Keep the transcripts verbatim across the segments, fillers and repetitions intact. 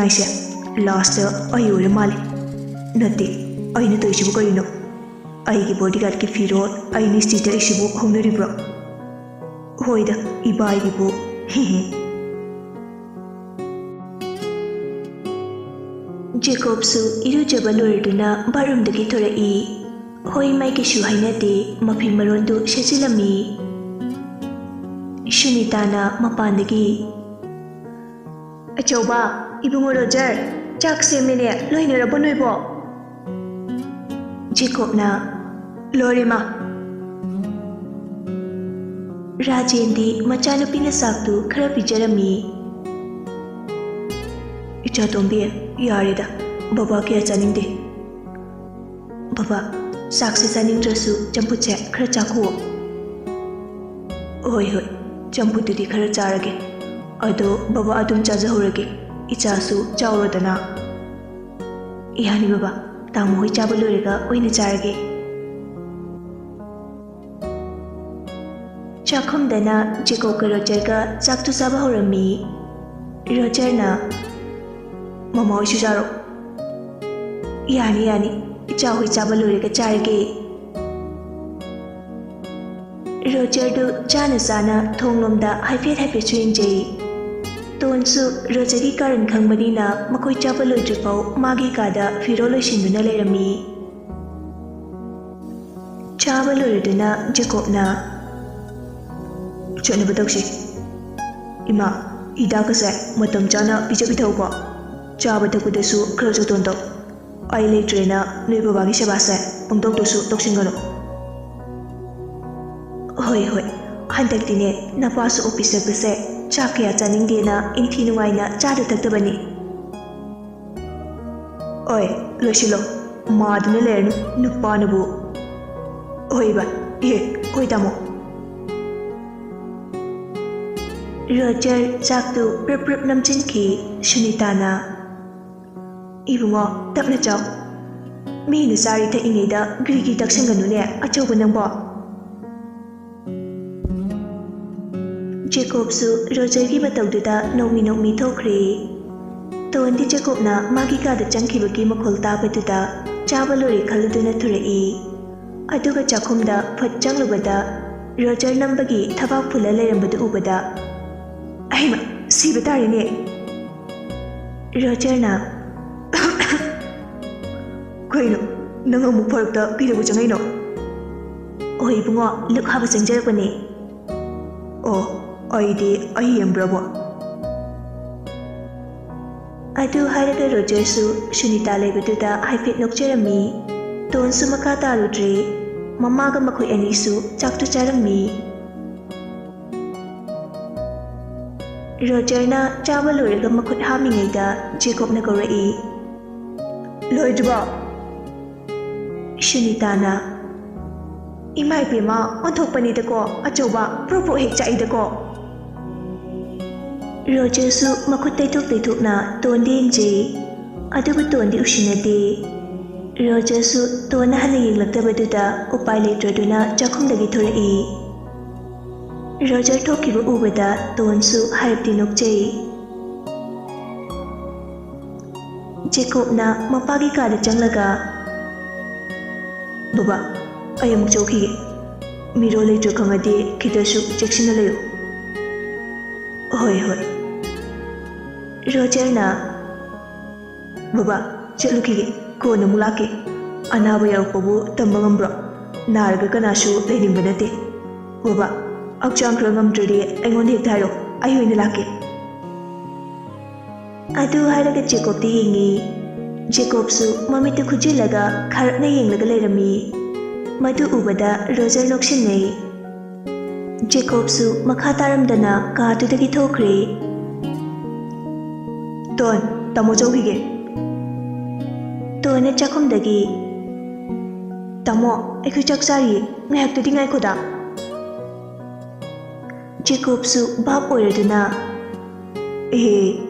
ꯍꯥꯏꯁꯦ ꯂꯥꯁꯇ ꯑꯩ ꯑꯣꯏꯔ ꯃꯥꯜꯂꯦ꯫ ꯅꯠꯇꯦ, ꯑꯩꯅ ꯇꯧꯔꯤꯁꯤꯕꯨ ꯀꯔꯤꯅꯣ? ꯑꯩꯒꯤ ꯕꯣꯗꯤꯒꯥꯔꯗꯀꯤ ꯐꯤꯔꯣꯜ ꯑꯩꯅ ꯏꯁꯇ꯭ꯔꯤ ꯇꯛꯏꯁꯤꯕꯨ ꯍꯧꯅꯔꯤꯕ꯭ꯔꯣ? ꯍꯣꯏꯗ, ꯏꯕꯥꯏꯒꯤꯕꯨ꯫ ꯖꯦꯀꯣꯕꯁꯨ ꯏꯔꯨꯖꯕ ꯂꯣꯏꯔꯗꯨꯅ ꯕꯥꯠꯔꯨꯝꯗꯒꯤ ꯊꯣꯔꯛꯏ꯫ ꯍꯣꯏ, ꯃꯥꯏ ꯀꯩꯁꯨ ꯍꯥꯏꯅꯗꯦ, ꯃꯐꯤ ꯃꯔꯣꯟꯗꯨ ꯁꯦꯠꯆꯤꯜꯂꯝꯃꯤ꯫ ꯁꯨꯅꯤꯇꯥꯅ ꯃꯄꯥꯟꯗꯒꯤ, "ꯑꯆꯧꯕ, ꯏꯕꯨꯡꯉꯣ ꯔꯣꯖꯔ, ꯆꯥꯛ ꯁꯦꯝꯃꯦꯅꯦ, ꯂꯣꯏꯅꯔꯕꯣ ꯅꯣꯏꯕꯣ?" ꯖꯦꯀꯣꯕꯅ, "ꯂꯣꯏꯔꯦ ꯃꯥ꯫" ꯔꯥꯖꯦꯟꯗꯤ ꯃꯆꯥꯅꯨꯄꯤꯅ ꯆꯥꯛꯇꯨ ꯈꯔ ꯄꯤꯖꯔꯝꯃꯤ꯫ "ꯏꯆꯥꯇꯣꯝꯕꯤ, ꯌꯥꯔꯦꯗ, ꯕꯕꯥ ꯀꯌꯥ ꯆꯥꯅꯤꯡꯗꯦ꯫ ꯕꯕꯥ, ꯆꯥꯛꯁꯦ ꯆꯥꯅꯤꯡꯗ꯭ꯔꯁꯨ ꯆꯝꯐꯨꯠꯁꯦ ꯈꯔ ꯆꯥꯈꯣ꯫" "ꯍꯣꯏ, ꯍꯣꯏ, ꯆꯝꯐꯨꯠꯇꯨꯗꯤ ꯈꯔ ꯆꯥꯔꯒꯦ꯫ ꯑꯗꯣ ꯕꯕꯥ ꯑꯗꯨꯝ ꯆꯥꯖꯍꯧꯔꯒꯦ, ꯏꯆꯥꯁꯨ ꯆꯥꯎꯔꯣꯗꯅ꯫" "ꯌꯥꯅꯤ ꯕꯕꯥ, ꯇꯥꯃꯣ ꯍꯣꯏ ꯆꯥꯕ ꯂꯣꯏꯔꯒ ꯑꯣꯏꯅ ꯆꯥꯔꯒꯦ꯫" ꯆꯥꯛꯈꯨꯝꯗꯅ ꯖꯦꯀꯣꯕꯀ ꯔꯣꯖꯔꯒ ꯆꯥꯛꯇꯨ ꯆꯥꯕ ꯍꯧꯔꯝꯃꯤ꯫ ꯔꯣꯖꯔꯅ, "ꯃꯃꯥ ꯍꯣꯏꯁꯨ ꯆꯥꯔꯣ꯫" "ꯌꯥꯅꯤ, ꯌꯥꯅꯤ, ꯏꯆꯥ ꯍꯣꯏ ꯆꯥꯕ ꯂꯣꯏꯔꯒ ꯆꯥꯔꯒꯦ꯫" ꯔꯣꯖꯔꯗꯨ ꯆꯥꯅ ꯆꯥꯅ ꯊꯣꯡꯂꯣꯝꯗ ꯍꯥꯏꯐꯦꯠ ꯍꯥꯏꯐꯦꯠꯁꯨ ꯌꯦꯡꯖꯩ꯫ ꯇꯣꯟꯁꯨ ꯔꯣꯖꯔꯒꯤ ꯀꯥꯔꯟ ꯈꯪꯕꯅꯤꯅ ꯃꯈꯣꯏ ꯆꯥꯕ ꯂꯣꯏꯗ꯭ꯔꯤꯐꯥꯎ ꯃꯥꯒꯤ ꯀꯥꯗ ꯐꯤꯔꯣꯜ ꯂꯣꯏꯁꯤꯟꯗꯨꯅ ꯂꯩꯔꯝꯃꯤ꯫ ꯆꯥꯕ ꯂꯣꯏꯔꯗꯨꯅ ꯖꯦꯀꯣꯕꯅ, "ꯆꯠꯅꯕ ꯇꯧꯁꯤ꯫ ꯏꯃꯥ, ꯍꯤꯗꯥꯛꯀꯁꯦ ꯃꯇꯝ ꯆꯥꯅ ꯄꯤꯖꯕꯤꯊꯧꯀꯣ꯫ ꯆꯥꯕ ꯊꯛꯄꯗꯁꯨ ꯈꯔ ꯖꯣꯇꯣꯟ ꯇꯧ꯫ ꯑꯩ ꯂꯩꯇ꯭ꯔꯦꯅ ꯅꯣꯏ ꯕꯕꯥꯒꯤ ꯁꯦꯕꯥꯁꯦ ꯄꯪꯇꯧꯗꯁꯨ ꯇꯧꯁꯤꯟꯒꯅꯨ꯫" "ꯍꯣꯏ, ꯍꯣꯏ, ꯍꯟꯗꯛꯇꯤꯅꯦ ꯅꯄꯥꯁꯨ ꯑꯣꯐꯤꯁ ꯆꯠꯄꯁꯦ ꯆꯥꯛ ꯀꯌꯥ ꯆꯥꯅꯤꯡꯗꯦꯅ ꯏꯟꯊꯤ ꯅꯨꯡꯉꯥꯏꯅ ꯆꯥꯗ ꯊꯛꯇꯕꯅꯤ꯫" "ꯑꯣꯏ, ꯂꯣꯏꯁꯤꯜꯂꯣ, ꯃꯥꯗꯨꯅ ꯂꯩꯔꯅꯨ ꯅꯨꯄꯥꯅꯕꯨ꯫" "ꯍꯣꯏ ꯕꯥ, ꯏꯍꯦ, ꯍꯣꯏ ꯇꯥꯃꯣ꯫" ꯔꯣꯖꯔ ꯆꯥꯛꯇꯨ ꯄ꯭ꯔꯞ ꯄ꯭ꯔꯞ ꯅꯝꯁꯤꯟꯈꯤ꯫ ꯁꯨꯅꯤꯇꯥꯅ, "ꯏꯕꯨꯡꯉꯣ, ꯇꯞꯅ ꯆꯥꯎ꯫ ꯃꯤꯅ ꯆꯥꯔꯤ ꯊꯛꯏꯉꯩꯗ ꯒ꯭ꯔꯤ ꯒ꯭ꯔꯤ ꯇꯛꯁꯟꯒꯅꯨꯅꯦ, ꯑꯆꯧꯕ ꯅꯪꯕꯣ꯫" ꯖꯦꯀꯣꯕꯁꯨ ꯔꯣꯖꯔꯒꯤ ꯃꯇꯧꯗꯨꯗ ꯅꯣꯛꯃꯤ ꯅꯣꯛꯃꯤ ꯊꯣꯛꯈ꯭ꯔꯦ꯫ ꯇꯣꯟꯗꯤ ꯖꯦꯀꯣꯕꯅ ꯃꯥꯒꯤ ꯀꯥꯗ ꯆꯪꯈꯤꯕꯒꯤ ꯃꯈꯣꯜ ꯇꯥꯕꯗꯨꯗ ꯆꯥꯕ ꯂꯣꯏꯔꯦ ꯈꯜꯂꯗꯨꯅ ꯊꯣꯔꯛꯏ꯫ ꯑꯗꯨꯒ ꯆꯥꯛꯈꯨꯝꯗ ꯐꯠ ꯆꯪꯂꯨꯕꯗ ꯔꯣꯖꯔ ꯅꯝꯕꯒꯤ ꯊꯕꯥꯛ ꯐꯨꯜꯂ ꯂꯩꯔꯝꯕꯗꯨ ꯎꯕꯗ, "ꯑꯍꯩꯃ, ꯁꯤꯕ ꯇꯥꯔꯦꯅꯦ!" ꯔꯣꯖꯔꯅ, "ꯀꯩꯅꯣ, ꯅꯪ ꯑꯃꯨꯛ ꯐꯔꯛꯇ ꯀꯩꯗꯧꯕ ꯆꯪꯉꯛꯏꯅꯣ?" "ꯑꯣ ꯏꯕꯨꯡꯉꯣ, ꯂꯨꯛ ꯍꯥꯕ ꯆꯪꯖꯔꯛꯄꯅꯦ꯫" "ꯑꯣ, ꯑꯩꯗꯤ ꯑꯍꯤ ꯌꯦꯡꯕ꯭ꯔꯕꯣ?" ꯑꯗꯨ ꯍꯥꯏꯔꯒ ꯔꯣꯖꯔꯁꯨ ꯁꯨꯅꯤꯇꯥ ꯂꯩꯕꯗꯨꯗ ꯍꯥꯏꯐꯦꯠ ꯅꯣꯛꯆꯔꯝꯃꯤ꯫ ꯇꯣꯟꯁꯨ ꯃꯈꯥ ꯇꯥꯔꯨꯗ꯭ꯔꯦ꯫ ꯃꯃꯥꯒ ꯃꯈꯣꯏ ꯑꯅꯤꯁꯨ ꯆꯥꯛꯇꯨ ꯆꯥꯔꯝꯃꯤ꯫ ꯔꯣꯖꯔꯅ ꯆꯥꯕ ꯂꯣꯏꯔꯒ ꯃꯈꯨꯠ ꯍꯥꯝꯃꯤꯉꯩꯗ ꯖꯦꯀꯣꯕꯅ ꯀꯧꯔꯛꯏ, "ꯂꯣꯏꯗ꯭ꯔꯤꯕꯣ?" ꯁꯨꯅꯤꯇꯥꯅ, "ꯏꯃꯥ ꯏꯕꯦꯝꯃ, ꯑꯣꯟꯊꯣꯛꯄꯅꯤꯗꯀꯣ, ꯑꯆꯧꯕ, ꯄ꯭ꯔꯣ ꯄ꯭ꯔꯣ ꯍꯦꯛ ꯆꯥꯛꯏꯗꯀꯣ!" ꯔꯣꯖꯔꯁꯨ ꯃꯈꯨꯠ ꯇꯩꯊꯣꯛ ꯇꯩꯊꯣꯛꯅ ꯇꯣꯟꯗ ꯌꯦꯡꯖꯩ꯫ ꯑꯗꯨꯕꯨ ꯇꯣꯟꯗꯤ ꯎꯁꯤꯟꯅꯗꯦ꯫ ꯔꯣꯖꯔꯁꯨ ꯇꯣꯟꯅ ꯍꯟꯅ ꯌꯦꯡꯂꯛꯇꯕꯗꯨꯗ ꯎꯄꯥꯏ ꯂꯩꯇ꯭ꯔꯗꯨꯅ ꯆꯥꯛꯈꯨꯝꯗꯒꯤ ꯊꯣꯔꯛꯏ꯫ ꯔꯣꯖꯔ ꯊꯣꯛꯈꯤꯕ ꯎꯕꯗ ꯇꯣꯟꯁꯨ ꯍꯥꯏꯔꯞꯇꯤ ꯅꯣꯛꯆꯩ꯫ ꯖꯦꯀꯣꯕꯅ ꯃꯄꯥꯒꯤ ꯀꯥꯗ ꯆꯪꯂꯒ, "ꯕꯕꯥ, ꯑꯩ ꯑꯃꯨꯛ ꯆꯧꯈꯤꯒꯦ꯫ ꯃꯤꯔꯣꯜ ꯂꯩꯇ꯭ꯔ ꯈꯪꯉꯗꯤ ꯈꯤꯇꯁꯨ ꯆꯦꯛꯁꯤꯟꯅ ꯂꯩꯌꯨ꯫" "ꯍꯣꯏ, ꯍꯣꯏ꯫" ꯔꯣꯖꯔꯅ, "ꯕꯕꯥ, ꯆꯠꯂꯨꯈꯤꯒꯦ, ꯀꯣꯟꯅ ꯑꯃꯨꯛ ꯂꯥꯛꯀꯦ꯫ ꯑꯅꯥꯕ ꯌꯥꯎꯔꯛꯄꯕꯨ ꯇꯝꯕ ꯉꯝꯕ꯭ꯔꯣ? ꯅꯥꯔꯒ ꯀꯅꯥꯁꯨ ꯂꯩꯅꯤꯡꯕ ꯅꯠꯇꯦ꯫ ꯕꯕꯥ, ꯍꯛꯆꯥꯡ ꯈꯔ ꯉꯝꯗ꯭ꯔꯗꯤ ꯑꯩꯉꯣꯟꯗ ꯍꯦꯛꯇ ꯍꯥꯏꯔꯣ, ꯑꯩ ꯑꯣꯏꯅ ꯂꯥꯛꯀꯦ꯫" ꯑꯗꯨ ꯍꯥꯏꯔꯒ ꯖꯦꯀꯣꯕꯇ ꯌꯦꯡꯉꯤ꯫ ꯖꯦꯀꯣꯕꯁꯨ ꯃꯃꯤꯠꯇꯨ ꯈꯨꯖꯤꯜꯂꯒ ꯈꯥꯔꯛꯅ ꯌꯦꯡꯂꯒ ꯂꯩꯔꯝꯃꯤ꯫ ꯃꯗꯨ ꯎꯕꯗ ꯔꯣꯖꯔ ꯅꯣꯛꯁꯤꯟꯅꯩ꯫ ꯖꯦꯀꯣꯕꯁꯨ ꯃꯈꯥ ꯇꯥꯔꯝꯗꯅ ꯀꯥꯗꯨꯗꯒꯤ ꯊꯣꯛꯈ꯭ꯔꯦ꯫ "ꯇꯣꯟ, ꯇꯥꯃꯣ ꯆꯧꯈꯤꯒꯦ꯫" ꯇꯣꯟꯅ ꯆꯥꯛꯈꯨꯝꯗꯒꯤ, "ꯇꯥꯃꯣ, ꯑꯩꯈꯣꯏ ꯆꯥꯛ ꯆꯥꯔꯤꯌꯦ, ꯉꯥꯏꯍꯥꯛꯇꯗꯤ ꯉꯥꯏꯈꯣꯗ꯫" ꯖꯦꯀꯣꯕꯁꯨ ꯚꯥꯞ ꯑꯣꯏꯔꯗꯨꯅ, "ꯑꯦꯍꯦ,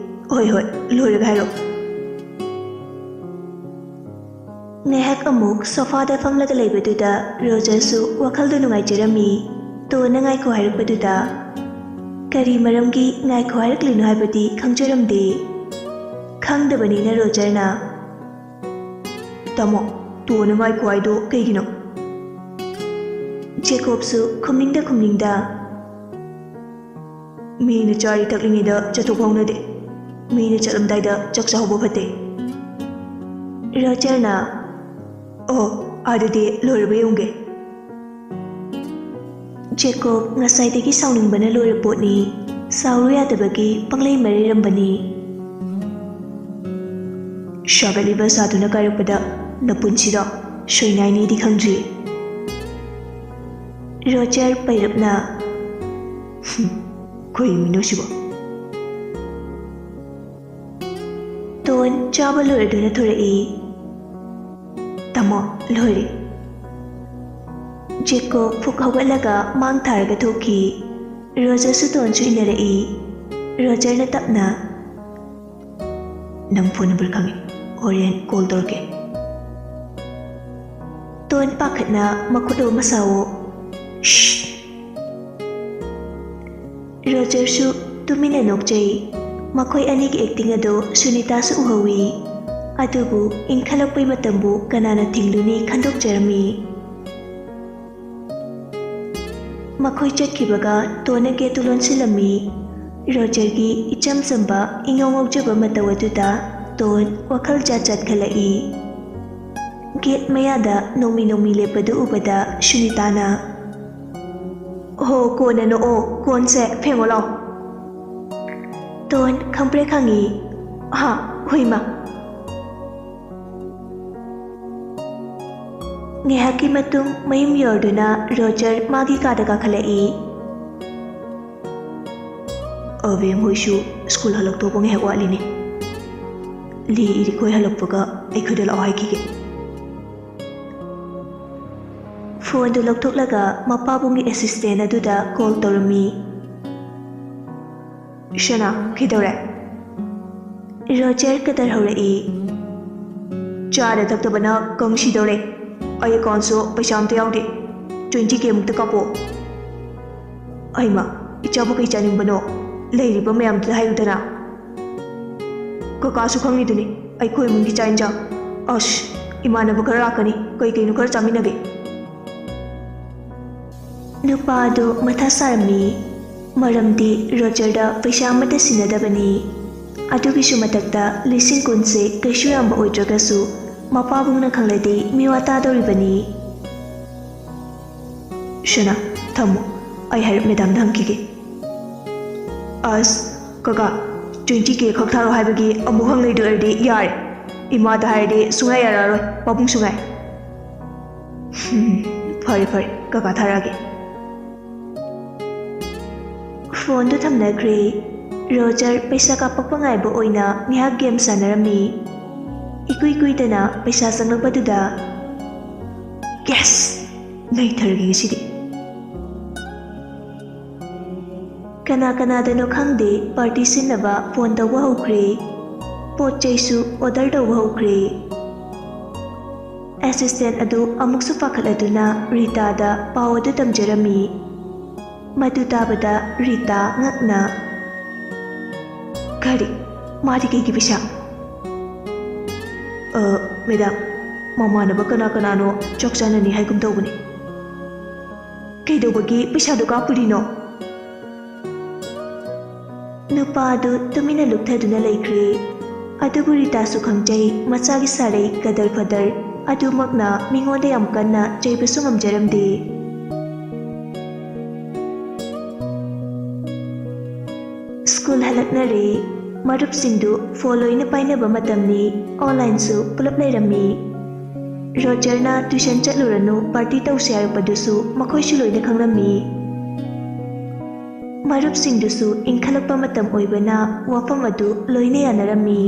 ꯍꯣꯏ ꯍꯣꯏ, ꯂꯣꯏꯔꯒ ꯍꯥꯏꯔꯛꯑꯣ꯫" ꯉꯥꯏꯍꯥꯛ ꯑꯃꯨꯛ ꯁꯣꯐꯥꯗ ꯐꯝꯂꯒ ꯂꯩꯕꯗꯨꯗ ꯔꯣꯖꯔꯁꯨ ꯋꯥꯈꯜꯗ ꯅꯨꯡꯉꯥꯏꯖꯔꯝꯃꯤ꯫ ꯇꯣꯟꯅ ꯉꯥꯏꯈꯣ ꯍꯥꯏꯔꯛꯄꯗꯨꯗ꯫ ꯀꯔꯤ ꯃꯔꯝꯒꯤ ꯉꯥꯏꯈꯣ ꯍꯥꯏꯔꯛꯂꯤꯅꯣ ꯍꯥꯏꯕꯗꯤ ꯈꯪꯖꯔꯝꯗꯦ꯫ ꯈꯪꯗꯕꯅꯤꯅ ꯔꯣꯖꯔꯅ, "ꯇꯥꯃꯣ, ꯇꯣꯟꯅ ꯉꯥꯏꯈꯣ ꯍꯥꯏꯗꯣ ꯀꯩꯒꯤꯅꯣ?" ꯖꯦꯀꯣꯕꯁꯨ ꯈꯨꯝꯅꯤꯡꯗ ꯈꯨꯝꯅꯤꯡꯗ, "ꯃꯤꯅ ꯆꯥꯔꯤ ꯊꯛꯂꯤꯉꯩꯗ ꯆꯠꯊꯣꯛ ꯐꯥꯎꯅꯗꯦ꯫ ꯃꯤꯅ ꯆꯠꯂꯝꯗꯥꯏꯗ ꯆꯥꯛ ꯆꯥꯍꯧꯕ ꯐꯠꯇꯦ꯫" ꯔꯣꯖꯔꯅ, "ꯑꯣ, ꯑꯗꯨꯗꯤ ꯂꯣꯏꯔꯕ ꯌꯦꯡꯉꯨꯒꯦ꯫" ꯖꯦꯀꯣꯕ ꯉꯁꯥꯏꯗꯒꯤ ꯁꯥꯎꯅꯤꯡꯕꯅ ꯂꯣꯏꯔ ꯄꯣꯠꯅꯤ꯫ ꯁꯥꯎꯔꯨ ꯌꯥꯗꯕꯒꯤ ꯄꯪꯂꯩ ꯃꯔꯩꯔꯝꯕꯅꯤ꯫ "ꯁꯥꯒꯠꯂꯤꯕ ꯁꯥꯗꯨꯅ ꯀꯥꯏꯔꯛꯄꯗ ꯅꯄꯨꯟꯁꯤꯗ ꯁꯣꯏꯅꯥꯏꯅꯤꯗꯤ ꯈꯪꯗ꯭ꯔꯤ꯫" ꯔꯣꯖꯔ ꯄꯩꯔꯞꯅ, "ꯍꯨꯝ, ꯀꯩ ꯃꯤꯅꯣ ꯁꯤꯕꯣ?" ꯇꯣꯟ ꯆꯥꯕ ꯂꯣꯏꯔꯗꯨꯅ ꯊꯣꯔꯛꯏ꯫ "ꯇꯥꯃꯣ, ꯂꯣꯏꯔꯦ꯫" ꯖꯦꯀꯣꯕ ꯐꯨꯛ ꯍꯧꯒꯠꯂꯒ ꯃꯥꯡ ꯊꯥꯔꯒ ꯊꯣꯛꯈꯤ꯫ ꯔꯣꯖꯔꯁꯨ ꯇꯣꯟꯁꯨ ꯏꯟꯅꯔꯛꯏ꯫ ꯔꯣꯖꯔꯅ ꯇꯞꯅ, "ꯅꯪ ꯐꯣꯟ ꯅꯝꯕꯔ ꯈꯪꯉꯦ, ꯍꯣꯔꯦꯟ ꯀꯣꯜ ꯇꯧꯔꯛꯀꯦ꯫" ꯇꯣꯟ ꯄꯥꯈꯠꯅ ꯃꯈꯨꯠ ꯑꯣ ꯃꯁꯥꯋꯣ, "ꯁ꯭ꯁ!" ꯔꯣꯖꯔꯁꯨ ꯇꯨꯃꯤꯟꯅ ꯅꯣꯛꯆꯩ꯫ ꯃꯈꯣꯏ ꯑꯅꯤꯒꯤ ꯑꯦꯛꯇꯤꯡ ꯑꯗꯣ ꯁꯨꯅꯤꯇꯥꯁꯨ ꯎꯍꯧꯏ꯫ ꯑꯗꯨꯕꯨ ꯏꯟꯈꯠꯂꯛꯄꯩ ꯃꯇꯝꯕꯨ ꯀꯅꯥꯅ ꯊꯤꯡꯂꯨꯅꯤ ꯈꯟꯗꯣꯛꯆꯔꯝꯃꯤ꯫ ꯃꯈꯣꯏ ꯆꯠꯈꯤꯕꯒ ꯇꯣꯟꯅ ꯒꯦꯠꯇꯨ ꯂꯣꯟꯁꯤꯜꯂꯝꯃꯤ꯫ ꯔꯣꯖꯔꯒꯤ ꯏꯆꯝ ꯆꯝꯕ ꯏꯉꯧ ꯉꯧꯖꯕ ꯃꯇꯧ ꯑꯗꯨꯗ ꯇꯣꯟ ꯋꯥꯈꯜ ꯖꯥꯠ ꯖꯥꯠ ꯈꯜꯂꯛꯏ꯫ ꯒꯦꯠ ꯃꯌꯥꯗ ꯅꯣꯡꯃꯤ ꯅꯣꯡꯃꯤ ꯂꯦꯞꯄꯗꯨ ꯎꯕꯗ ꯁꯨꯅꯤꯇꯥꯅ, "ꯍꯣ, ꯀꯣꯟꯅ ꯅꯣꯛꯑꯣ, ꯀꯣꯟꯁꯦ ꯐꯦꯡꯉꯣ ꯂꯥꯎ꯫" ꯇꯣꯟ ꯈꯪꯄ꯭ꯔꯦꯛ ꯈꯪꯉꯤ꯫ "ꯍꯥ, ꯍꯨꯏꯃ!" ꯉꯥꯏꯍꯥꯛꯀꯤ ꯃꯇꯨꯡ ꯃꯌꯨꯝ ꯌꯧꯔꯗꯨꯅ ꯔꯣꯖꯔ ꯃꯥꯒꯤ ꯀꯥꯗ ꯀꯥꯈꯠꯂꯛꯏ꯫ "ꯑꯕꯦꯝ ꯍꯣꯏꯁꯨ ꯁ꯭ꯀꯨꯜ ꯍꯜꯂꯛꯇꯧꯕ ꯉꯥꯏꯍꯥꯛ ꯋꯥꯠꯂꯤꯅꯦ꯫ ꯂꯤ ꯏꯔꯤꯛ ꯍꯣꯏ ꯍꯜꯂꯛꯄꯒ ꯑꯩꯈꯣꯏꯗ ꯂꯥꯛꯑꯣ ꯍꯥꯏꯈꯤꯒꯦ꯫" ꯐꯣꯟꯗꯨ ꯂꯧꯊꯣꯛꯂꯒ ꯃꯄꯥꯕꯨꯡꯒꯤ ꯑꯦꯁꯤꯁꯇꯦꯟ ꯑꯗꯨꯗ ꯀꯣꯜ ꯇꯧꯔꯝꯃꯤ꯫ "ꯏꯁꯅꯥ, ꯀꯩꯗꯧꯔꯦ?" ꯔꯣꯖꯔ ꯀꯗꯔ ꯍꯧꯔꯛꯏ꯫ "ꯆꯥꯗ ꯊꯛꯇꯕꯅ ꯀꯪꯁꯤꯗꯧꯔꯦ꯫ ꯑꯩ ꯑꯦꯀꯥꯎꯟꯁꯨ ꯄꯩꯁꯥ ꯑꯝꯇ ꯌꯥꯎꯗꯦ꯫ ꯇ꯭ꯋꯦꯟꯇꯤ ꯀꯦ ꯃꯨꯛꯇ ꯀꯥꯞꯄꯣ꯫" "ꯑꯩꯃ, ꯏꯆꯥꯕꯨ ꯀꯩ ꯆꯥꯅꯤꯡꯕꯅꯣ? ꯂꯩꯔꯤꯕ ꯃꯌꯥꯝꯗꯨꯗ ꯍꯥꯏꯌꯨꯗꯅ꯫" ꯀꯀꯥꯁꯨ ꯈꯪꯉꯤꯗꯨꯅꯤ ꯑꯩꯈꯣꯏ ꯏꯃꯨꯡꯒꯤ ꯆꯥꯛ ꯏꯟꯁꯥꯡ꯫ ꯑꯁ, ꯏꯃꯥꯟꯅꯕ ꯈꯔ ꯂꯥꯛꯀꯅꯤ, ꯀꯩ ꯀꯩꯅꯣ ꯈꯔ ꯆꯥꯃꯤꯟꯅꯒꯦ꯫ ꯅꯨꯄꯥꯗꯨ ꯃꯊꯥ ꯁꯥꯔꯝꯃꯤ, ꯃꯔꯝꯗꯤ ꯔꯣꯖꯔꯗ ꯄꯩꯁꯥ ꯑꯃꯠꯇ ꯁꯤꯟꯅꯗꯕꯅꯤ꯫ ꯑꯗꯨꯒꯤꯁꯨ ꯃꯊꯛꯇ ꯂꯤꯁꯤꯡ ꯀꯨꯟꯁꯦ ꯀꯩꯁꯨ ꯌꯥꯝꯕ ꯑꯣꯏꯗ꯭ꯔꯒꯁꯨ ꯃꯄꯥꯕꯨꯡꯅ ꯈꯪꯂꯗꯤ ꯃꯤꯋꯥ ꯇꯥꯗꯧꯔꯤꯕꯅꯤ꯫ ꯁꯅꯥ, ꯊꯝꯃꯣ, ꯑꯩ ꯍꯥꯏꯔꯞ ꯃꯦꯗꯥꯝꯗ ꯍꯪꯈꯤꯒꯦ꯫ ꯑꯁ, ꯀꯀꯥ, twenty K ꯈꯛ ꯊꯥꯔꯛꯑꯣ ꯍꯥꯏꯕꯒꯤ ꯑꯃꯨꯛ ꯍꯪꯂꯩꯗꯣꯏ ꯑꯣꯏꯔꯗꯤ ꯌꯥꯔꯦ꯫ ꯏꯃꯥꯗ ꯍꯥꯏꯔꯗꯤ ꯁꯨꯡꯌꯥ ꯌꯥꯔꯛꯑꯔꯣꯏ, ꯄꯥꯕꯨꯡꯁꯨ ꯉꯥꯏ꯫ ꯍꯝ, ꯐꯔꯦ ꯐꯔꯦ, ꯀꯀꯥ ꯊꯥꯔꯛꯑꯒꯦ꯫ ꯐꯣꯟꯗꯨ ꯊꯝꯅꯈ꯭ꯔꯦ꯫ ꯔꯣꯖꯔ ꯄꯩꯁꯥ ꯀꯥꯞꯄꯛꯄ ꯉꯥꯏꯕ ꯑꯣꯏꯅ ꯉꯥꯏꯍꯥꯛ ꯒꯦꯝ ꯁꯥꯟꯅꯔꯝꯃꯤ꯫ ꯏꯀꯨꯏ ꯀꯨꯏꯗꯅ ꯄꯩꯁꯥ ꯆꯪꯂꯛꯄꯗꯨꯗ, "ꯌꯦꯁ! ꯅꯩꯊꯔꯒꯦ ꯉꯁꯤꯗꯤ!" ꯀꯅꯥ ꯀꯅꯥꯗꯅꯣ ꯈꯪꯗꯦ, ꯄꯥꯔꯇꯤ ꯁꯤꯟꯅꯕ ꯐꯣꯟ ꯇꯧꯕ ꯍꯧꯈ꯭ꯔꯦ꯫ ꯄꯣꯠ ꯆꯩꯁꯨ ꯑꯣꯔꯗꯔ ꯇꯧꯕ ꯍꯧꯈ꯭ꯔꯦ꯫ ꯑꯦꯁꯤꯁꯇꯦꯟ ꯑꯗꯨ ꯑꯃꯨꯛꯁꯨ ꯄꯥꯈꯠꯂꯗꯨꯅ ꯔꯤꯇꯥꯗ ꯄꯥꯎ ꯑꯗꯨ ꯇꯝꯖꯔꯝꯃꯤ꯫ ꯃꯗꯨ ꯇꯥꯕꯗ ꯔꯤꯇꯥ ꯉꯛꯅ, "ꯀꯔꯤ? ꯃꯥꯗꯤ ꯀꯩꯒꯤ ꯄꯩꯁꯥ?" "ꯑ, ꯃꯦꯗꯥꯝ, ꯃꯃꯥꯟꯅꯕ ꯀꯅꯥ ꯀꯅꯥꯅꯣ ꯆꯥꯛ ꯆꯥꯅꯅꯤ ꯍꯥꯏꯒꯨꯝ ꯇꯧꯕꯅꯤ꯫ ꯀꯩꯗꯧꯕꯒꯤ ꯄꯩꯁꯥꯗꯣ ꯀꯥꯞꯄꯨꯔꯤꯅꯣ?" ꯅꯨꯄꯥ ꯑꯗꯨ ꯇꯨꯃꯤꯟꯅ ꯂꯨꯞꯊꯗꯨꯅ ꯂꯩꯈ꯭ꯔꯦ꯫ ꯑꯗꯨꯕꯨ ꯔꯤꯇꯥꯁꯨ ꯈꯪꯖꯩ, ꯃꯆꯥꯒꯤ ꯁꯥꯔꯩ ꯀꯗꯔ ꯐꯗꯔ ꯑꯗꯨꯃꯛꯅ ꯃꯤꯉꯣꯟꯗ ꯌꯥꯝ ꯀꯟꯅ ꯆꯩꯕꯁꯨ ꯉꯝꯖꯔꯝꯗꯦ꯫ ꯁ꯭ꯀꯨꯜ ꯍꯜꯂꯛꯅꯔꯦ꯫ ꯃꯔꯨꯞꯁꯤꯡꯗꯨ ꯐꯣꯟ ꯂꯣꯏꯅ ꯄꯥꯏꯅꯕ ꯃꯇꯝꯅꯤ꯫ ꯑꯣꯟꯂꯥꯏꯟꯁꯨ ꯄꯨꯂꯞ ꯂꯩꯔꯝꯃꯤ꯫ ꯔꯣꯖꯔꯅ ꯇ꯭ꯌꯨꯁꯟ ꯆꯠꯂꯨꯔꯅꯨ, ꯄꯥꯔꯇꯤ ꯇꯧꯁꯦ ꯍꯥꯏꯔꯛꯄꯗꯨꯁꯨ ꯃꯈꯣꯏꯁꯨ ꯂꯣꯏꯅ ꯈꯪꯂꯝꯃꯤ꯫ ꯃꯔꯨꯞꯁꯤꯡꯗꯨꯁꯨ ꯏꯪꯈꯠꯂꯛꯄ ꯃꯇꯝ ꯑꯣꯏꯕꯅ ꯋꯥꯐꯝ ꯑꯗꯨ ꯂꯣꯏꯅ ꯌꯥꯅꯔꯝꯃꯤ꯫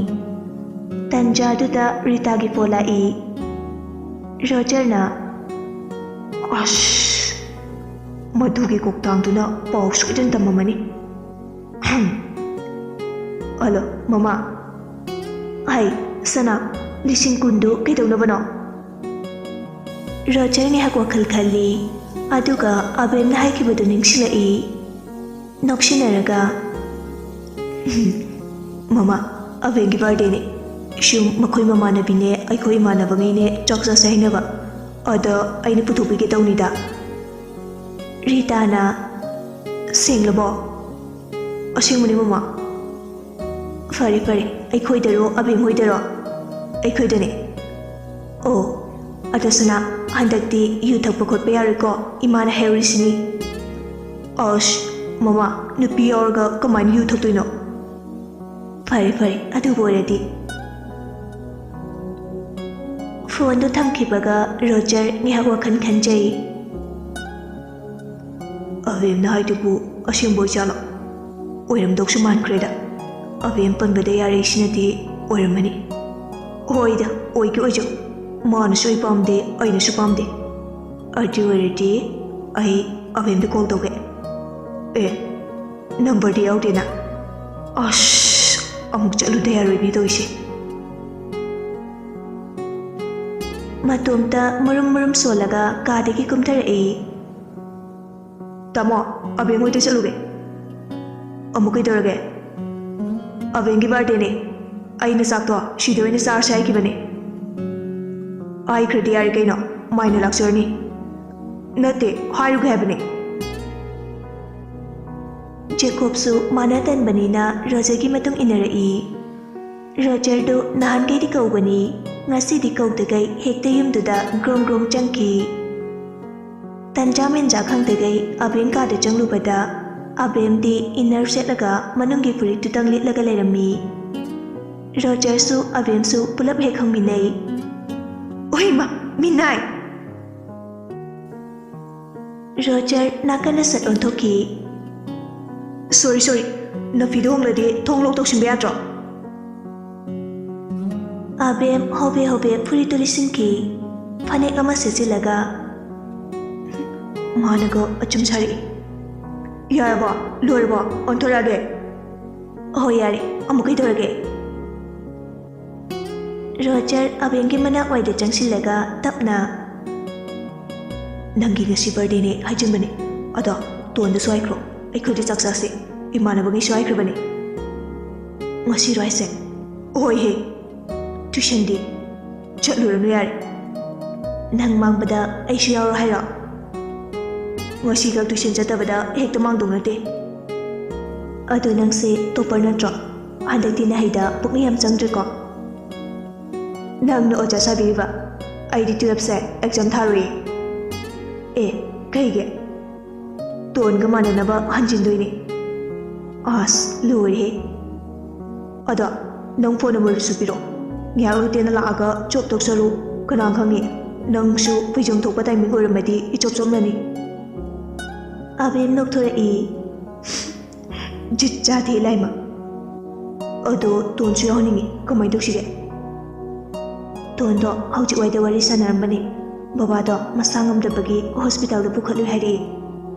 ꯇꯟꯖꯥꯗꯨꯗ ꯔꯤꯇꯥꯒꯤ ꯐꯣꯟ ꯂꯥꯛꯏ꯫ ꯔꯣꯖꯔꯅ, "ꯑꯁ, ꯃꯗꯨꯒꯤ ꯀꯣꯛꯇꯥꯡꯗꯨꯅ ꯄꯥꯎ ꯁꯣꯏꯗꯅ ꯇꯝꯃꯝꯃꯅꯤ꯫ ꯍꯝ꯫ ꯍꯜꯂꯣ, ꯃꯃꯥ꯫ ꯍꯥꯏ, ꯁꯅꯥ, ꯂꯤꯁꯤꯡ ꯀꯨꯟꯗꯨ ꯀꯩꯗꯧꯅꯕꯅꯣ?" ꯔꯣꯖꯔ ꯉꯥꯏꯍꯥꯛ ꯋꯥꯈꯜ ꯈꯜꯂꯤ, ꯑꯗꯨꯒ ꯑꯕꯦꯝꯅ ꯍꯥꯏꯈꯤꯕꯗꯨ ꯅꯤꯡꯁꯤꯡꯂꯛꯏ꯫ ꯅꯣꯛꯁꯤꯟꯅꯔꯒ, "ꯃꯃꯥ, ꯑꯕꯦꯟꯒꯤ ꯕꯥꯔꯗꯦꯅꯦ꯫ ꯁꯨꯝ ꯃꯈꯣꯏ ꯃꯃꯥꯟꯅꯕꯤꯅꯦ, ꯑꯩꯈꯣꯏ ꯏꯃꯥꯟꯅꯕꯉꯩꯅꯦ ꯆꯥꯛ ꯆꯥꯁꯦ ꯍꯥꯏꯅꯕ꯫ ꯑꯗ ꯑꯩꯅ ꯄꯨꯊꯣꯛꯄꯤꯒꯦ ꯇꯧꯅꯤꯗ꯫ ꯔꯤꯇꯥꯅ, "ꯁꯦꯡꯂꯕꯣ?" "ꯑꯁꯦꯡꯕꯅꯦ, ꯃꯃꯥ꯫" "ꯐꯔꯦ, ꯐꯔꯦ꯫ ꯑꯩꯈꯣꯏꯗꯔꯣ, ꯑꯕꯦꯝ ꯍꯣꯏꯗꯔꯣ?" "ꯑꯩꯈꯣꯏꯗꯅꯦ꯫" "ꯑꯣ, ꯑꯗꯣ ꯁꯅꯥ, ꯍꯟꯗꯛꯇꯤ ꯌꯨ ꯊꯛꯄ ꯈꯣꯠꯄ ꯌꯥꯔꯣꯏꯀꯣ, ꯏꯃꯥꯅ ꯍꯥꯏꯍꯧꯔꯤꯁꯤꯅꯤ꯫" "ꯑꯁ, ꯃꯃꯥ, ꯅꯨꯄꯤ ꯌꯥꯎꯔꯒ ꯀꯃꯥꯏꯅ ꯌꯨ ꯊꯛꯇꯣꯏꯅꯣ?" "ꯐꯔꯦ, ꯐꯔꯦ, ꯑꯗꯨꯕꯨ ꯑꯣꯏꯔꯗꯤ꯫" ꯐꯣꯟꯗꯨ ꯊꯝꯈꯤꯕꯒ ꯔꯣꯖꯔ ꯉꯥꯏꯍꯥꯛ ꯋꯥꯈꯜ ꯈꯟꯖꯩ꯫ "ꯑꯕꯦꯝꯅ ꯍꯥꯏꯗꯨꯕꯨ ꯑꯁꯦꯡꯕ ꯑꯣꯏꯖꯥꯠꯂꯣ? ꯑꯣꯏꯔꯝꯗꯧꯁꯨ ꯃꯥꯟꯈ꯭ꯔꯦꯗ꯫ ꯑꯕꯦꯝ ꯄꯟꯕꯗ ꯌꯥꯔꯛꯏꯁꯤꯅꯗꯤ ꯑꯣꯏꯔꯝꯃꯅꯤ꯫ ꯍꯣꯏꯗ, ꯑꯣꯏꯒꯦ ꯑꯣꯏꯖꯧ꯫ ꯃꯥꯅꯁꯨ ꯑꯩ ꯄꯥꯝꯗꯦ, ꯑꯩꯅꯁꯨ ꯄꯥꯝꯗꯦ꯫ ꯑꯗꯨ ꯑꯣꯏꯔꯗꯤ ꯑꯩ ꯑꯕꯦꯝꯗ ꯀꯣꯜ ꯇꯧꯒꯦ꯫ ꯑꯦ, ꯅꯝꯕꯔꯗꯤ ꯌꯥꯎꯗꯦꯅ꯫ ꯑꯁ, ꯑꯃꯨꯛ ꯆꯠꯂꯨꯗ ꯌꯥꯔꯣꯏꯅꯦ ꯇꯧꯔꯤꯁꯦ꯫" ꯃꯇꯣꯝꯇ ꯃꯔꯨꯝ ꯃꯔꯨꯝ ꯁꯣꯜꯂꯒ ꯀꯥꯗꯒꯤ ꯀꯨꯝꯊꯔꯛꯏ꯫ "ꯇꯥꯃꯣ, ꯑꯕꯦꯝ ꯍꯣꯏꯗ ꯆꯠꯂꯨꯒꯦ꯫" "ꯑꯃꯨꯛ ꯀꯩꯗꯧꯔꯒꯦ?" "ꯑꯕꯦꯝꯒꯤ ꯕꯥꯔꯗꯦꯅꯦ꯫ ꯑꯩꯅ ꯆꯥꯛꯇꯣ ꯁꯤꯗ ꯑꯣꯏꯅ ꯆꯥꯔꯁꯦ ꯍꯥꯏꯈꯤꯕꯅꯦ꯫" "ꯍꯥꯏꯈ꯭ꯔꯗꯤ ꯌꯥꯔꯦ ꯀꯩꯅꯣ, ꯃꯥꯏꯅ ꯂꯥꯛꯆꯔꯅꯤ꯫" "ꯅꯠꯇꯦ, ꯍꯥꯏꯔꯨꯒꯦ ꯍꯥꯏꯕꯅꯦ꯫" ꯖꯦꯀꯣꯕꯁꯨ ꯃꯥꯅ ꯇꯟꯕꯅꯤꯅ ꯔꯣꯖꯔꯒꯤ ꯃꯇꯨꯡ ꯏꯟꯅꯔꯛꯏ꯫ ꯔꯣꯖꯔꯗꯨ ꯅꯍꯥꯟꯈꯩꯗꯤ ꯀꯧꯕꯅꯤ, ꯉꯁꯤꯗꯤ ꯀꯧꯗꯈꯩ ꯍꯦꯛꯇ ꯌꯨꯝꯗꯨꯗ ꯒ꯭ꯔꯣꯡ ꯒ꯭ꯔꯣꯡ ꯆꯪꯈꯤ꯫ ꯇꯟꯖꯥ ꯃꯦꯟꯖꯥ ꯈꯪꯗꯈꯩ ꯑꯕꯦꯝ ꯀꯥꯗ ꯆꯪꯂꯨꯕꯗ ꯑꯕꯦꯝꯗꯤ ꯏꯟꯅꯔ ꯁꯦꯠꯂꯒ ꯃꯅꯨꯡꯒꯤ ꯐꯨꯔꯤꯠꯇꯨꯇꯪ ꯂꯤꯠꯂꯒ ꯂꯩꯔꯝꯃꯤ꯫ ꯔꯣꯖꯔꯁꯨ ꯑꯕꯦꯝꯁꯨ ꯄꯨꯂꯞ ꯍꯦꯛ ꯍꯪꯃꯤꯟꯅꯩ꯫ "ꯑꯣꯏꯃ, ꯃꯤꯅꯥꯏ!" ꯔꯣꯖꯔ ꯅꯥꯀꯟꯗ ꯁꯠ ꯑꯣꯟꯊꯣꯛꯈꯤ꯫ "ꯁꯣꯔꯤ, ꯁꯣꯔꯤ, ꯅꯐꯤꯗꯣ ꯍꯣꯡꯂꯗꯤ ꯊꯣꯡ ꯂꯣꯛ ꯇꯧꯁꯤꯟꯕ ꯌꯥꯗ꯭ꯔꯣ?" ꯑꯕꯦꯝ ꯍꯣꯕꯦ ꯍꯣꯕꯦ ꯐꯨꯔꯤꯠꯇꯨ ꯂꯤꯠꯁꯤꯟꯈꯤ꯫ ꯐꯅꯦꯛ ꯑꯃ ꯁꯦꯠꯆꯤꯜꯂꯒ ꯃꯥꯅꯒ ꯑꯆꯨꯝ ꯁꯥꯔꯛꯏ꯫ "ꯌꯥꯔꯕꯣ? ꯂꯣꯏꯔꯕꯣ? ꯑꯣꯟꯊꯣꯔꯛꯑꯒꯦ?" "ꯍꯣꯏ, ꯌꯥꯔꯦ꯫ ꯑꯃꯨꯛ ꯀꯩꯗꯧꯔꯒꯦ?" ꯔꯣꯖꯔ ꯑꯕꯦꯝꯒꯤ ꯃꯅꯥꯛ ꯋꯥꯏꯗ ꯆꯪꯁꯤꯜꯂꯒ ꯇꯞꯅ, "ꯅꯪꯒꯤ ꯉꯁꯤ ꯕꯥꯔꯗꯦꯅꯦ ꯍꯥꯏꯖꯤꯟꯕꯅꯦ꯫ ꯑꯗꯣ ꯇꯣꯟꯗꯁꯨ ꯍꯥꯏꯈ꯭ꯔꯣ, ꯑꯩꯈꯣꯏꯗ ꯆꯥꯛ ꯆꯥꯁꯦ꯫ ꯏꯃꯥꯟꯅꯕꯉꯩꯁꯨ ꯍꯥꯏꯈ꯭ꯔꯕꯅꯦ꯫" "ꯉꯁꯤꯔꯣ ꯍꯥꯏꯁꯦ? ꯍꯣꯏꯍꯦ, ꯇꯨꯏꯁꯟꯗꯤ ꯆꯠꯂꯨꯔꯅꯨ ꯌꯥꯔꯦ꯫ ꯅꯪ ꯃꯥꯡꯕꯗ ꯑꯩꯁꯨ ꯌꯥꯎꯔꯣ ꯍꯥꯏꯔꯣ? ꯉꯁꯤꯈꯛ ꯇꯨꯏꯁꯟ ꯆꯠꯇꯕꯗ ꯍꯦꯛꯇ ꯃꯥꯡꯗꯧ ꯅꯠꯇꯦ꯫ ꯑꯗꯣ ꯅꯪꯁꯦ ꯇꯣꯞꯄꯔ ꯅꯠꯇ꯭ꯔꯣ? ꯍꯟꯗꯛꯇꯤ ꯅꯍꯩꯗ ꯄꯨꯛꯅꯤꯡ ꯌꯥꯝ ꯆꯪꯗ꯭ꯔꯦꯀꯣ? ꯅꯪꯅ ꯑꯣꯖꯥ ꯁꯥꯕꯤꯔꯤꯕ? ꯑꯩꯗꯤ ꯇꯨꯌꯦꯜꯞꯁꯦ ꯑꯦꯛꯖꯥꯝ ꯊꯥꯔꯣꯏꯌꯦ꯫ ꯑꯦ, ꯀꯩꯒꯤ? ꯇꯣꯟꯒ ꯃꯥꯟꯅꯅꯕ ꯍꯟꯖꯤꯟꯗꯣꯏꯅꯦ꯫ ꯑꯁ, ꯂꯣꯏꯔꯦꯍꯦ꯫ ꯑꯗꯣ ꯅꯪ ꯐꯣꯟ ꯅꯝꯕꯔꯗꯨꯁꯨ ꯄꯤꯔꯛꯑꯣ꯫ ꯉꯥꯏꯍꯥꯛ ꯂꯩꯇꯦꯅ ꯂꯥꯛꯑꯒ ꯆꯣꯞ ꯇꯧꯁꯜꯂꯨ꯫ ꯀꯅꯥ ꯈꯪꯅꯤ, ꯅꯪꯁꯨ ꯐꯩꯖꯣꯝ ꯊꯣꯛꯄ ꯇꯥꯏꯃꯤꯡ ꯑꯣꯏꯔꯝꯃꯗꯤ ꯏꯆꯣꯞ ꯆꯣꯞꯅꯅꯤ꯫ ꯑꯕꯦꯝ ꯅꯣꯛꯊꯣꯔꯛꯏ꯫ ꯖꯨꯠ ꯆꯥꯗꯦ ꯂꯥꯏꯃ꯫ ꯑꯗꯣ ꯇꯣꯟꯁꯨ ꯌꯥꯎꯍꯟꯅꯤꯡꯉꯤ, ꯀꯃꯥꯏꯅ ꯇꯧꯁꯤꯒꯦ? ꯇꯣꯟꯗꯣ ꯍꯧꯖꯤꯛ ꯋꯥꯏꯗ ꯋꯥꯔꯤ ꯁꯥꯟꯅꯔꯝꯕꯅꯤ꯫ ꯕꯕꯥꯗꯣ ꯃꯁꯥ ꯉꯝꯗꯕꯒꯤ ꯍꯣꯁꯄꯤꯇꯥꯜꯗ ꯄꯨꯈꯠꯂꯨꯏ ꯍꯥꯏꯔꯛꯏ꯫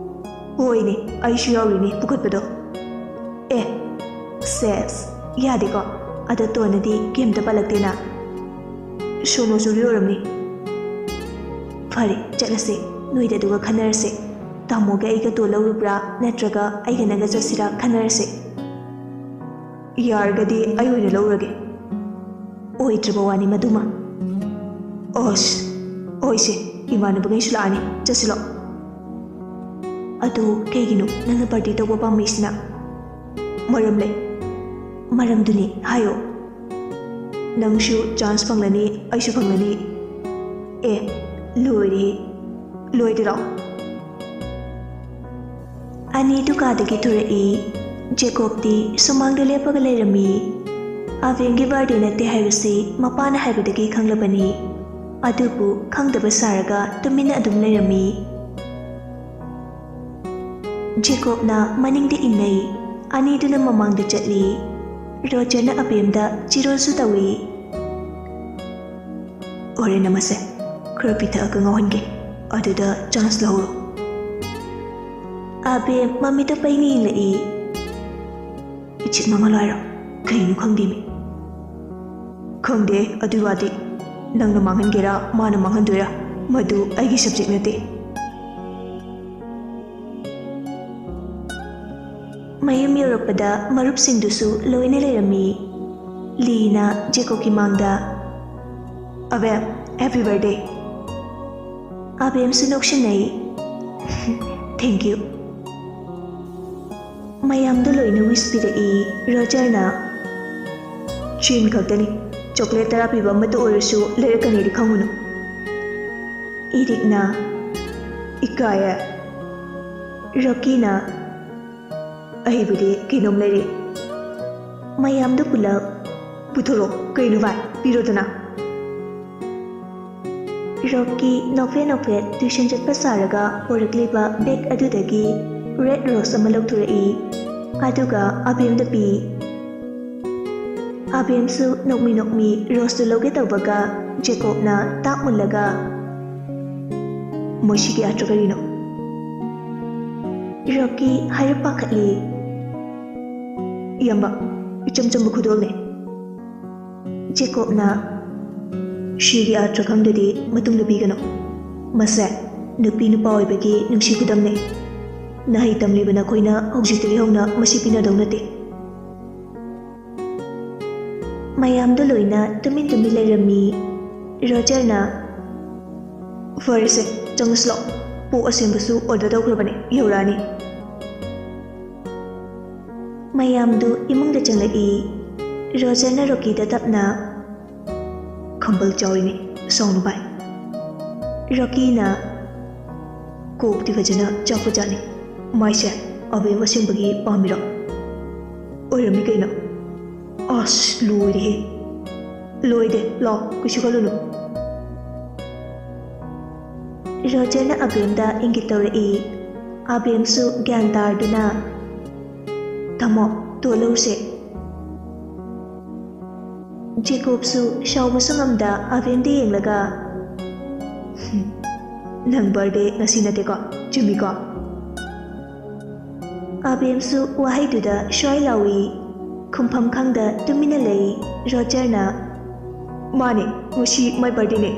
ꯍꯣꯏꯅꯦ, ꯑꯩꯁꯨ ꯌꯥꯎꯔꯤꯅꯦ ꯄꯨꯈꯠꯄꯗꯣ꯫ ꯑꯦ, ꯁꯦꯁ, ꯌꯥꯗꯦꯀꯣ꯫ ꯑꯗꯣ ꯇꯣꯟꯅꯗꯤ ꯀꯩꯝꯇ ꯄꯜꯂꯛꯇꯦꯅ꯫ ꯁꯣꯅꯣ ꯆꯨꯔꯤ ꯑꯣꯏꯔꯝꯅꯤ꯫ ꯐꯔꯦ, ꯆꯠꯂꯁꯦ꯫ ꯅꯣꯏꯗ ꯑꯗꯨꯒ ꯈꯟꯅꯔꯁꯦ꯫ ꯇꯥꯃꯣꯒ ꯑꯩꯒ ꯇꯣꯟ ꯂꯧꯔꯨꯕ꯭ꯔꯥ, ꯅꯠꯇ꯭ꯔꯒ ꯑꯩꯒ ꯅꯪꯒ ꯆꯠꯁꯤꯔꯥ ꯈꯟꯅꯔꯁꯦ꯫ ꯌꯥꯔꯒꯗꯤ ꯑꯩ ꯑꯣꯏꯅ ꯂꯧꯔꯒꯦ꯫ ꯑꯣꯏꯗ꯭ꯔꯕ ꯋꯥꯅꯤ ꯃꯗꯨꯃ꯫ ꯑꯁ, ꯍꯣꯏꯁꯦ, ꯏꯃꯥꯟꯅꯕꯈꯩꯁꯨ ꯂꯥꯛꯑꯅꯤ, ꯆꯠꯁꯤꯂꯣ꯫ ꯑꯗꯨ ꯀꯩꯒꯤꯅꯣ ꯅꯪꯅ ꯄꯥꯔꯇꯤ ꯇꯧꯕ ꯄꯥꯝꯃꯤꯁꯤꯅ? ꯃꯔꯝ ꯂꯩ꯫ ꯃꯔꯝꯗꯨꯅꯤ ꯍꯥꯏꯌꯣ꯫ ꯅꯪꯁꯨ ꯆꯥꯟꯁ ꯐꯪꯂꯅꯤ, ꯑꯩꯁꯨ ꯐꯪꯂꯅꯤ꯫ ꯑꯦ, ꯂꯣꯏꯔꯦ꯫ ꯂꯣꯏꯗꯦꯔꯣ? ꯑꯅꯤꯗꯨ ꯀꯥꯗꯒꯤ ꯊꯣꯔꯛꯏ꯫ ꯖꯦꯀꯣꯕꯇꯤ ꯁꯨꯃꯥꯡꯗ ꯂꯦꯞꯄꯒ ꯂꯩꯔꯝꯃꯤ꯫ ꯑꯕꯦꯝꯒꯤ ꯕꯥꯔꯗꯦ ꯅꯠꯇꯦ ꯍꯥꯏꯕꯁꯤ ꯃꯄꯥꯅ ꯍꯥꯏꯕꯗꯒꯤ ꯈꯪꯂꯕꯅꯤ꯫ ꯑꯗꯨꯕꯨ ꯈꯪꯗꯕ ꯁꯥꯔꯒ ꯇꯨꯃꯤꯟꯅ ꯑꯗꯨꯝ ꯂꯩꯔꯝꯃꯤ꯫ ꯖꯦꯀꯣꯕꯅ ꯃꯅꯤꯡꯗ ꯏꯟꯅꯩ꯫ ꯑꯅꯤꯗꯨꯅ ꯃꯃꯥꯡꯗ ꯆꯠꯂꯤ꯫ ꯔꯣꯖꯔꯅ ꯑꯕꯦꯝꯗ ꯆꯤꯔꯣꯜꯁꯨ ꯇꯧꯏ꯫ ꯍꯣꯔꯦꯟ ꯑꯃꯁꯦ ꯈꯔ ꯄꯤꯊꯛꯑꯒ ꯉꯥꯎꯍꯟꯒꯦ, ꯑꯗꯨꯗ ꯆꯥꯟꯁ ꯂꯧꯍꯧꯔꯣ꯫ ꯑꯕꯦꯝ ꯃꯃꯤꯠꯇ ꯄꯩꯅ ꯌꯦꯡꯂꯛꯏ꯫ ꯏꯆꯤꯠ ꯃꯉꯥ ꯂꯥꯏꯔꯣ? ꯀꯩꯅꯣ ꯈꯪꯗꯦꯃꯤ꯫ ꯈꯪꯗꯦ ꯑꯗꯨꯏ ꯋꯥꯗꯤ꯫ ꯅꯪꯅ ꯃꯥꯡꯍꯟꯒꯦꯔꯥ, ꯃꯥꯅ ꯃꯥꯡꯍꯟꯗꯣꯏꯔꯥ, ꯃꯗꯨ ꯑꯩꯒꯤ ꯁꯕꯖꯦꯛ ꯅꯠꯇꯦ꯫ ꯃꯌꯨꯝ ꯌꯧꯔꯛꯄꯗ ꯃꯔꯨꯞꯁꯤꯡꯗꯨꯁꯨ ꯂꯣꯏꯅ ꯂꯩꯔꯝꯃꯤ꯫ ꯂꯤꯅ ꯖꯦꯀꯣꯕꯀꯤ ꯃꯥꯡꯗ, "ꯑꯕꯦꯝ, happy birthday!" ꯑꯕꯦꯝꯁꯨ ꯅꯣꯛꯁꯤꯟꯅꯩ꯫ "Thank you." ꯃꯌꯥꯝꯗꯣ ꯂꯣꯏꯅ wish ꯄꯤꯔꯛꯏ ꯔꯣꯖꯔꯅ꯫ "ꯆꯤꯟ ꯈꯛꯇꯅꯤ, chocolate ꯇꯔꯥ ꯄꯤꯕ ꯑꯃꯠꯇ ꯑꯣꯏꯔꯁꯨ ꯂꯩꯔꯛꯀꯅꯤꯗꯤ ꯈꯪꯉꯨꯅꯨ꯫" ꯏꯔꯤꯛꯅ, "ꯏꯀꯥꯏꯌꯦ꯫" ꯔꯣꯀꯤꯅ, "ꯑꯩꯕꯨꯗꯤ ꯀꯩꯅꯣꯝ ꯂꯩꯔꯦ꯫" ꯃꯌꯥꯝꯗꯨ ꯄꯨꯂꯞ, "ꯄꯨꯊꯣꯔꯛꯑꯣ, ꯀꯩꯅꯣ ꯚꯥꯏ, ꯄꯤꯔꯣꯗꯅ꯫" ꯔꯣꯀꯤ ꯅꯣꯛꯐꯦꯠ ꯅꯣꯛꯐꯦꯠ tuition ꯆꯠꯄ ꯁꯥꯔꯒ ꯄꯣꯔꯛꯂꯤꯕ bag ꯑꯗꯨꯗꯒꯤ red rose ꯑꯃ ꯂꯧꯊꯣꯔꯛꯏ, ꯑꯗꯨꯒ ꯑꯕꯦꯝꯗ ꯄꯤ꯫ ꯑꯕꯦꯝꯁꯨ ꯅꯣꯛꯃꯤ ꯅꯣꯛꯃꯤ roseꯇꯨ ꯂꯧꯒꯦ ꯇꯧꯕꯒ ꯖꯦꯀꯣꯕꯅ ꯇꯥꯛ ꯃꯨꯜꯂꯒ, "ꯃꯁꯤꯒꯤ ꯑꯥꯔꯊ ꯀꯔꯤꯅꯣ?" ꯔꯣꯀꯤ ꯍꯥꯏꯔꯞ ꯄꯥꯈꯠꯂꯤ꯫ "ꯏꯌꯥꯝꯕ, ꯏꯆꯝ ꯆꯝꯕ ꯈꯨꯗꯣꯜꯅꯦ꯫" ꯖꯦꯀꯣꯕꯅ, "ꯁꯤꯒꯤ ꯑꯥꯔꯊ ꯈꯪꯗ꯭ꯔꯗꯤ ꯃꯇꯨꯡꯗ ꯄꯤꯒꯅꯨ꯫ ꯃꯁꯦ ꯅꯨꯄꯤ ꯅꯨꯄꯥ ꯑꯣꯏꯕꯒꯤ ꯅꯨꯡꯁꯤ ꯈꯨꯗꯝꯅꯦ꯫ ꯅꯍꯩ ꯇꯝꯂꯤꯕ ꯅꯈꯣꯏꯅ ꯍꯧꯖꯤꯛꯇꯒꯤ ꯍꯧꯅ ꯃꯁꯤ ꯄꯤꯅꯗꯧ ꯅꯠꯇꯦ꯫" ꯃꯌꯥꯝꯗꯣ ꯂꯣꯏꯅ ꯇꯨꯃꯤꯟ ꯇꯨꯃꯤꯟ ꯂꯩꯔꯝꯃꯤ꯫ ꯔꯣꯖꯔꯅ, "ꯐꯔꯦꯁꯦ, ꯆꯪꯉꯁꯤ ꯂꯥꯛꯑꯣ꯫ ꯄꯣꯛ ꯑꯁꯦꯡꯕꯁꯨ order ꯇꯧꯈ꯭ꯔꯕꯅꯦ, ꯌꯧꯔꯛꯑꯅꯤ꯫" ꯃꯌꯥꯝꯗꯨ ꯏꯃꯨꯡꯗ ꯆꯪꯂꯛꯏ꯫ ꯔꯣꯖꯔꯅ ꯔꯣꯀꯤꯗ ꯇꯞꯅ, "ꯈꯝꯕꯜ ꯆꯥꯎꯔꯤꯅꯦ, ꯁꯥꯎꯅꯨ ꯚꯥꯏ꯫" ꯔꯣꯀꯤꯅ, "ꯀꯣꯛꯇꯤ ꯐꯖꯅ ꯆꯥꯛꯄꯖꯥꯠꯅꯤ꯫ ꯃꯥꯏꯁꯦ ꯑꯕꯦꯝ ꯑꯁꯦꯡꯕꯒꯤ ꯄꯥꯝꯃꯤꯔꯣ?" "ꯑꯣꯏꯔꯝꯃꯤ ꯀꯩꯅꯣ꯫" "ꯑꯁ, ꯂꯣꯏꯔꯦꯍꯦ꯫" "ꯂꯣꯏꯗꯦ, ꯂꯥꯎ, ꯀꯩꯁꯨ ꯈꯜꯂꯨꯅꯨ꯫" ꯔꯣꯖꯔꯅ ꯑꯕꯦꯝꯗ ꯏꯪꯒꯤꯠ ꯇꯧꯔꯛꯏ꯫ ꯑꯕꯦꯝꯁꯨ ꯒ꯭ꯌꯥꯟ ꯇꯥꯔꯗꯨꯅ, "ꯇꯥꯃꯣ, ꯇꯣꯠꯂꯧꯁꯦ꯫" ꯖꯦꯀꯣꯕꯁꯨ ꯁꯥꯎꯕꯁꯨ ꯉꯝꯗ ꯑꯕꯦꯝꯗ ꯌꯦꯡꯂꯒ, "ꯍꯨꯝ, ꯅꯪ birthday ꯉꯁꯤ ꯅꯠꯇꯦꯀꯣ? ꯆꯨꯝꯃꯤꯀꯣ?" ꯑꯕꯦꯝꯁꯨ ꯋꯥꯍꯩꯗꯨꯗ ꯁ꯭ꯋꯥꯏ ꯂꯥꯎꯏ꯫ ꯈꯨꯝꯐꯝ ꯈꯪꯗ ꯇꯨꯃꯤꯟꯅ ꯂꯩ꯫ ꯔꯣꯖꯔꯅ, "ꯃꯥꯅꯦ, ꯉꯁꯤ my birthdayꯅꯦ꯫"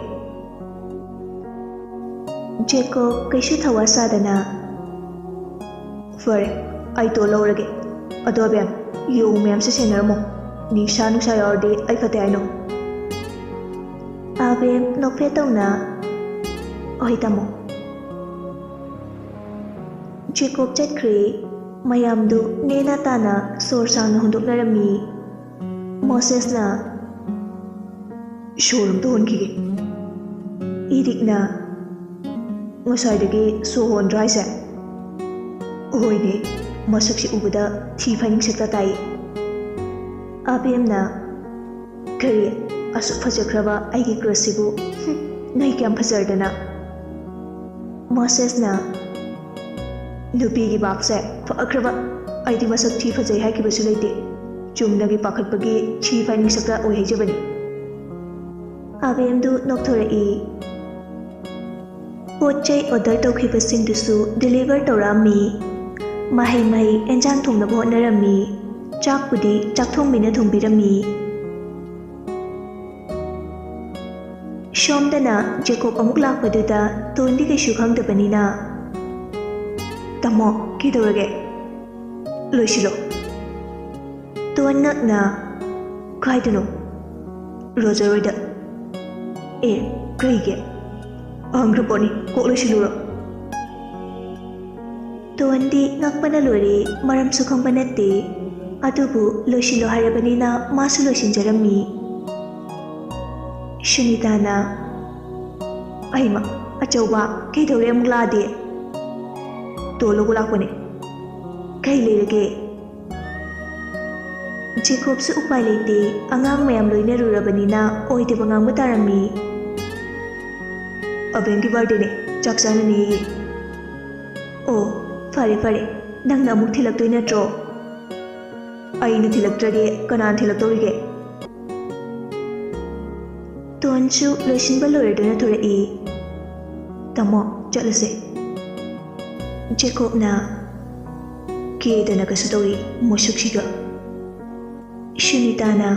ꯖꯦꯀꯣꯕ ꯀꯩꯁꯨ ꯊꯧꯋꯥ ꯁꯥꯗꯅ, "ꯐꯔꯦ, ꯑꯩ ꯇꯣꯠ ꯂꯧꯔꯒꯦ꯫ ꯑꯗꯣ ꯑꯕꯦꯝ, ꯌꯣꯡ ꯃꯌꯥꯝꯁꯦ ꯁꯦꯟꯅꯔꯝꯃꯣ꯫ ꯅꯤꯁꯥ ꯅꯨꯡꯁꯥ ꯌꯥꯎꯔꯗꯤ ꯑꯩ ꯐꯠꯇꯦ ꯍꯥꯏꯅꯣ? ꯑꯥꯕꯦꯝ ꯅꯣꯛꯐꯦꯠ ꯇꯧꯅ, "ꯍꯣꯏ ꯇꯥꯃꯣ"꯫ ꯖꯦꯀꯣꯕ ꯆꯠꯈ꯭ꯔꯦ꯫ ꯃꯌꯥꯝꯗꯨ ꯅꯦꯅꯥ ꯇꯥꯅ ꯁꯣꯔ ꯁꯥꯡꯅ ꯍꯣꯟꯗꯣꯛꯅꯔꯝꯃꯤ꯫ ꯃꯣꯁꯦꯁꯅ, "ꯁꯣꯔ ꯑꯝꯇ ꯍꯣꯟꯈꯤꯒꯦ"꯫ ꯏꯔꯤꯛꯅ, "ꯉꯁꯥꯏꯗꯒꯤ ꯁꯣꯔ ꯍꯣꯟꯗ꯭ꯔꯥ ꯍꯥꯏꯁꯦ?" "ꯍꯣꯏꯅꯦ, ꯃꯁꯛꯁꯤ ꯎꯕꯗ ꯊꯤ ꯐꯥꯏꯅꯤꯡꯁꯛꯇ ꯇꯥꯏ"꯫ ꯑꯥꯕꯦꯝꯅ, "ꯀꯔꯤ, ꯑꯁꯨꯛ ꯐꯖꯈ꯭ꯔꯕ ꯑꯩꯒꯤ ꯀ꯭ꯔꯁꯁꯤꯕꯨ? ꯍꯨꯝ, ꯅꯩ ꯀꯌꯥꯝ ꯐꯖꯔꯗꯅ"꯫ ꯃꯣꯁꯦꯁꯅ, "ꯅꯨꯄꯤꯒꯤ ꯕꯥꯞꯁꯦ ꯐꯈ꯭ꯔꯕ꯫ ꯑꯩꯗꯤ ꯃꯁꯛ ꯊꯤ ꯐꯖꯩ ꯍꯥꯏꯈꯤꯕꯁꯨ ꯂꯩꯇꯦ꯫ ꯆꯨꯝꯅꯒꯤ ꯄꯥꯈꯠꯄꯒꯤ ꯊꯤ ꯐꯥꯏꯅꯤꯡꯁꯛꯇ ꯑꯣꯏ ꯍꯥꯏꯖꯕꯅꯤ"꯫ ꯑꯥꯕꯦꯝꯗꯨ ꯅꯣꯛꯊꯣꯔꯛꯏ꯫ ꯄꯣꯠ ꯆꯩ ꯑꯣꯔꯗꯔ ꯇꯧꯈꯤꯕꯁꯤꯡꯗꯨꯁꯨ ꯗꯤꯂꯤꯚꯔ ꯇꯧꯔꯛꯑꯝꯃꯤ꯫ ꯃꯍꯩ ꯃꯍꯩ ꯑꯦꯟꯖꯥꯡ ꯊꯣꯡꯅꯕ ꯍꯣꯠꯅꯔꯝꯃꯤ꯫ ꯆꯥꯛꯄꯨꯗꯤ ꯆꯥꯛꯊꯣꯡꯕꯤꯅ ꯊꯣꯡꯕꯤꯔꯝꯃꯤ꯫ ꯁꯣꯝꯗꯅ ꯖꯦꯀꯣꯕ ꯑꯃꯨꯛ ꯂꯥꯛꯄꯗꯨꯗ ꯇꯣꯟꯗꯤ ꯀꯩꯁꯨ ꯈꯪꯗꯕꯅꯤꯅ, "ꯇꯥꯃꯣ, ꯀꯩꯗꯧꯔꯒꯦ? ꯂꯣꯏꯁꯤꯜꯂꯣ"꯫ ꯇꯣꯟ ꯉꯛꯅ, "ꯀꯥꯏꯗꯅꯣ?" "ꯔꯣꯖꯔ ꯍꯣꯏꯗ"꯫ "ꯑꯦ, ꯀꯩꯒꯤ? ꯍꯪꯈ꯭ꯔ ꯄꯣꯠꯅꯤ, ꯀꯣꯛ ꯂꯣꯏꯁꯤꯜꯂꯨꯔꯣ"꯫ ꯇꯣꯟꯗꯤ ꯉꯛꯄꯅ ꯂꯣꯏꯔꯦ, ꯃꯔꯝꯁꯨ ꯈꯪꯕ ꯅꯠꯇꯦ꯫ ꯑꯗꯨꯕꯨ ꯂꯣꯏꯁꯤꯜꯂꯣ ꯍꯥꯏꯔꯕꯅꯤꯅ ꯃꯥꯁꯨ ꯂꯣꯏꯁꯤꯟꯖꯔꯝꯃꯤ꯫ ꯁꯨꯅꯤꯇꯥꯅ, "ꯑꯩꯃ, ꯑꯆꯧꯕ, ꯀꯩꯗꯧꯔꯦ ꯑꯃꯨꯛ ꯂꯥꯛꯑꯗꯤ?" "ꯇꯣꯟ ꯂꯧꯕ ꯂꯥꯛꯄꯅꯦ"꯫ "ꯀꯩ ꯂꯩꯔꯒꯦ?" ꯖꯦꯀꯣꯕꯁꯨ ꯎꯄꯥꯏ ꯂꯩꯇꯦ, ꯑꯉꯥꯡ ꯃꯌꯥꯝ ꯂꯣꯏꯅꯔꯨꯔꯕꯅꯤꯅ ꯑꯣꯏꯗꯕ ꯉꯥꯡꯕ ꯇꯥꯔꯝꯃꯤ꯫ "ꯑꯕꯦꯝꯒꯤ ꯕꯥꯔꯗꯦꯅꯦ, ꯆꯥꯛ ꯆꯥꯅꯅꯦꯌꯦ"꯫ "ꯑꯣ, ꯐꯔꯦ ꯐꯔꯦ, ꯅꯪꯅ ꯑꯃꯨꯛ ꯊꯤꯜꯂꯛꯇꯣꯏ ꯅꯠꯇ꯭ꯔꯣ?" "ꯑꯩꯅ ꯊꯤꯜꯂꯛꯇ꯭ꯔꯗꯤ ꯀꯅꯥꯅ ꯊꯤꯜꯂꯛꯇꯧꯔꯤꯒꯦ?" ꯇꯣꯟꯁꯨ ꯂꯣꯏꯁꯤꯟꯕ ꯂꯣꯏꯔꯗꯨꯅ ꯊꯣꯔꯛꯏ꯫ "ꯇꯥꯃꯣ, ꯆꯠꯂꯁꯦ"꯫ ꯖꯦꯀꯣꯕꯅ, "ꯀꯦꯗꯅꯒꯁꯨ ꯇꯧꯔꯤ ꯃꯁꯛꯁꯤꯒ"꯫ ꯁꯨꯅꯤꯇꯥꯅ,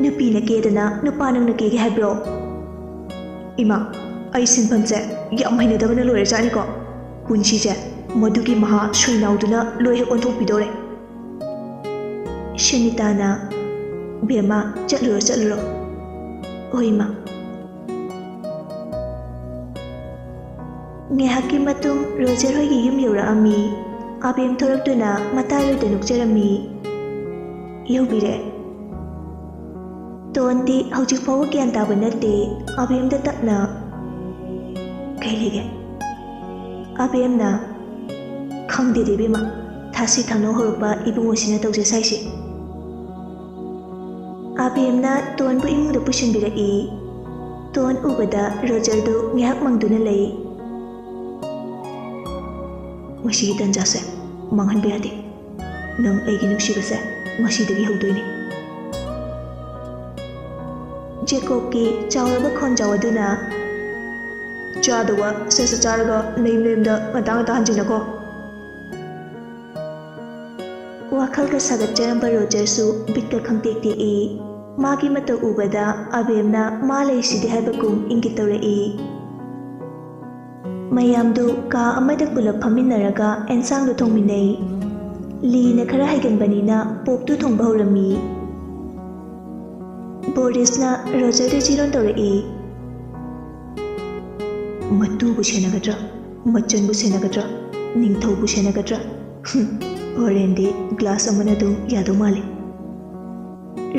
"ꯅꯨꯄꯤꯅ ꯀꯦꯗꯅ ꯅꯨꯄꯥ ꯅꯪꯅ ꯀꯦꯒꯦ ꯍꯥꯏꯕ꯭ꯔꯣ? ꯏꯃꯥ, ꯑꯩ ꯁꯤꯟꯐꯝꯁꯦ ꯌꯥꯝ ꯍꯩꯅꯗꯕꯅ ꯂꯣꯏꯔꯖꯥꯠꯅꯤꯀꯣ꯫ ꯄꯨꯟꯁꯤꯁꯦ ꯃꯗꯨꯒꯤ ꯃꯍꯥ ꯁꯣꯏꯅꯥꯎꯗꯨꯅ ꯂꯣꯏ ꯍꯦꯛ ꯑꯣꯟꯊꯣꯛꯄꯤꯗꯧꯔꯦ"꯫ ꯁꯨꯅꯤꯇꯥꯅ, "ꯕꯦꯝꯃ, ꯆꯠꯂꯨꯔꯣ, ꯆꯠꯂꯨꯔꯣ꯫" "ꯍꯣꯏ, ꯏꯃꯥ꯫" ꯉꯥꯏꯍꯥꯛꯀꯤ ꯃꯇꯨꯡ ꯔꯣꯖꯔ ꯍꯣꯏꯒꯤ ꯌꯨꯝ ꯌꯧꯔꯛꯑꯝꯃꯤ꯫ ꯑꯕꯦꯝ ꯊꯣꯔꯛꯇꯨꯅ ꯃꯇꯥꯏꯔꯣꯏꯗ ꯅꯣꯛꯆꯔꯝꯃꯤ꯫ ꯌꯧꯕꯤꯔꯦ꯫ ꯇꯣꯟꯗꯤ ꯍꯧꯖꯤꯛ ꯐꯥꯎꯕ ꯒ꯭ꯌꯥꯟ ꯇꯥꯕ ꯅꯠꯇꯦ꯫ ꯑꯕꯦꯝꯗ ꯇꯞꯅ, "ꯀꯩ ꯂꯩꯒꯦ?" ꯑꯕꯦꯝꯅ, "ꯈꯪꯗꯦꯗ ꯏꯕꯦꯝꯃ, ꯊꯥꯁꯤ ꯊꯪꯅꯧ ꯍꯧꯔꯛꯄ ꯏꯕꯨꯡꯉꯣꯁꯤꯅ ꯇꯧꯖ ꯁꯥꯏꯁꯦ꯫" ꯑꯕꯦꯝꯅ ꯇꯣꯟꯕꯨ ꯏꯃꯨꯡꯗ ꯄꯨꯁꯤꯟꯕꯤꯔꯛꯏ꯫ ꯇꯣꯟ ꯎꯕꯗ ꯔꯣꯖꯔꯗꯨ ꯉꯥꯏꯍꯥꯛ ꯃꯪꯗꯨꯅ ꯂꯩ꯫ "ꯃꯁꯤꯒꯤ ꯇꯟꯖꯥꯁꯦ ꯃꯥꯡꯍꯟꯕ ꯌꯥꯗꯦ꯫ ꯅꯪ ꯑꯩꯒꯤ ꯅꯨꯡꯁꯤꯕꯁꯦ ꯉꯁꯤꯗꯒꯤ ꯍꯧꯗꯣꯏꯅꯤ꯫" ꯖꯦꯀꯣꯕꯀꯤ ꯆꯥꯎꯔꯕ ꯈꯣꯟꯖꯥꯎ ꯑꯗꯨꯅ, "ꯆꯥꯗꯧꯕ ꯁꯠ ꯁꯠ ꯆꯥꯔꯒ ꯅꯌꯨꯝ ꯅꯌꯨꯝꯗ ꯉꯟꯇꯥ ꯉꯟꯇꯥ ꯍꯟꯖꯤꯜꯂꯀꯣ꯫" ꯋꯥꯈꯜꯒ ꯁꯥꯒꯠꯆꯔꯝꯕ ꯔꯣꯖꯔꯁꯨ ꯕꯤꯠꯀ ꯈꯪꯇꯦꯛ ꯇꯦꯛꯏ꯫ ꯃꯥꯒꯤ ꯃꯇꯧ ꯎꯕꯗ ꯑꯕꯦꯝꯅ ꯃꯥ ꯂꯩꯁꯤꯗꯤ ꯍꯥꯏꯕꯒꯨꯝ ꯏꯪꯒꯤꯠ ꯇꯧꯔꯛꯏ꯫ ꯃꯌꯥꯝꯗꯨ ꯀꯥ ꯑꯃꯗ ꯄꯨꯂꯞ ꯐꯝꯃꯤꯟꯅꯔꯒ ꯑꯦꯟꯁꯥꯡꯗꯨ ꯊꯣꯡꯃꯤꯟꯅꯩ꯫ ꯂꯤꯅ ꯈꯔ ꯍꯩꯒꯟꯕꯅꯤꯅ ꯄꯣꯛꯇꯨ ꯊꯣꯡꯕ ꯍꯧꯔꯝꯃꯤ꯫ ꯕꯣꯔꯤꯁꯅ ꯔꯣꯖꯔꯗ ꯆꯤꯔꯣꯟ ꯇꯧꯔꯛꯏ꯫ "ꯃꯇꯨꯕꯨ ꯁꯦꯟꯅꯒꯗ꯭ꯔꯥ, ꯃꯆꯟꯕꯨ ꯁꯦꯟꯅꯒꯗ꯭ꯔꯥ, ꯅꯤꯡꯊꯧꯕꯨ ꯁꯦꯟꯅꯒꯗ꯭ꯔꯥ? ꯍꯨꯝ, ꯍꯣꯔꯦꯟꯗꯤ ꯒ꯭ꯂꯥꯁ ꯑꯃꯅ ꯑꯗꯨꯝ ꯌꯥꯗꯧ ꯃꯥꯜꯂꯤ꯫"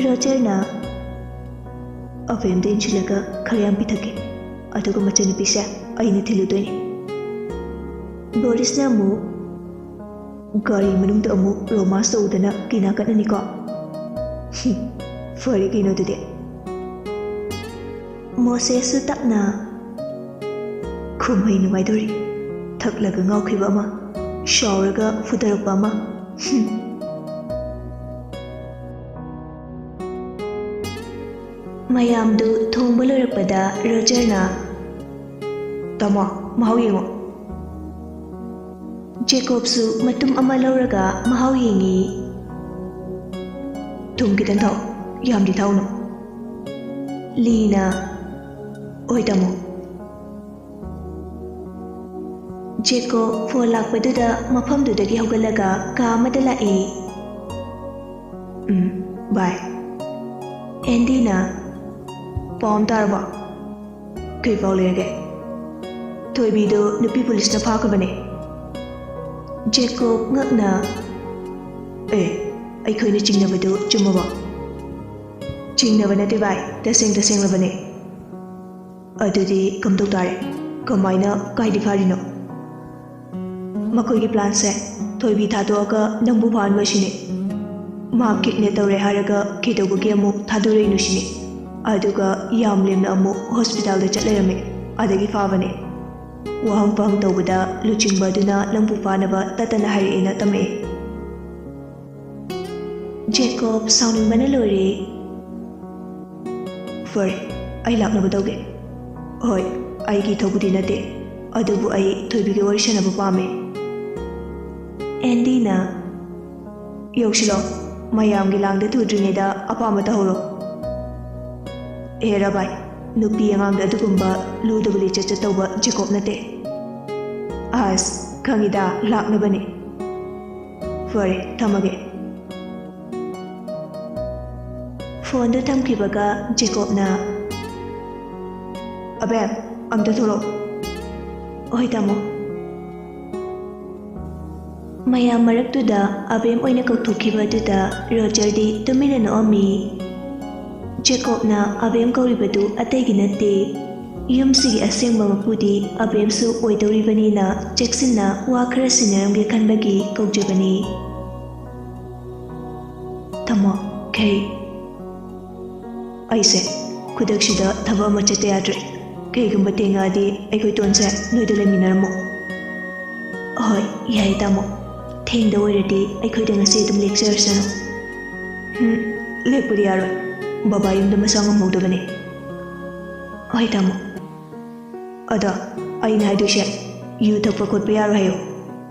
ꯔꯣꯖꯔꯅ, "ꯑꯕꯦꯝꯗ ꯏꯟꯁꯤꯜꯂꯒ ꯈꯔ ꯌꯥꯝ ꯄꯤꯊꯛꯀꯦ, ꯑꯗꯨꯒ ꯃꯆꯟꯅꯨꯄꯤꯁꯦ ꯑꯩꯅ ꯊꯤꯜꯂꯨꯗꯣꯏꯅꯤ꯫" ꯕꯣꯔꯤꯁꯅ ꯑꯃꯨꯛ, "ꯒꯥꯔꯤ ꯃꯅꯨꯡꯗ ꯑꯃꯨꯛ ꯔꯣꯃꯥꯟꯁ ꯇꯧꯗꯅ ꯀꯤꯅꯥ ꯀꯠꯅꯅꯤꯀꯣ꯫ ꯍꯨꯝ, ꯐꯔꯦ ꯀꯩꯅꯣ ꯑꯗꯨꯗꯤ꯫" ꯃꯣꯁꯦꯁꯁꯨ ꯇꯞꯅ, "ꯀꯨꯝꯍꯩ ꯅꯨꯡꯉꯥꯏꯗꯣꯔꯤ꯫ ꯊꯛꯂꯒ ꯉꯥꯎꯈꯤꯕ ꯑꯃ, ꯁꯥꯎꯔꯒ ꯐꯨꯊꯔꯛꯄ ꯑꯃ꯫ ꯍꯨꯝ꯫" ꯃꯌꯥꯝꯗꯨ ꯊꯣꯡꯕ ꯂꯣꯏꯔꯛꯄꯗ ꯔꯣꯖꯔꯅ, "ꯇꯥꯃꯣ, ꯃꯍꯥꯎ ꯌꯦꯡꯉꯣ꯫" ꯖꯦꯀꯣꯕꯁꯨ ꯃꯇꯨꯝ ꯑꯃ ꯂꯧꯔꯒ ꯃꯍꯥꯎ ꯌꯦꯡꯉꯤ꯫ "ꯊꯨꯝ ꯈꯤꯇꯪ ꯊꯥꯛꯑꯣ, ꯌꯥꯝꯗꯤ ꯊꯥꯛꯎꯅꯨ꯫" ꯂꯤꯅ, "ꯍꯣꯏ ꯇꯥꯃꯣ꯫" ꯖꯦꯀꯣꯕ ꯐꯣꯟ ꯂꯥꯛꯄꯗꯨꯗ ꯃꯐꯝꯗꯨꯗꯒꯤ ꯍꯧꯒꯠꯂꯒ ꯀꯥ ꯑꯃꯗ ꯂꯥꯛꯏ꯫ ꯚꯥꯏ, ꯑꯦꯟꯗꯤꯅ ꯄꯥꯎ ꯑꯃ ꯇꯥꯔꯕꯣ? ꯀꯩ ꯄꯥꯎ ꯂꯩꯔꯒꯦ? ꯊꯣꯏꯕꯤꯗꯨ ꯅꯨꯄꯤ ꯄꯨꯂꯤꯁꯅ ꯐꯥꯈ꯭ꯔꯕꯅꯦ꯫ ꯖꯦꯀꯣꯕ ꯉꯛꯅ, "ꯑꯦ, ꯑꯩꯈꯣꯏꯅ ꯆꯤꯡꯅꯕꯗꯨ ꯆꯨꯝꯃꯕꯣ?" "ꯆꯤꯡꯅꯕ ꯅꯠꯇꯦ ꯚꯥꯏ, ꯇꯁꯦꯡ ꯇꯁꯦꯡꯂꯕꯅꯦ꯫" "ꯑꯗꯨꯗꯤ ꯀꯝꯗꯧ ꯇꯥꯔꯦ? ꯀꯃꯥꯏꯅ, ꯀꯥꯏꯗꯤ ꯐꯥꯔꯤꯅꯣ?" "ꯃꯈꯣꯏꯒꯤ ꯄ꯭ꯂꯥꯟꯁꯦ ꯊꯣꯏꯕꯤ ꯊꯥꯗꯣꯛꯑꯒ ꯅꯪꯕꯨ ꯐꯥꯍꯟꯕ ꯁꯤꯅꯤ꯫ ꯃꯥ ꯀꯤꯗꯅꯦꯞ ꯇꯧꯔꯦ ꯍꯥꯏꯔꯒ ꯀꯩꯗꯧꯕꯒꯤ ꯑꯃꯨꯛ ꯊꯥꯗꯣꯔꯛꯏꯅꯣ ꯁꯤꯅꯤ꯫ ꯑꯗꯨꯒ ꯌꯥꯝ ꯂꯦꯝꯅ ꯑꯃꯨꯛ ꯍꯣꯁꯄꯤꯇꯥꯜꯗ ꯆꯠ ꯂꯩꯔꯝꯃꯦ, ꯑꯗꯒꯤ ꯐꯥꯕꯅꯦ꯫ ꯋꯥꯍꯪ ꯄꯥꯍꯪ ꯇꯧꯕꯗ ꯂꯨꯆꯤꯡꯕ ꯑꯗꯨꯅ ꯅꯪꯕꯨ ꯐꯥꯅꯕ ꯇꯠꯇꯅ ꯍꯥꯏꯔꯛꯑꯦꯅ ꯇꯝꯃꯛꯑꯦ꯫" ꯖꯦꯀꯣꯕ ꯁꯥꯎꯅꯤꯡꯕꯅ ꯂꯣꯏꯔꯦ꯫ "ꯐꯔꯦ, ꯑꯩ ꯂꯥꯛꯅꯕ ꯇꯧꯒꯦ꯫" "ꯍꯣꯏ, ꯑꯩꯒꯤ ꯏꯊꯧꯕꯨꯗꯤ ꯅꯠꯇꯦ, ꯑꯗꯨꯕꯨ ꯑꯩ ꯊꯣꯏꯕꯤꯒ ꯋꯥꯔꯤ ꯁꯥꯟꯅꯕ ꯄꯥꯝꯃꯦ꯫" ꯑꯦꯟꯗꯤꯅ, "ꯌꯧꯁꯤꯜꯂꯣ, ꯃꯌꯥꯝꯒꯤ ꯂꯥꯡꯗ ꯊꯨꯗ꯭ꯔꯤꯉꯩꯗ ꯑꯄꯥꯝꯕ ꯇꯧꯍꯧꯔꯣ꯫" "ꯑꯦ ꯔꯕꯥꯏ, ꯅꯨꯄꯤ ꯑꯉꯥꯡꯗ ꯑꯗꯨꯒꯨꯝꯕ ꯂꯨꯗꯕ ꯂꯤꯆꯠ ꯆꯠꯇꯧꯕ ꯖꯦꯀꯣꯕ ꯅꯠꯇꯦ꯫" "ꯑꯁ, ꯈꯪꯉꯤꯗ, ꯂꯥꯛꯅꯕꯅꯦ꯫ ꯐꯔꯦ, ꯊꯝꯃꯒꯦ꯫" ꯐꯣꯟꯗꯨ ꯊꯝꯈꯤꯕꯒ ꯖꯦꯀꯣꯕꯅ, "ꯑꯕꯦꯝ, ꯑꯝꯇ ꯊꯣꯛꯂꯛꯑꯣ꯫" "ꯍꯣꯏ, ꯇꯥꯃꯣ꯫" ꯃꯌꯥꯝ ꯃꯔꯛꯇꯨꯗ ꯑꯕꯦꯝ ꯑꯣꯏꯅ ꯀꯧꯊꯣꯛꯈꯤꯕ ꯑꯗꯨꯗ ꯔꯣꯖꯔꯗꯤ ꯇꯨꯃꯤꯟꯅ ꯅꯣꯛꯑꯝꯃꯤ꯫ ꯖꯦꯀꯣꯕꯅ ꯑꯕꯦꯝ ꯀꯧꯔꯤꯕꯗꯨ ꯑꯇꯩꯒꯤ ꯅꯠꯇꯦ, ꯌꯨꯝꯁꯤꯒꯤ ꯑꯁꯦꯡꯕ ꯃꯄꯨꯗꯤ ꯑꯕꯦꯝꯁꯨ ꯑꯣꯏꯗꯧꯔꯤꯕꯅꯤꯅ ꯆꯦꯛꯁꯤꯟꯅ ꯋꯥ ꯈꯔ ꯁꯤꯟꯅꯔꯝꯒꯦ ꯈꯟꯕꯒꯤ ꯀꯧꯖꯕꯅꯤ꯫ "ꯇꯥꯃꯣ, ꯈꯩ, ꯑꯩꯁꯦ ꯈꯨꯗꯛꯁꯤꯗ ꯊꯕꯛ ꯑꯃ ꯆꯠꯇ ꯌꯥꯗ꯭ꯔꯦ꯫ ꯀꯩꯒꯨꯝꯕ ꯊꯦꯡꯉꯛꯑꯗꯤ ꯑꯩꯈꯣꯏ ꯇꯣꯟꯁꯦ ꯅꯣꯏꯗ ꯂꯩꯃꯤꯟꯅꯔꯝꯃꯣ꯫" "ꯍꯣꯏ, ꯌꯥꯏ ꯇꯥꯃꯣ꯫ ꯊꯦꯡꯗ ꯑꯣꯏꯔꯗꯤ ꯑꯩꯈꯣꯏꯗ ꯉꯁꯤ ꯑꯗꯨꯝ ꯂꯦꯛꯆꯔꯁꯅꯨ꯫" "ꯎꯝ, ꯂꯦꯛꯄꯗꯤ ꯌꯥꯔꯣꯏ꯫ ꯕꯕꯥ ꯌꯨꯝꯗ ꯃꯁꯥ ꯉꯝꯍꯧꯗꯕꯅꯦ꯫" "ꯍꯣꯏ ꯇꯥꯃꯣ꯫" "ꯑꯗꯣ ꯑꯩꯅ ꯍꯥꯏꯗꯣꯏꯁꯦ, ꯌꯨ ꯊꯛꯄ ꯈꯣꯠꯄ ꯌꯥꯔꯣꯏ ꯍꯥꯏꯌꯣ꯫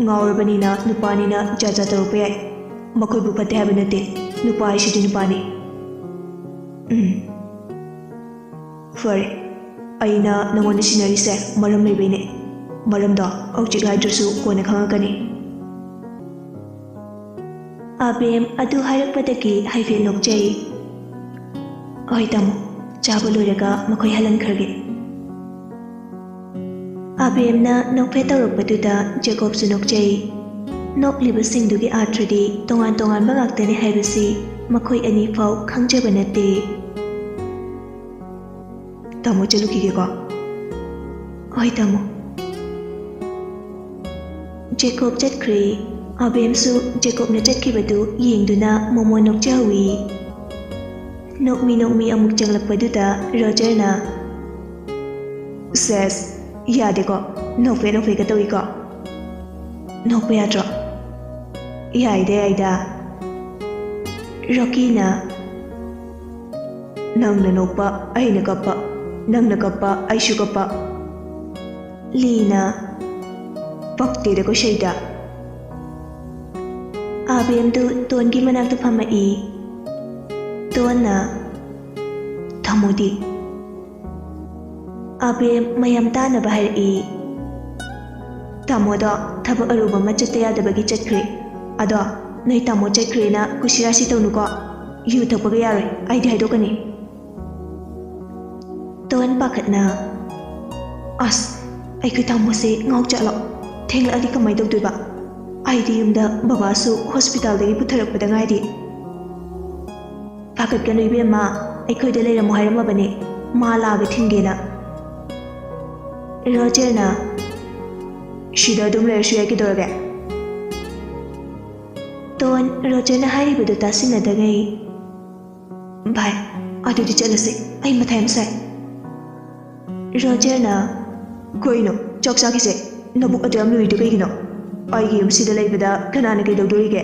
ꯉꯥꯎꯔꯕꯅꯤꯅ, ꯅꯨꯄꯥꯅꯤꯅ ꯖꯥꯠ ꯖꯥꯠ ꯇꯧꯔꯛꯄ ꯌꯥꯏ꯫ ꯃꯈꯣꯏꯕꯨ ꯐꯠꯇꯦ ꯍꯥꯏꯕ ꯅꯠꯇꯦ, ꯅꯨꯄꯥ ꯍꯥꯏꯁꯤꯗꯤ ꯅꯨꯄꯥꯅꯤ꯫" "ꯎꯝ, ꯐꯔꯦ꯫ ꯑꯩꯅ ꯅꯉꯣꯟꯗ ꯁꯤꯟꯅꯔꯤꯁꯦ ꯃꯔꯝ ꯂꯩꯕꯩꯅꯦ꯫ ꯃꯔꯝꯗꯣ ꯍꯧꯖꯤꯛ ꯍꯥꯏꯗ꯭ꯔꯁꯨ ꯀꯣꯟꯅ ꯈꯪꯉꯛꯀꯅꯤ꯫" ꯑꯕꯦꯝ ꯑꯗꯨ ꯍꯥꯏꯔꯛꯄꯗꯒꯤ ꯍꯥꯏꯐꯦꯠ ꯅꯣꯛꯆꯩ꯫ "ꯍꯣꯏ ꯇꯥꯃꯣ, ꯆꯥꯕ ꯂꯣꯏꯔꯒ ꯃꯈꯣꯏ ꯍꯜꯍꯟꯈ꯭ꯔꯒꯦ꯫" ꯑꯕꯦꯝꯅ ꯅꯣꯛꯐꯦꯠ ꯇꯧꯔꯛꯄꯗꯨꯗ ꯖꯦꯀꯣꯕꯁꯨ ꯅꯣꯛꯆꯩ꯫ ꯅꯣꯛꯂꯤꯕꯁꯤꯡꯗꯨꯒꯤ ꯑꯥꯔꯊꯗꯤ ꯇꯣꯉꯥꯟ ꯇꯣꯉꯥꯟꯕ ꯉꯥꯛꯇꯅꯤ ꯍꯥꯏꯕꯁꯤ ꯃꯈꯣꯏ ꯑꯅꯤ ꯐꯥꯎ ꯈꯪꯖꯕ ꯅꯠꯇꯦ꯫ "ꯇꯥꯃꯣ ꯆꯠꯂꯨꯈꯤꯒꯦꯀꯣ꯫" "ꯍꯣꯏ ꯇꯥꯃꯣ꯫" ꯖꯦꯀꯣꯕ ꯆꯠꯈ꯭ꯔꯦ꯫ ꯑꯕꯦꯝꯁꯨ ꯖꯦꯀꯣꯕꯅ ꯆꯠꯈꯤꯕꯗꯨ ꯌꯦꯡꯗꯨꯅ ꯃꯣꯃꯣꯟ ꯅꯣꯛꯆꯍꯧꯏ꯫ ꯅꯣꯛꯃꯤ ꯅꯣꯛꯃꯤ ꯑꯃꯨꯛ ꯆꯪꯂꯛꯄꯗꯨꯗ ꯔꯣꯖꯔꯅ, "ꯁꯦꯁ, ꯌꯥꯗꯦꯀꯣ, ꯅꯣꯛꯐꯦꯠ ꯅꯣꯛꯐꯦꯠꯀ ꯇꯧꯏꯀꯣ꯫ ꯅꯣꯛꯄ ꯌꯥꯗ꯭ꯔꯣ? ꯌꯥꯏꯗ ꯌꯥꯏꯗ꯫" ꯔꯣꯀꯤꯅ, "ꯅꯪꯅ ꯅꯣꯛꯄ ꯑꯩꯅ ꯀꯞꯄ, ꯅꯪꯅ ꯀꯞꯄ ꯑꯩꯁꯨ ꯀꯞꯄ꯫" ꯂꯤꯅ, "ꯄꯛꯇꯦꯗ ꯀꯣ ꯁꯩꯗ꯫" ꯑꯕꯦꯝꯗꯨ ꯇꯣꯟꯒꯤ ꯃꯅꯥꯛꯇ ꯐꯝꯃꯛꯏ꯫ ꯇꯣꯟꯅ, "ꯊꯝꯃꯣꯗꯤ?" ꯑꯕꯦꯝ ꯃꯌꯥꯝ ꯇꯥꯅꯕ ꯍꯥꯏꯔꯛꯏ꯫ "ꯇꯥꯃꯣꯗꯣ ꯊꯕꯛ ꯑꯔꯨꯕ ꯑꯃ ꯆꯠꯇ ꯌꯥꯗꯕꯒꯤ ꯆꯠꯈ꯭ꯔꯦ꯫ ꯑꯗꯣ ꯅꯣꯏ ꯇꯥꯃꯣ ꯆꯠꯈ꯭ꯔꯦꯅ ꯀꯨꯁꯤꯔꯥꯁꯤ ꯇꯧꯅꯨꯀꯣ꯫ ꯌꯨ ꯊꯛꯄꯒ ꯌꯥꯔꯣꯏ, ꯑꯩꯗꯤ ꯍꯥꯏꯗꯣꯛꯀꯅꯤ꯫" ꯇꯣꯟ ꯄꯥꯈꯠꯅ, "ꯑꯁ, ꯑꯩꯈꯣꯏ ꯇꯥꯃꯣꯁꯦ ꯉꯥꯎ ꯆꯠꯂꯣ꯫ ꯊꯦꯡꯂꯛꯑꯗꯤ ꯀꯃꯥꯏ ꯇꯧꯗꯣꯏꯕ? ꯑꯩꯗꯤ ꯌꯨꯝꯗ ꯕꯕꯥꯁꯨ ꯍꯣꯁꯄꯤꯇꯥꯜꯗꯒꯤ ꯄꯨꯊꯔꯛꯄꯗ ꯉꯥꯏꯔꯤ꯫" "ꯄꯥꯈꯠꯀꯅꯨ ꯏꯕꯦꯝꯃ, ꯑꯩꯈꯣꯏꯗ ꯂꯩꯔꯝꯃꯣ ꯍꯥꯏꯔꯝꯃꯕꯅꯦ, ꯃꯥ ꯂꯥꯛꯑꯒ ꯊꯤꯟꯒꯦꯅ꯫" ꯔꯣꯖꯔꯅ, "ꯁꯤꯗ ꯑꯗꯨꯝ ꯂꯩꯔꯁꯨ ꯌꯥꯏ, ꯀꯩꯗꯧꯔꯒꯦ?" ꯇꯣꯟ ꯔꯣꯖꯔꯅ ꯍꯥꯏꯔꯤꯕꯗꯨ ꯇꯥꯁꯤꯟꯅꯗꯉꯩ, "ꯚꯥꯏ, ꯑꯗꯨꯗꯤ ꯆꯠꯂꯁꯤ, ꯑꯩ ꯃꯊꯥ ꯌꯥꯝ ꯁꯥꯏ꯫" ꯔꯣꯖꯔꯅ, "ꯀꯩꯅꯣ, ꯆꯥꯛ ꯆꯥꯈꯤꯁꯦ, ꯅꯕꯨꯛ ꯑꯗꯨ ꯌꯥꯝ ꯂꯨꯏꯗꯨ ꯀꯩꯒꯤꯅꯣ? ꯑꯩꯒꯤ ꯌꯨꯝꯁꯤꯗ ꯂꯩꯕꯗ ꯀꯅꯥꯅ ꯀꯩꯗꯧꯗꯣꯔꯤꯒꯦ?"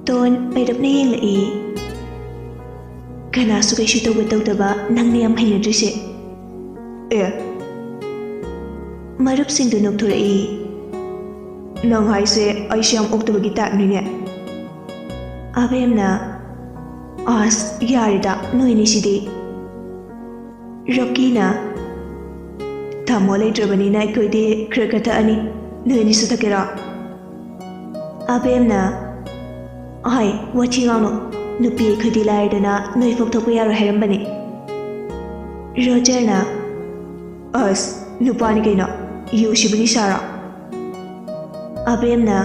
ꯇꯣꯟ ꯄꯩꯔꯞꯅ ꯌꯦꯡꯂꯛꯏ꯫ "ꯀꯅꯥꯁꯨ ꯀꯩꯁꯨ ꯇꯧꯕ ꯇꯧꯗꯕ ꯅꯪꯅ ꯌꯥꯝ ꯍꯩꯅꯗ꯭ꯔꯤꯁꯦ꯫" "ꯑꯦ?" ꯃꯔꯨꯞꯁꯤꯡꯗꯨ ꯅꯣꯛꯊꯣꯔꯛꯏ꯫ "ꯅꯪ ꯍꯥꯏꯁꯦ ꯑꯩꯁꯦ ꯌꯥꯝ ꯑꯣꯛꯇꯕꯒꯤ ꯇꯥꯏꯞꯅꯤꯅꯦ?" ꯑꯕꯦꯝꯅ, "ꯑꯁ, ꯌꯥꯔꯦꯗ, ꯅꯣꯏꯅꯤꯁꯤꯗꯤ꯫" ꯔꯣꯀꯤꯅ, "ꯇꯥꯃꯣ ꯂꯩꯇ꯭ꯔꯕꯅꯤꯅ ꯑꯩꯈꯣꯏꯗꯤ ꯈꯔ ꯈꯔ ꯊꯛꯑꯅꯤ, ꯅꯣꯏ ꯑꯅꯤꯁꯨ ꯊꯛꯀꯦꯔꯣ?" ꯑꯕꯦꯝꯅ, "ꯍꯥꯏ, ꯋꯥꯊꯤ ꯉꯥꯡꯅꯨ꯫ ꯅꯨꯄꯤ ꯑꯩꯈꯣꯏꯗꯤ ꯂꯥꯏꯔꯗꯅ ꯅꯣꯏ ꯐꯥꯎ ꯊꯛꯄ ꯌꯥꯔꯣꯏ ꯍꯥꯏꯔꯝꯕꯅꯤ꯫" ꯔꯣꯖꯔꯅ, "ꯑꯁ, ꯅꯨꯄꯥꯅꯤ ꯀꯩꯅꯣ, ꯌꯨꯁꯤꯕꯨ ꯅꯤꯁꯥꯔꯣ?" ꯑꯕꯦꯝꯅ,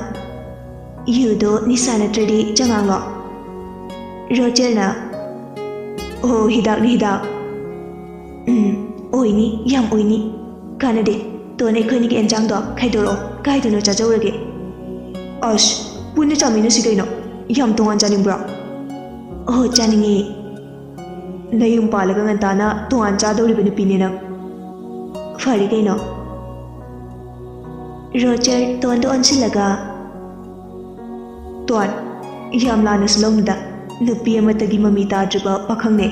"ꯌꯨꯗꯣ ꯅꯤꯁꯥ ꯅꯠꯇ꯭ꯔꯗꯤ ꯆꯉꯥꯡꯂꯣ?" ꯔꯣꯖꯔꯅ, "ꯑꯣ, ꯍꯤꯗꯥꯛꯅꯤ, ꯍꯤꯗꯥꯛ꯫" "ꯎꯝ, ꯑꯣꯏꯅꯤ, ꯌꯥꯝ ꯑꯣꯏꯅꯤ꯫ ꯀꯥꯟꯅꯗꯦ꯫ ꯇꯣꯟ, ꯑꯩꯈꯣꯏꯅꯤꯒꯤ ꯑꯦꯟꯖꯥꯡꯗꯣ ꯈꯥꯏꯗꯣꯔꯛꯑꯣ, ꯀꯥꯏꯗꯅꯣ ꯆꯥꯖꯧꯔꯒꯦ꯫" "ꯑꯁ, ꯄꯨꯟꯅ ꯆꯥꯃꯤꯟꯅꯁꯤ ꯀꯩꯅꯣ꯫ ꯌꯥꯝ ꯇꯣꯉꯥꯟ ꯆꯥꯅꯤꯡꯕ꯭ꯔꯣ?" "ꯑꯣ, ꯆꯥꯅꯤꯡꯉꯤ꯫" "ꯅꯌꯨꯝ ꯄꯥꯜꯂꯒ ꯉꯟꯇꯥꯅ ꯇꯣꯉꯥꯟ ꯆꯥꯗꯧꯔꯤꯕ ꯅꯨꯄꯤꯅꯦ ꯅꯪ꯫ ꯐꯔꯦ ꯀꯩꯅꯣ꯫" ꯔꯣꯖꯔ ꯇꯣꯟꯗ ꯑꯣꯟꯁꯤꯜꯂꯒ, "ꯇꯣꯟ, ꯌꯥꯝ ꯂꯥꯟꯅꯁꯨ ꯂꯧꯅꯨꯗ꯫ ꯅꯨꯄꯤ ꯑꯃꯠꯇꯒꯤ ꯃꯃꯤ ꯇꯥꯗ꯭ꯔꯤꯕ ꯄꯥꯈꯪꯅꯦ꯫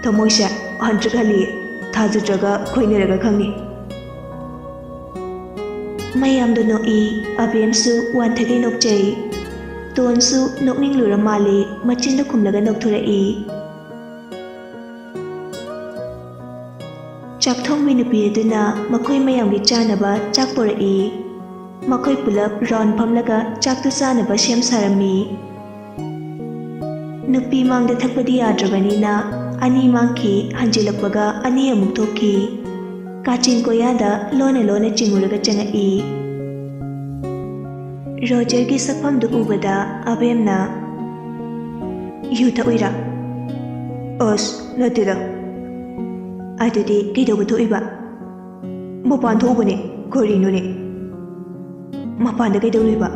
ꯊꯃꯣꯏꯁꯦ ꯍꯟꯇ꯭ꯔꯤꯛ ꯍꯜꯂꯤ꯫ ꯊꯥꯖꯗ꯭ꯔꯒ ꯈꯣꯏꯅꯔꯒ ꯈꯪꯅꯤ꯫" ꯃꯌꯥꯝꯗꯣ ꯅꯣꯛꯏ꯫ ꯑꯕꯦꯝꯁꯨ ꯋꯥꯟꯊꯒꯩ ꯅꯣꯛꯆꯩ꯫ ꯇꯣꯟꯁꯨ ꯅꯣꯛꯅꯤꯡꯂꯨꯔ ꯃꯥꯜꯂꯦ, ꯃꯆꯤꯟꯗ ꯈꯨꯝꯂꯒ ꯅꯣꯛꯊꯣꯔꯛꯏ꯫ ꯆꯥꯛꯊꯣꯡꯕꯤ ꯅꯨꯄꯤ ꯑꯗꯨꯅ ꯃꯈꯣꯏ ꯃꯌꯥꯝꯒꯤ ꯆꯥꯅꯕ ꯆꯥꯛ ꯄꯨꯔꯛꯏ꯫ ꯃꯈꯣꯏ ꯄꯨꯂꯞ ꯔꯥꯎꯟ ꯐꯝꯂꯒ ꯆꯥꯛꯇꯨ ꯆꯥꯅꯕ ꯁꯦꯝ ꯁꯥꯔꯝꯃꯤ꯫ ꯅꯨꯄꯤ ꯃꯥꯡꯗ ꯊꯛꯄꯗꯤ ꯌꯥꯗ꯭ꯔꯕꯅꯤꯅ ꯑꯅꯤ ꯃꯥꯡꯈꯤ, ꯍꯟꯖꯤꯜꯂꯛꯄꯒ ꯑꯅꯤ ꯑꯃꯨꯛ ꯊꯣꯛꯈꯤ꯫ ꯀꯥꯆꯤꯟ ꯀꯣꯌꯥꯗ ꯂꯣꯟꯅ ꯂꯣꯟꯅ ꯆꯤꯡꯉꯨꯔꯒ ꯆꯪꯉꯛꯏ꯫ ꯔꯣꯖꯔꯒꯤ ꯁꯛꯐꯝꯗꯨ ꯎꯕꯗ ꯑꯕꯦꯝꯅ, "ꯌꯨ ꯊꯛꯎꯏꯔꯥ?" "ꯑꯁ, ꯅꯠꯇꯦꯗ꯫" "ꯑꯗꯨꯗꯤ ꯀꯩꯗꯧꯕ ꯊꯣꯛꯏꯕ?" "ꯃꯄꯥꯟ ꯊꯣꯛꯎꯕꯅꯦ꯫ ꯀꯔꯤꯅꯣꯅꯦ?" "ꯃꯄꯥꯟꯗ ꯀꯩꯗꯧꯔꯨꯏꯕ?"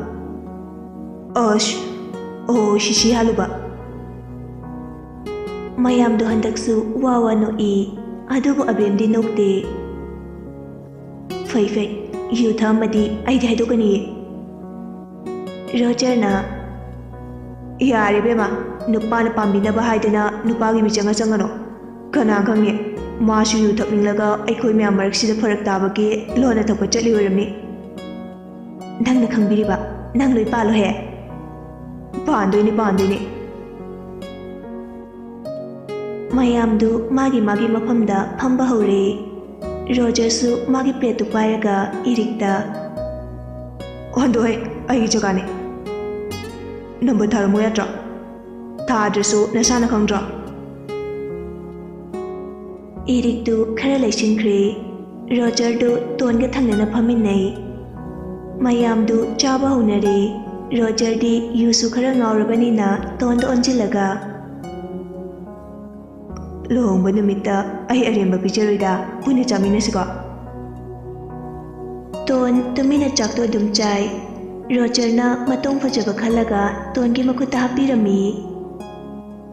"ꯑꯁ, ꯑꯣ, ꯁꯤꯁꯤ ꯍꯥꯜꯂꯨꯕ꯫" ꯃꯌꯥꯝꯗꯣ ꯍꯟꯗꯛꯁꯨ ꯋꯥ ꯋꯥ ꯅꯣꯛꯏ, ꯑꯗꯨꯕꯨ ꯑꯕꯦꯝꯗꯤ ꯅꯣꯛꯇꯦ꯫ "ꯐꯩ, ꯐꯩ, ꯌꯨ ꯊꯛꯑꯝꯃꯗꯤ ꯑꯩꯗꯤ ꯍꯥꯏꯗꯣꯛꯀꯅꯤꯌꯦ꯫" ꯔꯣꯖꯔꯅ, "ꯌꯥꯔꯦ ꯏꯕꯦꯝꯃ, ꯅꯨꯄꯥꯅ ꯄꯥꯝꯕꯤꯅꯕ ꯍꯥꯏꯗꯅ ꯅꯨꯄꯥꯒꯤ ꯃꯤꯆꯪꯒ ꯆꯪꯒꯅꯣ꯫ ꯀꯅꯥ ꯈꯪꯅꯤ, ꯃꯥꯁꯨ ꯌꯨ ꯊꯛꯅꯤꯡꯂꯒ ꯑꯩꯈꯣꯏ ꯃꯌꯥꯝ ꯃꯔꯛꯁꯤꯗ ꯐꯔꯛ ꯇꯥꯕꯒꯤ ꯂꯣꯟꯅ ꯊꯛꯄ ꯆꯠꯂꯤ ꯑꯣꯏꯔꯝꯅꯤ꯫" "ꯅꯪꯅ ꯈꯪꯕꯤꯔꯤꯕ? ꯅꯪ ꯂꯣꯏ ꯄꯥꯜꯂꯣꯍꯦ꯫" "ꯄꯥꯟꯗꯣꯏꯅꯤ, ꯄꯥꯟꯗꯣꯏꯅꯤ꯫" ꯃꯌꯥꯝꯗꯨ ꯃꯥꯒꯤ ꯃꯥꯒꯤ ꯃꯐꯝꯗ ꯐꯝꯕ ꯍꯧꯔꯦ꯫ ꯔꯣꯖꯔꯁꯨ ꯃꯥꯒꯤ ꯄ꯭ꯂꯦꯠꯇꯨ ꯄꯥꯏꯔꯒ ꯏꯔꯤꯛꯇ, "ꯍꯟꯗꯣꯛꯍꯦ, ꯑꯩꯒꯤ ꯖꯒꯥꯅꯤ꯫" ꯅꯝꯕꯔ ꯊꯥꯔꯝꯃꯣ ꯌꯥꯗ꯭ꯔꯣ? ꯊꯥꯗ꯭ꯔꯁꯨ ꯅꯁꯥꯅ ꯈꯪꯗ꯭ꯔꯣ? ꯏꯔꯤꯛꯇꯨ ꯈꯔ ꯂꯩꯁꯤꯟꯈ꯭ꯔꯦ꯫ ꯔꯣꯖꯔꯗꯨ ꯇꯣꯟꯒ ꯊꯪꯅꯅ ꯐꯝꯃꯤꯟꯅꯩ꯫ ꯃꯌꯥꯝꯗꯨ ꯆꯥꯕ ꯍꯧꯅꯔꯦ꯫ ꯔꯣꯖꯔꯗꯤ ꯌꯨꯁꯨ ꯈꯔ ꯉꯥꯎꯔꯕꯅꯤꯅ ꯇꯣꯟꯗ ꯑꯣꯟꯁꯤꯜꯂꯒ, "ꯂꯨꯍꯣꯡꯕ ꯅꯨꯃꯤꯠꯇ ꯑꯩ ꯑꯔꯦꯝꯕ ꯄꯤꯖꯔꯣꯏꯗ, ꯄꯨꯟꯅ ꯆꯥꯃꯤꯟꯅꯁꯤꯀꯣ?" ꯇꯣꯟ ꯇꯨꯃꯤꯟꯅ ꯆꯥꯛꯇꯣ ꯑꯗꯨꯝ ꯆꯥꯏ꯫ ꯔꯣꯖꯔꯅ ꯃꯇꯣꯡ ꯐꯖꯕ ꯈꯜꯂꯒ ꯇꯣꯟꯒꯤ ꯃꯈꯨꯠꯇ ꯍꯥꯞꯄꯤꯔꯝꯃꯤ꯫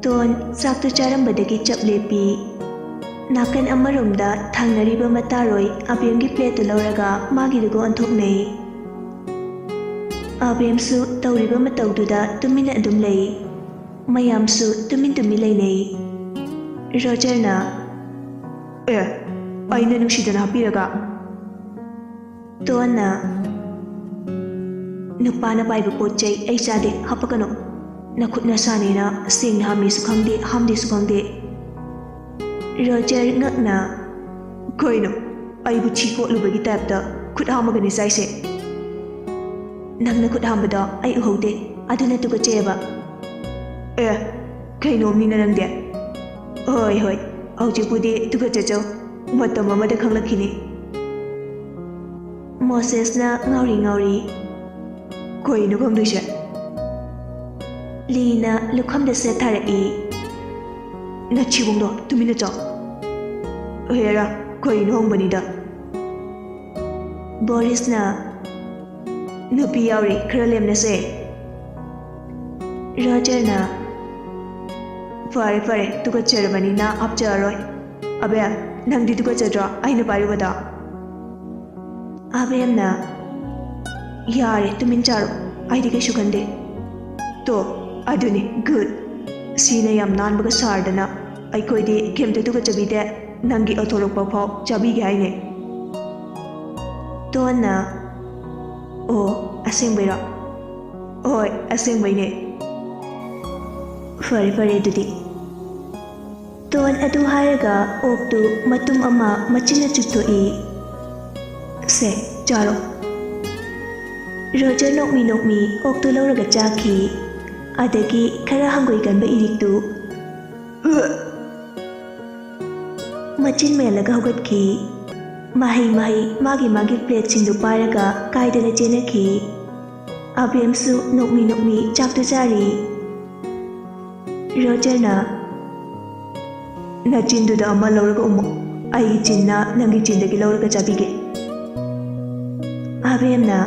ꯇꯣꯟ ꯆꯥꯛꯇꯨ ꯆꯥꯔꯝꯕꯗꯒꯤ ꯆꯞ ꯂꯦꯞꯄꯤ꯫ ꯅꯥꯀꯟ ꯑꯃꯔꯣꯝꯗ ꯊꯪꯅꯔꯤꯕ ꯃꯇꯥꯔꯣꯏ ꯑꯕꯦꯝꯒꯤ ꯄ꯭ꯂꯦꯠꯇꯨ ꯂꯧꯔꯒ ꯃꯥꯒꯤꯗꯨꯒ ꯑꯣꯟꯊꯣꯛꯅꯩ꯫ ꯑꯕꯦꯝꯁꯨ ꯇꯧꯔꯤꯕ ꯃꯇꯧꯗꯨꯗ ꯇꯨꯃꯤꯟꯅ ꯑꯗꯨꯝ ꯂꯩ꯫ ꯃꯌꯥꯝꯁꯨ ꯇꯨꯃꯤꯟ ꯇꯨꯃꯤꯟ ꯂꯩꯅꯩ꯫ ꯔꯣꯖꯔꯅ, "ꯑꯦ, ꯑꯩꯅ ꯅꯨꯡꯁꯤꯗꯅ ꯍꯥꯞꯄꯤꯔꯒ?" ꯇꯣꯟꯅ, "ꯅꯨꯄꯥꯅ ꯄꯥꯏꯕ ꯄꯣꯠ ꯆꯩ ꯑꯩ ꯆꯥꯗꯦ, ꯍꯥꯞꯄꯛꯀꯅꯨ꯫ ꯅꯈꯨꯠ ꯅꯁꯥꯅꯦꯅ ꯁꯦꯡꯅ ꯍꯥꯝꯃꯦꯁꯨ ꯈꯪꯗꯦ, ꯍꯥꯝꯗꯦꯁꯨ ꯈꯪꯗꯦ꯫" ꯔꯣꯖꯔ ꯉꯛꯅ, "ꯀꯩꯅꯣ, ꯑꯩꯕꯨ ꯊꯤ ꯀꯣꯠꯂꯨꯕꯒꯤ ꯇꯥꯏꯞꯇ ꯈꯨꯠ ꯍꯥꯝꯃꯒꯅꯦ ꯆꯥꯏꯁꯦ?" "ꯅꯪꯅ ꯈꯨꯠ ꯍꯥꯝꯕꯗꯣ ꯑꯩ ꯎꯍꯧꯗꯦ, ꯑꯗꯨꯅ ꯇꯨꯀꯠꯆꯩꯑꯕ꯫" "ꯑꯦ, ꯀꯩꯅꯣꯝꯅꯤꯅ ꯅꯪꯗꯤ꯫ ꯍꯣꯏ, ꯍꯣꯏ, ꯍꯧꯖꯤꯛꯄꯨꯗꯤ ꯇꯨꯀꯠꯆꯆꯧ, ꯃꯇꯝ ꯑꯃꯗ ꯈꯪꯂꯛꯈꯤꯅꯤ꯫" ꯃꯣꯁꯦꯁꯅ ꯉꯥꯎꯔꯤ ꯉꯥꯎꯔꯤ, "ꯀꯩꯅꯣ ꯈꯪꯗꯣꯏꯁꯦ?" ꯂꯤꯅ ꯂꯨꯈꯝꯗ ꯁꯦꯠ ꯊꯥꯔꯛꯏ꯫ "ꯅꯊꯤꯕꯣꯡꯗꯣ ꯇꯨꯃꯤꯟꯅ ꯆꯥꯎ꯫ ꯍꯦꯔꯥ, ꯀꯩꯅꯣ ꯍꯪꯕꯅꯤꯗ꯫" ꯕꯣꯔꯤꯁꯅ, "ꯅꯨꯄꯤ ꯌꯥꯎꯔꯤ, ꯈꯔ ꯂꯦꯝꯅꯁꯦ꯫" ꯔꯣꯖꯔꯅ, "ꯐꯔꯦ, ꯐꯔꯦ, ꯇꯨꯀꯠꯆꯔꯕꯅꯤꯅ ꯍꯥꯞꯆꯔꯔꯣꯏ꯫ ꯑꯕꯦ, ꯅꯪꯗꯤ ꯇꯨꯀꯠꯆꯗ꯭ꯔꯣ ꯑꯩꯅ ꯄꯥꯏꯔꯨꯕꯗꯣ?" ꯑꯕꯦꯝꯅ, "ꯌꯥꯔꯦ, ꯇꯨꯃꯤꯟ ꯆꯥꯔꯣ, ꯑꯩꯗꯤ ꯀꯩꯁꯨ ꯈꯟꯗꯦ꯫" "ꯇꯣ, ꯑꯗꯨꯅꯤ, ꯒꯨꯗ꯫ ꯁꯤꯅ ꯌꯥꯝ ꯅꯥꯟꯕꯒ ꯁꯥꯔꯗꯅ꯫ ꯑꯩꯈꯣꯏꯗꯤ ꯀꯩꯝꯇ ꯇꯨꯀꯠꯆꯕꯤꯗꯦ, ꯅꯪꯒꯤ ꯑꯊꯣꯔꯛꯄ ꯐꯥꯎ ꯆꯥꯕꯤꯒꯦ ꯍꯥꯏꯅꯦ꯫" ꯇꯣꯟꯅ, "ꯑꯣ, ꯑꯁꯦꯡꯕꯩꯔꯣ?" "ꯍꯣꯏ, ꯑꯁꯦꯡꯕꯩꯅꯦ꯫" "ꯐꯔꯦ, ꯐꯔꯦ ꯑꯗꯨꯗꯤ꯫" ꯇꯣꯟ ꯑꯗꯨ ꯍꯥꯏꯔꯒ ꯑꯣꯛꯇꯨ ꯃꯇꯨꯝ ꯑꯃ ꯃꯆꯤꯟꯅ ꯆꯨꯞꯊꯣꯛꯏ꯫ "ꯁꯦ, ꯆꯥꯔꯣ꯫" ꯔꯣꯖꯔ ꯅꯣꯛꯃꯤ ꯅꯣꯛꯃꯤ ꯑꯣꯛꯇꯨ ꯂꯧꯔꯒ ꯆꯥꯈꯤ꯫ ꯑꯗꯒꯤ ꯈꯔ ꯍꯪꯒꯣꯏꯒꯟꯕ ꯏꯔꯤꯛꯇꯨ ꯃꯆꯤꯟ ꯃꯦꯜꯂꯒ ꯍꯧꯒꯠꯈꯤ꯫ ꯃꯍꯩ ꯃꯍꯩ ꯃꯥꯒꯤ ꯃꯥꯒꯤ ꯄ꯭ꯂꯦꯠꯁꯤꯡꯗꯨ ꯄꯥꯏꯔꯒ ꯀꯥꯏꯗꯅ ꯆꯦꯟꯅꯈꯤ꯫ ꯑꯕꯦꯝꯁꯨ ꯅꯣꯛꯃꯤ ꯅꯣꯛꯃꯤ ꯆꯥꯛꯇꯨ ꯆꯥꯔꯤ꯫ ꯔꯣꯖꯔꯅ, "ꯅꯆꯤꯟꯗꯨꯗ ꯑꯃ ꯂꯧꯔꯒ ꯎꯝꯃꯣ, ꯑꯩꯒꯤ ꯆꯤꯟꯅ ꯅꯪꯒꯤ ꯆꯤꯟꯗꯒꯤ ꯂꯧꯔꯒ ꯆꯥꯕꯤꯒꯦ꯫" ꯑꯕꯦꯝꯅ,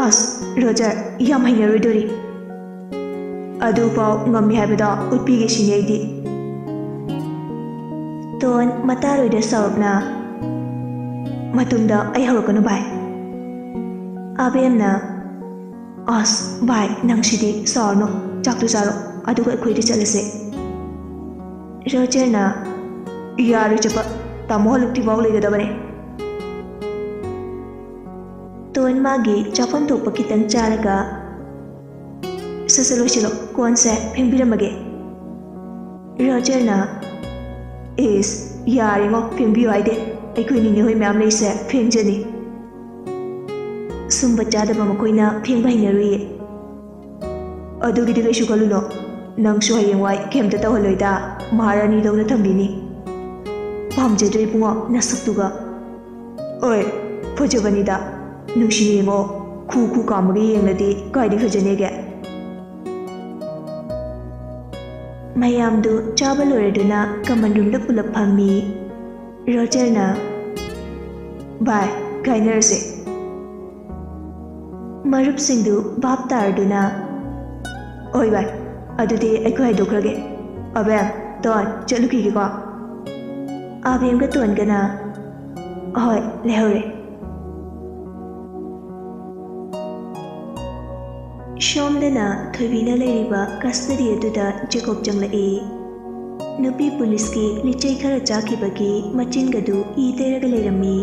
"ꯑꯁ, ꯔꯣꯖꯔ, ꯌꯥꯝ ꯍꯩꯅꯔꯣꯏꯗꯣꯔꯤ꯫ ꯑꯗꯨꯐꯥꯎ ꯉꯝꯃꯤ ꯍꯥꯏꯕꯗꯣ ꯎꯠꯄꯤꯒꯦ ꯁꯤꯅꯤ ꯑꯩꯗꯤ꯫" ꯇꯣꯟ ꯃꯇꯥꯔꯣꯏꯗ ꯁꯥꯎꯔꯞꯅ, "ꯃꯇꯨꯡꯗ ꯑꯩ ꯍꯧꯔꯛꯀꯅꯨ ꯚꯥꯏ꯫" ꯑꯕꯦꯝꯅ, "ꯑꯁ ꯚꯥꯏ, ꯅꯪꯁꯤꯗꯤ ꯁꯥꯎꯔꯅꯨ, ꯆꯥꯛꯇꯨ ꯆꯥꯔꯣ, ꯑꯗꯨꯒ ꯑꯩꯈꯣꯏꯗ ꯆꯠꯂꯁꯦ꯫" ꯔꯣꯖꯔꯅ, "ꯌꯥꯔꯣꯏ ꯆꯠꯄ, ꯇꯥꯃꯣ ꯍꯜꯂꯛꯇ꯭ꯔꯤꯐꯥꯎ ꯂꯩꯒꯗꯕꯅꯦ꯫" ꯇꯣꯟ ꯃꯥꯒꯤ ꯆꯥꯐꯝ ꯊꯣꯛꯄ ꯈꯤꯇꯪ ꯆꯥꯔꯒ, "ꯁꯠ ꯁꯠ ꯂꯣꯏꯁꯤꯜꯂꯣ, ꯀꯣꯟꯁꯦ ꯐꯦꯡꯕꯤꯔꯝꯃꯒꯦ꯫" ꯔꯣꯖꯔꯅ, "ꯏꯁ, ꯌꯥꯔꯦꯉꯣ, ꯐꯦꯡꯕꯤꯌꯨ ꯍꯥꯏꯗꯦ, ꯑꯩꯈꯣꯏ ꯅꯤꯅꯦ ꯍꯣꯏ ꯃꯌꯥꯝ ꯂꯩꯁꯦ, ꯐꯦꯡꯖꯅꯤ꯫" ꯁꯨꯝꯕ ꯆꯥꯗꯕ ꯃꯈꯣꯏꯅ ꯐꯦꯡꯕ ꯍꯩꯅꯔꯨꯏꯌꯦ꯫ ꯑꯗꯨꯒꯤꯗꯤ ꯀꯩꯁꯨ ꯈꯜꯂꯨꯅꯣ, ꯅꯪꯁꯨ ꯍꯌꯦꯡꯋꯥꯏ ꯀꯩꯝꯇ ꯇꯧꯍꯜꯂꯣꯏꯗ, ꯃꯍꯥꯔꯥꯅꯤꯗꯧꯅ ꯊꯝꯕꯤꯅꯤ꯫ ꯄꯥꯝꯖꯗ꯭ꯔꯦ ꯏꯕꯨꯡꯉꯣ, ꯅꯁꯛꯇꯨꯒ꯫ ꯑꯣꯏ, ꯐꯖꯕꯅꯤꯗ, ꯅꯨꯡꯁꯤꯅ ꯌꯦꯡꯉꯣ, ꯈꯨ ꯈꯨ ꯀꯥꯝꯃꯒ ꯌꯦꯡꯂꯗꯤ ꯀꯥꯏꯗꯤ ꯐꯖꯅꯦꯒꯦ? ꯃꯌꯥꯝꯗꯨ ꯆꯥꯕ ꯂꯣꯏꯔꯗꯨꯅ ꯀꯃꯟ ꯔꯨꯝꯗ ꯄꯨꯂꯞ ꯐꯝꯃꯤ꯫ ꯔꯣꯖꯔꯅ, "ꯚꯥꯏ, ꯀꯥꯏꯅꯔꯁꯦ꯫" ꯃꯔꯨꯞꯁꯤꯡꯗꯨ ꯚꯥꯞ ꯇꯥꯔꯗꯨꯅ, "ꯍꯣꯏ ꯚꯥꯏ, ꯑꯗꯨꯗꯤ ꯑꯩꯈꯣꯏ ꯍꯥꯏꯗꯣꯛꯈ꯭ꯔꯒꯦ꯫ ꯑꯕꯦꯝ, ꯇꯣꯟ, ꯆꯠꯂꯨꯈꯤꯒꯦꯀꯣ꯫" ꯑꯕꯦꯝꯒ ꯇꯣꯟꯒꯅ, "ꯍꯣꯏ, ꯂꯩꯍꯧꯔꯦ꯫" ꯁꯣꯝꯗꯅ ꯊꯣꯏꯕꯤꯅ ꯂꯩꯔꯤꯕ ꯀꯁꯇꯗꯤ ꯑꯗꯨꯗ ꯖꯦꯀꯣꯕ ꯆꯪꯂꯛꯏ꯫ ꯅꯨꯄꯤ ꯄꯨꯂꯤꯁꯀꯤ ꯂꯤꯆꯩ ꯈꯔ ꯆꯥꯈꯤꯕꯒꯤ ꯃꯆꯤꯟꯒꯗꯨ ꯏ ꯇꯩꯔꯒ ꯂꯩꯔꯝꯃꯤ꯫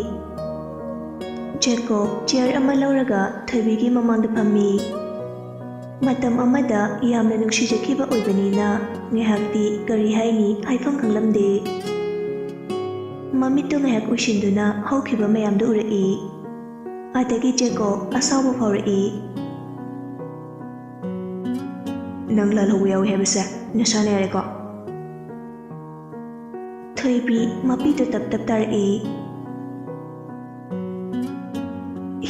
ꯖꯦꯀꯣꯕ ꯆꯤꯌꯔ ꯑꯃ ꯂꯧꯔꯒ ꯊꯣꯏꯕꯤꯒꯤ ꯃꯃꯥꯡꯗ ꯐꯝꯃꯤ꯫ ꯃꯇꯝ ꯑꯃꯗ ꯌꯥꯝꯅ ꯅꯨꯡꯁꯤꯖꯈꯤꯕ ꯑꯣꯏꯕꯅꯤꯅ ꯉꯥꯏꯍꯥꯛꯇꯤ ꯀꯔꯤ ꯍꯥꯏꯅꯤ ꯍꯥꯏꯐꯝ ꯈꯪꯂꯝꯗꯦ꯫ ꯃꯃꯤꯠꯇꯨ ꯉꯥꯏꯍꯥꯛ ꯎꯏꯁꯤꯟꯗꯨꯅ ꯍꯧꯈꯤꯕ ꯃꯌꯥꯝꯗꯨ ꯎꯔꯛꯏ꯫ ꯑꯗꯒꯤ ꯖꯦꯀꯣꯕ ꯑꯁꯥꯎꯕ ꯐꯥꯎꯔꯛꯏ꯫ ꯅꯪ ꯂꯥꯜꯍꯧꯕ ꯌꯥꯎꯏ ꯍꯥꯏꯕꯁꯦ ꯅꯁꯥꯅ ꯌꯥꯔꯦꯀꯣ? ꯊꯣꯏꯕꯤ ꯃꯄꯤꯗꯨ ꯇꯞ ꯇꯞ ꯇꯥꯔꯛꯏ꯫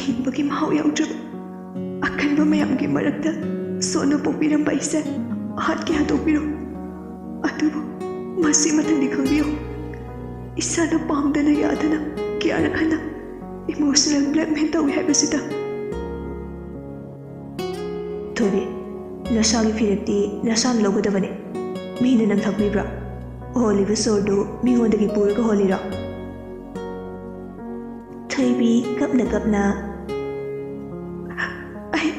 ꯍꯤꯡꯕꯒꯤ ꯃꯍꯥꯎ ꯌꯥꯎꯗ꯭ꯔꯕ ꯑꯀꯟꯕ ꯃꯌꯥꯝꯒꯤ ꯃꯔꯛꯇ ꯁꯣꯟꯅ ꯄꯣꯛꯄꯤꯔꯝꯕ ꯑꯩꯁꯦ ꯍꯥꯠꯀꯦ ꯍꯥꯠꯇꯣꯛꯄꯤꯔꯣ꯫ ꯑꯗꯨꯕꯨ ꯃꯁꯤ ꯃꯊꯪꯗꯤ ꯈꯪꯕꯤꯌꯨ, ꯏꯁꯥꯅ ꯄꯥꯝꯗꯅ ꯌꯥꯗꯅ ꯀꯌꯥꯔꯛ ꯍꯟꯅ emotional blackmail ꯇꯧꯏ ꯍꯥꯏꯕꯁꯤꯗ꯫ ꯊꯣꯏꯕꯤ, ꯅꯁꯥꯒꯤ ꯐꯤꯔꯦꯞꯇꯤ ꯅꯁꯥꯅ ꯂꯧꯒꯗꯕꯅꯤ꯫ ꯃꯤꯅ ꯅꯪ ꯊꯛꯄꯤꯕ꯭ꯔꯥ? ꯍꯣꯜꯂꯤꯕ ꯁꯣꯔꯗꯨ ꯃꯤꯉꯣꯟꯗꯒꯤ ꯄꯨꯔꯒ ꯍꯣꯜꯂꯤꯔꯣ? ꯊꯣꯏꯕꯤ ꯀꯞꯅ ꯀꯞꯅ, "ꯑꯩ,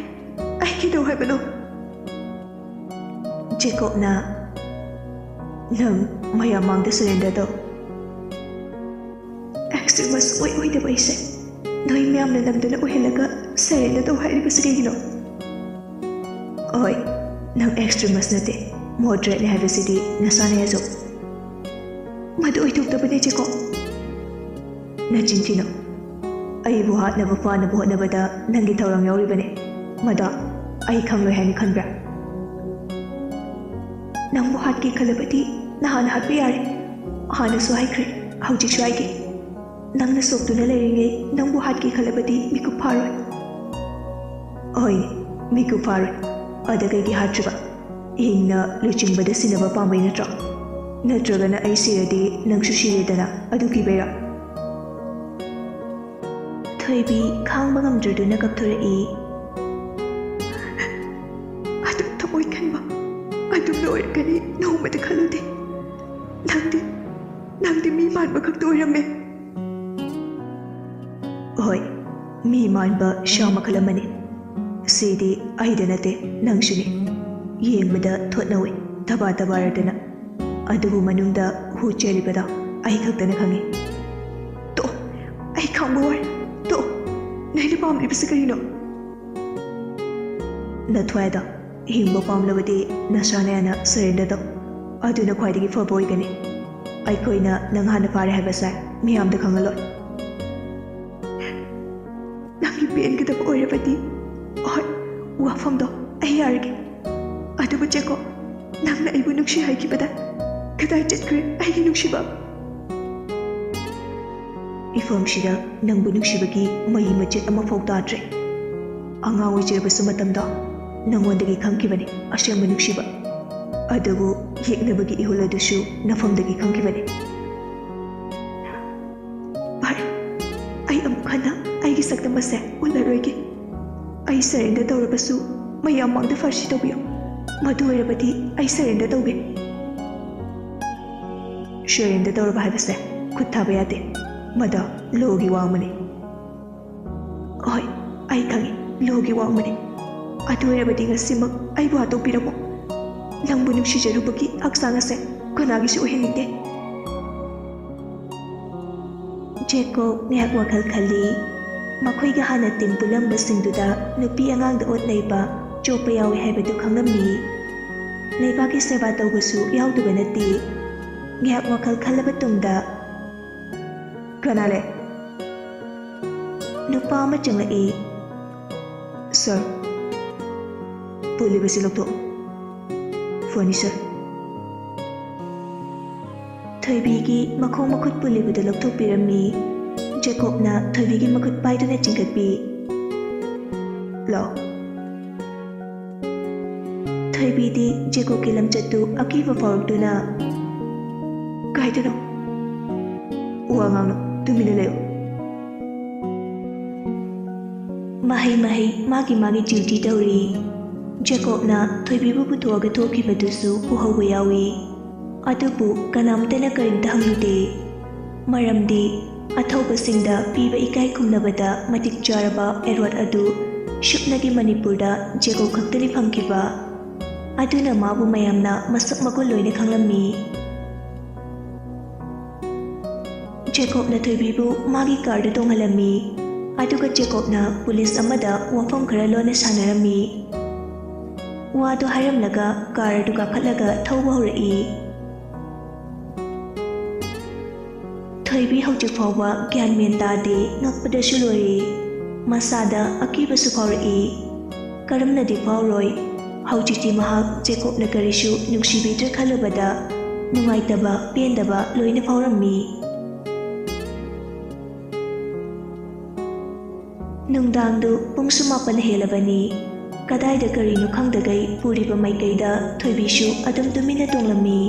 ꯑꯩ ꯀꯩꯗꯧ ꯍꯥꯏꯕꯅꯣ?" ꯖꯦꯀꯣꯕꯅ, "ꯅꯪ ꯃꯌꯥꯝ ꯃꯥꯡꯗ surrender ꯇꯧ꯫" Extremist ꯑꯣꯏ ꯑꯣꯏꯗꯕ ꯑꯩꯁꯦ ꯅꯣꯏ ꯃꯌꯥꯝꯅ ꯅꯝꯗꯨꯅ ꯑꯣꯏꯍꯜꯂꯒ surrender ꯇꯧ ꯍꯥꯏꯔꯤꯕꯁꯤ ꯀꯩꯒꯤꯅꯣ? ꯑꯍꯣꯏ, ꯅꯪ extremist ꯅꯠꯇꯦ, moderateꯅꯦ ꯍꯥꯏꯕꯁꯤꯗꯤ ꯅꯁꯥꯅ ꯌꯥꯖꯧ꯫ ꯃꯗꯨ ꯑꯣꯏꯊꯣꯛꯇꯕꯅꯦ, ꯖꯦꯀꯣꯕ꯫ ꯅꯆꯤꯟ ꯊꯤꯅꯨ꯫ ꯑꯩꯕꯨ ꯍꯥꯠꯅꯕ ꯐꯥꯅꯕ ꯍꯣꯠꯅꯕꯗ ꯅꯪꯒꯤ ꯊꯧꯔꯥꯡ ꯌꯥꯎꯔꯤꯕꯅꯦ꯫ ꯃꯗꯣ ꯑꯩ ꯈꯪꯂꯣꯏ ꯍꯥꯏꯅ ꯈꯟꯕ꯭ꯔꯥ? ꯅꯪꯕꯨ ꯍꯥꯠꯀꯦ ꯈꯜꯂꯕꯗꯤ ꯅꯍꯥꯟꯅ ꯍꯥꯠꯄ ꯌꯥꯔꯦ꯫ ꯍꯥꯟꯅꯁꯨ ꯍꯥꯏꯈ꯭ꯔꯦ, ꯍꯧꯖꯤꯛꯁꯨ ꯍꯥꯏꯒꯦ꯫ ꯅꯪꯅ ꯁꯣꯛꯇꯨꯅ ꯂꯩꯔꯤꯉꯩ ꯅꯪꯕꯨ ꯍꯥꯠꯀꯦ ꯈꯜꯂꯕꯗꯤ ꯃꯤꯀꯨꯞ ꯐꯥꯔꯣꯏ꯫ ꯍꯣꯏꯅꯦ, ꯃꯤꯀꯨꯞ ꯐꯥꯔꯣꯏ꯫ ꯑꯗ ꯀꯩꯒꯤ ꯍꯥꯠꯇ꯭ꯔꯤꯕ? ꯍꯤꯡꯅ ꯂꯨꯆꯤꯡꯕꯗ ꯁꯤꯟꯅꯕ ꯄꯥꯝꯕꯩ ꯅꯠꯇ꯭ꯔꯣ? ꯅꯠꯇ꯭ꯔꯒꯅ ꯑꯩ ꯁꯤꯔꯗꯤ ꯅꯪꯁꯨ ꯁꯤꯔꯦꯗꯅ, ꯑꯗꯨ ꯀꯤꯕꯩꯔꯣ? ꯊꯣꯏꯕꯤ ꯈꯥꯡꯕ ꯉꯝꯗ꯭ꯔꯗꯨꯅ ꯀꯞꯊꯣꯔꯛꯏ꯫ ꯑꯗꯨꯝ ꯊꯃꯣꯏ ꯀꯟꯕ, ꯑꯗꯨꯝꯅ ꯑꯣꯏꯔꯛꯀꯅꯤ ꯅꯣꯡꯃꯇ ꯈꯜꯂꯨꯗꯦ꯫ ꯅꯪꯗꯤ, ꯅꯪꯗꯤ ꯃꯤ ꯃꯥꯟꯕ ꯈꯛꯇ ꯑꯣꯏꯔꯝꯃꯦ꯫ ꯍꯣꯏ, ꯃꯤ ꯃꯥꯟꯕ ꯁꯥ ꯃꯈꯜ ꯑꯃꯅꯤ꯫ ꯁꯤꯗꯤ ꯑꯩꯗ ꯅꯠꯇꯦ, ꯅꯪꯁꯨꯅꯤ꯫ ꯌꯦꯡꯕꯗ ꯊꯣꯠꯅꯧꯏ, ꯊꯕꯥ ꯊꯕꯥꯔꯗꯅ꯫ ꯑꯗꯨꯕꯨ ꯃꯅꯨꯡꯗ ꯍꯨ ꯆꯦꯜꯂꯤꯕꯗꯣ ꯑꯩ ꯈꯛꯇꯅ ꯈꯪꯏ꯫ ꯇꯣꯛꯑꯣ, ꯑꯩ ꯈꯥꯡꯕ ꯋꯥꯔꯦ꯫ ꯇꯣꯛꯑꯣ, ꯅꯣꯏꯅ ꯄꯥꯝꯂꯤꯕꯁꯤ ꯀꯔꯤꯅꯣ? ꯅꯊ꯭ꯋꯥꯏꯗ ꯍꯤꯡꯕ ꯄꯥꯝꯂꯕꯗꯤ ꯅꯁꯥꯅ ꯌꯥꯅ surrender ꯇꯧ꯫ ꯑꯗꯨꯅ ꯈ꯭ꯋꯥꯏꯗꯒꯤ ꯐꯕ ꯑꯣꯏꯒꯅꯤ꯫ ꯑꯩꯈꯣꯏꯅ ꯅꯪ ꯍꯥꯟꯅ ꯐꯥꯔꯦ ꯍꯥꯏꯕꯁꯦ ꯃꯤꯌꯥꯝꯗ ꯈꯪꯍꯜꯂꯣꯏ꯫ ꯅꯪꯒꯤ ꯄꯦꯟꯒꯗꯕ ꯑꯣꯏꯔꯕꯗꯤ, ꯍꯣꯏ, ꯋꯥꯐꯝꯗꯣ ꯑꯩ ꯌꯥꯔꯒꯦ꯫ ꯑꯗꯨ ꯖꯦꯀꯣ, ꯅꯪꯅ ꯑꯩꯕꯨ ꯅꯨꯡꯁꯤ ꯍꯥꯏꯈꯤꯕꯗ ꯀꯗꯥꯏ ꯆꯠꯈ꯭ꯔꯦ ꯑꯩꯒꯤ ꯅꯨꯡꯁꯤꯕ? ꯏꯐꯝꯁꯤꯗ ꯅꯪꯕꯨ ꯅꯨꯡꯁꯤꯕꯒꯤ ꯃꯍꯤ ꯃꯆꯦꯠ ꯑꯃꯐꯥꯎ ꯇꯥꯗ꯭ꯔꯦ꯫ ꯑꯉꯥꯡ ꯑꯣꯏꯖꯔꯕꯁꯨ ꯃꯇꯝꯗꯣ ꯅꯪꯉꯣꯟꯗꯒꯤ ꯈꯪꯈꯤꯕꯅꯤ ꯑꯁꯦꯡꯕ ꯅꯨꯡꯁꯤꯕ꯫ ꯑꯗꯨꯕꯨ ꯌꯦꯛꯅꯕꯒꯤ ꯏꯍꯨꯜ ꯑꯗꯨꯁꯨ ꯅꯐꯝꯗꯒꯤ ꯈꯪꯈꯤꯕꯅꯤ꯫ ꯐꯔꯦ, ꯑꯩ ꯑꯃꯨꯛ ꯍꯟꯅ ꯑꯩꯒꯤ ꯁꯛꯇꯝ ꯑꯁꯦ ꯎꯠꯂꯔꯣꯏꯒꯦ꯫ ꯑꯩ surrender ꯇꯧꯔꯕꯁꯨ ꯃꯌꯥꯝ ꯃꯥꯡꯗ ꯐꯥꯔꯁꯤ ꯇꯧꯕꯤꯌꯨ꯫ ꯃꯗꯨ ꯑꯣꯏꯔꯕꯗꯤ ꯑꯩ surrender ꯇꯧꯒꯦ꯫ Surrender ꯇꯧꯔꯕ ꯍꯥꯏꯕꯁꯦ ꯈꯨꯠ ꯊꯥꯕ ꯌꯥꯗꯦ꯫ ꯃꯗꯣ lawꯒꯤ ꯋꯥꯡꯃꯅꯤ꯫ ꯍꯣꯏ, ꯑꯩ ꯈꯪꯏ, lawꯒꯤ ꯋꯥꯡꯃꯅꯤ꯫ ꯑꯗꯨ ꯑꯣꯏꯔꯕꯗꯤ ꯉꯁꯤꯃꯛ ꯑꯩꯕꯨ ꯍꯥꯠꯇꯣꯛꯄꯤꯔꯝꯃꯣ꯫ ꯅꯪꯕꯨ ꯅꯨꯡꯁꯤꯖꯔꯨꯕꯒꯤ ꯍꯛꯆꯥꯡ ꯑꯁꯦ ꯀꯅꯥꯒꯤꯁꯨ ꯑꯣꯏꯍꯟꯅꯤꯡꯗꯦ꯫ ꯖꯦꯀꯣꯕ ꯉꯥꯏꯍꯥꯛ ꯋꯥꯈꯜ ꯈꯜꯂꯤ꯫ ꯃꯈꯣꯏꯒ ꯍꯥꯟꯅ team ꯄꯨꯜꯂꯝꯕꯁꯤꯡꯗꯨꯗ ꯅꯨꯄꯤ ꯑꯉꯥꯡꯗ ꯑꯣꯠ ꯅꯩꯕ, ꯆꯣꯞꯄ ꯌꯥꯎꯏ ꯍꯥꯏꯕꯗꯨ ꯈꯪꯂꯝꯃꯤ꯫ ꯂꯩꯕꯥꯛꯀꯤ ꯁꯦꯕꯥ ꯇꯧꯕꯁꯨ ꯌꯥꯎꯗꯕ ꯅꯠꯇꯦ꯫ ꯉꯥꯏꯍꯥꯛ ꯋꯥꯈꯜ ꯈꯜꯂꯕ ꯇꯨꯡꯗ, "ꯀꯅꯥ ꯂꯩ?" ꯅꯨꯄꯥ ꯑꯃ ꯆꯪꯂꯛꯏ꯫ "Sir, ꯄꯨꯜꯂꯤꯕꯁꯤ ꯂꯧꯊꯣꯛ꯫ Furniture." ꯊꯣꯏꯕꯤꯒꯤ ꯃꯈꯣꯡ ꯃꯈꯨꯠ ꯄꯨꯜꯂꯤꯕꯗꯨ ꯂꯧꯊꯣꯛꯄꯤꯔꯝꯃꯤ꯫ ꯖꯦꯀꯣꯕꯅ ꯊꯣꯏꯕꯤꯒꯤ ꯃꯈꯨꯠ ꯄꯥꯏꯗꯨꯅ ꯆꯤꯡꯈꯠꯄꯤ꯫ "ꯂꯥꯛꯑꯣ꯫" ꯊꯣꯏꯕꯤꯗꯤ ꯖꯦꯀꯣꯕꯀꯤ ꯂꯝꯆꯠꯇꯨ ꯑꯀꯤꯕ ꯐꯥꯎꯔꯛꯇꯨꯅ, "ꯀꯥꯏꯗꯅꯣ? ꯋꯥ ꯉꯥꯡꯅꯨ, ꯇꯨꯃꯤꯟꯅ ꯂꯩꯌꯨ꯫" ꯃꯍꯩ ꯃꯍꯩ ꯃꯥꯒꯤ ꯃꯥꯒꯤ duty ꯇꯧꯔꯤ꯫ ꯖꯦꯀꯣꯕꯅ ꯊꯣꯏꯕꯤꯕꯨ ꯄꯨꯊꯣꯛꯑꯒ ꯊꯣꯛꯈꯤꯕꯗꯨꯁꯨ ꯎꯍꯧꯕ ꯌꯥꯎꯏ꯫ ꯑꯗꯨꯕꯨ ꯀꯅꯥꯝꯇꯅ ꯀꯔꯤꯝꯇ ꯍꯪꯂꯨꯗꯦ꯫ ꯃꯔꯝꯗꯤ ꯑꯊꯧꯕꯁꯤꯡꯗ ꯄꯤꯕ ꯏꯀꯥꯏ ꯈꯨꯝꯅꯕꯗ ꯃꯇꯤꯛ ꯆꯥꯔꯕ award ꯑꯗꯨ ꯁꯨꯞꯅꯒꯤ ꯃꯅꯤꯄꯨꯔꯗ ꯖꯦꯀꯣꯕ ꯈꯛꯇꯅꯤ ꯐꯪꯈꯤꯕ꯫ ꯑꯗꯨꯅ ꯃꯥꯕꯨ ꯃꯌꯥꯝꯅ ꯃꯁꯛ ꯃꯒꯨꯟ ꯂꯣꯏꯅ ꯈꯪꯂꯝꯃꯤ꯫ ꯖꯦꯀꯣꯕꯅ ꯊꯣꯏꯕꯤꯕꯨ ꯃꯥꯒꯤ carꯗ ꯇꯣꯡꯍꯜꯂꯝꯃꯤ꯫ ꯑꯗꯨꯒ ꯖꯦꯀꯣꯕꯅ ꯄꯨꯂꯤꯁ ꯑꯃꯗ ꯋꯥꯐꯝ ꯈꯔ ꯂꯣꯟꯅ ꯁꯥꯟꯅꯔꯝꯃꯤ꯫ ꯋꯥꯗꯨ ꯍꯥꯏꯔꯝꯂꯒ car ꯑꯗꯨ ꯀꯥꯈꯠꯂꯒ ꯊꯧꯕ ꯍꯧꯔꯛꯏ꯫ ꯊꯣꯏꯕꯤ ꯍꯧꯖꯤꯛ ꯐꯥꯎꯕ ꯒ꯭ꯌꯥꯟ ꯃꯦꯟ ꯇꯥꯗꯦ, ꯉꯛꯄꯗꯁꯨ ꯂꯣꯏꯔꯦ꯫ ꯃꯁꯥꯗ ꯑꯀꯤꯕꯁꯨ ꯐꯥꯎꯔꯛꯏ꯫ ꯀꯔꯝꯅꯗꯤ ꯐꯥꯎꯔꯣꯏ? ꯍꯧꯖꯤꯛꯇꯤ ꯃꯍꯥꯛ ꯖꯦꯀꯣꯕꯅ ꯀꯔꯤꯁꯨ ꯅꯨꯡꯁꯤꯕꯤꯗ꯭ꯔꯦ ꯈꯜꯂꯨꯕꯗ ꯅꯨꯡꯉꯥꯏꯇꯕ, ꯄꯦꯟꯗꯕ ꯂꯣꯏꯅ ꯐꯥꯎꯔꯝꯃꯤ꯫ ꯅꯨꯡꯗꯥꯡꯗꯨ ꯄꯨꯡꯁꯨ ꯃꯥꯄꯟ ꯍꯦꯜꯂꯕꯅꯤ꯫ ꯀꯗꯥꯏꯗ ꯀꯔꯤꯅꯣ ꯈꯪꯗꯒꯩ ꯄꯨꯔꯤꯕ ꯃꯥꯏꯀꯩꯗ ꯊꯣꯏꯕꯤꯁꯨ ꯑꯗꯨꯝ ꯇꯨꯃꯤꯟꯅ ꯇꯣꯡꯂꯝꯃꯤ꯫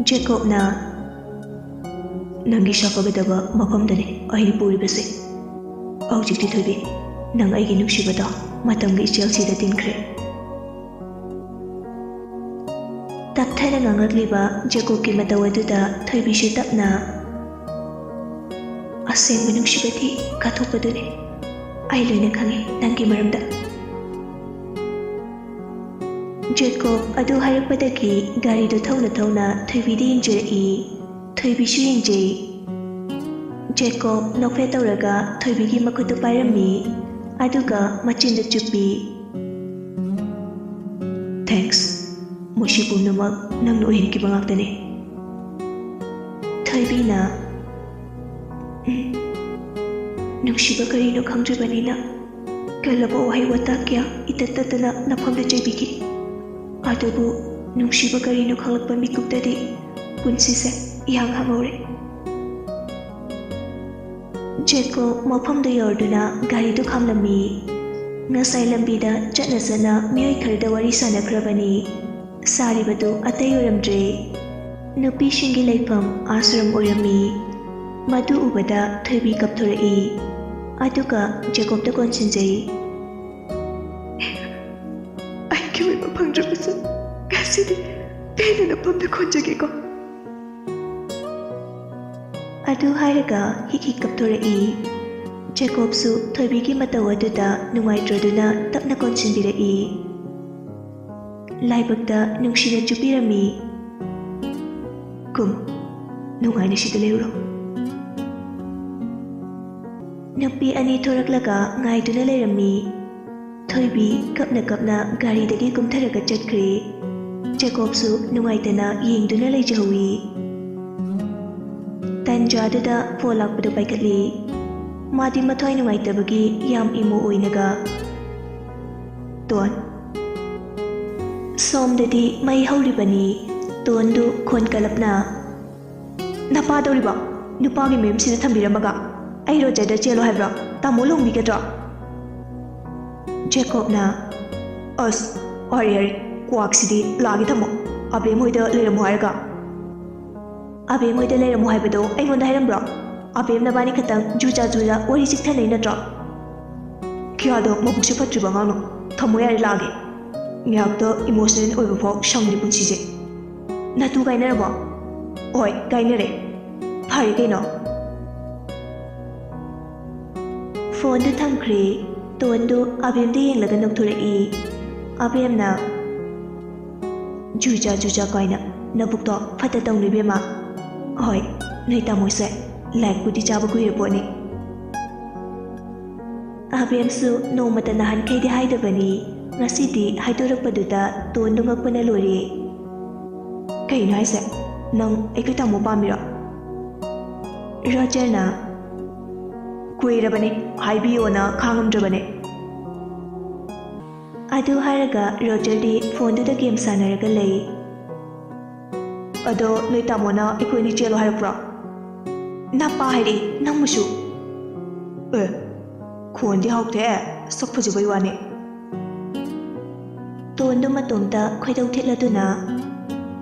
ꯖꯦꯀꯣꯕꯅ, "ꯅꯪꯒꯤ ꯁꯥꯐꯒꯗꯕ ꯃꯐꯝꯗꯅꯤ ꯑꯩꯅ ꯄꯨꯔꯤꯕꯁꯦ꯫ ꯍꯧꯖꯤꯛꯇꯤ ꯊꯣꯏꯕꯤ, ꯅꯪ ꯑꯩꯒꯤ ꯅꯨꯡꯁꯤꯕꯗꯣ ꯃꯇꯝꯒꯤ ꯏꯆꯦꯜꯁꯤꯗ ꯇꯤꯟꯈ꯭ꯔꯦ꯫" ꯇꯞꯊꯅ ꯉꯥꯡꯂꯛꯂꯤꯕ ꯖꯦꯀꯣꯕꯀꯤ ꯃꯇꯧ ꯑꯗꯨꯗ ꯊꯣꯏꯕꯤꯁꯨ ꯇꯞꯅ, "ꯑꯁꯦꯡꯕ ꯅꯨꯡꯁꯤꯕꯗꯤ ꯀꯠꯊꯣꯛꯄꯗꯨꯅꯤ꯫ ꯑꯩ ꯂꯣꯏꯅ ꯈꯪꯉꯤ ꯅꯪꯒꯤ ꯃꯔꯝꯗ꯫" ꯖꯦꯀꯣꯕ ꯑꯗꯨ ꯍꯥꯏꯔꯛꯄꯗꯒꯤ ꯒꯥꯔꯤꯗꯨ ꯊꯧꯅ ꯊꯧꯅ ꯊꯣꯏꯕꯤꯗ ꯌꯦꯡꯖꯔꯛꯏ꯫ ꯊꯣꯏꯕꯤꯁꯨ ꯌꯦꯡꯖꯩ꯫ ꯖꯦꯀꯣꯕ ꯅꯣꯛꯐꯦꯠ ꯇꯧꯔꯒ ꯊꯣꯏꯕꯤꯒꯤ ꯃꯈꯨꯠꯇꯨ ꯄꯥꯏꯔꯝꯃꯤ, ꯑꯗꯨꯒ ꯃꯆꯤꯟꯗ ꯆꯨꯞꯄꯤ꯫ "Thanks꯫ ꯃꯁꯤ ꯄꯨꯝꯅꯃꯛ ꯅꯪꯅ ꯑꯣꯏꯍꯟꯈꯤꯕ ꯉꯥꯛꯇꯅꯤ꯫" ꯊꯣꯏꯕꯤꯅ, "ꯎꯝ, ꯅꯨꯡꯁꯤꯕ ꯀꯔꯤꯅꯣ ꯈꯪꯗ꯭ꯔꯤꯕꯅꯤꯅ ꯀꯜꯂꯕ ꯋꯥꯍꯩ ꯋꯥꯇꯥ ꯀꯌꯥ ꯏꯇꯠ ꯇꯠꯇꯅ ꯅꯐꯝꯗ ꯆꯩꯕꯤꯈꯤ꯫ ꯑꯗꯨꯕꯨ ꯅꯨꯡꯁꯤꯕ ꯀꯔꯤꯅꯣ ꯈꯪꯂꯛꯄ ꯃꯤꯀꯨꯞꯇꯗꯤ ꯄꯨꯟꯁꯤꯁꯦ ꯏꯍꯥꯡ ꯍꯥꯡꯍꯧꯔꯦ꯫" ꯖꯦꯀꯣꯕ ꯃꯐꯝꯗꯨ ꯌꯧꯔꯗꯨꯅ ꯒꯥꯔꯤꯗꯨ ꯈꯥꯝꯂꯝꯃꯤ꯫ ꯉꯁꯥꯏ ꯂꯝꯕꯤꯗ ꯆꯠꯅ ꯆꯠꯅ ꯃꯤꯑꯣꯏ ꯈꯔꯗ ꯋꯥꯔꯤ ꯁꯥꯟꯅꯈ꯭ꯔꯕꯅꯤ꯫ ꯁꯥꯔꯤꯕꯗꯨ ꯑꯇꯩ ꯑꯣꯏꯔꯝꯗ꯭ꯔꯦ꯫ ꯅꯨꯄꯤꯁꯤꯡꯒꯤ ꯂꯩꯐꯝ ꯑꯥꯁ꯭ꯔꯝ ꯑꯣꯏꯔꯝꯃꯤ꯫ ꯃꯗꯨ ꯎꯕꯗ ꯊꯣꯏꯕꯤ ꯀꯞꯊꯣꯔꯛꯏ꯫ ꯑꯗꯨꯒ ꯖꯦꯀꯣꯕꯇ ꯀꯣꯟꯁꯤꯟꯖꯩ꯫ "ꯑꯩꯒꯤ ꯑꯣꯏꯕ ꯐꯪꯗ꯭ꯔꯕꯁꯨ ꯉꯁꯤꯗꯤ ꯄꯦꯟꯅ ꯅꯐꯝꯗ ꯈꯣꯟꯖꯒꯦꯀꯣ꯫" ꯑꯗꯨ ꯍꯥꯏꯔꯒ ꯍꯤꯛ ꯍꯤꯛ ꯀꯞꯊꯣꯔꯛꯏ꯫ ꯖꯦꯀꯣꯕꯁꯨ ꯊꯣꯏꯕꯤꯒꯤ ꯃꯇꯧ ꯑꯗꯨꯗ ꯅꯨꯡꯉꯥꯏꯇ꯭ꯔꯗꯨꯅ ꯇꯞꯅ ꯀꯣꯟꯁꯤꯟꯕꯤꯔꯛꯏ꯫ ꯂꯥꯏꯕꯛꯇ ꯅꯨꯡꯁꯤꯅ ꯆꯨꯞꯄꯤꯔꯝꯃꯤ꯫ "ꯀꯨꯝ, ꯅꯨꯡꯉꯥꯏꯅ ꯁꯤꯗ ꯂꯩꯔꯨꯔꯣ꯫" ꯅꯨꯄꯤ ꯑꯅꯤ ꯊꯣꯔꯛꯂꯒ ꯉꯥꯏꯗꯨꯅ ꯂꯩꯔꯝꯃꯤ꯫ ꯊꯣꯏꯕꯤ ꯀꯞꯅ ꯀꯞꯅ ꯒꯥꯔꯤꯗꯒꯤ ꯀꯨꯝꯊꯔꯒ ꯆꯠꯈ꯭ꯔꯦ꯫ ꯖꯦꯀꯣꯕꯁꯨ ꯅꯨꯡꯉꯥꯏꯇꯅ ꯌꯦꯡꯗꯨꯅ ꯂꯩꯖꯍꯧꯏ꯫ ꯇꯟꯖꯥꯗꯨꯗ ꯐꯣꯟ ꯂꯥꯛꯄꯗꯨ ꯄꯥꯏꯈꯠꯂꯤ꯫ ꯃꯥꯗꯤ ꯃꯊ꯭ꯋꯥꯏ ꯅꯨꯡꯉꯥꯏꯇꯕꯒꯤ ꯌꯥꯝ ꯏꯃꯣ ꯑꯣꯏꯅꯒ, ꯇꯣꯟ꯫ ꯁꯣꯝꯗꯗꯤ ꯃꯩ ꯍꯧꯔꯤꯕꯅꯤ꯫ ꯇꯣꯟꯗꯨ ꯈꯣꯟ ꯀꯜꯂꯞꯅ, "ꯅꯄꯥꯗꯧꯔꯤꯕ ꯅꯨꯄꯥꯒꯤ ꯃꯌꯨꯝꯁꯤꯗ ꯊꯝꯕꯤꯔꯝꯃꯒ ꯑꯩ ꯔꯣꯖꯔꯗ ꯆꯦꯜꯂꯣ ꯍꯥꯏꯕ꯭ꯔꯣ? ꯇꯥꯃꯣ ꯂꯨꯍꯣꯡꯕꯤꯒꯗ꯭ꯔꯣ?" ꯖꯦꯀꯣꯕꯅ, "ꯑꯁ, ꯌꯥꯔꯦ ꯌꯥꯔꯦ, ꯀ꯭ꯋꯥꯛꯁꯤꯗꯤ ꯂꯥꯛꯑꯒꯦ ꯊꯝꯃꯣ꯫ ꯑꯕꯦꯝ ꯍꯣꯏꯗ ꯂꯩꯔꯝꯃꯣ ꯍꯥꯏꯔꯒ?" "ꯑꯕꯦꯝ ꯍꯣꯏꯗ ꯂꯩꯔꯝꯃꯣ ꯍꯥꯏꯕꯗꯣ ꯑꯩꯉꯣꯟꯗ ꯍꯥꯏꯔꯝꯕ꯭ꯔꯣ? ꯑꯕꯦꯝ ꯅꯕꯥꯅꯤ ꯈꯛꯇꯪ ꯖꯨꯖꯥ ꯖꯨꯖꯥ ꯋꯥꯔꯤ ꯆꯤꯛꯊꯅꯩ ꯅꯠꯇ꯭ꯔꯣ?" "ꯀꯌꯥꯗ ꯃꯕꯨꯛꯁꯦ ꯐꯠꯇ꯭ꯔꯤꯕ ꯑꯉꯥꯡꯅꯣ? ꯊꯝꯃꯣ ꯌꯥꯔꯦ, ꯂꯥꯛꯑꯒꯦ꯫ ꯉꯥꯏꯍꯥꯛꯇ ꯏꯃꯣꯁꯅꯦꯜ ꯑꯣꯏꯕ ꯐꯥꯎ ꯁꯪꯗꯦ ꯄꯨꯟꯁꯤꯁꯦ꯫ ꯅꯇꯨ ꯀꯥꯏꯅꯔꯕꯣ?" "ꯍꯣꯏ, ꯀꯥꯏꯅꯔꯦ꯫ ꯐꯔꯦ ꯀꯩꯅꯣ꯫" ꯐꯣꯟꯗꯨ ꯊꯝꯈ꯭ꯔꯦ꯫ ꯇꯣꯟꯗꯨ ꯑꯕꯦꯝꯗ ꯌꯦꯡꯂꯒ ꯅꯣꯛꯊꯣꯔꯛꯏ꯫ ꯑꯕꯦꯝꯅ, "ꯖꯨꯖꯥ ꯖꯨꯖꯥ ꯀꯥꯏꯅ, ꯅꯕꯨꯛꯇꯣ ꯐꯠꯇ ꯇꯧꯅꯨ ꯏꯕꯦꯝꯃ꯫ ꯍꯣꯏ, ꯅꯣꯏ ꯇꯥꯃꯣꯁꯦ ꯂꯥꯏꯛꯄꯨꯗꯤ ꯆꯥꯕ ꯀꯨꯏꯔ ꯄꯣꯠꯅꯤ꯫" ꯑꯕꯦꯝꯁꯨ ꯅꯣꯡꯃꯇ ꯅꯍꯥꯟꯈꯩꯗꯤ ꯍꯥꯏꯗꯕꯅꯤ, ꯉꯁꯤꯗꯤ ꯍꯥꯏꯗꯣꯔꯛꯄꯗꯨꯗ ꯇꯣꯟꯗꯨ ꯉꯛꯄꯅ ꯂꯣꯏꯔꯦ꯫ "ꯀꯩꯅꯣ ꯍꯥꯏꯁꯦ? ꯅꯪ ꯑꯩꯈꯣꯏ ꯇꯥꯃꯣ ꯄꯥꯝꯃꯤꯔꯣ?" ꯔꯣꯖꯔꯅ, "ꯀꯨꯏꯔꯕꯅꯤ, ꯍꯥꯏꯕꯤꯌꯣꯅ ꯈꯥꯡꯉꯝꯗ꯭ꯔꯕꯅꯤ꯫" ꯑꯗꯨ ꯍꯥꯏꯔꯒ ꯔꯣꯖꯔꯗꯤ ꯐꯣꯟꯗꯨꯗ ꯒꯦꯝ ꯁꯥꯟꯅꯔꯒ ꯂꯩ꯫ "ꯑꯗꯣ ꯅꯣꯏ ꯇꯥꯃꯣꯅ ꯑꯩꯈꯣꯏꯅꯤ ꯆꯦꯜꯂꯣ ꯍꯥꯏꯔꯛꯄ꯭ꯔꯣ?" "ꯅꯄꯥ ꯍꯥꯏꯔꯛꯏ, ꯅꯪꯕꯨꯁꯨ?" "ꯑꯦ, ꯈꯣꯟꯗꯤ ꯍꯥꯎꯇꯦ, ꯁꯛ ꯐꯖꯕꯩ ꯋꯥꯅꯤ꯫" ꯇꯣꯟꯗꯨ ꯃꯇꯣꯝꯇ ꯈꯣꯏꯗꯧ ꯊꯤꯠꯂꯗꯨꯅ,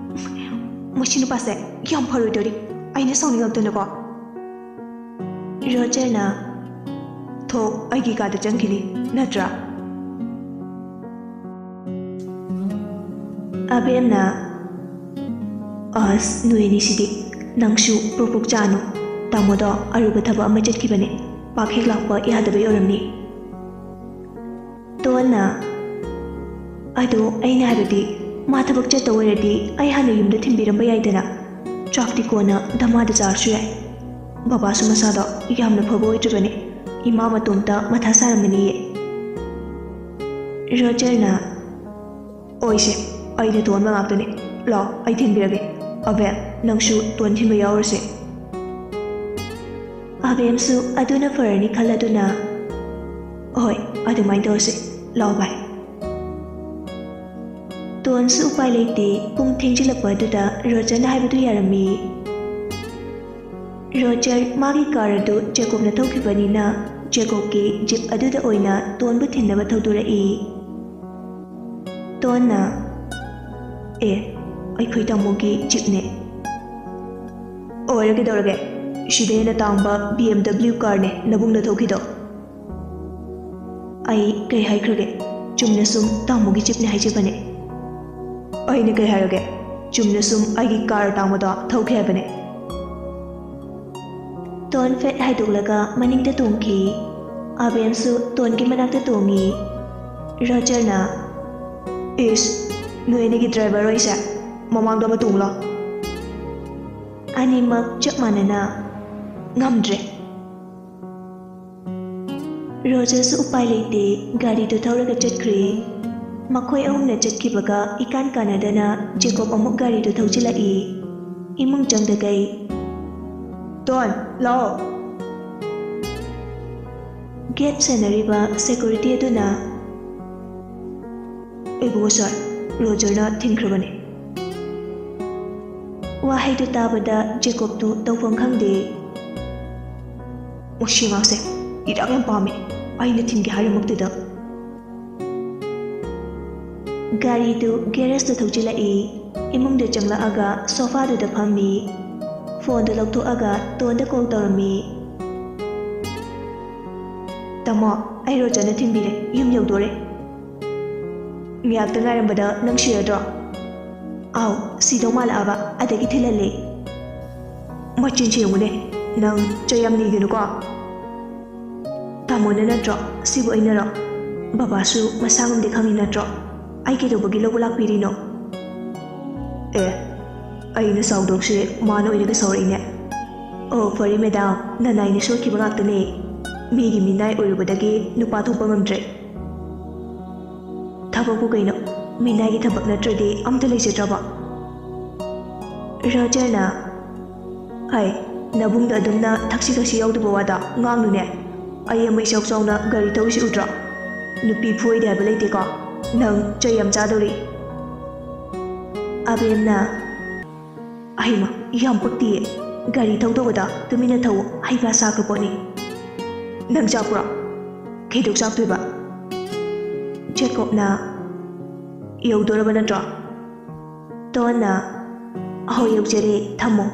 "ꯃꯁꯤ ꯅꯨꯄꯥꯁꯦ ꯌꯥꯝ ꯐꯔꯣꯏꯗꯧꯔꯤ, ꯑꯩꯅ ꯁꯥꯎꯅꯤꯡꯉꯛꯇꯅꯀꯣ꯫" ꯔꯣꯖꯔꯅ, "ꯊꯣꯛ, ꯑꯩꯒꯤ ꯀꯥꯗ ꯆꯪꯈꯤꯅꯤ, ꯅꯠꯇ꯭ꯔꯥ?" ꯑꯕꯦꯝꯅ, "ꯑꯁ, ꯅꯣꯏ ꯑꯅꯤꯁꯤꯗꯤ, ꯅꯪꯁꯨ ꯄ꯭ꯔꯣꯛ ꯄ꯭ꯔꯣꯛ ꯆꯥꯅꯨ꯫ ꯇꯥꯃꯣꯗꯣ ꯑꯔꯨꯕ ꯊꯕꯛ ꯑꯃ ꯆꯠꯈꯤꯕꯅꯦ, ꯄꯥꯛ ꯍꯦꯛ ꯂꯥꯛꯄ ꯌꯥꯗꯕꯩ ꯑꯣꯏꯔꯝꯅꯤ꯫" ꯇꯣꯟꯅ, "ꯑꯗꯣ ꯑꯩꯅ ꯍꯥꯏꯕꯗꯤ, ꯃꯥ ꯊꯕꯛ ꯆꯠꯇꯧ ꯑꯣꯏꯔꯗꯤ ꯑꯩ ꯍꯥꯟꯅ ꯌꯨꯝꯗ ꯊꯤꯟꯕꯤꯔꯝꯕ ꯌꯥꯏꯗꯅ꯫ ꯆꯥꯛꯇꯤ ꯀꯣꯟꯅ ꯙꯃꯥꯗ ꯆꯥꯔꯁꯨ ꯌꯥꯏ꯫ ꯕꯕꯥꯁꯨ ꯃꯁꯥꯗꯣ ꯌꯥꯝꯅ ꯐꯕ ꯑꯣꯏꯗ꯭ꯔꯤꯕꯅꯤ꯫ ꯏꯃꯥ ꯃꯇꯣꯝꯇ ꯃꯊꯥ ꯁꯥꯔꯝꯃꯅꯤꯌꯦ꯫" ꯔꯣꯖꯔꯅ, "ꯑꯣꯏꯁꯦ, ꯑꯩꯅ ꯇꯣꯟꯕ ꯉꯥꯛꯇꯅꯤ꯫ ꯂꯥꯛꯑꯣ, ꯑꯩ ꯊꯤꯟꯕꯤꯔꯒꯦ꯫ ꯑꯕꯦꯝ, ꯅꯪꯁꯨ ꯇꯣꯟ ꯊꯤꯟꯕ ꯌꯥꯎꯔꯁꯦ꯫" ꯑꯕꯦꯝꯁꯨ ꯑꯗꯨꯅ ꯐꯔꯅꯤ ꯈꯜꯂꯗꯨꯅ, "ꯍꯣꯏ, ꯑꯗꯨꯃꯥꯏꯅ ꯇꯧꯔꯁꯤ꯫ ꯂꯥꯛꯑꯣ ꯚꯥꯏ꯫" ꯇꯣꯟꯁꯨ ꯎꯄꯥꯏ ꯂꯩꯇꯦ꯫ ꯄꯨꯡ ꯊꯦꯡꯖꯤꯜꯂꯛꯄ ꯑꯗꯨꯗ ꯔꯣꯖꯔꯅ ꯍꯥꯏꯕꯗꯨ ꯌꯥꯔꯝꯃꯤ꯫ ꯔꯣꯖꯔ ꯃꯥꯒꯤ ꯀꯥꯔ ꯑꯗꯨ ꯖꯦꯀꯣꯕꯅ ꯊꯧꯈꯤꯕꯅꯤꯅ ꯖꯦꯀꯣꯕꯀꯤ ꯖꯤꯞ ꯑꯗꯨꯗ ꯑꯣꯏꯅ ꯇꯣꯟꯕꯨ ꯊꯤꯟꯅꯕ ꯊꯧꯗꯣꯔꯛꯏ꯫ ꯇꯣꯟꯅ, "ꯑꯦ, ꯑꯩꯈꯣꯏ ꯇꯥꯃꯣꯒꯤ ꯖꯤꯞꯅꯦ꯫ ꯑꯣꯏꯔꯦ, ꯀꯩꯗꯧꯔꯒꯦ? ꯁꯤꯗ ꯍꯦꯟꯅ ꯇꯥꯡꯕ ꯕꯤ ꯑꯦꯝ ꯗꯕ꯭ꯂꯤꯎ ꯀꯥꯔꯅꯦ ꯅꯕꯨꯡꯅ ꯊꯧꯈꯤꯗꯣ꯫" "ꯑꯩ ꯀꯩ ꯍꯥꯏꯈ꯭ꯔꯒꯦ? ꯆꯨꯝꯅ ꯁꯨꯝ ꯇꯥꯃꯣꯒꯤ ꯖꯤꯞꯅꯦ ꯍꯥꯏꯖꯕꯅꯦ꯫" "ꯑꯩꯅ ꯀꯩ ꯍꯥꯏꯔꯒꯦ? ꯆꯨꯝꯅ ꯁꯨꯝ ꯑꯩꯒꯤ ꯀꯥꯔ ꯑꯇꯥꯡꯕꯗꯣ ꯊꯧꯈꯤ ꯍꯥꯏꯕꯅꯦ꯫" ꯇꯣꯟ ꯐꯦꯠ ꯍꯥꯏꯗꯣꯛꯂꯒ ꯃꯅꯤꯡꯗ ꯇꯣꯡꯈꯤ꯫ ꯑꯕꯦꯝꯁꯨ ꯇꯣꯟꯒꯤ ꯃꯅꯥꯛꯇ ꯇꯣꯡꯉꯤ꯫ ꯔꯣꯖꯔꯅ, "ꯏꯁ, ꯅꯣꯏ ꯑꯅꯤꯒꯤ ꯗ꯭ꯔꯥꯏꯚꯔ ꯑꯣꯏꯁꯦ? ꯃꯃꯥꯡꯗ ꯑꯃ ꯇꯣꯡꯂꯣ꯫" ꯑꯅꯤꯃꯛ ꯆꯞ ꯃꯥꯟꯅꯅ ꯉꯝꯗ꯭ꯔꯦ꯫ ꯔꯣꯖꯔꯁꯨ ꯎꯄꯥꯏ ꯂꯩꯇꯦ, ꯒꯥꯔꯤꯗꯨ ꯊꯧꯔꯒ ꯆꯠꯈ꯭ꯔꯦ꯫ ꯃꯈꯣꯏ ꯑꯍꯨꯝꯅ ꯆꯠꯈꯤꯕꯒ ꯏꯀꯥꯟ ꯀꯥꯟꯅꯗꯅ ꯖꯦꯀꯣꯕ ꯑꯃꯨꯛ ꯒꯥꯔꯤꯗꯨ ꯊꯧꯖꯤꯜꯂꯛꯏ꯫ ꯏꯃꯨꯡ ꯆꯪꯗꯈꯩ, "ꯇꯣꯟ, ꯂꯥꯛꯑꯣ꯫" ꯒꯦꯠ ꯁꯦꯟꯅꯔꯤꯕ ꯁꯦꯀ꯭ꯌꯨꯔꯤꯇꯤ ꯑꯗꯨꯅ, "ꯏꯕꯨꯡꯉꯣ ꯁꯥꯔ, ꯔꯣꯖꯔꯅ ꯊꯤꯡꯈ꯭ꯔꯕꯅꯤ꯫" ꯋꯥꯍꯩꯗꯨ ꯇꯥꯕꯗ ꯖꯦꯀꯣꯕꯇꯨ ꯇꯧꯐꯝ ꯈꯪꯗꯦ꯫ "ꯃꯁꯤ ꯑꯉꯥꯡꯁꯦ ꯏꯔꯥꯡ ꯌꯥꯝ ꯄꯥꯝꯃꯦ, ꯑꯩꯅ ꯊꯤꯡꯒꯦ ꯍꯥꯏꯔꯃꯛꯇꯗ꯫" ꯒꯥꯔꯤꯗꯨ ꯒꯦꯔꯦꯖꯇ ꯊꯧꯖꯤꯜꯂꯛꯏ꯫ ꯏꯃꯨꯡꯗ ꯆꯪꯂꯛꯑꯒ ꯁꯣꯐꯥꯗꯨꯗ ꯐꯝꯃꯤ꯫ ꯐꯣꯟꯗꯨ ꯂꯧꯊꯣꯛꯑꯒ ꯇꯣꯟꯗ ꯀꯣꯜ ꯇꯧꯔꯝꯃꯤ꯫ "ꯇꯥꯃꯣ, ꯑꯩ ꯔꯣꯖꯔꯅ ꯊꯤꯟꯕꯤꯔꯦ, ꯌꯨꯝ ꯌꯧꯗꯣꯔꯦ꯫" "ꯉꯥꯏꯍꯥꯛꯇ ꯉꯥꯏꯔꯝꯕꯗ ꯅꯪ ꯁꯤꯔꯗ꯭ꯔꯣ?" "ꯑꯥꯎ, ꯁꯤꯗꯧ ꯃꯥꯜꯂꯛꯑꯕ, ꯑꯗꯒꯤ ꯊꯤꯜꯍꯜꯂꯦ꯫" "ꯃꯆꯤꯟꯁꯤ ꯌꯦꯡꯉꯨꯅꯦ, ꯅꯪ ꯆꯩ ꯌꯥꯝ ꯅꯤꯒꯅꯨꯀꯣ꯫" "ꯇꯥꯃꯣꯅ ꯅꯠꯇ꯭ꯔꯣ? ꯁꯤꯕꯨ ꯑꯩꯅꯔꯣ? ꯕꯕꯥꯁꯨ ꯃꯁꯥ ꯉꯝꯗꯦ ꯈꯪꯉꯤ ꯅꯠꯇ꯭ꯔꯣ? ꯑꯩ ꯀꯩꯗꯧꯕꯒꯤ ꯂꯧꯕ ꯂꯥꯛꯄꯤꯔꯤꯅꯣ?" "ꯑꯦ, ꯑꯩꯅ ꯁꯥꯎꯗꯧꯁꯦ ꯃꯥꯅ ꯑꯣꯏꯅꯒ ꯁꯥꯎꯔꯛꯏꯅꯦ꯫" "ꯑꯣ, ꯐꯔꯦ ꯃꯦꯗꯥꯝ, ꯅꯅꯥꯏꯅ ꯁꯣꯏꯈꯤꯕ ꯉꯥꯛꯇꯅꯦ꯫ ꯃꯤꯒꯤ ꯃꯤꯅꯥꯏ ꯑꯣꯏꯔꯨꯕꯗꯒꯤ ꯅꯨꯄꯥ ꯊꯣꯛꯄ ꯉꯝꯗ꯭ꯔꯦ꯫" "ꯊꯕꯛꯄꯨ ꯀꯩꯅꯣ? ꯃꯤꯅꯥꯏꯒꯤ ꯊꯕꯛ ꯅꯠꯇ꯭ꯔꯗꯤ ꯑꯝꯇ ꯂꯩꯖꯗ꯭ꯔꯕꯣ?" ꯔꯣꯖꯔꯅ, "ꯍꯩ, ꯅꯕꯨꯡꯗ ꯑꯗꯨꯝꯅ ꯊꯛꯁꯤ ꯈꯥꯁꯤ ꯌꯥꯎꯗꯕ ꯋꯥꯗ ꯉꯥꯡꯅꯨꯅꯦ꯫ ꯑꯩ ꯑꯃ ꯏꯆꯥꯎ ꯆꯥꯎꯅ ꯒꯥꯔꯤ ꯊꯧꯔꯤꯁꯤ ꯎꯗ꯭ꯔꯣ? ꯅꯨꯄꯤ ꯐꯨꯏꯗꯦ ꯍꯥꯏꯕ ꯂꯩꯇꯦꯀꯣ꯫ ꯅꯪ ꯆꯩ ꯌꯥꯝ ꯆꯥꯗꯧꯔꯤ꯫" ꯑꯕꯦꯝꯅ, "ꯑꯍꯩꯃ, ꯌꯥꯝ ꯄꯛꯇꯤꯌꯦ꯫ ꯒꯥꯔꯤ ꯊꯧꯗꯧꯕꯗ ꯇꯨꯃꯤꯟꯅ ꯊꯧꯑꯣ, ꯍꯩꯄꯥ ꯁꯥꯈ꯭ꯔ ꯄꯣꯠꯅꯤ꯫ ꯅꯪ ꯆꯥꯛꯄ꯭ꯔꯣ? ꯀꯩꯗꯧ ꯆꯥꯛꯇꯣꯏꯕ?" ꯖꯦꯀꯣꯕꯅ, "ꯌꯧꯗꯣꯔꯕ ꯅꯠꯇ꯭ꯔꯣ?" ꯇꯣꯟꯅ, "ꯍꯣꯏ, ꯌꯧꯖꯔꯦ, ꯊꯝꯃꯣ"꯫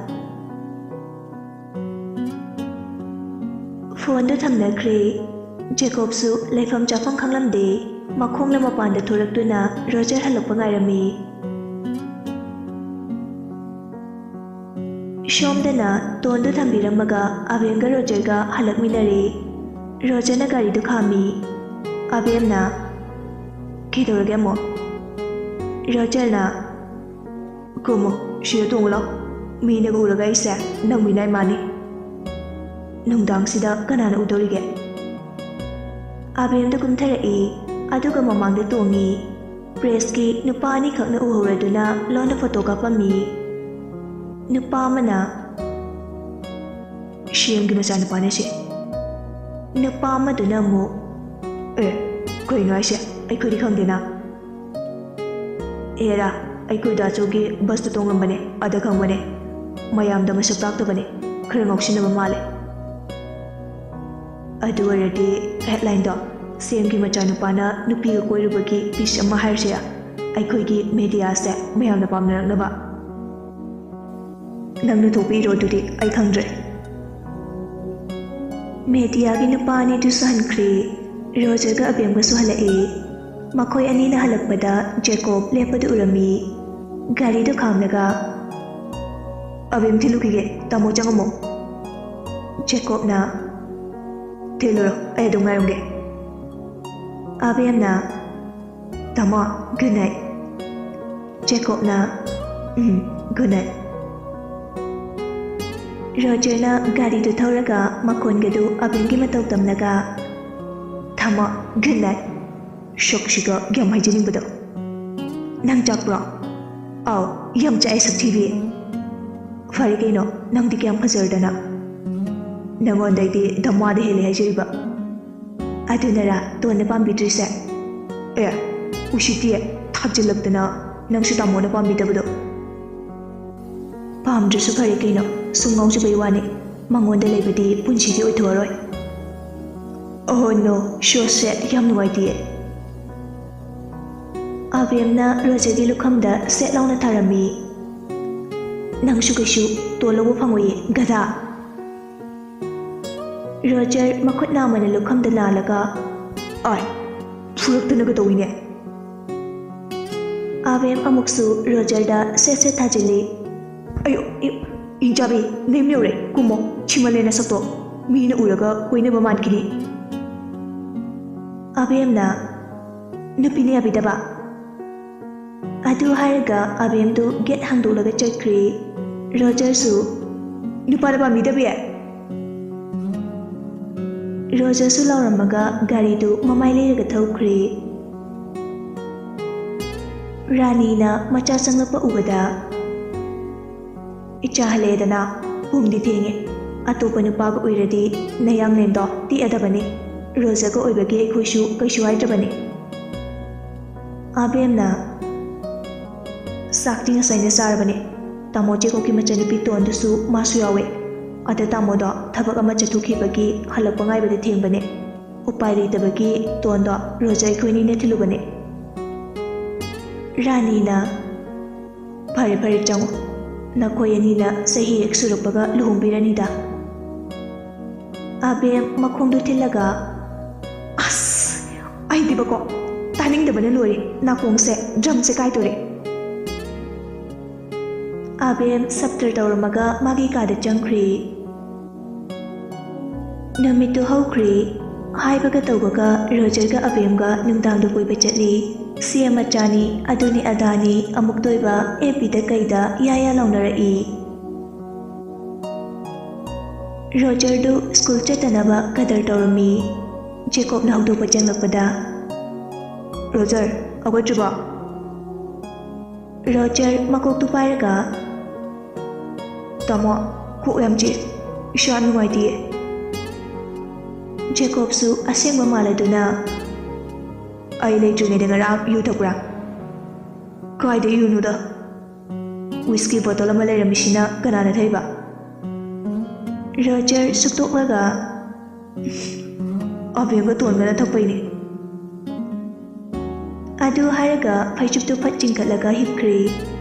ꯐꯣꯟꯗꯨ ꯊꯝꯅꯈ꯭ꯔꯦ꯫ ꯖꯦꯀꯣꯕꯁꯨ ꯂꯩꯐꯝ ꯆꯥꯐꯝ ꯈꯪꯂꯝꯗꯦ꯫ ꯃꯈꯣꯡꯅ ꯃꯄꯥꯟꯗ ꯊꯣꯔꯛꯇꯨꯅ ꯔꯣꯖꯔ ꯍꯜꯂꯛꯄ ꯉꯥꯏꯔꯝꯃꯤ꯫ ꯁꯣꯝꯗꯅ ꯇꯣꯟꯗꯨ ꯊꯝꯕꯤꯔꯝꯃꯒ ꯑꯕꯦꯝꯒ ꯔꯣꯖꯔꯒ ꯍꯜꯂꯛꯃꯤꯟꯅꯔꯦ꯫ ꯔꯣꯖꯔꯅ ꯒꯥꯔꯤꯗꯨ ꯈꯥꯝꯃꯤ꯫ ꯑꯕꯦꯝꯅ, "ꯀꯩꯗꯧꯔꯒꯦ ꯑꯃꯨꯛ?" ꯔꯣꯖꯔꯅ, "ꯀꯨꯝꯃꯣ, ꯁꯤꯗ ꯇꯣꯡꯉꯨ ꯂꯥꯎ꯫ ꯃꯤꯅꯒ ꯎꯔꯒ ꯑꯩꯁꯦ ꯅꯪ ꯃꯤꯅꯥꯏ ꯃꯥꯅꯤ꯫ ꯅꯨꯡꯗꯥꯡꯁꯤꯗ ꯀꯅꯥꯅ ꯎꯗꯣꯔꯤꯒꯦ?" ꯑꯕꯦꯝꯗ ꯀꯨꯝꯊꯔꯛꯏ, ꯑꯗꯨꯒ ꯃꯃꯥꯡꯗ ꯇꯣꯡꯉꯤ꯫ ꯄ꯭ꯔꯦꯁꯀꯤ ꯅꯨꯄꯥ ꯑꯅꯤꯈꯛꯅ ꯎꯍꯧꯔꯗꯨꯅ ꯂꯣꯟꯅ ꯐꯣꯇꯣ ꯀꯥꯞꯄꯝꯃꯤ꯫ ꯅꯨꯄꯥ ꯑꯃꯅ, "ꯁꯤ ꯑꯦꯝꯒꯤ ꯃꯆꯥꯅꯨꯄꯥꯅꯦ ꯁꯤ"꯫ ꯅꯨꯄꯥ ꯑꯃꯗꯨꯅ ꯑꯃꯨꯛ, "ꯑꯦ, ꯀꯩꯅꯣ ꯍꯥꯏꯁꯦ? ꯑꯩꯈꯣꯏꯗꯤ ꯈꯪꯗꯦꯅ"꯫ "ꯑꯦꯔꯥ, ꯑꯩꯈꯣꯏ ꯗꯥꯆꯧꯒꯤ ꯕꯁꯇ ꯇꯣꯡꯉꯝꯕꯅꯦ, ꯑꯗ ꯈꯪꯕꯅꯦ꯫ ꯃꯌꯥꯝꯗ ꯃꯁꯛ ꯇꯥꯛꯇꯕꯅꯦ, ꯈꯔ ꯉꯥꯎꯁꯤꯟꯅꯕ ꯃꯥꯜꯂꯦ"꯫ ꯑꯗꯨ ꯑꯣꯏꯔꯗꯤ ꯍꯦꯗꯂꯥꯏꯟꯗꯣ "ꯁꯤ ꯑꯦꯝꯒꯤ ꯃꯆꯥꯅꯨꯄꯥꯅ ꯅꯨꯄꯤꯒ ꯀꯣꯏꯔꯨꯕꯒꯤ ꯄꯤꯁ ꯑꯃ" ꯍꯥꯏꯔꯁꯤꯔꯥ? ꯑꯩꯈꯣꯏꯒꯤ ꯃꯦꯗꯤꯌꯥꯁꯦ ꯃꯌꯥꯝꯅ ꯄꯥꯝꯅꯔꯛꯅꯕ꯫ "ꯅꯪꯅ ꯊꯣꯛꯄ ꯏꯔꯣ ꯑꯗꯨꯗꯤ, ꯑꯩ ꯈꯪꯗ꯭ꯔꯦ"꯫ ꯃꯦꯗꯤꯌꯥꯒꯤ ꯅꯨꯄꯥ ꯑꯅꯤꯗꯨꯁꯨ ꯍꯟꯈ꯭ꯔꯦ꯫ ꯔꯣꯖꯔꯒ ꯑꯕꯦꯝꯒꯁꯨ ꯍꯜꯂꯛꯑꯦ꯫ ꯃꯈꯣꯏ ꯑꯅꯤꯅ ꯍꯜꯂꯛꯄꯗ ꯖꯦꯀꯣꯕ ꯂꯦꯞꯄꯗꯨ ꯎꯔꯝꯃꯤ꯫ ꯒꯥꯔꯤꯗꯨ ꯈꯥꯝꯂꯒ, "ꯑꯕꯦꯝ, ꯊꯤꯜꯂꯨꯈꯤꯒꯦ, ꯇꯥꯃꯣ ꯆꯪꯉꯝꯃꯣ"꯫ ꯖꯦꯀꯣꯕꯅ, "ꯊꯤꯜꯂꯨꯔꯣ, ꯑꯩ ꯑꯗꯨꯝ ꯉꯥꯏꯔꯝꯒꯦ"꯫ ꯑꯕꯦꯝꯅ, "ꯇꯥꯃꯣ, ꯒꯨꯗ ꯅꯥꯏꯠ"꯫ ꯖꯦꯀꯣꯕꯅ, "ꯎꯝ, ꯒꯨꯗ ꯅꯥꯏꯠ"꯫ ꯔꯣꯖꯔꯅ ꯒꯥꯔꯤꯗꯨ ꯊꯧꯔꯒ ꯃꯈꯣꯟꯒꯗꯨ ꯑꯕꯦꯝꯒꯤ ꯃꯇꯧ ꯇꯝꯂꯒ, "ꯊꯝꯃꯣ, ꯒꯨꯗ ꯅꯥꯏꯠ"꯫ ꯁꯛꯁꯤꯒ ꯌꯥꯝ ꯍꯥꯏꯖꯅꯤꯡꯕꯗꯣ꯫ "ꯅꯪ ꯆꯥꯛꯄ꯭ꯔꯣ?" "ꯑꯥꯎ, ꯌꯥꯝ ꯆꯥꯛꯑꯦ ꯁꯛꯊꯤꯕꯤ"꯫ "ꯐꯔꯦ ꯀꯩꯅꯣ, ꯅꯪꯗꯤ ꯀꯌꯥꯝ ꯐꯖꯔꯗꯅ꯫ ꯅꯪꯉꯣꯟꯗꯩꯗꯤ ꯗꯃꯥꯗ ꯍꯦꯜꯂꯦ ꯍꯥꯏꯖꯔꯤꯕ"꯫ "ꯑꯗꯨꯅꯔꯥ ꯇꯣꯟꯅ ꯄꯥꯝꯕꯤꯗ꯭ꯔꯤꯁꯦ?" "ꯑꯦ, ꯎꯁꯤꯠꯇꯤꯌꯦ, ꯊꯥꯖꯤꯜꯂꯛꯇꯅ"꯫ ꯅꯪꯁꯨ ꯇꯥꯃꯣꯅ ꯄꯥꯝꯕꯤꯗꯕꯗꯣ꯫ ꯄꯥꯝꯗ꯭ꯔꯁꯨ ꯐꯔꯦ ꯀꯩꯅꯣ, ꯁꯨꯝ ꯉꯥꯎꯖꯕꯩ ꯋꯥꯅꯤ꯫ ꯃꯉꯣꯟꯗ ꯂꯩꯕꯗꯤ ꯄꯨꯟꯁꯤꯒꯤ ꯑꯣꯏꯊꯣꯛꯑꯔꯣꯏ꯫ ꯑꯣꯍꯣ no, so sad, ꯌꯥꯝ ꯅꯨꯡꯉꯥꯏꯇꯤꯌꯦ꯫ ꯑꯕꯦꯝꯅ ꯔꯣꯖꯔꯒꯤ ꯂꯨꯈꯝꯗ ꯁꯦꯠ ꯂꯥꯎꯅ ꯊꯥꯔꯝꯃꯤ꯫ ꯅꯪꯁꯨ ꯀꯩꯁꯨ ꯇꯣꯟ ꯂꯧꯕ ꯐꯪꯉꯣꯏꯌꯦ, ꯒꯙꯥ꯫ ꯔꯣꯖꯔ ꯃꯈꯨꯠ ꯅꯥꯝꯃꯅ ꯂꯨꯈꯝꯗ ꯅꯥꯜꯂꯒ, "ꯑꯥꯏ, ꯐꯨꯔꯛꯇꯅꯒ ꯇꯧꯏꯅꯦ!" ꯑꯕꯦꯝ ꯑꯃꯨꯛꯁꯨ ꯔꯣꯖꯔꯗ ꯁꯦꯠ ꯁꯦꯠ ꯊꯥꯖꯤꯜꯂꯤ꯫ "ꯑꯌꯣ, ꯑꯌꯣ, ꯏꯟꯆꯥꯕꯤ, ꯅꯌꯨꯝ ꯌꯧꯔꯦ, ꯀꯨꯝꯃꯣ, ꯊꯤꯃꯜꯂꯦ ꯅꯁꯛꯇꯣ, ꯃꯤꯅ ꯎꯔꯒ ꯀꯣꯏꯅꯕ ꯃꯥꯟꯈꯤꯅꯤ꯫" ꯑꯕꯦꯝꯅ, "ꯅꯨꯄꯤꯅ ꯌꯥꯕꯤꯗꯕ?" ꯑꯗꯨ ꯍꯥꯏꯔꯒ ꯑꯕꯦꯝꯗꯨ ꯒꯦꯠ ꯍꯥꯡꯗꯣꯛꯂꯒ ꯆꯠꯈ꯭ꯔꯦ꯫ ꯔꯣꯖꯔꯁꯨ, "ꯅꯨꯄꯥꯅ ꯄꯥꯝꯕꯤꯗꯕꯤ?" ꯔꯣꯖꯔꯁꯨ ꯂꯥꯎꯔꯝꯃꯒ ꯒꯥꯔꯤꯗꯨ ꯃꯃꯥꯏ ꯂꯩꯔꯒ ꯊꯧꯈ꯭ꯔꯦ꯫ ꯔꯥꯅꯤꯅ ꯃꯆꯥ ꯆꯪꯂꯛꯄ ꯎꯕꯗ, "ꯏꯆꯥ ꯍꯜꯂꯛꯑꯦꯗꯅ, ꯄꯨꯡꯗꯤ ꯊꯦꯡꯉꯦ꯫ ꯑꯇꯣꯞꯄ ꯅꯨꯄꯥꯒ ꯑꯣꯏꯔꯗꯤ ꯅꯌꯥꯡꯂꯦꯟꯗꯣ ꯇꯦꯛꯑꯗꯕꯅꯤ꯫ ꯔꯣꯖꯔꯒ ꯑꯣꯏꯕꯒꯤ ꯑꯩꯈꯣꯏꯁꯨ ꯀꯩꯁꯨ ꯍꯥꯏꯗ꯭ꯔꯕꯅꯤ꯫" ꯑꯕꯦꯝꯅ, "ꯆꯥꯛꯇꯤ ꯉꯁꯥꯏꯅ ꯆꯥꯔꯕꯅꯦ꯫ ꯇꯥꯃꯣ ꯖꯦꯀꯣꯕꯀꯤ ꯃꯆꯟꯅꯨꯄꯤ ꯇꯣꯟꯗꯨꯁꯨ ꯃꯥꯁꯨ ꯌꯥꯎꯋꯦ꯫ ꯑꯗ ꯇꯥꯃꯣꯗꯣ ꯊꯕꯛ ꯑꯃ ꯆꯠꯊꯣꯛꯈꯤꯕꯒꯤ ꯍꯜꯂꯛꯄ ꯉꯥꯏꯕꯗ ꯊꯦꯡꯕꯅꯦ꯫ ꯎꯄꯥꯏ ꯂꯩꯇꯕꯒꯤ ꯇꯣꯟꯗꯣ ꯔꯣꯖꯔ ꯑꯩꯈꯣꯏꯅꯤꯅ ꯊꯤꯜꯂꯨꯕꯅꯦ꯫" ꯔꯥꯅꯤꯅ, "ꯐꯔꯦ ꯐꯔꯦ, ꯆꯪꯉꯣ꯫ ꯅꯈꯣꯏ ꯑꯅꯤꯅ ꯆꯍꯤ ꯍꯦꯛ ꯁꯨꯔꯛꯄꯒ ꯂꯨꯍꯣꯡꯕꯤꯔꯅꯤꯗ꯫" ꯑꯕꯦꯝ ꯃꯈꯣꯡꯗꯨ ꯊꯤꯜꯂꯒ, "ꯑꯁ, ꯑꯩꯗꯤꯕꯀꯣ, ꯇꯥꯅꯤꯡꯗꯕꯅ ꯂꯣꯏꯔꯦ, ꯅꯥꯀꯣꯡꯁꯦ ꯗ꯭ꯔꯝꯁꯦ ꯀꯥꯏꯗꯣꯔꯦ꯫" ꯑꯕꯦꯝ ꯁꯞꯇꯔ ꯇꯧꯔꯝꯃꯒ ꯃꯥꯒꯤ ꯀꯥꯗ ꯆꯪꯈ꯭ꯔꯦ꯫ ꯅꯨꯃꯤꯠꯇꯨ ꯍꯧꯈ꯭ꯔꯦ꯫ ꯍꯥꯏꯕꯒ ꯇꯧꯕꯒ ꯔꯣꯖꯔꯒ ꯑꯕꯦꯝꯒ ꯅꯨꯡꯗꯥꯡꯗ ꯀꯣꯏꯕ ꯆꯠꯂꯤ꯫ ꯁꯤ ꯑꯃ ꯆꯥꯅꯤ, ꯑꯗꯨꯅꯤ ꯑꯗꯥꯅꯤ, ꯑꯃꯨꯛꯇꯣꯏꯕ ꯑꯦꯐ ꯕꯤꯗ ꯀꯩꯗ ꯌꯥ ꯌꯥ ꯂꯥꯎꯅꯔꯛꯏ꯫ ꯔꯣꯖꯔꯗꯨ ꯁ꯭ꯀꯨꯜ ꯆꯠꯇꯅꯕ ꯀꯗꯔ ꯇꯧꯔꯝꯃꯤ꯫ ꯖꯦꯀꯣꯕꯅ ꯍꯧꯗꯣꯛꯄ ꯆꯪꯂꯛꯄꯗ, "ꯔꯣꯖꯔ, ꯍꯧꯒꯠꯇ꯭ꯔꯤꯕꯣ?" ꯔꯣꯖꯔ ꯃꯀꯣꯛꯇꯨ ꯄꯥꯏꯔꯒ, "ꯇꯥꯃꯣ, ꯀꯣꯛ ꯌꯥꯝ ꯆꯤꯛꯑꯦ, ꯏꯁꯥ ꯅꯨꯡꯉꯥꯏꯇꯤꯌꯦ꯫" ꯖꯦꯀꯣꯕꯁꯨ ꯑꯁꯦꯡꯕ ꯃꯥꯜꯂꯗꯨꯅ, "ꯑꯩ ꯂꯩꯇ꯭ꯔꯤꯉꯩꯗ ꯉꯔꯥꯡ ꯌꯨ ꯊꯛꯄ꯭ꯔꯥ?" ꯀꯥꯏꯗ ꯌꯨꯅꯣꯗ? ꯋꯤꯁꯀꯤ ꯕꯣꯇꯜ ꯑꯃ ꯂꯩꯔꯝꯃꯤꯁꯤꯅ ꯀꯅꯥꯅ ꯊꯛꯏꯕ? ꯔꯣꯖꯔ ꯁꯨꯛꯇꯣꯛꯂꯒ, "ꯑꯕꯦꯝꯒ ꯇꯣꯟꯒꯅ ꯊꯛꯄꯩꯅꯦ"꯫ ꯑꯗꯨ ꯍꯥꯏꯔꯒ ꯐꯩꯖꯨꯞꯇꯨ ꯐꯠ ꯆꯤꯡꯈꯠꯂꯒ ꯍꯤꯞꯈ꯭ꯔꯦ꯫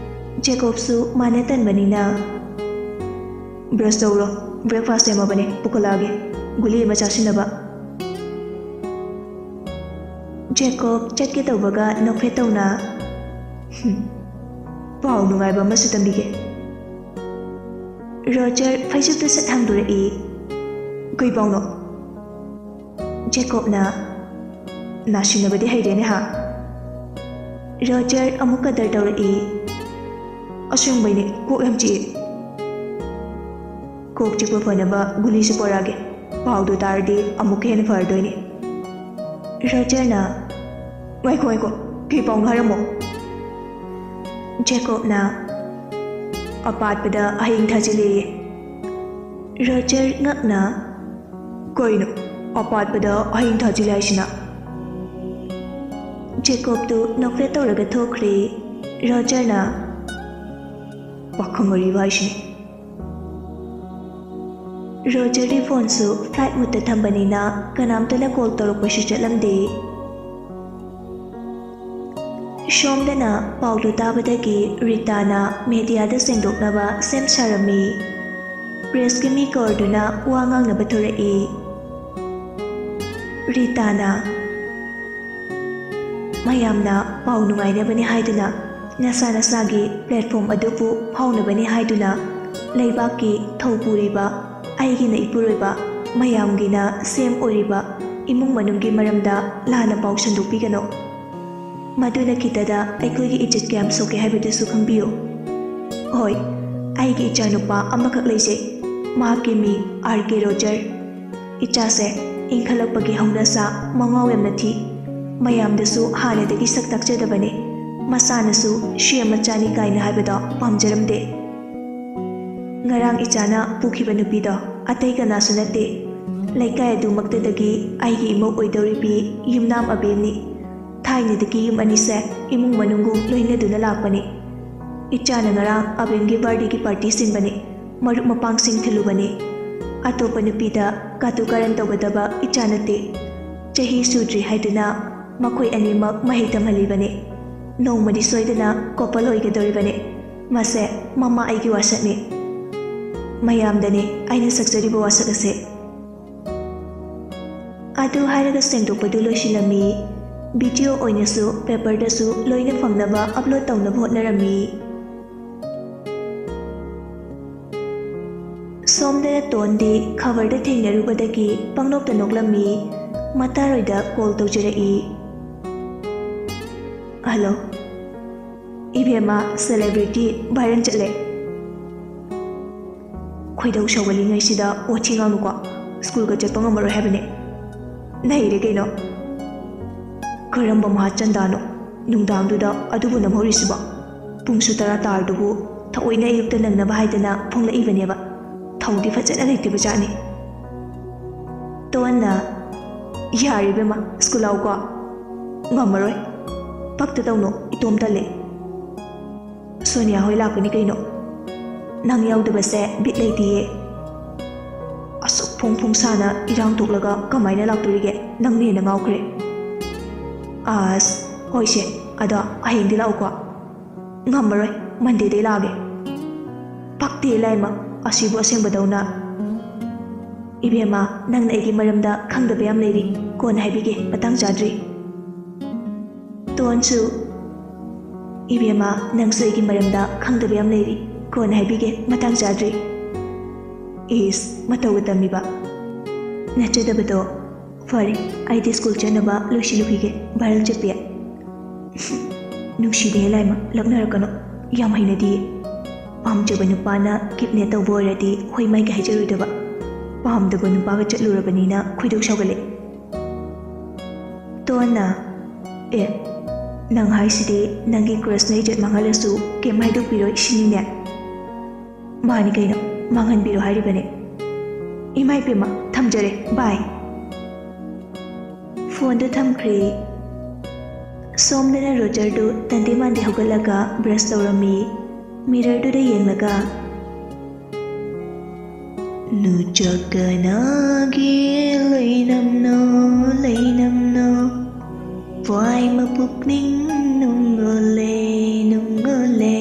ꯖꯦꯀꯣꯕꯁꯨ ꯃꯥꯅ ꯇꯟꯕꯅꯤꯅ, "ꯕ꯭ꯔꯁ ꯇꯧꯔꯣ, ꯕ꯭ꯔꯦꯛꯐꯥꯁ ꯁꯦꯝꯃꯕꯅꯦ, ꯄꯨꯈꯠꯂꯛꯑꯒꯦ, ꯒꯨꯂꯤ ꯑꯃ ꯆꯥꯁꯤꯟꯅꯕ"꯫ ꯖꯦꯀꯣꯕ ꯆꯠꯀꯦ ꯇꯧꯕꯒ ꯅꯣꯛꯐꯦꯠ ꯇꯧꯅ, "ꯍꯨꯝ, ꯄꯥꯎ ꯅꯨꯡꯉꯥꯏꯕ ꯑꯃꯁꯨ ꯇꯝꯕꯤꯒꯦ"꯫ ꯔꯣꯖꯔ ꯐꯩꯖꯨꯞꯇꯨ ꯁꯠ ꯍꯥꯡꯗꯣꯔꯛꯏ꯫ "ꯀꯩ ꯄꯥꯎꯅꯣ?" ꯖꯦꯀꯣꯕꯅ, "ꯅꯥꯁꯤꯟꯅꯕꯗꯤ ꯍꯩꯔꯦꯅꯦ ꯍꯥ?" ꯔꯣꯖꯔ ꯑꯃꯨꯛ ꯀꯗꯔ ꯇꯧꯔꯛꯏ꯫ "ꯑꯁꯦꯡꯕꯩꯅꯦ, ꯀꯣꯛ ꯌꯥꯝ ꯆꯤꯛꯏ"꯫ "ꯀꯣꯛ ꯆꯤꯛꯄ ꯐꯅꯕ ꯒꯨꯂꯤꯁꯨ ꯄꯣꯔꯛꯑꯒꯦ꯫ ꯄꯥꯎꯗꯨ ꯇꯥꯔꯗꯤ ꯑꯃꯨꯛꯀ ꯍꯦꯟꯅ ꯐꯔꯗꯣꯏꯅꯤ"꯫ ꯔꯣꯖꯔꯅ, "ꯉꯥꯏꯈꯣ, ꯉꯥꯏꯈꯣ, ꯀꯩ ꯄꯥꯎꯅꯣ ꯍꯥꯏꯔꯝꯃꯣ"꯫ ꯖꯦꯀꯣꯕꯅ, "ꯑꯄꯥꯠꯄꯗ ꯍꯌꯤꯡ ꯊꯥꯖꯤꯜꯂꯦꯌꯦ"꯫ ꯔꯣꯖꯔ ꯉꯛꯅ, "ꯀꯩꯅꯣ, ꯑꯄꯥꯠꯄꯗ ꯍꯌꯤꯡ ꯊꯥꯖꯤꯜꯂꯦ ꯍꯥꯏꯁꯤꯅ?" ꯖꯦꯀꯣꯕꯇꯨ ꯅꯣꯛꯐꯦꯠ ꯇꯧꯔꯒ ꯊꯣꯛꯈ꯭ꯔꯦ꯫ ꯔꯣꯖꯔꯅ, "ꯄꯥꯈꯪ ꯑꯔꯤꯕ ꯍꯥꯏꯁꯤꯅꯤ"꯫ ꯔꯣꯖꯔꯒꯤ ꯐꯣꯟꯁꯨ ꯐ꯭ꯂꯥꯏꯠ ꯃꯨꯠꯇ ꯊꯝꯕꯅꯤꯅ ꯀꯅꯥꯝꯇꯅ ꯀꯣꯜ ꯇꯧꯔꯛꯄꯁꯨ ꯆꯠꯂꯝꯗꯦ꯫ ꯁꯣꯝꯗꯅ ꯄꯥꯎꯗꯨ ꯇꯥꯕꯗꯒꯤ ꯔꯤꯇꯥꯅ ꯃꯦꯗꯤꯌꯥꯗ ꯁꯦꯡꯗꯣꯛꯅꯕ ꯁꯦꯝ ꯁꯥꯔꯝꯃꯤ꯫ ꯄ꯭ꯔꯦꯁꯀꯤ ꯃꯤ ꯀꯧꯔꯗꯨꯅ ꯋꯥ ꯉꯥꯡꯅꯕ ꯊꯣꯔꯛꯏ꯫ ꯔꯤꯇꯥꯅ, "ꯃꯌꯥꯝꯅ ꯄꯥꯎ ꯅꯨꯡꯉꯥꯏꯅꯕꯅꯤ ꯍꯥꯏꯗꯨꯅ, ꯅꯁꯥ ꯅꯁꯥꯒꯤ ꯄ꯭ꯂꯦꯠꯐꯣꯝ ꯑꯗꯨꯕꯨ ꯐꯥꯎꯅꯕꯅꯤ ꯍꯥꯏꯗꯨꯅ, ꯂꯩꯕꯥꯛꯀꯤ ꯊꯧ ꯄꯨꯔꯤꯕ, ꯑꯩꯒꯤꯅ ꯏꯄꯨꯔꯣꯏꯕ, ꯃꯌꯥꯝꯒꯤꯅ ꯁꯦꯝ ꯑꯣꯏꯔꯤꯕ ꯏꯃꯨꯡ ꯃꯅꯨꯡꯒꯤ ꯃꯔꯝꯗ ꯂꯥꯟꯅ ꯄꯥꯎ ꯁꯟꯗꯣꯛꯄꯤꯒꯅꯨ꯫ ꯃꯗꯨꯅ ꯈꯤꯇꯗ ꯑꯩꯈꯣꯏꯒꯤ ꯏꯖꯠ ꯀꯌꯥꯝ ꯁꯣꯛꯀꯦ ꯍꯥꯏꯕꯗꯨꯁꯨ ꯈꯪꯕꯤꯌꯨ꯫ ꯍꯣꯏ, ꯑꯩꯒꯤ ꯏꯆꯥꯅꯨꯄꯥ ꯑꯃꯈꯛ ꯂꯩꯖꯩ꯫ ꯃꯍꯥꯛꯀꯤ ꯃꯤꯡ ꯑꯥꯔ ꯀꯦ ꯔꯣꯖꯔ꯫ ꯏꯆꯥꯁꯦ ꯏꯟꯈꯠꯂꯛꯄꯒꯤ ꯍꯧꯅꯁꯥ ꯃꯉꯥꯎ ꯌꯥꯝꯅ ꯊꯤ꯫ ꯃꯌꯥꯝꯗꯁꯨ ꯍꯥꯟꯅꯗꯒꯤ ꯁꯛ ꯇꯥꯛꯆꯗꯕꯅꯤ꯫ ꯃꯁꯥꯅꯁꯨ ꯁꯤ ꯑꯃ ꯆꯥꯅꯤ ꯀꯥꯏꯅ ꯍꯥꯏꯕꯗꯣ ꯄꯥꯝꯖꯔꯝꯗꯦ꯫ ꯉꯔꯥꯡ ꯏꯆꯥꯅ ꯄꯨꯈꯤꯕ ꯅꯨꯄꯤꯗꯣ ꯑꯇꯩ ꯀꯅꯥꯁꯨ ꯅꯠꯇꯦ, ꯂꯩꯀꯥꯏ ꯑꯗꯨꯃꯛꯇꯗꯒꯤ ꯑꯩꯒꯤ ꯏꯃꯧ ꯑꯣꯏꯗꯧꯔꯤꯕꯤ ꯌꯨꯝꯅꯥꯝ ꯑꯕꯦꯝꯅꯤ"꯫ ꯊꯥꯏꯅꯗꯒꯤ ꯌꯨꯝ ꯑꯅꯤꯁꯦ ꯏꯃꯨꯡ ꯃꯅꯨꯡꯕꯨ ꯂꯣꯏꯅꯗꯨꯅ ꯂꯥꯛꯄꯅꯤ꯫ ꯏꯆꯥꯅ ꯉꯔꯥꯡ ꯑꯕꯦꯝꯒꯤ ꯕꯥꯔꯗꯦꯒꯤ ꯄꯥꯔꯇꯤ ꯁꯤꯟꯕꯅꯤ, ꯃꯔꯨꯞ ꯃꯄꯥꯡꯁꯤꯡ ꯊꯤꯜꯂꯨꯕꯅꯤ꯫ ꯑꯇꯣꯞꯄ ꯅꯨꯄꯤꯗ ꯀꯥꯇꯨ ꯀꯥꯔꯟ ꯇꯧꯒꯗꯕ ꯏꯆꯥ ꯅꯠꯇꯦ꯫ ꯆꯍꯤ ꯁꯨꯗ꯭ꯔꯤ ꯍꯥꯏꯗꯨꯅ ꯃꯈꯣꯏ ꯑꯅꯤꯃꯛ ꯃꯍꯩ ꯇꯝꯍꯜꯂꯤꯕꯅꯤ꯫ ꯅꯣꯡꯃꯗꯤ ꯁꯣꯏꯗꯅ ꯀꯣꯄꯜ ꯑꯣꯏꯒꯗꯧꯔꯤꯕꯅꯤ꯫ ꯃꯁꯦ ꯃꯃꯥ ꯑꯩꯒꯤ ꯋꯥꯁꯛꯅꯤ꯫ ꯃꯌꯥꯝꯗꯅꯤ ꯑꯩꯅ ꯁꯛꯆꯔꯤꯕ ꯋꯥꯁꯛ ꯑꯁꯦ꯫ ꯑꯗꯨ ꯍꯥꯏꯔꯒ ꯁꯦꯡꯗꯣꯛꯄꯗꯨ ꯂꯣꯏꯁꯤꯜꯂꯝꯃꯤ꯫ ꯚꯤꯗꯤꯑꯣ ꯑꯣꯏꯅꯁꯨ ꯄꯦꯄꯔꯗꯁꯨ ꯂꯣꯏꯅ ꯐꯪꯅꯕ ꯑꯞꯂꯣꯗ ꯇꯧꯅꯕ ꯍꯣꯠꯅꯔꯝꯃꯤ꯫ ꯁꯣꯝꯗꯅ ꯇꯣꯟꯗꯤ ꯈꯕꯔꯗ ꯊꯦꯡꯅꯔꯨꯕꯗꯒꯤ ꯄꯪꯅꯣꯛꯇ ꯅꯣꯛꯂꯝꯃꯤ꯫ ꯃꯇꯥꯔꯣꯏꯗ ꯀꯣꯜ ꯇꯧꯖꯔꯛꯏ꯫ ꯍꯜꯂꯣ꯫ ꯏꯕꯦꯝꯃ, ꯁꯦꯂꯦꯕ꯭ꯔꯤꯇꯤ ꯚꯥꯏꯔꯦꯜ ꯆꯠꯂꯦ꯫ ꯈꯣꯏꯗꯧ ꯁꯧꯒꯠꯂꯤꯉꯩꯁꯤꯗ ꯋꯥꯊꯤ ꯉꯥꯡꯅꯨꯀꯣ꯫ ꯁ꯭ꯀꯨꯜꯒ ꯆꯠꯄ ꯉꯝꯃꯔꯣꯏ ꯍꯥꯏꯕꯅꯦ꯫ ꯅꯩꯔꯦ ꯀꯩꯅꯣ꯫ ꯀꯔꯝꯕ ꯃꯍꯥꯆꯟꯗꯥꯅꯣ ꯅꯨꯡꯗꯥꯡꯗꯨꯗ ꯑꯗꯨꯕꯨ ꯅꯝꯍꯧꯔꯤꯁꯤꯕꯣ? ꯄꯨꯡꯁꯨ ꯇꯔꯥ ꯇꯥꯔꯗꯨꯕꯨ ꯊꯑꯣꯏꯅ ꯑꯌꯨꯛꯇ ꯅꯪꯅꯕ ꯍꯥꯏꯗꯅ ꯐꯣꯡꯂꯛꯏꯕꯅꯦꯕ꯫ ꯊꯧꯗꯤ ꯐꯖꯅ ꯂꯩꯇꯦꯕ ꯖꯥꯠꯅꯤ꯫ ꯇꯣꯟꯅ, "ꯌꯥꯔꯦ ꯏꯕꯦꯝꯃ, ꯁ꯭ꯀꯨꯜ ꯂꯥꯛꯎꯀꯣ꯫" "ꯉꯝꯃꯔꯣꯏ꯫ ꯄꯛꯇ ꯇꯧꯅꯨ, ꯏꯇꯣꯝ ꯇꯜꯂꯦ꯫" "ꯁꯣꯅꯤꯌꯥ ꯍꯣꯏ ꯂꯥꯛꯀꯅꯤ ꯀꯩꯅꯣ꯫ ꯅꯪ ꯌꯥꯎꯗꯕꯁꯦ ꯕꯤꯠ ꯂꯩꯇꯤꯌꯦ꯫ ꯑꯁꯨꯛ ꯐꯣꯡ ꯐꯣꯡ ꯁꯥꯅ ꯏꯔꯥꯡ ꯊꯣꯛꯂꯒ ꯀꯃꯥꯏꯅ ꯂꯥꯛꯇꯣꯔꯤꯒꯦ? ꯅꯪꯅ ꯍꯦꯟꯅ ꯉꯥꯎꯈ꯭ꯔꯦ꯫" "ꯑꯁ, ꯍꯣꯏꯁꯦ, ꯑꯗꯣ ꯍꯌꯦꯡꯗꯤ ꯂꯥꯛꯎꯀꯣ꯫" "ꯉꯝꯃꯔꯣꯏ, ꯃꯟꯗꯦꯗꯩ ꯂꯥꯛꯑꯒꯦ꯫" "ꯄꯛꯇꯦ ꯂꯥꯏꯃ, ꯑꯁꯤꯕꯨ ꯑꯁꯦꯡꯕꯗꯧꯅ꯫" "ꯏꯕꯦꯝꯃ, ꯅꯪꯅ ꯑꯩꯒꯤ ꯃꯔꯝꯗ ꯈꯪꯗꯕ ꯌꯥꯝ ꯂꯩꯔꯤ, ꯀꯣꯟꯅ ꯍꯥꯏꯕꯤꯒꯦ, ꯃꯇꯥꯡ ꯆꯥꯗ꯭ꯔꯤ꯫" ꯇꯣꯟꯁꯨ, "ꯏꯕꯦꯝꯃ, ꯅꯪꯁꯨ ꯑꯩꯒꯤ ꯃꯔꯝꯗ ꯈꯪꯗꯕ ꯌꯥꯝ ꯂꯩꯔꯤ, ꯀꯣꯟꯅ ꯍꯥꯏꯕꯤꯒꯦ, ꯃꯇꯥꯡ ꯆꯥꯗ꯭ꯔꯤ꯫" ꯏꯁ, ꯃꯇꯧꯒ ꯇꯝꯃꯤꯕ꯫ ꯅꯠꯆꯗꯕꯗꯣ꯫ "ꯐꯔꯦ, ꯑꯩꯗꯤ ꯁ꯭ꯀꯨꯜ ꯆꯠꯅꯕ ꯂꯣꯏꯁꯤꯜꯂꯨꯈꯤꯒꯦ, ꯚꯥꯏꯔꯦꯜ ꯆꯠꯄꯤ꯫" "ꯅꯨꯡꯁꯤꯗꯦ ꯂꯥꯏꯃ, ꯂꯛꯅꯔꯛꯀꯅꯨ, ꯌꯥꯝ ꯍꯩꯅꯗꯤꯌꯦ꯫ ꯄꯥꯝꯖꯕ ꯅꯨꯄꯥꯅ ꯀꯤꯗꯅꯦꯞ ꯇꯧꯕ ꯑꯣꯏꯔꯗꯤ ꯍꯣꯏ ꯃꯥꯏꯒ ꯍꯥꯏꯖꯔꯣꯏꯗꯕ, ꯄꯥꯝꯗꯕ ꯅꯨꯄꯥꯒ ꯆꯠꯂꯨꯔꯕꯅꯤꯅ ꯈꯣꯏꯗꯧ ꯁꯥꯎꯒꯠꯂꯦ꯫" ꯇꯣꯟꯅ, "ꯑꯦ, ꯅꯪ ꯍꯥꯏꯁꯤꯗꯤ ꯅꯪꯒꯤ ꯀ꯭ꯔꯁꯅ ꯏꯖꯠ ꯃꯥꯡꯍꯜꯂꯁꯨ ꯀꯩꯝ ꯍꯥꯏꯗꯣꯛꯄꯤꯔꯣꯏ ꯁꯤꯅꯤꯅꯦ?" "ꯃꯥꯅꯤ ꯀꯩꯅꯣ, ꯃꯥꯡꯍꯟꯕꯤꯔꯣ ꯍꯥꯏꯔꯤꯕꯅꯦ꯫" "ꯏꯃꯥ ꯏꯄꯦꯝꯃ, ꯊꯝꯖꯔꯦ, ꯕꯥꯏ꯫" ꯐꯣꯟꯗꯨ ꯊꯝꯈ꯭ꯔꯦ꯫ ꯁꯣꯝꯗꯅ ꯔꯣꯖꯔꯗꯨ ꯇꯟꯗꯦ ꯃꯥꯟꯗꯦ ꯍꯧꯒꯠꯂꯒ ꯕ꯭ꯔꯁ ꯇꯧꯔꯝꯃꯤ꯫ ꯃꯤꯔꯔꯗꯨꯗ ꯌꯦꯡꯂꯒ, "ꯅꯨꯆꯥ ꯀꯅꯥꯒꯤ ꯂꯩꯅꯝꯅꯣ, ꯂꯩꯅꯝꯅꯣ, ꯄ꯭ꯋꯥꯏ ꯃꯄꯨꯛꯅꯤꯡ ꯅꯨꯡꯉꯣꯜꯂꯦ, ꯅꯨꯡꯉꯣꯜꯂꯦ"꯫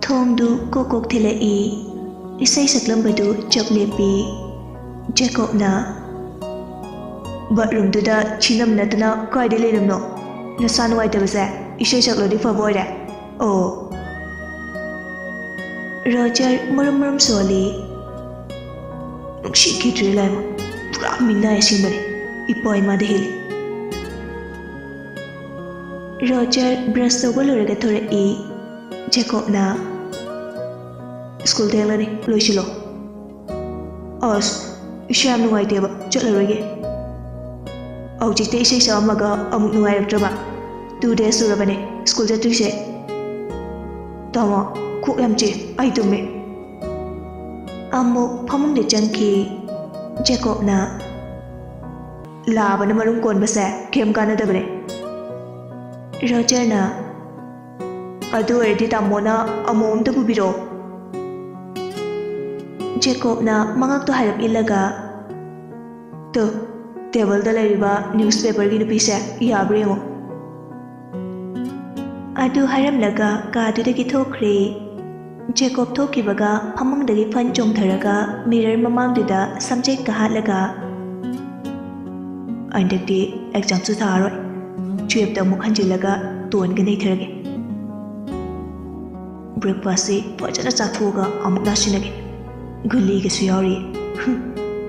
ꯊꯣꯡꯗꯨ ꯀꯣꯛ ꯀꯣꯛ ꯊꯤꯜꯂꯛꯏ꯫ ꯏꯁꯩ ꯁꯛꯂꯝꯕꯗꯨ ꯆꯞ ꯂꯦꯞꯄꯤ꯫ ꯖꯦꯀꯣꯕꯅ, "ꯕꯥꯠꯔꯨꯝꯗꯨꯗ ꯊꯤꯅꯝ ꯅꯠꯇꯅ ꯀꯥꯏꯗ ꯂꯩꯔꯝꯅꯣ? ꯅꯁꯥ ꯅꯨꯡꯉꯥꯏꯇꯕꯁꯦ ꯏꯁꯩ ꯁꯛꯂꯗꯤ ꯐꯕ ꯑꯣꯏꯔꯦ꯫ ꯑꯣ"꯫ ꯔꯣꯖꯔ ꯃꯔꯨꯝ ꯃꯔꯨꯝ ꯁꯣꯜꯂꯤ꯫ ꯅꯨꯡꯁꯤꯈꯤꯗ꯭ꯔꯦ ꯂꯥꯏꯃ꯫ ꯄꯨꯔꯥ ꯃꯤꯅꯥꯏ ꯑꯁꯦꯡꯕꯅꯤ꯫ ꯏꯄꯥ ꯏꯃꯥꯗ ꯍꯦꯜꯂꯤ꯫ ꯔꯣꯖꯔ ꯕ꯭ꯔꯁ ꯇꯧꯕ ꯂꯣꯏꯔꯒ ꯊꯣꯔꯛꯏ꯫ ꯖꯦꯀꯣꯕꯅ, "ꯁ꯭ꯀꯨꯜ ꯊꯦꯡꯂꯅꯤ, ꯂꯣꯏꯁꯤꯜꯂꯣ"꯫ "ꯑꯁ, ꯏꯁꯥ ꯌꯥꯝ ꯅꯨꯡꯉꯥꯏꯇꯦꯕ, ꯆꯠꯂꯔꯣꯏꯒꯦ꯫ ꯍꯧꯖꯤꯛꯇ ꯏꯁꯩ ꯁꯛꯑꯝꯃꯒ ꯑꯃꯨꯛ ꯅꯨꯡꯉꯥꯏꯔꯛꯇ꯭ꯔꯕ? Two days ꯁꯨꯔꯕꯅꯦ ꯁ꯭ꯀꯨꯜ ꯆꯠꯇ꯭ꯔꯤꯁꯦ꯫ ꯇꯥꯃꯣ, ꯀꯣꯛ ꯌꯥꯝ ꯆꯤꯛꯑꯦ, ꯑꯩ ꯇꯨꯝꯃꯦ"꯫ ꯑꯃꯨꯛ ꯐꯃꯨꯡꯗ ꯆꯪꯈꯤ꯫ ꯖꯦꯀꯣꯕꯅ, "ꯂꯥꯕꯅ ꯃꯔꯨꯝ ꯀꯣꯟꯕꯁꯦ ꯀꯩꯝ ꯀꯥꯟꯅꯗꯕꯅꯦ"꯫ ꯔꯣꯖꯔꯅ, "ꯑꯗꯨ ꯑꯣꯏꯔꯗꯤ ꯇꯥꯃꯣꯅ ꯑꯃꯣꯝ ꯑꯝꯇ ꯄꯨꯕꯤꯔꯛꯑꯣ"꯫ ꯖꯦꯀꯣꯕꯅ ꯃꯉꯛꯇꯣ ꯍꯥꯏꯔꯞ ꯏꯜꯂꯒ, "ꯇꯨ, ꯇꯦꯕꯜꯗ ꯂꯩꯔꯤꯕ ꯅ꯭ꯌꯨꯁꯄꯦꯄꯔꯒꯤ ꯅꯨꯄꯤꯁꯦ ꯌꯥꯕ꯭ꯔꯥ ꯌꯦꯡꯉꯣ"꯫ ꯑꯗꯨ ꯍꯥꯏꯔꯝꯂꯒ ꯀꯥꯗꯨꯗꯒꯤ ꯊꯣꯛꯈ꯭ꯔꯦ꯫ ꯖꯦꯀꯣꯕ ꯊꯣꯛꯈꯤꯕꯒ ꯐꯃꯨꯡꯗꯒꯤ ꯐꯟ ꯆꯣꯡꯊꯔꯒ ꯃꯤꯔꯔ ꯃꯃꯥꯡꯗꯨꯗ ꯁꯝꯖꯦꯠꯀ ꯍꯥꯠꯂꯒ, "ꯍꯟꯗꯛꯇꯤ ꯑꯦꯛꯖꯥꯝꯁꯨ ꯊꯥꯔꯔꯣꯏ, ꯇꯨꯌꯦꯜꯞꯇ ꯑꯃꯨꯛ ꯍꯟꯖꯤꯜꯂꯒ ꯇꯣꯟꯒ ꯅꯩꯊꯔꯒꯦ"꯫ "ꯕ꯭ꯔꯦꯛꯐꯥꯁꯁꯤ ꯐꯖꯅ ꯆꯥꯊꯣꯛꯑꯒ ꯑꯃꯨꯛ ꯅꯥꯁꯤꯟꯅꯒꯦ꯫ ꯒꯨꯂꯤꯒꯁꯨ ꯌꯥꯎꯔꯤ꯫ ꯍꯨꯝ,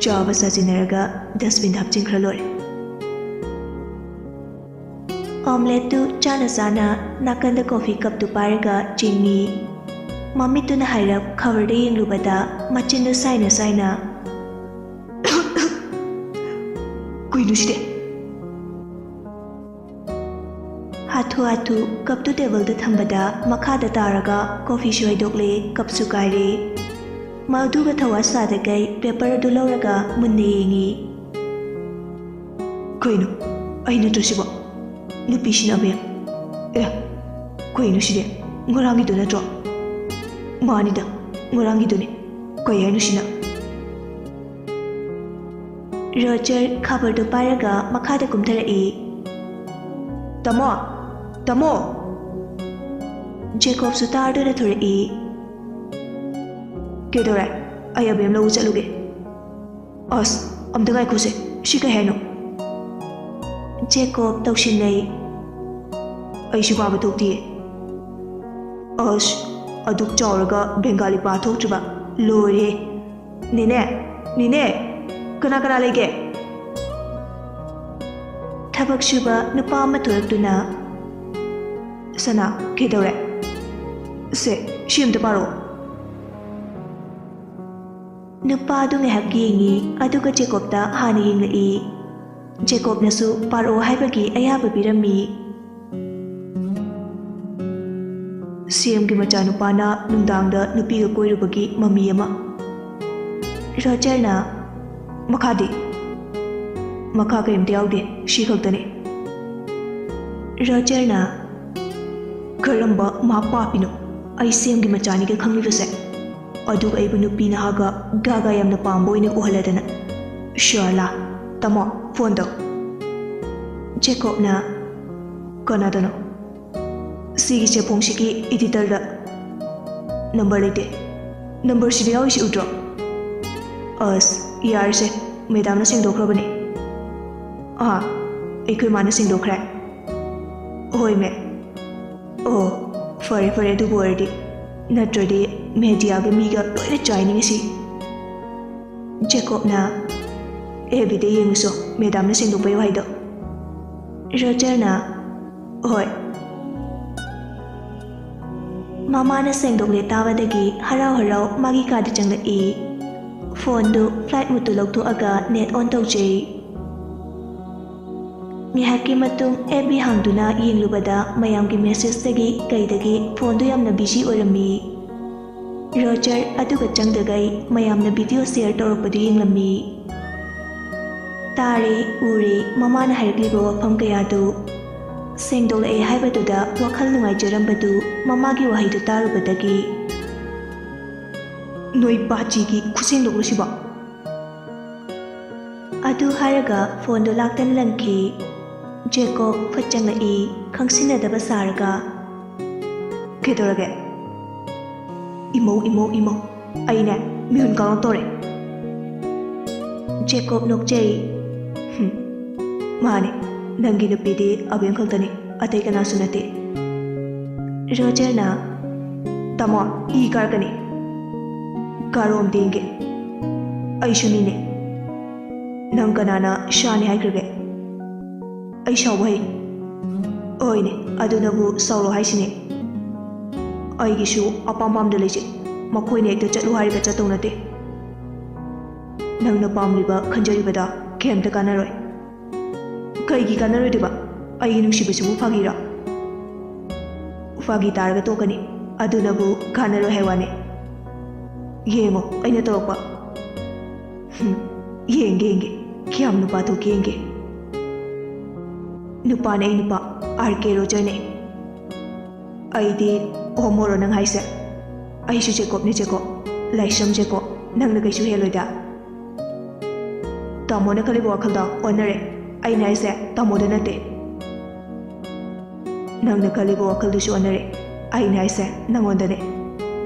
ꯆꯥꯕ ꯆꯥꯁꯤꯟꯅꯔꯒ ꯗꯁꯕꯤꯟꯗ ꯍꯥꯞꯆꯤꯟꯈ꯭ꯔ ꯂꯣꯏꯔꯦ"꯫ ꯑꯣꯝꯂꯦꯠꯇꯨ ꯆꯥꯅ ꯆꯥꯅ ꯅꯥꯀꯟꯗ ꯀꯣꯐꯤ ꯀꯞꯇꯨ ꯄꯥꯏꯔꯒ ꯆꯤꯡꯏ꯫ ꯃꯃꯤꯠꯇꯨꯅ ꯍꯥꯏꯔꯞ ꯈꯕꯔꯗ ꯌꯦꯡꯂꯨꯕꯗ ꯃꯆꯤꯟꯗꯨ ꯁꯥꯏꯅ ꯁꯥꯏꯅ, "ꯀꯩꯅꯣ ꯁꯤꯗꯤ?" ꯍꯥꯊꯨ ꯍꯥꯊꯨ ꯀꯞꯇꯨ ꯇꯦꯕꯜꯗ ꯊꯝꯕꯗ ꯃꯈꯥꯗ ꯇꯥꯔꯒ ꯀꯣꯐꯤꯁꯨ ꯍꯩꯗꯣꯛꯂꯦ, ꯀꯞꯁꯨ ꯀꯥꯏꯔꯦ꯫ ꯃꯗꯨꯒ ꯊꯧꯋꯥ ꯁꯥꯗꯈꯩ ꯄꯦꯄꯔ ꯑꯗꯨ ꯂꯧꯔꯒ ꯃꯨꯟꯅ ꯌꯦꯡꯏ꯫ "ꯀꯩꯅꯣ? ꯑꯩ ꯅꯠꯇ꯭ꯔꯣ ꯁꯤꯕꯣ? ꯅꯨꯄꯤꯁꯤꯅ ꯑꯕꯦꯝ꯫ ꯑꯦ, ꯀꯩꯅꯣ ꯁꯤꯗꯤ? ꯉꯔꯥꯡꯒꯤꯗꯣ ꯅꯠꯇ꯭ꯔꯣ? ꯃꯥꯅꯤꯗ, ꯉꯔꯥꯡꯒꯤꯗꯨꯅꯤ꯫ ꯀꯩ ꯍꯥꯏꯅꯣ ꯁꯤꯅ? ꯔꯣꯖꯔ ꯈꯕꯔꯗꯨ ꯄꯥꯏꯔꯒ ꯃꯈꯥꯗ ꯀꯨꯝꯊꯔꯛꯏ꯫ "ꯇꯥꯃꯣ! ꯇꯥꯃꯣ!" ꯖꯦꯀꯣꯕꯁꯨ ꯇꯥꯔꯗꯨꯅ ꯊꯣꯔꯛꯏ꯫ "ꯀꯩꯗꯧꯔꯦ? ꯑꯩ ꯑꯕꯦꯝ ꯂꯧꯕ ꯆꯠꯂꯨꯒꯦ꯫" "ꯑꯁ, ꯑꯝꯇ ꯉꯥꯏꯈꯣꯁꯦ, ꯁꯤ ꯀꯩ ꯍꯥꯏꯅꯣ?" ꯖꯦꯀꯣꯕ ꯇꯧꯁꯤꯟꯅꯩ꯫ "ꯑꯩꯁꯨ ꯄꯥꯕ ꯊꯣꯛꯇꯤꯌꯦ꯫" "ꯑꯁ, ꯑꯗꯨꯛ ꯆꯥꯎꯔꯒ ꯕꯦꯡꯒꯥꯂꯤ ꯄꯥ ꯊꯣꯛꯇ꯭ꯔꯤꯕ? ꯂꯣꯏꯔꯦ꯫ ꯅꯦꯅꯦ, ꯅꯦꯅꯦ, ꯀꯅꯥ ꯀꯅꯥ ꯂꯩꯒꯦ?" ꯊꯕꯛ ꯁꯨꯕ ꯅꯨꯄꯥ ꯑꯃ ꯊꯣꯔꯛꯇꯨꯅ, "ꯁꯅꯥ, ꯀꯩꯗꯧꯔꯦ? ꯁꯦ, ꯁꯤ ꯑꯝꯇ ꯄꯥꯔꯛꯑꯣ꯫" ꯅꯨꯄꯥꯗꯨ ꯉꯥꯏꯍꯥꯛ ꯌꯦꯡꯉꯤ, ꯑꯗꯨꯒ ꯖꯦꯀꯣꯕꯇ ꯍꯥꯟꯅ ꯌꯦꯡꯂꯛꯏ꯫ ꯖꯦꯀꯣꯕꯅꯁꯨ ꯄꯥꯔꯛꯑꯣ ꯍꯥꯏꯕꯒꯤ ꯑꯌꯥꯕ ꯄꯤꯔꯝꯃꯤ꯫ "ꯁꯤ ꯑꯦꯝꯒꯤ ꯃꯆꯥꯅꯨꯄꯥꯅ ꯅꯨꯡꯗꯥꯡꯗ ꯅꯨꯄꯤꯒ ꯀꯣꯏꯔꯨꯕꯒꯤ ꯃꯃꯤ ꯑꯃ꯫" ꯔꯣꯖꯔꯅ, "ꯃꯈꯥꯗꯤ?" "ꯃꯈꯥ ꯀꯔꯤꯝꯇ ꯌꯥꯎꯗꯦ, ꯁꯤ ꯈꯛꯇꯅꯤ꯫" ꯔꯣꯖꯔꯅ, "ꯀꯔꯝꯕ ꯃꯥ ꯄꯥꯄꯤꯅꯣ ꯑꯩ ꯁꯤ ꯑꯦꯝꯒꯤ ꯃꯆꯥꯅꯤꯒ ꯈꯪꯂꯤꯕꯁꯦ? ꯑꯗꯨꯒ ꯑꯩꯕꯨ ꯅꯨꯄꯤ ꯅꯍꯥꯒ ꯒꯥꯒꯥ ꯌꯥꯝꯅ ꯄꯥꯝꯕ ꯑꯣꯏꯅ ꯎꯍꯜꯂꯗꯅ꯫ ꯁ꯭ꯌꯥꯂꯥ, ꯇꯥꯃꯣ, ꯐꯣꯟ ꯇꯧ꯫" ꯖꯦꯀꯣꯕꯅ, "ꯀꯅꯥꯗꯅꯣ?" "ꯁꯤꯒꯤ ꯆꯦꯐꯣꯡꯁꯤꯒꯤ ꯏꯗꯤꯇꯔꯗ ꯅꯝꯕꯔ ꯂꯩꯇꯦ꯫" "ꯅꯝꯕꯔꯁꯤꯗ ꯌꯥꯎꯔꯤꯁꯤ ꯎꯗ꯭ꯔꯣ?" "ꯑꯁ, ꯌꯥꯔꯦꯁꯦ, ꯃꯦꯗꯥꯝꯅ ꯁꯦꯡꯗꯣꯛꯈ꯭ꯔꯕꯅꯦ꯫" "ꯑꯥ, ꯑꯩꯈꯣꯏ ꯃꯥꯅ ꯁꯦꯡꯗꯣꯛꯈ꯭ꯔꯦ?" "ꯍꯣꯏ, ꯃꯦ꯫" "ꯑꯣ, ꯐꯔꯦ, ꯐꯔꯦ, ꯑꯗꯨꯕꯨ ꯑꯣꯏꯔꯗꯤ꯫ ꯅꯠꯇ꯭ꯔꯗꯤ ꯃꯦꯗꯤꯌꯥꯒꯤ ꯃꯤꯒ ꯂꯣꯏꯅ ꯆꯥꯏꯅꯤ ꯉꯁꯤ꯫" ꯖꯦꯀꯣꯕꯅ, "ꯑꯦꯐ ꯕꯤꯗ ꯌꯦꯡꯉꯨꯁꯣ, ꯃꯦꯗꯥꯝꯅ ꯁꯦꯡꯗꯣꯛꯄꯩ ꯋꯥꯍꯩꯗꯣ꯫" ꯔꯣꯖꯔꯅ, "ꯍꯣꯏ꯫" ꯃꯃꯥꯅ ꯁꯦꯡꯗꯣꯛꯂꯦ ꯇꯥꯕꯗꯒꯤ ꯍꯔꯥꯎ ꯍꯔꯥꯎ ꯃꯥꯒꯤ ꯀꯥꯗ ꯆꯪꯂꯛꯏ꯫ ꯐꯣꯟꯗꯨ ꯐ꯭ꯂꯥꯏꯠ ꯃꯨꯠꯇꯨ ꯂꯧꯊꯣꯛꯑꯒ ꯅꯦꯠ ꯑꯣꯟ ꯇꯧꯖꯩ꯫ ꯉꯥꯏꯍꯥꯛꯀꯤ ꯃꯇꯨꯡ ꯑꯦꯐ ꯕꯤ ꯍꯥꯡꯗꯨꯅ ꯌꯦꯡꯂꯨꯕꯗ ꯃꯌꯥꯝꯒꯤ ꯃꯦꯁꯦꯖꯇꯒꯤ ꯀꯩꯗꯒꯤ ꯐꯣꯟꯗꯨ ꯌꯥꯝꯅ ꯕꯤꯖꯤ ꯑꯣꯏꯔꯝꯃꯤ꯫ ꯔꯣꯖꯔ ꯑꯗꯨꯒ ꯆꯪꯗꯒꯩ ꯃꯌꯥꯝꯅ ꯚꯤꯗꯤꯑꯣ ꯁꯤꯌꯔ ꯇꯧꯔꯛꯄꯗꯨ ꯌꯦꯡꯂꯝꯃꯤ꯫ ꯇꯥꯔꯦ, ꯎꯔꯦ, ꯃꯃꯥꯅ ꯍꯥꯏꯔꯛꯂꯤꯕ ꯋꯥꯐꯝ ꯀꯌꯥꯗꯨ꯫ ꯁꯦꯡꯗꯣꯛꯂꯛꯑꯦ ꯍꯥꯏꯕꯗꯨꯗ ꯋꯥꯈꯜ ꯅꯨꯡꯉꯥꯏꯖꯔꯝꯕꯗꯨ ꯃꯃꯥꯒꯤ ꯋꯥꯍꯩꯗꯨ ꯇꯥꯔꯨꯕꯗꯒꯤ꯫ ꯅꯣꯏ ꯕꯥꯆꯤꯒꯤ ꯈꯨꯠꯁꯦꯡꯗꯣꯛꯂꯨꯁꯤꯕꯣ꯫ ꯑꯗꯨ ꯍꯥꯏꯔꯒ ꯐꯣꯟꯗꯣ ꯂꯥꯛꯇꯅ ꯂꯪꯈꯤ꯫ ꯖꯦꯀꯣꯕ ꯐꯠ ꯆꯪꯂꯛꯏ, ꯈꯪꯁꯤꯟꯅꯗꯕ ꯁꯥꯔꯒ꯫ ꯀꯩꯗꯧꯔꯒꯦ? ꯏꯃꯧ, ꯏꯃꯧ, ꯏꯃꯧ, ꯑꯩꯅꯦ ꯃꯤꯍꯨꯟ ꯀꯥꯡꯂꯞ ꯇꯧꯔꯦ꯫ ꯖꯦꯀꯣꯕ ꯅꯣꯛꯆꯩ꯫ "ꯍꯨꯝ, ꯃꯥꯅꯦ, ꯅꯪꯒꯤ ꯅꯨꯄꯤꯗꯤ ꯑꯕꯦꯝ ꯈꯛꯇꯅꯤ, ꯑꯇꯩ ꯀꯅꯥꯁꯨ ꯅꯠꯇꯦ꯫" ꯔꯣꯖꯔꯅ, "ꯇꯥꯃꯣ, ꯏ ꯀꯥꯔꯛꯀꯅꯤ꯫ ꯒꯥꯔꯣ ꯑꯝꯇ ꯌꯦꯡꯒꯦ꯫ ꯑꯩꯁꯨ ꯃꯤꯅꯦ꯫ ꯅꯪ ꯀꯅꯥꯅ ꯁꯥꯅꯤ ꯍꯥꯏꯈ꯭ꯔꯒꯦ? ꯑꯩ ꯁꯥꯎꯕ ꯍꯩ꯫" "ꯍꯣꯏꯅꯦ, ꯑꯗꯨꯅꯕꯨ ꯁꯥꯎꯔꯣ ꯍꯥꯏꯁꯤꯅꯦ꯫ ꯑꯩꯒꯤꯁꯨ ꯑꯄꯥꯝ ꯄꯥꯝꯗ ꯂꯩꯖꯩ꯫ ꯃꯈꯣꯏꯅ ꯍꯦꯛꯇ ꯆꯠꯂꯨ ꯍꯥꯏꯔꯒ ꯆꯠꯇꯧ ꯅꯠꯇꯦ꯫ ꯅꯪꯅ ꯄꯥꯝꯂꯤꯕ ꯈꯟꯖꯔꯤꯕꯗ ꯀꯩꯝꯇ ꯀꯥꯟꯅꯔꯣꯏ꯫" "ꯀꯩꯒꯤ ꯀꯥꯟꯅꯔꯣꯏꯗꯣꯏꯕ? ꯑꯩꯒꯤ ꯅꯨꯡꯁꯤꯕꯁꯤꯕꯨ ꯐꯥꯒꯤꯔꯣ?" "ꯐꯥꯒꯤ ꯇꯥꯔꯒ ꯇꯣꯛꯀꯅꯤ꯫ ꯑꯗꯨꯅꯕꯨ ꯀꯥꯟꯅꯔꯣꯏ ꯍꯥꯏ ꯋꯥꯅꯤ꯫ ꯌꯦꯡꯉꯣ, ꯑꯩꯅ ꯇꯧꯔꯛꯄ꯫" "ꯍꯨꯝ, ꯌꯦꯡꯒꯦ, ꯌꯦꯡꯒꯦ꯫ ꯀꯌꯥꯝ ꯅꯨꯄꯥ ꯊꯣꯛꯀꯦ ꯌꯦꯡꯒꯦ꯫" "ꯅꯨꯄꯥꯅꯦ ꯑꯩ, ꯅꯨꯄꯥ꯫ ꯑꯥꯔ ꯀꯦ ꯔꯣꯖꯔꯅꯦ꯫" "ꯑꯩꯗꯤ ꯍꯣꯃꯣꯔꯣ ꯅꯪ ꯍꯥꯏꯁꯦ?" "ꯑꯩꯁꯨ ꯖꯦꯀꯣꯕꯅꯦ, ꯖꯦꯀꯣꯕ꯫ ꯂꯥꯏꯁ꯭ꯔꯝ ꯖꯦꯀꯣꯕ꯫ ꯅꯪꯅ ꯀꯩꯁꯨ ꯍꯦꯜꯂꯣꯏꯗ꯫" "ꯇꯥꯃꯣꯅ ꯈꯜꯂꯤꯕ ꯋꯥꯈꯜꯗꯣ ꯑꯣꯟꯅꯔꯦ꯫ ꯑꯩꯅ ꯍꯥꯏꯁꯦ ꯇꯥꯃꯣꯗ ꯅꯠꯇꯦ꯫ ꯅꯪꯅ ꯈꯜꯂꯤꯕ ꯋꯥꯈꯜꯗꯨꯁꯨ ꯑꯣꯟꯅꯔꯦ꯫ ꯑꯩꯅ ꯍꯥꯏꯁꯦ ꯅꯪꯉꯣꯟꯗꯅꯦ꯫"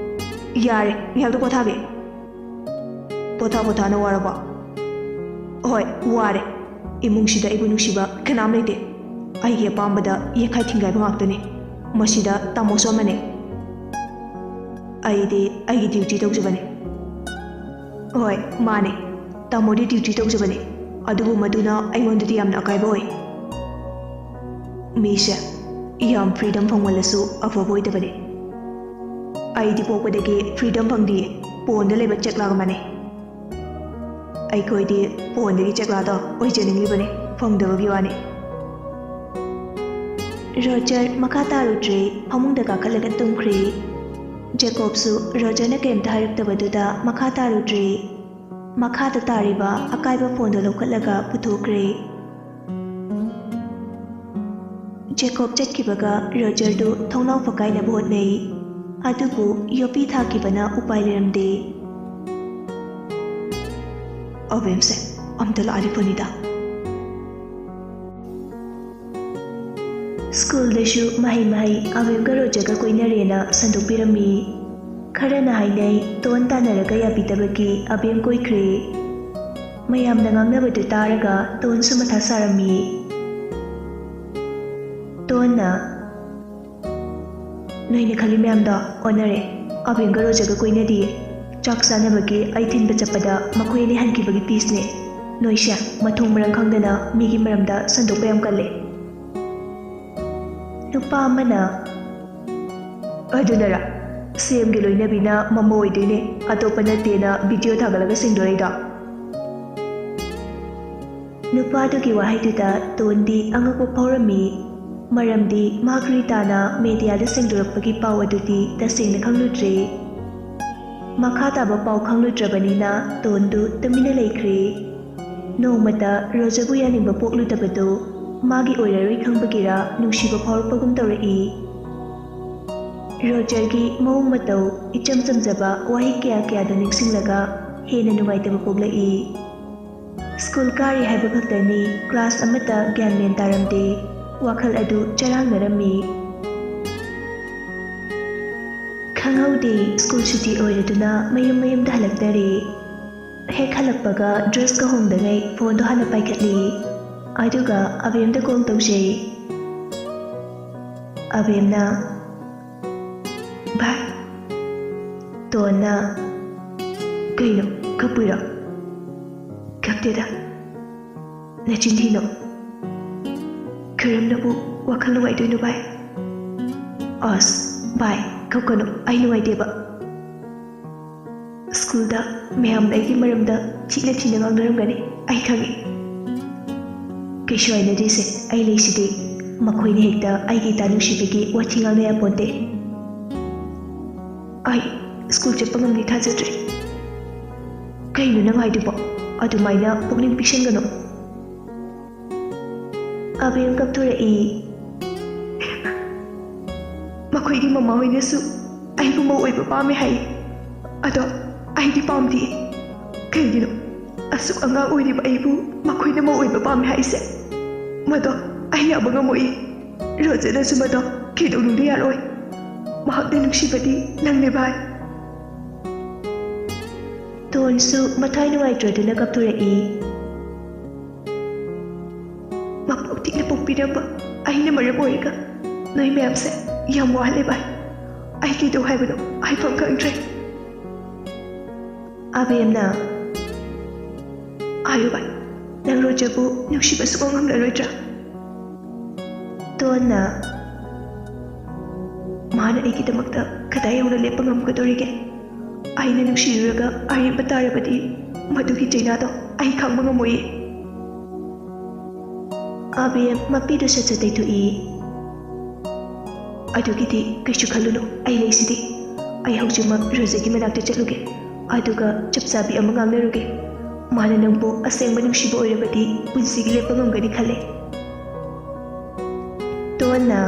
"ꯌꯥꯔꯦ, ꯉꯥꯏꯍꯥꯛꯇ ꯄꯣꯊꯥꯒꯦ꯫" "ꯄꯣꯊꯥ ꯄꯣꯊꯥꯅ ꯋꯥꯔꯕꯣ?" "ꯍꯣꯏ, ꯋꯥꯔꯦ꯫ ꯏꯃꯨꯡꯁꯤꯗ ꯑꯩꯕꯨ ꯅꯨꯡꯁꯤꯕ ꯀꯅꯥꯝ ꯂꯩꯇꯦ꯫ ꯑꯩꯒꯤ ꯑꯄꯥꯝꯕꯗ ꯌꯦꯠꯈꯥꯏ ꯊꯤꯡꯒꯥꯏꯕ ꯉꯥꯛꯇꯅꯤ꯫ ꯃꯁꯤꯗ ꯇꯥꯃꯣꯁꯨ ꯑꯃꯅꯤ꯫ ꯑꯩꯗꯤ ꯑꯩꯒꯤ ꯗ꯭ꯌꯨꯇꯤ ꯇꯧꯖꯕꯅꯤ꯫" "ꯍꯣꯏ, ꯃꯥꯅꯦ꯫ ꯇꯥꯃꯣꯗꯤ ꯗ꯭ꯌꯨꯇꯤ ꯇꯧꯖꯕꯅꯤ꯫ ꯑꯗꯨꯕꯨ ꯃꯗꯨꯅ ꯑꯩꯉꯣꯟꯗꯗꯤ ꯌꯥꯝꯅ ꯑꯀꯥꯏꯕ ꯑꯣꯏ꯫ ꯃꯤꯁꯦ ꯌꯥꯝ ꯐ꯭ꯔꯤꯗꯝ ꯐꯪꯃꯜꯂꯁꯨ ꯑꯐꯕ ꯑꯣꯏꯗꯕꯅꯤ꯫ ꯑꯩꯗꯤ ꯄꯣꯛꯄꯗꯒꯤ ꯐ꯭ꯔꯤꯗꯝ ꯐꯪꯗꯤꯌꯦ꯫ ꯄꯣꯟꯗ ꯂꯩꯕ ꯆꯦꯛꯂꯥꯒ ꯃꯥꯟꯅꯩ꯫" "ꯑꯩꯈꯣꯏꯗꯤ ꯄꯣꯟꯗꯒꯤ ꯆꯦꯛꯂꯥꯗꯣ ꯑꯣꯏꯖꯅꯤꯡꯂꯤꯕꯅꯤ, ꯐꯪꯗꯕꯒꯤ ꯋꯥꯅꯤ꯫" ꯔꯣꯖꯔ ꯃꯈꯥ ꯇꯥꯔꯨꯗ꯭ꯔꯦ, ꯐꯃꯨꯡꯗ ꯀꯥꯈꯠꯂꯒ ꯇꯨꯝꯈ꯭ꯔꯦ꯫ ꯖꯦꯀꯣꯕꯁꯨ ꯔꯣꯖꯔꯅ ꯀꯔꯤꯝꯇ ꯍꯥꯏꯔꯛꯇꯕꯗꯨꯗ ꯃꯈꯥ ꯇꯥꯔꯨꯗ꯭ꯔꯦ꯫ ꯃꯈꯥꯗ ꯇꯥꯔꯤꯕ ꯑꯀꯥꯏꯕ ꯐꯣꯟꯗꯣ ꯂꯧꯈꯠꯂꯒ ꯄꯨꯊꯣꯛꯈ꯭ꯔꯦ꯫ ꯖꯦꯀꯣꯕ ꯆꯠꯈꯤꯕꯒ ꯔꯣꯖꯔꯗꯨ ꯊꯣꯡꯅꯥꯎ ꯐꯛꯀꯥꯏꯅꯕ ꯍꯣꯠꯅꯩ꯫ ꯑꯗꯨꯕꯨ ꯌꯣꯄꯤ ꯊꯥꯈꯤꯕꯅ ꯎꯄꯥꯏ ꯂꯩꯔꯝꯗꯦ꯫ ꯑꯕꯦꯝꯁꯦ ꯑꯝꯇ ꯂꯥꯛꯑꯗꯤ ꯐꯅꯤꯗ꯫ ꯁ꯭ꯀꯨꯜꯗꯁꯨ ꯃꯍꯩ ꯃꯍꯩ ꯑꯕꯦꯝꯒ ꯔꯣꯖꯔꯒ ꯀꯣꯏꯅꯔꯦꯅ ꯁꯟꯗꯣꯛꯄꯤꯔꯝꯃꯤ꯫ ꯈꯔꯅ ꯍꯥꯏꯅꯩ, ꯇꯣꯟ ꯇꯥꯟꯅꯔꯒ ꯌꯥꯕꯤꯗꯕꯒꯤ ꯑꯕꯦꯝ ꯀꯣꯏꯈ꯭ꯔꯦ꯫ ꯃꯌꯥꯝꯅ ꯉꯥꯡꯅꯕꯗꯨ ꯇꯥꯔꯒ ꯇꯣꯟꯁꯨ ꯃꯊꯥ ꯁꯥꯔꯝꯃꯤ꯫ ꯇꯣꯟꯅ, "ꯅꯣꯏꯅ ꯈꯜꯂꯤ ꯃꯌꯥꯝꯗꯣ ꯑꯣꯟꯅꯔꯦ꯫ ꯑꯕꯦꯝꯒ ꯔꯣꯖꯔꯒ ꯀꯣꯏꯅꯗꯤꯌꯦ꯫ ꯆꯥꯛ ꯆꯥꯅꯕꯒꯤ ꯑꯩ ꯊꯤꯟꯕ ꯆꯠꯄꯗ ꯃꯈꯣꯏ ꯑꯅꯤ ꯍꯟꯈꯤꯕꯒꯤ ꯄꯤꯁꯅꯦ꯫ ꯅꯣꯏꯁꯦ ꯃꯊꯣꯡ ꯃꯔꯝ ꯈꯪꯗꯅ ꯃꯤꯒꯤ ꯃꯔꯝꯗ ꯁꯟꯗꯣꯛꯄ ꯌꯥꯝ ꯀꯜꯂꯦ꯫" ꯅꯨꯄꯥ ꯑꯃꯅ, "ꯑꯗꯨꯅꯔ? ꯁꯦꯝꯒꯤ ꯂꯣꯏꯅꯕꯤꯅ ꯃꯃꯧ ꯑꯣꯏꯗꯣꯏꯅꯦ, ꯑꯇꯣꯞꯄ ꯅꯠꯇꯦꯅ ꯚꯤꯗꯤꯑꯣ ꯊꯥꯒꯠꯂꯒ ꯁꯦꯡꯗꯣꯔꯛꯏꯗꯣ?" ꯅꯨꯄꯥꯗꯨꯒꯤ ꯋꯥꯍꯩꯗꯨꯗ ꯇꯣꯟꯗꯤ ꯑꯉꯛꯄ ꯐꯥꯎꯔꯝꯃꯤ꯫ ꯃꯔꯝꯗꯤ ꯃꯥ ꯔꯤꯇꯥꯅ ꯃꯦꯗꯤꯌꯥꯗ ꯁꯦꯡꯗꯣꯔꯛꯄꯒꯤ ꯄꯥꯎ ꯑꯗꯨꯗꯤ ꯇꯁꯦꯡꯅ ꯈꯪꯂꯨꯗ꯭ꯔꯦ꯫ ꯃꯈꯥ ꯇꯥꯕ ꯄꯥꯎ ꯈꯪꯂꯨꯗ꯭ꯔꯕꯅꯤꯅ ꯇꯣꯟꯗꯨ ꯇꯨꯃꯤꯟꯅ ꯂꯩꯈ꯭ꯔꯦ꯫ ꯅꯣꯡꯃꯇ ꯔꯣꯖꯔꯕꯨ ꯌꯥꯅꯤꯡꯕ ꯄꯣꯛꯂꯨꯗꯕꯗꯨ ꯃꯥꯒꯤ ꯑꯣꯏꯔꯔꯣꯏ ꯈꯪꯕꯒꯤꯔ ꯅꯨꯡꯁꯤꯕ ꯐꯥꯎꯔꯛꯄꯒꯨꯝ ꯇꯧꯔꯛꯏ꯫ ꯔꯣꯖꯔꯒꯤ ꯃꯑꯣꯡ ꯃꯇꯧ, ꯏꯆꯝ ꯆꯝꯖꯕ ꯋꯥꯍꯩ ꯀꯌꯥ ꯀꯌꯥꯗꯨ ꯅꯤꯡꯁꯤꯡꯂꯒ ꯍꯦꯟꯅ ꯅꯨꯡꯉꯥꯏꯇꯕ ꯄꯣꯛꯂꯛꯏ꯫ ꯁ꯭ꯀꯨꯜ ꯀꯥꯔꯤ ꯍꯥꯏꯕ ꯈꯛꯇꯅꯤ, ꯀ꯭ꯂꯥꯁ ꯑꯃꯠꯇ ꯒ꯭ꯌꯥꯟ ꯃꯦꯟ ꯇꯥꯔꯝꯗꯦ꯫ ꯋꯥꯈꯜ ꯑꯗꯨ ꯆꯔꯥꯡꯅꯔꯝꯃꯤ꯫ ꯈꯪꯍꯧꯗꯦ, ꯁ꯭ꯀꯨꯜ ꯁꯨꯇꯤ ꯑꯣꯏꯔꯗꯨꯅ ꯃꯌꯨꯝ ꯃꯌꯨꯝꯗ ꯍꯜꯂꯛꯇꯔꯦ꯫ ꯍꯦꯛ ꯍꯜꯂꯛꯄꯒ ꯗ꯭ꯔꯦꯁꯀ ꯍꯣꯡꯗꯉꯩ ꯐꯣꯟꯗꯣ ꯍꯥꯟꯅ ꯄꯥꯏꯈꯠꯂꯤ꯫ ꯑꯗꯨꯒ ꯑꯕꯦꯝꯗ ꯀꯣꯜ ꯇꯧꯖꯩ꯫ ꯑꯕꯦꯝꯅ, "ꯚꯥꯏ꯫" ꯇꯣꯟꯅ, "ꯀꯩꯅꯣ, ꯀꯞꯄꯨꯏꯔꯣ?" "ꯀꯞꯇꯦꯗ꯫ ꯅꯆꯤꯟ ꯊꯤꯅꯣ꯫ ꯀꯔꯝꯅꯕꯨ ꯋꯥꯈꯜ ꯅꯨꯡꯉꯥꯏꯗꯣꯏꯅꯣ ꯚꯥꯏ?" "ꯑꯁ, ꯚꯥꯏ, ꯀꯞꯀꯅꯨ, ꯑꯩ ꯅꯨꯡꯉꯥꯏꯇꯦꯕ꯫ ꯁ꯭ꯀꯨꯜꯗ ꯃꯌꯥꯝꯅ ꯑꯩꯒꯤ ꯃꯔꯝꯗ ꯊꯤꯅ ꯊꯤꯅ ꯉꯥꯡꯅꯔꯝꯒꯅꯤ, ꯑꯩ ꯈꯪꯉꯤ꯫ ꯀꯩꯁꯨ ꯍꯥꯏꯅꯗꯦꯁꯦ, ꯑꯩ ꯂꯩꯁꯤꯗꯤ꯫ ꯃꯈꯣꯏꯅ ꯍꯦꯛꯇ ꯑꯩꯒꯤ ꯏꯇꯥ ꯅꯨꯡꯁꯤꯕꯒꯤ ꯋꯥꯊꯤ ꯉꯥꯡꯅ ꯌꯥꯄꯣꯟꯇꯦ꯫ ꯑꯩ ꯁ꯭ꯀꯨꯜ ꯆꯠꯄ ꯉꯝꯅꯤ ꯊꯥꯖꯗ꯭ꯔꯦ꯫" ꯀꯩꯅꯣ ꯅꯪ ꯍꯥꯏꯗꯨꯕꯣ? ꯑꯗꯨꯃꯥꯏꯅ ꯄꯨꯛꯅꯤꯡ ꯄꯤꯛꯁꯟꯒꯅꯨ꯫ ꯑꯕꯦꯝ ꯀꯞꯊꯣꯔꯛꯏ꯫ ꯃꯈꯣꯏꯒꯤ ꯃꯃꯥ ꯍꯣꯏꯅꯁꯨ ꯑꯩꯕꯨ ꯃꯧ ꯑꯣꯏꯕ ꯄꯥꯝꯃꯦ ꯍꯥꯏ꯫ ꯑꯗꯣ ꯑꯩꯗꯤ ꯄꯥꯝꯗꯦ꯫ ꯀꯩꯒꯤꯅꯣ ꯑꯁꯨꯛ ꯑꯉꯥꯡ ꯑꯣꯏꯔꯤꯕ ꯑꯩꯕꯨ ꯃꯈꯣꯏꯅ ꯃꯧ ꯑꯣꯏꯕ ꯄꯥꯝꯃꯦ ꯍꯥꯏꯁꯦ? ꯃꯗꯣ ꯑꯩ ꯌꯥꯕ ꯉꯝꯃꯣꯏ꯫ ꯔꯣꯖꯔꯅꯁꯨ ꯃꯗꯣ ꯀꯩꯗꯧꯅꯨꯡꯗ ꯌꯥꯔꯣꯏ꯫ ꯃꯍꯥꯛꯅ ꯅꯨꯡꯁꯤꯕꯗꯤ ꯅꯪꯅꯦ ꯚꯥꯏ꯫ ꯇꯣꯟꯁꯨ ꯃꯊꯥꯏ ꯅꯨꯡꯉꯥꯏꯇ꯭ꯔꯗꯨꯅ ꯀꯞꯊꯣꯔꯛꯏ꯫ ꯃꯄꯣꯛ ꯊꯤꯅ ꯄꯣꯛꯄꯤꯔꯝꯕ ꯑꯩꯅ ꯃꯔꯝ ꯑꯣꯏꯔꯒ ꯅꯣꯏ ꯃꯌꯥꯝꯁꯦ ꯌꯥꯝ ꯋꯥꯍꯜꯂꯦ ꯚꯥꯏ꯫ ꯑꯩ ꯀꯩꯗꯧ ꯍꯥꯏꯕꯅꯣ ꯍꯥꯏꯐꯝ ꯈꯪꯗ꯭ꯔꯦ꯫ ꯑꯕꯦꯝꯅ, ꯍꯥꯏꯌꯨ ꯚꯥꯏ, ꯅꯪ ꯔꯣꯖꯔꯕꯨ ꯅꯨꯡꯁꯤꯕ ꯁꯨꯛꯉꯝ ꯉꯝꯂꯔꯣꯏꯗ꯭ꯔꯥ? ꯇꯣꯟꯅ, ꯃꯥꯅ ꯑꯩꯒꯤꯗꯃꯛꯇ ꯀꯗꯥꯏ ꯌꯧꯅ ꯂꯦꯞꯄ ꯉꯝꯒꯗꯧꯔꯤꯒꯦ? ꯑꯩꯅ ꯅꯨꯡꯁꯤꯔꯨꯔꯒ ꯑꯔꯦꯝꯕ ꯇꯥꯔꯕꯗꯤ ꯃꯗꯨꯒꯤ ꯆꯩꯅꯥꯗꯣ ꯑꯩ ꯈꯥꯡꯕ ꯉꯝꯃꯣꯏꯌꯦ꯫ ꯑꯕꯦꯝ ꯃꯄꯤꯗꯨ ꯁꯠ ꯁꯠ ꯇꯩꯊꯣꯛꯏ꯫ ꯑꯗꯨꯒꯤꯗꯤ ꯀꯩꯁꯨ ꯈꯜꯂꯨꯅꯨ, ꯑꯩ ꯂꯩꯁꯤꯗꯤ꯫ ꯑꯩ ꯍꯧꯖꯤꯛꯃꯛ ꯔꯣꯖꯔꯒꯤ ꯃꯅꯥꯛꯇ ꯆꯠꯂꯨꯒꯦ, ꯑꯗꯨꯒ ꯆꯞ ꯆꯥꯕꯤ ꯑꯃ ꯉꯥꯡꯅꯔꯨꯒꯦ꯫ ꯃꯥꯅ ꯅꯪꯕꯨ ꯑꯁꯦꯡꯕ ꯅꯨꯡꯁꯤꯕ ꯑꯣꯏꯔꯕꯗꯤ ꯄꯨꯟꯁꯤꯒꯤ ꯂꯦꯞꯄ ꯉꯝꯒꯅꯤ ꯈꯜꯂꯦ꯫ ꯇꯣꯟꯅ,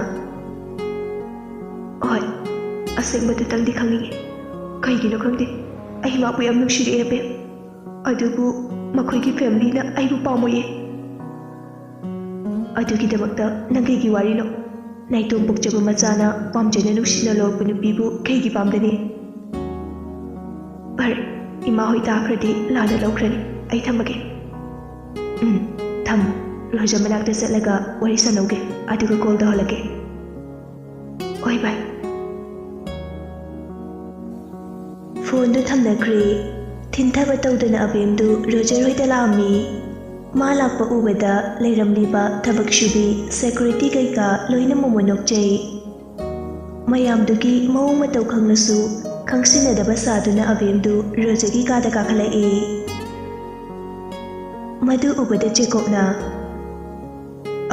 ꯍꯣꯏ, ꯑꯁꯦꯡꯕꯗꯨꯇꯪꯗꯤ ꯈꯪꯅꯤꯡꯉꯤ꯫ ꯀꯩꯒꯤꯅꯣ ꯈꯪꯗꯦ, ꯑꯩ ꯃꯥꯕꯨ ꯌꯥꯝ ꯅꯨꯡꯁꯤꯔꯛꯑꯦ ꯑꯕꯦꯝ꯫ ꯑꯗꯨꯕꯨ ꯃꯈꯣꯏꯒꯤ ꯐꯦꯃꯤꯂꯤꯅ ꯑꯩꯕꯨ ꯄꯥꯝꯃꯣꯏꯌꯦ꯫ ꯑꯗꯨꯒꯤꯗꯃꯛꯇ ꯅꯪ ꯀꯩꯒꯤ ꯋꯥꯔꯤꯅꯣ? ꯅꯥꯏꯇꯣꯝ ꯄꯣꯛꯆꯕ ꯃꯆꯥꯅ ꯄꯥꯝꯖꯅ ꯅꯨꯡꯁꯤꯅ ꯂꯧꯔꯛꯄ ꯅꯨꯄꯤꯕꯨ ꯀꯩꯒꯤ ꯄꯥꯝꯒꯅꯤ? ꯐꯔꯦ, ꯏꯃꯥ ꯍꯣꯏ ꯇꯥꯈ꯭ꯔꯗꯤ ꯂꯥꯟꯅ ꯂꯧꯈ꯭ꯔꯅꯤ꯫ ꯑꯩ ꯊꯝꯃꯒꯦ꯫ ꯎꯝ, ꯊꯝꯃꯣ꯫ ꯔꯣꯖꯔ ꯃꯅꯥꯛꯇ ꯆꯠꯂꯒ ꯋꯥꯔꯤ ꯁꯥꯟꯅꯧꯒꯦ, ꯑꯗꯨꯒ ꯀꯣꯜ ꯇꯧꯍꯜꯂꯛꯀꯦ꯫ ꯍꯣꯏ, ꯚꯥꯏ꯫ ꯐꯣꯟꯗꯨ ꯊꯝꯅꯈ꯭ꯔꯦ꯫ ꯊꯤꯟꯊꯕ ꯇꯧꯗꯅ ꯑꯕꯦꯝꯗꯨ ꯔꯣꯖꯔ ꯍꯣꯏꯗ ꯂꯥꯛꯑꯝꯃꯤ꯫ ꯃꯥ ꯂꯥꯛꯄ ꯎꯕꯗ ꯂꯩꯔꯝꯂꯤꯕ ꯊꯕꯛ ꯁꯨꯕꯤ, ꯁꯦꯀ꯭ꯌꯨꯔꯤꯇꯤ ꯀꯩꯀꯥ ꯂꯣꯏꯅ ꯃꯣꯃꯣꯟ ꯅꯣꯛꯆꯩ꯫ ꯃꯌꯥꯝꯗꯨꯒꯤ ꯃꯑꯣꯡ ꯃꯇꯧ ꯈꯪꯂꯁꯨ ꯈꯪꯁꯤꯟꯅꯗꯕ ꯁꯥꯗꯨꯅ ꯑꯕꯦꯝꯗꯨ ꯔꯣꯖꯔꯒꯤ ꯀꯥꯗ ꯀꯥꯈꯠꯂꯛꯏ꯫ ꯃꯗꯨ ꯎꯕꯗ ꯖꯦꯀꯣꯕꯅ,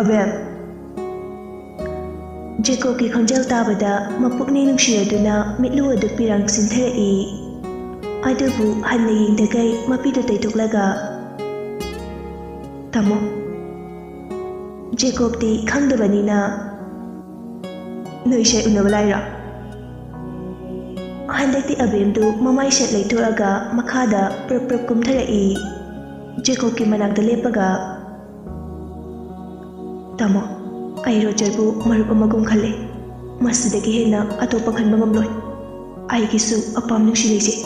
"ꯑꯕꯦꯝ!" ꯖꯦꯀꯣꯕꯀꯤ ꯈꯣꯟꯖꯦꯜ ꯇꯥꯕꯗ ꯃꯄꯨꯛꯅꯤꯡ ꯅꯨꯡꯁꯤꯔꯗꯨꯅ ꯃꯤꯠꯂꯨ ꯑꯗꯨ ꯄꯤꯔꯥꯡ ꯆꯤꯟꯊꯔꯛꯏ꯫ ꯑꯗꯨꯕꯨ ꯍꯟꯅ ꯌꯦꯡꯗꯈꯩ ꯃꯄꯤꯗꯨ ꯇꯩꯊꯣꯛꯂꯒ, "ꯇꯥꯃꯣ, ꯖꯦꯀꯣꯕꯇꯤ ꯈꯪꯗꯕꯅꯤꯅ ꯅꯣꯏꯁꯦ ꯎꯅꯕ ꯂꯥꯛꯏꯔꯣ?" ꯍꯟꯗꯛꯇꯤ ꯑꯕꯦꯝꯗꯨ ꯃꯃꯥꯏ ꯁꯦꯠ ꯂꯩꯊꯣꯛꯑꯒ ꯃꯈꯥꯗ ꯄ꯭ꯔꯞ ꯄ꯭ꯔꯞ ꯀꯨꯝꯊꯔꯛꯏ꯫ ꯖꯦꯀꯣꯕꯀꯤ ꯃꯅꯥꯛꯇ ꯂꯦꯞꯄꯒ, "ꯇꯥꯃꯣ, ꯑꯩ ꯔꯣꯖꯔꯕꯨ ꯃꯔꯨꯞ ꯑꯃꯒꯨꯝ ꯈꯜꯂꯦ꯫ ꯃꯁꯤꯗꯒꯤ ꯍꯦꯟꯅ ꯑꯇꯣꯞꯄ ꯈꯟꯕ ꯉꯝꯂꯣꯏ꯫ ꯑꯩꯒꯤꯁꯨ ꯑꯄꯥꯝ ꯅꯨꯡꯁꯤ ꯂꯩꯖꯩ꯫"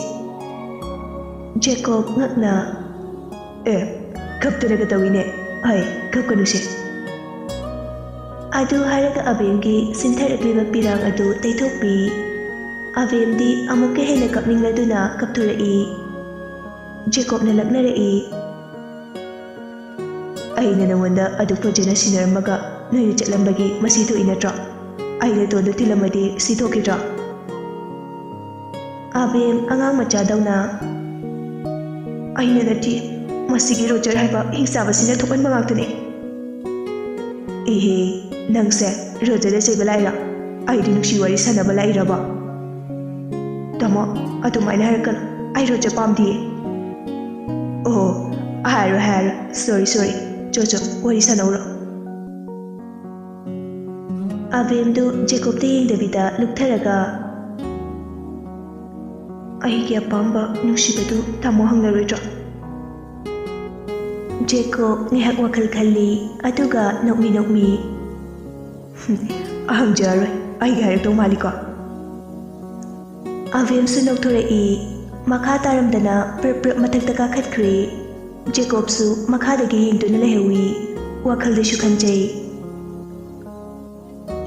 ꯖꯦꯀꯣꯕ ꯉꯛꯅ, "ꯑꯦ, ꯀꯞꯇꯅꯒ ꯇꯧꯏꯅꯦ꯫ ꯑꯩ ꯀꯞꯀꯅꯨꯁꯦ꯫" ꯑꯗꯨ ꯍꯥꯏꯔꯒ ꯑꯕꯦꯝꯒꯤ ꯆꯤꯟꯊꯔꯛꯂꯤꯕ ꯄꯤꯔꯥꯡ ꯑꯗꯨ ꯇꯩꯊꯣꯛꯄꯤ꯫ ꯑꯕꯦꯝꯗꯤ ꯑꯃꯨꯛꯀ ꯍꯦꯟꯅ ꯀꯞꯅꯤꯡꯂꯗꯨꯅ ꯀꯞꯊꯣꯔꯛꯏ꯫ ꯖꯦꯀꯣꯕꯅ ꯂꯛꯅꯔꯛꯏ, "ꯑꯩꯅ ꯅꯉꯣꯟꯗ ꯑꯗꯨꯛ ꯐꯖꯅ ꯁꯤꯟꯅꯔꯝꯃꯒ ꯅꯣꯏꯅ ꯆꯠꯂꯝꯕꯒꯤ ꯃꯁꯤ ꯊꯣꯛꯏ ꯅꯠꯇ꯭ꯔꯣ? ꯑꯩꯅ ꯇꯣꯟꯗꯨ ꯊꯤꯜꯂꯝꯃꯗꯤ ꯁꯤ ꯊꯣꯛꯈꯤꯗ꯭ꯔꯣ?" ꯑꯕꯦꯝ ꯑꯉꯥꯡ ꯃꯆꯥꯗꯧꯅ, "ꯑꯩꯅ ꯅꯠꯇꯦ, ꯃꯁꯤꯒꯤ ꯔꯣꯖꯔ ꯍꯥꯏꯕ ꯍꯤꯡꯆꯥꯕꯁꯤꯅ ꯊꯣꯛꯍꯟꯕ ꯉꯥꯛꯇꯅꯦ꯫" "ꯏꯍꯦ, ꯅꯪꯁꯦ ꯔꯣꯖꯔꯗ ꯆꯩꯕ ꯂꯥꯛꯏꯔꯣ? ꯑꯩꯗꯤ ꯅꯨꯡꯁꯤ ꯋꯥꯔꯤ ꯁꯥꯟꯅꯕ ꯂꯥꯛꯏꯔꯕ?" "ꯇꯥꯃꯣ, ꯑꯗꯨꯃꯥꯏꯅ ꯍꯥꯏꯔꯛꯀꯅꯨ꯫ ꯑꯩ ꯔꯣꯖꯔ ꯄꯥꯝꯗꯤꯌꯦ꯫" "ꯑꯣ, ꯍꯥꯏꯔꯣꯏ, ꯍꯥꯏꯔꯣꯏ꯫ ꯁꯣꯔꯤ, ꯁꯣꯔꯤ꯫ ꯆꯣ, ꯆꯣ, ꯋꯥꯔꯤ ꯁꯥꯟꯅꯧꯔꯣ꯫" ꯑꯕꯦꯝꯗꯨ ꯖꯦꯀꯣꯕꯇ ꯌꯦꯡꯗꯕꯤꯗ ꯂꯨꯞꯊꯔꯒ, "ꯑꯩꯒꯤ ꯑꯄꯥꯝꯕ ꯅꯨꯡꯁꯤꯕꯗꯨ ꯇꯥꯃꯣ ꯍꯪꯂꯔꯣꯏꯗ꯭ꯔꯣ?" ꯖꯦꯀꯣꯕ ꯉꯥꯏꯍꯥꯛ ꯋꯥꯈꯜ ꯈꯜꯂꯤ, ꯑꯗꯨꯒ ꯅꯣꯛꯃꯤ ꯅꯣꯛꯃꯤ, "ꯍꯨꯝ, ꯍꯪꯖꯔꯔꯣꯏ꯫ ꯑꯩꯒꯤ ꯍꯥꯏꯔꯛꯇꯧ ꯃꯥꯜꯂꯤꯀꯣ?" ꯑꯕꯦꯝꯁꯨ ꯅꯣꯛꯊꯣꯔꯛꯏ꯫ ꯃꯈꯥ ꯇꯥꯔꯝꯗꯅ ꯄ꯭ꯔꯞ ꯄ꯭ꯔꯞ ꯃꯊꯛꯇ ꯀꯥꯈꯠꯈ꯭ꯔꯦ꯫ ꯖꯦꯀꯣꯕꯁꯨ ꯃꯈꯥꯗꯒꯤ ꯌꯦꯡꯗꯨꯅ ꯂꯩꯍꯧꯏ꯫ ꯋꯥꯈꯜꯗꯁꯨ ꯈꯟꯖꯩ,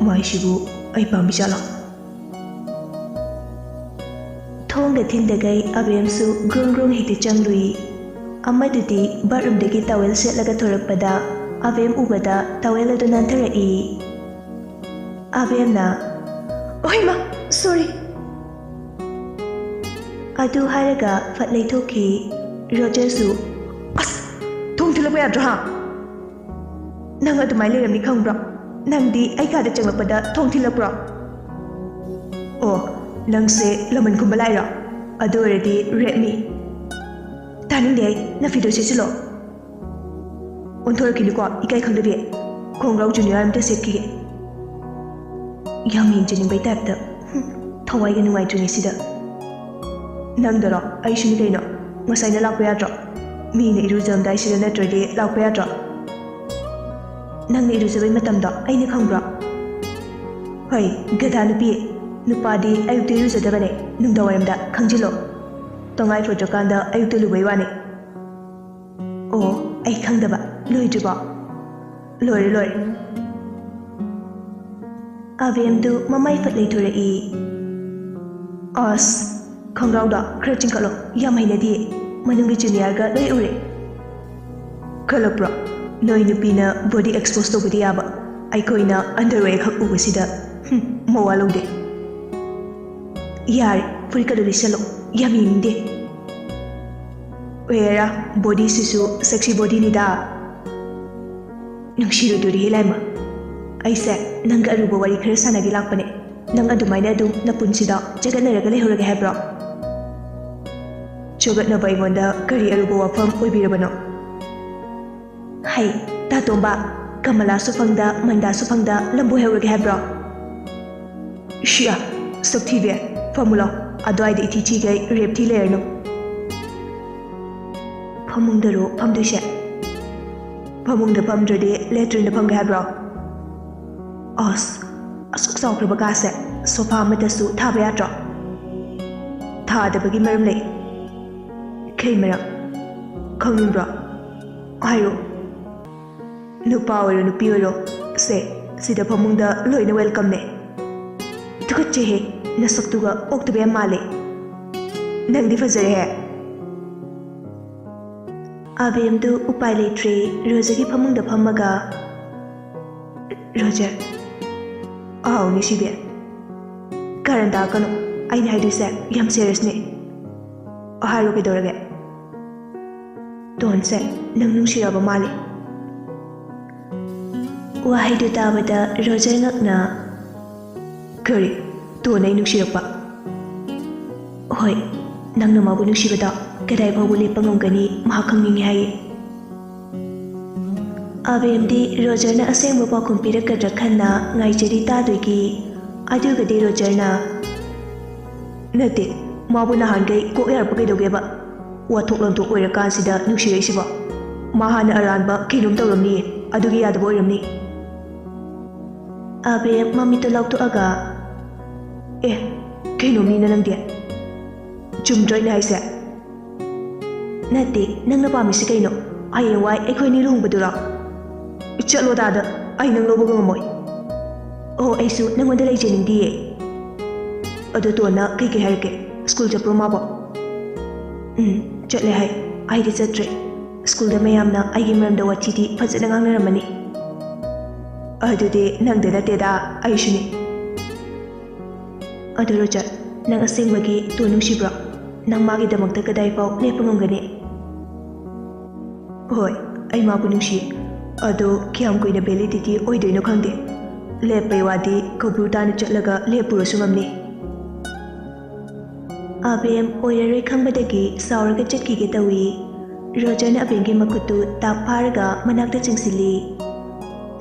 "ꯃꯥꯏꯁꯤꯕꯨ ꯑꯩ ꯄꯥꯝꯃꯤ ꯖꯥꯠꯂꯣ?" ꯊꯣꯡꯒ ꯊꯤꯟꯗꯒꯩ ꯑꯕꯦꯝꯁꯨ ꯒ꯭ꯔꯨꯡ ꯒ꯭ꯔꯨꯡ ꯍꯦꯛꯇ ꯆꯪꯂꯨꯏ꯫ ꯑꯃꯗꯨꯗꯤ ꯕꯥꯠꯔꯨꯝꯗꯒꯤ ꯇꯥꯋꯦꯜ ꯁꯦꯠꯂꯒ ꯊꯣꯔꯛꯄꯗ ꯑꯕꯦꯝ ꯎꯕꯗ ꯇꯥꯋꯦꯜ ꯑꯗꯨ ꯅꯥꯟꯊꯔꯛꯏ꯫ ꯑꯕꯦꯝꯅ, "ꯑꯣꯏꯃ, ꯁꯣꯔꯤ!" ꯑꯗꯨ ꯍꯥꯏꯔꯒ ꯐꯠ ꯂꯩꯊꯣꯛꯈꯤ꯫ ꯔꯣꯖꯔꯁꯨ, "ꯑꯁ! ꯊꯣꯡ ꯊꯤꯜꯂꯛꯄ ꯌꯥꯗ꯭ꯔꯣ, ꯍꯥ? ꯅꯪ ꯑꯗꯨꯃꯥꯏꯅ ꯂꯩꯔꯝꯅꯤ ꯈꯪꯕ꯭ꯔꯣ? ꯅꯪꯗꯤ ꯑꯩ ꯀꯥꯗ ꯆꯪꯂꯛꯄꯗ ꯊꯣꯡ ꯊꯤꯜꯂꯛꯄ꯭ꯔꯣ? ꯑꯣ, ꯅꯪꯁꯦ ꯂꯃꯟ ꯈꯨꯝꯕ ꯂꯥꯛꯏꯔꯣ? ꯑꯗꯨ ꯑꯣꯏꯔꯗꯤ ꯔꯦꯞꯃꯤ꯫ ꯇꯥꯅꯤꯡꯗꯦ ꯑꯩ꯫ ꯅꯐꯤꯗꯣ ꯁꯦꯠꯆꯤꯜꯂꯣ꯫ ꯑꯣꯟꯊꯣꯔꯛꯈꯤꯅꯨꯀꯣ, ꯏꯀꯥꯏ ꯈꯪꯗꯕꯤ꯫ ꯈꯣꯡꯒ꯭ꯔꯥꯎ ꯖꯨꯅꯤꯌꯔ ꯑꯝꯇ ꯁꯦꯠꯈꯤꯒꯦ꯫ ꯌꯥꯝ ꯌꯦꯡꯖꯅꯤꯡꯕꯩ ꯇꯥꯏꯞꯇ꯫ ꯍꯨꯝ, ꯊꯋꯥꯏꯒ ꯅꯨꯡꯉꯥꯏꯇ꯭ꯔꯤꯉꯩꯁꯤꯗ꯫ ꯅꯪꯗꯔꯣ? ꯑꯩꯁꯨꯅꯤ ꯀꯩꯅꯣ꯫ ꯉꯁꯥꯏꯅ ꯂꯥꯛꯄ ꯌꯥꯗ꯭ꯔꯣ? ꯃꯤꯅ ꯏꯔꯨꯖꯔꯝꯗꯥꯏꯁꯤꯗ ꯅꯠꯇ꯭ꯔꯗꯤ ꯂꯥꯛꯄ ꯌꯥꯗ꯭ꯔꯣ? ꯅꯪꯅ ꯏꯔꯨꯖꯕꯩ ꯃꯇꯝꯗꯣ ꯑꯩꯅ ꯈꯪꯕ꯭ꯔꯣ? ꯍꯣꯏ, ꯒꯙꯥ ꯅꯨꯄꯤ꯫ ꯅꯨꯄꯥꯗꯤ ꯑꯌꯨꯛꯇ ꯏꯔꯨꯖꯗꯕꯅꯦ, ꯅꯨꯡꯗꯥꯡꯋꯥꯏꯔꯝꯗ, ꯈꯪꯖꯤꯜꯂꯣ꯫ ꯇꯉꯥꯏ ꯐꯗ꯭ꯔꯀꯥꯟꯗ ꯑꯌꯨꯛꯇ ꯂꯨꯕꯩ ꯋꯥꯅꯦ꯫ ꯑꯣ, ꯑꯩ ꯈꯪꯗꯕ꯫ ꯂꯣꯏꯗ꯭ꯔꯤꯕꯣ? ꯂꯣꯏꯔꯦ, ꯂꯣꯏꯔꯦ꯫ ꯑꯕꯦꯝꯗꯨ ꯃꯃꯥꯏ ꯐꯠ ꯂꯩꯊꯣꯔꯛꯏ꯫ ꯑꯁ, ꯈꯣꯡꯒ꯭ꯔꯥꯎꯗꯣ ꯈꯔ ꯆꯤꯡꯈꯠꯂꯣ, ꯌꯥꯝ ꯍꯩꯅꯗꯤꯌꯦ꯫ ꯃꯅꯨꯡꯒꯤ ꯖꯨꯅꯤꯌꯔꯒ ꯂꯣꯏ ꯎꯔꯦ꯫ ꯈꯜꯂꯛꯄ꯭ꯔꯣ? ꯅꯣꯏ ꯅꯨꯄꯤꯅ ꯕꯣꯗꯤ ꯑꯦꯛꯁꯄꯣꯖ ꯇꯧꯕꯗꯤ ꯌꯥꯕ, ꯑꯩꯈꯣꯏꯅ ꯑꯟꯗꯔꯋꯦꯌꯔ ꯈꯛ ꯎꯕꯁꯤꯗ, ꯍꯨꯝ, ꯃꯋꯥ ꯂꯧꯗꯦ꯫ ꯌꯥꯔꯦ, ꯐꯨꯔꯤꯠꯀꯗꯣ ꯂꯤꯠꯁꯜꯂꯣ, ꯌꯥꯝ ꯌꯦꯡꯅꯤꯡꯗꯦ꯫ ꯑꯦꯔꯥ, ꯕꯣꯗꯤꯁꯤꯁꯨ ꯁꯦꯛꯁꯤ ꯕꯣꯗꯤꯅꯤꯗ꯫ ꯅꯨꯡꯁꯤꯔꯨꯗꯣꯔꯤꯍꯦ ꯂꯥꯏꯃ꯫ ꯑꯩꯁꯦ ꯅꯪꯒ ꯑꯔꯨꯕ ꯋꯥꯔꯤ ꯈꯔ ꯁꯥꯟꯅꯒꯦ ꯂꯥꯛꯄꯅꯦ꯫ ꯅꯪ ꯑꯗꯨꯃꯥꯏꯅ ꯑꯗꯨꯝ ꯅꯄꯨꯟꯁꯤꯗ ꯆꯒꯠꯅꯔꯒ ꯂꯩꯍꯧꯔꯒꯦ ꯍꯥꯏꯕ꯭ꯔꯣ? ꯆꯒꯠꯅꯕ ꯑꯩꯉꯣꯟꯗ ꯀꯔꯤ ꯑꯔꯨꯕ ꯋꯥꯐꯝ ꯑꯣꯏꯕꯤꯔꯕꯅꯣ? ꯍꯩ, ꯇꯥꯇꯣꯝꯕ, ꯀꯃꯂꯥꯁꯨ ꯐꯪꯗ, ꯃꯟꯗꯥꯁꯨ ꯐꯪꯗ ꯂꯝꯕꯣꯏ ꯍꯧꯔꯒꯦ ꯍꯥꯏꯕ꯭ꯔꯣ? ꯁꯤꯌꯥ, ꯁꯛꯊꯤꯕꯤ, ꯐꯝꯃꯨ ꯂꯥꯎ꯫ ꯑꯗ꯭ꯋꯥꯏꯗ ꯏꯊꯤ ꯊꯤꯈꯩ ꯔꯦꯞ ꯊꯤ ꯂꯩꯔꯅꯨ꯫ ꯐꯃꯨꯡꯗꯔꯣ ꯐꯝꯗꯣꯏꯁꯦ? ꯐꯃꯨꯡꯗ ꯐꯝꯗ꯭ꯔꯗꯤ ꯂꯦꯇ꯭ꯔꯤꯟꯗ ꯐꯝꯒꯦ ꯍꯥꯏꯕ꯭ꯔꯣ? ꯑꯁ, ꯑꯁꯨꯛ ꯆꯥꯎꯈ꯭ꯔꯕ ꯀꯥꯁꯦ ꯁꯣꯐꯥ ꯑꯃꯗꯁꯨ ꯊꯥꯕ ꯌꯥꯗ꯭ꯔꯣ? ꯊꯥꯗꯕꯒꯤ ꯃꯔꯝ ꯂꯩ꯫ ꯀꯩ ꯃꯔꯝ? ꯈꯪꯅꯤꯡꯕ꯭ꯔꯣ? ꯍꯥꯏꯔꯣ꯫ ꯅꯨꯄꯥ ꯑꯣꯏꯔꯣ, ꯅꯨꯄꯤ ꯑꯣꯏꯔꯣ, ꯁꯦ, ꯁꯤꯗ ꯐꯃꯨꯡꯗ ꯂꯣꯏꯅ ꯋꯦꯜꯀꯝꯅꯦ꯫ ꯇꯨꯀꯠꯆꯩꯍꯦ, ꯅꯁꯛꯇꯨꯒ ꯑꯣꯛꯇꯕ ꯌꯥꯝ ꯃꯥꯜꯂꯦ꯫ ꯅꯪꯗꯤ ꯐꯖꯔꯦꯍꯦ꯫ ꯑꯕꯦꯝꯗꯨ ꯎꯄꯥꯏ ꯂꯩꯇ꯭ꯔꯦ, ꯔꯣꯖꯔꯒꯤ ꯐꯃꯨꯡꯗ ꯐꯝꯃꯒ, "ꯔꯣꯖꯔ, ꯑꯥꯎ, ꯅꯤꯁꯤꯕꯤ, ꯀꯔꯟ ꯇꯥꯔꯛꯀꯅꯨ, ꯑꯩꯅ ꯍꯥꯏꯗꯣꯏꯁꯦ ꯌꯥꯝ ꯁꯦꯔꯤꯌꯁꯅꯦ꯫ ꯍꯥꯏꯔꯣ, ꯀꯩꯗꯧꯔꯒꯦ?" ꯇꯣꯟꯁꯦ ꯅꯪ ꯅꯨꯡꯁꯤꯔꯕ ꯃꯥꯜꯂꯦ꯫ ꯋꯥꯍꯩꯗꯨ ꯇꯥꯕꯗ ꯔꯣꯖꯔ ꯉꯛꯅ, "ꯀꯔꯤ? ꯇꯣꯟ ꯑꯩ ꯅꯨꯡꯁꯤꯔꯛꯄ?" "ꯍꯣꯏ, ꯅꯪꯅ ꯃꯥꯕꯨ ꯅꯨꯡꯁꯤꯕꯗꯣ ꯀꯗꯥꯏ ꯐꯥꯎꯕ ꯂꯦꯞꯄ ꯉꯝꯒꯅꯤ ꯃꯍꯥꯛ ꯈꯪꯅꯤꯡꯉꯤ ꯍꯥꯏꯌꯦ꯫ ꯑꯕꯦꯝꯗꯤ ꯔꯣꯖꯔꯅ ꯑꯁꯦꯡꯕ ꯄꯥꯎꯈꯨꯝ ꯄꯤꯔꯛꯀꯗ꯭ꯔꯥ ꯈꯟꯅ ꯉꯥꯏꯖꯔꯤ ꯇꯥꯗꯣꯏꯒꯤ꯫ ꯑꯗꯨꯒꯗꯤ ꯔꯣꯖꯔꯅ, "ꯅꯠꯇꯦ, ꯃꯥꯕꯨ ꯅꯍꯥꯟꯈꯩ ꯀꯣꯛ ꯌꯥꯔꯛꯄ ꯀꯩꯗꯧꯒꯦꯕ? ꯋꯥꯊꯣꯛ ꯂꯥꯟꯊꯣꯛ ꯑꯣꯏꯔꯀꯥꯟꯁꯤꯗ ꯅꯨꯡꯁꯤꯔꯛꯏꯁꯤꯕꯣ? ꯃꯥ ꯍꯥꯟꯅ ꯑꯔꯥꯟꯕ ꯀꯩꯅꯣꯝ ꯇꯧꯔꯝꯅꯤꯌꯦ, ꯑꯗꯨꯒꯤ ꯌꯥꯗꯕ ꯑꯣꯏꯔꯝꯅꯤ꯫" ꯑꯕꯦꯝ ꯃꯃꯤꯠꯇꯣ ꯂꯥꯎꯊꯣꯛꯑꯒ, "ꯑꯦ, ꯀꯩꯅꯣꯝꯅꯤꯅ ꯅꯪꯗꯤ? ꯆꯨꯝꯗ꯭ꯔꯣ ꯑꯩꯅ ꯍꯥꯏꯁꯦ?" "ꯅꯠꯇꯦ, ꯅꯪꯅ ꯄꯥꯝꯃꯤꯁꯤ ꯀꯩꯅꯣ? ꯍꯌꯦꯡꯋꯥꯏ ꯑꯩꯈꯣꯏ ꯑꯅꯤ ꯂꯨꯍꯣꯡꯕꯗꯨꯔꯣ?" "ꯆꯠꯂꯣ ꯗꯥꯗ, ꯑꯩ ꯅꯪ ꯂꯧꯕꯒ ꯉꯝꯃꯣꯏ꯫" "ꯑꯣ, ꯑꯩꯁꯨ ꯅꯪꯉꯣꯟꯗ ꯂꯩꯖꯅꯤꯡꯗꯤꯌꯦ꯫" "ꯑꯗꯨ ꯇꯣꯟꯅ ꯀꯩꯀꯩ ꯍꯥꯏꯔꯛꯀꯦ? ꯁ꯭ꯀꯨꯜ ꯆꯠꯄ꯭ꯔꯣ ꯃꯥꯕꯣ?" "ꯎꯝ, ꯆꯠꯂꯦ ꯍꯥꯏ꯫ ꯑꯩꯗꯤ ꯆꯠꯇ꯭ꯔꯦ꯫ ꯁ꯭ꯀꯨꯜꯗ ꯃꯌꯥꯝꯅ ꯑꯩꯒꯤ ꯃꯔꯝꯗ ꯋꯥꯊꯤꯗꯤ ꯐꯖꯅ ꯉꯥꯡꯅꯔꯝꯃꯅꯤ꯫" "ꯑꯗꯨꯗꯤ ꯅꯪꯗ ꯅꯠꯇꯦꯗ, ꯑꯩꯁꯨꯅꯤ꯫" "ꯑꯗꯨ ꯔꯣꯖꯔ, ꯅꯪ ꯑꯁꯦꯡꯕꯒꯤ ꯇꯣꯟ ꯅꯨꯡꯁꯤꯕ꯭ꯔꯣ? ꯅꯪ ꯃꯥꯒꯤꯗꯃꯛꯇ ꯀꯗꯥꯏꯐꯥꯎ ꯂꯦꯞꯄ ꯉꯝꯒꯅꯤ?" "ꯍꯣꯏ, ꯑꯩ ꯃꯥꯕꯨ ꯅꯨꯡꯁꯤ꯫ ꯑꯗꯣ ꯀꯌꯥꯝ ꯀꯨꯏꯅ validity ꯑꯣꯏꯗꯣꯏꯅꯣ ꯈꯪꯗꯦ꯫ ꯂꯦꯞꯄꯩ ꯋꯥꯗꯤ ꯀꯧꯕ꯭ꯔꯨ ꯇꯥꯅ ꯆꯠꯂꯒ ꯂꯦꯞꯄꯨꯔꯁꯨ ꯉꯝꯅꯤ꯫" ꯑꯕꯦꯝ ꯑꯣꯏꯔꯔꯣꯏ ꯈꯪꯕꯗꯒꯤ ꯁꯥꯎꯔꯒ ꯆꯠꯈꯤꯒꯦ ꯇꯧꯏ꯫ ꯔꯣꯖꯔꯅ ꯑꯕꯦꯝꯒꯤ ꯃꯈꯨꯠꯇꯨ ꯇꯥꯞ ꯐꯥꯔꯒ ꯃꯅꯥꯛꯇ ꯆꯤꯡꯁꯤꯜꯂꯤ꯫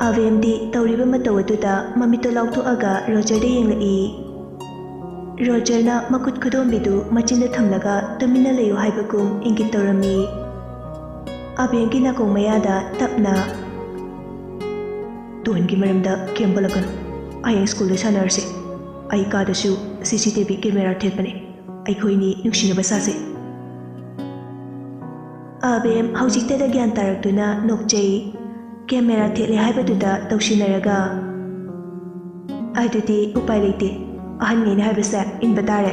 ꯑꯕꯦꯝꯗꯤ ꯇꯧꯔꯤꯕ ꯃꯇꯧ ꯑꯗꯨꯗ ꯃꯃꯤꯠꯇꯣ ꯂꯥꯎꯊꯣꯛꯑꯒ ꯔꯣꯖꯔꯗ ꯌꯦꯡꯂꯛꯏ꯫ ꯔꯣꯖꯔꯅ ꯃꯈꯨꯠ ꯈꯨꯗꯣꯝꯕꯤꯗꯨ ꯃꯆꯤꯟꯗ ꯊꯝꯂꯒ ꯇꯨꯃꯤꯟꯅ ꯂꯩꯌꯨ ꯍꯥꯏꯕꯒꯨꯝ ꯏꯪꯒꯤꯠ ꯇꯧꯔꯝꯃꯤ꯫ ꯑꯕꯦꯝꯒꯤ ꯅꯥꯀꯣꯡ ꯃꯌꯥꯗ ꯇꯞꯅ, "ꯇꯣꯟꯒꯤ ꯃꯔꯝꯗ ꯀꯩꯝ ꯄꯜꯂꯛꯀꯅꯨ꯫ ꯍꯌꯦꯡ ꯁ꯭ꯀꯨꯜꯗ ꯁꯥꯟꯅꯔꯁꯦ꯫ ꯑꯩ ꯀꯥꯗꯁꯨ CCTV camera ꯊꯦꯠꯄꯅꯦ꯫ ꯑꯩꯈꯣꯏꯅꯤ ꯅꯨꯡꯁꯤꯅꯕ ꯁꯥꯁꯦ꯫" ꯑꯕꯦꯝ ꯍꯧꯖꯤꯛꯇꯗ ꯒ꯭ꯌꯥꯟ ꯇꯥꯔꯛꯇꯨꯅ ꯅꯣꯛꯆꯩ꯫ Camera ꯊꯦꯠꯂꯦ ꯍꯥꯏꯕꯗꯨꯗ ꯇꯧꯁꯤꯟꯅꯔꯒ, "ꯑꯗꯨꯗꯤ ꯎꯄꯥꯏ ꯂꯩꯇꯦ꯫ ꯑꯍꯟꯉꯩꯅ ꯍꯥꯏꯕꯁꯦ ꯏꯟꯕ ꯇꯥꯔꯦ꯫"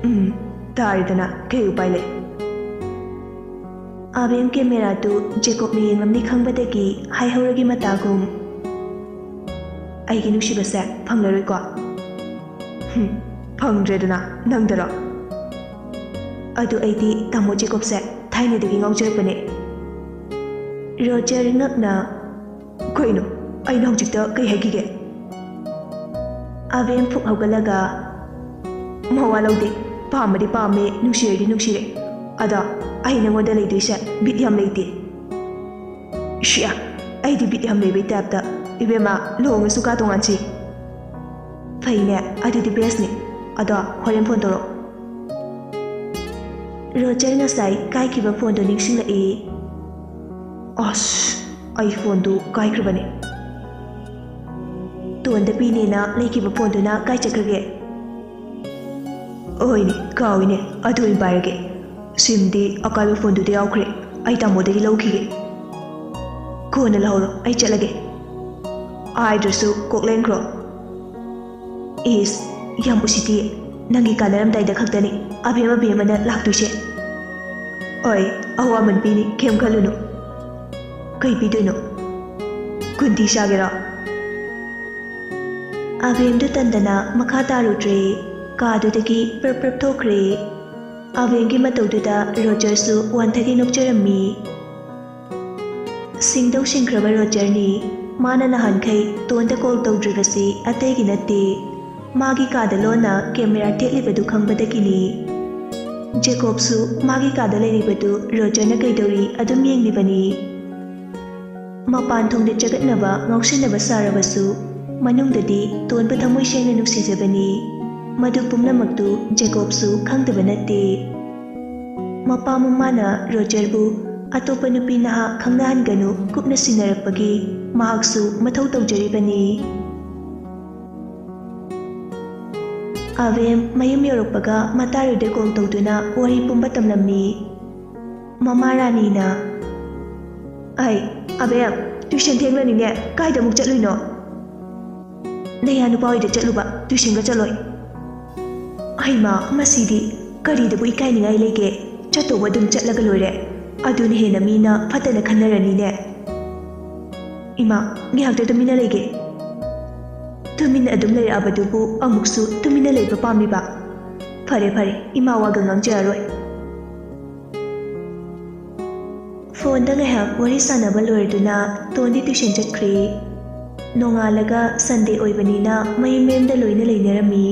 "ꯎꯝ, ꯇꯥꯔꯦꯗꯅ, ꯀꯩ ꯎꯄꯥꯏ ꯂꯩ?" ꯑꯕꯦꯝ cameraꯗꯨ ꯖꯦꯀꯣꯕꯅ ꯌꯦꯡꯂꯝꯅꯤ ꯈꯪꯕꯗꯒꯤ ꯍꯥꯏꯍꯧꯔꯒꯤ ꯃꯇꯥꯒꯨꯝ, "ꯑꯩꯒꯤ ꯅꯨꯡꯁꯤꯕꯁꯦ ꯐꯪꯂꯔꯣꯏꯀꯣ?" "ꯍꯨꯝ, ꯐꯪꯗ꯭ꯔꯦꯗꯅ, ꯅꯪꯗꯔꯣ?" "ꯑꯗꯨ ꯑꯩꯗꯤ ꯇꯥꯃꯣ ꯖꯦꯀꯣꯕꯁꯦ ꯊꯥꯏꯅꯗꯒꯤ ꯉꯥꯎꯖꯔꯛꯄꯅꯦ꯫" ꯔꯣꯖꯔ ꯉꯛꯅ, "ꯀꯩꯅꯣ? ꯑꯩꯅ ꯍꯧꯖꯤꯛꯇ ꯀꯩ ꯍꯥꯏꯈꯤꯒꯦ?" ꯑꯕꯦꯝ ꯐꯨꯛ ꯍꯧꯒꯠꯂꯒ, "ꯃꯋꯥ ꯂꯧꯗꯦ, ꯄꯥꯝꯕꯗꯤ ꯄꯥꯝꯃꯦ, ꯅꯨꯡꯁꯤꯔꯗꯤ ꯅꯨꯡꯁꯤꯔꯦ꯫ ꯑꯗꯣ ꯑꯩ ꯅꯉꯣꯟꯗ ꯂꯩꯗꯣꯏꯁꯦ ꯕꯤꯠ ꯌꯥꯝ ꯂꯩꯇꯦ꯫ ꯁꯤꯌꯥ, ꯑꯩꯗꯤ ꯕꯤꯠ ꯌꯥꯝ ꯂꯩꯕꯩ ꯇꯥꯏꯞꯇ꯫ ꯏꯕꯦꯝꯃ, ꯂꯨꯍꯣꯡꯉꯁꯨ ꯀꯥ ꯇꯣꯉꯥꯟꯁꯤ꯫ ꯐꯩꯅꯦ, ꯑꯗꯨꯗꯤ ꯕꯦꯁꯅꯤ꯫ ꯑꯗꯣ ꯍꯣꯔꯦꯟ ꯐꯣꯟ ꯇꯧꯔꯛꯑꯣ꯫ ꯔꯣꯖꯔ ꯉꯁꯥꯏ ꯀꯥꯏꯈꯤꯕ ꯐꯣꯟꯗꯣ ꯅꯤꯡꯁꯤꯡꯂꯛꯏ꯫ ꯑꯁ, ꯑꯩ ꯐꯣꯟꯗꯨ ꯀꯥꯏꯈ꯭ꯔꯕꯅꯦ꯫ ꯇꯣꯟꯗ ꯄꯤꯅꯦꯅ ꯂꯩꯈꯤꯕ ꯐꯣꯟꯗꯨꯅ ꯀꯥꯏ ꯆꯠꯈ꯭ꯔꯒꯦ? ꯍꯣꯏꯅꯦ, ꯀꯥꯎꯏꯅꯦ, ꯑꯗꯨ ꯑꯣꯏꯅ ꯄꯥꯏꯔꯒꯦ꯫ ꯁꯤꯝꯗꯤ ꯑꯀꯥꯏꯕ ꯐꯣꯟꯗꯨꯗ ꯌꯥꯎꯈ꯭ꯔꯦ, ꯑꯩ ꯇꯥꯃꯣꯗꯒꯤ ꯂꯧꯈꯤꯒꯦ꯫ ꯀꯣꯟꯅ ꯂꯧꯍꯧꯔꯣ, ꯑꯩ ꯆꯠꯂꯒꯦ꯫ ꯍꯥꯏꯗ꯭ꯔꯁꯨ ꯀꯣꯛ ꯂꯦꯟꯈ꯭ꯔꯣ꯫ ꯏꯁ, ꯌꯥꯝ ꯎꯁꯤꯠꯇꯤꯌꯦ, ꯅꯪꯒꯤ ꯀꯥꯟꯅꯔꯝꯗꯥꯏꯗ ꯈꯛꯇꯅꯤ ꯑꯕꯦꯝ ꯑꯕꯦꯝ ꯑꯅ ꯂꯥꯛꯇꯣꯏꯁꯦ꯫ ꯍꯣꯏ, ꯑꯋꯥꯃꯟ ꯄꯤꯅꯤ, ꯀꯩꯝ ꯈꯜꯂꯨꯅꯨ꯫ ꯀꯩ ꯄꯤꯗꯣꯏꯅꯣ? ꯀꯨꯟꯇꯤ ꯆꯥꯒꯦꯔꯣ? ꯑꯕꯦꯝꯗꯨ ꯇꯟꯗꯅ ꯃꯈꯥ ꯇꯥꯔꯨꯗ꯭ꯔꯦ꯫ ꯀꯥꯗꯨꯗꯒꯤ ꯄ꯭ꯔꯞ ꯄ꯭ꯔꯞ ꯊꯣꯛꯈ꯭ꯔꯦ꯫ ꯑꯕꯦꯝꯒꯤ ꯃꯇꯧꯗꯨꯗ ꯔꯣꯖꯔꯁꯨ ꯋꯥꯟꯊꯒꯩ ꯅꯣꯛꯆꯔꯝꯃꯤ꯫ ꯁꯤꯡꯗꯧ ꯁꯤꯡꯈ꯭ꯔꯕ ꯔꯣꯖꯔꯅꯤ꯫ ꯃꯥꯅ ꯅꯍꯥꯟꯈꯩ ꯇꯣꯟꯗ ꯀꯣꯜ ꯇꯧꯗ꯭ꯔꯤꯕꯁꯤ ꯑꯇꯩꯒꯤ ꯅꯠꯇꯦ, ꯃꯥꯒꯤ ꯀꯥꯗ ꯂꯣꯟꯅ ꯀꯦꯃꯦꯔꯥ ꯊꯦꯠꯂꯤꯕꯗꯨ ꯈꯪꯕꯗꯒꯤꯅꯤ꯫ ꯖꯦꯀꯣꯕꯁꯨ ꯃꯥꯒꯤ ꯀꯥꯗ ꯂꯩꯔꯤꯕꯗꯨ ꯔꯣꯖꯔꯅ ꯀꯩꯗꯧꯔꯤ ꯑꯗꯨꯝ ꯌꯦꯡꯂꯤꯕꯅꯤ꯫ ꯃꯄꯥꯟ ꯊꯣꯡꯗ ꯆꯒꯠꯅꯕ ꯉꯥꯎꯁꯤꯟꯅꯕ ꯁꯥꯔꯕꯁꯨ, ꯃꯅꯨꯡꯗꯗꯤ ꯇꯣꯟꯕ ꯊꯃꯣꯏ ꯁꯦꯡꯅ ꯅꯨꯡꯁꯤꯖꯕꯅꯤ꯫ ꯃꯗꯨ ꯄꯨꯝꯅꯃꯛꯇꯨ ꯖꯦꯀꯣꯕꯁꯨ ꯈꯪꯗꯕ ꯅꯠꯇꯦ꯫ ꯃꯄꯥ ꯃꯃꯥꯅ ꯔꯣꯖꯔꯕꯨ ꯑꯇꯣꯞꯄ ꯅꯨꯄꯤ ꯅꯍꯥ ꯈꯪꯅꯍꯟꯒꯅꯨ ꯀꯨꯞꯅ ꯁꯤꯟꯅꯔꯛꯄꯒꯤ ꯃꯍꯥꯛꯁꯨ ꯃꯊꯧ ꯇꯧꯖꯔꯤꯕꯅꯤ꯫ ꯑꯕꯦꯝ ꯃꯌꯨꯝ ꯌꯧꯔꯛꯄꯒ ꯃꯇꯥꯔꯨꯗ ꯀꯣꯜ ꯇꯧꯗꯨꯅ ꯋꯥꯔꯤ ꯄꯨꯝꯕ ꯇꯝꯂꯝꯃꯤ꯫ ꯃꯃꯥ ꯔꯥꯅꯤꯅ, "ꯑꯩ, ꯑꯕꯦꯝ, ꯇꯨꯏꯁꯟ ꯊꯦꯡꯂꯅꯤꯅꯦ, ꯀꯥꯏꯗ ꯑꯃꯨꯛ ꯆꯠꯂꯨꯏꯅꯣ?" "ꯅꯌꯥ ꯅꯨꯄꯥ ꯍꯣꯏꯗ ꯆꯠꯂꯨꯕ, ꯇꯨꯏꯁꯟꯒ ꯆꯠꯂꯣꯏ꯫" "ꯍꯩꯃꯥ, ꯃꯁꯤꯗꯤ ꯀꯔꯤꯗꯕꯨ ꯏꯀꯥꯏꯅꯤꯡꯉꯥꯏ ꯂꯩꯒꯦ? ꯆꯠꯇꯧꯕ ꯑꯗꯨꯝ ꯆꯠꯂꯒ ꯂꯣꯏꯔꯦ꯫ ꯑꯗꯨꯅ ꯍꯦꯟꯅ ꯃꯤꯅ ꯐꯠꯇꯅ ꯈꯟꯅꯔꯅꯤꯅꯦ꯫" "ꯏꯃꯥ, ꯉꯥꯏꯍꯥꯛꯇ ꯇꯨꯃꯤꯟꯅ ꯂꯩꯒꯦ꯫" "ꯇꯨꯃꯤꯟꯅ ꯑꯗꯨꯝ ꯂꯩꯔꯛꯑꯕꯗꯨꯕꯨ ꯑꯃꯨꯛꯁꯨ ꯇꯨꯃꯤꯟꯅ ꯂꯩꯕ ꯄꯥꯝꯃꯤꯕ? ꯐꯔꯦ, ꯐꯔꯦ, ꯏꯃꯥ ꯋꯥꯒ ꯉꯥꯡꯖꯔꯔꯣꯏ꯫" ꯐꯣꯟꯗ ꯉꯥꯏꯍꯥꯛ ꯋꯥꯔꯤ ꯁꯥꯟꯅꯕ ꯂꯣꯏꯔꯗꯨꯅ ꯇꯣꯟꯗꯤ ꯇꯨꯏꯁꯟ ꯆꯠꯈ꯭ꯔꯦ꯫ ꯅꯣꯡꯉꯥꯜꯂꯒ ꯁꯟꯗꯦ ꯑꯣꯏꯕꯅꯤꯅ ꯃꯌꯨꯝ ꯃꯌꯨꯝꯗ ꯂꯣꯏꯅ ꯂꯩꯅꯔꯝꯃꯤ꯫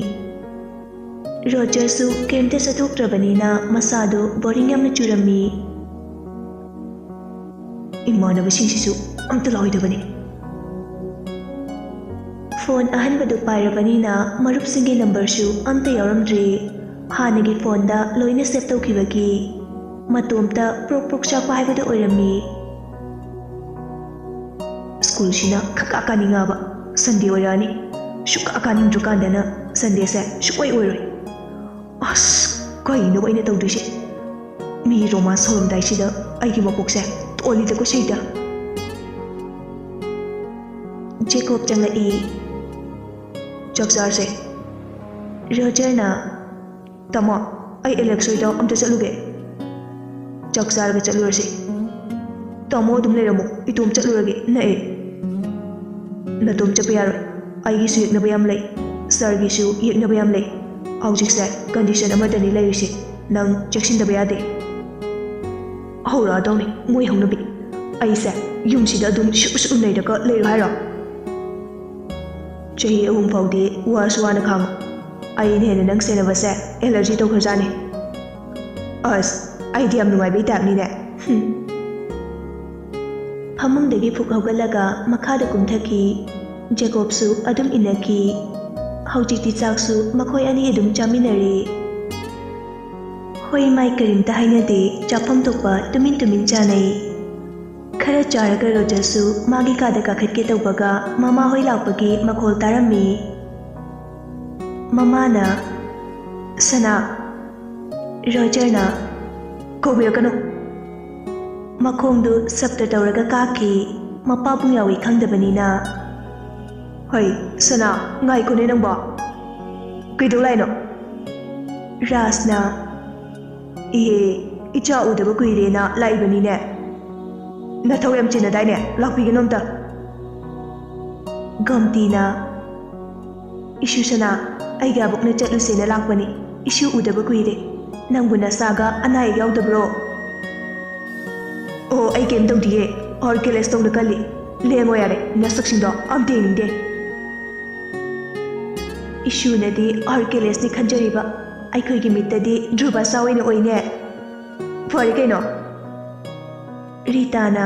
ꯔꯣꯖꯔꯁꯨ ꯀꯔꯤꯝꯇ ꯆꯠꯊꯣꯛꯇ꯭ꯔꯕꯅꯤꯅ ꯃꯁꯥꯗꯣ ꯕꯣꯔꯤꯡ ꯌꯥꯝꯅ ꯆꯨꯔꯝꯃꯤ꯫ ꯏꯃꯥꯟꯅꯕꯁꯤꯡꯁꯤꯁꯨ ꯑꯝꯇ ꯂꯥꯛꯑꯣꯏꯗꯕꯅꯤ꯫ ꯐꯣꯟ ꯑꯍꯟꯕꯗꯨ ꯄꯥꯏꯔꯕꯅꯤꯅ ꯃꯔꯨꯞꯁꯤꯡꯒꯤ ꯅꯝꯕꯔꯁꯨ ꯑꯝꯇ ꯌꯥꯎꯔꯝꯗ꯭ꯔꯦ꯫ ꯍꯥꯟꯅꯒꯤ ꯐꯣꯟꯗ ꯂꯣꯏꯅ ꯁꯦꯚ ꯇꯧꯈꯤꯕꯒꯤ ꯃꯇꯣꯝꯇ ꯄ꯭ꯔꯣꯛ ꯄ꯭ꯔꯣꯛ ꯆꯥꯛꯄ ꯍꯥꯏꯕꯗꯨ ꯑꯣꯏꯔꯝꯃꯤ꯫ ꯁ꯭ꯀꯨꯜꯁꯤꯅ ꯈꯪꯀꯥ ꯀꯥꯅꯤꯡꯉꯛꯑꯕ꯫ ꯁꯟꯗꯦ ꯑꯣꯏꯔꯛꯑꯅꯤ꯫ ꯁꯨꯛꯀꯥ ꯀꯥꯅꯤꯡꯗ꯭ꯔꯀꯥꯟꯗꯅ ꯁꯟꯗꯦꯁꯦ ꯁꯨꯛꯑꯣꯏ ꯑꯣꯏꯔꯣꯏ꯫ ꯑꯁ, ꯀꯩꯅꯣꯕ ꯑꯩꯅ ꯇꯧꯗꯣꯏꯁꯦ? ꯃꯤ ꯔꯣꯃꯥꯟꯁ ꯍꯧꯔꯝꯗꯥꯏꯁꯤꯗ ꯑꯩꯒꯤ ꯃꯀꯣꯛꯁꯦ ꯇꯣꯜꯂꯤꯗꯀꯣ ꯁꯩꯗ꯫ ꯖꯦꯀꯣꯕ ꯆꯪꯂꯛꯏ꯫ "ꯆꯥꯛ ꯆꯥꯔꯁꯦ꯫" ꯔꯣꯖꯔꯅ, "ꯇꯥꯃꯣ, ꯑꯩ ꯑꯦꯂꯦꯛꯁ ꯍꯣꯏꯗ ꯑꯝꯇ ꯆꯠꯂꯨꯒꯦ꯫" "ꯆꯥꯛ ꯆꯥꯔꯒ ꯆꯠꯂꯨꯔꯁꯤ꯫" "ꯇꯥꯃꯣ ꯑꯗꯨꯝ ꯂꯩꯔꯝꯃꯣ, ꯏꯇꯣꯝ ꯆꯠꯂꯨꯔꯒꯦ, ꯅꯛꯑꯦ꯫" "ꯅꯇꯣꯝ ꯆꯠꯄ ꯌꯥꯔꯣꯏ, ꯑꯩꯒꯤꯁꯨ ꯌꯦꯛꯅꯕ ꯌꯥꯝ ꯂꯩ, ꯁꯥꯔꯒꯤꯁꯨ ꯌꯦꯛꯅꯕ ꯌꯥꯝ ꯂꯩ꯫ ꯍꯧꯖꯤꯛꯁꯦ ꯀꯟꯗꯤꯁꯟ ꯑꯃꯗꯅꯤ ꯂꯩꯔꯤꯁꯦ, ꯅꯪ ꯆꯦꯛꯁꯤꯟꯗꯕ ꯌꯥꯗꯦ꯫" "ꯍꯧꯔꯛꯑꯗꯧꯅꯤ ꯃꯣꯏ ꯍꯧꯅꯕꯤ꯫ ꯑꯩꯁꯦ ꯌꯨꯝꯁꯤꯗ ꯑꯗꯨꯝ ꯁꯨ ꯁꯨ ꯂꯩꯔꯒ ꯂꯩꯔꯣ ꯍꯥꯏꯔꯣ?" "ꯆꯍꯤ ꯑꯍꯨꯝ ꯐꯥꯎꯗꯤ ꯋꯥꯁꯨ ꯋꯥꯅ ꯈꯥꯡꯉꯨ꯫ ꯑꯩꯅ ꯍꯦꯟꯅ ꯅꯪ ꯁꯦꯟꯅꯕꯁꯦ ꯑꯦꯂꯔꯖꯤ ꯇꯧꯈ꯭ꯔꯖꯥꯠꯅꯤ꯫" "ꯑꯁ, ꯑꯩꯗꯤ ꯌꯥꯝ ꯅꯨꯡꯉꯥꯏꯕꯩ ꯇꯥꯏꯞꯅꯤꯅꯦ꯫" ꯍꯨꯝ꯫ ꯐꯃꯨꯡꯗꯒꯤ ꯐꯨꯛ ꯍꯧꯒꯠꯂꯒ ꯃꯈꯥꯗ ꯀꯨꯝꯊꯈꯤ꯫ ꯖꯦꯀꯣꯕꯁꯨ ꯑꯗꯨꯝ ꯏꯟꯅꯈꯤ꯫ ꯍꯧꯖꯤꯛꯇꯤ ꯆꯥꯛꯁꯨ ꯃꯈꯣꯏ ꯑꯅꯤ ꯑꯗꯨꯝ ꯆꯥꯃꯤꯟꯅꯔꯦ꯫ ꯍꯣꯏ ꯃꯥꯏ ꯀꯔꯤꯝꯇ ꯍꯥꯏꯅꯗꯦ, ꯆꯥꯐꯝ ꯊꯣꯛꯄ ꯇꯨꯃꯤꯟ ꯇꯨꯃꯤꯟ ꯆꯥꯅꯩ꯫ ꯈꯔ ꯆꯥꯔꯒ ꯔꯣꯖꯔꯁꯨ ꯃꯥꯒꯤ ꯀꯥꯗ ꯀꯥꯈꯠꯀꯦ ꯇꯧꯕꯒ ꯃꯃꯥ ꯍꯣꯏ ꯂꯥꯛꯄꯒꯤ ꯃꯈꯣꯜ ꯇꯥꯔꯝꯃꯤ꯫ ꯃꯃꯥꯅ, "ꯁꯅꯥ꯫" ꯔꯣꯖꯔꯅ, "ꯀꯧꯕꯤꯔꯛꯀꯅꯨ꯫" ꯃꯈꯣꯡꯗꯨ ꯁꯞꯇ ꯇꯧꯔꯒ ꯀꯥꯈꯤ꯫ ꯃꯄꯥꯕꯨꯡ ꯌꯥꯎꯏ ꯈꯪꯗꯕꯅꯤꯅ꯫ "ꯍꯩ, ꯁꯅꯥ, ꯉꯥꯏꯈꯣꯅꯦ ꯅꯪꯕꯣ꯫ ꯀꯩꯗꯧ ꯂꯥꯛꯏꯅꯣ?" ꯔꯥꯖꯅ, "ꯏꯍꯦ, ꯏꯆꯥ ꯎꯗꯕ ꯀꯨꯏꯔꯦꯅ ꯂꯥꯛꯏꯕꯅꯤꯅꯦ꯫ ꯅꯊꯧ ꯌꯥꯝ ꯆꯤꯟꯅꯗꯥꯏꯅꯦ? ꯂꯥꯛꯄꯤꯒꯅꯨ ꯑꯝꯇ꯫" ꯒꯣꯝꯇꯤꯅ, "ꯏꯁꯨ ꯁꯅꯥ, ꯑꯩꯒꯤ ꯑꯕꯣꯛꯅ ꯆꯠꯂꯨꯁꯦꯅ ꯂꯥꯛꯄꯅꯤ꯫ ꯏꯁꯨ ꯎꯗꯕ ꯀꯨꯏꯔꯦ꯫ ꯅꯪꯕꯨ ꯅꯁꯥꯒ ꯑꯅꯥ ꯑꯌꯦꯛ ꯌꯥꯎꯗꯕ꯭ꯔꯣ?" "ꯑꯣ, ꯑꯩ ꯀꯩꯝ ꯇꯧꯗꯤꯌꯦ꯫ ꯍꯔꯀꯤꯂꯦꯁ ꯇꯧꯅ ꯀꯜꯂꯤ꯫ ꯂꯦꯡꯉꯣ ꯌꯥꯔꯦ, ꯅꯁꯛꯁꯤꯡꯗꯣ ꯑꯝꯇ ꯌꯦꯡꯅꯤꯡꯗꯦ꯫" ꯏꯁꯨꯅꯗꯤ ꯑꯥꯔꯀꯤꯂꯦꯁꯅꯤ ꯈꯟꯖꯔꯤꯕ, ꯑꯩꯈꯣꯏꯒꯤ ꯃꯤꯠꯇꯗꯤ ꯙ꯭ꯔꯨꯕ ꯆꯥꯎꯏꯅ ꯑꯣꯏꯅꯦ꯫ ꯐꯔꯦ ꯀꯩꯅꯣ꯫ ꯔꯤꯇꯥꯅ,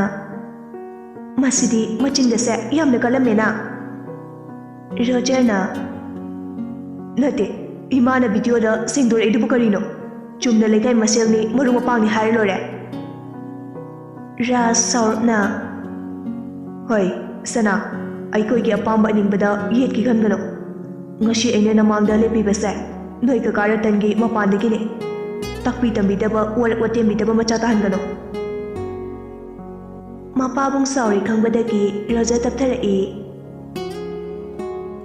"ꯃꯁꯤꯗꯤ ꯃꯆꯤꯟꯒꯁꯦ ꯌꯥꯝꯅ ꯀꯜꯂꯝꯃꯦꯅ"꯫ ꯔꯣꯖꯔꯅ, "ꯅꯠꯇꯦ, ꯏꯃꯥꯅ ꯚꯤꯗꯤꯑꯣꯗ ꯁꯦꯡꯗꯣꯔꯛꯏꯗꯨꯕꯨ ꯀꯔꯤꯅꯣ? ꯆꯨꯝꯅ ꯂꯩꯀꯥꯏ ꯃꯁꯦꯜꯅꯤ, ꯃꯔꯨꯞ ꯃꯄꯥꯡꯅꯤ ꯍꯥꯏꯔ ꯂꯣꯏꯔꯦ"꯫ ꯔꯥꯖ ꯁꯥꯎꯔꯞꯅ, "ꯍꯣꯏ, ꯁꯅꯥ, ꯑꯩꯈꯣꯏꯒꯤ ꯑꯄꯥꯝꯕ ꯑꯅꯤꯡꯕꯗ ꯌꯦꯠꯀꯦ ꯈꯟꯒꯅꯨ꯫ ꯉꯁꯤ ꯑꯩꯅ ꯅꯃꯥꯡꯗ ꯂꯦꯞꯄꯤꯕꯁꯦ ꯅꯣꯏ ꯀꯀꯥ ꯔꯇꯟꯒꯤ ꯃꯄꯥꯟꯗꯒꯤꯅꯤ꯫ ꯇꯥꯛꯄꯤ ꯇꯝꯕꯤꯗꯕ, ꯋꯥꯔꯛ ꯋꯥꯇꯦꯝꯕꯤꯗꯕ ꯃꯆꯥ ꯇꯥꯍꯟꯒꯅꯨ"꯫ ꯃꯄꯥꯕꯨꯡ ꯁꯥꯎꯔꯤ ꯈꯪꯕꯗꯒꯤ ꯔꯣꯖꯔ ꯇꯞꯊꯔꯛꯏ꯫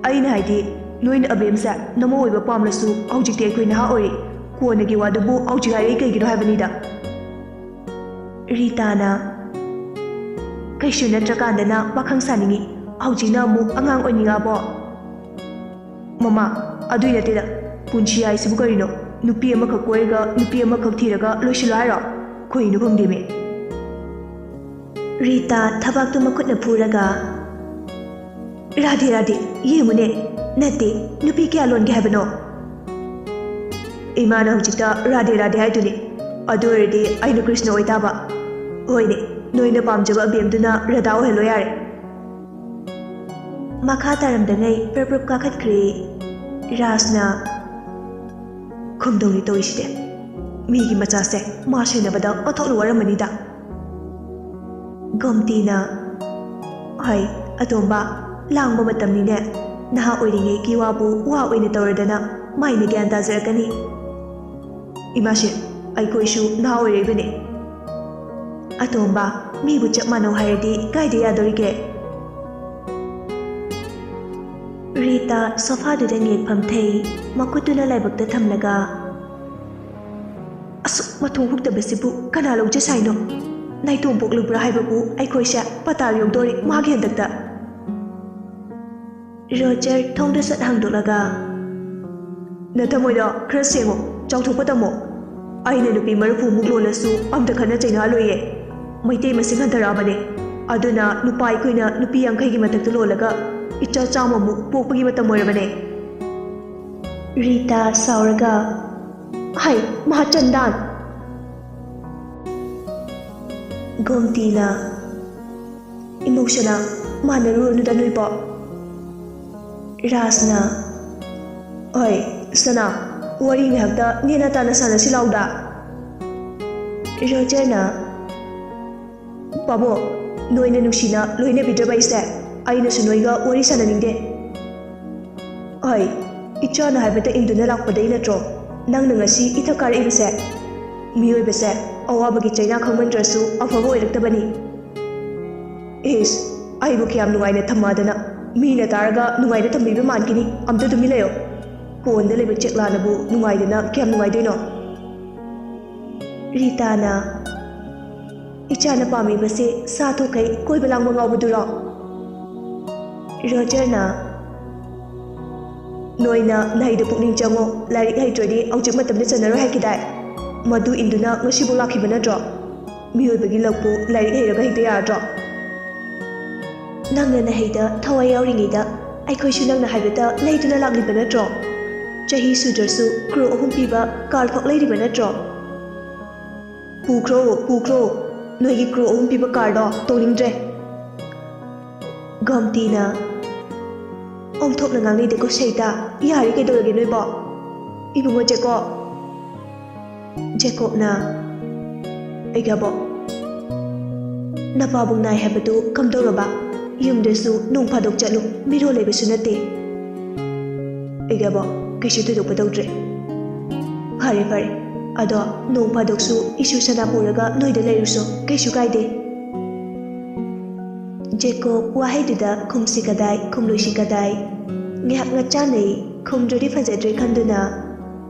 "ꯑꯩꯅ ꯍꯥꯏꯗꯤ, ꯅꯣꯏꯅ ꯑꯕꯦꯝꯁꯦ ꯅꯃꯧ ꯑꯣꯏꯕ ꯄꯥꯝꯂꯁꯨ, ꯍꯧꯖꯤꯛꯇꯤ ꯑꯩꯈꯣꯏ ꯅꯍꯥ ꯑꯣꯏꯔꯤ꯫ ꯀꯣꯟꯅꯒꯤ ꯋꯥꯗꯨꯕꯨ ꯍꯧꯖꯤꯛ ꯍꯥꯏꯔꯛꯏ ꯀꯩꯒꯤꯅꯣ ꯍꯥꯏꯕꯅꯤꯗ"꯫ ꯔꯤꯇꯥꯅ, "ꯀꯩꯁꯨ ꯅꯠꯇ꯭ꯔꯀꯥꯟꯗꯅ ꯄꯥꯈꯪ ꯁꯥꯅꯤꯡꯉꯤ, ꯍꯧꯖꯤꯛꯅ ꯑꯃꯨꯛ ꯑꯉꯥꯡ ꯑꯣꯏꯅꯤꯡꯉꯛꯑꯕꯣ?" "ꯃꯃꯥ, ꯑꯗꯨꯏ ꯅꯠꯇꯦꯗ꯫ ꯄꯨꯟꯁꯤ ꯍꯥꯏꯁꯤꯕꯨ ꯀꯔꯤꯅꯣ? ꯅꯨꯄꯤ ꯑꯃꯈꯛ ꯀꯣꯏꯔꯒ, ꯅꯨꯄꯤ ꯑꯃꯈꯛ ꯊꯤꯔꯒ ꯂꯣꯏꯁꯤꯜꯂꯣ ꯍꯥꯏꯔꯣ? ꯀꯩꯅꯣ ꯈꯪꯗꯦꯃꯤ"꯫ ꯔꯤꯇꯥ ꯊꯕꯥꯛꯇꯨ ꯃꯈꯨꯠꯅ ꯐꯨꯔꯒ, "ꯔꯥꯙꯦ ꯔꯥꯙꯦ, ꯌꯦꯡꯉꯨꯅꯦ꯫ ꯅꯠꯇꯦ, ꯅꯨꯄꯤ ꯀꯌꯥ ꯂꯣꯟꯒꯦ ꯍꯥꯏꯕꯅꯣ?" "ꯏꯃꯥꯅ ꯍꯧꯖꯤꯛꯇ ꯔꯥꯙꯦ ꯔꯥꯙꯦ ꯍꯥꯏꯗꯨꯅꯤ꯫ ꯑꯗꯨ ꯑꯣꯏꯔꯗꯤ ꯑꯩꯅ ꯀ꯭ꯔꯤꯁꯅ ꯑꯣꯏꯇꯥꯕ꯫ ꯍꯣꯏꯅꯦ, ꯅꯣꯏꯅ ꯄꯥꯝꯖꯕ ꯑꯕꯦꯝꯗꯨꯅ ꯔꯥꯙꯥ ꯑꯣꯏꯍꯜꯂꯣ ꯌꯥꯔꯦ"꯫ ꯃꯈꯥ ꯇꯥꯔꯝꯗꯉꯩ ꯄ꯭ꯔꯞ ꯄ꯭ꯔꯞ ꯀꯥꯈꯠꯈ꯭ꯔꯦ꯫ ꯔꯥꯖꯅ, "ꯈꯪꯗꯧꯅꯤ ꯇꯧꯔꯤꯁꯤꯗꯤ꯫ ꯃꯤꯒꯤ ꯃꯆꯥꯁꯦ ꯃꯥ ꯁꯦꯟꯅꯕꯗ ꯑꯣꯟꯊꯣꯛꯅ ꯋꯥꯔꯝꯃꯅꯤꯗ"꯫ ꯒꯣꯝꯇꯤꯅ, "ꯍꯣꯏ, ꯑꯇꯣꯝꯕ, ꯂꯥꯡꯕ ꯃꯇꯝꯅꯤꯅꯦ꯫ ꯅꯍꯥ ꯑꯣꯏꯔꯤꯉꯩꯒꯤ ꯋꯥꯕꯨ ꯋꯥ ꯑꯣꯏꯅ ꯇꯧꯔꯗꯅ ꯃꯥꯏꯅ ꯒ꯭ꯌꯥꯟ ꯇꯥꯖꯔꯛꯀꯅꯤ"꯫ "ꯏꯃꯥꯁꯦ, ꯑꯩꯈꯣꯏꯁꯨ ꯅꯍꯥ ꯑꯣꯏꯔꯛꯏꯕꯅꯦ"꯫ "ꯑꯇꯣꯝꯕ, ꯃꯤꯕꯨ ꯆꯞ ꯃꯥꯟꯅꯧ ꯍꯥꯏꯔꯗꯤ ꯀꯥꯏꯗ ꯌꯥꯗꯧꯔꯤꯒꯦ?" ꯔꯤꯇꯥ ꯁꯣꯐꯥꯗꯨꯗ ꯉꯦꯛ ꯐꯝꯊꯩ, ꯃꯈꯨꯠꯇꯨꯅ ꯂꯥꯏꯕꯛꯇ ꯊꯝꯂꯒ, "ꯑꯁꯨꯛ ꯃꯊꯣꯡ ꯍꯨꯛꯇꯕꯁꯤꯕꯨ ꯀꯅꯥ ꯂꯧꯖ ꯁꯥꯏꯅꯣ? ꯅꯥꯏꯇꯣꯝ ꯄꯣꯛꯂꯨꯕ꯭ꯔꯥ ꯍꯥꯏꯕꯕꯨ ꯑꯩꯈꯣꯏꯁꯦ ꯄꯇꯥ ꯌꯧꯗꯣꯔꯦ ꯃꯥꯒꯤ ꯍꯟꯗꯛꯇ"꯫ ꯔꯣꯖꯔ ꯊꯣꯡꯗꯨ ꯁꯠ ꯍꯥꯡꯗꯣꯛꯂꯒ, "ꯅꯊꯃꯣꯏꯗꯣ ꯈꯔ ꯁꯦꯡꯉꯣ, ꯆꯥꯎꯊꯣꯛꯄ ꯇꯝꯃꯣ꯫ ꯑꯩꯅ ꯅꯨꯄꯤ ꯃꯔꯤꯐꯨꯃꯨꯛ ꯂꯣꯜꯂꯁꯨ ꯑꯝꯇ ꯈꯠꯅ ꯆꯩꯅꯍꯜꯂꯣꯏꯌꯦ꯫ ꯃꯩꯇꯩ ꯃꯁꯤꯡ ꯍꯟꯊꯔꯛꯑꯕꯅꯦ꯫ ꯑꯗꯨꯅ ꯅꯨꯄꯥ ꯑꯩꯈꯣꯏꯅ ꯅꯨꯄꯤ ꯌꯥꯡꯈꯩꯒꯤ ꯃꯊꯛꯇ ꯂꯣꯜꯂꯒ ꯏꯆꯥ ꯆꯥꯝꯃꯃꯨꯛ ꯄꯣꯛꯄꯒꯤ ꯃꯇꯝ ꯑꯣꯏꯔꯕꯅꯦ"꯫ ꯔꯤꯇꯥ ꯁꯥꯎꯔꯒ, "ꯍꯩ, ꯃꯍꯥꯆꯟꯗꯥꯟ!" ꯒꯣꯝꯇꯤꯅ, "ꯏꯃꯧ ꯁꯅꯥ, ꯃꯥꯟꯅꯔꯨꯔꯅꯨꯗ ꯅꯣꯏꯕꯣ꯫" ꯔꯥꯖꯅ, "ꯍꯣꯏ, ꯁꯅꯥ, ꯋꯥꯔꯤ ꯉꯥꯏꯍꯥꯛꯇ ꯅꯦꯅ ꯇꯥꯅ ꯁꯥꯟꯅꯁꯤ ꯂꯥꯎꯗ꯫" ꯔꯣꯖꯔꯅ, "ꯄꯥꯕꯨꯡ, ꯅꯣꯏꯅ ꯅꯨꯡꯁꯤꯅ ꯂꯣꯏꯅꯕꯤꯗ꯭ꯔꯕ ꯑꯩꯁꯦ? ꯑꯩꯅꯁꯨ ꯅꯣꯏꯒ ꯋꯥꯔꯤ ꯁꯥꯟꯅꯅꯤꯡꯗꯦ꯫" "ꯍꯣꯏ, ꯏꯆꯥꯅ ꯍꯥꯏꯕꯇ ꯏꯟꯗꯨꯅ ꯂꯥꯛꯄꯗꯩ ꯅꯠꯇ꯭ꯔꯣ ꯅꯪꯅ ꯉꯁꯤ ꯏꯊꯛ ꯀꯥꯔꯛꯏꯕꯁꯦ? ꯃꯤꯑꯣꯏꯕꯁꯦ ꯑꯋꯥꯕꯒꯤ ꯆꯩꯅꯥ ꯈꯪꯃꯟꯗ꯭ꯔꯁꯨ ꯑꯐꯕ ꯑꯣꯏꯔꯛꯇꯕꯅꯤ꯫" "ꯏꯁ, ꯑꯩꯕꯨ ꯀꯌꯥꯝ ꯅꯨꯡꯉꯥꯏꯅ ꯊꯝꯃꯗꯅ? ꯃꯤꯅ ꯇꯥꯔꯒ ꯅꯨꯡꯉꯥꯏꯅ ꯊꯝꯕꯤꯕ ꯃꯥꯟꯈꯤꯅꯤ꯫ ꯑꯝꯇ ꯇꯨꯃꯤꯟ ꯂꯩꯌꯣ꯫ ꯄꯣꯟꯗ ꯂꯩꯕ ꯆꯦꯛꯂꯥꯅꯕꯨ ꯅꯨꯡꯉꯥꯏꯗꯅ ꯀꯌꯥꯝ ꯅꯨꯡꯉꯥꯏꯗꯣꯏꯅꯣ?" ꯔꯤꯇꯥꯅ, "ꯏꯆꯥꯅ ꯄꯥꯝꯃꯤꯕꯁꯦ ꯁꯥ ꯊꯣꯛꯈꯩ ꯀꯣꯏꯕ ꯂꯥꯡꯕ ꯉꯥꯎꯕꯗꯨꯔꯣ?" ꯔꯣꯖꯔꯅ, "ꯅꯣꯏꯅ ꯅꯍꯩꯗ ꯄꯨꯛꯅꯤꯡ ꯆꯪꯉꯣ, ꯂꯥꯏꯔꯤꯛ ꯍꯩꯇ꯭ꯔꯗꯤ ꯍꯧꯖꯤꯛ ꯃꯇꯝꯗ ꯆꯟꯅꯔꯣꯏ ꯍꯥꯏꯈꯤꯗꯥꯏ? ꯃꯗꯨ ꯏꯟꯗꯨꯅ ꯉꯁꯤꯕꯨ ꯂꯥꯛꯈꯤꯕ ꯅꯠꯇ꯭ꯔꯣ? ꯃꯤꯑꯣꯏꯕꯒꯤ ꯂꯛꯄꯨ ꯂꯥꯏꯔꯤꯛ ꯍꯩꯔꯒ ꯍꯦꯛꯇ ꯌꯥꯔꯗ꯭ꯔꯣ?" "ꯅꯪꯅ ꯅꯍꯩꯗ ꯊꯋꯥꯏ ꯌꯥꯎꯔꯤꯉꯩꯗ ꯑꯩꯈꯣꯏꯁꯨ ꯅꯪꯅ ꯍꯥꯏꯕꯗ ꯂꯩꯗꯨꯅ ꯂꯥꯛꯂꯤꯕ ꯅꯠꯇ꯭ꯔꯣ? ꯆꯍꯤ ꯁꯨꯗ꯭ꯔꯁꯨ ꯀ꯭ꯔꯣ ꯑꯍꯨꯝ ꯄꯤꯕ ꯀꯥꯔ ꯐꯥꯎ ꯂꯩꯔꯤꯕ ꯅꯠꯇ꯭ꯔꯣ?" "ꯄꯨꯈ꯭ꯔꯣ, ꯄꯨꯈ꯭ꯔꯣ, ꯅꯣꯏꯒꯤ ꯀ꯭ꯔꯣ ꯑꯍꯨꯝ ꯄꯤꯕ ꯀꯥꯔꯗꯣ ꯇꯣꯡꯅꯤꯡꯗ꯭ꯔꯦ꯫" ꯒꯣꯝꯇꯤꯅ, "ꯑꯣꯟꯊꯣꯛꯅ ꯉꯥꯡꯅꯩꯗꯀꯣ ꯁꯩꯇꯥ, ꯌꯥꯔꯦ ꯀꯩꯗꯧꯔꯒꯦ ꯅꯣꯏꯕꯣ?" ꯏꯕꯨꯡꯉꯣ ꯖꯦꯀꯣꯕ꯫ ꯖꯦꯀꯣꯕꯅ, "ꯑꯩꯒꯕꯣ, ꯅꯄꯥꯕꯨꯡ ꯅꯥꯏ ꯍꯥꯏꯕꯗꯨ ꯀꯝꯗꯧꯔꯕ? ꯌꯨꯝꯗꯁꯨ ꯅꯣꯡ ꯐꯥꯗꯣꯛ ꯆꯠꯂꯨ, ꯃꯤꯔꯣꯜ ꯂꯩꯕꯁꯨ ꯅꯠꯇꯦ꯫" "ꯑꯩꯒꯕꯣ, ꯀꯩꯁꯨ ꯊꯣꯏꯗꯣꯛꯄ ꯇꯧꯗ꯭ꯔꯦ꯫" "ꯐꯔꯦ, ꯐꯔꯦ꯫ ꯑꯗꯣ ꯅꯣꯡ ꯐꯥꯗꯣꯛꯁꯨ ꯏꯁꯨ ꯁꯅꯥ ꯄꯨꯔꯒ ꯅꯣꯏꯗ ꯂꯩꯔꯨꯁꯣ, ꯀꯩꯁꯨ ꯀꯥꯏꯗꯦ꯫" ꯖꯦꯀꯣꯕ ꯋꯥꯍꯩꯗꯨꯗ ꯈꯨꯝꯁꯤ ꯀꯗꯥꯏ, ꯈꯨꯝꯂꯣꯏꯁꯤ ꯀꯗꯥꯏ? ꯉꯥꯏꯍꯥꯛ ꯉꯥꯛꯆꯥꯟꯅꯩ, ꯈꯨꯝꯗ꯭ꯔꯗꯤ ꯐꯖꯗ꯭ꯔꯦ ꯈꯟꯗꯨꯅ,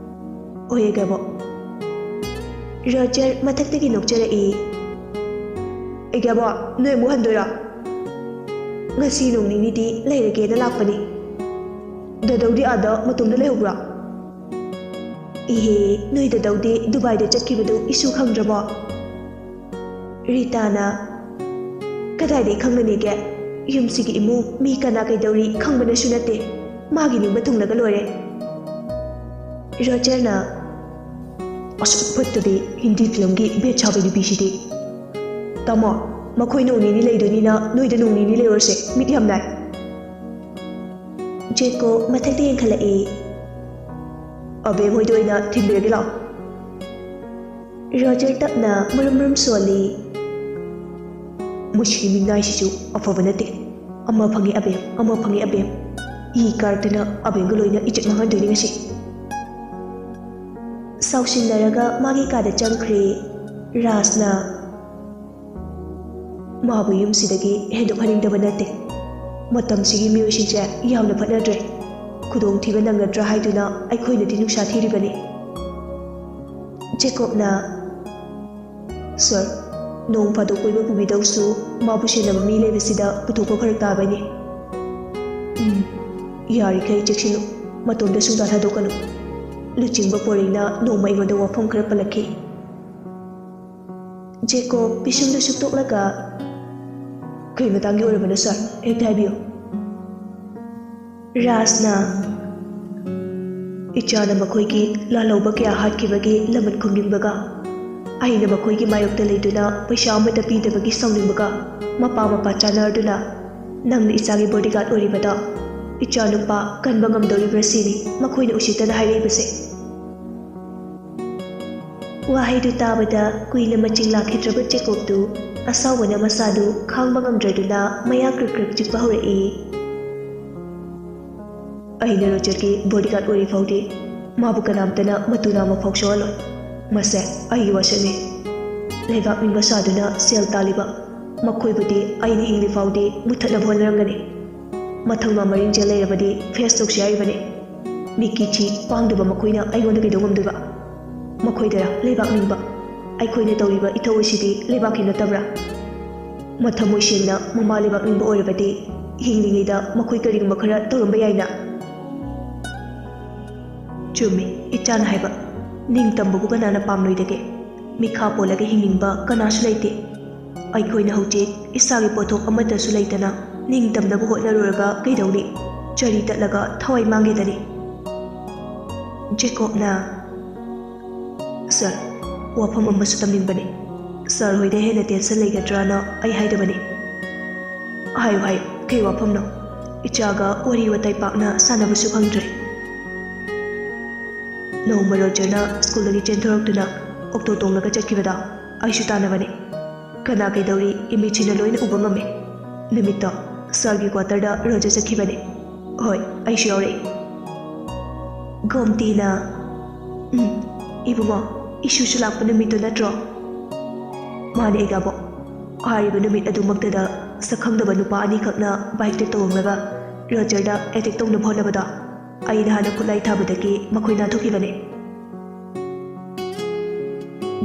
"ꯑꯣꯏꯒꯕꯣ꯫" ꯔꯣꯖꯔ ꯃꯊꯛꯇꯒꯤ ꯅꯣꯛꯆꯔꯛꯏ꯫ "ꯑꯩꯒꯕꯣ, ꯅꯣꯏ ꯑꯃꯨꯛ ꯍꯟꯗꯣꯏꯔꯣ?" "ꯉꯁꯤ ꯅꯣꯡ ꯅꯤꯅꯤꯗꯤ ꯂꯩꯔꯒꯦꯅ ꯂꯥꯛꯄꯅꯤ꯫" "ꯗꯥꯗꯧꯗꯤ ꯑꯥꯗ ꯃꯇꯣꯝꯗ ꯂꯩꯍꯧꯕ꯭ꯔꯣ?" "ꯏꯍꯦ, ꯅꯣꯏ ꯗꯥꯗꯧꯗꯤ ꯗꯨꯕꯥꯏꯗ ꯆꯠꯈꯤꯕꯗꯨ ꯏꯁꯨ ꯈꯪꯗ꯭ꯔꯕꯣ?" ꯔꯤꯇꯥꯅ, "ꯀꯗꯥꯏꯗꯒꯤ ꯈꯪꯅꯅꯤꯒꯦ? ꯌꯨꯝꯁꯤꯒꯤ ꯏꯃꯨꯡ ꯃꯤ ꯀꯅꯥ ꯀꯩꯗꯧꯔꯤ ꯈꯪꯕꯅꯁꯨ ꯅꯠꯇꯦ꯫ ꯃꯥꯒꯤ ꯅꯤꯡꯕ ꯊꯨꯡꯂꯒ ꯂꯣꯏꯔꯦ꯫" ꯔꯣꯖꯔꯅ, "ꯑꯁꯨꯛ ꯐꯠꯇꯕꯤ ꯍꯤꯟꯗꯤ ꯐꯤꯂꯝꯒꯤ ꯕꯦꯠ ꯁꯥꯕꯤ ꯅꯨꯄꯤꯁꯤꯗꯤ꯫ ꯇꯥꯃꯣ, ꯃꯈꯣꯏ ꯅꯣꯡ ꯅꯤꯅꯤ ꯂꯩꯗꯣꯏꯅꯤꯅ ꯅꯣꯏꯗ ꯅꯣꯡ ꯅꯤꯅꯤ ꯂꯩꯔꯨꯔꯁꯦ, ꯃꯤꯠ ꯌꯥꯝ ꯅꯥꯏ꯫" ꯖꯦꯀꯣ ꯃꯊꯛꯇ ꯌꯦꯡꯈꯠꯂꯛꯏ꯫ "ꯑꯕꯦꯝ ꯍꯣꯏꯗ ꯑꯣꯏꯅ ꯊꯤꯟꯕꯤꯔꯒꯦ ꯂꯥꯛꯑꯣ꯫" ꯔꯣꯖꯔ ꯇꯞꯅ ꯃꯔꯨꯝ ꯃꯔꯨꯝ ꯁꯣꯜꯂꯤ꯫ "ꯃꯁꯤꯒꯤ ꯃꯤꯅꯥꯏꯁꯤꯁꯨ ꯑꯐꯕ ꯅꯠꯇꯦ꯫ ꯑꯃ ꯐꯪꯉꯦ ꯑꯕꯦꯝ, ꯑꯃ ꯐꯪꯉꯦ ꯑꯕꯦꯝ꯫ ꯏ ꯀꯥꯔꯛꯇꯅ ꯑꯕꯦꯝꯒ ꯂꯣꯏꯅ ꯏꯖꯠ ꯃꯥꯡꯍꯟꯗꯣꯏꯅꯤ ꯉꯁꯤ꯫" ꯁꯥꯎꯁꯤꯟꯅꯔꯒ ꯃꯥꯒꯤ ꯀꯥꯗ ꯆꯪꯈ꯭ꯔꯦ꯫ ꯔꯥꯖꯅ, "ꯃꯥꯕꯨ ꯌꯨꯝꯁꯤꯗꯒꯤ ꯍꯦꯟꯗꯣꯛꯍꯟꯅꯤꯡꯗꯕ ꯅꯠꯇꯦ꯫ ꯃꯇꯝꯁꯤꯒꯤ ꯃꯤꯑꯣꯏꯁꯤꯡꯁꯦ ꯌꯥꯝꯅ ꯐꯠꯅꯗ꯭ꯔꯦ꯫ ꯈꯨꯗꯣꯡꯊꯤꯕ ꯅꯪꯒꯗ꯭ꯔꯥ ꯍꯥꯏꯗꯨꯅ ꯑꯩꯈꯣꯏꯅꯗꯤ ꯅꯨꯡꯁꯥ ꯊꯤꯔꯤꯕꯅꯤ꯫" ꯖꯦꯀꯣꯕꯅ, "ꯁꯥꯔ, ꯅꯣꯡ ꯐꯥꯗꯣꯛ ꯀꯣꯏꯕ ꯄꯨꯕꯤꯗꯧꯁꯨ ꯃꯥꯕꯨ ꯁꯦꯟꯅꯕ ꯃꯤ ꯂꯩꯕꯁꯤꯗ ꯄꯨꯊꯣꯛꯄ ꯐꯔꯛ ꯇꯥꯕꯅꯤ꯫ ꯎꯝ, ꯌꯥꯔꯤꯈꯩ ꯆꯦꯛꯁꯤꯜꯂꯨ꯫ ꯃꯇꯣꯝꯇ ꯁꯨꯡꯊꯥ ꯊꯥꯗꯣꯛꯀꯅꯨ꯫ ꯂꯨꯆꯤꯡꯕ ꯄꯣꯔꯦꯡꯅ ꯅꯣꯡꯃ ꯑꯩꯉꯣꯟꯗ ꯋꯥꯐꯝ ꯈꯔ ꯄꯜꯂꯛꯈꯤ꯫" ꯖꯦꯀꯣꯕ ꯄꯤꯁꯨꯝꯗꯨ ꯁꯨꯛꯇꯣꯛꯂꯒ, "ꯀꯔꯤ ꯃꯇꯥꯡꯒꯤ ꯑꯣꯏꯔꯕꯅꯣ ꯁꯥꯔ? ꯍꯦꯛꯇ ꯍꯥꯏꯕꯤꯌꯨ꯫" ꯔꯥꯖꯅ, "ꯏꯆꯥꯅ ꯃꯈꯣꯏꯒꯤ ꯂꯥꯜꯍꯧꯕ ꯀꯌꯥ ꯍꯥꯠꯈꯤꯕꯒꯤ ꯂꯃꯟ ꯈꯨꯝꯅꯤꯡꯕꯒ, ꯑꯩꯅ ꯃꯈꯣꯏꯒꯤ ꯃꯥꯌꯣꯛꯇ ꯂꯩꯗꯨꯅ ꯄꯩꯁꯥ ꯑꯃꯠꯇ ꯄꯤꯗꯕꯒꯤ ꯁꯥꯎꯅꯤꯡꯕꯒ, ꯃꯄꯥ ꯃꯄꯥ ꯆꯥꯟꯅꯔꯗꯨꯅ ꯅꯪꯅ ꯏꯆꯥꯒꯤ ꯕꯣꯗꯤꯒꯥꯔꯗ ꯑꯣꯏꯔꯤꯕꯗ ꯏꯆꯥꯅꯨꯄꯥ ꯀꯟꯕ ꯉꯝꯗꯧꯔꯤꯕ꯭ꯔꯥ ꯁꯤꯅꯤ ꯃꯈꯣꯏꯅ ꯎꯁꯤꯠꯇꯅ ꯍꯥꯏꯔꯛꯏꯕꯁꯦ꯫" ꯋꯥꯍꯩꯗꯨ ꯇꯥꯕꯗ ꯀꯨꯏꯅ ꯃꯆꯤꯡ ꯂꯥꯛꯈꯤꯗ꯭ꯔꯕ ꯖꯦꯀꯣꯕꯇꯨ ꯑꯁꯥꯎꯕꯅ ꯃꯁꯥꯗꯨ ꯈꯥꯡꯕ ꯉꯝꯗ꯭ꯔꯗꯨꯅ ꯃꯌꯥ ꯀ꯭ꯔꯛ ꯀ꯭ꯔꯛ ꯆꯤꯛꯄ ꯍꯧꯔꯛꯏ꯫ "ꯑꯩꯅ ꯔꯣꯖꯔꯒꯤ ꯕꯣꯗꯤꯒꯥꯔꯗ ꯑꯣꯏꯔꯤ ꯐꯥꯎꯗꯤ ꯃꯥꯕꯨ ꯀꯅꯥꯝꯇꯅ ꯃꯇꯨ ꯅꯥꯝꯃ ꯐꯥꯎ ꯁꯣꯛꯍꯜꯂꯣꯏ꯫ ꯃꯁꯦ ꯑꯩꯒꯤ ꯋꯥꯁꯛꯅꯤ꯫ ꯂꯩꯕꯥꯛ ꯅꯤꯡꯕ ꯁꯥꯗꯨꯅ ꯁꯦꯜ ꯇꯥꯜꯂꯤꯕ ꯃꯈꯣꯏꯕꯨꯗꯤ ꯑꯩꯅ ꯍꯤꯡꯂꯤ ꯐꯥꯎꯗꯤ ꯃꯨꯠꯊꯠꯅꯕ ꯍꯣꯠꯅꯔꯝꯒꯅꯤ꯫ ꯃꯊꯧꯅꯥ ꯃꯔꯤꯡ ꯆꯦꯜ ꯂꯩꯔꯕꯗꯤ ꯐꯦꯁ ꯇꯧꯁꯤ ꯍꯥꯏꯔꯤꯕꯅꯤ꯫ ꯃꯤꯀꯤ ꯆꯤ ꯄꯥꯡꯗꯕ ꯃꯈꯣꯏꯅ ꯑꯩꯉꯣꯟꯗ ꯀꯩꯗꯧ ꯉꯝꯗꯣꯏꯕ? ꯃꯈꯣꯏꯗꯔ ꯂꯩꯕꯥꯛ ꯅꯤꯡꯕ? ꯑꯩꯈꯣꯏꯅ ꯇꯧꯔꯤꯕ ꯏꯊꯧ ꯑꯁꯤꯗꯤ ꯂꯩꯕꯥꯛꯀꯤ ꯅꯠꯇꯕ꯭ꯔꯥ? ꯃꯊꯃꯣꯏ ꯁꯦꯡꯅ ꯃꯃꯥ ꯂꯩꯕꯥꯛ ꯅꯤꯡꯕ ꯑꯣꯏꯔꯕꯗꯤ ꯍꯤꯡꯂꯤꯉꯩꯗ ꯃꯈꯣꯏ ꯀꯔꯤꯒꯨꯝꯕ ꯈꯔ ꯇꯧꯔꯝꯕ ꯌꯥꯏꯅ꯫" "ꯆꯨꯝꯃꯤ ꯏꯆꯥꯅ ꯍꯥꯏꯕ, ꯅꯤꯡꯇꯝꯕꯕꯨ ꯀꯅꯥꯅ ꯄꯥꯝꯂꯣꯏꯗꯒꯦ? ꯃꯤꯈꯥ ꯄꯣꯜꯂꯒ ꯍꯤꯡꯅꯤꯡꯕ ꯀꯅꯥꯁꯨ ꯂꯩꯇꯦ꯫ ꯑꯩꯈꯣꯏꯅ ꯍꯧꯖꯤꯛ ꯏꯁꯥꯒꯤ ꯄꯣꯠꯊꯣꯛ ꯑꯃꯠꯇꯁꯨ ꯂꯩꯇꯅ ꯅꯤꯡꯇꯝꯅꯕ ꯍꯣꯠꯅꯔꯨꯔꯒ ꯀꯩꯗꯧꯅꯤ? ꯆꯔꯤ ꯇꯠꯂꯒ ꯊꯋꯥꯏ ꯃꯥꯡꯒꯦꯗꯅꯤ꯫" ꯖꯦꯀꯣꯕꯅ, "ꯁꯥꯔ, ꯋꯥꯐꯝ ꯑꯃꯁꯨ ꯇꯝꯅꯤꯡꯕꯅꯤ꯫ ꯁꯥꯔ ꯍꯣꯏꯗ ꯍꯦꯟꯅ ꯇꯦꯟꯁꯟ ꯂꯩꯒꯗ꯭ꯔꯥꯅ ꯑꯩ ꯍꯥꯏꯗꯕꯅꯤ꯫" "ꯍꯥꯏꯌꯨ, ꯍꯥꯏꯌꯨ, ꯀꯩ ꯋꯥꯐꯝꯅꯣ? ꯏꯆꯥꯒ ꯋꯥꯔꯤ ꯋꯥꯇꯥꯏ ꯄꯥꯛꯅ ꯁꯥꯟꯅꯕꯁꯨ ꯐꯪꯗ꯭ꯔꯦ꯫" "ꯅꯣꯡꯃ ꯔꯣꯖꯔꯅ ꯁ꯭ꯀꯨꯜꯗꯒꯤ ꯆꯦꯟꯊꯣꯔꯛꯇꯨꯅ ꯑꯣꯛꯇꯣ ꯇꯣꯡꯂꯒ ꯆꯠꯈꯤꯕꯗ ꯑꯩꯁꯨ ꯇꯥꯟꯅꯕꯅꯤ꯫ ꯀꯅꯥ ꯀꯩꯗꯧꯔꯤ ꯏꯃꯤꯠꯁꯤꯅ ꯂꯣꯏꯅ ꯎꯕ ꯉꯝꯃꯤ꯫ ꯅꯨꯃꯤꯠꯇꯣ ꯁꯥꯔꯒꯤ ꯀ꯭ꯋꯥꯇꯔꯗ ꯔꯣꯖꯔ ꯆꯠꯈꯤꯕꯅꯤ꯫ ꯍꯣꯏ, ꯑꯩꯁꯨ ꯌꯥꯎꯔꯛꯏ꯫" ꯒꯣꯝꯇꯤꯅ, "ꯎꯝ, ꯏꯕꯨꯡꯉꯣ, ꯏꯁꯨꯁꯨ ꯂꯥꯛꯄ ꯅꯨꯃꯤꯠꯇꯨ ꯅꯠꯇ꯭ꯔꯣ?" "ꯃꯥꯅꯦ, ꯑꯩꯒꯥꯕꯣ꯫" ꯍꯥꯏꯔꯤꯕ ꯅꯨꯃꯤꯠ ꯑꯗꯨꯃꯛꯇꯗ ꯁꯛꯈꯪꯗꯕ ꯅꯨꯄꯥ ꯑꯅꯤꯈꯛꯅ ꯕꯥꯏꯛꯇ ꯇꯣꯡꯂꯒ ꯔꯣꯖꯔꯗ ꯑꯦꯇꯦꯛ ꯇꯧꯅꯕ ꯍꯣꯠꯅꯕꯗꯣ ꯑꯩꯅ ꯍꯥꯟꯅ ꯈꯨꯠꯂꯥꯏ ꯊꯥꯕꯗꯒꯤ ꯃꯈꯣꯏ ꯅꯥꯟꯊꯣꯛꯈꯤꯕꯅꯦ꯫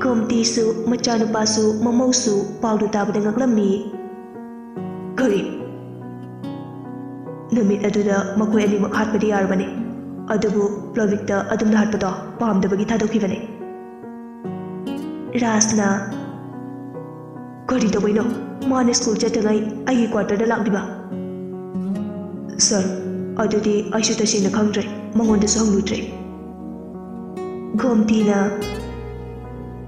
ꯒꯣꯝꯇꯤꯁꯨ ꯃꯆꯥꯅꯨꯄꯥꯁꯨ ꯃꯃꯧꯁꯨ ꯄꯥꯎꯗꯨ ꯇꯥꯕꯗ ꯉꯛꯂꯝꯃꯤ꯫ "ꯀꯔꯤ?" "ꯅꯨꯃꯤꯠ ꯑꯗꯨꯗ ꯃꯈꯣꯏ ꯑꯅꯤꯃꯛ ꯍꯥꯠꯄꯗꯤ ꯌꯥꯔꯕꯅꯤ, ꯑꯗꯨꯕꯨ ꯄ꯭ꯂꯣꯕꯤꯛꯇ ꯑꯗꯨꯝꯅ ꯍꯥꯠꯄꯗꯣ ꯄꯥꯝꯗꯕꯒꯤ ꯊꯥꯗꯣꯛꯈꯤꯕꯅꯤ꯫" ꯔꯥꯖꯅ, "ꯀꯔꯤ ꯇꯧꯕꯩꯅꯣ ꯃꯥꯅ ꯁ꯭ꯀꯨꯜ ꯆꯠꯇꯉꯩ ꯑꯩꯒꯤ ꯀ꯭ꯋꯥꯇꯔꯗ ꯂꯥꯛꯂꯤꯕ?" "ꯁꯥꯔ, ꯑꯗꯨꯗꯤ ꯑꯩꯁꯨ ꯇꯁꯦꯡꯅ ꯈꯪꯗ꯭ꯔꯦ, ꯃꯉꯣꯟꯗꯁꯨ ꯍꯪꯂꯨꯗ꯭ꯔꯦ꯫" ꯒꯣꯝꯇꯤꯅ,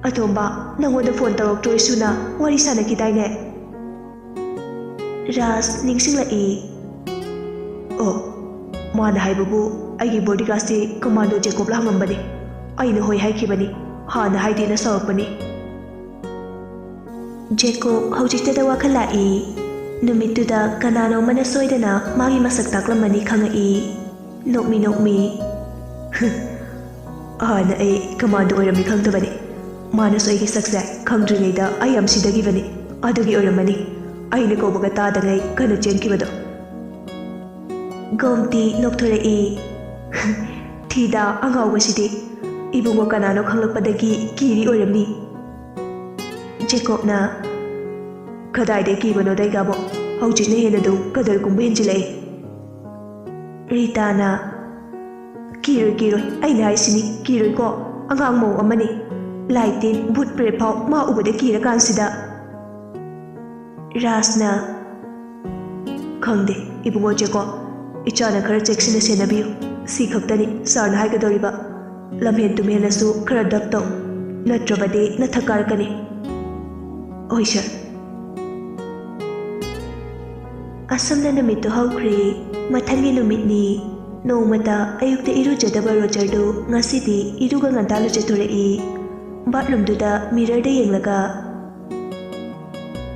"ꯑꯇꯣꯝꯕ, ꯅꯪꯉꯣꯟꯗ ꯐꯣꯟ ꯇꯧꯔꯛꯇ꯭ꯔꯣ ꯏꯁꯨꯅ? ꯋꯥꯔꯤ ꯁꯥꯟꯅꯈꯤꯗꯥꯏꯅꯦ?" ꯔꯥꯖ ꯅꯤꯡꯁꯤꯡꯂꯛꯏ꯫ "ꯑꯣ, ꯃꯥꯅ ꯍꯥꯏꯕꯕꯨ ꯑꯩꯒꯤ ꯕꯣꯗꯤꯒꯥꯔꯗꯁꯤ ꯀꯃꯥꯟꯗꯣ ꯖꯦꯀꯣꯕꯂ ꯍꯪꯉꯝꯕꯅꯤ꯫ ꯑꯩꯅ ꯍꯣꯏ ꯍꯥꯏꯈꯤꯕꯅꯤ, ꯍꯥꯟꯅ ꯍꯥꯏꯗꯦꯅ ꯁꯥꯎꯔꯛꯄꯅꯤ꯫" ꯖꯦꯀꯣꯕ ꯍꯧꯖꯤꯛꯇꯗ ꯋꯥꯈꯜ ꯂꯥꯛꯏ꯫ ꯅꯨꯃꯤꯠꯇꯨꯗ ꯀꯅꯥꯅꯣ ꯑꯃꯅ ꯁꯣꯏꯗꯅ ꯃꯥꯒꯤ ꯃꯁꯛ ꯇꯥꯛꯂꯝꯃꯅꯤ ꯈꯪꯉꯛꯏ꯫ ꯅꯣꯛꯃꯤ ꯅꯣꯛꯃꯤ, "ꯍꯥꯟꯅ ꯑꯩ ꯀꯃꯥꯟꯗꯣ ꯑꯣꯏꯔꯝꯃꯤ ꯈꯪꯗꯕꯅꯤ꯫ ꯃꯥꯅꯁꯨ ꯑꯩꯒꯤ ꯁꯛꯁꯦ ꯈꯪꯗ꯭ꯔꯤꯉꯩꯗ ꯑꯩ ꯌꯥꯝ ꯁꯤꯗꯈꯤꯕꯅꯤ꯫ ꯑꯗꯨꯒꯤ ꯑꯣꯏꯔꯝꯃꯅꯤ ꯑꯩꯅ ꯀꯧꯕꯒ ꯇꯥꯗꯉꯩ ꯀꯟꯅ ꯆꯦꯟꯈꯤꯕꯗꯣ꯫" ꯒꯣꯝꯇꯤ ꯅꯣꯛꯊꯣꯔꯛꯏ꯫ "ꯊꯤꯗ ꯑꯉꯥꯎꯕꯁꯤꯗꯤ꯫ ꯏꯕꯨꯡꯉꯣ ꯀꯅꯥꯅꯣ ꯈꯪꯂꯛꯄꯗꯒꯤ ꯀꯤꯔꯤ ꯑꯣꯏꯔꯝꯅꯤ꯫" ꯖꯦꯀꯣꯕꯅ, "ꯀꯗꯥꯏꯗꯩ ꯀꯤꯕꯅꯣꯗ ꯑꯩꯒꯥꯕꯣ? ꯍꯧꯖꯤꯛꯅ ꯍꯦꯟꯅ ꯑꯗꯨꯝ ꯀꯗꯔ ꯀꯨꯝꯕ ꯍꯦꯟꯖꯤꯜꯂꯛꯏ꯫" ꯔꯤꯇꯥꯅ, "ꯀꯤꯔꯣꯏ, ꯀꯤꯔꯣꯏ, ꯑꯩꯅ ꯍꯥꯏꯁꯤꯅꯤ, ꯀꯤꯔꯣꯏꯀꯣ꯫ ꯑꯉꯥꯡ ꯃꯧ ꯑꯃꯅꯤ꯫ ꯂꯥꯏ ꯇꯤꯟ, ꯚꯨꯠ ꯄ꯭ꯔꯦꯠ ꯐꯥꯎ ꯃꯥ ꯎꯕꯗ ꯀꯤꯔꯀꯥꯟꯁꯤꯗ꯫" ꯔꯥꯖꯅ, "ꯈꯪꯗꯦ, ꯏꯕꯨꯡꯉꯣ ꯖꯦꯀꯣꯕ, ꯏꯆꯥꯅ ꯈꯔ ꯆꯦꯛꯁꯤꯟꯅ ꯁꯦꯟꯅꯕꯤꯌꯨ꯫ ꯁꯤ ꯈꯛꯇꯅꯤ ꯁꯥꯔꯅ ꯍꯥꯏꯒꯗꯧꯔꯤꯕ꯫ ꯂꯝꯍꯦꯟ ꯇꯨꯝꯍꯦꯜꯂꯁꯨ ꯈꯔ ꯗꯞ ꯇꯧ, ꯅꯠꯇ꯭ꯔꯕꯗꯤ ꯅꯊꯛ ꯀꯥꯔꯛꯀꯅꯤ꯫ ꯍꯣꯏ ꯁꯥꯔ꯫ ꯑꯁꯨꯝꯅ ꯅꯨꯃꯤꯠꯇꯨ ꯍꯧꯈ꯭ꯔꯦ꯫ ꯃꯊꯪꯒꯤ ꯅꯨꯃꯤꯠꯅꯤ꯫ ꯅꯣꯡꯃꯇ ꯑꯌꯨꯛꯇ ꯏꯔꯨꯖꯗꯕ ꯔꯣꯖꯔꯗꯨ ꯉꯁꯤꯗꯤ ꯏꯔꯨꯒ ꯉꯟꯇꯥ ꯂꯨꯖꯊꯣꯔꯛꯏ꯫ ꯕꯥꯠꯔꯨꯝꯗꯨꯗ ꯃꯤꯔꯔꯗ ꯌꯦꯡꯂꯒ,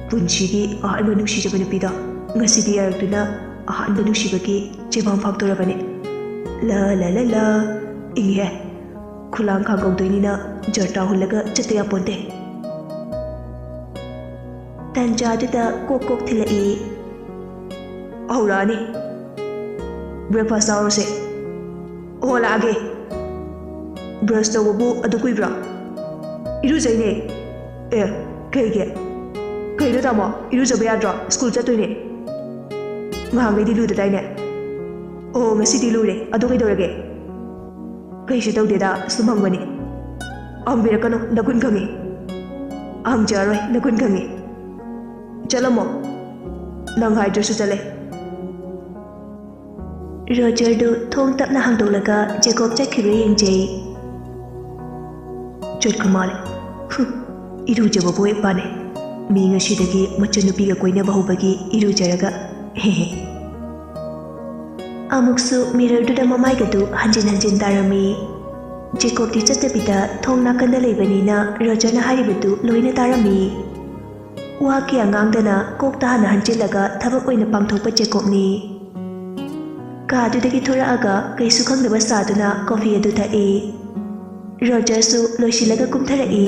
"ꯄꯨꯟꯁꯤꯒꯤ ꯑꯍꯥꯟꯕ ꯅꯨꯡꯁꯤꯖꯕ ꯅꯨꯄꯤꯗꯣ ꯉꯁꯤꯗꯤ ꯌꯥꯔꯛꯇꯨꯅ ꯑꯍꯥꯟꯕ ꯅꯨꯡꯁꯤꯕꯒꯤ ꯆꯦꯕꯥꯡ ꯐꯥꯛꯇꯣꯔꯕꯅꯤ꯫ ꯂ ꯂ ꯂ ꯂ, ꯏꯪꯉꯤꯍꯦ꯫ ꯈꯨꯂꯥꯡ ꯈꯥꯡꯒꯧꯗꯣꯏꯅꯤꯅ ꯖꯔꯇꯥ ꯍꯨꯜꯂꯒ ꯆꯠꯇ ꯌꯥꯄꯣꯟꯇꯦ꯫" ꯇꯟꯖꯥꯗꯨꯗ ꯀꯣꯛ ꯀꯣꯛ ꯊꯤꯜꯂꯛꯏ꯫ "ꯍꯧꯔꯛꯑꯅꯤ꯫ ꯕ꯭ꯔꯦꯛꯐꯥꯁ ꯆꯥꯎꯔꯁꯦ꯫" "ꯑꯣ, ꯂꯥꯛꯑꯒꯦ꯫ ꯕ꯭ꯔꯁ ꯇꯧꯕꯕꯨ ꯑꯗꯨ ꯀꯨꯏꯕ꯭ꯔꯣ? ꯏꯔꯨꯖꯩꯅꯦ꯫" "ꯑꯦ, ꯀꯩꯒꯤ? ꯀꯩꯅꯣ ꯇꯥꯃꯣ, ꯏꯔꯨꯖꯕ ꯌꯥꯗ꯭ꯔꯣ? ꯁ꯭ꯀꯨꯜ ꯆꯠꯇꯣꯏꯅꯦ꯫ ꯉꯍꯥꯟꯈꯩꯗꯤ ꯂꯨꯗꯗꯥꯏꯅꯦ?" "ꯑꯣ, ꯉꯁꯤꯗꯤ ꯂꯨꯔꯦ꯫ ꯑꯗꯣ ꯀꯩꯗꯧꯔꯒꯦ?" "ꯀꯩꯁꯨ ꯇꯧꯗꯦꯗ, ꯁꯨꯝ ꯍꯪꯕꯅꯤ꯫" "ꯍꯪꯕꯤꯔꯛꯀꯅꯨ, ꯅꯒꯨꯟ ꯈꯪꯉꯤ꯫" "ꯍꯪꯖꯔꯣꯏ, ꯅꯒꯨꯟ ꯈꯪꯉꯤ꯫ ꯆꯠꯂꯝꯃꯣ꯫ ꯅꯪ ꯍꯥꯏꯗ꯭ꯔꯁꯨ ꯆꯠꯂꯦ꯫" ꯔꯣꯖꯔꯗꯨ ꯊꯣꯡ ꯇꯞꯅ ꯍꯥꯡꯗꯣꯛꯂꯒ ꯖꯦꯀꯣꯕ ꯆꯠꯈꯤꯕ꯭ꯔꯥ ꯌꯦꯡꯖꯩ꯫ ꯆꯠꯈ꯭ꯔ ꯃꯥꯜꯂꯦ꯫ ꯍꯨꯝ, ꯏꯔꯨꯖꯕꯕꯨ ꯍꯦꯛ ꯄꯥꯅꯩ꯫ ꯃꯤ ꯉꯁꯤꯗꯒꯤ ꯃꯆꯟꯅꯨꯄꯤꯒ ꯀꯣꯏꯅꯕ ꯍꯧꯕꯒꯤ ꯏꯔꯨꯖꯔꯒ꯫ ꯍꯦ ꯍꯦ꯫ ꯑꯃꯨꯛꯁꯨ ꯃꯤꯔꯔꯗꯨꯗ ꯃꯃꯥꯏꯒꯗꯨ ꯍꯟꯖꯤꯟ ꯍꯟꯖꯤꯟ ꯇꯥꯔꯝꯃꯤ꯫ ꯖꯦꯀꯣꯕꯇꯤ ꯆꯠꯇꯕꯤꯗ ꯊꯣꯡ ꯅꯥꯀꯟꯗ ꯂꯩꯕꯅꯤꯅ ꯔꯣꯖꯔꯅ ꯍꯥꯏꯔꯤꯕꯗꯨ ꯂꯣꯏꯅ ꯇꯥꯔꯝꯃꯤ꯫ ꯋꯥ ꯀꯌꯥ ꯉꯥꯡꯗꯅ ꯀꯣꯛꯇ ꯍꯥꯟꯅ ꯍꯟꯖꯤꯜꯂꯒ ꯊꯕꯛ ꯑꯣꯏꯅ ꯄꯥꯡꯊꯣꯛꯄ ꯖꯦꯀꯣꯕꯅꯤ꯫ ꯀꯥꯗꯨꯗꯒꯤ ꯊꯣꯔꯛꯑꯒ ꯀꯩꯁꯨ ꯈꯪꯗꯕ ꯁꯥꯗꯨꯅ ꯀꯣꯐꯤ ꯑꯗꯨ ꯊꯛꯏ꯫ ꯔꯣꯖꯔꯁꯨ ꯂꯣꯏꯁꯤꯜꯂꯒ ꯀꯨꯝꯊꯔꯛꯏ꯫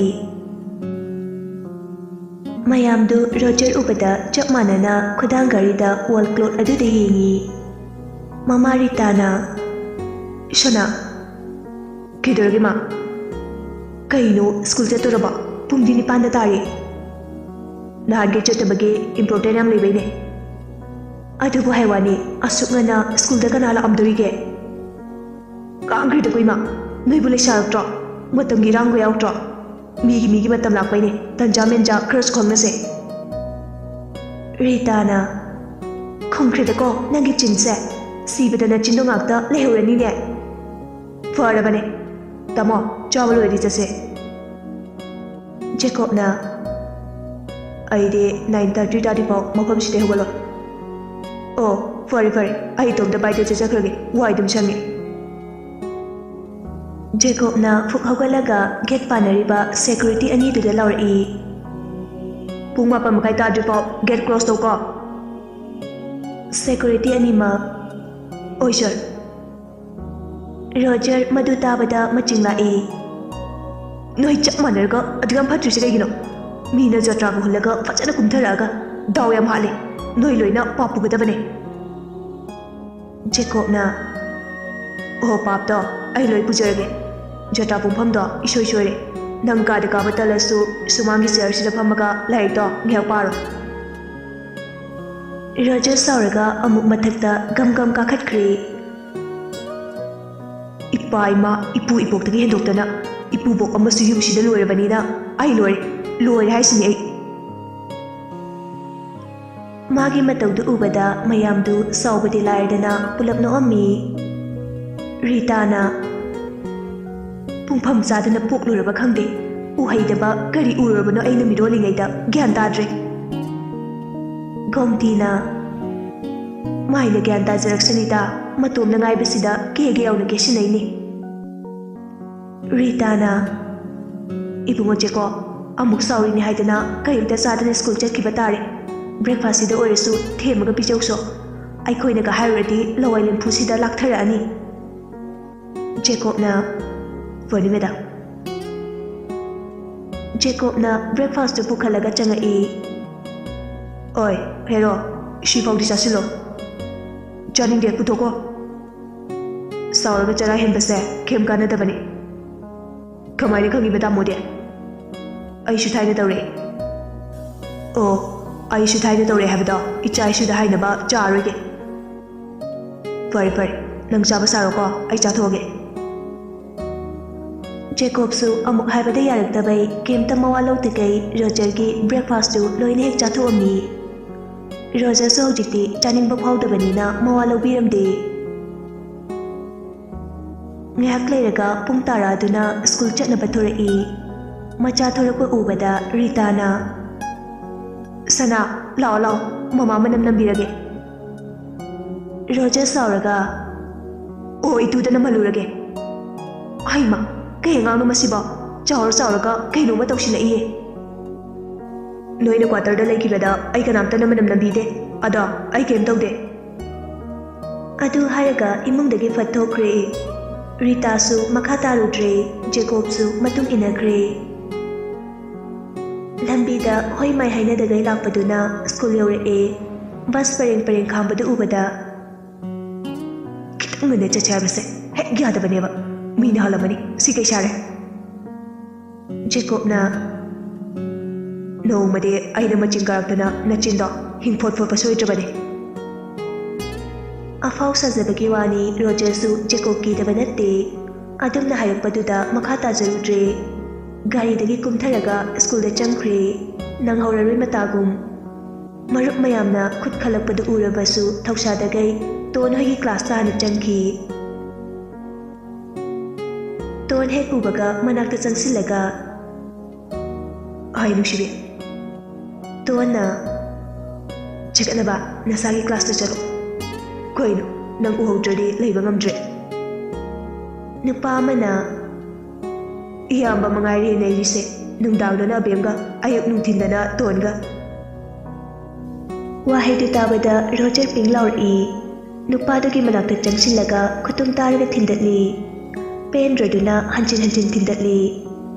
ꯃꯌꯥꯝꯗꯨ ꯔꯣꯖꯔ ꯎꯕꯗ ꯆꯞ ꯃꯥꯟꯅꯅ ꯈꯨꯗꯥꯡ ꯘꯔꯤꯗ ꯋꯣꯜ ꯀ꯭ꯂꯣꯠ ꯑꯗꯨꯗ ꯌꯦꯡꯉꯤ꯫ ꯃꯃꯥ ꯔꯤꯇꯥꯅ, "ꯁꯣꯅꯥ, ꯀꯩꯗꯧꯔꯒꯦ ꯃꯥ? ꯀꯩꯅꯣ, ꯁ꯭ꯀꯨꯜ ꯆꯠꯇꯣꯔꯕꯣ? ꯄꯨꯡꯗꯤ ꯅꯤꯄꯥꯟꯗ ꯇꯥꯔꯦ꯫" "ꯅꯍꯥꯟꯒꯩ ꯆꯠꯇꯕꯒꯤ ꯏꯝꯄꯣꯔꯇꯦꯟ ꯌꯥꯝ ꯂꯩꯕꯩꯅꯦ꯫" "ꯑꯗꯨꯕꯨ ꯍꯥꯏ ꯋꯥꯅꯤ, ꯑꯁꯨꯛ ꯉꯟꯅ ꯁ꯭ꯀꯨꯜꯗ ꯀꯅꯥ ꯂꯥꯛꯑꯝꯗꯣꯔꯤꯒꯦ?" "ꯀꯥꯡꯈ꯭ꯔꯦꯗꯀꯣ ꯏꯃꯥ, ꯅꯣꯏꯕꯨ ꯂꯩꯁꯥꯔꯛꯇ꯭ꯔꯣ? ꯃꯇꯝꯒꯤ ꯏꯔꯥꯡꯒ ꯌꯥꯎꯗ꯭ꯔꯣ? ꯃꯤꯒꯤ ꯃꯤꯒꯤ ꯃꯇꯝ ꯂꯥꯛꯄꯩꯅꯦ, ꯇꯟꯖꯥ ꯃꯦꯟꯖꯥ ꯈꯔꯁꯨ ꯈꯪꯅꯁꯦ꯫" ꯔꯤꯇꯥꯅ, "ꯈꯨꯝꯈ꯭ꯔꯦꯗꯀꯣ ꯅꯪꯒꯤ ꯆꯤꯟꯁꯦ, ꯁꯤꯕꯗ ꯅꯆꯤꯟꯗꯣ ꯉꯥꯛꯇ ꯂꯩꯍꯧꯔꯅꯤꯅꯦ꯫ ꯐꯔꯕꯅꯦ꯫ ꯇꯥꯃꯣ, ꯆꯥꯕ ꯂꯣꯏꯔꯗꯤ ꯆꯠꯁꯦ꯫ ꯖꯦꯀꯣꯕꯅ, "ꯑꯩꯗꯤ ꯅꯥꯏꯟ ꯊꯥꯔꯇꯤ ꯇꯥꯗ꯭ꯔꯤ ꯐꯥꯎ ꯃꯐꯝꯁꯤꯗꯩ ꯍꯧꯒꯠꯂꯣꯏ꯫" "ꯑꯣ, ꯐꯔꯦ ꯐꯔꯦ, ꯑꯩ ꯏꯇꯣꯝꯇ ꯕꯥꯏꯗ ꯆꯠꯆꯈ꯭ꯔꯒꯦ, ꯋꯥꯏ ꯑꯗꯨꯝ ꯁꯪꯉꯦ꯫" ꯖꯦꯀꯣꯕꯅ ꯐꯨꯛ ꯍꯧꯒꯠꯂꯒ ꯒꯦꯠ ꯄꯥꯟꯅꯔꯤꯕ ꯁꯦꯀ꯭ꯌꯨꯔꯤꯇꯤ ꯑꯅꯤꯗꯨꯗ ꯂꯥꯎꯔꯛꯏ, "ꯄꯨꯡ ꯃꯥꯄꯟ ꯃꯈꯥꯏ ꯇꯥꯗ꯭ꯔꯤ ꯐꯥꯎ ꯒꯦꯠ ꯀ꯭ꯂꯣꯁ ꯇꯧꯀꯣ꯫" ꯁꯦꯀ꯭ꯌꯨꯔꯤꯇꯤ ꯑꯅꯤꯃꯛ, "ꯑꯣꯏ ꯁꯥꯔ꯫" ꯔꯣꯖꯔ ꯃꯗꯨ ꯇꯥꯕꯗ ꯃꯆꯤꯡ ꯂꯥꯛꯏ꯫ "ꯅꯣꯏ ꯆꯞ ꯃꯥꯟꯅꯔꯒ ꯑꯗꯨ ꯌꯥꯝ ꯐꯠꯇ꯭ꯔꯤꯁꯦ ꯀꯩꯒꯤꯅꯣ? ꯃꯤꯅ ꯖꯇ꯭ꯔꯥꯒ ꯍꯨꯜꯂꯒ ꯐꯖꯅ ꯀꯨꯝꯊꯔꯛꯑꯒ ꯗꯥꯎ ꯌꯥꯝ ꯍꯥꯠꯂꯦ꯫ ꯅꯣꯏ ꯂꯣꯏꯅ ꯄꯥꯞ ꯄꯨꯒꯗꯕꯅꯦ꯫" ꯖꯦꯀꯣꯕꯅ, "ꯑꯣ, ꯄꯥꯞꯇꯣ ꯑꯩ ꯂꯣꯏ ꯄꯨꯖꯔꯒꯦ꯫ ꯖꯇ꯭ꯔꯥ ꯄꯨꯡꯐꯝꯗꯣ ꯏꯁꯣꯏ ꯁꯣꯏꯔꯦ꯫ ꯅꯪ ꯀꯥꯗ ꯀꯥꯕ ꯇꯜꯂꯁꯨ ꯁꯨꯃꯥꯡꯒꯤ ꯆꯤꯌꯔꯁꯤꯗ ꯐꯝꯃꯒ ꯂꯥꯏꯔꯤꯛꯇꯣ ꯉꯥꯏꯍꯥꯛ ꯄꯥꯔꯣ꯫" ꯔꯣꯖꯔ ꯁꯥꯎꯔꯒ ꯑꯃꯨꯛ ꯃꯊꯛꯇ ꯒꯝ ꯒꯝ ꯀꯥꯈꯠꯈ꯭ꯔꯦ꯫ "ꯏꯄꯥ ꯏꯃꯥ, ꯏꯄꯨ ꯏꯕꯣꯛꯇꯒꯤ ꯍꯦꯟꯗꯣꯛꯇꯅ ꯏꯄꯨꯕꯣꯛ ꯑꯃꯁꯨ ꯌꯨꯝꯁꯤꯗ ꯂꯣꯏꯔꯕꯅꯤꯅ ꯑꯩ ꯂꯣꯏꯔꯦ, ꯂꯣꯏꯔꯦ ꯍꯥꯏꯁꯤꯅꯤ ꯑꯩ꯫" ꯃꯥꯒꯤ ꯃꯇꯧꯗꯨ ꯎꯕꯗ ꯃꯌꯥꯝꯗꯨ ꯁꯥꯎꯕꯗꯤ ꯂꯥꯏꯔꯗꯅ ꯄꯨꯂꯞ ꯅꯣꯛꯑꯝꯃꯤ꯫ ꯔꯤꯇꯥꯅ, "ꯄꯨꯡꯐꯝ ꯆꯥꯗꯅ ꯄꯣꯛꯂꯨꯔꯕ ꯈꯪꯗꯦ, ꯎꯍꯩꯗꯕ ꯀꯔꯤ ꯎꯔꯨꯔꯕꯅꯣ ꯑꯩꯅ ꯃꯤꯔꯣꯜꯂꯤꯉꯩꯗ ꯒ꯭ꯌꯥꯟ ꯇꯥꯗ꯭ꯔꯦ꯫" ꯒꯣꯝꯇꯤꯅ, "ꯃꯥꯏꯅ ꯒ꯭ꯌꯥꯟ ꯇꯥꯖꯔꯛꯁꯅꯤꯗ, ꯃꯇꯣꯝꯅ ꯉꯥꯏꯕꯁꯤꯗ ꯀꯦꯒꯦ ꯌꯥꯎꯅ ꯀꯦꯁꯤꯟꯅꯩꯅꯦ꯫" ꯔꯤꯇꯥꯅ, "ꯏꯕꯨꯡꯉꯣ ꯖꯦꯀꯣꯕ, ꯑꯃꯨꯛ ꯁꯥꯎꯔꯤꯅꯤ ꯍꯥꯏꯗꯅ ꯀꯔꯤꯝꯇ ꯆꯥꯗꯅ ꯁ꯭ꯀꯨꯜ ꯆꯠꯈꯤꯕ ꯇꯥꯔꯦ꯫ ꯕ꯭ꯔꯦꯛꯐꯥꯁꯁꯤꯗ ꯑꯣꯏꯔꯁꯨ ꯊꯦꯝꯃꯒ ꯄꯤꯖꯧꯁꯣ꯫ ꯑꯩꯈꯣꯏꯅꯒ ꯍꯥꯏꯔꯨꯔꯗꯤ ꯂꯋꯥꯏ ꯂꯦꯝꯐꯨꯁꯤꯗ ꯂꯥꯛꯊꯔꯛꯑꯅꯤ꯫" ꯖꯦꯀꯣꯕꯅ, "ꯐꯅꯤ ꯃꯦꯗꯥꯝ꯫" ꯖꯦꯀꯣꯕꯅ ꯕ꯭ꯔꯦꯛꯐꯥꯁꯇꯨ ꯄꯨꯈꯠꯂꯒ ꯆꯪꯉꯛꯏ꯫ "ꯑꯣꯏ, ꯍꯦꯔꯣ, ꯁꯤꯐꯥꯎꯗꯤ ꯆꯥꯁꯤꯜꯂꯣ꯫ ꯆꯥꯅꯤꯡꯗꯦ, ꯄꯨꯊꯣꯛꯀꯣ꯫ ꯁꯥꯎꯔꯒ ꯆꯔꯥ ꯍꯦꯟꯕꯁꯦ ꯀꯩꯝ ꯀꯥꯟꯅꯗꯕꯅꯤ꯫" "ꯀꯃꯥꯏꯅ ꯈꯪꯉꯤꯕ ꯇꯥꯃꯣꯗꯤ?" "ꯑꯩꯁꯨ ꯊꯥꯏꯅ ꯇꯧꯔꯛꯑꯦ꯫" "ꯑꯣ, ꯑꯩꯁꯨ ꯊꯥꯏꯅ ꯇꯧꯔꯛꯑꯦ ꯍꯥꯏꯕꯗꯣ ꯏꯆꯥ ꯏꯁꯨꯗ ꯍꯥꯏꯅꯕ ꯆꯥꯔꯣꯏꯒꯦ꯫" "ꯐꯔꯦ ꯐꯔꯦ, ꯅꯪ ꯆꯥꯕ ꯁꯥꯔꯣꯀꯣ, ꯑꯩ ꯆꯥꯊꯣꯛꯑꯒꯦ꯫" ꯖꯦꯀꯣꯕꯁꯨ ꯑꯃꯨꯛ ꯍꯥꯏꯕꯗ ꯌꯥꯔꯛꯇꯕꯩ ꯀꯩꯝꯇ ꯃꯋꯥ ꯂꯧꯗꯈꯩ ꯔꯣꯖꯔꯒꯤ ꯕ꯭ꯔꯦꯛꯐꯥꯁꯇꯨ ꯂꯣꯏꯅ ꯍꯦꯛ ꯆꯥꯊꯣꯛꯑꯝꯃꯤ꯫ ꯔꯣꯖꯔꯁꯨ ꯍꯧꯖꯤꯛꯇꯤ ꯆꯥꯅꯤꯡꯕ ꯐꯥꯎꯗꯕꯅꯤꯅ ꯃꯋꯥ ꯂꯧꯕꯤꯔꯝꯗꯦ꯫ ꯉꯥꯏꯍꯥꯛ ꯂꯩꯔꯒ ꯄꯨꯡ ꯇꯔꯥꯗꯨꯅ ꯁ꯭ꯀꯨꯜ ꯆꯠꯅꯕ ꯊꯣꯔꯛꯏ꯫ ꯃꯆꯥ ꯊꯣꯔꯛꯄ ꯎꯕꯗ ꯔꯤꯇꯥꯅ, "ꯁꯅꯥ, ꯂꯥꯛꯑꯣ, ꯂꯥꯛꯑꯣ, ꯃꯃꯥ ꯃꯅꯝ ꯅꯝꯕꯤꯔꯒꯦ꯫" ꯔꯣꯖꯔ ꯁꯥꯎꯔꯒ, "ꯑꯣ, ꯏꯇꯨꯗ ꯅꯝꯍꯜꯂꯨꯔꯒꯦ꯫" "ꯍꯩꯃ, ꯀꯩ ꯑꯉꯥꯡꯅꯣ ꯃꯁꯤꯕꯣ? ꯆꯥꯎꯔ ꯆꯥꯎꯔꯒ ꯀꯩꯅꯣꯃ ꯇꯧꯁꯤꯜꯂꯛꯏꯌꯦ꯫" "ꯅꯣꯏꯅ ꯀ꯭ꯋꯥꯇꯔꯗ ꯂꯩꯈꯤꯕꯗ ꯑꯩ ꯀꯅꯥꯝꯇꯅ ꯃꯅꯝ ꯅꯝꯕꯤꯗꯦ꯫ ꯑꯗꯣ ꯑꯩ ꯀꯩꯝ ꯇꯧꯗꯦ꯫" ꯑꯗꯨ ꯍꯥꯏꯔꯒ ꯏꯃꯨꯡꯗꯒꯤ ꯐꯠ ꯊꯣꯛꯈ꯭ꯔꯦ꯫ ꯔꯤꯇꯥꯁꯨ ꯃꯈꯥ ꯇꯥꯔꯨꯗ꯭ꯔꯦ, ꯖꯦꯀꯣꯕꯁꯨ ꯃꯇꯨꯡ ꯏꯟꯅꯈ꯭ꯔꯦ꯫ ꯂꯝꯕꯤꯗ ꯍꯣꯏ ꯃꯥꯏ ꯍꯥꯏꯅꯗꯒꯩ ꯂꯥꯛꯄꯗꯨꯅ ꯁ꯭ꯀꯨꯜ ꯌꯧꯔꯛꯑꯦ꯫ ꯕꯁ ꯄꯔꯦꯡ ꯄꯔꯦꯡ ꯈꯥꯝꯕꯗꯨ ꯎꯕꯗ, "ꯈꯤꯇꯪ ꯉꯟꯅ ꯆꯠꯁꯦ ꯍꯥꯏꯕꯁꯦ ꯍꯦꯛ ꯌꯥꯗꯕꯅꯦꯕ꯫ ꯃꯤꯅ ꯍꯜꯂꯝꯃꯅꯤ, ꯁꯤ ꯀꯩ ꯁꯥꯔꯦ?" ꯖꯦꯀꯣꯕꯅ, "ꯅꯣꯡꯃꯗꯤ ꯑꯩꯅ ꯃꯆꯤꯟ ꯀꯥꯔꯛꯇꯅ ꯅꯆꯤꯟꯗꯣ ꯍꯤꯡꯐꯣꯠ ꯐꯣꯠꯄ ꯁꯣꯏꯗ꯭ꯔꯕꯅꯤ꯫" ꯑꯐꯥꯎ ꯁꯥꯖꯕꯒꯤ ꯋꯥꯅꯤ, ꯔꯣꯖꯔꯁꯨ ꯖꯦꯀꯣꯕ ꯀꯤꯗꯕ ꯅꯠꯇꯦ꯫ ꯑꯗꯨꯝꯅ ꯍꯥꯏꯔꯛꯄꯗꯨꯗ ꯃꯈꯥ ꯇꯥꯖꯔꯨꯗ꯭ꯔꯦ꯫ ꯒꯥꯔꯤꯗꯒꯤ ꯀꯨꯝꯊꯔꯒ ꯁ꯭ꯀꯨꯜꯗ ꯆꯪꯈ꯭ꯔꯦ꯫ ꯅꯪꯍꯧꯔꯔꯣꯏ ꯃꯇꯥꯒꯨꯝ꯫ ꯃꯔꯨꯞ ꯃꯌꯥꯝꯅ ꯈꯨꯠ ꯈꯜꯂꯛꯄꯗꯨ ꯎꯔꯕꯁꯨ ꯊꯧꯁꯥꯗꯈꯩ ꯇꯣꯟ ꯍꯣꯏꯒꯤ ꯀ꯭ꯂꯥꯁꯇ ꯍꯥꯟꯅ ꯆꯪꯈꯤ꯫ ꯇꯣꯟ ꯍꯦꯛ ꯎꯕꯒ ꯃꯅꯥꯛꯇ ꯆꯪꯁꯤꯜꯂꯒ, "ꯍꯥꯏ ꯅꯨꯡꯁꯤꯕꯤ꯫" ꯇꯣꯟꯅ, "ꯆꯠꯅꯕ ꯅꯁꯥꯒꯤ ꯀ꯭ꯂꯥꯁꯇ ꯆꯠꯂꯣ꯫ ꯀꯩꯅꯣ, ꯅꯪ ꯎꯍꯧꯗ꯭ꯔꯗꯤ ꯂꯩꯕ ꯉꯝꯗ꯭ꯔꯦ꯫" ꯅꯨꯄꯥ ꯑꯃꯅ, "ꯏꯌꯥꯝꯕ ꯃꯉꯥꯏꯔꯦ ꯂꯩꯔꯤꯁꯦ, ꯅꯨꯡꯗꯥꯡꯗꯅ ꯑꯕꯦꯝꯒ, ꯑꯌꯨꯛ ꯅꯨꯡꯊꯤꯟꯗꯅ ꯇꯣꯟꯒ꯫" ꯋꯥꯍꯩꯗꯨ ꯇꯥꯕꯗ ꯔꯣꯖꯔ ꯄꯤꯡ ꯂꯥꯎꯔꯛꯏ꯫ ꯅꯨꯄꯥꯗꯨꯒꯤ ꯃꯅꯥꯛꯇ ꯆꯪꯁꯤꯜꯂꯒ ꯈꯨꯇꯨꯝ ꯇꯥꯔꯒ ꯊꯤꯟꯗꯠꯂꯤ꯫ ꯄꯦꯟꯗ꯭ꯔꯗꯨꯅ ꯍꯟꯖꯤꯟ ꯍꯟꯖꯤꯟ ꯊꯤꯟꯗꯠꯂꯤ꯫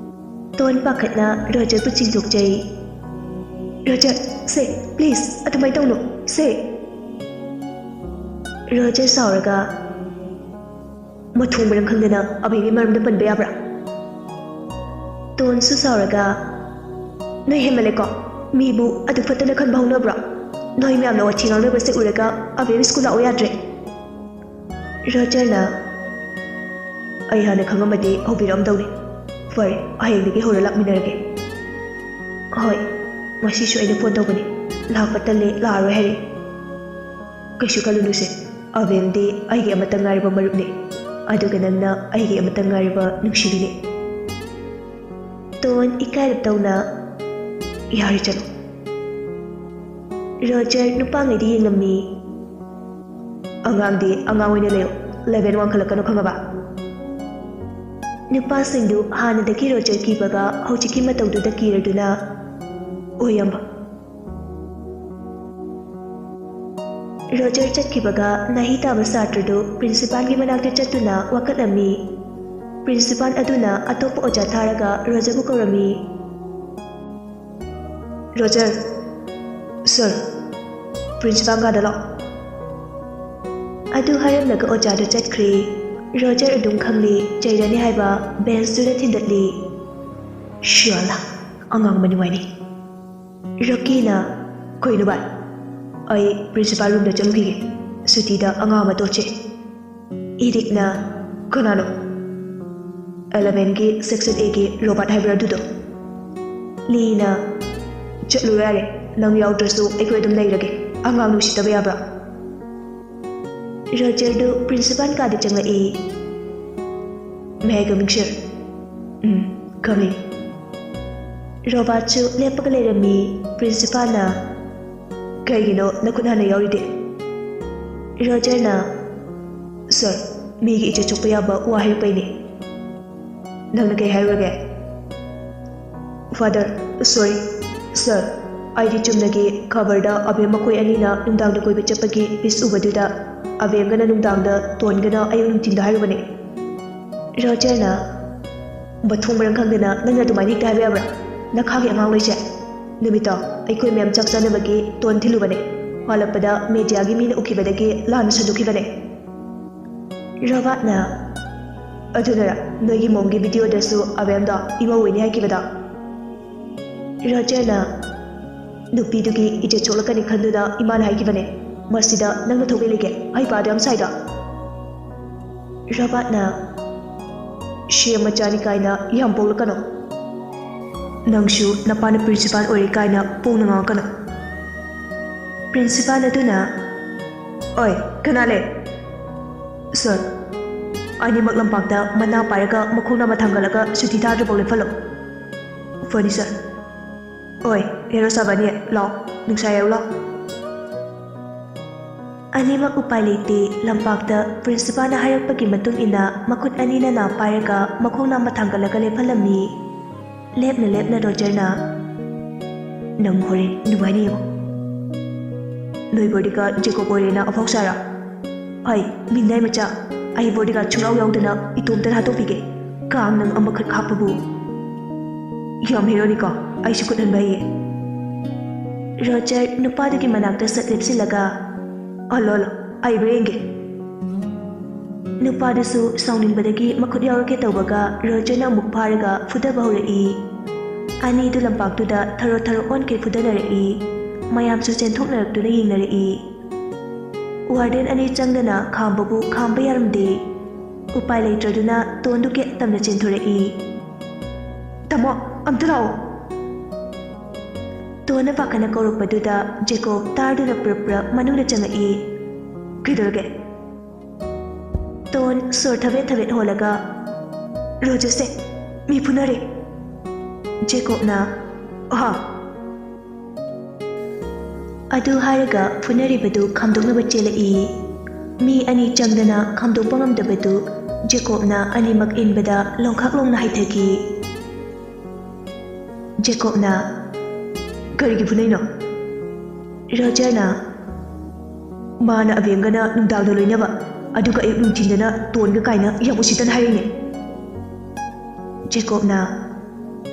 ꯇꯣꯟ ꯄꯥꯈꯠꯅ ꯔꯣꯖꯔꯕꯨ ꯆꯤꯡꯊꯣꯛꯆꯩ꯫ "ꯔꯣꯖꯔ, ꯁꯦ, ꯄ꯭ꯂꯤꯖ, ꯑꯗꯨꯃꯥꯏꯅ ꯇꯧꯅꯨ, ꯁꯦ꯫" ꯔꯣꯖꯔ ꯁꯥꯎꯔꯒ, "ꯃꯊꯣꯡ ꯃꯔꯝ ꯈꯪꯗꯅ ꯑꯕꯦꯒꯤ ꯃꯔꯝꯗ ꯄꯟꯕ ꯌꯥꯕ꯭ꯔꯥ?" ꯇꯣꯟꯁꯨ ꯁꯥꯎꯔꯒ, "ꯅꯣꯏ ꯍꯦꯟꯃꯜꯂꯦꯀꯣ, ꯃꯤꯕꯨ ꯑꯗꯨ ꯐꯠꯇꯅ ꯈꯟꯕ ꯍꯧꯅꯕ꯭ꯔꯣ? ꯅꯣꯏ ꯃꯌꯥꯝꯅ ꯋꯥꯊꯤ ꯉꯥꯡꯅꯕꯁꯦ ꯎꯔꯒ ꯑꯕꯦꯝ ꯁ꯭ꯀꯨꯜ ꯂꯥꯛꯑꯣ ꯌꯥꯗ꯭ꯔꯦ꯫" ꯔꯣꯖꯔꯅ, "ꯑꯩ ꯍꯥꯟꯅ ꯈꯪꯉꯝꯃꯗꯤ ꯍꯧꯕꯤꯔꯛꯑꯝꯗꯧꯅꯤ꯫ ꯐꯔꯦ, ꯍꯌꯦꯡꯗꯒꯤ ꯍꯧꯔ ꯂꯥꯛꯃꯤꯟꯅꯔꯒꯦ꯫" "ꯍꯣꯏ, ꯉꯁꯤꯁꯨ ꯑꯩꯅ ꯐꯣꯟ ꯇꯧꯕꯅꯤ, ꯂꯥꯛꯄ ꯇꯜꯂꯦ, ꯂꯥꯛꯑꯔꯣꯏ ꯍꯥꯏꯔꯛꯑꯦ꯫ ꯀꯩꯁꯨ ꯈꯜꯂꯨꯅꯨꯁꯦ, ꯑꯕꯦꯝꯗꯤ ꯑꯩꯒꯤ ꯑꯃꯠꯇ ꯉꯥꯏꯔꯕ ꯃꯔꯨꯞꯅꯤ, ꯑꯗꯨꯒ ꯅꯪꯅ ꯑꯩꯒꯤ ꯑꯃꯠꯇ ꯉꯥꯏꯔꯕ ꯅꯨꯡꯁꯤꯕꯤꯅꯤ꯫ ꯇꯣꯟ ꯏꯀꯥꯏꯔꯞ ꯇꯧꯅ, "ꯌꯥꯔꯦ, ꯆꯠꯂꯣ꯫" ꯔꯣꯖꯔ ꯅꯨꯄꯥꯉꯩꯗ ꯌꯦꯡꯂꯝꯃꯤ꯫ "ꯑꯉꯥꯡꯗꯤ ꯑꯉꯥꯡ ꯑꯣꯏꯅ ꯂꯩꯌꯨ, ꯂꯦꯚꯦꯜ ꯋꯥꯡꯈꯠꯂꯛꯀꯅꯨ, ꯈꯪꯉꯕ?" ꯅꯨꯄꯥꯁꯤꯡꯗꯨ ꯍꯥꯟꯅꯗꯒꯤ ꯔꯣꯖꯔ ꯀꯤꯕꯒ ꯍꯧꯖꯤꯛꯀꯤ ꯃꯇꯧꯗꯨꯗ ꯀꯤꯔꯗꯨꯅ, "ꯑꯣꯏ, ꯏꯌꯥꯝꯕ꯫" ꯔꯣꯖꯔ ꯆꯠꯈꯤꯕꯒ ꯅꯥꯍꯤ ꯇꯥꯕ ꯁꯥꯇ꯭ꯔꯗꯨ ꯄ꯭ꯔꯤꯟꯁꯤꯄꯥꯜꯒꯤ ꯃꯅꯥꯛꯇ ꯆꯠꯇꯨꯅ ꯋꯥꯀꯠꯂꯝꯃꯤ꯫ ꯄ꯭ꯔꯤꯟꯁꯤꯄꯥꯜ ꯑꯗꯨꯅ ꯑꯇꯣꯞꯄ ꯑꯣꯖꯥ ꯊꯥꯔꯒ ꯔꯣꯖꯔꯕꯨ ꯀꯧꯔꯝꯃꯤ꯫ "ꯔꯣꯖꯔ, ꯁꯔ, ꯄ꯭ꯔꯤꯟꯁꯤꯄꯥꯜ ꯀꯥꯗ ꯂꯥꯛꯑꯣ꯫" ꯑꯗꯨ ꯍꯥꯏꯔꯝꯂꯒ ꯑꯣꯖꯥꯗꯨ ꯆꯠꯈ꯭ꯔꯦ꯫ ꯔꯣꯖꯔ ꯑꯗꯨꯝ ꯈꯪꯂꯤ, ꯆꯩꯔꯅꯤ ꯍꯥꯏꯕ ꯕꯦꯟꯁꯇꯨꯗ ꯊꯤꯟꯗꯠꯂꯤ꯫ "ꯁꯤꯌꯥꯂꯥ, ꯑꯉꯥꯡ ꯑꯃ ꯅꯨꯡꯉꯥꯏꯅꯤ꯫" ꯔꯣꯀꯤꯅ, "ꯀꯩꯅꯣ ꯚꯥꯏ? ꯑꯩ ꯄ꯭ꯔꯤꯟꯁꯤꯄꯥꯜ ꯔꯨꯝꯗ ꯆꯪꯈꯤꯒꯦ꯫ ꯁꯨꯇꯤꯗ ꯑꯉꯥꯡ ꯑꯃ ꯇꯣꯠꯁꯦ꯫" ꯏꯔꯤꯛꯅ, "ꯀꯅꯥꯅꯣ?" "ꯑꯦꯂꯚꯦꯟꯒꯤ ꯁꯦꯛꯁꯟ ꯑꯦꯒꯤ ꯔꯣꯕꯥꯔꯠ ꯍꯥꯏꯕ꯭ꯔꯥ ꯑꯗꯨꯗꯣ꯫" ꯂꯤꯅ, "ꯆꯠꯂꯨꯔꯣ ꯌꯥꯔꯦ, ꯅꯪ ꯌꯥꯎꯗ꯭ꯔꯁꯨ ꯑꯩꯈꯣꯏ ꯑꯗꯨꯝ ꯂꯩꯔꯒꯦ꯫ ꯑꯉꯥꯡ ꯅꯨꯡꯁꯤꯠꯇꯕ ꯌꯥꯕ꯭ꯔꯥ?" ꯔꯣꯖꯔꯗꯨ ꯄ꯭ꯔꯤꯟꯁꯤꯄꯥꯜ ꯀꯥꯗ ꯆꯪꯂꯛꯏ꯫ "May I come in, sir?" "Um, come in." ꯔꯣꯕꯥꯔꯠꯁꯨ ꯂꯦꯞꯄꯒ ꯂꯩꯔꯝꯃꯤ꯫ ꯄ꯭ꯔꯤꯟꯁꯤꯄꯥꯜꯅ, "ꯀꯩꯒꯤꯅꯣ ꯅꯈꯨꯠ ꯍꯥꯟꯅ ꯌꯥꯎꯔꯤꯗꯤ?" ꯔꯣꯖꯔꯅ, "ꯁꯔ, ꯃꯤꯒꯤ ꯏꯖꯠ ꯁꯣꯛꯄ ꯌꯥꯕ ꯋꯥ ꯍꯥꯏꯔꯛꯄꯩꯅꯦ꯫" "ꯅꯪꯅ ꯀꯩ ꯍꯥꯏꯔꯨꯔꯒꯦ?" "ꯐꯥꯗꯔ, ꯁꯣꯔꯤ꯫ ꯁꯔ, ꯑꯩꯗꯤ ꯆꯨꯝꯅꯒꯤ ꯈꯕꯔꯗ ꯑꯕꯦꯝ ꯃꯈꯣꯏ ꯑꯅꯤꯅ ꯅꯨꯡꯗꯥꯡꯗ ꯀꯣꯏꯕ ꯆꯠꯄꯒꯤ ꯄꯤꯁ ꯎꯕꯗꯨꯗ ꯑꯕꯦꯝꯒꯅ ꯅꯨꯡꯗꯥꯡꯗ, ꯇꯣꯟꯒꯅ ꯑꯌꯨꯛ ꯅꯨꯡꯊꯤꯟꯗ ꯍꯥꯏꯔꯨꯕꯅꯦ꯫" ꯔꯣꯖꯔꯅ, "ꯃꯊꯣꯡ ꯃꯔꯝ ꯈꯪꯗꯅ ꯅꯪꯅ ꯑꯗꯨꯃꯥꯏꯅ ꯍꯦꯛꯇ ꯍꯥꯏꯕ ꯌꯥꯕ꯭ꯔꯥ? ꯅꯈꯥꯒꯤ ꯑꯉꯥꯡ ꯂꯣꯏꯁꯦ꯫ ꯅꯨꯃꯤꯠꯇꯣ ꯑꯩꯈꯣꯏ ꯃꯌꯥꯝ ꯆꯥꯛ ꯆꯥꯅꯕꯒꯤ ꯇꯣꯟ ꯊꯤꯜꯂꯨꯕꯅꯦ꯫ ꯍꯜꯂꯛꯄꯗ ꯃꯦꯗꯤꯌꯥꯒꯤ ꯃꯤꯅ ꯎꯈꯤꯕꯗꯒꯤ ꯂꯥꯟꯅ ꯁꯟꯗꯣꯛꯈꯤꯕꯅꯦ꯫" ꯔꯣꯕꯥꯔꯠꯅ, "ꯑꯗꯨꯅꯔ ꯅꯣꯏꯒꯤ ꯃꯣꯝꯒꯤ ꯚꯤꯗꯤꯑꯣꯗꯁꯨ ꯑꯕꯦꯝꯗꯣ ꯏꯃꯧ ꯑꯣꯏꯅꯤ ꯍꯥꯏꯈꯤꯕꯗꯣ?" ꯔꯣꯖꯔꯅ, "ꯅꯨꯄꯤꯗꯨꯒꯤ ꯏꯖꯠ ꯁꯣꯛꯂꯛꯀꯅꯤ ꯈꯟꯗꯨꯅ ꯏꯃꯥꯅ ꯍꯥꯏꯈꯤꯕꯅꯦ꯫ ꯃꯁꯤꯗ ꯅꯪꯅ ꯊꯣꯛꯏ ꯂꯩꯒꯦ, ꯍꯩꯄꯥꯗꯣ ꯌꯥꯝ ꯁꯥꯏꯗꯣ꯫" ꯔꯣꯕꯥꯔꯠꯅ, "ꯁꯤ ꯑꯦꯝ ꯃꯆꯥꯅꯤ ꯀꯥꯏꯅ ꯌꯥꯝ ꯄꯣꯛꯂꯛꯀꯅꯣ꯫" "ꯅꯪꯁꯨ ꯅꯄꯥꯅ ꯄ꯭ꯔꯤꯟꯁꯤꯄꯥꯜ ꯑꯣꯏꯔꯦ ꯀꯥꯏꯅ ꯄꯣꯡꯅ ꯉꯥꯡꯉꯛꯀꯅꯨ꯫" ꯄ꯭ꯔꯤꯟꯁꯤꯄꯥꯜ ꯑꯗꯨꯅ, "ꯑꯣꯏ, ꯀꯅꯥ ꯂꯩ?" "ꯁꯥꯔ, ꯑꯅꯤꯃꯛ ꯂꯝꯄꯥꯛꯇ ꯃꯅꯥ ꯄꯥꯏꯔꯒ ꯃꯈꯣꯡ ꯅꯥꯝꯃ ꯊꯥꯡꯒꯠꯂꯒ ꯁꯨꯇꯤ ꯊꯥꯗ꯭ꯔꯤꯐꯥꯎ ꯂꯦꯞꯍꯜꯂꯣ꯫" "ꯐꯅꯤ ꯁꯥꯔ꯫" "ꯑꯣꯏ, ꯍꯦꯔꯣ ꯁꯥꯕꯅꯤ, ꯂꯥꯛꯑꯣ, ꯅꯨꯡꯁꯥ ꯌꯥꯏꯔꯨ ꯂꯥꯛꯑꯣ꯫" ꯑꯅꯤꯃꯛ ꯎꯄꯥꯏ ꯂꯩꯇꯦ, ꯂꯝꯄꯥꯛꯇ ꯄ꯭ꯔꯤꯟꯁꯤꯄꯥꯜꯅ ꯍꯥꯏꯔꯛꯄꯒꯤ ꯃꯇꯨꯡ ꯏꯟꯅ ꯃꯈꯨꯠ ꯑꯅꯤꯅ ꯅꯥ ꯄꯥꯏꯔꯒ ꯃꯈꯣꯡ ꯅꯥꯝꯃ ꯊꯥꯡꯒꯠꯂꯒ ꯂꯦꯞꯍꯜꯂꯝꯃꯤ꯫ ꯂꯦꯞꯅ ꯂꯦꯞꯅ ꯔꯣꯖꯔꯅ, "ꯅꯪ ꯍꯣꯔꯦꯟ ꯅꯨꯡꯉꯥꯏꯅꯤ ꯌꯦꯡꯉꯣ꯫" "ꯅꯣꯏ ꯕꯣꯗꯤꯒꯥꯔꯗ ꯖꯦꯀꯣꯕ ꯑꯣꯏꯔꯦꯅ ꯑꯐꯥꯎ ꯁꯥꯔ?" "ꯍꯩ, ꯃꯤꯅꯥꯏ ꯃꯆꯥ, ꯑꯩ ꯕꯣꯗꯤꯒꯥꯔꯗ ꯁꯨꯡꯌꯥꯎ ꯌꯥꯎꯗꯅ ꯏꯇꯣꯝꯇꯅ ꯍꯥꯠꯇꯣꯛꯄꯤꯒꯦ꯫ ꯀꯥꯡ ꯅꯪ ꯑꯃꯈꯛ ꯍꯥꯞꯄꯕꯨ꯫" "ꯌꯥꯝ ꯍꯦꯔꯣꯅꯤꯀꯣ, ꯑꯩꯁꯨ ꯈꯨꯠ ꯍꯟꯕ ꯍꯩꯌꯦ꯫" ꯔꯣꯖꯔ ꯅꯨꯄꯥꯗꯨꯒꯤ ꯃꯅꯥꯛꯇ ꯁꯠ ꯂꯦꯞꯁꯤꯜꯂꯒ, "ꯍꯜꯂꯣ, ꯍꯜꯂꯣ, ꯍꯩꯕ꯭ꯔꯥ ꯌꯦꯡꯒꯦ꯫" ꯅꯨꯄꯥꯗꯨꯁꯨ ꯁꯥꯎꯅꯤꯡꯕꯗꯒꯤ ꯃꯈꯨꯠ ꯌꯥꯎꯔꯛꯀꯦ ꯇꯧꯕꯒ ꯔꯣꯖꯔꯅ ꯑꯃꯨꯛ ꯐꯥꯔꯒ ꯐꯨꯗꯕ ꯍꯧꯔꯛꯏ꯫ ꯑꯅꯤꯗꯨ ꯂꯝꯄꯥꯛꯇꯨꯗ ꯊꯔꯣ ꯊꯔꯣ ꯑꯣꯟꯈꯩ ꯐꯨꯗꯅꯔꯛꯏ꯫ ꯃꯌꯥꯝꯁꯨ ꯆꯦꯟꯊꯣꯛꯅꯔꯛꯇꯨꯅ ꯌꯦꯡꯅꯔꯛꯏ꯫ ꯋꯥꯔꯗꯦꯟ ꯑꯅꯤ ꯆꯪꯗꯅ ꯈꯥꯝꯕꯕꯨ ꯈꯥꯝꯕ ꯌꯥꯔꯝꯗꯦ꯫ ꯎꯄꯥꯏ ꯂꯩꯇ꯭ꯔꯗꯨꯅ ꯇꯣꯟꯗꯨ ꯀꯦꯛ ꯇꯝꯅ ꯆꯦꯟꯊꯣꯔꯛꯏ꯫ "ꯇꯥꯃꯣ, ꯑꯝꯇ ꯂꯥꯛꯑꯣ!" ꯇꯣꯟꯅ ꯄꯥꯈꯠꯅ ꯀꯧꯔꯛꯄꯗꯨꯗ ꯖꯦꯀꯣꯕ ꯇꯥꯔꯗꯨꯅ ꯄ꯭ꯔꯞ ꯄ꯭ꯔꯞ ꯃꯅꯨꯡꯗ ꯆꯪꯉꯛꯏ꯫ "ꯀꯩꯗꯧꯔꯒꯦ?" ꯇꯣꯟ ꯁꯣꯔ ꯊꯕꯦꯠ ꯊꯕꯦꯠ ꯍꯣꯜꯂꯒ, "ꯔꯣꯖꯔꯁꯦ ꯃꯤ ꯐꯨꯅꯔꯦ꯫" ꯖꯦꯀꯣꯕꯅ, "ꯑꯍꯥ!" ꯑꯗꯨ ꯍꯥꯏꯔꯒ ꯐꯨꯅꯔꯤꯕꯗꯨ ꯈꯥꯝꯗꯣꯛꯅꯕ ꯆꯦꯜꯂꯛꯏ꯫ ꯃꯤ ꯑꯅꯤ ꯆꯪꯗꯅ ꯈꯥꯝꯗꯣꯛꯄ ꯉꯝꯗꯕꯗꯨ ꯖꯦꯀꯣꯕꯅ ꯑꯅꯤꯃꯛ ꯏꯟꯕꯗ ꯂꯣꯡꯈꯥꯛ ꯂꯣꯡꯅ ꯍꯥꯏꯊꯈꯤ꯫ ꯖꯦꯀꯣꯕꯅ, "ꯀꯔꯤꯒꯤ ꯐꯨꯅꯩꯅꯣ?" ꯔꯣꯖꯔꯅ, "ꯃꯥꯅ ꯑꯕꯦꯝꯒꯅ ꯅꯨꯡꯗꯥꯡꯗ ꯂꯣꯏꯅꯕ, ꯑꯗꯨꯒ ꯑꯌꯨꯛ ꯅꯨꯡꯊꯤꯟꯗꯅ ꯇꯣꯟꯒ ꯀꯥꯏꯅ ꯌꯥꯝ ꯎꯁꯤꯠꯇꯅ ꯍꯥꯏꯔꯤꯅꯦ꯫" ꯖꯦꯀꯣꯕꯅ,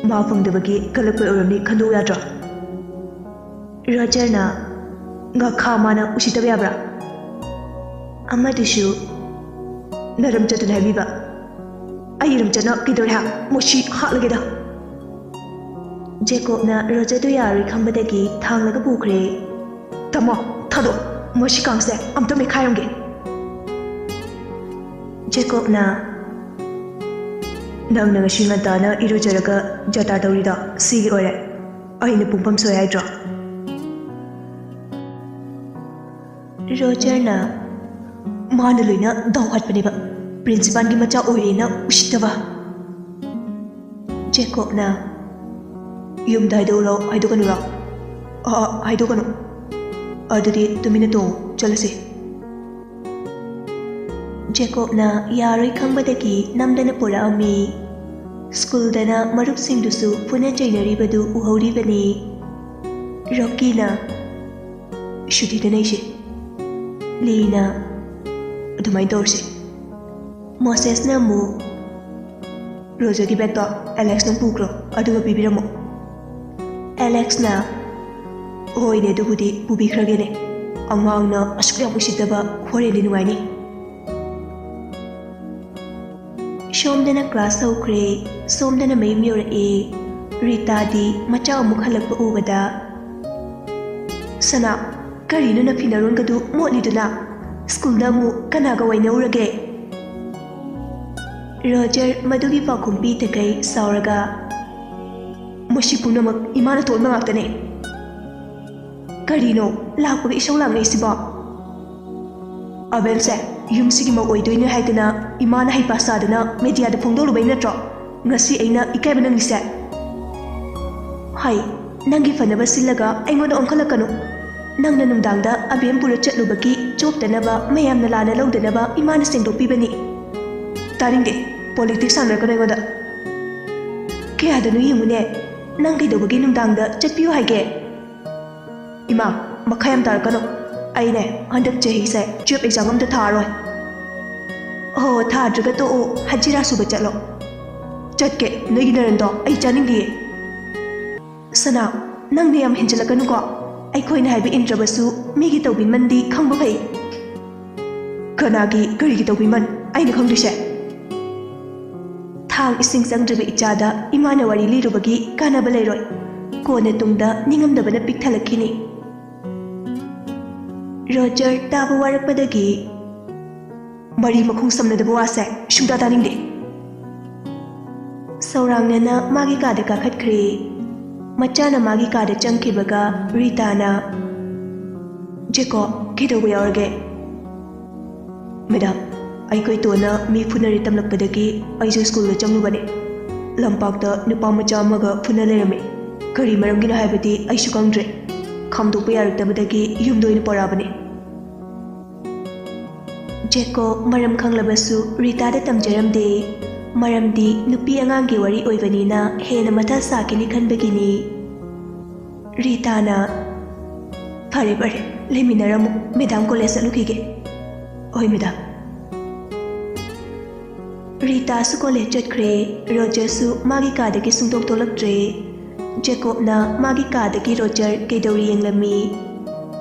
"ꯃꯥ ꯐꯪꯗꯕꯒꯤ ꯀꯜꯂꯛꯄꯩ ꯑꯣꯏꯔꯝꯅꯤ, ꯈꯟꯗꯣꯛꯎ ꯌꯥꯗ꯭ꯔꯣ?" ꯔꯣꯖꯔꯅ, "ꯉꯥꯈꯥ ꯃꯥꯅ ꯎꯁꯤꯠꯇꯕ ꯌꯥꯕ꯭ꯔꯥ?" ꯑꯃꯗꯨꯁꯨ, "ꯅꯔꯝ ꯆꯠꯇꯨꯅ ꯍꯥꯏꯕꯤꯕ꯫ ꯑꯩ ꯏꯔꯝ ꯆꯠꯅ ꯀꯩꯗꯧꯔꯦ ꯍꯥ? ꯃꯣꯁꯤ ꯍꯥꯠꯂꯒꯦꯗ꯫" ꯖꯦꯀꯣꯕꯅ ꯔꯣꯖꯔꯗꯨ ꯌꯥꯔꯣꯏ ꯈꯪꯕꯗꯒꯤ ꯊꯥꯡꯂꯒ ꯄꯨꯈ꯭ꯔꯦ꯫ "ꯇꯥꯃꯣ, ꯊꯥꯗꯣꯛ, ꯃꯣꯁꯤ ꯀꯥꯡꯁꯦ ꯑꯝꯇ ꯃꯦꯠꯈꯥꯏꯔꯝꯒꯦ꯫" ꯖꯦꯀꯣꯕꯅ, ꯅꯪꯅ ꯉꯁꯤ ꯉꯟꯇꯥꯅ ꯏꯔꯨꯖꯔꯒ ꯖꯇꯥ ꯇꯧꯔꯤꯗꯣ ꯁꯤꯒꯤ ꯑꯣꯏꯔꯦ꯫ ꯑꯩꯅ ꯄꯨꯡꯐꯝ ꯁꯣꯏ ꯍꯥꯏꯗ꯭ꯔꯣ? ꯔꯣꯖꯔꯅ ꯃꯥꯅ ꯂꯣꯏꯅ ꯗꯥꯎ ꯍꯥꯠꯄꯅꯦꯕ, ꯄ꯭ꯔꯤꯟꯁꯤꯄꯥꯜꯒꯤ ꯃꯆꯥ ꯑꯣꯏꯔꯦꯅ ꯎꯁꯤꯠꯇꯕ꯫ ꯖꯦꯀꯣꯕꯅ, "ꯌꯨꯝꯗ ꯍꯥꯏꯗꯣꯛꯎꯔꯣ, ꯍꯥꯏꯗꯣꯛꯀꯅꯨꯔꯣ?" "ꯑ, ꯑ, ꯍꯥꯏꯗꯣꯛꯀꯅꯨ꯫ ꯑꯗꯨꯗꯤ ꯇꯨꯃꯤꯟꯅ ꯇꯣꯡꯉꯨ, ꯆꯠꯂꯁꯤ꯫" ꯖꯦꯀꯣꯕꯅ ꯌꯥꯔꯣꯏ ꯈꯪꯕꯗꯒꯤ ꯅꯝꯗꯅ ꯄꯨꯔꯛꯑꯝꯃꯤ꯫ ꯁ꯭ꯀꯨꯜꯗꯅ ꯃꯔꯨꯞꯁꯤꯡꯗꯨꯁꯨ ꯐꯨꯅ ꯆꯩꯅꯔꯤꯕꯗꯨ ꯎꯍꯧꯔꯤꯕꯅꯤ꯫ ꯔꯣꯀꯤꯅ, "ꯁꯨꯇꯤꯗ ꯅꯩꯁꯤ꯫" ꯂꯤꯅ, "ꯑꯗꯨꯃꯥꯏꯅ ꯇꯧꯔꯁꯤ꯫" ꯃꯣꯁꯦꯁꯅ ꯑꯃꯨꯛ, "ꯔꯣꯖꯔꯒꯤ ꯕꯦꯒꯇꯣ ꯑꯦꯂꯦꯛꯁꯅ ꯄꯨꯈ꯭ꯔꯣ, ꯑꯗꯨꯒ ꯄꯤꯕꯤꯔꯝꯃꯣ꯫" ꯑꯦꯂꯦꯛꯁꯅ, "ꯍꯣꯏꯅꯦ, ꯑꯗꯨꯕꯨꯗꯤ ꯄꯨꯕꯤꯈ꯭ꯔꯒꯦꯅꯦ꯫ ꯑꯉꯥꯡꯅ ꯑꯁꯨꯛ ꯌꯥꯝ ꯎꯁꯤꯠꯇꯕ, ꯍꯣꯔꯦꯟꯗꯤ ꯅꯨꯡꯉꯥꯏꯅꯤ꯫" ꯁꯣꯝꯗꯅ ꯀ꯭ꯂꯥꯁ ꯍꯧꯈ꯭ꯔꯦ, ꯁꯣꯝꯗꯅ ꯃꯌꯨꯝ ꯌꯧꯔꯛꯑꯦ꯫ ꯔꯤꯇꯥꯗꯤ ꯃꯆꯥ ꯑꯃꯨꯛ ꯍꯜꯂꯛꯄ ꯎꯕꯗ, "ꯁꯅꯥ, ꯀꯔꯤꯅꯣ ꯅꯐꯤ ꯅꯔꯣꯟꯒꯗꯨ ꯃꯣꯠꯂꯤꯗꯨꯅ? ꯁ꯭ꯀꯨꯜꯗ ꯑꯃꯨꯛ ꯀꯅꯥꯒ ꯋꯥꯏꯅꯧꯔꯒꯦ?" ꯔꯣꯖꯔ ꯃꯗꯨꯒꯤ ꯄꯥꯎꯈꯨꯝ ꯄꯤꯗꯈꯩ ꯁꯥꯎꯔꯒ, "ꯃꯁꯤ ꯄꯨꯝꯅꯃꯛ ꯏꯃꯥꯅ ꯊꯣꯛꯍꯟꯕ ꯉꯥꯛꯇꯅꯦ꯫" "ꯀꯔꯤꯅꯣ ꯂꯥꯛꯄꯒ ꯏꯁꯧ ꯂꯥꯡꯂꯛꯏꯁꯤꯕꯣ?" "ꯑꯕꯦꯜꯁꯦ ꯌꯨꯝꯁꯤꯒꯤ ꯃꯧ ꯑꯣꯏꯗꯣꯏꯅꯦ ꯍꯥꯏꯗꯅ ꯏꯃꯥꯅ ꯍꯩꯄꯥ ꯁꯥꯗꯅ ꯃꯦꯗꯤꯌꯥꯗ ꯐꯣꯡꯗꯣꯛꯂꯨꯕꯩ ꯅꯠꯇ꯭ꯔꯣ ꯉꯁꯤ ꯑꯩꯅ ꯏꯀꯥꯏꯕ ꯅꯪꯉꯤꯁꯦ?" "ꯍꯩ, ꯅꯪꯒꯤ ꯐꯅꯕ ꯁꯤꯜꯂꯒ ꯑꯩꯉꯣꯟꯗ ꯑꯣꯟꯈꯠꯂꯛꯀꯅꯨ꯫ ꯅꯪꯅ ꯅꯨꯡꯗꯥꯡꯗ ꯑꯕꯦꯝ ꯄꯨꯔ ꯆꯠꯂꯨꯕꯒꯤ ꯆꯣꯞꯇꯅꯕ, ꯃꯌꯥꯝꯅ ꯂꯥꯟꯅ ꯂꯧꯗꯅꯕ ꯏꯃꯥꯅ ꯁꯦꯡꯗꯣꯛꯄꯤꯕꯅꯤ꯫" "ꯇꯥꯅꯤꯡꯗꯦ, ꯄꯣꯂꯤꯇꯤꯛꯁ ꯁꯥꯟꯅꯔꯛꯀꯅꯨ ꯑꯩꯉꯣꯟꯗ꯫" "ꯀꯌꯥꯗꯅꯣ ꯌꯦꯡꯉꯨꯅꯦ, ꯅꯪ ꯀꯩꯗꯧꯕꯒꯤ ꯅꯨꯡꯗꯥꯡꯗ ꯆꯠꯄꯤꯌꯨ ꯍꯥꯏꯒꯦ?" "ꯏꯃꯥ, ꯃꯈꯥ ꯌꯥꯝ ꯇꯥꯔꯛꯀꯅꯨ꯫ ꯑꯩꯅꯦ, ꯍꯟꯗꯛ ꯆꯍꯤꯁꯦ ꯇꯨꯌꯦꯜꯐ ꯑꯦꯛꯖꯥꯝ ꯑꯝꯇ ꯊꯥꯔꯣꯏ꯫" "ꯑꯣ, ꯊꯥꯗ꯭ꯔꯒ ꯇꯣꯛꯑꯣ, ꯍꯖꯤꯔꯥ ꯁꯨꯕ ꯆꯠꯂꯣ꯫" "ꯆꯠꯀꯦ, ꯅꯣꯏꯒꯤ ꯅꯔꯟꯗꯣ ꯑꯩ ꯆꯥꯅꯤꯡꯗꯤꯌꯦ꯫" "ꯁꯅꯥ, ꯅꯪꯅ ꯌꯥꯝ ꯍꯦꯟꯖꯜꯂꯛꯀꯅꯨꯀꯣ꯫ ꯑꯩꯈꯣꯏꯅ ꯍꯥꯏꯕ ꯏꯟꯗ꯭ꯔꯕꯁꯨ ꯃꯤꯒꯤ ꯇꯧꯕꯤꯃꯟꯗꯤ ꯈꯪꯕ ꯐꯩ꯫" "ꯀꯅꯥꯒꯤ, ꯀꯔꯤꯒꯤ ꯇꯧꯕꯤꯃꯟ ꯑꯩꯅ ꯈꯪꯗꯣꯏꯁꯦ?" "ꯊꯥꯡ ꯏꯁꯤꯡ ꯆꯪꯗ꯭ꯔꯕ ꯏꯆꯥꯗ ꯏꯃꯥꯅ ꯋꯥꯔꯤ ꯂꯤꯔꯨꯕꯒꯤ ꯀꯥꯟꯅꯕ ꯂꯩꯔꯣꯏ꯫ ꯀꯣꯟꯅ ꯇꯨꯡꯗ ꯅꯤꯡꯉꯝꯗꯕꯅ ꯄꯤꯛ ꯊꯜꯂꯛꯈꯤꯅꯤ꯫" ꯔꯣꯖꯔ ꯇꯥꯕ ꯋꯥꯔꯛꯄꯗꯒꯤ, "ꯃꯔꯤ ꯃꯈꯣꯡ ꯁꯝꯅꯗꯕ ꯋꯥꯁꯦ ꯁꯨꯡꯇꯥ ꯇꯥꯅꯤꯡꯗꯦ꯫" ꯁꯧꯔꯥꯡꯅꯅ ꯃꯥꯒꯤ ꯀꯥꯗ ꯀꯥꯈꯠꯈ꯭ꯔꯦ꯫ ꯃꯆꯥꯅ ꯃꯥꯒꯤ ꯀꯥꯗ ꯆꯪꯈꯤꯕꯒ ꯔꯤꯇꯥꯅ, "ꯖꯦꯀꯣ, ꯀꯩꯗꯧꯕ ꯌꯥꯎꯔꯒꯦ?" "ꯃꯦꯗꯥꯝ, ꯑꯩꯈꯣꯏ ꯇꯣꯟꯅ ꯃꯤ ꯐꯨꯅꯔꯦ ꯇꯝꯂꯛꯄꯗꯒꯤ ꯑꯩꯁꯨ ꯁ꯭ꯀꯨꯜꯗ ꯆꯪꯂꯨꯕꯅꯦ꯫ ꯂꯝꯄꯥꯛꯇ ꯅꯨꯄꯥ ꯃꯆꯥ ꯑꯃꯒ ꯐꯨꯅ ꯂꯩꯔꯝꯃꯦ꯫ ꯀꯔꯤ ꯃꯔꯝꯒꯤꯅꯣ ꯍꯥꯏꯕꯗꯤ ꯑꯩꯁꯨ ꯈꯪꯗ꯭ꯔꯦ꯫ ꯈꯥꯝꯗꯣꯛꯄ ꯌꯥꯔꯛꯇꯕꯗꯒꯤ ꯌꯨꯝꯗ ꯑꯣꯏꯅ ꯄꯣꯔꯛꯑꯕꯅꯦ꯫" ꯖꯦꯀꯣꯕ ꯃꯔꯝ ꯈꯪꯂꯕꯁꯨ ꯔꯤꯇꯥꯗ ꯇꯝꯖꯔꯝꯗꯦ꯫ ꯃꯔꯝꯗꯤ ꯅꯨꯄꯤ ꯑꯉꯥꯡꯒꯤ ꯋꯥꯔꯤ ꯑꯣꯏꯕꯅꯤꯅ ꯍꯦꯟꯅ ꯃꯊꯥ ꯁꯥꯈꯤꯅꯤ ꯈꯟꯕꯒꯤꯅꯤ꯫ ꯔꯤꯇꯥꯅ, "ꯐꯔꯦ, ꯐꯔꯦ, ꯂꯩꯃꯤꯟꯅꯔꯝꯃꯣ, ꯃꯦꯗꯥꯝ ꯀꯣꯂꯦꯖ ꯆꯠꯂꯨꯈꯤꯒꯦ꯫" "ꯍꯣꯏ, ꯃꯦꯗꯥꯝ꯫" ꯔꯤꯇꯥꯁꯨ ꯀꯣꯂꯦꯖ ꯆꯠꯈ꯭ꯔꯦ꯫ ꯔꯣꯖꯔꯁꯨ ꯃꯥꯒꯤ ꯀꯥꯗꯒꯤ ꯁꯨꯡꯊꯣꯛ ꯊꯣꯛꯂꯛꯇ꯭ꯔꯦ꯫ ꯖꯦꯀꯣꯕꯅ ꯃꯥꯒꯤ ꯀꯥꯗꯒꯤ ꯔꯣꯖꯔ ꯀꯩꯗꯧꯔꯤ ꯌꯦꯡꯂꯝꯃꯤ꯫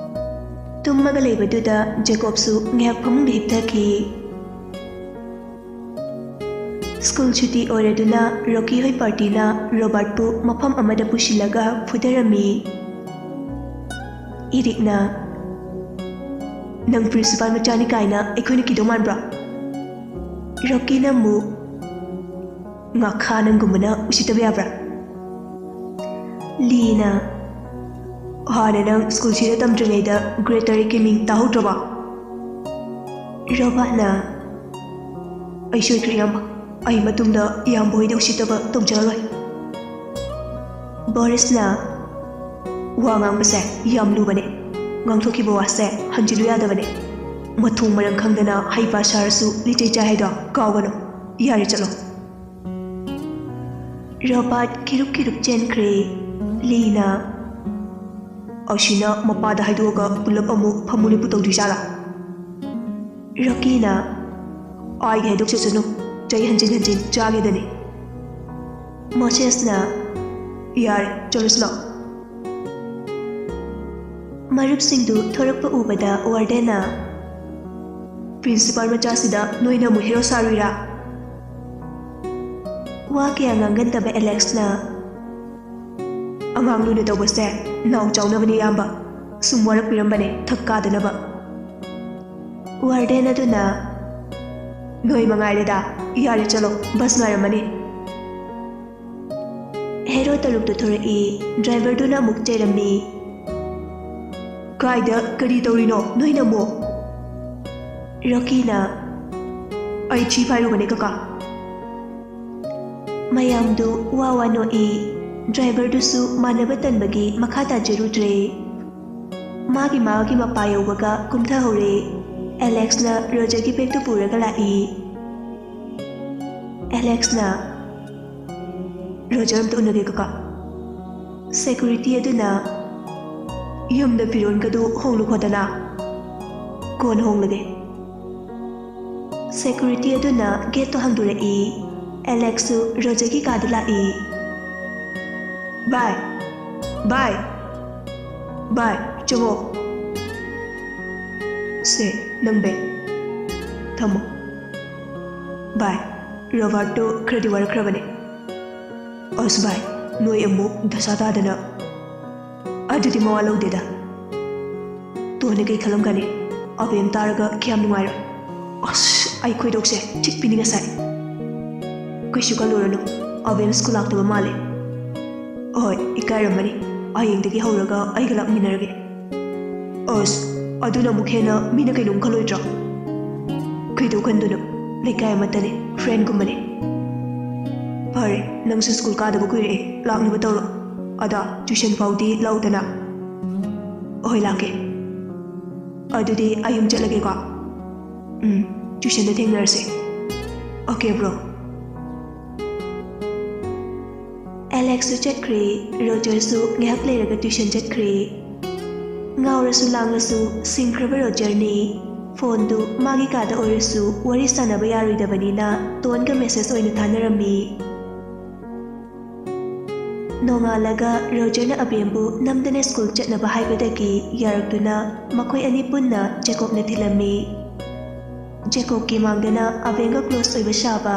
ꯇꯨꯝꯃꯒ ꯂꯩꯕꯗꯨꯗ ꯖꯦꯀꯣꯕꯁꯨ ꯉꯥꯏꯍꯥꯛ ꯐꯃꯨꯡꯗ ꯍꯤꯞꯊꯈꯤ꯫ ꯁ꯭ꯀꯨꯜ ꯁꯨꯇꯤ ꯑꯣꯏꯔꯗꯨꯅ ꯔꯣꯀꯤ ꯍꯣꯏ ꯄꯥꯔꯇꯤꯅ ꯔꯣꯕꯥꯔꯠꯄꯨ ꯃꯐꯝ ꯑꯃꯗ ꯄꯨꯁꯤꯜꯂꯒ ꯐꯨꯊꯔꯝꯃꯤ꯫ ꯏꯔꯤꯛꯅ, "ꯅꯪ ꯄ꯭ꯔꯤꯟꯁꯤꯄꯥꯜ ꯃꯆꯥꯅꯤ ꯀꯥꯏꯅ ꯑꯩꯈꯣꯏꯅ ꯀꯤꯗꯧ ꯃꯥꯟꯕ꯭ꯔꯣ?" ꯔꯣꯀꯤꯅ ꯑꯃꯨꯛ, "ꯉꯥꯈꯥ ꯅꯪꯒꯨꯝꯕꯅ ꯎꯁꯤꯠꯇꯕ ꯌꯥꯕ꯭ꯔꯥ?" ꯂꯤꯅ, "ꯍꯥꯟꯅ ꯅꯪ ꯁ꯭ꯀꯨꯜꯁꯤꯗ ꯇꯝꯗ꯭ꯔꯤꯉꯩꯗ ꯒ꯭ꯔꯦꯇꯔꯒꯤ ꯃꯤꯡ ꯇꯥꯍꯧꯗ꯭ꯔꯕ?" ꯔꯣꯕꯥꯔꯠꯅ, "ꯑꯩ ꯁꯣꯏꯈ꯭ꯔꯦ ꯏꯌꯥꯝꯕ, ꯑꯩ ꯃꯇꯨꯡꯗ ꯏꯌꯥꯝꯕ ꯍꯣꯏꯗ ꯎꯁꯤꯠꯇꯕ ꯇꯧꯖꯔꯔꯣꯏ꯫" ꯕꯣꯔꯤꯁꯅ, "ꯋꯥ ꯉꯥꯡꯕꯁꯦ ꯌꯥꯝ ꯂꯨꯕꯅꯦ, ꯉꯥꯡꯊꯣꯛꯈꯤꯕ ꯋꯥꯁꯦ ꯍꯟꯖꯤꯜꯂꯨ ꯌꯥꯗꯕꯅꯦ꯫ ꯃꯊꯣꯡ ꯃꯔꯝ ꯈꯪꯗꯅ ꯍꯩꯄꯥ ꯁꯥꯔꯁꯨ ꯂꯤꯆꯩ ꯆꯥꯏ ꯍꯥꯏꯗꯣ ꯀꯥꯎꯒꯅꯨ꯫ ꯌꯥꯔꯦ, ꯆꯠꯂꯣ꯫" ꯔꯣꯕꯥꯔꯠ ꯀꯤꯔꯨꯛ ꯀꯤꯔꯨꯛ ꯆꯦꯟꯈ꯭ꯔꯦ꯫ ꯂꯤꯅ, "ꯑꯁꯤꯅ ꯃꯄꯥꯗ ꯍꯥꯏꯗꯣꯛꯑꯒ ꯄꯨꯂꯞ ꯑꯃꯨꯛ ꯐꯝꯃꯨ ꯂꯦꯞꯄꯨ ꯇꯧꯗꯣꯏꯖꯥꯠꯂꯥ?" ꯔꯣꯀꯤꯅ, "ꯑꯥꯏꯒꯤ ꯍꯥꯏꯗꯣꯛꯆꯁꯅꯨ, ꯆꯩ ꯍꯟꯖꯤꯟ ꯍꯟꯖꯤꯟ ꯆꯥꯒꯦꯗꯅꯤ꯫" ꯃꯣꯁꯦꯁꯅ, "ꯌꯥꯔꯦ, ꯆꯠꯂꯁꯤ ꯂꯥꯛꯑꯣ꯫" ꯃꯔꯨꯞꯁꯤꯡꯗꯨ ꯊꯣꯔꯛꯄ ꯎꯕꯗ ꯋꯥꯔꯗꯦꯟꯅ, "ꯄ꯭ꯔꯤꯟꯁꯤꯄꯥꯜ ꯃꯆꯥꯁꯤꯗ ꯅꯣꯏꯅ ꯑꯃꯨꯛ ꯍꯦꯔꯣ ꯁꯥꯔꯨꯏꯔꯥ?" ꯋꯥ ꯀꯌꯥ ꯉꯥꯡꯒꯟꯗꯕ ꯑꯦꯂꯦꯛꯁꯅ, "ꯑꯉꯥꯡ ꯂꯨꯅ ꯇꯧꯕꯁꯦ ꯅꯥꯎ ꯆꯥꯎꯅꯕꯅꯤ ꯏꯌꯥꯝꯕ, ꯁꯨꯝ ꯋꯥꯔꯛꯄꯤꯔꯝꯕꯅꯦ ꯊꯛ ꯀꯥꯗꯅꯕ꯫" ꯋꯥꯔꯗꯦꯟ ꯑꯗꯨꯅ, "ꯅꯣꯏ ꯃꯉꯥꯏꯔꯦꯗ, ꯌꯥꯔꯦ ꯆꯠꯂꯣ, ꯕꯁ ꯉꯥꯏꯔꯝꯃꯅꯤ꯫" ꯍꯦꯔꯣ ꯇꯔꯨꯛꯇꯨ ꯊꯣꯔꯛꯏ꯫ ꯗ꯭ꯔꯥꯏꯚꯔꯗꯨꯅ ꯑꯃꯨꯛ ꯆꯩꯔꯝꯃꯤ꯫ "ꯀꯥꯏꯗ ꯀꯔꯤ ꯇꯧꯔꯤꯅꯣ ꯅꯣꯏꯅ ꯑꯃꯨꯛ?" ꯔꯣꯀꯤꯅ, "ꯑꯩ ꯊꯤ ꯐꯥꯏꯔꯨꯕꯅꯦ ꯀꯀꯥ꯫" ꯃꯌꯥꯝꯗꯨ ꯋꯥ ꯋꯥ ꯅꯣꯛꯏ꯫ ꯗ꯭ꯔꯥꯏꯚꯔꯗꯨꯁꯨ ꯃꯥꯟꯅꯕ ꯇꯟꯕꯒꯤ ꯃꯈꯥ ꯇꯥꯖꯔꯨꯗ꯭ꯔꯦ꯫ ꯃꯥꯒꯤ ꯃꯥꯒꯤ ꯃꯄꯥ ꯌꯧꯕꯒ ꯀꯨꯝꯊꯍꯧꯔꯦ꯫ ꯑꯦꯂꯦꯛꯁꯅ ꯔꯣꯖꯔꯒꯤ ꯕꯦꯒꯇꯨ ꯄꯨꯔꯒ ꯂꯥꯛꯏ꯫ ꯑꯦꯂꯦꯛꯁꯅ, "ꯔꯣꯖꯔ ꯑꯝꯇ ꯎꯅꯒꯦ ꯀꯀꯥ꯫" ꯁꯦꯀ꯭ꯌꯨꯔꯤꯇꯤ ꯑꯗꯨꯅ, "ꯌꯨꯝꯗ ꯐꯤꯔꯣꯟꯒꯗꯨ ꯍꯣꯡꯂꯨ ꯈꯣꯠꯇꯅ, ꯀꯣꯟꯅ ꯍꯣꯡꯂꯒꯦ꯫" ꯁꯦꯀ꯭ꯌꯨꯔꯤꯇꯤ ꯑꯗꯨꯅ ꯒꯦꯠꯇꯨ ꯍꯥꯡꯗꯣꯔꯛꯏ꯫ ꯑꯦꯂꯦꯛꯁꯁꯨ ꯔꯣꯖꯔꯒꯤ ꯀꯥꯗ ꯂꯥꯛꯏ꯫ "ꯚꯥꯏ, ꯚꯥꯏ, ꯚꯥꯏ, ꯆꯪꯉꯣ꯫" "ꯁꯦ, ꯅꯪ ꯕꯦꯒ ꯊꯝꯃꯣ꯫" "ꯚꯥꯏ, ꯔꯣꯕꯥꯔꯠꯇꯣ ꯈꯔꯗꯤ ꯋꯥꯔꯛꯈ꯭ꯔꯕꯅꯦ꯫" "ꯑꯁ ꯚꯥꯏ, ꯅꯣꯏ ꯑꯃꯨꯛ ꯗꯁꯥ ꯇꯥꯗꯅ꯫" "ꯑꯗꯨꯗꯤ ꯃꯋꯥ ꯂꯧꯗꯦꯗ꯫ ꯇꯣꯟꯅ ꯀꯩ ꯈꯜꯂꯝꯒꯅꯤ? ꯑꯕꯦꯝ ꯇꯥꯔꯒ ꯀꯌꯥꯝ ꯅꯨꯡꯉꯥꯏꯔꯣꯏ꯫" "ꯑꯁ, ꯑꯩ ꯈꯣꯏꯗꯣꯛꯁꯦ ꯆꯤꯛꯄꯤꯅꯤ ꯉꯁꯥꯏ꯫" "ꯀꯩꯁꯨ ꯈꯜꯂꯨꯔꯅꯨ, ꯑꯕꯦꯝ ꯁ꯭ꯀꯨꯜ ꯂꯥꯛꯇꯕ ꯃꯥꯜꯂꯦ꯫" "ꯍꯣꯏ, ꯏꯀꯥꯏꯔꯝꯃꯅꯤ꯫ ꯍꯌꯦꯡꯗꯒꯤ ꯍꯧꯔꯒ ꯑꯩꯒ ꯂꯥꯛꯃꯤꯟꯅꯔꯒꯦ꯫" "ꯑꯁ, ꯑꯗꯨꯅ ꯑꯃꯨꯛ ꯍꯦꯟꯅ ꯃꯤꯅ ꯀꯩꯅꯣꯝ ꯈꯜꯂꯣꯏꯗ꯭ꯔꯣ?" "ꯀꯩꯗꯧ ꯈꯟꯗꯣꯏꯅꯣ? ꯂꯩꯀꯥꯏ ꯑꯃꯠꯇꯅꯦ, ꯐ꯭ꯔꯦꯟꯒꯨꯝꯕꯅꯦ꯫" "ꯐꯔꯦ, ꯅꯪꯁꯨ ꯁ꯭ꯀꯨꯜ ꯀꯥꯗꯕ ꯀꯨꯏꯔꯦ, ꯂꯥꯛꯅꯕ ꯇꯧꯔꯣ꯫ ꯑꯗ, ꯇ꯭ꯌꯨꯁꯟ ꯐꯥꯎꯗꯤ ꯂꯥꯛꯎꯗꯅ꯫" "ꯍꯣꯏ, ꯂꯥꯛꯀꯦ꯫ ꯑꯗꯨꯗꯤ ꯑꯩ ꯌꯨꯝ ꯆꯠꯂꯒꯦꯀꯣ꯫" "ꯎꯝ, ꯇ꯭ꯌꯨꯁꯟꯗ ꯊꯦꯡꯅꯔꯁꯦ꯫" "Okay, bro." ꯑꯦꯂꯦꯛꯁꯁꯨ ꯆꯠꯈ꯭ꯔꯦ꯫ ꯔꯣꯖꯔꯁꯨ ꯉꯥꯏꯍꯥꯛ ꯂꯩꯔꯒ ꯇ꯭ꯌꯨꯁꯟ ꯆꯠꯈ꯭ꯔꯦ꯫ ꯉꯥꯎꯔꯁꯨ ꯂꯥꯡꯉꯁꯨ ꯁꯤꯡꯈ꯭ꯔꯕ ꯔꯣꯖꯔꯅꯤ꯫ ꯐꯣꯟꯗꯨ ꯃꯥꯒꯤ ꯀꯥꯗ ꯑꯣꯏꯔꯁꯨ ꯋꯥꯔꯤ ꯁꯥꯟꯅꯕ ꯌꯥꯔꯣꯏꯗꯕꯅꯤꯅ ꯇꯣꯟꯒ ꯃꯦꯁꯦꯖ ꯑꯣꯏꯅ ꯊꯥꯅꯔꯝꯃꯤ꯫ ꯅꯣꯡꯉꯥꯜꯂꯒ ꯔꯣꯖꯔꯅ ꯑꯕꯦꯝꯕꯨ ꯅꯝꯗꯅ ꯁ꯭ꯀꯨꯜ ꯆꯠꯅꯕ ꯍꯥꯏꯕꯗꯒꯤ ꯌꯥꯔꯛꯇꯨꯅ ꯃꯈꯣꯏ ꯑꯅꯤ ꯄꯨꯟꯅ ꯖꯦꯀꯣꯕꯅ ꯊꯤꯜꯂꯝꯃꯤ꯫ ꯖꯦꯀꯣꯕꯀꯤ ꯃꯥꯡꯗꯅ ꯑꯕꯦꯝꯒ ꯀ꯭ꯂꯣꯁ ꯑꯣꯏꯕ ꯁꯥꯕ,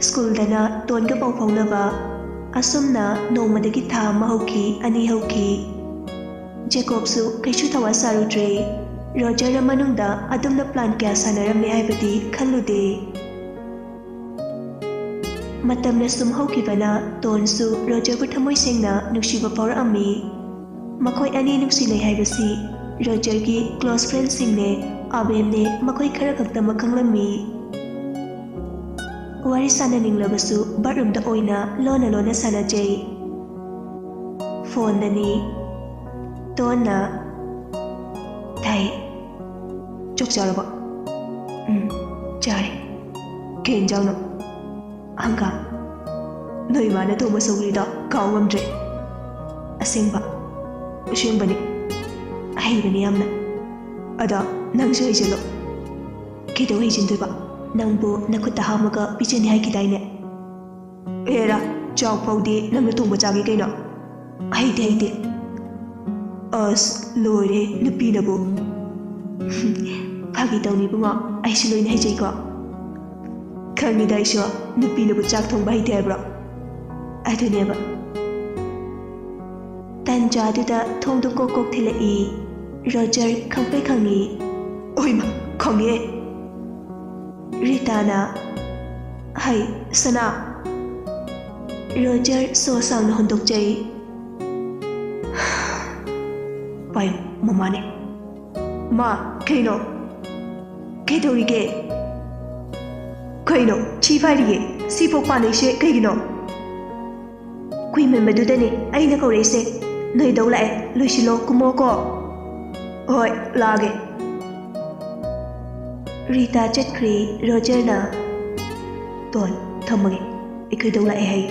ꯁ꯭ꯀꯨꯜꯗꯅ ꯇꯣꯟꯒ ꯄꯥꯎ ꯐꯥꯎꯅꯕ꯫ ꯑꯁꯨꯝꯅ ꯅꯣꯡꯃꯗꯒꯤ ꯊꯥ ꯑꯃ ꯍꯧꯈꯤ, ꯑꯅꯤ ꯍꯧꯈꯤ꯫ ꯖꯦꯀꯣꯕꯁꯨ ꯀꯩꯁꯨ ꯊꯋꯥ ꯁꯥꯔꯨꯗ꯭ꯔꯦ꯫ ꯔꯣꯖꯔꯅ ꯃꯅꯨꯡꯗ ꯑꯗꯨꯝꯅ ꯄ꯭ꯂꯥꯟ ꯀꯌꯥ ꯁꯥꯟꯅꯔꯝꯃꯦ ꯍꯥꯏꯕꯗꯤ ꯈꯜꯂꯨꯗꯦ꯫ ꯃꯇꯝꯅ ꯁꯨꯝ ꯍꯧꯈꯤꯕꯅ ꯇꯣꯟꯁꯨ ꯔꯣꯖꯔꯕꯨ ꯊꯃꯣꯏ ꯁꯦꯡꯅ ꯅꯨꯡꯁꯤꯕ ꯐꯥꯎꯔꯛꯑꯝꯃꯤ꯫ ꯃꯈꯣꯏ ꯑꯅꯤ ꯅꯨꯡꯁꯤꯅꯩ ꯍꯥꯏꯕꯁꯤ ꯔꯣꯖꯔꯒꯤ close friendꯁꯤꯡꯅꯦ ꯑꯕꯦꯝꯅꯦ ꯃꯈꯣꯏ ꯈꯔ ꯈꯛꯇꯃꯛ ꯈꯪꯂꯝꯃꯤ꯫ ꯋꯥꯔꯤ ꯁꯥꯟꯅꯅꯤꯡꯂꯕꯁꯨ bathroomꯗ ꯑꯣꯏꯅ ꯂꯣꯟꯅ ꯂꯣꯟꯅ ꯁꯥꯟꯅꯖꯩ꯫ ꯐꯣꯟꯗꯅꯤ꯫ ꯇꯣꯟꯅ, "ꯇꯥꯏ, ꯆꯥꯛ ꯆꯥꯔꯕꯣ?" "ꯎꯝ, ꯆꯥꯔꯦ꯫ ꯀꯩ ꯏꯟꯖꯥꯡꯅꯣ?" "ꯍꯪꯒꯥꯝ꯫ ꯅꯣꯏ ꯏꯃꯥꯅ ꯊꯣꯡꯕ ꯁꯧꯒ꯭ꯔꯤꯗꯣ ꯀꯥꯎ ꯉꯝꯗ꯭ꯔꯦ꯫" "ꯑꯁꯦꯡꯕ?" "ꯑꯁꯦꯡꯕꯅꯤ꯫ ꯍꯩꯕꯅꯤ ꯌꯥꯝꯅ꯫ ꯑꯗꯣ ꯅꯪꯁꯨ ꯍꯩꯖꯤꯜꯂꯣ꯫" "ꯀꯩꯗꯧ ꯍꯩꯖꯤꯟꯗꯣꯏꯕ? ꯅꯪꯕꯨ ꯅꯈꯨꯠꯇ ꯍꯥꯝꯃꯒ ꯄꯤꯖꯅꯤ ꯍꯥꯏꯈꯤꯗꯥꯏꯅꯦ?" "ꯑꯦꯔꯥ, ꯆꯥꯛ ꯐꯥꯎꯗꯤ ꯅꯪꯅ ꯊꯣꯡꯕ ꯆꯥꯒꯦ ꯀꯩꯅꯣ?" "ꯍꯩꯇꯦ, ꯍꯩꯇꯦ꯫" "ꯑꯁ, ꯂꯣꯏꯔꯦ ꯅꯨꯄꯤꯅꯕꯨ꯫" "ꯐꯥꯒꯤ ꯇꯧꯅꯤ ꯏꯕꯨꯡꯉꯣ, ꯑꯩꯁꯨ ꯂꯣꯏꯅ ꯍꯩꯖꯩꯀꯣ꯫" "ꯈꯪꯉꯤꯗ ꯑꯩꯁꯨ, ꯅꯨꯄꯤꯅꯕꯨ ꯆꯥꯛ ꯊꯣꯡꯕ ꯍꯩꯇꯦ ꯍꯥꯏꯕ꯭ꯔꯣ?" "ꯑꯗꯨꯅꯦꯕ꯫" ꯇꯟꯖꯥꯗꯨꯗ ꯊꯣꯡꯗꯨ ꯀꯣꯛ ꯀꯣꯛ ꯊꯤꯜꯂꯛꯏ꯫ ꯔꯣꯖꯔ ꯈꯪꯄ꯭ꯔꯦꯛ ꯈꯪꯉꯤ꯫ "ꯑꯣꯏꯃ, ꯈꯪꯉꯦ꯫" ꯔꯤꯇꯥꯅ, "ꯍꯩ, ꯁꯅꯥ꯫" ꯔꯣꯖꯔ ꯁꯣ ꯁꯥꯡꯅ ꯍꯣꯟꯗꯣꯛꯆꯩ꯫ ꯄꯥꯏꯌꯨ, ꯃꯃꯥꯅꯦ꯫ "ꯃꯥ, ꯀꯩꯅꯣ? ꯀꯩꯗꯧꯔꯤꯒꯦ? ꯀꯩꯅꯣ, ꯊꯤ ꯐꯥꯏꯔꯤꯌꯦ? ꯁꯤꯐꯥꯎ ꯄꯥꯅꯩꯁꯦ ꯀꯩꯒꯤꯅꯣ?" "ꯀꯨꯏꯃꯟꯕꯗꯨꯗꯅꯦ ꯑꯩꯅ ꯀꯧꯔꯛꯏꯁꯦ꯫ ꯅꯣꯏꯗꯧ ꯂꯥꯛꯑꯦ, ꯂꯣꯏꯁꯤꯜꯂꯣ, ꯀꯨꯝꯃꯣꯀꯣ꯫" "ꯍꯣꯏ, ꯂꯥꯛꯑꯒꯦ꯫" ꯔꯤꯇꯥ ꯆꯠꯈ꯭ꯔꯦ꯫ ꯔꯣꯖꯔꯅ, "ꯇꯣꯟ, ꯊꯝꯃꯒꯦ, ꯑꯩꯈꯣꯏꯗꯧ ꯂꯥꯛꯑꯦ ꯍꯥꯏ꯫"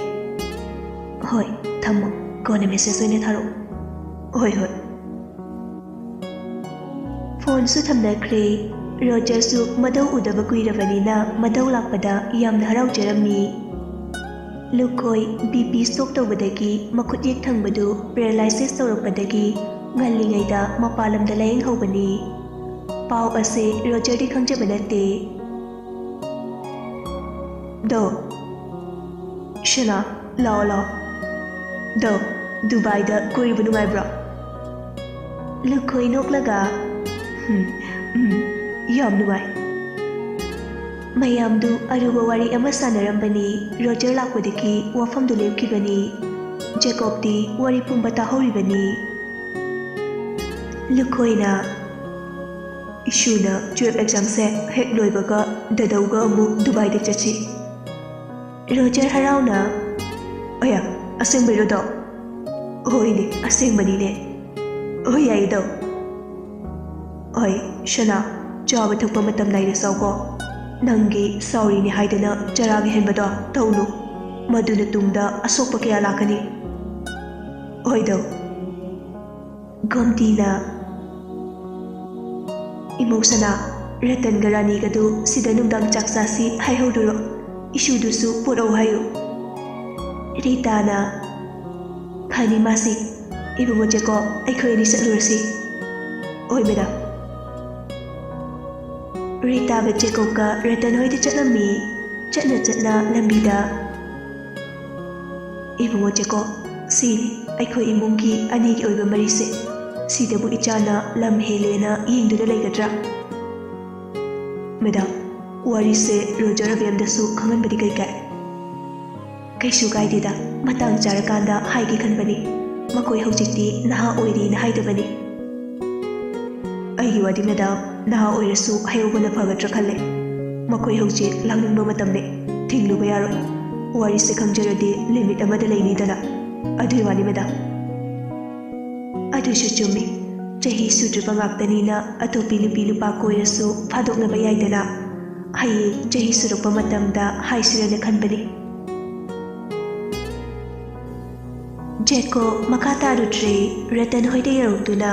"ꯍꯣꯏ, ꯊꯝꯃꯣ, ꯀꯣꯟꯅ message ꯑꯣꯏꯅ ꯊꯥꯔꯛꯑꯣ꯫" "ꯍꯣꯏ, ꯍꯣꯏ꯫" ꯐꯣꯟꯁꯨ ꯊꯝꯅꯈ꯭ꯔꯦ꯫ ꯔꯣꯖꯔꯁꯨ ꯃꯗꯧ ꯎꯗꯕ ꯀꯨꯏꯔꯕꯅꯤꯅ ꯃꯗꯧ ꯂꯥꯛꯄꯗ ꯌꯥꯝꯅ ꯍꯔꯥꯎꯖꯔꯝꯃꯤ꯫ ꯂꯨꯈꯣꯏ BP stroke ꯇꯧꯕꯗꯒꯤ ꯃꯈꯨꯠ ꯌꯦꯛ ꯊꯪꯕꯗꯨ paralysis ꯇꯧꯔꯛꯄꯗꯒꯤ ꯉꯜꯂꯤꯉꯩꯗ ꯃꯄꯥꯟ ꯂꯝꯗ ꯂꯥꯌꯦꯡꯍꯧꯕꯅꯤ꯫ ꯄꯥꯎ ꯑꯁꯦ ꯔꯣꯖꯔꯗꯤ ꯈꯪꯖꯕ ꯅꯠꯇꯦ꯫ "ꯗꯣ, ꯁꯅꯥ, ꯂꯥꯛꯑꯣ, ꯂꯥꯛꯑꯣ꯫ ꯗꯣ, ꯗꯨꯕꯥꯏꯗ ꯀꯣꯏꯔꯨꯕ ꯅꯨꯡꯉꯥꯏꯕ꯭ꯔꯣ?" ꯂꯨꯈꯣꯏ ꯅꯣꯛꯂꯒ, "ꯎꯝ, ꯎꯝ, ꯌꯥꯝ ꯅꯨꯡꯉꯥꯏ꯫" ꯃꯌꯥꯝꯗꯨ ꯑꯔꯨꯕ ꯋꯥꯔꯤ ꯑꯃ ꯁꯥꯟꯅꯔꯝꯕꯅꯤ꯫ ꯔꯣꯖꯔ ꯂꯥꯛꯄꯗꯒꯤ ꯋꯥꯐꯝꯗꯨ ꯂꯦꯞꯈꯤꯕꯅꯤ꯫ ꯖꯦꯀꯣꯕꯇꯤ ꯋꯥꯔꯤ ꯄꯨꯝꯕ ꯇꯥꯍꯧꯔꯤꯕꯅꯤ꯫ ꯂꯨꯈꯣꯏꯅ, "ꯏꯁꯨꯅ ꯇꯨꯌꯦꯜꯐ ꯑꯦꯛꯖꯥꯝꯁꯦ ꯍꯦꯛ ꯂꯣꯏꯕꯒ ꯗꯗꯧꯒ ꯑꯃꯨꯛ ꯗꯨꯕꯥꯏꯗ ꯆꯠꯁꯤ꯫" ꯔꯣꯖꯔ ꯍꯔꯥꯎꯅ, "ꯑꯌꯥ, ꯑꯁꯦꯡꯕꯩꯔꯣꯗꯣ?" "ꯍꯣꯏꯅꯦ, ꯑꯁꯦꯡꯕꯅꯤꯅꯦ꯫" "ꯍꯣꯏ, ꯌꯥꯏꯌꯦꯗꯣ꯫" "ꯍꯣꯏ, ꯁꯅꯥ, ꯆꯥꯕ ꯊꯛꯄ ꯃꯇꯝ ꯅꯥꯏꯅ ꯆꯥꯎꯀꯣ꯫ ꯅꯪꯒꯤ ꯁꯥꯎꯔꯤꯅꯦ ꯍꯥꯏꯗꯅ ꯆꯔꯥꯒ ꯍꯦꯟꯕꯗꯣ ꯇꯧꯅꯨ꯫ ꯃꯗꯨꯅ ꯇꯨꯡꯗ ꯑꯁꯣꯛꯄ ꯀꯌꯥ ꯂꯥꯛꯀꯅꯤ꯫" "ꯍꯣꯏꯗꯣ꯫" ꯒꯣꯝꯇꯤꯅ, "ꯏꯃꯧ ꯁꯅꯥ, ꯔꯇꯟꯒ ꯔꯥꯅꯤꯒꯗꯨ ꯁꯤꯗ ꯅꯨꯡꯗꯥꯡ ꯆꯥꯛ ꯆꯥꯁꯤ ꯍꯥꯏꯍꯧꯔꯨꯔꯣ꯫ ꯏꯁꯨꯗꯨꯁꯨ ꯄꯨꯔꯛꯎ ꯍꯥꯏꯌꯨ꯫" ꯔꯤꯇꯥꯅ, "ꯐꯅꯤ ꯃꯥꯁꯤ꯫ ꯏꯕꯨꯡꯉꯣ ꯖꯦꯀꯣꯕ, ꯑꯩꯈꯣꯏ ꯑꯅꯤ ꯆꯠꯂꯨꯔꯁꯤ꯫" "ꯍꯣꯏ, ꯃꯦꯗꯥꯝ꯫" ꯔꯤꯇꯥꯒ ꯖꯦꯀꯣꯕꯀ ꯔꯇꯟ ꯍꯣꯏꯗ ꯆꯠꯂꯝꯃꯤ꯫ ꯆꯠꯅ ꯆꯠꯅ ꯂꯝꯕꯤꯗ, "ꯏꯕꯨꯡꯉꯣ ꯖꯦꯀꯣꯕ, ꯁꯤꯅꯤ ꯑꯩꯈꯣꯏ ꯏꯃꯨꯡꯒꯤ ꯑꯅꯤꯒꯤ ꯑꯣꯏꯕ ꯃꯔꯤꯁꯦ꯫ ꯁꯤꯗꯕꯨ ꯏꯆꯥꯅ ꯂꯝ ꯍꯦꯜꯂꯦꯅ ꯌꯦꯡꯗꯨꯅ ꯂꯩꯒꯗ꯭ꯔꯥ?" "ꯃꯦꯗꯥꯝ, ꯋꯥꯔꯤꯁꯦ ꯔꯣꯖꯔ ꯑꯕꯦꯝꯗꯁꯨ ꯈꯪꯍꯟꯕꯗꯤ ꯀꯩ ꯀꯥꯏ?" "ꯀꯩꯁꯨ ꯀꯥꯏꯗꯦꯗ, ꯃꯇꯥꯡ ꯆꯥꯔꯀꯥꯟꯗ ꯍꯥꯏꯒꯦ ꯈꯟꯕꯅꯤ꯫ ꯃꯈꯣꯏ ꯍꯧꯖꯤꯛꯇꯤ ꯅꯍꯥ ꯑꯣꯏꯔꯤꯅ ꯍꯥꯏꯗꯕꯅꯤ꯫" "ꯑꯩꯒꯤ ꯋꯥꯗꯤ ꯃꯦꯗꯥꯝ, ꯅꯍꯥ ꯑꯣꯏꯔꯁꯨ ꯍꯥꯏꯍꯧꯕꯅ ꯐꯒꯗ꯭ꯔꯥ ꯈꯜꯂꯦ꯫ ꯃꯈꯣꯏ ꯍꯧꯖꯤꯛ ꯂꯥꯡꯅꯤꯡꯕ ꯃꯇꯝꯅꯤ, ꯊꯤꯡꯂꯨꯕ ꯌꯥꯔꯣꯏ꯫ ꯋꯥꯔꯤꯁꯦ ꯈꯪꯖꯔꯗꯤ ꯂꯤꯃꯤꯠ ꯑꯃꯗ ꯂꯩꯅꯤꯗꯅ꯫ ꯑꯗꯨꯒꯤ ꯋꯥꯅꯤ ꯃꯦꯗꯥꯝ꯫" "ꯑꯗꯨꯁꯨ ꯆꯨꯝꯃꯤ꯫ ꯆꯍꯤ ꯁꯨꯗ꯭ꯔꯤꯕ ꯉꯥꯛꯇꯅꯤꯅ ꯑꯇꯣꯞꯄꯤ ꯅꯨꯄꯤ ꯅꯨꯄꯥ ꯀꯣꯏꯔꯁꯨ ꯐꯥꯗꯣꯛꯅꯕ ꯌꯥꯏꯗꯅ꯫ ꯍꯌꯦꯡ ꯆꯍꯤ ꯁꯨꯔꯛꯄ ꯃꯇꯝꯗ ꯍꯥꯏꯁꯤꯔꯅ ꯈꯟꯕꯅꯤ꯫" ꯖꯦꯀꯣꯕ ꯃꯈꯥ ꯇꯥꯔꯨꯗ꯭ꯔꯦ꯫ ꯔꯇꯟ ꯍꯣꯏꯗ ꯌꯧꯔꯛꯇꯨꯅ,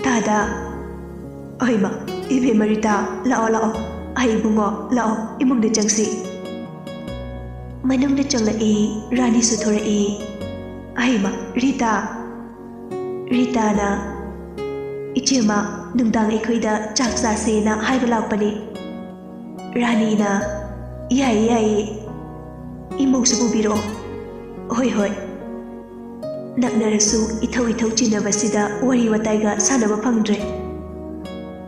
"ꯇꯥꯗ꯫" "ꯑꯍꯩꯃ, ꯏꯕꯦꯝꯃ ꯔꯤꯇꯥ, ꯂꯥꯛꯑꯣ, ꯂꯥꯛꯑꯣ꯫ ꯑꯍꯩ ꯏꯕꯨꯡꯉꯣ, ꯂꯥꯛꯑꯣ, ꯏꯃꯨꯡꯗ ꯆꯪꯁꯤ꯫" ꯃꯅꯨꯡꯗ ꯆꯪꯂꯛꯏ꯫ ꯔꯥꯅꯤꯁꯨ ꯊꯣꯔꯛꯏ꯫ "ꯑꯍꯩꯃ, ꯔꯤꯇꯥ꯫" ꯔꯤꯇꯥꯅ, "ꯏꯆꯦꯃ, ꯅꯨꯡꯗꯥꯡ ꯑꯩꯈꯣꯏꯗ ꯆꯥꯛ ꯆꯥꯁꯦꯅ ꯍꯥꯏꯕ ꯂꯥꯛꯄꯅꯤ꯫" ꯔꯥꯅꯤꯅ, "ꯌꯥꯏꯌꯦ, ꯌꯥꯏꯌꯦ꯫ ꯏꯃꯧꯁꯨ ꯄꯨꯕꯤꯔꯛꯑꯣ꯫" "ꯍꯣꯏ, ꯍꯣꯏ꯫" ꯅꯛꯅꯔꯁꯨ ꯏꯊꯧ ꯏꯊꯧ ꯆꯤꯟꯅꯕꯁꯤꯗ ꯋꯥꯔꯤ ꯋꯥꯇꯥꯏꯒ ꯁꯥꯟꯅꯕ ꯐꯪꯗ꯭ꯔꯦ꯫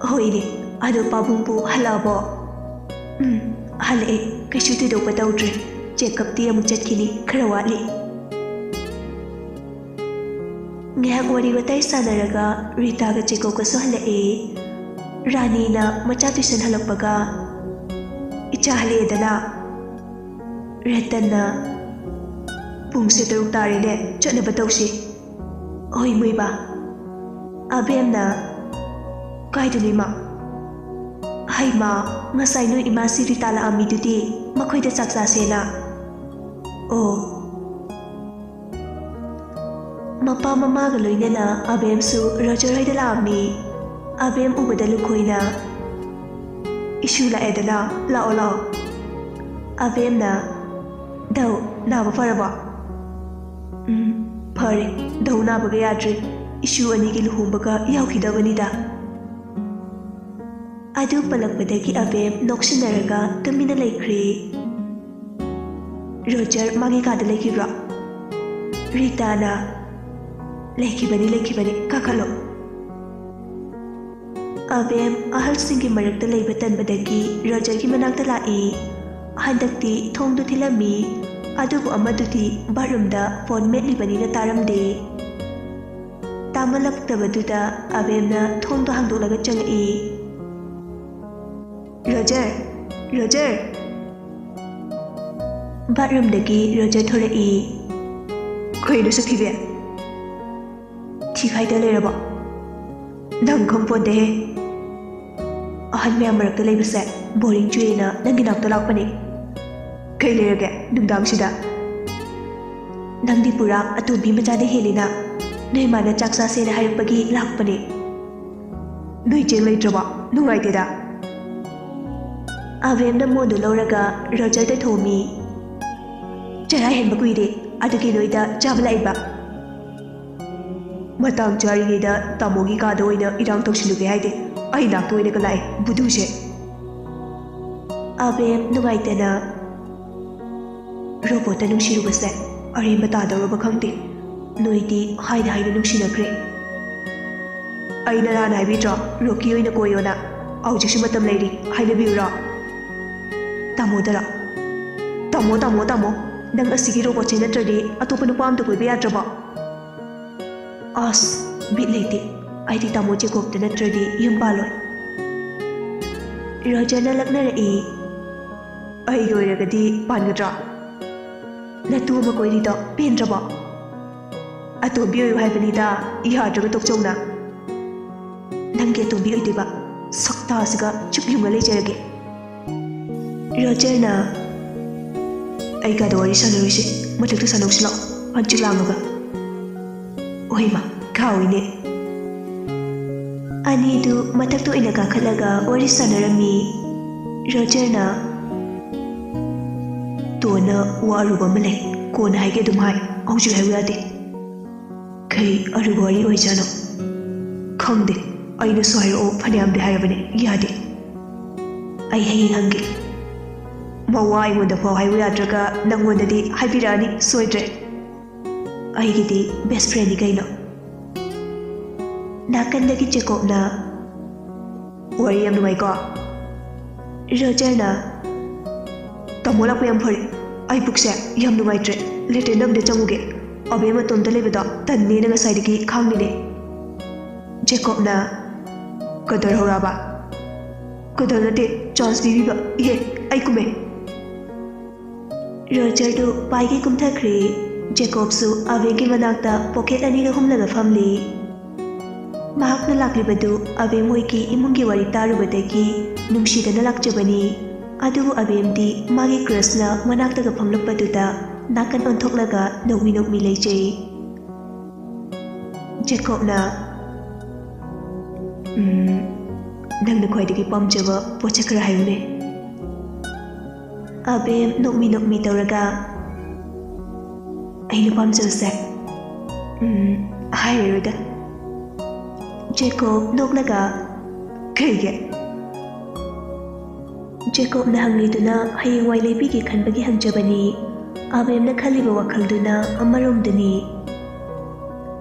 "ꯍꯣꯏꯅꯦ, ꯑꯗꯣ ꯄꯥꯕꯨꯡꯕꯨ ꯍꯜꯂꯛꯑꯕꯣ?" ꯎꯝ, ꯍꯜꯂꯛꯑꯦ꯫ ꯀꯩꯁꯨ ꯊꯣꯏꯗꯣꯛꯄ ꯇꯧꯗ꯭ꯔꯤ꯫ ꯆꯦꯛꯑꯞꯇꯤ ꯑꯃꯨꯛ ꯆꯠꯈꯤꯅꯤ, ꯈꯔ ꯋꯥꯠꯂꯤ꯫ ꯉꯥꯏꯍꯥꯛ ꯋꯥꯔꯤ ꯋꯥꯇꯥꯏ ꯁꯥꯟꯅꯔꯒ ꯔꯤꯇꯥꯒ ꯆꯦꯀꯣꯛꯀꯁꯨ ꯍꯜꯂꯛꯑꯦ꯫ ꯔꯥꯅꯤꯅ ꯃꯆꯥ ꯇꯨꯏꯁꯟ ꯍꯜꯂꯛꯄꯒ, "ꯏꯆꯥ ꯍꯜꯂꯛꯑꯦꯗꯅ?" ꯔꯇꯟꯅ, "ꯄꯨꯡꯁꯦ ꯇꯔꯨꯛ ꯇꯥꯔꯦꯅꯦ, ꯆꯠꯅꯕ ꯇꯧꯁꯤ꯫" "ꯍꯣꯏ, ꯃꯣꯏꯕꯥ꯫" ꯑꯕꯦꯝꯅ, "ꯀꯥꯏꯗꯅꯣ, ꯏꯃꯥ?" "ꯍꯩꯃꯥ, ꯉꯁꯥꯏ ꯅꯣꯏ ꯏꯃꯥ ꯁꯤ ꯔꯤꯇꯥ ꯂꯥꯛꯑꯝꯃꯤꯗꯨꯗꯤ, ꯃꯈꯣꯏꯗ ꯆꯥꯛ ꯆꯥꯁꯦꯅ꯫" "ꯑꯣ꯫" ꯃꯄꯥ ꯃꯃꯥꯒ ꯂꯣꯏꯅꯅ ꯑꯕꯦꯝꯁꯨ ꯔꯣꯖꯔ ꯍꯣꯏꯗ ꯂꯥꯛꯑꯝꯃꯤ꯫ ꯑꯕꯦꯝ ꯎꯕꯗ ꯂꯨꯈꯣꯏꯅ, "ꯏꯁꯨ ꯂꯥꯛꯑꯦꯗꯅ, ꯂꯥꯛꯑꯣ, ꯂꯥꯛꯑꯣ꯫" ꯑꯕꯦꯝꯅ, "ꯙꯧ, ꯅꯥꯕ ꯐꯔꯕꯣ?" "ꯎꯝ, ꯐꯔꯦ꯫ ꯙꯧ ꯅꯥꯕꯒ ꯌꯥꯗ꯭ꯔꯦ꯫ ꯏꯁꯨ ꯑꯅꯤꯒꯤ ꯂꯨꯍꯣꯡꯕꯒ ꯌꯥꯎꯈꯤꯗꯕꯅꯤꯗ꯫" ꯑꯗꯨ ꯄꯜꯂꯛꯄꯗꯒꯤ ꯑꯕꯦꯝ ꯅꯣꯛꯁꯤꯟꯅꯔꯒ ꯇꯨꯃꯤꯟꯅ ꯂꯩꯈ꯭ꯔꯦ꯫ "ꯔꯣꯖꯔ ꯃꯥꯒꯤ ꯀꯥꯗ ꯂꯩꯈꯤꯕ꯭ꯔꯣ?" ꯔꯤꯇꯥꯅ, "ꯂꯩꯈꯤꯕꯅꯤ, ꯂꯩꯈꯤꯕꯅꯤ, ꯀꯥꯈꯠꯂꯣ꯫" ꯑꯕꯦꯝ ꯑꯍꯜꯁꯤꯡꯒꯤ ꯃꯔꯛꯇ ꯂꯩꯕ ꯇꯟꯕꯗꯒꯤ ꯔꯣꯖꯔꯒꯤ ꯃꯅꯥꯛꯇ ꯂꯥꯛꯏ꯫ ꯍꯟꯗꯛꯇꯤ ꯊꯣꯡꯗꯨ ꯊꯤꯜꯂꯝꯃꯤ, ꯑꯗꯨꯕꯨ ꯑꯃꯗꯨꯗꯤ ꯕꯥꯠꯔꯨꯝꯗ ꯐꯣꯟ ꯃꯦꯠꯂꯤꯕꯅꯤꯅ ꯇꯥꯔꯝꯗꯦ꯫ ꯇꯥꯃꯜꯂꯛꯇꯕꯗꯨꯗ ꯑꯕꯦꯝꯅ ꯊꯣꯡꯗꯣ ꯍꯥꯡꯗꯣꯛꯂꯒ ꯆꯪꯉꯛꯏ꯫ "ꯔꯣꯖꯔ! ꯔꯣꯖꯔ!" ꯕꯥꯠꯔꯨꯝꯗꯒꯤ ꯔꯣꯖꯔ ꯊꯣꯔꯛꯏ꯫ "ꯀꯩꯅꯣ ꯁꯛꯊꯤꯕꯤ? ꯊꯤ ꯐꯥꯏꯗ ꯂꯩꯔꯕꯣ? ꯅꯪ ꯈꯪꯄꯣꯟꯗꯦꯍꯦ꯫ ꯑꯍꯟ ꯃꯌꯥꯝ ꯃꯔꯛꯇ ꯂꯩꯕꯁꯦ ꯕꯣꯔꯤꯡ ꯆꯨꯏꯌꯦꯅ ꯅꯪꯒꯤ ꯅꯥꯛꯇ ꯂꯥꯛꯄꯅꯦ꯫ ꯀꯩ ꯂꯩꯔꯒꯦ ꯅꯨꯡꯗꯥꯡꯁꯤꯗ?" "ꯅꯪꯗꯤ ꯄꯨꯔꯥ ꯑꯇꯣꯝꯕꯤ ꯃꯆꯥꯗ ꯍꯦꯜꯂꯤꯅ꯫ ꯅꯣꯏ ꯃꯥꯅ ꯆꯥꯛ ꯆꯥꯁꯦꯅ ꯍꯥꯏꯔꯛꯄꯒꯤ ꯂꯥꯛꯄꯅꯦ꯫" "ꯅꯣꯏ ꯆꯦꯡ ꯂꯩꯇ꯭ꯔꯕꯣ? ꯅꯨꯡꯉꯥꯏꯇꯦꯗ꯫" ꯑꯕꯦꯝꯅ ꯃꯣꯟꯗꯨ ꯂꯧꯔꯒ ꯔꯣꯖꯔꯗ ꯊꯣꯝꯃꯤ꯫ "ꯆꯔꯥ ꯍꯦꯟꯕ ꯀꯨꯏꯔꯦ, ꯑꯗꯨꯒꯤ ꯅꯣꯏꯗ ꯆꯥꯕ ꯂꯥꯛꯏꯕ꯫" "ꯃꯇꯥꯡ ꯆꯥꯔꯤꯉꯩꯗ ꯇꯥꯃꯣꯒꯤ ꯀꯥꯗ ꯑꯣꯏꯅ ꯏꯔꯥꯡ ꯇꯧꯁꯤꯜꯂꯨꯒꯦ ꯍꯥꯏꯗꯦ, ꯑꯩ ꯅꯥꯛꯇ ꯑꯣꯏꯅꯒ ꯂꯥꯛꯑꯦ, ꯕꯨꯙꯨꯁꯦ꯫" ꯑꯕꯦꯝ ꯅꯨꯡꯉꯥꯏꯇꯅ, "ꯔꯣꯕꯣꯠꯇ ꯅꯨꯡꯁꯤꯔꯨꯕꯁꯦ ꯑꯔꯦꯝꯕ ꯇꯥꯗꯧꯔꯕ ꯈꯪꯗꯦ꯫ ꯅꯣꯏꯗꯤ ꯍꯥꯏꯅ ꯍꯥꯏꯅ ꯅꯨꯡꯁꯤꯅꯈ꯭ꯔꯦ꯫" "ꯑꯩ ꯅꯔꯥꯟ ꯍꯥꯏꯕꯤꯗ꯭ꯔꯣ, ꯔꯣꯀꯤ ꯑꯣꯏꯅ ꯀꯣꯏꯌꯣꯅ? ꯍꯧꯖꯤꯛꯁꯨ ꯃꯇꯝ ꯂꯩꯔꯤ, ꯍꯥꯏꯅꯕꯤꯌꯨꯔꯣ?" ꯇꯥꯃꯣꯗꯔ? ꯇꯥꯃꯣ, ꯇꯥꯃꯣ, ꯇꯥꯃꯣ, ꯅꯪ ꯑꯁꯤꯒꯤ ꯔꯣꯕꯣꯠꯁꯦ ꯅꯠꯇ꯭ꯔꯗꯤ ꯑꯇꯣꯞꯄ ꯅꯨꯄꯥ ꯑꯝꯗ ꯀꯣꯏꯕ ꯌꯥꯗ꯭ꯔꯕꯣ? ꯑꯁ, ꯕꯤꯠ ꯂꯩꯇꯦ꯫ ꯑꯩꯗꯤ ꯇꯥꯃꯣ ꯖꯦꯀꯣꯕꯇ ꯅꯠꯇ꯭ꯔꯗꯤ ꯌꯨꯝ ꯄꯥꯜꯂꯣꯏ꯫ ꯔꯣꯖꯔꯅ ꯂꯛꯅꯔꯛꯏ꯫ ꯑꯩꯒꯤ ꯑꯣꯏꯔꯒꯗꯤ ꯄꯥꯟꯒꯗ꯭ꯔꯥ? ꯅꯇꯨ ꯑꯃ ꯀꯣꯏꯔꯤꯗꯣ ꯄꯦꯟꯗ꯭ꯔꯕꯣ? ꯑꯇꯣꯝꯕꯤ ꯑꯣꯏꯌꯨ ꯍꯥꯏꯕꯅꯤꯗ, ꯌꯥꯗ꯭ꯔꯒ ꯇꯣꯛꯆꯧꯅ꯫ ꯅꯪꯒꯤ ꯑꯇꯣꯝꯕꯤ ꯑꯣꯏꯗꯣꯏꯕ? ꯁꯛꯇꯥꯁꯤꯒ ꯆꯨꯞ ꯌꯨꯡꯉ ꯂꯩꯖꯔꯒꯦ꯫ ꯔꯣꯖꯔꯅ, "ꯑꯩ ꯀꯥꯗ ꯋꯥꯔꯤ ꯁꯥꯟꯅꯔꯣꯏꯁꯦ, ꯃꯊꯛꯇ ꯁꯥꯟꯅꯧꯁꯤ ꯂꯥꯛꯑꯣ, ꯍꯪꯆꯤꯠ ꯂꯥꯡꯉꯒ꯫" ꯑꯣꯏꯃ, ꯀꯥꯎꯏꯅꯦ꯫ ꯑꯅꯤꯗꯨ ꯃꯊꯛꯇ ꯑꯣꯏꯅ ꯀꯥꯈꯠꯂꯒ ꯋꯥꯔꯤ ꯁꯥꯟꯅꯔꯝꯃꯤ꯫ ꯔꯣꯖꯔꯅ, "ꯇꯣꯟꯅ ꯋꯥ ꯑꯔꯨꯕ ꯑꯃ ꯂꯩ, ꯀꯣꯟꯅ ꯍꯥꯏꯒꯦ ꯑꯗꯨꯝ ꯍꯥꯏ, ꯍꯧꯖꯤꯛ ꯍꯥꯏꯌꯨ ꯌꯥꯗꯦ꯫" "ꯀꯩ ꯑꯔꯨꯕ ꯋꯥꯔꯤ ꯑꯣꯏꯖꯥꯠꯅꯣ?" "ꯈꯪꯗꯦ, ꯑꯩꯅꯁꯨ ꯍꯥꯏꯔꯛꯑꯣ ꯐꯅꯌꯥꯝꯗꯤ ꯍꯥꯏꯔꯕꯅꯦ, ꯌꯥꯗꯦ꯫ ꯑꯩ ꯍꯌꯦꯡ ꯍꯪꯒꯦ꯫ ꯃꯋꯥ ꯑꯩꯉꯣꯟꯗ ꯐꯥꯎ ꯍꯥꯏꯌꯨ ꯌꯥꯗ꯭ꯔꯒ ꯅꯪꯉꯣꯟꯗꯗꯤ ꯍꯥꯏꯕꯤꯔꯛꯑꯅꯤ ꯁꯣꯏꯗ꯭ꯔꯦ꯫ ꯑꯩꯒꯤꯗꯤ ꯕꯦꯁ ꯐ꯭ꯔꯦꯟꯅꯤ ꯀꯩꯅꯣ꯫" ꯅꯥꯀꯟꯗꯒꯤ ꯖꯦꯀꯣꯕꯅ, "ꯋꯥꯔꯤ ꯌꯥꯝ ꯅꯨꯡꯉꯥꯏꯀꯣ?" ꯔꯣꯖꯔꯅ, "ꯇꯥꯃꯣ ꯂꯥꯛꯄ ꯌꯥꯝ ꯐꯔꯦ꯫ ꯑꯩ ꯄꯨꯛꯁꯦ ꯌꯥꯝ ꯅꯨꯡꯉꯥꯏꯇ꯭ꯔꯦ꯫ ꯂꯦꯇ꯭ꯔꯤꯟꯗ ꯑꯝꯇ ꯆꯪꯉꯨꯒꯦ꯫ ꯑꯕꯦꯝ ꯃꯇꯣꯝꯇ ꯂꯩꯕꯗꯣ ꯇꯟꯅꯦꯅ ꯉꯁꯥꯏꯗꯒꯤ ꯈꯥꯡꯂꯤꯅꯦ꯫" ꯖꯦꯀꯣꯕꯅ, "ꯀꯗꯔ ꯍꯧꯔꯛꯑꯕ?" "ꯀꯗꯔ ꯅꯠꯇꯦ, ꯆꯥꯟꯁ ꯄꯤꯕꯤꯕ꯫ ꯏꯍꯦ, ꯑꯩ ꯀꯨꯝꯃꯦ꯫" ꯔꯣꯖꯔꯗꯨ ꯄꯥꯏꯒꯩ ꯀꯨꯝꯊꯈ꯭ꯔꯦ꯫ ꯖꯦꯀꯣꯕꯁꯨ ꯑꯕꯦꯝꯒꯤ ꯃꯅꯥꯛꯇ ꯄꯣꯀꯦꯠ ꯑꯅꯤꯗ ꯍꯨꯝꯂꯒ ꯐꯝꯂꯤ꯫ ꯃꯍꯥꯛꯅ ꯂꯥꯛꯂꯤꯕꯗꯨ ꯑꯕꯦꯝ ꯍꯣꯏꯒꯤ ꯏꯃꯨꯡꯒꯤ ꯋꯥꯔꯤ ꯇꯥꯔꯨꯕꯗꯒꯤ ꯅꯨꯡꯁꯤꯗꯅ ꯂꯥꯛꯆꯕꯅꯤ꯫ ꯑꯗꯨꯕꯨ ꯑꯕꯦꯝꯗꯤ ꯃꯥꯒꯤ ꯀ꯭ꯔꯁꯅ ꯃꯅꯥꯛꯇꯒ ꯐꯝꯂꯛꯄꯗꯨꯗ ꯅꯥꯀꯟ ꯑꯣꯟꯊꯣꯛꯂꯒ ꯅꯣꯛꯃꯤ ꯅꯣꯛꯃꯤ ꯂꯩꯖꯩ꯫ ꯖꯦꯀꯣꯕꯅ, "ꯎꯝ, ꯅꯪꯅ ꯈ꯭ꯋꯥꯏꯗꯒꯤ ꯄꯥꯝꯖꯕ ꯄꯣꯠꯁꯛ ꯈꯔ ꯍꯥꯏꯌꯨꯅꯦ꯫" ꯑꯕꯦꯝ ꯅꯣꯛꯃꯤ ꯅꯣꯛꯃꯤ ꯇꯧꯔꯒ, "ꯑꯩꯅ ꯄꯥꯝꯖꯕꯁꯦ, ꯎꯝ, ꯍꯥꯏꯔꯔꯣꯏꯗ꯫" ꯖꯦꯀꯣꯕ ꯅꯣꯛꯂꯒ, "ꯀꯩꯒꯤ?" ꯖꯦꯀꯣꯕꯅ ꯍꯪꯂꯤꯗꯨꯅ ꯍꯌꯦꯡꯋꯥꯏ ꯂꯩꯕꯤꯒꯦ ꯈꯟꯕꯒꯤ ꯍꯪꯖꯕꯅꯤ꯫ ꯑꯕꯦꯝꯅ ꯈꯜꯂꯤꯕ ꯋꯥꯈꯜꯗꯨꯅ ꯑꯃꯔꯣꯝꯗꯅꯤ꯫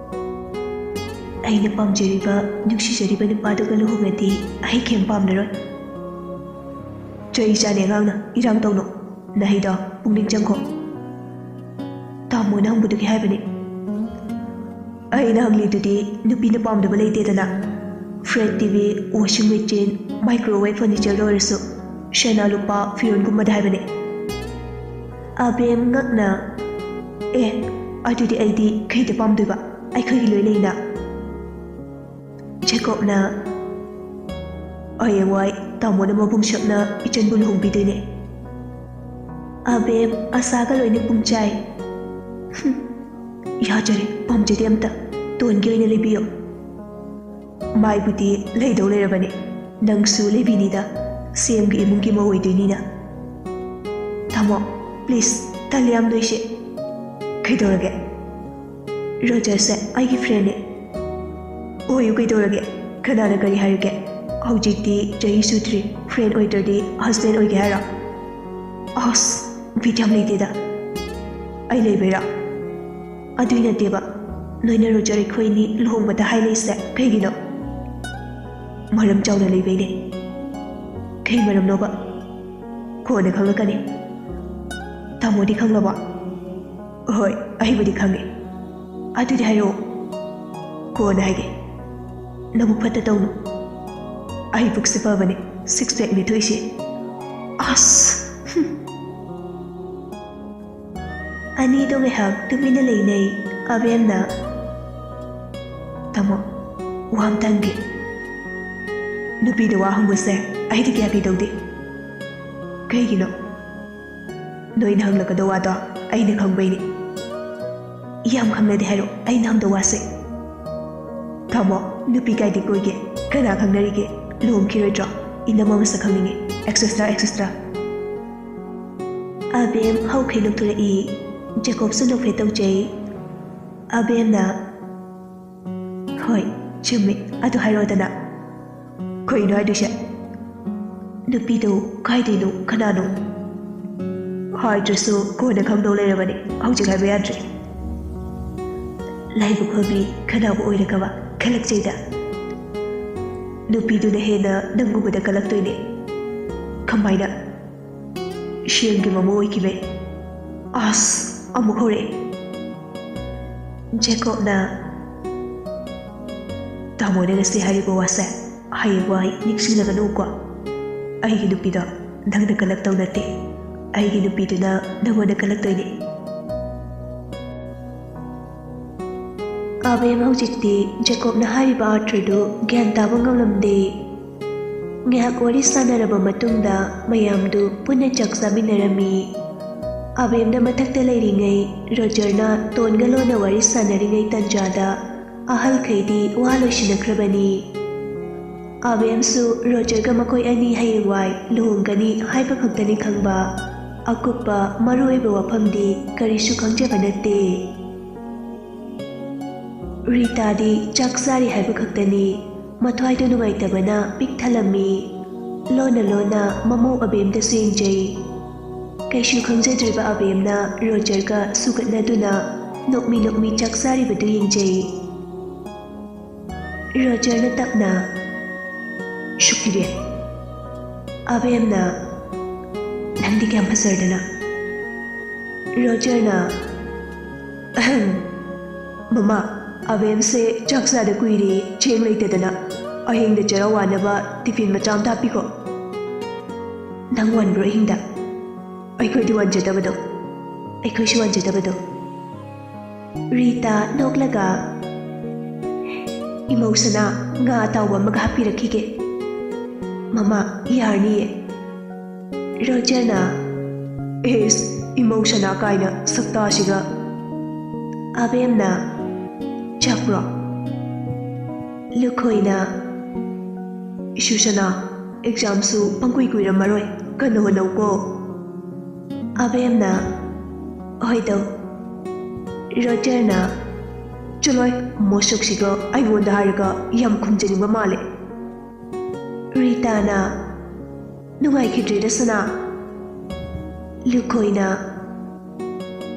"ꯑꯩꯅ ꯄꯥꯝꯖꯔꯤꯕ, ꯅꯨꯡꯁꯤꯖꯔꯤꯕ ꯅꯨꯄꯥꯗꯨꯒ ꯂꯨꯍꯣꯡꯉꯗꯤ ꯑꯩ ꯀꯩꯝ ꯄꯥꯝꯂꯔꯣꯏ꯫" ꯆꯩ ꯆꯥꯅꯤ ꯑꯉꯥꯡꯅ, ꯏꯔꯥꯡ ꯇꯧꯅꯨ꯫ ꯅꯍꯩꯗꯣ ꯄꯨꯛꯅꯤꯡ ꯆꯪꯈꯣ꯫ ꯇꯥꯃꯣꯅ ꯍꯪꯕꯗꯨꯒꯤ ꯍꯥꯏꯕꯅꯤ꯫ ꯑꯩꯅ ꯍꯪꯂꯤꯗꯨꯗꯤ ꯅꯨꯄꯤꯅ ꯄꯥꯝꯗꯕ ꯂꯩꯇꯦꯗꯅ꯫ Flat T V, washing machine, microwave furniture ꯑꯣꯏꯔꯁꯨ ꯁꯅꯥ ꯂꯨꯄꯥ ꯐꯤꯔꯣꯟꯒꯨꯝꯕꯗ ꯍꯥꯏꯕꯅꯤ꯫ ꯑꯕꯦꯝ ꯉꯛꯅ, "ꯑꯦ, ꯑꯗꯨꯗꯤ ꯑꯩꯗꯤ ꯀꯩꯗ ꯄꯥꯝꯗꯣꯏꯕ? ꯑꯩꯈꯣꯏꯒꯤ ꯂꯣꯏ ꯂꯩꯅ"꯫ ꯖꯦꯀꯣꯕꯅ, "ꯍꯌꯦꯡꯋꯥꯏ ꯇꯥꯃꯣꯅ ꯃꯕꯨꯡ ꯁꯛꯅ ꯏꯆꯟꯕꯨ ꯂꯨꯍꯣꯡꯕꯤꯗꯣꯏꯅꯦ"꯫ ꯑꯕꯦꯝ ꯑꯁꯥꯒ ꯂꯣꯏꯅ ꯄꯨꯡꯆꯥꯏ꯫ "ꯍꯨꯝ, ꯌꯥꯖꯔꯦ, ꯄꯥꯝꯖꯗꯦ ꯑꯝꯇ꯫ ꯇꯣꯟꯒꯤ ꯑꯣꯏꯅ ꯂꯩꯕꯤꯌꯣ"꯫ "ꯃꯥꯏꯕꯨꯗꯤ ꯂꯩꯗꯧ ꯂꯩꯔꯕꯅꯦ, ꯅꯪꯁꯨ ꯂꯩꯕꯤꯅꯤꯗ, ꯁꯦꯝꯒꯤ ꯏꯃꯨꯡꯒꯤ ꯃꯧ ꯑꯣꯏꯗꯣꯏꯅꯤꯅ"꯫ "ꯇꯥꯃꯣ, please, ꯇꯜꯂꯦ ꯌꯥꯝ ꯅꯣꯏꯁꯦ"꯫ "ꯀꯩꯗꯧꯔꯒꯦ? ꯔꯣꯖꯔꯁꯦ ꯑꯩꯒꯤ friendꯅꯦ"꯫ "ꯑꯣꯏꯌꯨ, ꯀꯩꯗꯧꯔꯒꯦ? ꯀꯅꯥꯅ ꯀꯔꯤ ꯍꯥꯏꯔꯒꯦ? ꯍꯧꯖꯤꯛꯇꯤ ꯆꯍꯤ ꯁꯨꯗ꯭ꯔꯤ, friend ꯑꯣꯏꯗ꯭ꯔꯗꯤ husband ꯑꯣꯏꯒꯦ ꯍꯥꯏꯔꯣ? ꯑꯁ, ꯕꯤꯠ ꯌꯥꯝ ꯂꯩꯇꯦꯗ"꯫ "ꯑꯩ ꯂꯩꯕꯩꯔꯥ?" "ꯑꯗꯨꯏ ꯅꯠꯇꯦꯕ, ꯅꯣꯏꯅ ꯔꯣꯖꯔ ꯑꯩꯈꯣꯏꯅꯤ ꯂꯨꯍꯣꯡꯕꯗ ꯍꯥꯏ ꯂꯩꯁꯦ ꯀꯩꯒꯤꯅꯣ?" "ꯃꯔꯝ ꯆꯥꯎꯅ ꯂꯩꯕꯩꯅꯦ"꯫ "ꯀꯩ ꯃꯔꯝꯅꯣꯕ?" "ꯀꯣꯟꯅ ꯈꯪꯂꯛꯀꯅꯤ"꯫ "ꯇꯥꯃꯣꯗꯤ ꯈꯪꯂꯕꯣ?" "ꯍꯣꯏ, ꯑꯩꯕꯨꯗꯤ ꯈꯪꯉꯦ"꯫ "ꯑꯗꯨꯗꯤ ꯍꯥꯏꯔꯛꯑꯣ"꯫ "ꯀꯣꯟꯅ ꯍꯥꯏꯒꯦ"꯫ "ꯅꯕꯨꯛ ꯐꯠꯇ ꯇꯧꯅꯨ"꯫ "ꯑꯩ ꯄꯨꯛꯁꯦ ꯐꯕꯅꯦ, six packꯅꯦ ꯊꯣꯛꯏꯁꯦ"꯫ ꯑꯁ! ꯍꯨꯝ꯫ ꯑꯅꯤꯗꯣ ꯉꯥꯏꯍꯥꯛ ꯇꯨꯃꯤꯟꯅ ꯂꯩꯅꯩ꯫ ꯑꯕꯦꯝꯅ, "ꯇꯥꯃꯣ, ꯋꯥ ꯑꯝꯇ ꯍꯪꯒꯦ"꯫ "ꯅꯨꯄꯤꯗ ꯋꯥ ꯍꯪꯕꯁꯦ ꯑꯩꯗꯤ ꯀꯌꯥ ꯀꯩꯗꯧꯗꯦ"꯫ "ꯀꯩꯒꯤꯅꯣ?" "ꯅꯣꯏꯅ ꯍꯪꯂꯛꯀꯗꯧ ꯋꯥꯗꯣ ꯑꯩꯅ ꯈꯪꯕꯩꯅꯦ"꯫ "ꯌꯥꯝ ꯈꯪꯅꯗꯦ ꯍꯥꯏꯔꯣ ꯑꯩꯅ ꯍꯪꯗꯧ ꯋꯥꯁꯦ"꯫ "ꯇꯥꯃꯣ, ꯅꯨꯄꯤ ꯀꯥꯏꯗꯤ ꯀꯣꯏꯒꯦ? ꯀꯅꯥ ꯈꯪꯅꯔꯤꯒꯦ? ꯂꯨꯍꯣꯡꯈꯤꯔꯣꯏꯗ꯭ꯔꯣ? ꯏꯅꯝꯃ ꯃꯁꯛ ꯈꯪꯅꯤꯡꯉꯦ", etcetera etcetera꯫ ꯑꯕꯦꯝ ꯍꯧꯈꯩ ꯅꯣꯛꯊꯣꯔꯛꯏ꯫ ꯖꯦꯀꯣꯕꯁꯨ ꯅꯣꯛꯐꯦꯠ ꯇꯧꯖꯩ꯫ ꯑꯕꯦꯝꯅ, "ꯍꯣꯏ, ꯆꯨꯝꯃꯤ, ꯑꯗꯨ ꯍꯥꯏꯔꯛꯑꯣꯗꯅ"꯫ "ꯀꯩꯅꯣ ꯍꯥꯏꯗꯣꯏꯁꯦ?" "ꯅꯨꯄꯤꯗꯣ ꯀꯥꯏꯗꯩꯅꯣ, ꯀꯅꯥꯅꯣ?" "ꯍꯥꯏꯗ꯭ꯔꯁꯨ ꯀꯣꯟꯅ ꯈꯪꯗꯧ ꯂꯩꯔꯕꯅꯦ, ꯍꯧꯖꯤꯛ ꯍꯥꯏꯕ ꯌꯥꯗ꯭ꯔꯦ"꯫ "ꯂꯥꯏꯕꯛ ꯐꯕꯤ ꯀꯅꯥꯕꯨ ꯑꯣꯏꯔꯒꯕ?" ꯈꯜꯂꯛꯆꯩꯗ꯫ "ꯅꯨꯄꯤꯗꯨꯅ ꯍꯦꯟꯅ ꯅꯪꯒꯨꯝꯕꯗ ꯀꯜꯂꯛꯇꯣꯏꯅꯦ"꯫ ꯀꯃꯥꯏꯅ? ꯁꯦꯜꯒꯤ ꯃꯃꯥ ꯑꯣꯏꯈꯤꯕꯩ? ꯑꯁ, ꯑꯃꯨꯛ ꯍꯧꯔꯛꯑꯦ꯫ ꯖꯦꯀꯣꯕꯅ, "ꯇꯥꯃꯣꯅ ꯉꯁꯤ ꯍꯥꯏꯔꯤꯕ ꯋꯥꯁꯦ ꯍꯌꯦꯡꯋꯥꯏ ꯅꯤꯡꯁꯤꯡꯂꯒꯅꯨꯀꯣ꯫ ꯑꯩꯒꯤ ꯅꯨꯄꯤꯗꯣ ꯅꯪꯅ ꯀꯜꯂꯛꯇꯧ ꯅꯠꯇꯦ, ꯑꯩꯒꯤ ꯅꯨꯄꯤꯗꯨꯅ ꯅꯪꯉꯣꯟꯗ ꯀꯜꯂꯛꯇꯣꯏꯅꯦ꯫" ꯑꯕꯦꯝ ꯍꯧꯖꯤꯛꯇꯤ ꯖꯦꯀꯣꯕꯅ ꯍꯥꯏꯔꯤꯕ ꯑꯥꯔꯊꯗꯨ ꯒ꯭ꯌꯥꯟ ꯇꯥꯕ ꯉꯝꯂꯝꯗꯦ꯫ ꯉꯥꯏꯍꯥꯛ ꯋꯥꯔꯤ ꯁꯥꯟꯅꯔꯕ ꯃꯇꯨꯡꯗ ꯃꯌꯥꯝꯗꯨ ꯄꯨꯟꯅ ꯆꯥꯛ ꯆꯥꯃꯤꯟꯅꯔꯝꯃꯤ꯫ ꯑꯕꯦꯝꯅ ꯃꯊꯛꯇ ꯂꯩꯔꯤꯉꯩ ꯔꯣꯖꯔꯅ ꯇꯣꯟꯒ ꯂꯣꯟꯅ ꯋꯥꯔꯤ ꯁꯥꯟꯅꯔꯤꯉꯩ ꯇꯟꯖꯥꯗ ꯑꯍꯜꯈꯩꯗꯤ ꯋꯥ ꯂꯣꯏꯁꯤꯟꯅꯈ꯭ꯔꯕꯅꯤ꯫ ꯑꯕꯦꯝꯁꯨ ꯔꯣꯖꯔꯒ ꯃꯈꯣꯏ ꯑꯅꯤ ꯍꯌꯦꯡꯋꯥꯏ ꯂꯨꯍꯣꯡꯒꯅꯤ ꯍꯥꯏꯕ ꯈꯛꯇꯅꯤ ꯈꯪꯕ꯫ ꯑꯀꯨꯞꯄ ꯃꯔꯨꯑꯣꯏꯕ ꯋꯥꯐꯝꯗꯤ ꯀꯔꯤꯁꯨ ꯈꯪꯖꯕ ꯅꯠꯇꯦ꯫ ꯔꯤꯇꯥꯗꯤ ꯆꯥꯛ ꯆꯥꯔꯤ ꯍꯥꯏꯕ ꯈꯛꯇꯅꯤ ꯃꯊ꯭ꯋꯥꯏꯗ ꯅꯨꯡꯉꯥꯏꯇꯕꯅ ꯄꯤꯛ ꯊꯜꯂꯝꯃꯤ꯫ ꯂꯣꯟꯅ ꯂꯣꯟꯅ ꯃꯃꯧ ꯑꯕꯦꯝꯗꯁꯨ ꯌꯦꯡꯖꯩ꯫ ꯀꯩꯁꯨ ꯈꯪꯖꯗ꯭ꯔꯤꯕ ꯑꯕꯦꯝꯅ ꯔꯣꯖꯔꯒ ꯁꯨꯒꯠꯅꯗꯨꯅ ꯅꯣꯛꯃꯤ ꯅꯣꯛꯃꯤ ꯆꯥꯛ ꯆꯥꯔꯤꯕꯗꯨ ꯌꯦꯡꯖꯩ꯫ ꯔꯣꯖꯔꯅ ꯇꯞꯅ, "ꯁꯨꯛꯀꯤꯔꯦ꯫" ꯑꯕꯦꯝꯅ, "ꯅꯪꯗꯤ ꯀꯌꯥꯝ ꯐꯖꯔꯗꯅ꯫" ꯔꯣꯖꯔꯅ, "ꯑꯍꯝ, ꯃꯃꯥ, ꯑꯕꯦꯝꯁꯦ ꯆꯥꯛ ꯆꯥꯗ ꯀꯨꯏꯔꯦ, ꯆꯦꯡ ꯂꯩꯇꯗꯅ꯫ ꯑꯍꯤꯡꯗ ꯆꯔꯥ ꯋꯥꯅꯕ ꯇꯤꯐꯤꯟ ꯃꯆꯥ ꯑꯝꯇ ꯍꯥꯞꯄꯤꯈꯣ꯫" "ꯅꯪ ꯋꯥꯟꯕ꯭ꯔꯣ ꯑꯍꯤꯡꯗ?" "ꯑꯩꯈꯣꯏꯗꯤ ꯋꯥꯟꯖꯗꯕꯗꯣ, ꯑꯩꯈꯣꯏꯁꯨ ꯋꯥꯟꯖꯗꯕꯗꯣ꯫" ꯔꯤꯇꯥ ꯅꯣꯛꯂꯒ, "ꯏꯃꯧ ꯁꯅꯥ, ꯉꯥ ꯑꯇꯥꯎꯕ ꯑꯃꯒ ꯍꯥꯞꯄꯤꯔꯛꯈꯤꯒꯦ꯫" "ꯃꯃꯥ, ꯌꯥꯔꯅꯤꯌꯦ꯫" ꯔꯣꯖꯔꯅ, "ꯑꯦꯁ, ꯏꯃꯧ ꯁꯅꯥ ꯀꯥꯏꯅ ꯁꯛꯇꯥꯁꯤꯒ꯫" ꯑꯕꯦꯝꯅ, "ꯆꯥꯛꯄ꯭ꯔꯣ?" ꯂꯨꯈꯣꯏꯅ, "ꯏꯁꯨ ꯁꯅꯥ, ꯑꯦꯛꯖꯥꯝꯁꯨ ꯄꯪꯀꯨꯏ ꯀꯨꯏꯔꯝꯃꯔꯣꯏ, ꯀꯟꯅ ꯍꯣꯠꯅꯧꯀꯣ꯫" ꯑꯕꯦꯝꯅ, "ꯍꯣꯏ ꯗꯧ꯫" ꯔꯣꯖꯔꯅ, "ꯆꯠꯂꯣꯏ, ꯃꯁꯛꯁꯤꯒ ꯑꯩꯉꯣꯟꯗ ꯍꯥꯏꯔꯒ ꯌꯥꯝ ꯈꯨꯝꯖꯅꯤꯡꯕ ꯃꯥꯜꯂꯦ꯫" ꯔꯤꯇꯥꯅ, "ꯅꯨꯡꯉꯥꯏꯈꯤꯗ꯭ꯔꯦꯗ ꯁꯅꯥ꯫" ꯂꯨꯈꯣꯏꯅ,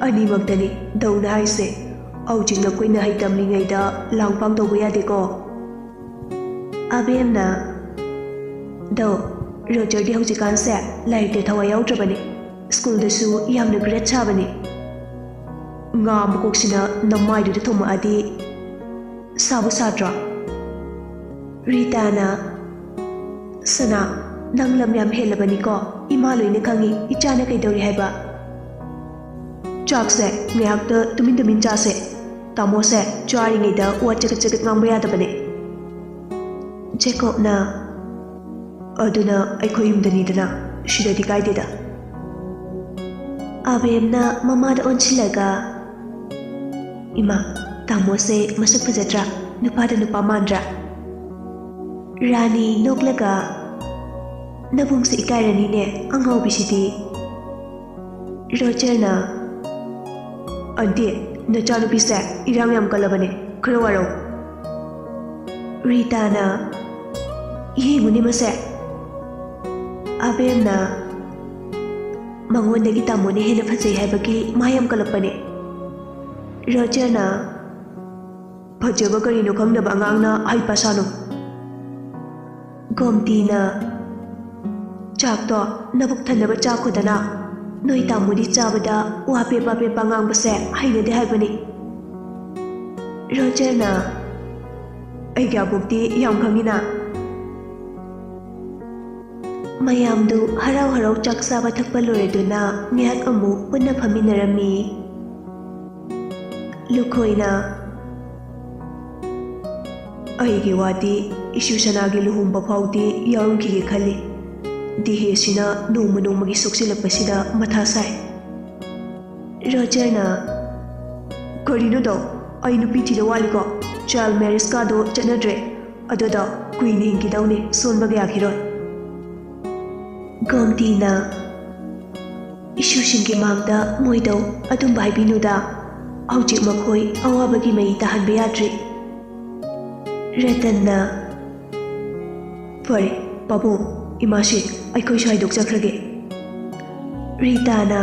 "ꯑꯅꯤꯃꯛꯇꯅꯤ ꯗꯧꯅ ꯍꯥꯏꯁꯦ꯫ ꯍꯧꯖꯤꯛ ꯅꯈꯣꯏꯅ ꯍꯩ ꯇꯝꯂꯤꯉꯩꯗ ꯂꯥꯡ ꯐꯥꯡ ꯇꯧꯕ ꯌꯥꯗꯦꯀꯣ꯫" ꯑꯕꯦꯝꯅ, "ꯗꯧ, ꯔꯣꯖꯔꯗꯤ ꯍꯧꯖꯤꯛꯀꯥꯟꯁꯦ ꯂꯥꯏꯔꯤꯛꯇ ꯊꯋꯥꯏ ꯌꯥꯎꯗ꯭ꯔꯕꯅꯤ꯫ ꯁ꯭ꯀꯨꯜꯗꯁꯨ ꯌꯥꯝꯅ ꯒ꯭ꯔꯦꯠ ꯁꯥꯕꯅꯤ꯫ ꯉꯥ ꯃꯀꯣꯛꯁꯤꯅ ꯅꯃꯥꯏꯗꯨꯗ ꯊꯣꯝꯃꯛꯑꯗꯤ ꯁꯥꯕꯨ ꯁꯥꯗ꯭ꯔꯣ? ꯔꯤꯇꯥꯅ, "ꯁꯅꯥ, ꯅꯪ ꯂꯝ ꯌꯥꯝ ꯍꯦꯜꯂꯕꯅꯤꯀꯣ꯫ ꯏꯃꯥ ꯂꯣꯏꯅ ꯈꯪꯉꯤ ꯏꯆꯥꯅ ꯀꯩꯗꯧꯔꯤ ꯍꯥꯏꯕ꯫ ꯆꯥꯛꯁꯦ ꯉꯥꯏꯍꯥꯛꯇ ꯇꯨꯃꯤꯟ ꯇꯨꯃꯤꯟ ꯆꯥꯁꯦ꯫ ꯇꯥꯃꯣꯁꯦ ꯆꯥꯔꯤꯉꯩꯗ ꯋꯥ ꯆꯒꯠ ꯆꯒꯠ ꯉꯥꯡꯕ ꯌꯥꯗꯕꯅꯦ꯫" ꯖꯦꯀꯣꯕꯅ, "ꯑꯗꯨꯅ ꯑꯩꯈꯣꯏ ꯌꯨꯝꯗꯅꯤꯗꯅ, ꯁꯤꯗꯗꯤ ꯀꯥꯏꯗꯦꯗ꯫" ꯑꯕꯦꯝꯅ ꯃꯃꯥꯗ ꯑꯣꯟꯁꯤꯜꯂꯒ, "ꯏꯃꯥ, ꯇꯥꯃꯣꯁꯦ ꯃꯁꯛ ꯐꯖꯗ꯭ꯔꯥ? ꯅꯨꯄꯥꯗ ꯅꯨꯄꯥ ꯃꯥꯟꯗ꯭ꯔꯥ?" ꯔꯥꯅꯤ ꯅꯣꯛꯂꯒ, "ꯅꯕꯨꯡꯁꯦ ꯏꯀꯥꯏꯔꯅꯤꯅꯦ, ꯑꯉꯥꯎꯕꯤꯁꯤꯗꯤ꯫" ꯔꯣꯖꯔꯅ, "ꯑꯟꯇꯤ, ꯅꯆꯥꯅꯨꯄꯤꯁꯦ ꯏꯔꯥꯡ ꯌꯥꯝ ꯀꯜꯂꯕꯅꯦ, ꯈꯔ ꯋꯥꯔꯧ꯫" ꯔꯤꯇꯥꯅ, "ꯌꯦꯡꯉꯨꯅꯦ ꯃꯁꯦ꯫" ꯑꯕꯦꯝꯅ, "ꯃꯉꯣꯟꯗꯒꯤ ꯇꯥꯃꯣꯅ ꯍꯦꯟꯅ ꯐꯖꯩ ꯍꯥꯏꯕꯒꯤ ꯃꯥ ꯌꯥꯝ ꯀꯜꯂꯛꯄꯅꯦ꯫" ꯔꯣꯖꯔꯅ, "ꯐꯖꯕ ꯀꯔꯤꯅꯣ ꯈꯪꯗꯕ ꯑꯉꯥꯡꯅ ꯍꯩꯄꯥ ꯁꯥꯅꯨ꯫" ꯒꯣꯝꯇꯤꯅ, "ꯆꯥꯛꯇꯣ ꯅꯕꯨꯛ ꯊꯟꯅꯕ ꯆꯥꯈꯣꯗꯅ꯫ ꯅꯣꯏ ꯇꯥꯃꯣꯗꯤ ꯆꯥꯕꯗ ꯋꯥ ꯄꯦꯄꯥ ꯄꯦꯄꯥ ꯉꯥꯡꯕꯁꯦ ꯍꯩꯅꯗꯦ ꯍꯥꯏꯕꯅꯤ꯫" ꯔꯣꯖꯔꯅ, "ꯑꯩꯒꯤ ꯑꯕꯣꯛꯇꯤ ꯌꯥꯝ ꯈꯪꯉꯤꯅ꯫" ꯃꯌꯥꯝꯗꯨ ꯍꯔꯥꯎ ꯍꯔꯥꯎ ꯆꯥꯛ ꯆꯥꯕ ꯊꯛꯄ ꯂꯣꯏꯔꯗꯨꯅ ꯉꯥꯏꯍꯥꯛ ꯑꯃꯨꯛ ꯄꯨꯟꯅ ꯐꯝꯃꯤꯟꯅꯔꯝꯃꯤ꯫ ꯂꯨꯈꯣꯏꯅ, "ꯑꯩꯒꯤ ꯋꯥꯗꯤ ꯏꯁꯨ ꯁꯅꯥꯒꯤ ꯂꯨꯍꯣꯡꯕ ꯐꯥꯎꯗꯤ ꯌꯥꯎꯔꯝꯈꯤꯒꯦ ꯈꯜꯂꯤ꯫ ꯗꯤꯍꯦꯁꯤꯅ ꯅꯣꯡꯃ ꯅꯣꯡꯃꯒꯤ ꯁꯣꯛꯆꯤꯜꯂꯛꯄꯁꯤꯗ ꯃꯊꯥ ꯁꯥꯏ꯫" ꯔꯣꯖꯔꯅ, "ꯀꯔꯤꯅꯣꯗꯣ? ꯑꯩ ꯅꯨꯄꯤ ꯊꯤꯗ ꯋꯥꯠꯂꯤꯀꯣ꯫ ꯆꯥꯏꯜ ꯃꯦꯔꯤꯖꯀꯥꯗꯣ ꯆꯠꯅꯗ꯭ꯔꯦ꯫ ꯑꯗꯨꯗ ꯀꯨꯏꯅ ꯍꯤꯡꯈꯤꯗꯧꯅꯦ, ꯁꯣꯟꯕꯒ ꯌꯥꯈꯤꯔꯣꯏ꯫" ꯒꯣꯝꯇꯤꯅ, "ꯏꯁꯨꯁꯤꯡꯒꯤ ꯃꯥꯡꯗ ꯃꯣꯏꯗꯧ ꯑꯗꯨꯝꯕ ꯍꯥꯏꯕꯤꯅꯨꯗ꯫ ꯍꯧꯖꯤꯛ ꯃꯈꯣꯏ ꯑꯋꯥꯕꯒꯤ ꯃꯩ ꯇꯥꯍꯟꯕ ꯌꯥꯗ꯭ꯔꯤ꯫" ꯔꯇꯟꯅ, "ꯐꯔꯦ, ꯄꯥꯕꯨꯡ, ꯏꯃꯥꯁꯤ, ꯑꯩꯈꯣꯏꯁꯨ ꯍꯥꯏꯗꯣꯛꯆꯈ꯭ꯔꯒꯦ꯫" ꯔꯤꯇꯥꯅ,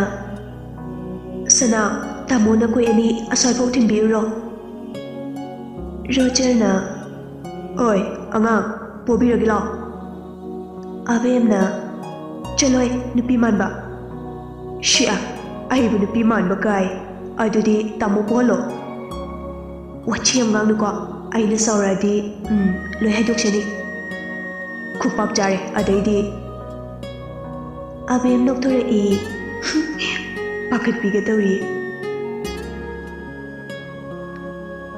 "ꯁꯅꯥ, ꯇꯥꯃꯣ ꯅꯈꯣꯏ ꯑꯅꯤ ꯑꯁ꯭ꯋꯥꯏꯐꯥꯎ ꯊꯤꯟꯕꯤꯔꯨꯔꯣ꯫" ꯔꯣꯖꯔꯅ, "ꯑꯣꯏ, ꯑꯉꯥꯡ, ꯄꯣꯕꯤꯔꯒꯦ ꯂꯥꯎ꯫" ꯑꯕꯦꯝꯅ, "ꯆꯠꯂꯣꯍꯦ, ꯅꯨꯄꯤ ꯃꯥꯟꯕ꯫ ꯁꯤꯌꯥ, ꯑꯩꯕꯨ ꯅꯨꯄꯤ ꯃꯥꯟꯕ ꯀꯥꯏ꯫ ꯑꯗꯨꯗꯤ ꯇꯥꯃꯣ ꯄꯣꯍꯜꯂꯣ꯫ ꯋꯥꯊꯤ ꯌꯥꯝ ꯉꯥꯡꯅꯨꯀꯣ꯫ ꯑꯩꯅ ꯁꯥꯎꯔꯛꯑꯗꯤ, ꯎꯝ, ꯂꯣꯏ ꯍꯥꯏꯗꯣꯛꯆꯅꯤ꯫ ꯈꯨꯄꯥꯛ ꯆꯥꯔꯦ, ꯑꯗꯩꯗꯤ?" ꯑꯕꯦꯝ ꯅꯣꯛꯊꯣꯔꯛꯏ꯫ ꯄꯥꯈꯠꯄꯤꯒ ꯇꯧꯔꯤ꯫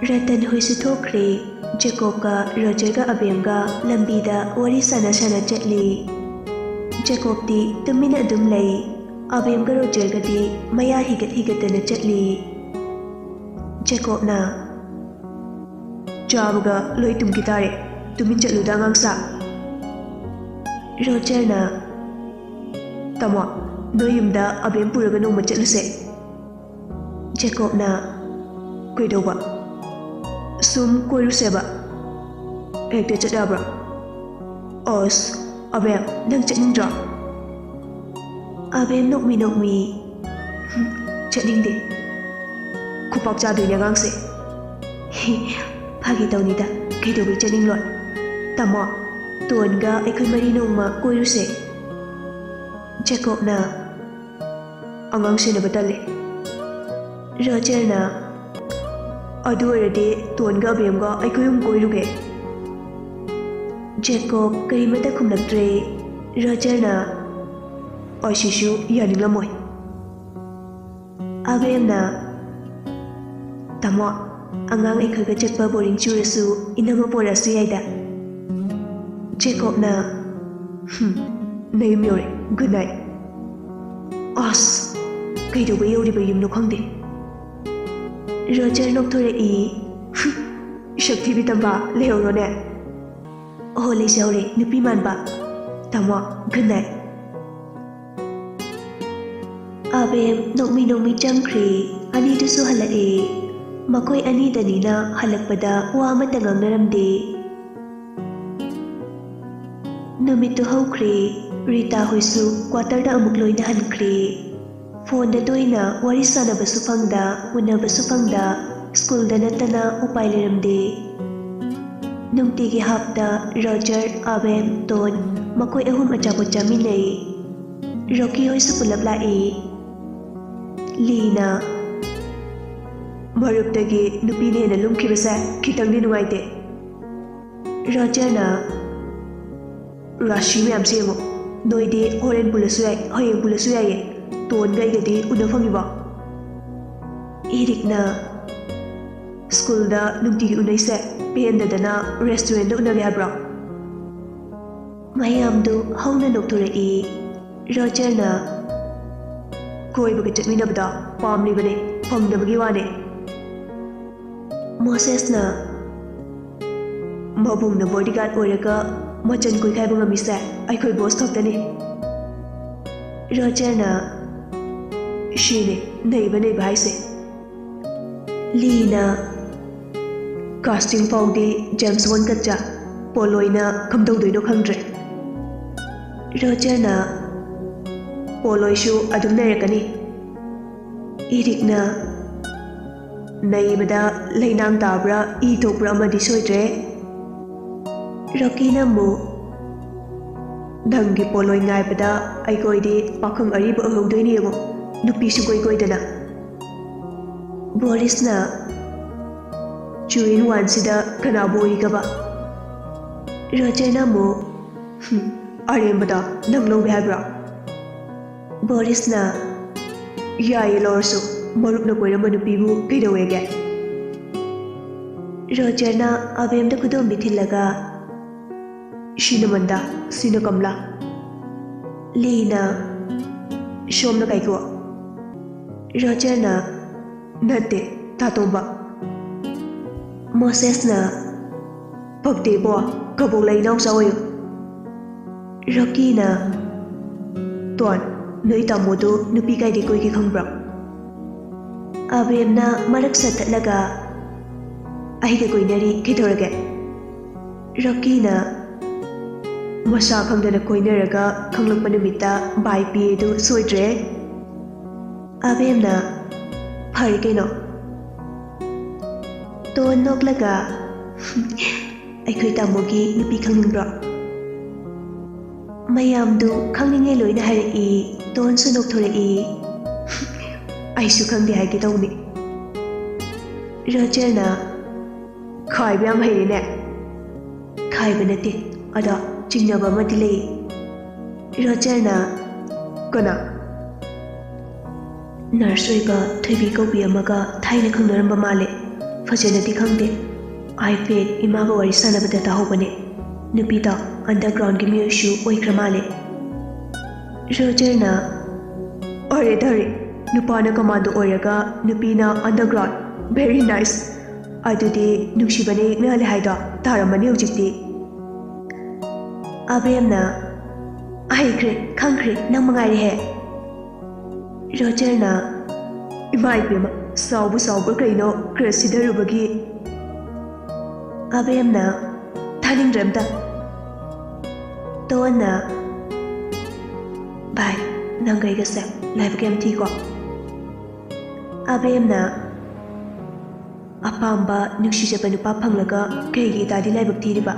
ꯔꯇꯟ ꯍꯣꯏꯁꯨ ꯊꯣꯛꯈ꯭ꯔꯦ꯫ ꯖꯦꯀꯣꯕꯀ ꯔꯣꯖꯔꯒ ꯑꯕꯦꯝꯒ ꯂꯝꯕꯤꯗ ꯋꯥꯔꯤ ꯁꯥꯟꯅ ꯁꯥꯟꯅ ꯆꯠꯂꯤ꯫ ꯖꯦꯀꯣꯕꯇꯤ ꯇꯨꯃꯤꯟꯅ ꯑꯗꯨꯝ ꯂꯩ꯫ ꯑꯕꯦꯝꯒ ꯔꯣꯖꯔꯒꯗꯤ ꯃꯌꯥ ꯍꯤꯒꯠ ꯍꯤꯒꯠꯇꯅ ꯆꯠꯂꯤ꯫ ꯖꯦꯀꯣꯕꯅ, "ꯆꯥꯕꯒ ꯂꯣꯏ ꯇꯨꯝꯈꯤ ꯇꯥꯔꯦ꯫ ꯇꯨꯃꯤꯟ ꯆꯠꯂꯨꯗ, ꯑꯉꯥꯡꯁꯥ꯫" ꯔꯣꯖꯔꯅ, "ꯇꯥꯃꯣ, ꯅꯣꯏ ꯌꯨꯝꯗ ꯑꯕꯦꯝ ꯄꯨꯔꯒ ꯅꯣꯡꯃ ꯆꯠꯂꯨꯁꯦ꯫" ꯖꯦꯀꯣꯕꯅ, "ꯀꯩꯗꯧꯕ?" "ꯁꯨꯝ ꯀꯣꯏꯔꯨꯁꯦꯕ꯫ ꯍꯦꯛꯇ ꯆꯠ ꯌꯥꯕ꯭ꯔꯣ?" "ꯑꯁ, ꯑꯕꯦꯝ, ꯅꯪ ꯆꯠꯅꯤꯡꯗ꯭ꯔꯣ?" ꯑꯕꯦꯝ ꯅꯣꯛꯃꯤ ꯅꯣꯛꯃꯤ, "ꯍꯨꯝ, ꯆꯠꯅꯤꯡꯗꯦ꯫ ꯈꯨꯄꯥꯛ ꯆꯥꯗꯣꯏꯅꯦ ꯑꯉꯥꯡꯁꯦ꯫" "ꯍꯤ, ꯐꯥꯒꯤ ꯇꯧꯅꯤꯗ, ꯀꯩꯗꯧꯕꯩ ꯆꯠꯅꯤꯡꯂꯣꯏ? ꯇꯥꯃꯣ, ꯇꯣꯟꯒ ꯑꯩꯈꯣꯏ ꯃꯔꯤ ꯅꯣꯡꯃ ꯀꯣꯏꯔꯨꯁꯦ꯫" ꯖꯦꯀꯣꯕꯅ, "ꯑꯉꯥꯡ ꯁꯦꯟꯅꯕ ꯇꯜꯂꯦ꯫" ꯔꯣꯖꯔꯅ, "ꯑꯗꯨ ꯑꯣꯏꯔꯗꯤ ꯇꯣꯟꯒ ꯑꯕꯦꯝꯒ ꯑꯩꯈꯣꯏ ꯑꯍꯨꯝ ꯀꯣꯏꯔꯨꯒꯦ꯫" ꯖꯦꯀꯣꯕ ꯀꯔꯤꯃꯠꯇ ꯈꯨꯝꯂꯛꯇ꯭ꯔꯦ꯫ ꯔꯣꯖꯔꯅ, "ꯑꯁꯤꯁꯨ ꯌꯥꯅꯤꯡꯂꯝꯃꯣꯏ꯫" ꯑꯕꯦꯝꯅ, "ꯇꯥꯃꯣ, ꯑꯉꯥꯡ ꯑꯩꯈꯣꯏꯒ ꯆꯠꯄ ꯕꯣꯔꯤꯡ ꯆꯨꯔꯁꯨ ꯏꯅꯝꯃ ꯄꯣꯔꯛꯑꯁꯨ ꯌꯥꯏꯗ꯫" ꯖꯦꯀꯣꯕꯅ, "ꯍꯨꯝ, ꯅꯌꯨꯝ ꯌꯧꯔꯦ꯫ Good night." "ꯑꯁ, ꯀꯩꯗꯧꯕ ꯌꯧꯔꯤꯕ ꯌꯨꯝꯅꯣ ꯈꯪꯗꯦ꯫" ꯔꯣꯖꯔ ꯅꯣꯛꯊꯣꯔꯛꯏ꯫ "ꯍꯨꯝ, ꯁꯛꯊꯤꯕꯤ ꯇꯝꯕ, ꯂꯩꯍꯧꯔꯣꯅꯦ꯫" "ꯑꯣꯍꯣ, ꯂꯩꯖꯍꯧꯔꯦ, ꯅꯨꯄꯤ ꯃꯥꯟꯕ꯫ ꯇꯥꯃꯣ, ꯒꯨꯗ ꯅꯥꯏꯠ꯫" ꯑꯕꯦꯝ ꯅꯣꯛꯃꯤ ꯅꯣꯛꯃꯤ ꯆꯪꯈ꯭ꯔꯦ꯫ ꯑꯅꯤꯗꯨꯁꯨ ꯍꯜꯂꯛꯑꯦ꯫ ꯃꯈꯣꯏ ꯑꯅꯤꯗꯅꯤꯅ ꯍꯜꯂꯛꯄꯗ ꯋꯥ ꯑꯃꯠꯇ ꯉꯥꯡꯅꯔꯝꯗꯦ꯫ ꯅꯨꯃꯤꯠꯇꯨ ꯍꯧꯈ꯭ꯔꯦ꯫ ꯔꯤꯇꯥ ꯍꯣꯏꯁꯨ ꯀ꯭ꯋꯥꯇꯔꯗ ꯑꯃꯨꯛ ꯂꯣꯏꯅ ꯍꯟꯈ꯭ꯔꯦ꯫ ꯐꯣꯟꯗ ꯇꯣꯏꯅ ꯋꯥꯔꯤ ꯁꯥꯟꯅꯕꯁꯨ ꯐꯪꯗ, ꯎꯅꯕꯁꯨ ꯐꯪꯗ, ꯁ꯭ꯀꯨꯜꯗ ꯅꯠꯇꯅ ꯎꯄꯥꯏ ꯂꯩꯔꯝꯗꯦ꯫ ꯅꯨꯡꯇꯤꯒꯤ ꯍꯥꯞꯇ ꯔꯣꯖꯔ, ꯑꯕꯦꯝ, ꯇꯣꯟ ꯃꯈꯣꯏ ꯑꯍꯨꯝ ꯑꯆꯥꯄꯣꯠ ꯆꯥꯃꯤꯟꯅꯩ꯫ ꯔꯣꯀꯤ ꯍꯣꯏꯁꯨ ꯄꯨꯂꯞ ꯂꯥꯛꯏ꯫ ꯂꯤꯅ, "ꯃꯔꯨꯞꯇꯒꯤ ꯅꯨꯄꯤꯅ ꯍꯦꯟꯅ ꯂꯨꯝꯈꯤꯕꯁꯦ ꯈꯤꯇꯪꯗꯤ ꯅꯨꯡꯉꯥꯏꯇꯦ꯫" ꯔꯣꯖꯔꯅ, "ꯔꯥꯁꯤ ꯃꯌꯥꯝꯁꯦ ꯌꯦꯡꯉꯣ, ꯅꯣꯏꯗꯤ ꯍꯣꯔꯦꯟ ꯄꯨꯜꯂꯁꯨ ꯌꯥꯏ, ꯍꯌꯦꯡ ꯄꯨꯜꯂꯁꯨ ꯌꯥꯏꯌꯦ, ꯇꯣꯟꯒ ꯑꯩꯒꯗꯤ ꯎꯅ ꯐꯪꯉꯤꯕꯣ?" ꯏꯔꯤꯛꯅ, "ꯁ꯭ꯀꯨꯜꯗ ꯅꯨꯡꯇꯤꯒꯤ ꯎꯅꯩꯁꯦ ꯄꯦꯟꯗꯗꯅ ꯔꯦꯁꯇꯨꯔꯦꯟꯗ ꯎꯅꯒꯦ ꯍꯥꯏꯕ꯭ꯔꯣ?" ꯃꯌꯥꯝꯗꯨ ꯍꯧꯅ ꯅꯣꯛꯊꯣꯔꯛꯏ꯫ ꯔꯣꯖꯔꯅ, "ꯀꯣꯏꯕꯒ ꯆꯠꯃꯤꯟꯅꯕꯗꯣ ꯄꯥꯝꯂꯤꯕꯅꯦ, ꯐꯪꯗꯕꯒꯤ ꯋꯥꯅꯦ꯫" ꯃꯣꯁꯦꯁꯅ, "ꯃꯕꯨꯡꯅ ꯕꯣꯗꯤꯒꯥꯔꯗ ꯑꯣꯏꯔꯒ ꯃꯆꯟ ꯀꯣꯏꯈꯥꯏꯕ ꯉꯝꯃꯤꯁꯦ ꯑꯩꯈꯣꯏ ꯕꯣꯁ ꯈꯛꯇꯅꯤ꯫" ꯔꯣꯖꯔꯅ, "ꯁꯤꯅꯦ ꯅꯩꯕ ꯅꯩꯕ ꯍꯥꯏꯁꯦ꯫" ꯂꯤꯅ, "ꯀꯥꯁꯇꯤꯡ ꯐꯥꯎꯗꯤ ꯖꯦꯝꯁ ꯕꯣꯟ ꯀꯠꯆ ꯄꯣꯂꯣꯏꯅ ꯀꯝꯗꯧꯗꯣꯏꯅꯣ ꯈꯪꯗ꯭ꯔꯦ꯫" ꯔꯣꯖꯔꯅ, "ꯄꯣꯂꯣꯏꯁꯨ ꯑꯗꯨꯝ ꯅꯩꯔꯛꯀꯅꯤ꯫" ꯏꯔꯤꯛꯅ, "ꯅꯩꯕꯗ ꯂꯩꯅꯥꯡ ꯇꯥꯕ꯭ꯔꯥ ꯏ ꯊꯣꯛꯄ꯭ꯔꯥ ꯑꯃꯗꯤ ꯁꯣꯏꯗ꯭ꯔꯦ꯫" ꯔꯣꯀꯤꯅ ꯑꯃꯨꯛ, "ꯅꯪꯒꯤ ꯄꯣꯂꯣꯏ ꯉꯥꯏꯕꯗ ꯑꯩꯈꯣꯏꯗꯤ ꯄꯥꯈꯪ ꯑꯔꯤꯕ ꯑꯣꯏꯍꯧꯗꯣꯏꯅꯤ ꯌꯦꯡꯉꯣ, ꯅꯨꯄꯤ ꯁꯨꯡꯀꯣꯏ ꯀꯣꯏꯗꯅ꯫" ꯕꯣꯔꯤꯁꯅ, "ꯆꯨ ꯏꯟ ꯋꯥꯟꯁꯤꯗ ꯀꯅꯥꯕꯨ ꯑꯣꯏꯒꯕ?" ꯔꯣꯖꯔꯅ ꯑꯃꯨꯛ, "ꯍꯨꯝ, ꯑꯔꯦꯝꯕꯗ ꯅꯪ ꯂꯧꯒꯦ ꯍꯥꯏꯕ꯭ꯔꯥ?" ꯕꯣꯔꯤꯁꯅ, "ꯌꯥꯏꯌꯦ, ꯂꯧꯔꯁꯨ, ꯃꯔꯨꯞꯅ ꯀꯣꯏꯔꯝꯕ ꯅꯨꯄꯤꯕꯨ ꯀꯩꯗꯧꯋꯦꯒꯦ?" ꯔꯣꯖꯔꯅ ꯑꯕꯦꯝꯗ ꯈꯨꯗꯣꯝꯕꯤ ꯊꯤꯜꯂꯒ, "ꯁꯤꯅ ꯃꯟꯗꯥ, ꯁꯤꯅ ꯀꯝꯂꯥ꯫" ꯂꯤꯅ, "ꯁꯣꯝꯅ ꯀꯥꯏꯀꯣ?" ꯔꯣꯖꯔꯅ, "ꯅꯠꯇꯦ, ꯇꯥꯇꯣꯝꯕ꯫" ꯃꯣꯁꯦꯁꯅ, "ꯄꯛꯇꯦꯕꯣ, ꯀꯕꯣꯛ ꯂꯩ ꯏꯅꯥꯎꯆꯥ ꯑꯣꯏꯌꯨ꯫" ꯔꯣꯀꯤꯅ, "ꯇꯣꯟ, ꯅꯣꯏ ꯇꯥꯃꯣꯗꯨ ꯅꯨꯄꯤ ꯀꯥꯏꯗꯩ ꯀꯣꯏꯒꯦ ꯈꯪꯕ꯭ꯔꯣ?" ꯑꯕꯦꯝꯅ ꯃꯔꯛ ꯁꯠꯊꯠꯂꯒ, "ꯑꯩꯒ ꯀꯣꯏꯅꯔꯤ, ꯀꯩꯗꯧꯔꯒꯦ?" ꯔꯣꯀꯤꯅ, "ꯃꯁꯥ ꯈꯪꯗꯅ ꯀꯣꯏꯅꯔꯒ ꯈꯪꯂꯛꯄ ꯅꯨꯃꯤꯠꯇ ꯕꯥꯏ ꯄꯤꯌꯦꯗꯨ ꯁꯣꯏꯗ꯭ꯔꯦ꯫" ꯑꯕꯦꯝꯅ, "ꯐꯔꯦ ꯀꯩꯅꯣ꯫" ꯇꯣꯟ ꯅꯣꯛꯂꯒ, ꯑꯩꯈꯣꯏ ꯇꯥꯃꯣꯒꯤ ꯅꯨꯄꯤ ꯈꯪꯅꯤꯡꯕ꯭ꯔꯣ? ꯃꯌꯥꯝꯗꯨ ꯈꯪꯅꯤꯡꯉꯦ ꯂꯣꯏꯅ ꯍꯥꯏꯔꯛꯏ꯫ ꯇꯣꯟꯁꯨ ꯅꯣꯛꯊꯣꯔꯛꯏ꯫ ꯑꯩꯁꯨ ꯈꯪꯗꯦ ꯍꯥꯏꯒꯦ ꯇꯧꯅꯤ꯫ ꯔꯣꯖꯔꯅ, "ꯈꯥꯏꯕ ꯌꯥꯝ ꯍꯩꯔꯦꯅꯦ꯫" "ꯈꯥꯏꯕ ꯅꯠꯇꯦ, ꯑꯗꯣ ꯆꯤꯡꯅꯕ ꯑꯃꯗꯤ ꯂꯩ꯫" ꯔꯣꯖꯔꯅ, "ꯀꯅꯥ?" "ꯅꯔꯁ ꯑꯣꯏꯕ ꯊꯣꯏꯕꯤ ꯀꯧꯕꯤ ꯑꯃꯒ ꯊꯥꯏꯅ ꯈꯪꯅꯔꯝꯕ ꯃꯥꯜꯂꯦ꯫ ꯐꯖꯅꯗꯤ ꯈꯪꯗꯦ꯫ ꯑꯥꯏꯄꯦꯗ ꯏꯃꯥꯒ ꯋꯥꯔꯤ ꯁꯥꯟꯅꯕꯗ ꯇꯥꯍꯧꯕꯅꯦ꯫ ꯅꯨꯄꯤꯗꯣ ꯑꯟꯗꯔꯒ꯭ꯔꯥꯎꯟꯒꯤ ꯃꯤꯑꯣꯏꯁꯨ ꯑꯣꯏꯈ꯭ꯔ ꯃꯥꯜꯂꯦ꯫" ꯔꯣꯖꯔꯅ, "ꯑꯔꯦ ꯗꯥꯔꯦ, ꯅꯨꯄꯥꯅ ꯀꯃꯥꯟꯗꯣ ꯑꯣꯏꯔꯒ ꯅꯨꯄꯤꯅ ꯑꯟꯗꯔꯒ꯭ꯔꯥꯎꯟ꯫ Very nice꯫ ꯑꯗꯨꯗꯤ ꯅꯨꯡꯁꯤꯕꯅ ꯌꯦꯛꯅꯍꯜꯂꯦ ꯍꯥꯏꯗꯣ ꯇꯥꯔꯝꯃꯅꯤ ꯍꯧꯖꯤꯛꯇꯤ꯫" ꯑꯕꯦꯝꯅ, "ꯍꯩꯈ꯭ꯔꯦ, ꯈꯪꯈ꯭ꯔꯦ, ꯅꯪ ꯃꯉꯥꯏꯔꯦꯍꯦ꯫" ꯔꯣꯖꯔꯅ, "ꯏꯃꯥ ꯏꯕꯦꯝꯃ, ꯁꯥꯎꯕꯨ ꯁꯥꯎꯕ꯭ꯔꯥ ꯀꯩꯅꯣ, ꯀ꯭ꯔꯁ ꯁꯤꯗꯔꯨꯕꯒꯤ꯫" ꯑꯕꯦꯝꯅ, "ꯊꯥꯅꯤꯡꯗ꯭ꯔꯦ ꯑꯝꯇ꯫" ꯇꯣꯟꯅ, "ꯚꯥꯏ, ꯅꯪꯒ ꯑꯩꯒꯁꯦ ꯂꯥꯏꯕꯛ ꯌꯥꯝ ꯊꯤꯀꯣ꯫" ꯑꯕꯦꯝꯅ, "ꯑꯄꯥꯝꯕ ꯅꯨꯡꯁꯤꯖꯕ ꯅꯨꯄꯥ ꯐꯪꯂꯒ ꯀꯩꯒꯤ ꯏꯇꯥꯗꯤ ꯂꯥꯏꯕꯛ ꯊꯤꯔꯤꯕ?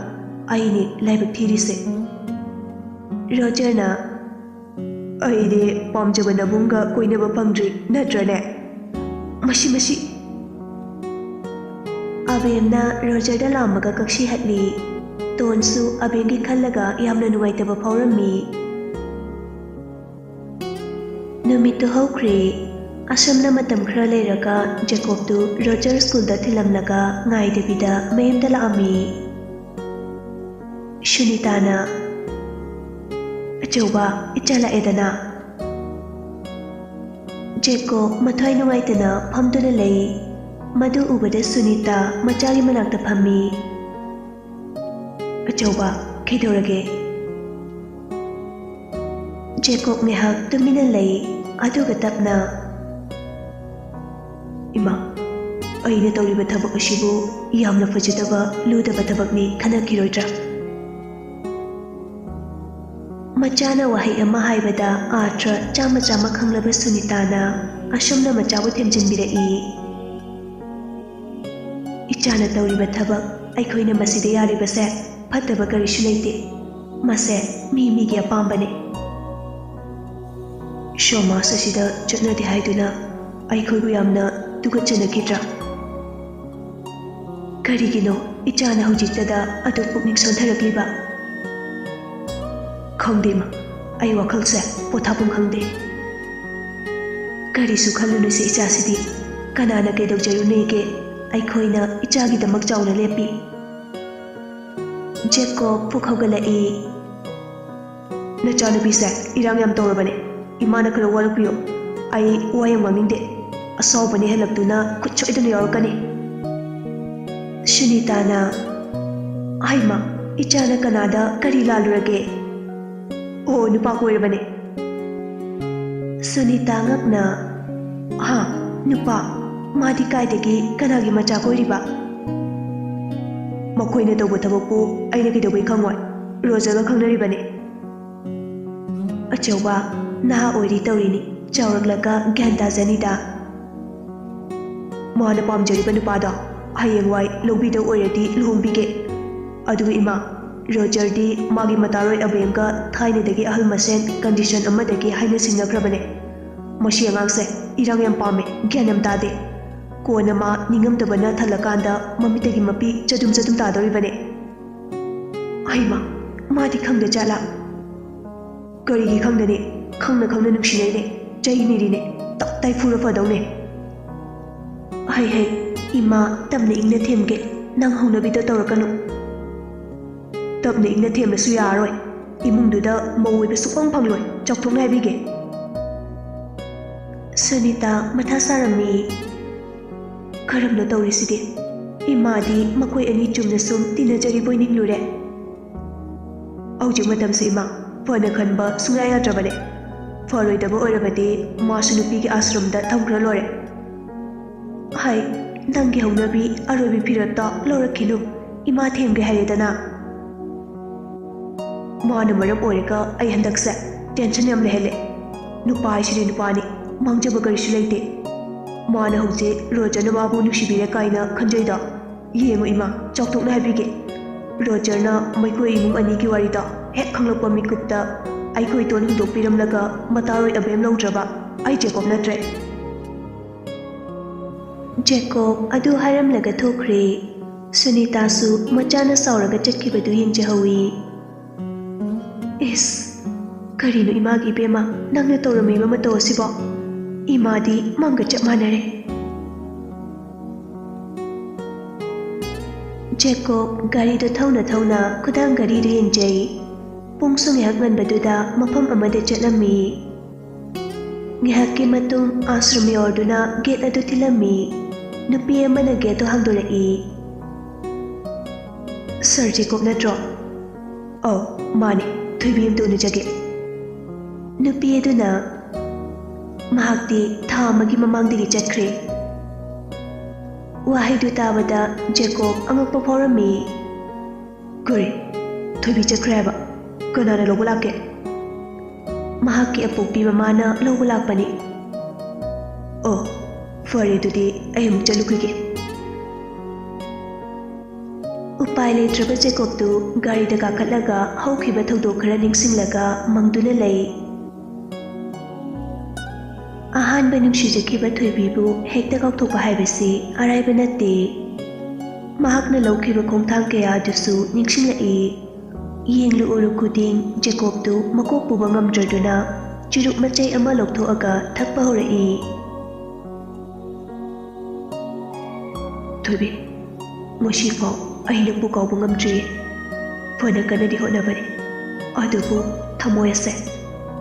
ꯑꯩꯅꯤ ꯂꯥꯏꯕꯛ ꯊꯤꯔꯤꯁꯦ꯫" ꯔꯣꯖꯔꯅ, "ꯑꯩꯗꯤ ꯄꯥꯝꯖꯕ ꯅꯕꯨꯡꯒ ꯀꯣꯏꯅꯕ ꯐꯪꯗ꯭ꯔꯤ, ꯅꯠꯇ꯭ꯔꯅꯦ? ꯃꯁꯤ, ꯃꯁꯤ!" ꯑꯕꯦꯝꯅ ꯔꯣꯖꯔꯗ ꯂꯥꯝꯃꯒ ꯀꯛꯁꯤ ꯍꯠꯂꯤ꯫ ꯇꯣꯟꯁꯨ ꯑꯕꯦꯝꯒꯤ ꯈꯜꯂꯒ ꯌꯥꯝꯅ ꯅꯨꯡꯉꯥꯏꯇꯕ ꯐꯥꯎꯔꯝꯃꯤ꯫ ꯅꯨꯃꯤꯠꯇꯨ ꯍꯧꯈ꯭ꯔꯦ꯫ ꯑꯁꯨꯝꯅ ꯃꯇꯝ ꯈꯔ ꯂꯩꯔꯒ ꯖꯦꯀꯣꯕꯇꯨ ꯔꯣꯖꯔ ꯁ꯭ꯀꯨꯜꯗ ꯊꯤꯜꯂꯝꯂꯒ ꯉꯥꯏꯗꯕꯤꯗ ꯃꯌꯨꯝꯗ ꯂꯥꯛꯑꯝꯃꯤ꯫ ꯁꯨꯅꯤꯇꯥꯅ, "ꯑꯆꯧꯕ, ꯏꯆꯥ ꯂꯥꯛꯑꯦꯗꯅ꯫" ꯖꯦꯀꯣꯕ ꯃꯊ꯭ꯋꯥꯏ ꯅꯨꯡꯉꯥꯏꯇꯅ ꯐꯝꯗꯨꯅ ꯂꯩ꯫ ꯃꯗꯨ ꯎꯕꯗ ꯁꯨꯅꯤꯇꯥ ꯃꯆꯥꯒꯤ ꯃꯅꯥꯛꯇ ꯐꯝꯃꯤ꯫ "ꯑꯆꯧꯕ, ꯀꯩꯗꯧꯔꯒꯦ?" ꯖꯦꯀꯣꯕ ꯉꯥꯏꯍꯥꯛ ꯇꯨꯃꯤꯟꯅ ꯂꯩ, ꯑꯗꯨꯒ ꯇꯞꯅ, "ꯏꯃꯥ, ꯑꯩꯅ ꯇꯧꯔꯤꯕ ꯊꯕꯛ ꯑꯁꯤꯕꯨ ꯌꯥꯝꯅ ꯐꯖꯗꯕ, ꯂꯨꯗꯕ ꯊꯕꯛꯅꯤ ꯈꯟꯅꯈꯤꯔꯣꯏꯗ꯭ꯔꯥ?" ꯃꯆꯥꯅ ꯋꯥꯍꯩ ꯑꯃ ꯍꯥꯏꯕꯗ ꯑꯥꯔꯊ꯭ꯔ ꯆꯥꯝꯃ ꯆꯥꯝꯃ ꯈꯪꯂꯕ ꯁꯨꯅꯤꯇꯥꯅ ꯑꯁꯨꯝꯅ ꯃꯆꯥꯕꯨ ꯊꯦꯝꯖꯤꯟꯕꯤꯔꯛꯏ꯫ "ꯏꯆꯥꯅ ꯇꯧꯔꯤꯕ ꯊꯕꯛ ꯑꯩꯈꯣꯏꯅ ꯃꯁꯤꯗ ꯌꯥꯔꯤꯕꯁꯦ ꯐꯠꯇꯕ ꯀꯔꯤꯁꯨ ꯂꯩꯇꯦ꯫ ꯃꯁꯦ ꯃꯤ ꯃꯤꯒꯤ ꯑꯄꯥꯝꯕꯅꯤ꯫ ꯁꯣꯃꯥꯖ ꯑꯁꯤꯗ ꯆꯠꯅꯗꯦ ꯍꯥꯏꯗꯨꯅ ꯑꯩꯈꯣꯏꯕꯨ ꯌꯥꯝꯅ ꯇꯨꯀꯠꯆꯅꯈꯤꯗ꯭ꯔꯥ? ꯀꯔꯤꯒꯤꯅꯣ ꯏꯆꯥꯅ ꯍꯧꯖꯤꯛꯇꯗ ꯑꯗꯨꯛ ꯄꯨꯛꯅꯤꯡ ꯁꯣꯟꯊꯔꯛꯂꯤꯕ? ꯈꯪꯗꯦ ꯏꯃꯥ, ꯑꯩ ꯋꯥꯈꯜꯁꯦ ꯄꯣꯊꯥꯐꯝ ꯈꯪꯗꯦ꯫ ꯀꯔꯤꯁꯨ ꯈꯜꯂꯨꯅꯨꯁꯦ ꯏꯆꯥꯁꯤꯗꯤ, ꯀꯅꯥꯅ ꯀꯩꯗꯧꯖꯔꯨꯅꯦꯒꯦ? ꯑꯩꯈꯣꯏꯅ ꯏꯆꯥꯒꯤꯗꯃꯛ ꯆꯥꯎꯅ ꯂꯦꯞꯄꯤ꯫ ꯖꯦꯀꯣꯕ ꯄꯨꯛ ꯍꯧꯒꯠꯂꯛꯏ꯫ ꯅꯆꯥꯅꯨꯄꯤꯁꯦ ꯏꯔꯥꯡ ꯌꯥꯝ ꯇꯧꯔꯕꯅꯦ꯫ ꯏꯃꯥꯅ ꯈꯔ ꯋꯥꯔꯛꯄꯤꯌꯣ꯫ ꯑꯩ ꯋꯥ ꯌꯥꯝ ꯉꯥꯡꯅꯤꯡꯗꯦ꯫ ꯑꯁꯥꯎꯕꯅꯦ ꯍꯦꯜꯂꯛꯇꯨꯅ ꯈꯨꯠ ꯁꯣꯏꯗꯅ ꯌꯥꯎꯔꯛꯀꯅꯤ꯫ ꯁꯨꯅꯤꯇꯥꯅ, "ꯍꯩꯃꯥ, ꯏꯆꯥꯅ ꯀꯅꯥꯗ ꯀꯔꯤ ꯂꯥꯜꯂꯨꯔꯒꯦ? ꯑꯣ, ꯅꯨꯄꯥ ꯀꯣꯏꯔꯕꯅꯦ?" ꯁꯨꯅꯤꯇꯥ ꯉꯛꯅ, "ꯍꯥ, ꯅꯨꯄꯥ? ꯃꯥꯗꯤ ꯀꯥꯏꯗꯒꯤ ꯀꯅꯥꯒꯤ ꯃꯆꯥ ꯀꯣꯏꯔꯤꯕ? ꯃꯈꯣꯏꯅ ꯇꯧꯕ ꯊꯕꯛꯄꯨ ꯑꯩꯅ ꯀꯩꯗꯧꯕꯩ ꯈꯪꯉꯣꯏ? ꯔꯣꯖꯔꯒ ꯈꯪꯅꯔꯤꯕꯅꯦ꯫" ꯑꯆꯧꯕ, ꯅꯍꯥ ꯑꯣꯏꯔꯤ ꯇꯧꯔꯤꯅꯤ, ꯆꯥꯎꯔꯛꯂꯒ ꯒ꯭ꯌꯥꯟ ꯇꯥꯖꯅꯤꯗ꯫ ꯃꯥꯅ ꯄꯥꯝꯖꯔꯤꯕ ꯅꯨꯄꯥꯗꯣ ꯍꯌꯦꯡꯋꯥꯏ ꯂꯧꯕꯤꯗꯧ ꯑꯣꯏꯔꯗꯤ ꯂꯨꯍꯣꯡꯕꯤꯒꯦ꯫ ꯑꯗꯨꯒ ꯏꯃꯥ, ꯔꯣꯖꯔꯗꯤ ꯃꯥꯒꯤ ꯃꯇꯥꯔꯣꯏ ꯑꯕꯦꯝꯒ ꯊꯥꯏꯅꯗꯒꯤ ꯑꯍꯜ ꯃꯁꯦꯟ condition ꯑꯃꯗꯒꯤ ꯍꯥꯏꯅ ꯁꯤꯡꯅꯈ꯭ꯔꯕꯅꯦ꯫ ꯃꯁꯤ ꯑꯉꯥꯡꯁꯦ ꯏꯔꯥꯡ ꯌꯥꯝ ꯄꯥꯝꯃꯦ, ꯒ꯭ꯌꯥꯟ ꯌꯥꯝ ꯇꯥꯗꯦ꯫ ꯀꯣꯟꯅ ꯃꯥ ꯅꯤꯡꯉꯝꯗꯕꯅ ꯊꯜꯂꯀꯥꯟꯗ ꯃꯃꯤꯠꯇꯒꯤ ꯃꯄꯤ ꯆꯗꯨꯝ ꯆꯗꯨꯝ ꯇꯥꯗꯧꯔꯤꯕꯅꯦ꯫ ꯍꯩꯃꯥ, ꯃꯥꯗꯤ ꯈꯪꯗ ꯖꯥꯠꯂꯥ? ꯀꯔꯤꯒꯤ ꯈꯪꯗꯅꯤ? ꯈꯪꯅ ꯈꯪꯅ ꯅꯨꯡꯁꯤꯅꯩꯅꯦ, ꯆꯩ ꯅꯤꯔꯤꯅꯦ, ꯇꯞ ꯇꯥꯏ ꯐꯨꯔ ꯐꯗꯧꯅꯦ꯫ ꯍꯩ ꯍꯩ, ꯏꯃꯥ, ꯇꯞꯅ ꯏꯪꯅ ꯊꯦꯝꯒꯦ, ꯅꯪ ꯍꯧꯅꯕꯤꯗ ꯇꯧꯔꯛꯀꯅꯨ꯫ ꯇꯞꯅ ꯏꯪꯅ ꯊꯦꯝꯂꯁꯨ ꯌꯥꯔꯣꯏ, ꯏꯃꯨꯡꯗꯨꯗ ꯃꯧ ꯑꯣꯏꯕ ꯁꯨꯛꯐꯪ ꯐꯪꯂꯣꯏ, ꯆꯥꯎꯊꯣꯛꯅ ꯍꯥꯏꯕꯤꯒꯦ꯫ ꯁꯨꯅꯤꯇꯥ ꯃꯊꯥ ꯁꯥꯔꯝꯃꯤ꯫ ꯀꯔꯝꯅꯣ ꯇꯧꯔꯤꯁꯤꯗꯤ? ꯏꯃꯥꯗꯤ ꯃꯈꯣꯏ ꯑꯅꯤ ꯆꯨꯝꯅ ꯁꯨꯝ ꯇꯤꯟꯅꯖꯔꯤꯕꯣꯏ ꯅꯤꯡꯂꯨꯔꯦ꯫ ꯍꯧꯖꯤꯛ ꯃꯇꯝꯁꯦ ꯏꯃꯥ, ꯐꯅ ꯈꯟꯕ ꯁꯨꯡꯌꯥ ꯌꯥꯗ꯭ꯔꯕꯅꯦ꯫ ꯐꯔꯣꯏꯗꯕ ꯑꯣꯏꯔꯕꯗꯤ ꯃꯥꯁꯨ ꯅꯨꯄꯤꯒꯤ ꯑꯥꯁ꯭ꯔꯝꯗ ꯊꯝꯈ꯭ꯔ ꯂꯣꯏꯔꯦ꯫ ꯍꯥꯏ, ꯅꯪꯒꯤ ꯍꯧꯅꯕꯤ ꯑꯔꯣꯏꯕꯤ ꯐꯤꯔꯦꯞꯇꯣ ꯂꯧꯔꯛꯈꯤꯅꯨ, ꯏꯃꯥ ꯊꯦꯝꯒꯦ ꯍꯥꯏꯔꯦꯗꯅ꯫ ꯃꯥꯅ ꯃꯔꯝ ꯑꯣꯏꯔꯒ ꯑꯩ ꯍꯟꯗꯛꯁꯦ tension ꯌꯥꯝ ꯂꯩꯍꯜꯂꯦ꯫ ꯅꯨꯄꯥ ꯍꯥꯏꯁꯤꯗꯤ ꯅꯨꯄꯥꯅꯤ, ꯃꯥꯡꯖꯕ ꯀꯔꯤꯁꯨ ꯂꯩꯇꯦ꯫ ꯃꯥꯅ ꯍꯧꯖꯤꯛ ꯔꯣꯖꯔꯅ ꯃꯥꯕꯨ ꯅꯨꯡꯁꯤꯕꯤꯔꯦ ꯀꯥꯏꯅ ꯈꯟꯖꯩꯗꯣ, ꯌꯦꯡꯉꯨ ꯏꯃꯥ, ꯆꯥꯎꯊꯣꯛꯅ ꯍꯥꯏꯕꯤꯒꯦ, ꯔꯣꯖꯔꯅ ꯃꯈꯣꯏ ꯏꯃꯨꯡ ꯑꯅꯤꯒꯤ ꯋꯥꯔꯤꯗꯣ ꯍꯦꯛ ꯈꯪꯂꯛꯄ ꯃꯤꯀꯨꯞꯇ ꯑꯩꯈꯣꯏ ꯇꯣꯟ ꯍꯨꯟꯗꯣꯛꯄꯤꯔꯝꯂꯒ ꯃꯇꯥꯔꯣꯏ ꯑꯕꯦꯝ ꯂꯧꯗ꯭ꯔꯕ ꯑꯩ ꯖꯦꯀꯣꯕ ꯅꯠꯇ꯭ꯔꯦ꯫ ꯖꯦꯀꯣꯕ ꯑꯗꯨ ꯍꯥꯏꯔꯝꯂꯒ ꯊꯣꯛꯈ꯭ꯔꯦ꯫ ꯁꯨꯅꯤꯇꯥꯁꯨ ꯃꯆꯥꯅ ꯁꯥꯎꯔꯒ ꯆꯠꯈꯤꯕꯗꯨ ꯌꯦꯡꯖꯍꯧꯏ꯫ ꯏꯁ, ꯀꯔꯤꯅꯣ ꯏꯃꯥꯒꯤ ꯏꯕꯦꯝꯃ, ꯅꯪꯅ ꯇꯧꯔꯝꯃꯤꯕ ꯃꯇꯧ ꯑꯁꯤꯕꯣ? ꯏꯃꯥꯗꯤ ꯃꯪꯒ ꯆꯞ ꯃꯥꯟꯅꯔꯦ꯫ ꯖꯦꯀꯣꯕ ꯒꯥꯔꯤꯗꯨ ꯊꯧꯅ ꯊꯧꯅ ꯈꯨꯗꯥꯡ ꯒꯥꯔꯤꯗꯨ ꯌꯦꯡꯖꯩ꯫ ꯄꯨꯡꯁꯨ ꯉꯥꯏꯍꯥꯛ ꯉꯟꯕꯗꯨꯗ ꯃꯐꯝ ꯑꯃꯗ ꯆꯠꯂꯝꯃꯤ꯫ ꯉꯥꯏꯍꯥꯛꯀꯤ ꯃꯇꯨꯡ ꯑꯥꯁ꯭ꯔꯝ ꯌꯧꯔꯗꯨꯅ ꯒꯦꯠ ꯑꯗꯨ ꯊꯤꯜꯂꯝꯃꯤ꯫ ꯅꯨꯄꯤ ꯑꯃꯅ ꯒꯦꯠꯇꯨ ꯍꯥꯡꯗꯣꯔꯛꯏ꯫ "ꯁꯥꯔ ꯖꯦꯀꯣꯕ ꯅꯠꯇ꯭ꯔꯣ?" "ꯑꯧ, ꯃꯥꯅꯤ꯫ ꯊꯣꯏꯕꯤ ꯑꯝꯇ ꯎꯅꯖꯒꯦ꯫" ꯅꯨꯄꯤ ꯑꯗꯨꯅ, "ꯃꯍꯥꯛꯇꯤ ꯊꯥ ꯑꯃꯒꯤ ꯃꯃꯥꯡꯗꯒꯤ ꯆꯠꯈ꯭ꯔꯦ꯫" ꯋꯥꯍꯩꯗꯨ ꯇꯥꯕꯗ ꯖꯦꯀꯣꯕ ꯑꯉꯛꯄ ꯐꯥꯎꯔꯝꯃꯤ꯫ "ꯀꯔꯤ? ꯊꯣꯏꯕꯤ ꯆꯠꯈ꯭ꯔꯦ ꯍꯥꯏꯕ? ꯀꯅꯥꯅ ꯂꯧꯕ ꯂꯥꯛꯀꯦ?" "ꯃꯍꯥꯛꯀꯤ ꯑꯄꯣꯛꯄꯤ ꯃꯃꯥꯅ ꯂꯧꯕ ꯂꯥꯛꯄꯅꯤ꯫" "ꯑꯣ, ꯐꯔꯦ, ꯑꯗꯨꯗꯤ ꯑꯩ ꯑꯃꯨꯛ ꯆꯠꯂꯨꯈꯤꯒꯦ꯫" ꯎꯄꯥꯏ ꯂꯩꯇ꯭ꯔꯕ ꯖꯦꯀꯣꯕꯇꯨ ꯒꯥꯔꯤꯗ ꯀꯥꯈꯠꯂꯒ ꯍꯧꯈꯤꯕ ꯊꯧꯗꯣꯛ ꯈꯔ ꯅꯤꯡꯁꯤꯡꯂꯒ ꯃꯪꯗꯨꯅ ꯂꯩ꯫ ꯑꯍꯥꯟꯕ ꯅꯨꯡꯁꯤꯖꯈꯤꯕ ꯊꯣꯏꯕꯤꯕꯨ ꯍꯦꯛꯇ ꯀꯥꯎꯊꯣꯛꯄ ꯍꯥꯏꯕꯁꯤ ꯑꯔꯥꯏꯕ ꯅꯠꯇꯦ꯫ ꯃꯍꯥꯛꯅ ꯂꯧꯈꯤꯕ ꯈꯣꯡꯊꯥꯡ ꯀꯌꯥ ꯑꯗꯨꯁꯨ ꯅꯤꯡꯁꯤꯡꯂꯛꯏ꯫ ꯌꯦꯡꯂꯨ ꯎꯔꯨ ꯈꯨꯗꯤꯡ ꯖꯦꯀꯣꯕꯇꯨ ꯃꯀꯣꯛ ꯄꯨꯕ ꯉꯝꯗ꯭ꯔꯗꯨꯅ ꯆꯨꯔꯨꯞ ꯃꯆꯩ ꯑꯃ ꯂꯧꯊꯣꯛꯑꯒ ꯊꯛꯄ ꯍꯧꯔꯛꯏ꯫ "ꯊꯣꯏꯕꯤ, ꯉꯁꯤꯐꯥꯎ ꯑꯩ ꯅꯪꯕꯨ ꯀꯥꯎꯕ ꯉꯝꯗ꯭ꯔꯤꯌꯦ꯫ ꯐꯅ ꯀꯟꯅꯗꯤ ꯍꯣꯠꯅꯕꯅꯤ, ꯑꯗꯨꯕꯨ ꯊꯃꯣꯏ ꯑꯁꯦ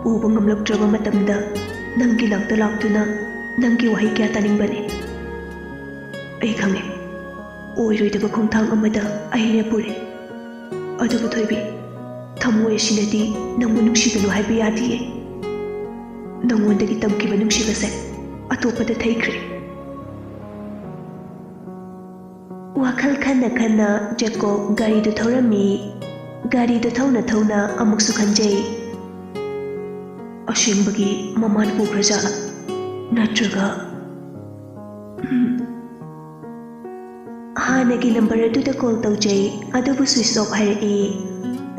ꯎꯕ ꯉꯝꯂꯛꯇ꯭ꯔꯕ ꯃꯇꯝꯗ ꯅꯪꯒꯤ ꯅꯥꯛꯇ ꯂꯥꯛꯇꯨꯅ ꯅꯪꯒꯤ ꯋꯥꯍꯩ ꯀꯌꯥ ꯇꯥꯅꯤꯡꯕꯅꯤ꯫ ꯑꯩ ꯈꯪꯉꯦ, ꯑꯣꯏꯔꯣꯏꯗꯕ ꯈꯣꯡꯊꯥꯡ ꯑꯃꯗ ꯑꯩ ꯂꯦꯞꯄꯨꯔꯦ꯫ ꯑꯗꯨꯕꯨ ꯊꯣꯏꯕꯤ, ꯊꯃꯣꯏ ꯑꯁꯤꯅꯗꯤ ꯅꯪꯕꯨ ꯅꯨꯡꯁꯤꯒꯅꯨ ꯍꯥꯏꯕ ꯌꯥꯗꯤꯌꯦ꯫ ꯅꯪꯉꯣꯟꯗꯒꯤ ꯇꯝꯈꯤꯕ ꯅꯨꯡꯁꯤꯕꯁꯦ ꯑꯇꯣꯞꯄꯗ ꯊꯩꯈ꯭ꯔꯦ꯫" ꯋꯥꯈꯜ ꯈꯟꯅ ꯈꯟꯅ ꯖꯦꯀꯣꯕ ꯒꯥꯔꯤꯗꯨ ꯊꯧꯔꯝꯃꯤ꯫ ꯒꯥꯔꯤꯗꯨ ꯊꯧꯅ ꯊꯧꯅ ꯑꯃꯨꯛꯁꯨ ꯈꯟꯖꯩ, "ꯑꯁꯦꯡꯕꯒꯤ ꯃꯃꯥꯅ ꯄꯨꯈ꯭ꯔꯖꯥꯠꯂꯥ? ꯅꯠꯇ꯭ꯔꯒ, ꯎꯝ, ꯍꯥꯟꯅꯒꯤ ꯅꯝꯕꯔ ꯑꯗꯨꯗ ꯀꯣꯜ ꯇꯧꯖꯩ, ꯑꯗꯨꯕꯨ ꯁ꯭ꯋꯤꯆ ꯑꯣꯐ ꯍꯥꯏꯔꯛꯏ꯫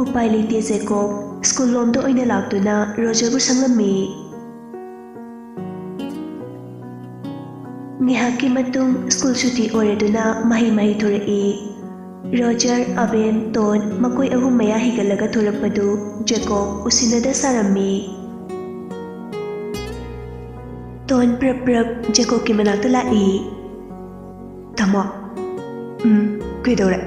ꯎꯄꯥꯏ ꯂꯩꯇꯦ ꯖꯦꯀꯣꯕ ꯁ꯭ꯀꯨꯜ ꯂꯣꯝꯗ ꯑꯣꯏꯅ ꯂꯥꯛꯇꯨꯅ ꯔꯣꯖꯔꯕꯨ ꯁꯪꯂꯝꯃꯤ꯫ ꯉꯥꯏꯍꯥꯛꯀꯤ ꯃꯇꯨꯡ ꯁ꯭ꯀꯨꯜ ꯁꯨꯇꯤ ꯑꯣꯏꯔꯗꯨꯅ ꯃꯍꯩ ꯃꯍꯩ ꯊꯣꯔꯛꯏ꯫ ꯔꯣꯖꯔ, ꯑꯕꯦꯟ, ꯇꯣꯟ ꯃꯈꯣꯏ ꯑꯍꯨꯝ ꯃꯌꯥ ꯍꯤꯒꯠꯂꯒ ꯊꯣꯔꯛꯄꯗꯨ ꯖꯦꯀꯣꯕ ꯎꯁꯤꯟꯅꯗ ꯁꯥꯔꯝꯃꯤ꯫ ꯇꯣꯟ ꯄ꯭ꯔꯞ ꯄ꯭ꯔꯞ ꯖꯦꯀꯣꯕꯀꯤ ꯃꯅꯥꯛꯇ ꯂꯥꯛꯏ꯫ "ꯇꯥꯃꯣ, ꯎꯝ, ꯀꯩꯗꯧꯔꯦ?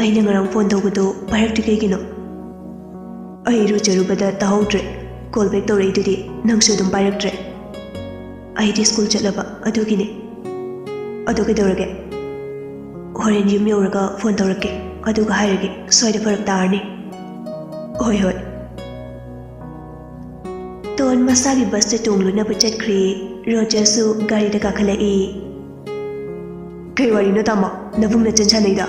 ꯑꯩꯅ ꯉꯔꯥꯡ ꯐꯣꯟ ꯇꯧꯕꯗꯣ ꯄꯥꯏꯔꯛꯇ꯭ꯔꯤ ꯀꯩꯒꯤꯅꯣ?" "ꯑꯩ ꯏꯔꯨꯖꯔꯨꯕꯗ ꯇꯥꯍꯧꯗ꯭ꯔꯦ꯫ ꯀꯣꯜ ꯕꯦꯛ ꯇꯧꯔꯛꯏꯗꯨꯗꯤ ꯅꯪꯁꯨ ꯑꯗꯨꯝ ꯄꯥꯏꯔꯛꯇ꯭ꯔꯦ꯫ ꯑꯩꯗꯤ ꯁ꯭ꯀꯨꯜ ꯆꯠꯂꯕ ꯑꯗꯨꯒꯤꯅꯦ꯫ ꯑꯗꯣ ꯀꯩꯗꯧꯔꯒꯦ?" "ꯍꯣꯔꯦꯟ ꯌꯨꯝ ꯌꯧꯔꯒ ꯐꯣꯟ ꯇꯧꯔꯛꯀꯦ, ꯑꯗꯨꯒ ꯍꯥꯏꯔꯒꯦ꯫ ꯁ꯭ꯋꯥꯏꯗ ꯐꯔꯛ ꯇꯥꯔꯅꯤ꯫" "ꯍꯣꯏ ꯍꯣꯏ꯫" ꯇꯣꯟ ꯃꯁꯥꯒꯤ ꯕꯁꯇ ꯇꯣꯡꯂꯨꯅꯕ ꯆꯠꯈ꯭ꯔꯦ꯫ ꯔꯣꯖꯔꯁꯨ ꯒꯥꯔꯤꯗ ꯀꯥꯈꯠꯂꯛꯏ꯫ "ꯀꯩ ꯋꯥꯔꯤꯅꯣ ꯇꯥꯃꯣ, ꯅꯕꯨꯡ ꯅꯆꯟ ꯁꯥꯟꯅꯩꯗꯣ?"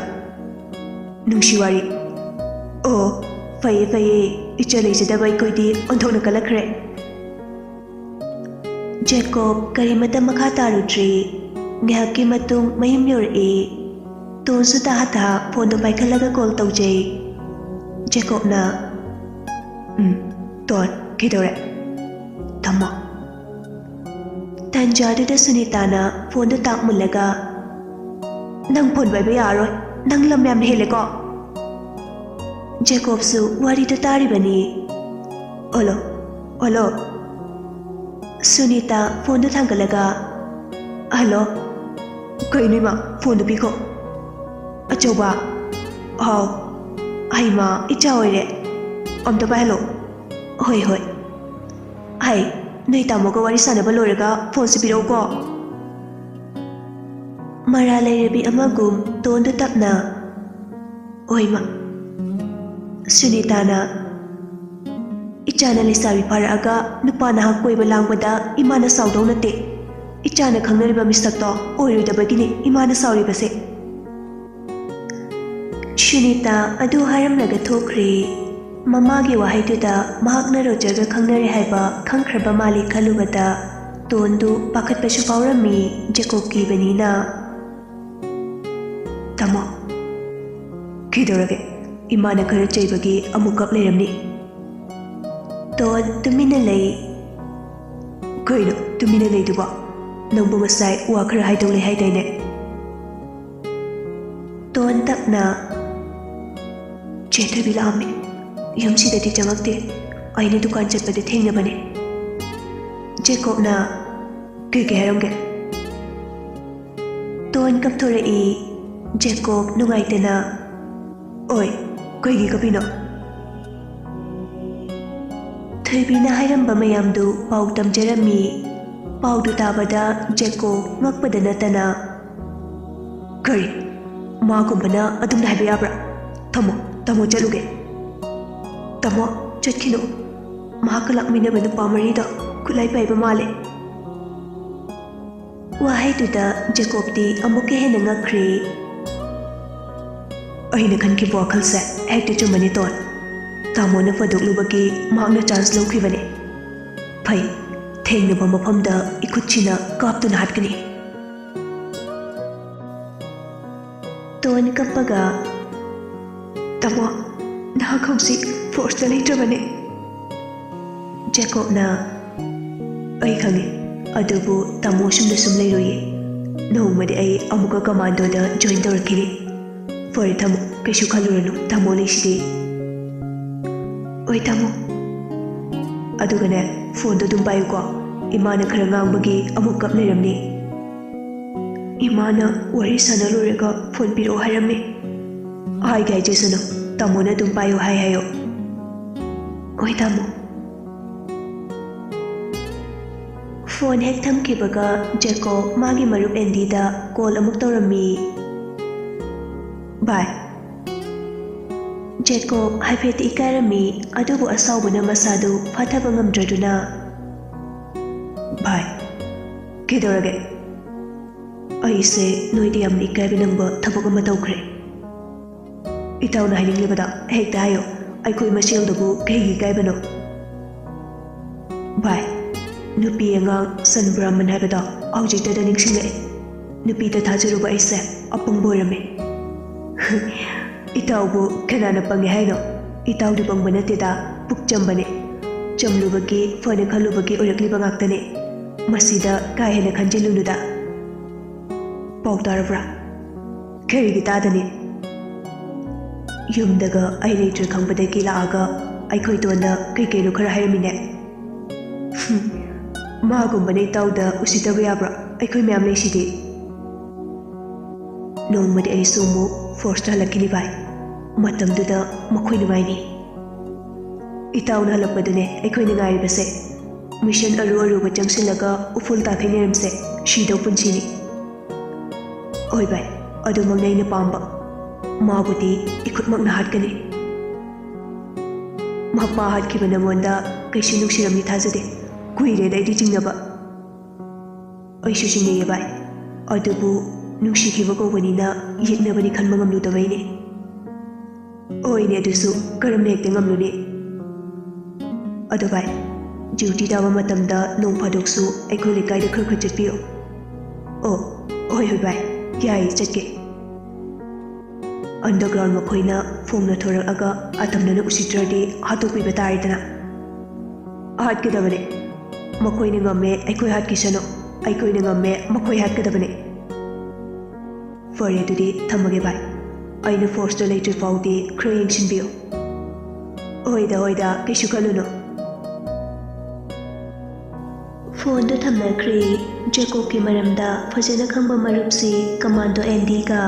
"ꯅꯨꯡꯁꯤ ꯋꯥꯔꯤ꯫" "ꯑꯣ, ꯐꯩꯌꯦ ꯐꯩꯌꯦ, ꯏꯆꯜ ꯂꯩꯖꯗꯕ ꯑꯩꯈꯣꯏꯗꯤ ꯑꯣꯟꯊꯣꯛꯅ ꯀꯜꯂꯛꯈ꯭ꯔꯦ꯫" ꯖꯦꯀꯣꯕ ꯀꯔꯤꯃꯇ ꯃꯈꯥ ꯇꯥꯔꯨꯗ꯭ꯔꯦ꯫ ꯉꯥꯏꯍꯥꯛꯀꯤ ꯃꯇꯨꯡ ꯃꯌꯨꯝ ꯌꯧꯔꯛꯏ꯫ ꯇꯣꯟꯁꯨ ꯇꯍꯥ ꯇꯍꯥ ꯐꯣꯟꯗꯣ ꯄꯥꯏꯈꯠꯂꯒ ꯀꯣꯜ ꯇꯧꯖꯩ꯫ ꯖꯦꯀꯣꯕꯅ, "ꯎꯝ, ꯇꯣꯟ, ꯀꯩꯗꯧꯔꯦ? ꯊꯝꯃꯣ꯫" ꯇꯥꯟꯖꯥꯗꯨꯗ ꯁꯨꯅꯤꯇꯥꯅ ꯐꯣꯟꯗꯨ ꯇꯥꯛ ꯃꯨꯜꯂꯒ, "ꯅꯪ ꯐꯣꯟ ꯄꯥꯏꯕ ꯌꯥꯔꯔꯣꯏ, ꯅꯪ ꯂꯝ ꯌꯥꯝꯅ ꯍꯦꯜꯂꯦꯀꯣ꯫" ꯖꯦꯀꯣꯕꯁꯨ ꯋꯥꯔꯤꯗꯨ ꯇꯥꯔꯤꯕꯅꯤ꯫ "Hello, hello." ꯁꯨꯅꯤꯇꯥ ꯐꯣꯟꯗꯨ ꯊꯥꯡꯒꯠꯂꯒ, "ꯍꯜꯂꯣ꯫" "ꯀꯩꯅꯣ ꯏꯃꯥ, ꯐꯣꯟꯗꯨ ꯄꯤꯈꯣ꯫" "ꯑꯆꯧꯕ꯫" "ꯍꯥꯎ꯫" "ꯍꯩꯃꯥ, ꯏꯆꯥ ꯑꯣꯏꯔꯦ꯫ ꯑꯝꯇ ꯄꯥꯏꯍꯜꯂꯣ꯫" "ꯍꯣꯏ, ꯍꯣꯏ꯫" "ꯍꯩ, ꯅꯣꯏ ꯇꯥꯃꯣꯒ ꯋꯥꯔꯤ ꯁꯥꯟꯅꯕ ꯂꯣꯏꯔꯒ ꯐꯣꯟꯁꯤ ꯄꯤꯔꯛꯎꯀꯣ꯫" ꯃꯔꯥ ꯂꯩꯔꯕꯤ ꯑꯃꯒꯨꯝ ꯇꯣꯟꯗꯨ ꯇꯞꯅ, "ꯍꯣꯏ, ꯃꯥ꯫" ꯁꯨꯅꯤꯇꯥꯅ, "ꯏꯆꯥꯅ ꯂꯩꯁꯥꯕꯤ ꯐꯥꯔꯛꯑꯒ ꯅꯨꯄꯥ ꯅꯍꯥ ꯀꯣꯏꯕ ꯂꯥꯡꯕꯗ ꯏꯃꯥꯅ ꯁꯥꯎꯗꯧ ꯅꯠꯇꯦ꯫ ꯏꯆꯥꯅ ꯈꯪꯅꯔꯤꯕ ꯃꯤꯁꯛꯇꯣ ꯑꯣꯏꯔꯣꯏꯗꯕꯒꯤꯅꯤ ꯏꯃꯥꯅ ꯁꯥꯎꯔꯤꯕꯁꯦ꯫" ꯁꯨꯅꯤꯇꯥ ꯑꯗꯨ ꯍꯥꯏꯔꯝꯂꯒ ꯊꯣꯛꯈ꯭ꯔꯦ꯫ ꯃꯃꯥꯒꯤ ꯋꯥꯍꯩꯗꯨꯗ ꯃꯍꯥꯛꯅ ꯔꯣꯖꯔꯒ ꯈꯪꯅꯔꯦ ꯍꯥꯏꯕ ꯈꯪꯈ꯭ꯔꯕ ꯃꯥꯜꯂꯤ ꯈꯜꯂꯨꯕꯗ ꯇꯣꯟꯗꯨ ꯄꯥꯈꯠꯄꯁꯨ ꯐꯥꯎꯔꯝꯃꯤ, ꯖꯦꯀꯣꯕ ꯀꯤꯕꯅꯤꯅ꯫ ꯀꯩꯗꯧꯔꯒꯦ? ꯏꯃꯥꯅ ꯈꯔ ꯆꯩꯕꯒꯤ ꯑꯃꯨꯛ ꯀꯞ ꯂꯩꯔꯝꯅꯤ꯫ ꯇꯣꯟ ꯇꯨꯃꯤꯟꯅ ꯂꯩ꯫ ꯀꯩꯅꯣ ꯇꯨꯃꯤꯟꯅ ꯂꯩꯗꯨꯕꯣ? ꯅꯪꯕꯨ ꯉꯁꯥꯏ ꯋꯥ ꯈꯔ ꯍꯥꯏꯗꯧ ꯂꯩ ꯍꯥꯏꯗꯥꯏꯅꯦ? ꯇꯣꯟ ꯇꯞꯅ, "ꯆꯦ ꯊꯣꯏꯕꯤ ꯂꯥꯛꯑꯝꯃꯦ꯫ ꯌꯨꯝꯁꯤꯗꯗꯤ ꯆꯪꯉꯛꯇꯦ꯫ ꯑꯩꯅ ꯗꯨꯀꯥꯟ ꯆꯠꯄꯗ ꯊꯦꯡꯅꯕꯅꯦ꯫" ꯖꯦꯀꯣꯕꯅ, "ꯀꯩ ꯀꯩ ꯍꯥꯏꯔꯝꯒꯦ?" ꯇꯣꯟ ꯀꯞꯊꯣꯔꯛꯏ꯫ ꯖꯦꯀꯣꯕ ꯅꯨꯡꯉꯥꯏꯇꯅ, "ꯑꯣꯏ, ꯀꯩꯒꯤ ꯀꯞꯄꯤꯅꯣ?" ꯊꯣꯏꯕꯤꯅ ꯍꯥꯏꯔꯝꯕ ꯃꯌꯥꯝꯗꯨ ꯄꯥꯎ ꯇꯝꯖꯔꯝꯃꯤ꯫ ꯄꯥꯎꯗꯨ ꯇꯥꯕꯗ ꯖꯦꯀꯣꯕ ꯉꯛꯄꯗ ꯅꯠꯇꯅ, "ꯀꯔꯤ? ꯃꯥꯒꯨꯝꯕꯅ ꯑꯗꯨꯝꯅ ꯍꯥꯏꯕ ꯌꯥꯕ꯭ꯔꯥ? ꯊꯝꯃꯣ, ꯇꯥꯃꯣ ꯆꯠꯂꯨꯒꯦ꯫" "ꯇꯥꯃꯣ, ꯆꯠꯈꯤꯅꯨ꯫ ꯃꯍꯥꯛꯀ ꯂꯥꯛꯃꯤꯟꯅꯕ ꯅꯨꯄꯥ ꯃꯔꯤꯗꯣ ꯈꯨꯠꯂꯥꯏ ꯄꯥꯏꯕ ꯃꯥꯜꯂꯦ꯫" ꯋꯥꯍꯩꯗꯨꯗ ꯖꯦꯀꯣꯕꯇꯤ ꯑꯃꯨꯛꯀ ꯍꯦꯟꯅ ꯉꯛꯈ꯭ꯔꯦ꯫ "ꯑꯩꯅ ꯈꯟꯈꯤꯕ ꯋꯥꯈꯜꯁꯦ ꯍꯦꯛꯇ ꯆꯨꯝꯕꯅꯤ ꯇꯣꯟ꯫ ꯇꯥꯃꯣꯅ ꯐꯥꯗꯣꯛꯂꯨꯕꯒꯤ ꯃꯍꯥꯛꯅ ꯆꯥꯟꯁ ꯂꯧꯈꯤꯕꯅꯤ꯫ ꯐꯩ, ꯊꯦꯡꯅꯕ ꯃꯐꯝꯗ ꯏꯈꯨꯠꯁꯤꯅ ꯀꯥꯞꯇꯨꯅ ꯍꯥꯠꯀꯅꯤ꯫" ꯇꯣꯟ ꯀꯞꯄꯒ, "ꯇꯥꯃꯣ, ꯅꯍꯥꯛ ꯍꯧꯖꯤꯛ ꯐꯣꯔꯁꯇ ꯂꯩꯇ꯭ꯔꯕꯅꯦ꯫" ꯖꯦꯀꯣꯕꯅ, "ꯑꯩ ꯈꯪꯉꯤ, ꯑꯗꯨꯕꯨ ꯇꯥꯃꯣ ꯁꯨꯝꯅ ꯁꯨꯝ ꯂꯩꯔꯣꯏꯌꯦ꯫ ꯅꯣꯡꯃꯗꯤ ꯑꯩ ꯑꯃꯨꯛꯀ ꯀꯃꯥꯟꯗꯣꯗ ꯖꯣꯏꯟ ꯇꯧꯔꯛꯈꯤꯅꯤ꯫ ꯐꯔꯦ, ꯊꯝꯃꯣ, ꯀꯩꯁꯨ ꯈꯜꯂꯨꯔꯅꯨ, ꯇꯥꯃꯣ ꯂꯩꯁꯤꯗꯤ꯫" "ꯍꯣꯏ, ꯇꯥꯃꯣ꯫ ꯑꯗꯨꯒꯅꯦ, ꯐꯣꯟꯗꯣ ꯑꯗꯨꯝ ꯄꯥꯏꯌꯨꯀꯣ, ꯏꯃꯥꯅ ꯈꯔ ꯉꯥꯡꯕꯒꯤ ꯑꯃꯨꯛ ꯀꯞ ꯂꯩꯔꯝꯅꯤ꯫" "ꯏꯃꯥꯅ ꯋꯥꯔꯤ ꯁꯥꯟꯅ ꯂꯣꯏꯔꯒ ꯐꯣꯟ ꯄꯤꯔꯛꯑꯣ ꯍꯥꯏꯔꯝꯃꯦ꯫" "ꯍꯥꯏꯒꯦ ꯍꯥꯏꯖꯁꯅꯨ, ꯇꯥꯃꯣꯅ ꯑꯗꯨꯝ ꯄꯥꯏꯌꯨ ꯍꯥꯏ ꯍꯥꯏꯌꯣ꯫" "ꯍꯣꯏ, ꯇꯥꯃꯣ꯫" ꯐꯣꯟ ꯍꯦꯛ ꯊꯝꯈꯤꯕꯒ ꯖꯦꯀꯣꯕ ꯃꯥꯒꯤ ꯃꯔꯨꯞ ꯑꯦꯟꯗꯤꯗ ꯀꯣꯜ ꯑꯃꯨꯛ ꯇꯧꯔꯝꯃꯤ꯫ "ꯚꯥꯏ꯫" ꯖꯦꯀꯣꯕ ꯍꯥꯏꯐꯦꯠꯇꯤ ꯏꯀꯥꯏꯔꯝꯃꯤ, ꯑꯗꯨꯕꯨ ꯑꯁꯥꯎꯕꯅ ꯃꯁꯥꯗꯨ ꯐꯥꯊꯕ ꯉꯝꯗ꯭ꯔꯗꯨꯅ, "ꯚꯥꯏ, ꯀꯩꯗꯧꯔꯒꯦ?" "ꯑꯩꯁꯦ ꯅꯣꯏꯗ ꯌꯥꯝꯅ ꯏꯀꯥꯏꯕ ꯅꯪꯕ ꯊꯕꯛ ꯑꯃ ꯇꯧꯈ꯭ꯔꯦ꯫" "ꯏꯇꯥꯎꯅ ꯍꯥꯏꯅꯤꯡꯂꯤꯕꯗꯣ ꯍꯦꯛꯇ ꯍꯥꯏꯌꯨ, ꯑꯩꯈꯣꯏ ꯃꯁꯦꯜꯗꯕꯨ ꯀꯩꯒꯤ ꯏꯀꯥꯏꯕꯅꯣ?" "ꯚꯥꯏ, ꯅꯨꯄꯤ ꯑꯉꯥꯡ ꯁꯟ ꯕ꯭ꯔꯥꯍꯃꯟ ꯍꯥꯏꯕꯗꯣ ꯍꯧꯖꯤꯛꯇꯗ ꯅꯤꯡꯁꯤꯡꯂꯛꯑꯦ꯫ ꯅꯨꯄꯤꯗ ꯊꯥꯖꯔꯨꯕ ꯑꯩꯁꯦ ꯑꯄꯪꯕ ꯑꯣꯏꯔꯝꯃꯦ꯫" ꯏꯇꯥꯎꯕꯨ ꯀꯅꯥꯅ ꯄꯪꯉꯦ ꯍꯥꯏꯅꯣ? ꯏꯇꯥꯎꯗꯤ ꯄꯪꯕ ꯅꯠꯇꯦꯗ, ꯄꯨꯛ ꯆꯝꯕꯅꯦ꯫ ꯆꯝꯂꯨꯕꯒꯤ, ꯐꯅ ꯈꯜꯂꯨꯕꯒꯤ ꯑꯣꯏꯔꯛꯂꯤꯕ ꯉꯥꯛꯇꯅꯦ꯫ ꯃꯁꯤꯗ ꯀꯥ ꯍꯦꯟꯅ ꯈꯟꯖꯤꯜꯂꯨꯅꯨꯗ꯫ ꯄꯥꯎ ꯇꯥꯔꯕ꯭ꯔꯥ? ꯀꯔꯤꯒꯤ ꯇꯥꯗꯅꯤ? ꯌꯨꯝꯗꯒ ꯑꯩ ꯂꯩꯇ꯭ꯔꯦ ꯈꯪꯕꯗꯒꯤ ꯂꯥꯛꯑꯒ ꯑꯩꯈꯣꯏ ꯇꯣꯟꯗ ꯀꯩ ꯀꯩꯅꯣ ꯈꯔ ꯍꯥꯏꯔꯝꯃꯤꯅꯦ꯫ ꯍꯨꯝ, ꯃꯥꯒꯨꯝꯕꯅ ꯏꯇꯥꯎꯗ ꯎꯁꯤꯠꯇꯕ ꯌꯥꯕ꯭ꯔꯥ? ꯑꯩꯈꯣꯏ ꯃꯌꯥꯝ ꯂꯩꯁꯤꯗꯤ꯫ ꯅꯣꯡꯃꯗꯤ ꯑꯩꯁꯨ ꯑꯃꯨꯛ ꯐꯣꯔꯁꯇ ꯍꯜꯂꯛꯈꯤꯅꯤ ꯚꯥꯏ꯫ ꯃꯇꯝꯗꯨꯗ ꯃꯈꯣꯏ ꯅꯨꯡꯉꯥꯏꯅꯤ꯫ ꯏꯇꯥꯎꯅ ꯍꯜꯂꯛꯄꯗꯨꯅꯦ ꯑꯩꯈꯣꯏꯅ ꯉꯥꯏꯔꯤꯕꯁꯦ꯫ ꯃꯤꯁꯟ ꯑꯔꯨ ꯑꯔꯨꯕ ꯆꯪꯁꯤꯜꯂꯒ ꯎꯐꯨꯜ ꯇꯥꯊꯩꯅꯔꯝꯁꯦ, ꯁꯤꯗꯧ ꯄꯨꯟꯁꯤꯅꯤ꯫ ꯍꯣꯏ ꯚꯥꯏ, ꯑꯗꯨꯃꯛꯅ ꯑꯩꯅ ꯄꯥꯝꯕ꯫ ꯃꯥꯕꯨꯗꯤ ꯏꯈꯨꯠꯃꯛꯅ ꯍꯥꯠꯀꯅꯤ꯫ ꯃꯄꯥ ꯍꯥꯠꯈꯤꯕ ꯅꯉꯣꯟꯗ ꯀꯩꯁꯨ ꯅꯨꯡꯁꯤꯔꯝꯅꯤ ꯊꯥꯖꯗꯦ꯫ ꯀꯨꯏꯔꯦꯗ ꯑꯩꯗꯤ ꯆꯤꯡꯅꯕ꯫ ꯑꯩꯁꯨ ꯆꯤꯡꯅꯩꯌꯦ ꯚꯥꯏ, ꯑꯗꯨꯕꯨ ꯅꯨꯡꯁꯤꯈꯤꯕ ꯀꯧꯕꯅꯤꯅ ꯌꯦꯛꯅꯕꯅꯤ ꯈꯟꯕ ꯉꯝꯂꯨꯗꯕꯩꯅꯦ꯫ ꯍꯣꯏꯅꯦ, ꯑꯗꯨꯁꯨ ꯀꯔꯝꯅ ꯍꯦꯛꯇ ꯉꯝꯂꯨꯅꯤ? ꯑꯗꯣ ꯚꯥꯏ, ꯗ꯭ꯌꯨꯇꯤ ꯇꯥꯕ ꯃꯇꯝꯗ ꯅꯣꯡ ꯐꯥꯗꯣꯛꯁꯨ ꯑꯩꯈꯣꯏ ꯂꯩꯀꯥꯏꯗ ꯈꯔ ꯈꯔ ꯆꯠꯄꯤꯌꯣ꯫ ꯑꯣ, ꯍꯣꯏ ꯍꯣꯏ ꯚꯥꯏ, ꯌꯥꯏ, ꯆꯠꯀꯦ꯫ ꯑꯟꯗꯔꯒ꯭ꯔꯥꯎꯟ ꯃꯈꯣꯏꯅ ꯐꯣꯡꯅ ꯊꯣꯔꯛꯑꯒ ꯑꯇꯝꯅꯅ ꯎꯁꯤꯠꯇ꯭ꯔꯗꯤ ꯍꯥꯠꯇꯣꯛꯄꯤꯕ ꯇꯥꯔꯦꯗꯅ꯫ ꯍꯥꯠꯀꯗꯕꯅꯦ꯫ ꯃꯈꯣꯏꯅ ꯉꯝꯃꯦ, ꯑꯩꯈꯣꯏ ꯍꯥꯠꯈꯤꯁꯅꯨ꯫ ꯑꯩꯈꯣꯏꯅ ꯉꯝꯃꯦ, ꯃꯈꯣꯏ ꯍꯥꯠꯀꯗꯕꯅꯦ꯫ ꯐꯔꯦ, ꯑꯗꯨꯗꯤ ꯊꯝꯃꯒꯦ ꯚꯥꯏ꯫ ꯑꯩꯅ ꯐꯣꯔꯁꯇ ꯂꯩꯇ꯭ꯔꯤ ꯐꯥꯎꯗꯤ ꯈꯔ ꯌꯦꯡꯁꯤꯟꯕꯤꯌꯨ꯫ ꯍꯣꯏꯗ, ꯍꯣꯏꯗ, ꯀꯩꯁꯨ ꯈꯜꯂꯨꯅꯨ꯫ ꯐꯣꯟꯗꯨ ꯊꯝꯅꯈ꯭ꯔꯦ꯫ ꯖꯦꯀꯣꯕꯀꯤ ꯃꯔꯝꯗ ꯐꯖꯅ ꯈꯪꯕ ꯃꯔꯨꯞꯁꯤ ꯀꯃꯥꯟꯗꯣ ꯑꯦꯟꯗꯤꯒ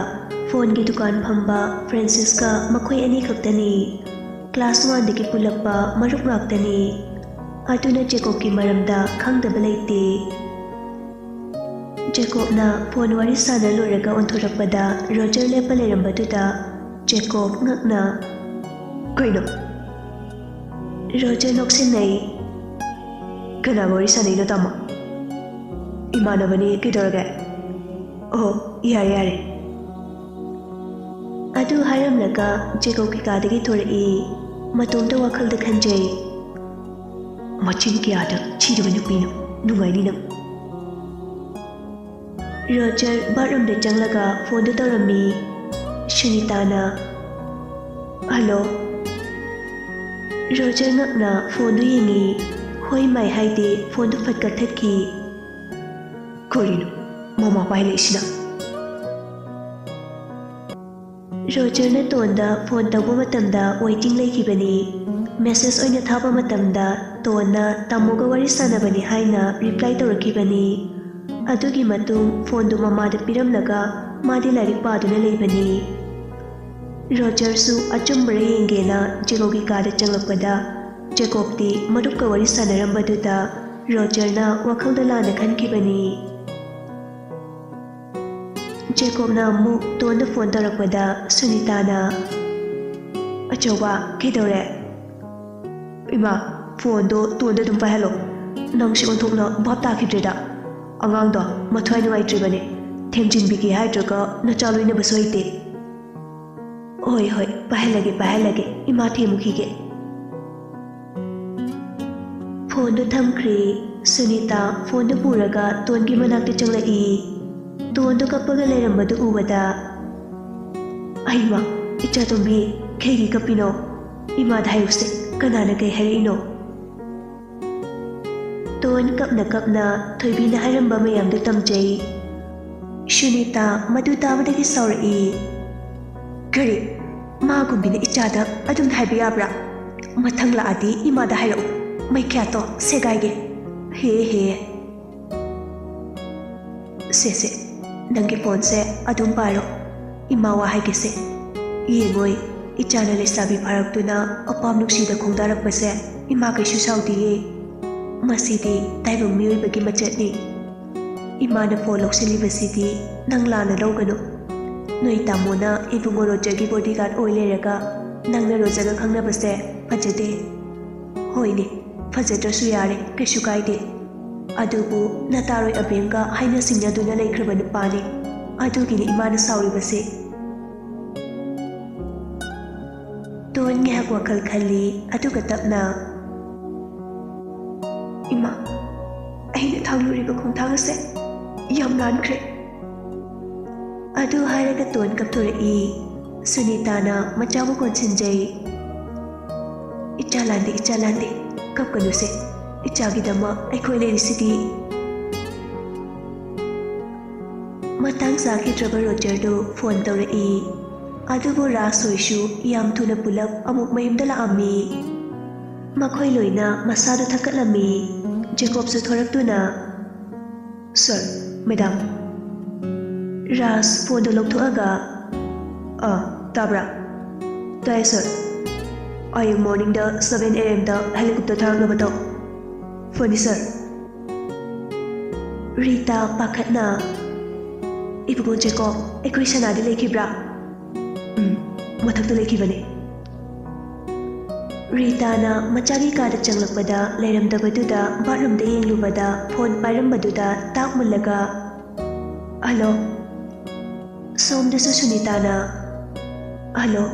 ꯐꯣꯟꯒꯤ ꯗꯨꯀꯥꯟ ꯐꯝꯕ ꯐ꯭ꯔꯦꯟꯁꯤꯁꯀ ꯃꯈꯣꯏ ꯑꯅꯤ ꯈꯛꯇꯅꯤ꯫ ꯀ꯭ꯂꯥꯁ ꯋꯥꯟꯗꯒꯤ ꯄꯨꯜꯂꯛꯄ ꯃꯔꯨꯞ ꯉꯥꯛꯇꯅꯤ꯫ ꯑꯗꯨꯅ ꯖꯦꯀꯣꯕꯀꯤ ꯃꯔꯝꯗ ꯈꯪꯗꯕ ꯂꯩꯇꯦ꯫ ꯖꯦꯀꯣꯕꯅ ꯐꯣꯟ ꯋꯥꯔꯤ ꯁꯥꯟꯅ ꯂꯣꯏꯔꯒ ꯑꯣꯟꯊꯣꯔꯛꯄꯗ ꯔꯣꯖꯔ ꯂꯦꯞꯄ ꯂꯩꯔꯝꯕꯗꯨꯗ ꯖꯦꯀꯣꯕ ꯉꯛꯅ, "ꯀꯩꯅꯣ?" ꯔꯣꯖꯔ ꯅꯣꯛꯁꯤꯟꯅꯩ꯫ "ꯀꯅꯥꯒ ꯋꯥꯔꯤ ꯁꯥꯟꯅꯩꯅꯣ, ꯇꯥꯃꯣ?" "ꯏꯃꯥꯟꯅꯕꯅꯤ, ꯀꯩꯗꯧꯔꯒꯦ?" "ꯑꯣ, ꯌꯥꯔꯦ, ꯌꯥꯔꯦ꯫" ꯑꯗꯨ ꯍꯥꯏꯔꯝꯂꯒ ꯖꯦꯀꯣꯕꯀꯤ ꯀꯥꯗꯒꯤ ꯊꯣꯔꯛꯏ꯫ ꯃꯇꯣꯝꯇ ꯋꯥꯈꯜꯗ ꯈꯟꯖꯩ, "ꯃꯆꯤꯟ ꯀꯌꯥꯗ ꯊꯤꯔꯕ ꯅꯨꯄꯤꯅꯣ, ꯅꯨꯡꯉꯥꯏꯅꯤ ꯅꯪ꯫" ꯔꯣꯖꯔ ꯕꯥꯠꯔꯨꯝꯗ ꯆꯪꯂꯒ ꯐꯣꯟꯗꯨ ꯇꯧꯔꯝꯃꯤ꯫ ꯁꯨꯅꯤꯇꯥꯅ, ꯍꯜꯂꯣ꯫ ꯔꯣꯖꯔ ꯉꯛꯅ ꯐꯣꯟꯗꯨ ꯌꯦꯡꯉꯤ꯫ ꯍꯣꯏ ꯃꯥꯏ ꯍꯥꯏꯗꯦ, ꯐꯣꯟꯗꯨ ꯐꯠ ꯀꯛꯊꯠꯈꯤ꯫ ꯀꯔꯤꯅꯣ ꯃꯃꯥ ꯄꯥꯏꯍꯜꯂꯛꯏꯁꯤꯅ? ꯔꯣꯖꯔꯅ ꯇꯣꯟꯗ ꯐꯣꯟ ꯇꯧꯕ ꯃꯇꯝꯗ ꯋꯦꯇꯤꯡ ꯂꯩꯈꯤꯕꯅꯤ꯫ ꯃꯦꯁꯦꯖ ꯑꯣꯏꯅ ꯊꯥꯕ ꯃꯇꯝꯗ ꯇꯣꯟꯅ ꯇꯥꯃꯣꯒ ꯋꯥꯔꯤ ꯁꯥꯟꯅꯕꯅꯤ ꯍꯥꯏꯅ ꯔꯤꯄ꯭ꯂꯥꯏ ꯇꯧꯔꯛꯈꯤꯕꯅꯤ꯫ ꯑꯗꯨꯒꯤ ꯃꯇꯨꯡ ꯐꯣꯟꯗꯨ ꯃꯃꯥꯗ ꯄꯤꯔꯝꯂꯒ ꯃꯥꯗꯤ ꯂꯥꯏꯔꯤꯛ ꯄꯥꯗꯨꯅ ꯂꯩꯕꯅꯤ꯫ ꯔꯣꯖꯔꯁꯨ ꯑꯆꯨꯝꯕꯔ ꯌꯦꯡꯒꯦꯅ ꯖꯦꯀꯣꯕꯀꯤ ꯀꯥꯗ ꯆꯪꯂꯛꯄꯗ ꯖꯦꯀꯣꯕꯇꯤ ꯃꯔꯨꯞꯀ ꯋꯥꯔꯤ ꯁꯥꯟꯅꯔꯝꯕꯗꯨꯗ ꯔꯣꯖꯔꯅ ꯋꯥꯈꯜꯗ ꯂꯥꯟꯅ ꯈꯟꯈꯤꯕꯅꯤ꯫ ꯖꯦꯀꯣꯕꯅ ꯑꯃꯨꯛ ꯇꯣꯟꯗ ꯐꯣꯟ ꯇꯧꯔꯛꯄꯗ ꯁꯨꯅꯤꯇꯥꯅ, "ꯑꯆꯧꯕ, ꯀꯩꯗꯧꯔꯦ?" "ꯏꯃꯥ, ꯐꯣꯟꯗꯣ ꯇꯣꯟꯗ ꯑꯗꯨꯝ ꯄꯥꯏꯍꯜꯂꯣ꯫ ꯅꯪꯁꯤ ꯑꯣꯟꯊꯣꯛꯅ ꯚꯥꯞ ꯇꯥꯈꯤꯗ꯭ꯔꯦꯗ꯫ ꯑꯉꯥꯡꯗꯣ ꯃꯊ꯭ꯋꯥꯏ ꯅꯨꯡꯉꯥꯏꯇ꯭ꯔꯤꯕꯅꯦ꯫ ꯊꯦꯝꯖꯤꯟꯕꯤꯒꯦ ꯍꯥꯏꯗ꯭ꯔꯒ ꯅꯆꯥ ꯂꯣꯏꯅꯕꯁꯨ ꯍꯩꯇꯦ꯫" "ꯍꯣꯏ, ꯍꯣꯏ, ꯄꯥꯏꯍꯜꯂꯒꯦ, ꯄꯥꯏꯍꯜꯂꯒꯦ꯫ ꯏꯃꯥ ꯊꯦꯝꯃꯨꯈꯤꯒꯦ꯫" ꯐꯣꯟꯗꯨ ꯊꯝꯈ꯭ꯔꯦ꯫ ꯁꯨꯅꯤꯇꯥ ꯐꯣꯟꯗꯨ ꯄꯨꯔꯒ ꯇꯣꯟꯒꯤ ꯃꯅꯥꯛꯇ ꯆꯪꯂꯛꯏ꯫ ꯇꯣꯟꯗꯨ ꯀꯞꯄꯒ ꯂꯩꯔꯝꯕꯗꯨ ꯎꯕꯗ, "ꯑꯩꯃ, ꯏꯆꯥꯇꯣꯝꯕꯤ, ꯀꯩꯒꯤ ꯀꯞꯄꯤꯅꯣ? ꯏꯃꯥꯗ ꯍꯥꯏꯌꯨꯁꯦ, ꯀꯅꯥꯅ ꯀꯩ ꯍꯥꯏꯔꯛꯏꯅꯣ?" ꯇꯣꯟ ꯀꯞꯅ ꯀꯞꯅ ꯊꯣꯏꯕꯤꯅ ꯍꯥꯏꯔꯝꯕ ꯃꯌꯥꯝꯗꯨ ꯇꯝꯖꯩ꯫ ꯁꯨꯅꯤꯇꯥ ꯃꯗꯨ ꯇꯥꯕꯗꯒꯤ ꯁꯥꯎꯔꯛꯏ꯫ "ꯀꯔꯤ? ꯃꯥꯒꯨꯝꯕꯤꯅ ꯏꯆꯥꯗ ꯑꯗꯨꯝ ꯍꯥꯏꯕ ꯌꯥꯕ꯭ꯔꯥ? ꯃꯊꯪ ꯂꯥꯛꯑꯗꯤ ꯏꯃꯥꯗ ꯍꯥꯏꯔꯛꯎ꯫ ꯃꯩꯈ꯭ꯌꯥꯠꯇꯣ ꯁꯦꯒꯥꯏꯒꯦ꯫ ꯍꯦ ꯍꯦ꯫ ꯁꯦ ꯁꯦ, ꯅꯪꯒꯤ ꯐꯣꯟꯁꯦ ꯑꯗꯨꯝ ꯄꯥꯏꯔꯣ꯫ ꯏꯃꯥ ꯋꯥ ꯍꯥꯏꯒꯦꯁꯦ꯫ ꯌꯦꯡꯉꯣꯏ, ꯏꯆꯥꯅ ꯂꯩꯁꯥꯕꯤ ꯐꯥꯔꯛꯇꯨꯅ ꯑꯄꯥꯝ ꯅꯨꯡꯁꯤꯗ ꯈꯣꯡꯗꯥꯔꯛꯄꯁꯦ ꯏꯃꯥ ꯀꯩꯁꯨ ꯁꯥꯎꯗꯤꯌꯦ꯫ ꯃꯁꯤꯗꯤ ꯇꯥꯏꯕꯪ ꯃꯤꯑꯣꯏꯕꯒꯤ ꯃꯆꯠꯅꯤ꯫ ꯏꯃꯥꯅ ꯐꯣꯟ ꯂꯧꯁꯤꯜꯂꯤꯕꯁꯤꯗꯤ ꯅꯪ ꯂꯥꯟꯅ ꯂꯧꯒꯅꯨ꯫ ꯅꯣꯏ ꯇꯥꯃꯣꯅ ꯏꯕꯨꯡꯉꯣ ꯔꯣꯖꯔꯒꯤ ꯕꯣꯗꯤꯒꯥꯔꯗ ꯑꯣꯏ ꯂꯩꯔꯒ ꯅꯪꯅ ꯔꯣꯖꯔꯒ ꯈꯪꯅꯕꯁꯦ ꯐꯖꯗꯦ꯫" "ꯍꯣꯏꯅꯦ, ꯐꯖꯗ꯭ꯔꯁꯨ ꯌꯥꯔꯦ, ꯀꯩꯁꯨ ꯀꯥꯏꯗꯦ꯫ ꯑꯗꯨꯕꯨ ꯅꯇꯥꯔꯣꯏ ꯑꯕꯦꯝꯒ ꯍꯥꯏꯅ ꯁꯤꯡꯅꯗꯨꯅ ꯂꯩꯈ꯭ꯔꯕ ꯅꯨꯄꯥꯅꯤ꯫ ꯑꯗꯨꯒꯤꯅꯤ ꯏꯃꯥꯅ ꯁꯥꯎꯔꯤꯕꯁꯦ꯫" ꯇꯣꯟ ꯉꯥꯏꯍꯥꯛ ꯋꯥꯈꯜ ꯈꯜꯂꯤ, ꯑꯗꯨꯒ ꯇꯞꯅ, "ꯏꯃꯥ, ꯑꯩꯅ ꯊꯥꯡꯂꯨꯔꯤꯕ ꯈꯣꯡꯊꯥꯡ ꯑꯁꯦ ꯌꯥꯝ ꯂꯥꯟꯈ꯭ꯔꯦ꯫" ꯑꯗꯨ ꯍꯥꯏꯔꯒ ꯇꯣꯟ ꯀꯞꯊꯣꯔꯛꯏ꯫ ꯁꯨꯅꯤꯇꯥꯅ ꯃꯆꯥꯕꯨ ꯀꯣꯟꯁꯤꯟꯖꯩ꯫ "ꯏꯆꯥ ꯂꯥꯟꯗꯦ, ꯏꯆꯥ ꯂꯥꯟꯗꯦ, ꯀꯞꯀꯅꯨꯁꯦ꯫ ꯏꯆꯥꯒꯤꯗꯃꯛ ꯑꯩꯈꯣꯏ ꯂꯩꯔꯤꯁꯤꯗꯤ꯫" ꯃꯇꯥꯡ ꯆꯥꯈꯤꯗ꯭ꯔꯕ ꯔꯣꯖꯔꯗꯨ ꯐꯣꯟ ꯇꯧꯔꯛꯏ꯫ ꯑꯗꯨꯕꯨ ꯔꯥꯖ ꯍꯣꯏꯁꯨ ꯌꯥꯝ ꯊꯨꯅ ꯄꯨꯂꯞ ꯑꯃꯨꯛ ꯃꯌꯨꯝꯗ ꯂꯥꯛꯑꯝꯃꯤ꯫ ꯃꯈꯣꯏ ꯂꯣꯏꯅ ꯃꯁꯥꯗꯨ ꯊꯛꯀꯠꯂꯝꯃꯤ꯫ ꯖꯦꯀꯣꯕꯁꯨ ꯊꯣꯔꯛꯇꯨꯅ, "ꯁꯔ, ꯃꯦꯗꯥꯝ꯫" ꯔꯥꯖ ꯐꯣꯟꯗꯨ ꯂꯧꯊꯣꯛꯑꯒ, "ꯑꯥ, ꯇꯥꯕ꯭ꯔꯥ?" "ꯇꯥꯏ, ꯁꯔ꯫ ꯍꯌꯦꯡ ꯃꯣꯔꯅꯤꯡꯗ seven A M ꯗ ꯍꯦꯂꯤꯀꯣꯞꯇꯔ ꯊꯥꯔꯛꯅꯕ ꯇꯧ꯫" "ꯐꯅꯤ, ꯁꯔ꯫" ꯔꯤꯇꯥ ꯄꯥꯈꯠꯅ, "ꯏꯕꯨꯡꯉꯣ ꯖꯦꯀꯣꯕ, ꯑꯩꯈꯣꯏ ꯁꯅꯥꯗꯤ ꯂꯩꯈꯤꯕ꯭ꯔꯥ?" "ꯎꯝ, ꯃꯊꯛꯇ ꯂꯩꯈꯤꯕꯅꯦ꯫" ꯔꯤꯇꯥꯅ ꯃꯆꯥꯒꯤ ꯀꯥꯗ ꯆꯪꯂꯛꯄꯗ ꯂꯩꯔꯝꯗꯕꯗꯨꯗ ꯕꯥꯠꯔꯨꯝꯗ ꯌꯦꯡꯂꯨꯕꯗ ꯐꯣꯟ ꯄꯥꯏꯔꯝꯕꯗꯨꯗ ꯇꯥꯛ ꯃꯨꯜꯂꯒ, "ꯍꯜꯂꯣ?" ꯁꯣꯝꯗꯁꯨ ꯁꯨꯅꯤꯇꯥꯅ, "ꯍꯜꯂꯣ?"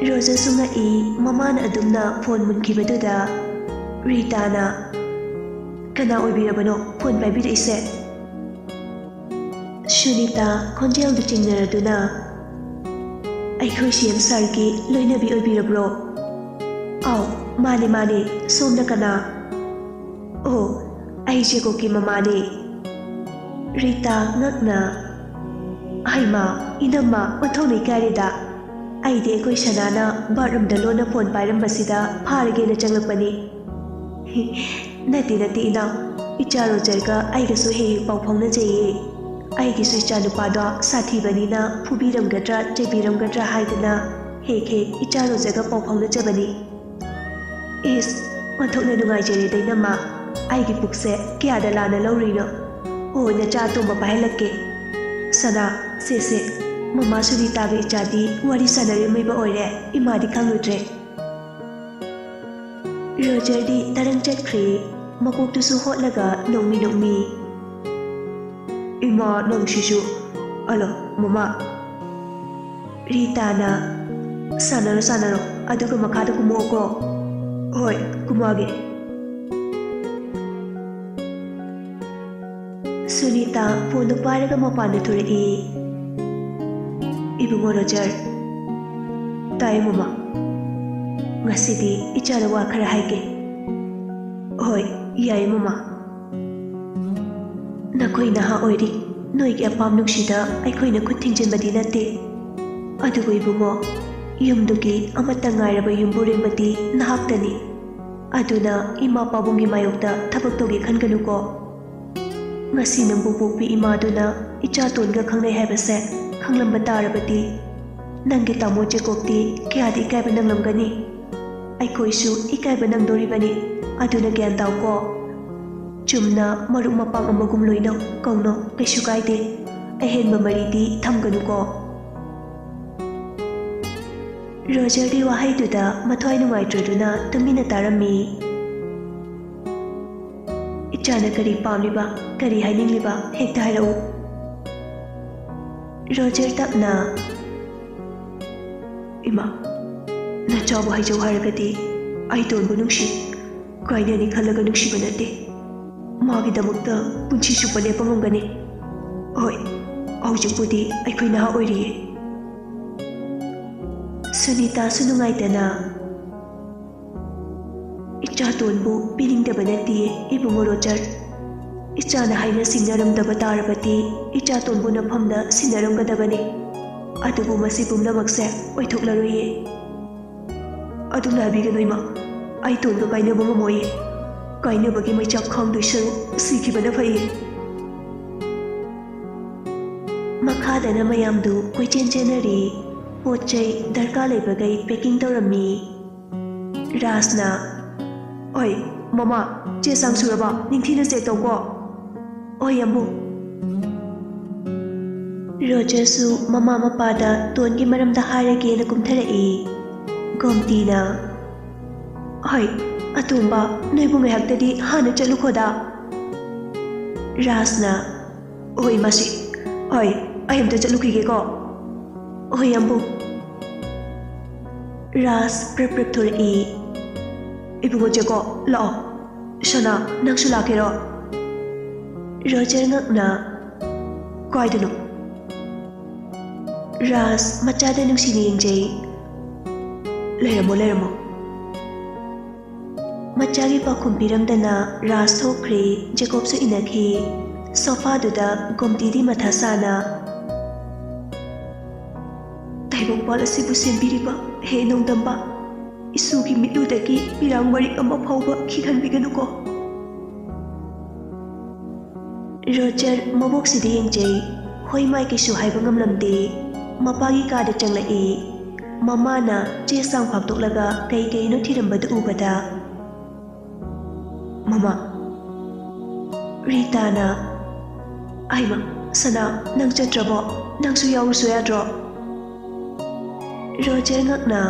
ꯔꯣꯖꯔꯁꯨ ꯉꯛꯏ, ꯃꯃꯥꯅ ꯑꯗꯨꯝꯅ ꯐꯣꯟ ꯃꯨꯟꯈꯤꯕꯗꯨꯗ꯫ ꯔꯤꯇꯥꯅ, "ꯀꯅꯥ ꯑꯣꯏꯕꯤꯔꯕꯅꯣ ꯐꯣꯟ ꯄꯥꯏꯕꯤꯔꯛꯏꯁꯦ?" ꯁꯨꯅꯤꯇꯥ ꯈꯣꯟꯖꯦꯜꯗꯨ ꯆꯤꯡꯅꯔꯗꯨꯅ, "ꯑꯩꯈꯣꯏ ꯁꯤ ꯑꯦꯝ ꯁꯥꯔꯒꯤ ꯂꯣꯏꯅꯕꯤ ꯑꯣꯏꯕꯤꯔꯕ꯭ꯔꯣ?" "ꯑꯥꯎ, ꯃꯥꯅꯦ, ꯃꯥꯅꯦ꯫ ꯁꯣꯝꯅ ꯀꯅꯥ?" "ꯑꯣ, ꯑꯩ ꯖꯦꯀꯣꯕꯀꯤ ꯃꯃꯥꯅꯦ꯫" ꯔꯤꯇꯥ ꯉꯛꯅ, "ꯍꯩꯃꯥ, ꯏꯅꯝꯃ, ꯑꯣꯟꯊꯣꯛꯅ ꯏꯀꯥꯏꯔꯦꯗ꯫ ꯑꯩꯗꯤ ꯑꯩꯈꯣꯏ ꯁꯅꯥꯅ ꯕꯥꯠꯔꯨꯝꯗ ꯂꯣꯟꯅ ꯐꯣꯟ ꯄꯥꯏꯔꯝꯕꯁꯤꯗ ꯐꯥꯔꯒꯦꯅ ꯆꯪꯂꯛꯄꯅꯤ꯫" "ꯅꯠꯇꯦ, ꯅꯠꯇꯦ ꯏꯅꯥꯎ, ꯏꯆꯥ ꯔꯣꯖꯔꯒ ꯑꯩꯒꯁꯨ ꯍꯦꯛ ꯍꯦꯛ ꯄꯥꯎ ꯐꯥꯎꯅꯖꯩꯌꯦ꯫ ꯑꯩꯒꯤꯁꯨ ꯏꯆꯥ ꯅꯨꯄꯥꯗꯣ ꯁꯥꯊꯤꯕꯅꯤꯅ ꯐꯨꯕꯤꯔꯝꯒꯗ꯭ꯔꯥ ꯆꯩꯕꯤꯔꯝꯒꯗ꯭ꯔꯥ ꯍꯥꯏꯗꯅ ꯍꯦꯛ ꯍꯦꯛ ꯏꯆꯥ ꯔꯣꯖꯔꯒ ꯄꯥꯎ ꯐꯥꯎꯅꯖꯕꯅꯤ꯫" "ꯏꯁ, ꯑꯣꯟꯊꯣꯛꯅ ꯅꯨꯡꯉꯥꯏꯖꯔꯦꯗ ꯏꯅꯝꯃ꯫ ꯑꯩꯒꯤ ꯄꯨꯛꯁꯦ ꯀꯌꯥꯗ ꯂꯥꯟꯅ ꯂꯧꯔꯨꯏꯅꯣ? ꯑꯣ, ꯅꯆꯥ ꯑꯇꯣꯝꯕ ꯄꯥꯏꯍꯜꯂꯛꯀꯦ꯫ ꯁꯅꯥ, ꯁꯦ, ꯁꯦ, ꯃꯃꯥ ꯁꯨꯅꯤꯇꯥꯒ ꯏꯆꯥꯗꯤ ꯋꯥꯔꯤ ꯁꯥꯟꯅꯔꯤꯉꯩꯕ ꯑꯣꯏꯔꯦ, ꯏꯃꯥꯗꯤ ꯈꯪꯂꯨꯗ꯭ꯔꯦ꯫" ꯔꯣꯖꯔꯗꯤ ꯇꯔꯪ ꯆꯠꯈ꯭ꯔꯦ꯫ ꯃꯀꯣꯛꯇꯨꯁꯨ ꯍꯣꯠꯂꯒ ꯅꯣꯛꯃꯤ ꯅꯣꯛꯃꯤ꯫ "ꯏꯃꯥ, ꯅꯪꯁꯤꯁꯨ꯫ ꯍꯜꯂꯣ, ꯃꯃꯥ꯫" ꯔꯤꯇꯥꯅ, "ꯁꯥꯟꯅꯔꯣ, ꯁꯥꯟꯅꯔꯣ, ꯑꯗꯨꯒ ꯃꯈꯥꯗ ꯀꯨꯝꯃꯛꯑꯣꯀꯣ꯫" "ꯍꯣꯏ, ꯀꯨꯝꯃꯛꯑꯒꯦ꯫" ꯁꯨꯅꯤꯇꯥ ꯐꯣꯟꯗꯨ ꯄꯥꯏꯔꯒ ꯃꯄꯥꯟꯗ ꯊꯣꯔꯛꯏ꯫ ꯏꯕꯨꯡꯉꯣ ꯔꯣꯖꯔ, ꯇꯥꯏ ꯃꯃꯥ꯫ ꯉꯁꯤꯗꯤ ꯏꯆꯥꯗ ꯋꯥ ꯈꯔ ꯍꯥꯏꯒꯦ꯫ ꯍꯣꯏ, ꯌꯥꯏ ꯃꯃꯥ꯫ ꯅꯈꯣꯏ ꯅꯍꯥ ꯑꯣꯏꯔꯤ, ꯅꯣꯏꯒꯤ ꯑꯄꯥꯝ ꯅꯨꯡꯁꯤꯗ ꯑꯩꯈꯣꯏꯅ ꯈꯨꯠ ꯊꯤꯡꯖꯤꯟꯕꯗꯤ ꯅꯠꯇꯦ꯫ ꯑꯗꯨꯕꯨ ꯏꯕꯨꯡꯉꯣ, ꯌꯨꯝꯗꯨꯒꯤ ꯑꯃꯠꯇ ꯉꯥꯏꯔꯕ ꯌꯨꯝꯕꯨꯔꯦꯝꯕꯗꯤ ꯅꯍꯥꯛꯇꯅꯤ꯫ ꯑꯗꯨꯅ ꯏꯃꯥ ꯄꯥꯕꯨꯡꯒꯤ ꯃꯥꯌꯣꯛꯇ ꯊꯕꯛ ꯇꯧꯒꯦ ꯈꯟꯒꯅꯨꯀꯣ꯫ ꯉꯁꯤ ꯅꯪꯕꯨ ꯄꯣꯛꯄꯤ ꯏꯃꯥꯗꯨꯅ ꯏꯆꯥꯇꯣꯟꯒ ꯈꯪꯅꯩ ꯍꯥꯏꯕꯁꯦ ꯈꯪꯂꯝꯕ ꯇꯥꯔꯕꯗꯤ, ꯅꯪꯒꯤ ꯇꯥꯃꯣ ꯖꯦꯀꯣꯕꯇꯤ ꯀꯌꯥꯗꯤ ꯏꯀꯥꯏꯕ ꯅꯪꯂꯝꯒꯅꯤ꯫ ꯑꯩꯈꯣꯏꯁꯨ ꯏꯀꯥꯏꯕ ꯅꯪꯗꯣꯔꯤꯕꯅꯤ, ꯑꯗꯨꯅ ꯒ꯭ꯌꯥꯟ ꯇꯥꯎꯀꯣ꯫ ꯆꯨꯝꯅ ꯃꯔꯨꯞ ꯃꯄꯥꯡ ꯑꯃꯒꯨꯝ ꯂꯣꯏꯅꯧ, ꯀꯧꯅꯧ, ꯀꯩꯁꯨ ꯀꯥꯏꯗꯦ꯫ ꯑꯍꯦꯟꯕ ꯃꯔꯤꯗꯤ ꯊꯝꯒꯅꯨꯀꯣ꯫ ꯔꯣꯖꯔꯗꯤ ꯋꯥꯍꯩꯗꯨꯗ ꯃꯊ꯭ꯋꯥꯏ ꯅꯨꯡꯉꯥꯏꯇ꯭ꯔꯗꯨꯅ ꯇꯨꯃꯤꯟꯅ ꯇꯥꯔꯝꯃꯤ꯫ "ꯏꯆꯥꯅ ꯀꯔꯤ ꯄꯥꯝꯂꯤꯕ, ꯀꯔꯤ ꯍꯥꯏꯅꯤꯡꯂꯤꯕ, ꯍꯦꯛꯇ ꯍꯥꯏꯔꯛꯎ꯫" ꯔꯣꯖꯔ ꯇꯞꯅ, "ꯏꯃꯥ, ꯅꯆꯥꯕꯨ ꯍꯥꯏꯖꯧ ꯍꯥꯏꯔꯒꯗꯤ ꯑꯩ ꯇꯣꯟꯕꯨ ꯅꯨꯡꯁꯤ꯫ ꯀꯥꯏꯅꯅꯤ ꯈꯜꯂꯒ ꯅꯨꯡꯁꯤꯕ ꯅꯠꯇꯦ꯫ ꯃꯥꯒꯤꯗꯃꯛꯇ ꯄꯨꯟꯁꯤ ꯆꯨꯞꯄ ꯂꯦꯞꯄ ꯉꯝꯒꯅꯤ꯫ ꯍꯣꯏ, ꯍꯧꯖꯤꯛꯄꯨꯗꯤ ꯑꯩꯈꯣꯏ ꯅꯍꯥ ꯑꯣꯏꯔꯤꯌꯦ꯫" ꯁꯨꯅꯤꯇꯥꯁꯨ ꯅꯨꯡꯉꯥꯏꯇꯅ, "ꯏꯆꯥꯇꯣꯟꯕꯨ ꯄꯤꯅꯤꯡꯗꯕ ꯅꯠꯇꯤꯌꯦ, ꯏꯕꯨꯡꯉꯣ ꯔꯣꯖꯔ꯫ ꯏꯆꯥꯅ ꯍꯥꯏꯅ ꯁꯤꯡꯅꯔꯝꯗꯕ ꯇꯥꯔꯕꯗꯤ ꯏꯆꯥꯇꯣꯟꯕꯨ ꯅꯐꯝꯗ ꯁꯤꯟꯅꯔꯝꯒꯗꯕꯅꯤ꯫ ꯑꯗꯨꯕꯨ ꯃꯁꯤ ꯄꯨꯝꯅꯃꯛꯁꯦ ꯑꯣꯏꯊꯣꯛꯂꯔꯣꯏꯌꯦ꯫" "ꯑꯗꯨꯝꯅ ꯍꯥꯏꯕꯤꯒꯅꯨ ꯏꯃꯥ, ꯑꯩ ꯇꯣꯟꯕ ꯀꯥꯏꯅꯕ ꯉꯝꯃꯣꯏꯌꯦ꯫ ꯀꯥꯏꯅꯕꯒꯤ ꯃꯩꯆꯥꯛ ꯈꯥꯡꯗꯣꯏ ꯁꯔꯨꯛ ꯁꯤꯈꯤꯕꯅ ꯐꯩꯌꯦ꯫" ꯃꯈꯥꯗꯅ ꯃꯌꯥꯝꯗꯨ ꯀꯣꯏꯆꯦꯟ ꯆꯦꯟꯅꯔꯤ꯫ ꯄꯣꯠ ꯆꯩ ꯗꯔꯀꯥꯔ ꯂꯩꯕꯈꯩ packing ꯇꯧꯔꯝꯃꯤ꯫ ꯔꯥꯖꯅ, "ꯍꯣꯏ, ꯃꯃꯥ, ꯆꯦ ꯆꯥꯡ ꯁꯨꯔꯕ? ꯅꯤꯡꯊꯤꯅ check ꯇꯧꯀꯣ꯫" "ꯍꯣꯏ, ꯌꯥꯝꯕꯨꯡ꯫" ꯔꯣꯖꯔꯁꯨ ꯃꯃꯥ ꯃꯄꯥꯗ ꯇꯣꯟꯒꯤ ꯃꯔꯝꯗ ꯍꯥꯏꯔꯒꯦꯅ ꯀꯨꯝꯊꯔꯛꯏ꯫ ꯒꯣꯝꯇꯤꯅ, "ꯍꯣꯏ, ꯑꯇꯣꯝꯕ, ꯅꯣꯏꯕꯨ ꯉꯥꯏꯍꯥꯛꯇꯗꯤ ꯍꯥꯟꯅ ꯆꯠꯂꯨꯈꯣꯗ꯫" ꯔꯥꯖꯅ, "ꯍꯣꯏ, ꯃꯥꯁꯤ꯫ ꯍꯣꯏ, ꯑꯩ ꯑꯝꯇ ꯆꯠꯂꯨꯈꯤꯒꯦꯀꯣ꯫" "ꯍꯣꯏ, ꯌꯥꯝꯕꯨꯡ꯫" ꯔꯥꯖ ꯄ꯭ꯔꯞ ꯄ꯭ꯔꯞ ꯊꯣꯔꯛꯏ꯫ "ꯏꯕꯨꯡꯉꯣ ꯖꯦꯀꯣ, ꯂꯥꯛꯑꯣ꯫ ꯁꯅꯥ, ꯅꯪꯁꯨ ꯂꯥꯛꯀꯦꯔꯣ?" ꯔꯣꯖꯔ ꯉꯛꯅ, "ꯀꯥꯏꯗꯅꯣ?" ꯔꯥꯖ ꯃꯆꯥꯗ ꯅꯨꯡꯁꯤꯅ ꯌꯦꯡꯖꯩ꯫ "ꯂꯩꯔꯝꯃꯣ, ꯂꯩꯔꯝꯃꯣ꯫" ꯃꯆꯥꯒꯤ ꯄꯥꯎꯈꯨꯝ ꯄꯤꯔꯝꯗꯅ ꯔꯥꯖ ꯊꯣꯛꯈ꯭ꯔꯦ꯫ ꯖꯦꯀꯣꯕꯁꯨ ꯏꯟꯅꯈꯤ꯫ ꯁꯣꯐꯥꯗꯨꯗ ꯒꯣꯝꯇꯤꯗꯤ ꯃꯊꯥ ꯁꯥꯅ, "ꯇꯥꯏꯕꯪꯄꯥꯜ ꯑꯁꯤꯕꯨ ꯁꯦꯝꯕꯤꯔꯤꯕ ꯍꯦ ꯅꯣꯡꯗꯝꯕ, ꯏꯁꯨꯒꯤ ꯃꯤꯠꯂꯨꯗꯒꯤ ꯄꯤꯔꯥꯡ ꯃꯔꯤꯛ ꯑꯃ ꯐꯥꯎꯕ ꯈꯤꯛꯍꯟꯕꯤꯒꯅꯨꯀꯣ꯫" ꯔꯣꯖꯔ ꯃꯕꯣꯛꯁꯤꯗ ꯌꯦꯡꯖꯩ꯫ ꯍꯣꯏ ꯃꯥꯏ ꯀꯩꯁꯨ ꯍꯥꯏꯕ ꯉꯝꯂꯝꯗꯦ꯫ ꯃꯄꯥꯒꯤ ꯀꯥꯗ ꯆꯪꯂꯛꯏ꯫ ꯃꯃꯥꯅ ꯆꯦ ꯆꯥꯡ ꯐꯥꯛꯇꯣꯛꯂꯒ ꯀꯩ ꯀꯩꯅꯣ ꯊꯤꯔꯝꯕꯗꯨ ꯎꯕꯗ, "ꯃꯃꯥ꯫" ꯔꯤꯇꯥꯅ, "ꯑꯩꯃ, ꯁꯅꯥ, ꯅꯪ ꯆꯠꯇ꯭ꯔꯕꯣ? ꯅꯪꯁꯨ ꯌꯥꯎꯔꯨꯁꯣ ꯌꯥꯗ꯭ꯔꯣ?" ꯔꯣꯖꯔ ꯉꯛꯅ,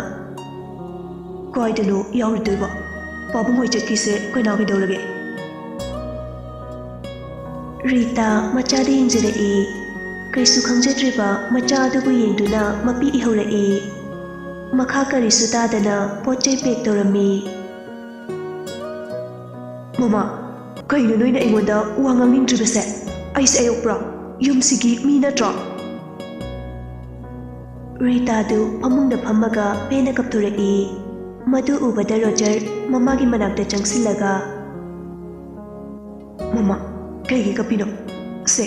"ꯀꯥꯏꯗꯅꯣ ꯌꯥꯎꯔꯨꯗꯣꯏꯕ? ꯄꯥꯕꯨꯡ ꯍꯣꯏ ꯆꯠꯈꯤꯁꯦ ꯀꯅꯥ ꯀꯩꯗꯧꯔꯒꯦ?" ꯔꯤꯇꯥ ꯃꯆꯥꯗ ꯌꯦꯡꯖꯔꯛꯏ꯫ ꯀꯩꯁꯨ ꯈꯪꯖꯗ꯭ꯔꯤꯕ ꯃꯆꯥ ꯑꯗꯨꯕꯨ ꯌꯦꯡꯗꯨꯅ ꯃꯄꯤ ꯏꯍꯧꯔꯛꯏ꯫ ꯃꯈꯥ ꯀꯔꯤꯁꯨ ꯇꯥꯗꯅ ꯄꯣꯠ ꯆꯩ ꯄꯦꯛ ꯇꯧꯔꯝꯃꯤ꯫ "ꯃꯃꯥ, ꯀꯩꯅꯣ ꯅꯣꯏꯅ ꯑꯩꯉꯣꯟꯗ ꯋꯥ ꯉꯥꯡꯅꯤꯡꯗ꯭ꯔꯤꯕꯁꯦ? ꯑꯩꯁꯦ ꯑꯌꯣꯛꯄ꯭ꯔꯣ? ꯌꯨꯝꯁꯤꯒꯤ ꯃꯤ ꯅꯠꯇ꯭ꯔꯣ?" ꯔꯤꯇꯥꯗꯨ ꯐꯃꯨꯡꯗ ꯐꯝꯃꯒ ꯄꯦꯟꯅ ꯀꯞꯊꯣꯔꯛꯏ꯫ ꯃꯗꯨ ꯎꯕꯗ ꯔꯣꯖꯔ ꯃꯃꯥꯒꯤ ꯃꯅꯥꯛꯇ ꯆꯪꯁꯤꯜꯂꯒ, "ꯃꯃꯥ, ꯀꯩꯒꯤ ꯀꯞꯄꯤꯅꯣ? ꯁꯦ,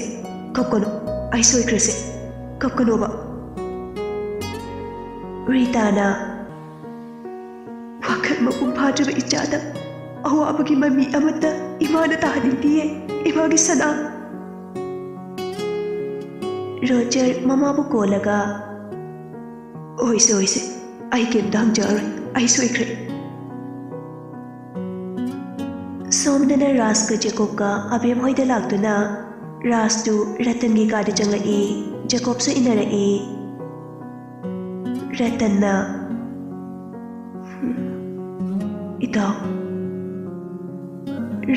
ꯀꯞꯀꯅꯨ꯫ ꯑꯩ ꯁꯣꯏꯈ꯭ꯔꯦ ꯁꯦ꯫ ꯀꯞꯀꯅꯣꯕ꯫" ꯔꯤꯇꯥꯅ, "ꯋꯥꯈꯜ ꯃꯄꯨꯡ ꯐꯥꯗ꯭ꯔꯤꯕ ꯏꯆꯥꯗ ꯑꯋꯥꯕꯒꯤ ꯃꯃꯤ ꯑꯃꯠꯇ ꯏꯃꯥꯅ ꯇꯥꯍꯟꯅꯤꯡꯗꯤꯌꯦ, ꯏꯃꯥꯒꯤ ꯁꯅꯥ꯫" ꯔꯣꯖꯔ ꯃꯃꯥꯕꯨ ꯀꯣꯜꯂꯒ, "ꯍꯣꯏꯁꯦ, ꯍꯣꯏꯁꯦ, ꯑꯩ ꯀꯩꯝꯇ ꯍꯪꯖꯔꯔꯣꯏ, ꯑꯩ ꯁꯣꯏꯈ꯭ꯔꯦ꯫" ꯁꯣꯝꯗꯅ ꯔꯥꯖꯀ ꯖꯦꯀꯣꯕꯀ ꯑꯕꯦꯝ ꯍꯣꯏꯗ ꯂꯥꯛꯇꯨꯅ ꯔꯥꯖꯇꯨ ꯔꯇꯟꯒꯤ ꯀꯥꯗ ꯆꯪꯂꯛꯏ꯫ ꯖꯦꯀꯣꯕꯁꯨ ꯏꯟꯅꯔꯛꯏ꯫ ꯔꯇꯟꯅ, "ꯏꯇꯥꯎ꯫"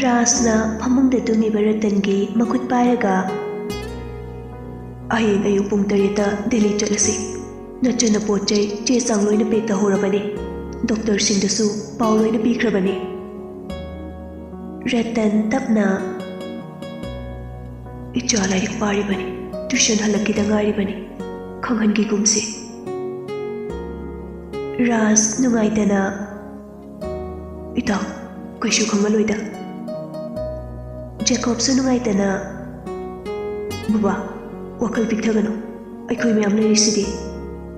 ꯔꯥꯖꯅ ꯐꯃꯨꯡꯗ ꯇꯨꯝꯃꯤꯕ ꯔꯇꯟꯒꯤ ꯃꯈꯨꯠ ꯄꯥꯏꯔꯒ, "ꯍꯌꯦꯡ ꯑꯌꯨꯛ ꯄꯨꯡ ꯇꯔꯦꯠꯇ ꯗꯦꯜꯂꯤ ꯆꯠꯂꯁꯤ꯫ ꯅꯆꯟꯅ ꯄꯣꯠ ꯆꯩ, ꯆꯦ ꯆꯥꯡ ꯂꯣꯏꯅ ꯄꯦꯛ ꯇꯧꯍꯧꯔꯕꯅꯤ꯫ ꯗꯣꯛꯇꯔꯁꯤꯡꯗꯁꯨ ꯄꯥꯎ ꯂꯣꯏꯅ ꯄꯤꯈ꯭ꯔꯕꯅꯤ꯫" ꯔꯇꯟ ꯇꯞꯅ, "ꯏꯆꯥ ꯂꯥꯏꯔꯤꯛ ꯄꯥꯔꯤꯕꯅꯤ, ꯇ꯭ꯌꯨꯁꯟ ꯍꯜꯂꯛꯈꯤꯗ ꯉꯥꯏꯔꯤꯕꯅꯤ꯫ ꯈꯪꯍꯟꯈꯤꯒꯨꯝꯁꯤ꯫ ꯔꯥꯖ ꯅꯨꯡꯉꯥꯏꯇꯅ, "ꯏꯇꯥꯎ, ꯀꯩꯁꯨ ꯈꯪꯍꯜꯂꯣꯏꯗ꯫" ꯖꯦꯀꯣꯕꯁꯨ ꯅꯨꯡꯉꯥꯏꯇꯅ, "ꯕꯕꯥ, ꯋꯥꯈꯜ ꯄꯤꯛꯊꯒꯅꯨ꯫ ꯑꯩꯈꯣꯏ ꯃꯌꯥꯝ ꯂꯩꯔꯤꯁꯤꯗꯤ꯫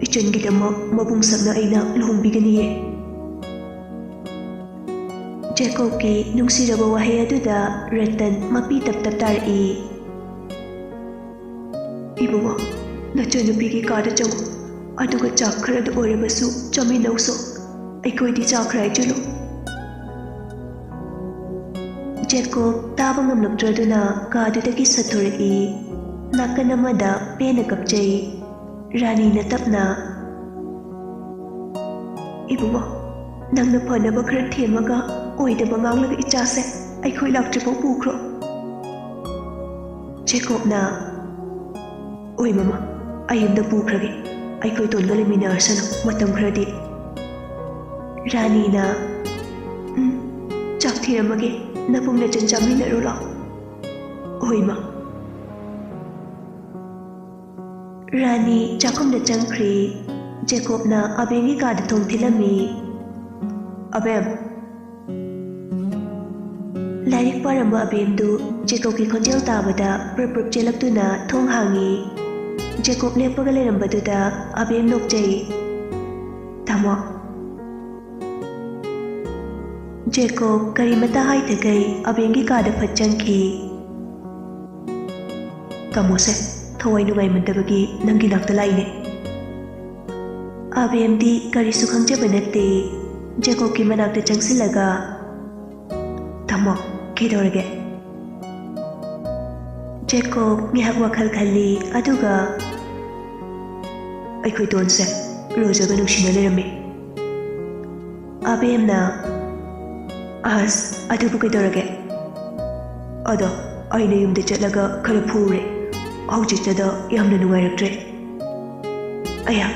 ꯏꯆꯟꯒꯤꯗꯃꯛ ꯃꯕꯨꯡ ꯁꯛꯅ ꯑꯩꯅ ꯂꯨꯍꯣꯡꯕꯤꯒꯅꯤꯌꯦ꯫" ꯖꯦꯀꯣꯕꯀꯤ ꯅꯨꯡꯁꯤꯔꯕ ꯋꯥꯍꯩ ꯑꯗꯨꯗ ꯔꯇꯟ ꯃꯄꯤ ꯇꯞ ꯇꯞ ꯇꯥꯔꯛꯏ꯫ "ꯏꯕꯨꯡꯉꯣ, ꯅꯆꯟꯅꯨꯄꯤꯒꯤ ꯀꯥꯗ ꯆꯪꯉꯨ, ꯑꯗꯨꯒ ꯆꯥꯛ ꯈꯔꯗ ꯑꯣꯏꯔꯕꯁꯨ ꯆꯥꯃꯤꯟꯅꯧꯁꯣ꯫ ꯑꯩꯈꯣꯏꯗꯤ ꯆꯥꯈ꯭ꯔꯦ ꯍꯥꯏꯖꯤꯜꯂꯨ꯫" ꯖꯦꯀꯣꯕ ꯇꯥꯕ ꯉꯝꯂꯛꯇ꯭ꯔꯗꯨꯅ ꯀꯥꯗꯨꯗꯒꯤ ꯁꯠꯊꯣꯔꯛꯏ꯫ ꯅꯥꯀꯟ ꯑꯃꯗ ꯄꯦꯟꯅ ꯀꯞꯆꯩ꯫ ꯔꯥꯅꯤꯅ ꯇꯞꯅ, "ꯏꯕꯨꯡꯉꯣ, ꯅꯪꯅ ꯐꯅꯕ ꯈꯔ ꯊꯦꯝꯃꯒ ꯑꯣꯏꯗꯕ ꯉꯥꯡꯂꯒ ꯏꯆꯥꯁꯦ ꯑꯩꯈꯣꯏ ꯂꯥꯛꯇ꯭ꯔꯤꯐꯥꯎ ꯄꯨꯈ꯭ꯔꯣ꯫" ꯖꯦꯀꯣꯕꯅ, "ꯑꯣꯏ ꯃꯃꯥ, ꯑꯩ ꯑꯝꯇ ꯄꯨꯈ꯭ꯔꯒꯦ꯫ ꯑꯩꯈꯣꯏ ꯇꯣꯟꯒ ꯂꯩꯃꯤꯟꯅꯔꯁꯅꯨ ꯃꯇꯝ ꯈꯔꯗꯤ꯫" ꯔꯥꯅꯤꯅ, "ꯎꯝ, ꯆꯥꯛ ꯊꯤꯔꯝꯃꯒꯦ, ꯅꯕꯨꯡ ꯅꯆꯟ ꯆꯥꯃꯤꯟꯅꯔꯨ ꯂꯥꯎ꯫" "ꯍꯣꯏ ꯃꯥ꯫" ꯔꯥꯅꯤ ꯆꯥꯛꯈꯨꯝꯗ ꯆꯪꯈ꯭ꯔꯦ꯫ ꯖꯦꯀꯣꯕꯅ ꯑꯕꯦꯝꯒꯤ ꯀꯥꯗ ꯊꯣꯡ ꯊꯤꯜꯂꯝꯃꯤ꯫ "ꯑꯕꯦꯝ!" ꯂꯥꯏꯔꯤꯛ ꯄꯥꯔꯝꯕ ꯑꯕꯦꯝꯗꯨ ꯖꯦꯀꯣꯕꯀꯤ ꯈꯣꯟꯖꯦꯜ ꯇꯥꯕꯗ ꯄ꯭ꯔꯞ ꯄ꯭ꯔꯞ ꯆꯦꯜꯂꯛꯇꯨꯅ ꯊꯣꯡ ꯍꯥꯡꯉꯤ꯫ ꯖꯦꯀꯣꯕ ꯂꯦꯞꯄꯒ ꯂꯩꯔꯝꯕꯗꯨꯗ ꯑꯕꯦꯝ ꯅꯣꯛꯆꯩ꯫ "ꯇꯥꯃꯣ꯫" ꯖꯦꯀꯣꯕ ꯀꯔꯤꯃꯇ ꯍꯥꯏꯗꯈꯩ ꯑꯕꯦꯝꯒꯤ ꯀꯥꯗ ꯐꯠ ꯆꯪꯈꯤ꯫ "ꯇꯥꯃꯣꯁꯦ ꯊꯋꯥꯏ ꯅꯨꯡꯉꯥꯏꯃꯟꯗꯕꯒꯤ ꯅꯪꯒꯤ ꯅꯥꯛꯇ ꯂꯥꯛꯏꯅꯦ꯫" ꯑꯕꯦꯝꯗꯤ ꯀꯔꯤꯁꯨ ꯈꯪꯖꯕ ꯅꯠꯇꯦ꯫ ꯖꯦꯀꯣꯕꯀꯤ ꯃꯅꯥꯛꯇ ꯆꯪꯁꯤꯜꯂꯒ, "ꯇꯥꯃꯣ, ꯀꯩꯗꯧꯔꯒꯦ?" ꯖꯦꯀꯣꯕ ꯉꯥꯏꯍꯥꯛ ꯋꯥꯈꯜ ꯈꯜꯂꯤ, ꯑꯗꯨꯒ, "ꯑꯩꯈꯣꯏ ꯇꯣꯟꯁꯦ ꯔꯣꯖꯔꯒ ꯅꯨꯡꯁꯤꯅ ꯂꯩꯔꯝꯃꯤ꯫" ꯑꯕꯦꯝꯅ, "ꯑꯁ, ꯑꯗꯨꯕꯨ ꯀꯩꯗꯧꯔꯒꯦ?" "ꯑꯗꯣ ꯑꯩꯅ ꯌꯨꯝꯗ ꯆꯠꯂꯒ ꯈꯔ ꯐꯨꯔꯦ꯫ ꯍꯧꯖꯤꯛꯇꯗ ꯌꯥꯝꯅ ꯅꯨꯡꯉꯥꯏꯔꯛꯇ꯭ꯔꯦ꯫" "ꯑꯌꯥ,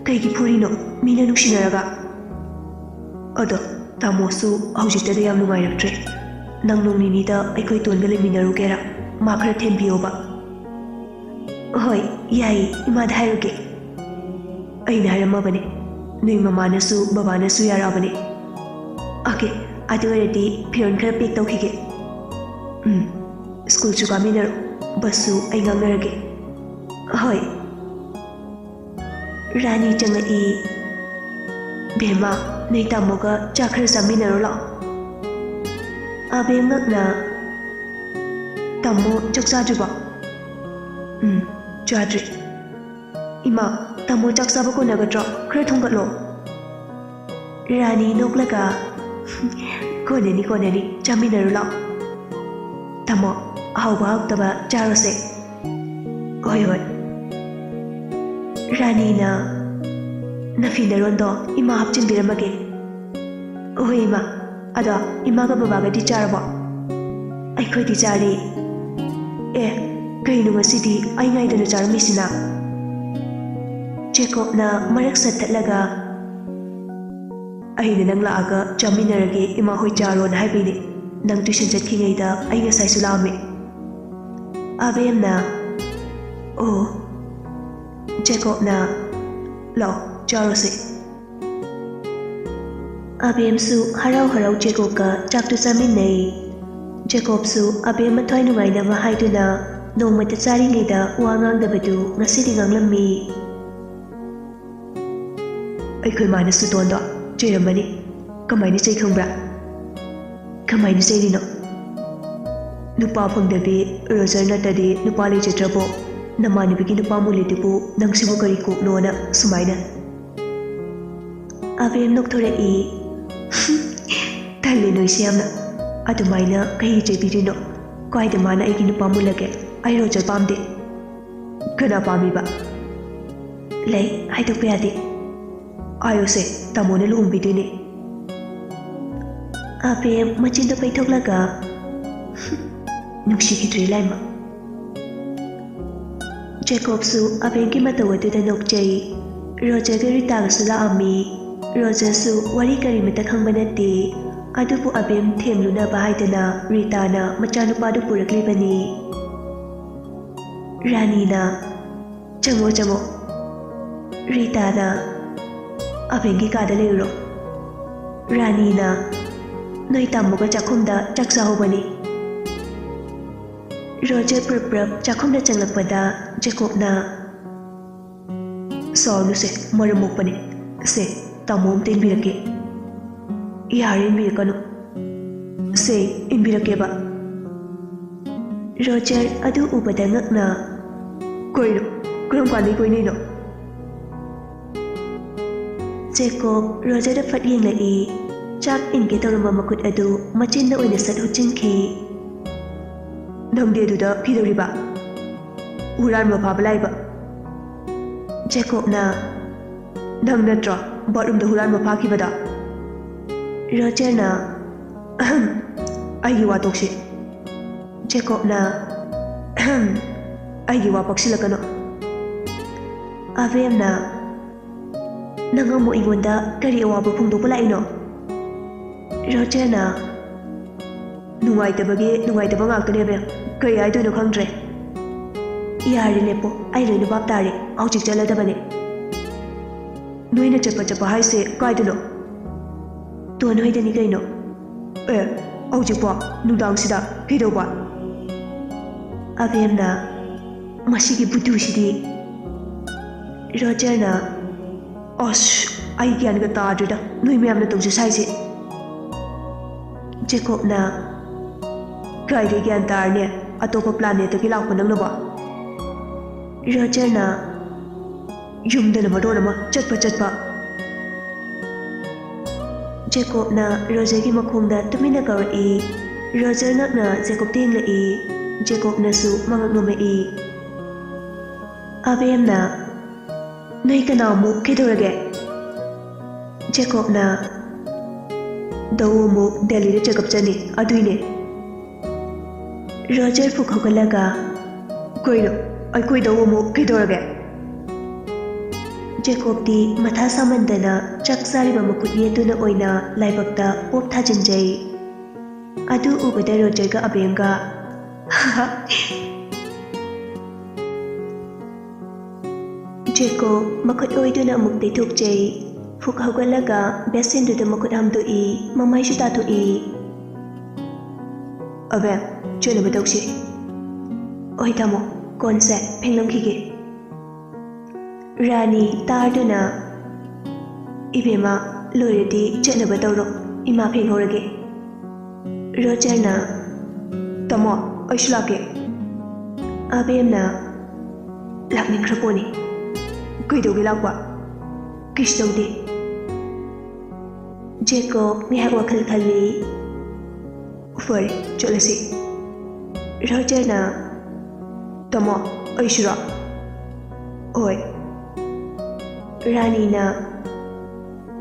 ꯀꯩꯒꯤ ꯐꯨꯔꯤꯅꯣ? ꯃꯤꯅ ꯅꯨꯡꯁꯤꯅꯔꯒ?" "ꯑꯗꯣ ꯇꯥꯃꯣꯁꯨ ꯍꯧꯖꯤꯛꯇꯗ ꯌꯥꯝ ꯅꯨꯡꯉꯥꯏꯔꯛꯇ꯭ꯔꯦ꯫ ꯅꯪ ꯅꯣꯡ ꯅꯤꯅꯤꯗ ꯑꯩꯈꯣꯏ ꯇꯣꯟꯒ ꯂꯩꯃꯤꯟꯅꯔꯨꯒꯦꯔꯥ? ꯃꯥ ꯈꯔ ꯊꯦꯝꯕꯤꯌꯣꯕ꯫" ꯍꯣꯏ, ꯌꯥꯏꯌꯦ, ꯏꯃꯥꯗ ꯍꯥꯏꯔꯨꯒꯦ꯫ ꯑꯩꯅ ꯍꯥꯏꯔꯝꯃꯕꯅꯦ, ꯅꯣꯏ ꯃꯃꯥꯅꯁꯨ ꯕꯕꯥꯅꯁꯨ ꯌꯥꯔꯛꯑꯕꯅꯦ꯫ ꯑꯣꯀꯦ, ꯑꯗꯨ ꯑꯣꯏꯔꯗꯤ ꯐꯤꯔꯣꯜ ꯈꯔ ꯄꯦꯛ ꯇꯧꯈꯤꯒꯦ꯫ ꯎꯝ, ꯁ꯭ꯀꯨꯜꯁꯨ ꯀꯥꯃꯤꯟꯅꯔꯣ, ꯕꯁꯁꯨ ꯑꯩ ꯉꯥꯡꯅꯔꯒꯦ꯫ ꯍꯣꯏ꯫ ꯔꯥꯅꯤ ꯆꯪꯂꯛꯏ꯫ "ꯕꯦꯝꯃ, ꯅꯣꯏ ꯇꯥꯃꯣꯒ ꯆꯥꯛ ꯈꯔ ꯆꯥꯃꯤꯟꯅꯔꯨ ꯂꯥꯛꯑꯣ꯫" ꯑꯕꯦꯝ ꯉꯛꯅ, "ꯇꯥꯃꯣ ꯆꯥꯛ ꯆꯥꯗ꯭ꯔꯤꯕꯣ?" "ꯎꯝ, ꯆꯥꯗ꯭ꯔꯤ꯫" "ꯏꯃꯥ, ꯇꯥꯃꯣ ꯆꯥꯛ ꯆꯥꯕ ꯀꯣꯟꯅꯒꯗ꯭ꯔꯣ? ꯈꯔ ꯊꯣꯡꯒꯠꯂꯣ꯫" ꯔꯥꯅꯤ ꯅꯣꯛꯂꯒ, "ꯀꯣꯟꯅꯅꯤ, ꯀꯣꯟꯅꯅꯤ, ꯆꯥꯃꯤꯟꯅꯔꯨ ꯂꯥꯛꯑꯣ꯫" "ꯇꯥꯃꯣ, ꯑꯍꯥꯎꯕ ꯍꯥꯎꯇꯕ ꯆꯥꯔꯣꯁꯦ꯫" "ꯍꯣꯏ, ꯍꯣꯏ꯫" ꯔꯥꯅꯤꯅ, "ꯅꯐꯤ ꯅꯔꯣꯟꯗꯣ ꯏꯃꯥ ꯍꯥꯞꯆꯤꯟꯕꯤꯔꯝꯃꯒꯦ꯫" "ꯍꯣꯏ, ꯏꯃꯥ꯫ ꯑꯗꯣ ꯏꯃꯥꯒ ꯕꯕꯥꯒꯗꯤ ꯆꯥꯔꯕꯣ?" "ꯑꯩꯈꯣꯏꯗꯤ ꯆꯥꯔꯦ꯫" "ꯑꯦ, ꯀꯩꯅꯣ ꯉꯁꯤꯗꯤ ꯑꯩ ꯉꯥꯏꯗꯅ ꯆꯥꯔꯝꯃꯤꯁꯤꯅ?" ꯖꯦꯀꯣꯕꯅ ꯃꯔꯛ ꯁꯠꯊꯠꯂꯒ, "ꯑꯩꯅ ꯅꯪ ꯂꯥꯛꯑꯒ ꯆꯥꯃꯤꯟꯅꯔꯒꯦ, ꯏꯃꯥ ꯍꯣꯏ ꯆꯥꯔꯣꯅ ꯍꯥꯏꯕꯩꯅꯦ꯫ ꯅꯪ ꯇꯨꯏꯁꯟ ꯆꯠꯈꯤꯉꯩꯗ ꯑꯩ ꯉꯁꯥꯏꯁꯨ ꯂꯥꯛꯑꯝꯃꯦ꯫" ꯑꯕꯦꯝꯅ, "ꯑꯣ꯫" ꯖꯦꯀꯣꯕꯅ, "ꯂꯥꯛꯑꯣ, ꯆꯥꯔꯣꯁꯦ꯫" ꯑꯕꯦꯝꯁꯨ ꯍꯔꯥꯎ ꯍꯔꯥꯎ ꯖꯦꯀꯣꯕꯀ ꯆꯥꯛꯇꯨ ꯆꯥꯃꯤꯟꯅꯩ꯫ ꯖꯦꯀꯣꯕꯁꯨ ꯑꯕꯦꯝ ꯃꯊ꯭ꯋꯥꯏ ꯅꯨꯡꯉꯥꯏꯅꯕ ꯍꯥꯏꯗꯨꯅ ꯅꯣꯡꯃꯇ ꯆꯥꯔꯤꯉꯩꯗ ꯋꯥ ꯉꯥꯡꯗꯕꯗꯨ ꯉꯁꯤꯗꯤ ꯉꯥꯡꯂꯝꯃꯤ꯫ "ꯑꯩꯈꯣꯏ ꯃꯥꯅ ꯁꯨꯇꯣꯟꯗꯣ ꯆꯩꯔꯝꯃꯅꯤ꯫ ꯀꯃꯥꯏꯅ ꯆꯩ ꯈꯪꯕ꯭ꯔꯥ?" "ꯀꯃꯥꯏꯅ ꯆꯩꯔꯤꯅꯣ?" "ꯅꯨꯄꯥ ꯐꯪꯗꯕꯤ ꯔꯣꯖꯔ ꯅꯠꯇꯗꯤ ꯅꯨꯄꯥ ꯂꯩꯖꯗ꯭ꯔꯕꯣ? ꯅꯃꯥꯟꯅꯕꯤꯒꯤ ꯅꯨꯄꯥ ꯃꯨꯜꯂꯤꯗꯨꯕꯨ ꯅꯪꯁꯤꯕꯨ ꯀꯔꯤ ꯀꯣꯛꯅꯣꯅ ꯁꯨꯃꯥꯏꯅ?" ꯑꯕꯦꯝ ꯅꯣꯛꯊꯣꯔꯛꯏ꯫ "ꯇꯜꯂꯦ ꯅꯣꯏꯁꯦ ꯌꯥꯝꯅ꯫ ꯑꯗꯨꯃꯥꯏꯅ ꯀꯩꯒꯤ ꯆꯩꯕꯤꯔꯤꯅꯣ? ꯀꯥꯏꯗ ꯃꯥꯅ ꯑꯩꯒꯤ ꯅꯨꯄꯥ ꯃꯨꯜꯂꯒꯦ? ꯑꯩ ꯔꯣꯖꯔ ꯄꯥꯝꯗꯦ꯫" "ꯀꯅꯥ ꯄꯥꯝꯃꯤꯕ?" "ꯂꯩ, ꯍꯥꯏꯗꯣꯛꯄ ꯌꯥꯗꯦ꯫" "ꯍꯥꯏꯌꯣꯁꯦ, ꯇꯥꯃꯣꯅ ꯂꯨꯍꯣꯡꯕꯤꯗꯣꯏꯅꯦ꯫" ꯑꯕꯦꯝ ꯃꯆꯤꯟꯗꯣ ꯄꯩꯊꯣꯛꯂꯒ, "ꯅꯨꯡꯁꯤꯈꯤꯗ꯭ꯔꯦ ꯂꯥꯏꯃ꯫" ꯖꯦꯀꯣꯕꯁꯨ ꯑꯕꯦꯝꯒꯤ ꯃꯇꯧ ꯑꯗꯨꯗ ꯅꯣꯛꯆꯩ꯫ ꯔꯣꯖꯔꯒ ꯔꯤꯇꯥꯒꯁꯨ ꯂꯥꯛꯑꯝꯃꯤ꯫ ꯔꯣꯖꯔꯁꯨ ꯋꯥꯔꯤ ꯀꯔꯤꯃꯇ ꯈꯪꯕ ꯅꯠꯇꯦ꯫ ꯑꯗꯨꯕꯨ ꯑꯕꯦꯝ ꯊꯦꯝꯂꯨꯅꯕ ꯍꯥꯏꯗꯅ ꯔꯤꯇꯥꯅ ꯃꯆꯥꯅꯨꯄꯥꯗꯨ ꯄꯨꯔꯛꯂꯤꯕꯅꯤ꯫ ꯔꯥꯅꯤꯅ, "ꯆꯪꯉꯣ, ꯆꯪꯉꯣ꯫ ꯔꯤꯇꯥꯅ, ꯑꯕꯦꯟꯒꯤ ꯀꯥꯗ ꯂꯩꯔꯨꯔꯣ꯫ ꯔꯥꯅꯤꯅ, ꯅꯣꯏ ꯇꯥꯃꯣꯒ ꯆꯥꯛꯈꯨꯝꯗ ꯆꯥꯛ ꯆꯥꯍꯧꯕꯅꯤ꯫" ꯔꯣꯖꯔ ꯄ꯭ꯔꯞ ꯄ꯭ꯔꯞ ꯆꯥꯛꯈꯨꯝꯗ ꯆꯪꯂꯛꯄꯗ ꯖꯦꯀꯣꯕꯅ, "ꯁꯥꯎꯔꯅꯨꯁꯦ, ꯃꯔꯝ ꯃꯣꯛꯄꯅꯤ꯫ ꯁꯦ, ꯇꯥꯃꯣ ꯑꯝꯇ ꯏꯟꯕꯤꯔꯛꯀꯦ꯫" "ꯌꯥꯔꯦ, ꯏꯟꯕꯤꯔꯛꯀꯅꯨ꯫" "ꯁꯦ, ꯏꯟꯕꯤꯔꯛꯀꯦꯕ꯫" ꯔꯣꯖꯔ ꯑꯗꯨ ꯎꯕꯗ ꯉꯛꯅ, "ꯀꯩꯅꯣ? ꯀꯔꯝ ꯀꯥꯟꯗꯩ ꯀꯣꯏꯅꯩꯅꯣ?" ꯖꯦꯀꯣꯕ ꯔꯣꯖꯔꯗ ꯐꯠ ꯌꯦꯡꯂꯛꯏ꯫ ꯆꯥꯛ ꯏꯟꯒꯦ ꯇꯧꯔꯝꯕ ꯃꯈꯨꯠ ꯑꯗꯨ ꯃꯆꯤꯟꯗ ꯑꯣꯏꯅ ꯁꯠ ꯍꯨꯠꯆꯤꯟꯈꯤ꯫ "ꯅꯪꯗꯤ ꯑꯗꯨꯗ ꯐꯤꯗꯧꯔꯤꯕ? ꯍꯨꯔꯥꯟꯕ ꯐꯥꯕ ꯂꯥꯛꯏꯕ?" ꯖꯦꯀꯣꯕꯅ, "ꯅꯪ ꯅꯠꯇ꯭ꯔꯣ ꯕꯥꯠꯔꯨꯝꯗ ꯍꯨꯔꯥꯟꯕ ꯐꯥꯈꯤꯕꯗꯣ?" ꯔꯣꯖꯔꯅ, "ꯑꯍꯝ, ꯑꯩꯒꯤ ꯋꯥ ꯇꯣꯛꯁꯤ꯫" ꯖꯦꯀꯣꯕꯅ, "ꯑꯍꯝ, ꯑꯩꯒꯤ ꯋꯥ ꯄꯛꯁꯤꯜꯂꯛꯀꯅꯨ꯫" ꯑꯕꯦꯝꯅ, "ꯅꯪ ꯑꯃꯨꯛ ꯑꯩꯉꯣꯟꯗ ꯀꯔꯤ ꯑꯋꯥꯕ ꯐꯣꯡꯗꯣꯛꯄ ꯂꯥꯛꯏꯅꯣ?" ꯔꯣꯖꯔꯅ, "ꯅꯨꯡꯉꯥꯏꯇꯕꯒꯤ ꯅꯨꯡꯉꯥꯏꯇꯕ ꯉꯥꯛꯇꯅꯦ, ꯑꯕꯦꯝ꯫ ꯀꯔꯤ ꯍꯥꯏꯗꯣꯏꯅꯣ ꯈꯪꯗ꯭ꯔꯦ꯫" "ꯌꯥꯔꯦ, ꯂꯦꯞꯄꯣ꯫ ꯑꯩ ꯂꯣꯏꯅ ꯚꯥꯞ ꯇꯥꯔꯦ꯫ ꯍꯧꯖꯤꯛ ꯆꯠꯂꯗꯕꯅꯦ꯫" "ꯅꯣꯏꯅ ꯆꯠꯄ ꯆꯠꯄ ꯍꯥꯏꯁꯦ ꯀꯥꯏꯗꯅꯣ?" "ꯇꯣꯟ ꯍꯣꯏꯗꯅꯤ ꯀꯩꯅꯣ꯫" "ꯑꯦ, ꯍꯧꯖꯤꯛꯄꯣ? ꯅꯨꯡꯗꯥꯡꯁꯤꯗ ꯀꯩꯗꯧꯕ?" ꯑꯕꯦꯝꯅ, "ꯃꯁꯤꯒꯤ ꯕꯨꯇꯨꯁꯤꯗꯤ꯫" ꯔꯣꯖꯔꯅ, "ꯑꯁ, ꯑꯩ ꯒ꯭ꯌꯥꯟꯒ ꯇꯥꯗ꯭ꯔꯦꯗ ꯅꯣꯏ ꯃꯌꯥꯝꯅ ꯇꯧꯖ ꯁꯥꯏꯁꯦ꯫" ꯖꯦꯀꯣꯕꯅ, "ꯀꯥꯏꯗꯩ ꯒ꯭ꯌꯥꯟ ꯇꯥꯔꯅꯤ? ꯑꯇꯣꯞꯄ planetꯇꯒꯤ ꯂꯥꯛꯄ ꯅꯪꯅꯕꯣ?" ꯔꯣꯖꯔꯅ, "ꯌꯨꯝꯗꯅ ꯃꯔꯣꯟ ꯑꯃ ꯆꯠꯄ ꯆꯠꯄ꯫" ꯖꯦꯀꯣꯕꯅ ꯔꯣꯖꯔꯒꯤ ꯃꯈꯣꯡꯗ ꯇꯨꯃꯤꯟꯅ ꯀꯧꯔꯛꯏ꯫ ꯔꯣꯖꯔ ꯉꯛꯅ ꯖꯦꯀꯣꯕꯇ ꯌꯦꯡꯂꯛꯏ꯫ ꯖꯦꯀꯣꯕꯅꯁꯨ ꯃꯉꯛ ꯅꯣꯝꯃꯛꯏ꯫ ꯑꯕꯦꯝꯅ, "ꯅꯣꯏ ꯀꯅꯥ ꯑꯃꯨꯛ ꯀꯩꯗꯧꯔꯒꯦ?" ꯖꯦꯀꯣꯕꯅ, "ꯗꯧ ꯑꯃꯨꯛ ꯗꯦꯜꯂꯤꯗ checkup ꯆꯠꯅꯤ, ꯑꯗꯨꯏꯅꯦ꯫" ꯔꯣꯖꯔ ꯐꯨꯛ ꯍꯧꯒꯠꯂꯒ, "ꯀꯩꯅꯣ? ꯑꯩꯈꯣꯏ ꯗꯧ ꯑꯃꯨꯛ ꯀꯩꯗꯧꯔꯒꯦ?" ꯖꯦꯀꯣꯕꯇꯤ ꯃꯊꯥ ꯁꯥꯃꯟꯗꯅ ꯆꯥꯛ ꯆꯥꯔꯤꯕ ꯃꯈꯨꯠ ꯌꯦꯠꯇꯨꯅ ꯑꯣꯏꯅ ꯂꯥꯏꯕꯛꯇ ꯄꯣꯞ ꯊꯥꯖꯤꯟꯖꯩ꯫ ꯑꯗꯨ ꯎꯕꯗ ꯔꯣꯖꯔꯒ ꯑꯕꯦꯝꯒ ꯖꯦꯀꯣꯕ ꯃꯈꯨꯠ ꯑꯣꯏꯗꯨꯅ ꯑꯃꯨꯛ ꯇꯩꯊꯣꯛꯆꯩ꯫ ꯐꯨꯛ ꯍꯧꯒꯠꯂꯒ ꯕꯦꯁꯤꯟꯗꯨꯗ ꯃꯈꯨꯠ ꯍꯥꯝꯗꯣꯛꯏ, ꯃꯃꯥꯏꯁꯨ ꯇꯥꯊꯣꯛꯏ꯫ ꯑꯕꯦꯝ, ꯆꯠꯅꯕ ꯇꯧꯁꯤ꯫ ꯍꯣꯏ ꯇꯥꯃꯣ, ꯀꯣꯟꯁꯦ ꯐꯦꯡꯂꯝꯈꯤꯒꯦ꯫ ꯔꯥꯅꯤ ꯇꯥꯔꯗꯨꯅ, "ꯏꯕꯦꯝꯃ, ꯂꯣꯏꯔꯗꯤ ꯆꯠꯅꯕ ꯇꯧꯔꯣ, ꯏꯃꯥ ꯐꯦꯡꯍꯧꯔꯒꯦ꯫" ꯔꯣꯖꯔꯅ, "ꯇꯥꯃꯣ, ꯑꯩꯁꯨ ꯂꯥꯛꯀꯦ꯫" ꯑꯕꯦꯝꯅ, "ꯂꯥꯛꯅꯤꯡꯈ꯭ꯔ ꯄꯣꯠꯅꯤ, ꯀꯩꯗꯧꯒꯦ ꯂꯥꯛꯄ? ꯀꯩꯁꯨ ꯇꯧꯗꯦ꯫" ꯖꯦꯀꯣꯕ ꯉꯥꯏꯍꯥꯛ ꯋꯥꯈꯜ ꯈꯜꯂꯤ꯫ "ꯐꯔꯦ, ꯆꯠꯂꯁꯤ꯫" ꯔꯣꯖꯔꯅ, "ꯇꯥꯃꯣ, ꯑꯩꯁꯨꯔꯣ?" "ꯍꯣꯏ꯫" ꯔꯥꯅꯤꯅ,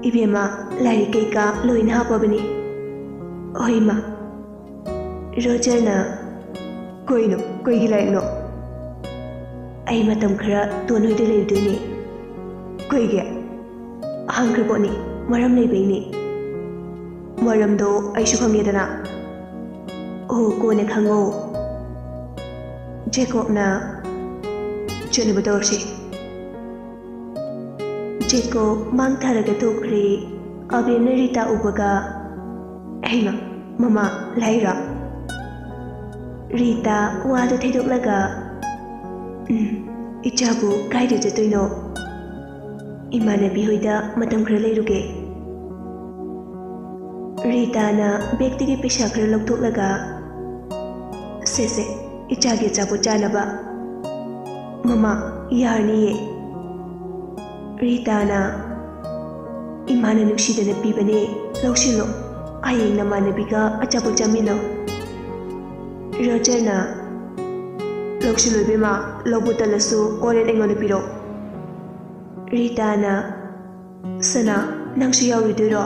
"ꯏꯕꯦꯝꯃ, ꯂꯥꯏꯔꯤꯛ ꯀꯩꯀꯥ ꯂꯣꯏꯅ ꯍꯥꯞꯄꯕꯅꯤ꯫" "ꯍꯣꯏ, ꯏꯃꯥ꯫" ꯔꯣꯖꯔꯅ, "ꯀꯩꯅꯣ? ꯀꯩꯒꯤ ꯂꯥꯏꯔꯤꯛꯅꯣ?" "ꯑꯩ ꯃꯇꯝ ꯈꯔ ꯇꯣꯟ ꯍꯣꯏꯗ ꯂꯩꯔꯨꯗꯣꯏꯅꯦ꯫" "ꯀꯩꯒꯤ?" "ꯍꯪꯈ꯭ꯔ ꯄꯣꯠꯅꯤ, ꯃꯔꯝ ꯂꯩꯕꯩꯅꯦ꯫" "ꯃꯔꯝꯗꯣ ꯑꯩꯁꯨ ꯈꯪꯉꯦꯗꯅ꯫" "ꯑꯣ, ꯀꯣꯟꯅ ꯈꯪꯉꯣ꯫" ꯖꯦꯀꯣꯕꯅ, "ꯆꯠꯅꯕ ꯇꯧꯔꯁꯤ꯫" ꯖꯦꯀꯣꯕ ꯃꯥꯡ ꯊꯥꯔꯒ ꯊꯣꯛꯈ꯭ꯔꯦ꯫ ꯑꯕꯦꯝꯅ ꯔꯤꯇꯥ ꯎꯕꯒ, "ꯍꯩꯃ, ꯃꯃꯥ, ꯂꯥꯛꯏꯔꯣ?" ꯔꯤꯇꯥ ꯋꯥꯗꯨ ꯊꯩꯗꯣꯛꯂꯒ, "ꯎꯝ, ꯏꯆꯥꯕꯨ ꯀꯥꯏꯗ ꯆꯠꯇꯣꯏꯅꯣ?" "ꯏꯃꯥꯟꯅꯕꯤ ꯍꯣꯏꯗ ꯃꯇꯝ ꯈꯔ ꯂꯩꯔꯨꯒꯦ꯫" ꯔꯤꯇꯥꯅ ꯕꯦꯒꯇꯒꯤ ꯄꯩꯁꯥ ꯈꯔ ꯂꯧꯊꯣꯛꯂꯒ, "ꯁꯦ, ꯁꯦ, ꯏꯆꯥꯒꯤ ꯑꯆꯥꯄꯣꯠ ꯆꯥꯅꯕ꯫" "ꯃꯃꯥ, ꯌꯥꯔꯅꯤꯌꯦ꯫" ꯔꯤꯇꯥꯅ, "ꯏꯃꯥꯅ ꯅꯨꯡꯁꯤꯗꯅ ꯄꯤꯕꯅꯦ, ꯂꯧꯁꯤꯜꯂꯣ꯫ ꯍꯌꯦꯡ ꯅꯃꯥꯟꯅꯕꯤꯒ ꯑꯆꯥꯄꯣꯠ ꯆꯥꯃꯤꯟꯅꯧ꯫" ꯔꯣꯖꯔꯅ, "ꯂꯧꯁꯤꯜꯂꯣ ꯏꯕꯦꯝꯃ, ꯂꯧꯕ ꯇꯜꯂꯁꯨ ꯍꯣꯔꯦꯟ ꯑꯩꯉꯣꯟꯗ ꯄꯤꯔꯛꯑꯣ꯫" ꯔꯤꯇꯥꯅ, "ꯁꯅꯥ, ꯅꯪꯁꯨ ꯌꯥꯎꯔꯨꯗꯣꯏꯔꯣ?"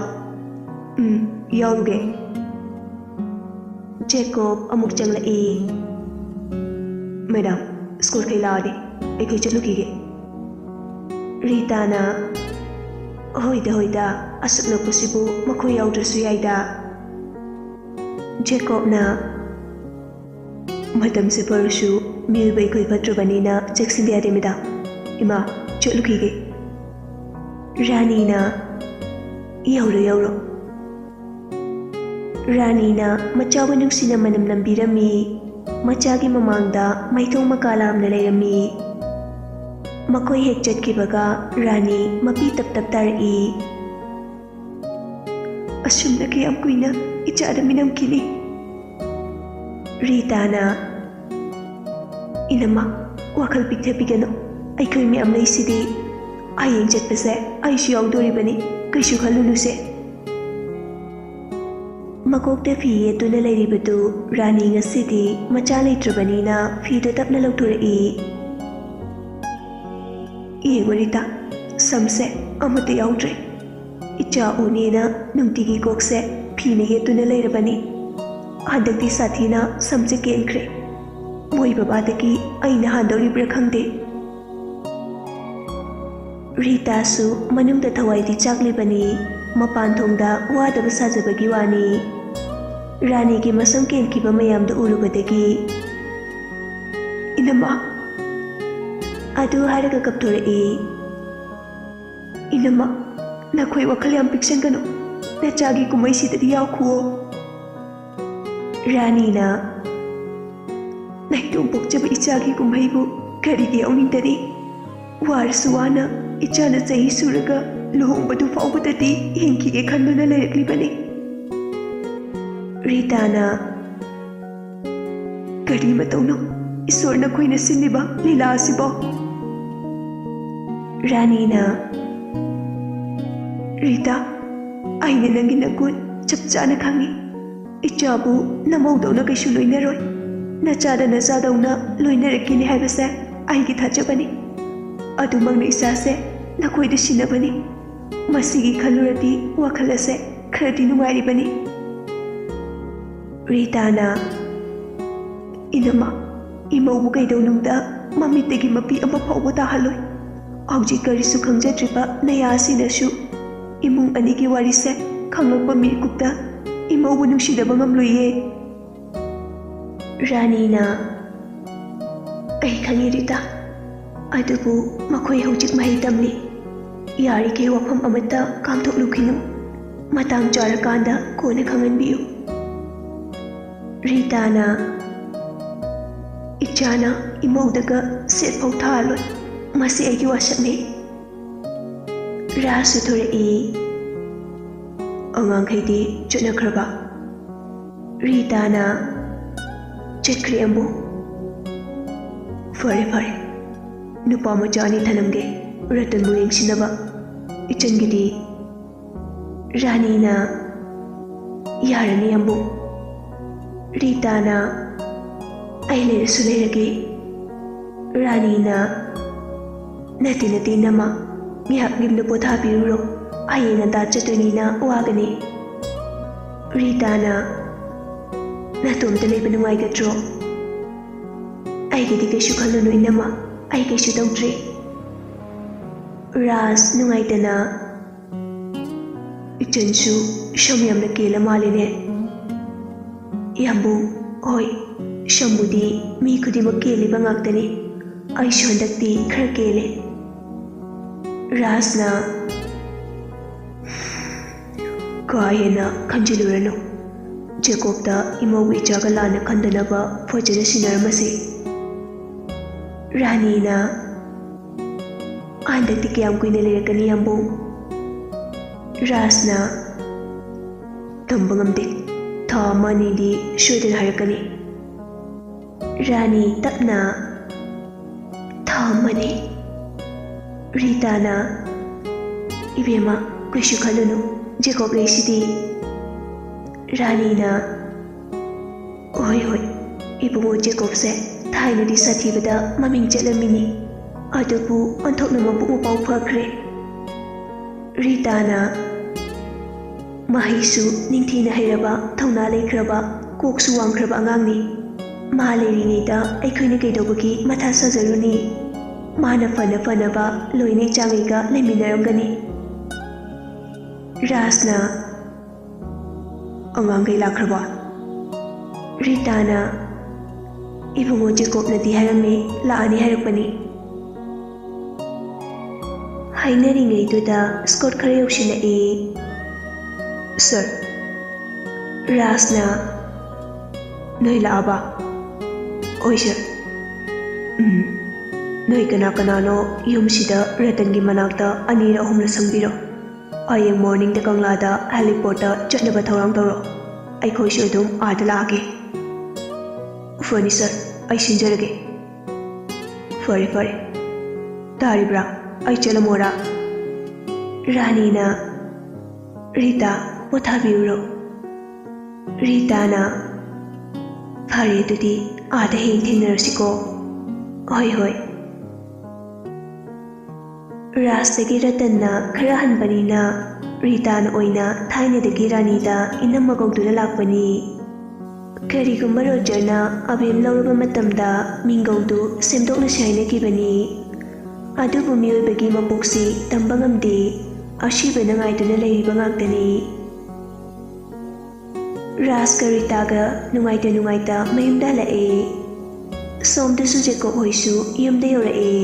"ꯎꯝ, ꯌꯥꯎꯔꯨꯒꯦ꯫" ꯖꯦꯀꯣꯕ ꯑꯃꯨꯛ ꯆꯪꯂꯛꯏ꯫ "ꯃꯦꯗꯥꯝ, ꯁ꯭ꯀꯨꯜ ꯀꯩ ꯂꯥꯛꯑꯗꯤ ꯑꯩꯈꯣꯏ ꯆꯠꯂꯨꯈꯤꯒꯦ꯫" ꯔꯤꯇꯥꯅ, "ꯍꯣꯏꯗ, ꯍꯣꯏꯗ, ꯑꯁꯨꯛ ꯅꯛꯄꯁꯤꯕꯨ ꯃꯈꯣꯏ ꯌꯥꯎꯗ꯭ꯔꯁꯨ ꯌꯥꯏꯗ꯫" ꯖꯦꯀꯣꯕꯅ, "ꯃꯇꯝꯁꯦ ꯐꯔꯁꯨ ꯃꯤꯑꯣꯏꯕ ꯑꯩꯈꯣꯏ ꯐꯠꯇ꯭ꯔꯕꯅꯤꯅ ꯆꯦꯛꯁꯤꯟꯗ ꯌꯥꯗꯦ, ꯃꯦꯗꯥꯝ꯫ ꯏꯃꯥ, ꯆꯠꯂꯨꯈꯤꯒꯦ꯫ ꯔꯥꯅꯤꯅ, "ꯌꯧꯔꯣ, ꯌꯧꯔꯣ꯫" ꯔꯥꯅꯤꯅ ꯃꯆꯥꯕꯨ ꯅꯨꯡꯁꯤꯅ ꯃꯅꯝ ꯅꯝꯕꯤꯔꯝꯃꯤ꯫ ꯃꯆꯥꯒꯤ ꯃꯃꯥꯡꯗ ꯃꯥꯏꯊꯣꯡ ꯃꯀꯥ ꯂꯥꯝꯅ ꯂꯩꯔꯝꯃꯤ꯫ ꯃꯈꯣꯏ ꯍꯦꯛ ꯆꯠꯈꯤꯕꯒ ꯔꯥꯅꯤ ꯃꯄꯤ ꯇꯞ ꯇꯞ ꯇꯥꯔꯛꯏ꯫ "ꯑꯁꯨꯝꯅ ꯀꯌꯥꯝ ꯀꯨꯏꯅ ꯏꯆꯥꯗ ꯃꯤꯅꯝꯈꯤꯅꯤ?" ꯔꯤꯇꯥꯅ, "ꯏꯅꯝꯃ, ꯋꯥꯈꯜ ꯄꯤꯛꯊꯕꯤꯒꯅꯨ꯫ ꯑꯩꯈꯣꯏ ꯃꯌꯥꯝ ꯂꯩꯁꯤꯗꯤ꯫ ꯍꯌꯦꯡ ꯆꯠꯄꯁꯦ ꯑꯩꯁꯨ ꯌꯥꯎꯗꯣꯔꯤꯕꯅꯤ꯫ ꯀꯩꯁꯨ ꯈꯜꯂꯨꯅꯨꯁꯦ꯫" ꯃꯀꯣꯛꯇ ꯐꯤ ꯌꯦꯠꯇꯨꯅ ꯂꯩꯔꯤꯕꯗꯨ ꯔꯥꯅꯤ ꯉꯁꯤꯗꯤ ꯃꯆꯥ ꯂꯩꯇ꯭ꯔꯕꯅꯤꯅ ꯐꯤꯗꯨ ꯇꯞꯅ ꯂꯧꯊꯣꯔꯛꯏ꯫ "ꯌꯦꯡꯉꯨ ꯔꯤꯇꯥ, ꯁꯝꯁꯦ ꯑꯃꯠꯇ ꯌꯥꯎꯗ꯭ꯔꯦ꯫ ꯏꯆꯥ ꯎꯅꯦꯅ ꯅꯨꯡꯇꯤꯒꯤ ꯀꯣꯛꯁꯦ ꯐꯤꯅ ꯌꯦꯠꯇꯨꯅ ꯂꯩꯔꯕꯅꯤ꯫ ꯍꯟꯗꯛꯇꯤ ꯁꯥꯊꯤꯅ ꯁꯝꯁꯦ ꯀꯦꯟꯈ꯭ꯔꯦ꯫ ꯃꯣꯏ ꯕꯕꯥꯗꯒꯤ ꯑꯩꯅ ꯍꯥꯟꯗꯧꯔꯤꯕ꯭ꯔꯥ ꯈꯪꯗꯦ꯫" ꯔꯤꯇꯥꯁꯨ ꯃꯅꯨꯡꯗ ꯊꯋꯥꯏꯗꯤ ꯆꯥꯛꯂꯤꯕꯅꯤ꯫ ꯃꯄꯥꯟ ꯊꯣꯡꯗ ꯋꯥꯗꯕ ꯁꯥꯖꯕꯒꯤ ꯋꯥꯅꯤ꯫ ꯔꯥꯅꯤꯒꯤ ꯃꯁꯝ ꯀꯦꯟꯈꯤꯕ ꯃꯌꯥꯝꯗꯨ ꯎꯔꯨꯕꯗꯒꯤ, "ꯏꯅꯝꯃ!" ꯑꯗꯨ ꯍꯥꯏꯔꯒ ꯀꯞꯊꯣꯔꯛꯏ꯫ "ꯏꯅꯝꯃ, ꯅꯈꯣꯏ ꯋꯥꯈꯜ ꯌꯥꯝ ꯄꯤꯛꯁꯟꯒꯅꯨ꯫ ꯅꯆꯥꯒꯤ ꯀꯨꯝꯍꯩꯁꯤꯗꯗꯤ ꯌꯥꯎꯈꯨꯑꯣ꯫" ꯔꯥꯅꯤꯅ, "ꯅꯥꯏꯇꯣꯝ ꯄꯣꯛꯆꯕ ꯏꯆꯥꯒꯤ ꯀꯨꯝꯍꯩꯕꯨ ꯀꯔꯤꯒꯤ ꯌꯥꯎꯅꯤꯡꯗꯅꯤ? ꯋꯥꯔꯁꯨ ꯋꯥꯅ ꯏꯆꯥꯅ ꯆꯍꯤ ꯁꯨꯔꯒ ꯂꯨꯍꯣꯡꯕꯗꯨ ꯐꯥꯎꯕꯗꯗꯤ ꯍꯤꯡꯈꯤꯒꯦ ꯈꯟꯗꯨꯅ ꯂꯩꯔꯛꯂꯤꯕꯅꯤ꯫" ꯔꯤꯇꯥꯅ, "ꯀꯔꯤ ꯃꯇꯧꯅꯣ ꯏꯁꯣꯔꯅ ꯑꯩꯈꯣꯏꯅ ꯁꯤꯜꯂꯤꯕ ꯂꯤꯂꯥ ꯑꯁꯤꯕꯣ?" ꯔꯥꯅꯤꯅ, "ꯔꯤꯇꯥ, ꯑꯩꯅ ꯅꯪꯒꯤ ꯅꯒꯨꯟ ꯆꯞ ꯆꯥꯅ ꯈꯪꯏ꯫ ꯏꯆꯥꯕꯨ ꯅꯃꯧꯗꯧꯅ ꯀꯩꯁꯨ ꯂꯣꯏꯅꯔꯣꯏ꯫ ꯅꯆꯥꯗ ꯅꯆꯥꯗꯧꯅ ꯂꯣꯏꯅꯔꯛꯈꯤꯅꯤ ꯍꯥꯏꯕꯁꯦ ꯑꯩꯒꯤ ꯊꯥꯖꯕꯅꯤ꯫ ꯑꯗꯨꯃꯛꯅ ꯏꯆꯥꯁꯦ ꯅꯈꯣꯏꯗ ꯁꯤꯟꯅꯕꯅꯤ꯫ ꯃꯁꯤꯒꯤ ꯈꯜꯂꯨꯔꯗꯤ ꯋꯥꯈꯜ ꯑꯁꯦ ꯈꯔꯗꯤ ꯅꯨꯡꯉꯥꯏꯔꯤꯕꯅꯤ꯫" ꯔꯤꯇꯥꯅ, "ꯏꯅꯝꯃ, ꯏꯃꯧꯕꯨ ꯀꯩꯗꯧꯅꯨꯡꯗ ꯃꯃꯤꯠꯇꯒꯤ ꯃꯄꯤ ꯑꯃ ꯐꯥꯎꯕ ꯇꯥꯍꯜꯂꯣꯏ꯫ ꯍꯧꯖꯤꯛ ꯀꯔꯤꯁꯨ ꯈꯪꯖꯗ꯭ꯔꯤꯕ ꯅꯌꯥ ꯑꯁꯤꯅꯁꯨ ꯏꯃꯨꯡ ꯑꯅꯤꯒꯤ ꯋꯥꯔꯤꯁꯦ ꯈꯪꯂꯛꯄ ꯃꯤꯀꯨꯞꯇ ꯏꯃꯧꯕꯨ ꯅꯨꯡꯁꯤꯗꯕ ꯉꯝꯂꯣꯏꯌꯦ꯫" ꯔꯥꯅꯤꯅ, "ꯑꯩ ꯈꯪꯉꯤ ꯔꯤꯇꯥ, ꯑꯗꯨꯕꯨ ꯃꯈꯣꯏ ꯍꯧꯖꯤꯛ ꯃꯍꯩ ꯇꯝꯂꯤ꯫ ꯌꯥꯔꯤꯈꯩ ꯋꯥꯐꯝ ꯑꯃꯠꯇ ꯀꯥꯝꯊꯣꯛꯂꯨꯈꯤꯅꯨ꯫ ꯃꯇꯥꯡ ꯆꯥꯔꯀꯥꯟꯗ ꯀꯣꯟꯅ ꯈꯪꯍꯟꯕꯤꯌꯨ꯫ ꯔꯤꯇꯥꯅ, "ꯏꯆꯥꯅ ꯏꯃꯧꯗꯒ ꯁꯦꯠ ꯐꯥꯎ ꯊꯥꯍꯜꯂꯣꯏ꯫ ꯃꯁꯤ ꯑꯩꯒꯤ ꯋꯥꯁꯛꯅꯤ꯫" ꯔꯥꯖꯁꯨ ꯊꯣꯔꯛꯏ꯫ "ꯑꯉꯥꯡꯈꯩꯗꯤ ꯆꯠꯅꯈ꯭ꯔꯕ?" ꯔꯤꯇꯥꯅ, "ꯆꯠꯈ꯭ꯔꯦ ꯑꯕꯨꯡ꯫" "ꯐꯔꯦ, ꯐꯔꯦ꯫ ꯅꯨꯄꯥ ꯃꯆꯥ ꯑꯅꯤ ꯊꯅꯝꯒꯦ, ꯔꯇꯟꯕꯨ ꯌꯦꯡꯁꯤꯟꯅꯕ꯫ ꯏꯆꯟꯒꯤꯗꯤ?" ꯔꯥꯅꯤꯅ, "ꯌꯥꯔꯅꯤ ꯑꯕꯨꯡ꯫" ꯔꯤꯇꯥꯅ, "ꯑꯩ ꯂꯩꯔꯁꯨ ꯂꯩꯔꯒꯦ꯫" ꯔꯥꯅꯤꯅ, "ꯅꯠꯇꯦ, ꯅꯠꯇꯦ, ꯏꯅꯝꯃ, ꯉꯥꯏꯍꯥꯛ ꯌꯨꯝꯗ ꯄꯣꯊꯥꯕꯤꯔꯨꯔꯣ꯫ ꯍꯌꯦꯡ ꯉꯟꯇꯥ ꯆꯠꯇꯣꯏꯅꯤꯅ ꯋꯥꯒꯅꯤ꯫" ꯔꯤꯇꯥꯅ, "ꯅꯇꯣꯝꯇ ꯂꯩꯕ ꯅꯨꯡꯉꯥꯏꯒꯗ꯭ꯔꯣ?" "ꯑꯩꯒꯤꯗꯤ ꯀꯩꯁꯨ ꯈꯜꯂꯨꯅꯨ ꯏꯅꯝꯃ, ꯑꯩ ꯀꯩꯁꯨ ꯇꯧꯗ꯭ꯔꯦ꯫" ꯔꯥꯖ ꯅꯨꯡꯉꯥꯏꯇꯅ, "ꯏꯆꯟꯁꯨ ꯁꯝ ꯌꯥꯝꯅ ꯀꯦꯜꯂ ꯃꯥꯜꯂꯤꯅꯦ꯫" ꯌꯥꯝꯕꯨꯡ, "ꯍꯣꯏ, ꯁꯝꯕꯨꯗꯤ ꯃꯤ ꯈꯨꯗꯤꯡꯃꯛ ꯀꯦꯜꯂꯤꯕ ꯉꯥꯛꯇꯅꯤ꯫ ꯑꯩꯁꯨ ꯍꯟꯗꯛꯇꯤ ꯈꯔ ꯀꯦꯜꯂꯦ꯫" ꯔꯥꯖꯅ, "ꯀꯥ ꯍꯦꯟꯅ ꯈꯟꯖꯤꯜꯂꯨꯔꯅꯨ꯫ ꯖꯦꯀꯣꯕꯇ ꯏꯃꯧꯒ ꯏꯆꯥꯒ ꯂꯥꯟꯅ ꯈꯟꯗꯅꯕ ꯐꯖꯅ ꯁꯤꯟꯅꯔꯝꯃꯁꯤ꯫" ꯔꯥꯅꯤꯅ, "ꯍꯟꯗꯛꯇꯤ ꯀꯌꯥꯝ ꯀꯨꯏꯅ ꯂꯩꯔꯛꯀꯅꯤ, ꯌꯥꯝꯕꯨꯡ?" ꯔꯥꯖꯅ, "ꯇꯝꯕ ꯉꯝꯗꯦ꯫ ꯊꯥ ꯑꯃ ꯑꯅꯤꯗꯤ ꯁꯣꯏꯗꯅ ꯍꯥꯏꯔꯛꯀꯅꯤ꯫" ꯔꯥꯅꯤ ꯇꯞꯅ, "ꯊꯥ ꯑꯃꯅꯤ꯫" ꯔꯤꯇꯥꯅ, "ꯏꯕꯦꯝꯃ, ꯀꯩꯁꯨ ꯈꯜꯂꯨꯅꯨ, ꯖꯦꯀꯣꯕ ꯂꯩꯁꯤꯗꯤ꯫" ꯔꯥꯅꯤꯅ, "ꯍꯣꯏ, ꯍꯣꯏ, ꯏꯕꯨꯡꯉꯣ ꯖꯦꯀꯣꯕꯁꯦ ꯊꯥꯏꯅꯗꯤ ꯁꯥꯊꯤꯕꯗ ꯃꯃꯤꯡ ꯆꯠꯂꯝꯃꯤꯅꯤ, ꯑꯗꯨꯕꯨ ꯑꯣꯟꯊꯣꯛꯅ ꯃꯕꯨꯛ ꯃꯄꯥꯎ ꯐꯈ꯭ꯔꯦ꯫" ꯔꯤꯇꯥꯅ, "ꯃꯍꯩꯁꯨ ꯅꯤꯡꯊꯤꯅ ꯍꯩꯔꯕ, ꯊꯧꯅꯥ ꯂꯩꯈ꯭ꯔꯕ, ꯀꯣꯛꯁꯨ ꯋꯥꯡꯈ꯭ꯔꯕ ꯑꯉꯥꯡꯅꯤ꯫ ꯃꯥ ꯂꯩꯔꯤꯉꯩꯗ ꯑꯩꯈꯣꯏꯅ ꯀꯩꯗꯧꯕꯒꯤ ꯃꯊꯥ ꯁꯥꯖꯔꯨꯅꯤ? ꯃꯥꯅ ꯐꯅ ꯐꯅꯕ ꯂꯣꯏꯅ ꯏꯆꯥꯉꯩꯒ ꯂꯩꯃꯤꯟꯅꯔꯝꯒꯅꯤ꯫" ꯔꯥꯖꯅ, "ꯑꯉꯥꯡꯈꯩ ꯂꯥꯛꯈ꯭ꯔꯕꯣ?" ꯔꯤꯇꯥꯅ, "ꯏꯕꯨꯡꯉꯣ ꯖꯦꯀꯣꯕꯅꯗꯤ ꯍꯥꯏꯔꯝꯃꯦ, ꯂꯥꯛꯑꯅꯤ ꯍꯥꯏꯔꯛꯄꯅꯤ꯫" ꯍꯥꯏꯅꯔꯤꯉꯩꯗꯨꯗ ꯁ꯭ꯀꯣꯠ ꯈꯔ ꯌꯧꯁꯤꯜꯂꯛꯏ꯫ "ꯁꯔ, ꯔꯥꯖꯅ ꯅꯣꯏ ꯂꯥꯛꯑꯕ?" "ꯍꯣꯏ ꯁꯔ꯫ ꯎꯝ, ꯅꯣꯏ ꯀꯅꯥ ꯀꯅꯥꯅꯣ ꯌꯨꯝꯁꯤꯗ ꯔꯇꯟꯒꯤ ꯃꯅꯥꯛꯇ ꯑꯅꯤꯔ ꯑꯍꯨꯝꯂ ꯁꯪꯕꯤꯔꯣ꯫ ꯍꯌꯦꯡ ꯃꯣꯔꯅꯤꯡꯗ ꯀꯪꯂꯥꯗ ꯍꯦꯂꯤꯄꯣꯔꯠꯇ ꯆꯠꯅꯕ ꯊꯧꯔꯥꯡ ꯇꯧꯔꯣ꯫ ꯑꯩꯈꯣꯏꯁꯨ ꯑꯗꯨꯝ ꯑꯥꯗ ꯂꯥꯛꯑꯒꯦ꯫" "ꯐꯅꯤ ꯁꯔ, ꯑꯩ ꯁꯤꯟꯖꯔꯒꯦ꯫" "ꯐꯔꯦ ꯐꯔꯦ꯫ ꯇꯥꯔꯤꯕ꯭ꯔꯥ? ꯑꯩ ꯆꯠꯂꯝꯃꯣꯔꯥ?" ꯔꯥꯅꯤꯅ, "ꯔꯤꯇꯥ, ꯄꯣꯊꯥꯕꯤꯔꯨꯔꯣ꯫" ꯔꯤꯇꯥꯅ, "ꯐꯔꯦ ꯑꯗꯨꯗꯤ, ꯑꯥꯗ ꯍꯌꯦꯡ ꯊꯦꯡꯅꯔꯁꯤꯀꯣ꯫" "ꯍꯣꯏ ꯍꯣꯏ꯫" ꯔꯥꯖꯇꯒꯤ ꯔꯇꯟꯅ ꯈꯔ ꯍꯟꯕꯅꯤꯅ ꯔꯤꯇꯥꯅ ꯑꯣꯏꯅ ꯊꯥꯏꯅꯗꯒꯤ ꯔꯥꯅꯤꯗ ꯏꯅꯝꯃ ꯀꯧꯗꯨꯅ ꯂꯥꯛꯄꯅꯤ꯫ ꯀꯔꯤꯒꯨꯝꯕ ꯔꯣꯖꯔꯅ ꯑꯕꯦꯝ ꯂꯧꯔꯕ ꯃꯇꯝꯗ ꯃꯤꯡꯒꯧꯗꯨ ꯁꯦꯝꯗꯣꯛꯅꯁꯤ ꯍꯥꯏꯅꯈꯤꯕꯅꯤ꯫ ꯑꯗꯨꯕꯨ ꯃꯤꯑꯣꯏꯕꯒꯤ ꯃꯄꯣꯛꯁꯤ ꯇꯝꯕ ꯉꯝꯗꯦ꯫ ꯑꯁꯤꯕꯅ ꯉꯥꯏꯗꯨꯅ ꯂꯩꯔꯤꯕ ꯉꯥꯛꯇꯅꯤ꯫ ꯔꯥꯖꯀ ꯔꯤꯇꯥꯒ ꯅꯨꯡꯉꯥꯏꯇ ꯅꯨꯡꯉꯥꯏꯇ ꯃꯌꯨꯝꯗ ꯍꯜꯂꯛꯑꯦ꯫ ꯁꯣꯝꯗꯁꯨ ꯖꯦꯀꯣꯕ ꯍꯣꯏꯁꯨ ꯌꯨꯝꯗ ꯌꯧꯔꯛꯑꯦ꯫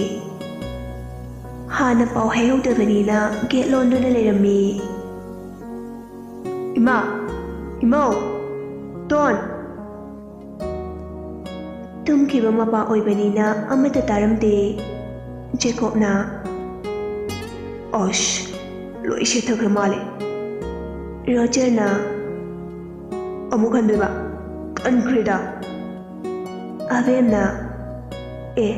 ꯍꯥꯟꯅ ꯄꯥꯎ ꯍꯥꯏꯍꯧꯗꯕꯅꯤꯅ ꯒꯦꯠ ꯂꯣꯟꯗꯨꯅ ꯂꯩꯔꯝꯃꯤ꯫ "ꯏꯃꯥ! ꯏꯃꯧ! ꯇꯣꯟ!" ꯇꯨꯝꯈꯤꯕ ꯃꯄꯥ ꯑꯣꯏꯕꯅꯤꯅ ꯑꯃꯠꯇ ꯇꯥꯔꯝꯗꯦ꯫ ꯖꯦꯀꯣꯕꯅ, "ꯑꯁ, ꯂꯣꯏ ꯁꯦꯠꯊꯈ꯭ꯔ ꯃꯥꯜꯂꯦ꯫" ꯔꯣꯖꯔꯅ, "ꯑꯃꯨꯛ ꯍꯟꯗꯣꯏꯕ? ꯀꯟꯈ꯭ꯔꯦꯗ꯫" ꯑꯕꯦꯝꯅ, "ꯑꯦ,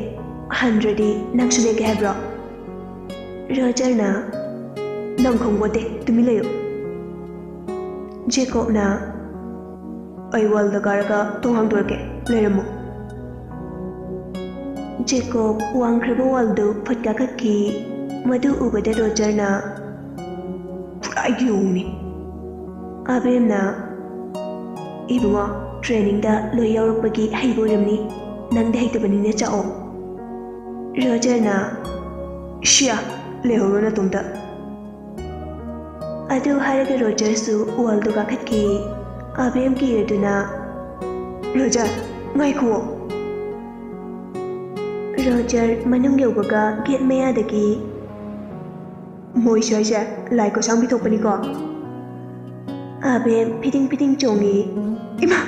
ꯍꯟꯗ꯭ꯔꯗꯤ ꯅꯪꯁꯨ ꯂꯦꯛꯀꯦ ꯍꯥꯏꯕ꯭ꯔꯣ?" ꯔꯣꯖꯔꯅ, "ꯅꯪ ꯈꯪꯕꯣꯠꯇꯦ, ꯇꯨꯃꯤꯟ ꯂꯩꯌꯨ꯫" ꯖꯦꯀꯣꯕꯅ, "ꯑꯩ ꯋꯥꯜꯗ ꯀꯥꯔꯒ ꯊꯣꯡ ꯍꯥꯡꯗꯣꯔꯛꯀꯦ, ꯂꯩꯔꯝꯃꯣ꯫" ꯖꯦꯀꯣꯕ ꯋꯥꯡꯈ꯭ꯔꯕ ꯋꯥꯜꯗꯨ ꯐꯨꯠ ꯀꯥꯈꯠꯈꯤ꯫ ꯃꯗꯨ ꯎꯕꯗ ꯔꯣꯖꯔꯅ, "ꯄꯨꯔꯥ ꯌꯣꯡꯅꯤ꯫" ꯑꯕꯦꯝꯅ, "ꯏꯕꯨꯡꯉꯣ, ꯇ꯭ꯔꯦꯅꯤꯡꯗ ꯂꯣꯏ ꯌꯥꯎꯔꯛꯄꯒꯤ ꯍꯩꯕ ꯑꯣꯏꯔꯝꯅꯤ꯫ ꯅꯪꯗꯤ ꯍꯩꯇꯕꯅꯤꯅ ꯆꯥꯛꯑꯣ꯫" ꯔꯣꯖꯔꯅ, "ꯁꯤꯌꯥ, ꯂꯩꯍꯧꯔꯣ ꯅꯇꯣꯝꯇ꯫" ꯑꯗꯨ ꯍꯥꯏꯔꯒ ꯔꯣꯖꯔꯁꯨ ꯋꯥꯜꯗꯨ ꯀꯥꯈꯠꯈꯤ꯫ ꯑꯕꯦꯝ ꯀꯤꯔꯗꯨꯅ, "ꯔꯣꯖꯔ, ꯉꯥꯏꯈꯨꯑꯣ!" ꯔꯣꯖꯔ ꯃꯅꯨꯡ ꯌꯧꯕꯒ ꯒꯦꯠ ꯃꯌꯥꯗꯒꯤ, ꯃꯣꯏꯁꯨ ꯍꯥꯏꯁꯦ ꯂꯥꯏ ꯈꯨꯠꯁꯥꯡꯕꯤ ꯊꯣꯛꯄꯅꯤꯀꯣ꯫ ꯑꯕꯦꯝ ꯐꯤꯗꯤꯡ ꯐꯤꯗꯤꯡ ꯆꯣꯡꯉꯤ꯫ ꯏꯃꯥ!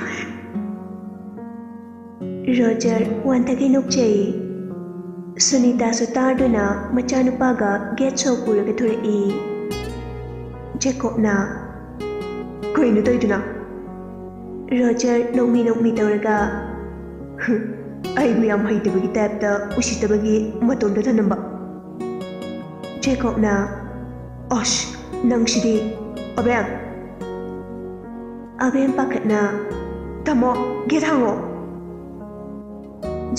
ꯔꯣꯖꯔ ꯋꯥꯟꯊꯒꯩ ꯅꯣꯛꯆꯩ꯫ ꯁꯨꯅꯤꯇꯥꯁꯨ ꯇꯥꯗꯨꯅ ꯃꯆꯥꯅꯨꯄꯥꯒ ꯒꯦꯠ ꯁꯣ ꯄꯨꯔꯒ ꯊꯣꯔꯛꯏ꯫ ꯖꯦꯀꯣꯕꯅ, "ꯀꯩꯅꯣ ꯇꯧꯔꯤꯗꯨꯅ?" ꯔꯣꯖꯔ ꯅꯣꯛꯃꯤ ꯅꯣꯛꯃꯤ ꯇꯧꯔꯒ, "ꯍꯨꯝ, ꯑꯩꯕꯨ ꯌꯥꯝ ꯍꯩꯇꯕꯒꯤ ꯇꯥꯏꯞꯇ ꯎꯁꯤꯠꯇꯕꯒꯤ ꯃꯇꯣꯟꯗ ꯊꯅꯝꯕ꯫" ꯖꯦꯀꯣꯕꯅ, "ꯑꯁ, ꯅꯪꯁꯤꯗꯤ, ꯑꯕꯦꯝ!" ꯑꯕꯦꯝ ꯄꯥꯈꯠꯅ, "ꯇꯥꯃꯣ, ꯒꯦꯠ ꯍꯥꯡꯉꯣ!"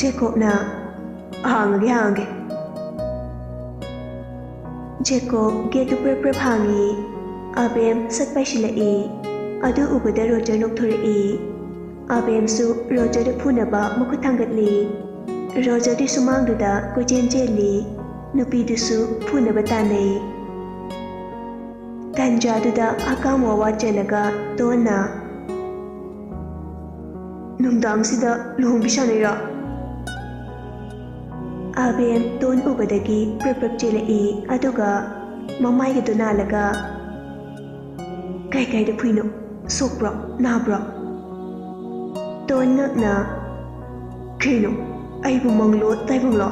ꯖꯦꯀꯣꯕꯅ, "ꯍꯥꯡꯉꯒꯦ, ꯍꯥꯡꯉꯒꯦ꯫" ꯖꯦꯀꯣꯕ ꯒꯦꯠꯇꯨ ꯄ꯭ꯔꯞ ꯄ꯭ꯔꯞ ꯍꯥꯡꯉꯤ꯫ ꯑꯕꯦꯝ ꯁꯠ ꯄꯥꯏꯁꯤꯜꯂꯛꯏ꯫ ꯑꯗꯨ ꯎꯕꯗ ꯔꯣꯖꯔ ꯅꯣꯛꯊꯣꯔꯛꯏ꯫ ꯑꯕꯦꯝꯁꯨ ꯔꯣꯖꯔꯗ ꯐꯨꯅꯕ ꯃꯈꯨꯠ ꯊꯥꯡꯒꯠꯂꯤ꯫ ꯔꯣꯖꯔꯗꯤ ꯁꯨꯃꯥꯡꯗꯨꯗ ꯀꯣꯏꯆꯦꯟ ꯆꯦꯜꯂꯤ꯫ ꯅꯨꯄꯤꯗꯨꯁꯨ ꯐꯨꯅꯕ ꯇꯥꯟꯅꯩ꯫ ꯇꯥꯟꯖꯥꯗꯨꯗ ꯍꯀꯥꯝ ꯋꯥꯋꯥ ꯆꯦꯜꯂꯒ ꯇꯣꯟꯅ, "ꯅꯨꯡꯗꯥꯡꯁꯤꯗ ꯂꯨꯍꯣꯡꯕꯤ ꯁꯥꯟꯅꯩꯔꯣ?" ꯑꯕꯦꯝ ꯇꯣꯟ ꯎꯕꯗꯒꯤ ꯄ꯭ꯔꯞ ꯄ꯭ꯔꯞ ꯆꯦꯜꯂꯛꯏ, ꯑꯗꯨꯒ ꯃꯃꯥꯏꯒꯗꯨ ꯅꯥꯜꯂꯒ, "ꯀꯥꯏ ꯀꯥꯏꯗ ꯐꯨꯏꯅꯣ? ꯁꯣꯛꯄ꯭ꯔꯣ? ꯅꯥꯕ꯭ꯔꯣ?" ꯇꯣꯟ ꯉꯛꯅ, "ꯀꯩꯅꯣ? ꯑꯩꯕꯨ ꯃꯪꯂꯣ ꯇꯥꯏꯕꯪꯂꯣ?"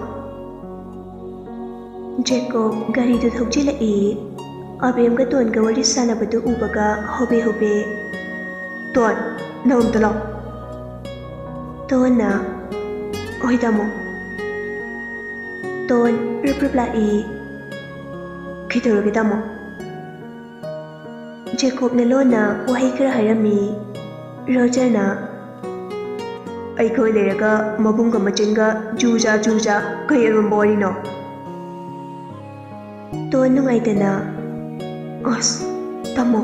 ꯖꯦꯀꯣꯕ ꯒꯥꯔꯤꯗꯨ ꯊꯧꯖꯤꯜꯂꯛꯏ꯫ ꯑꯕꯦꯝꯒ ꯇꯣꯟꯒ ꯋꯥꯔꯤ ꯁꯥꯟꯅꯕꯗꯨ ꯎꯕꯒ ꯍꯣꯕꯦ ꯍꯣꯕꯦ, "ꯇꯣꯟ, ꯅꯪ ꯑꯝꯇ ꯂꯥꯛꯑꯣ꯫" ꯇꯣꯟꯅ, "ꯍꯣꯏ ꯇꯥꯃꯣ꯫" ꯇꯣꯟ ꯔꯨꯞ ꯔꯨꯞ ꯂꯥꯛꯏ꯫ "ꯀꯩꯗꯧꯔꯒꯦ ꯇꯥꯃꯣ?" ꯖꯦꯀꯣꯕꯅ ꯂꯣꯟꯅ ꯋꯥꯍꯩ ꯈꯔ ꯍꯥꯏꯔꯝꯃꯤ꯫ ꯔꯣꯖꯔꯅ, "ꯑꯩꯈꯣꯏ ꯂꯩꯔꯒ ꯃꯕꯨꯡꯒ ꯃꯆꯤꯟꯒ ꯖꯨ ꯖꯥ ꯖꯨ ꯖꯥ ꯀꯩ ꯑꯔꯨꯝꯕ ꯋꯥꯔꯤꯅꯣ?" ꯇꯣꯟ ꯅꯨꯡꯉꯥꯏꯇꯅ, "ꯑꯁ, ꯇꯥꯃꯣ,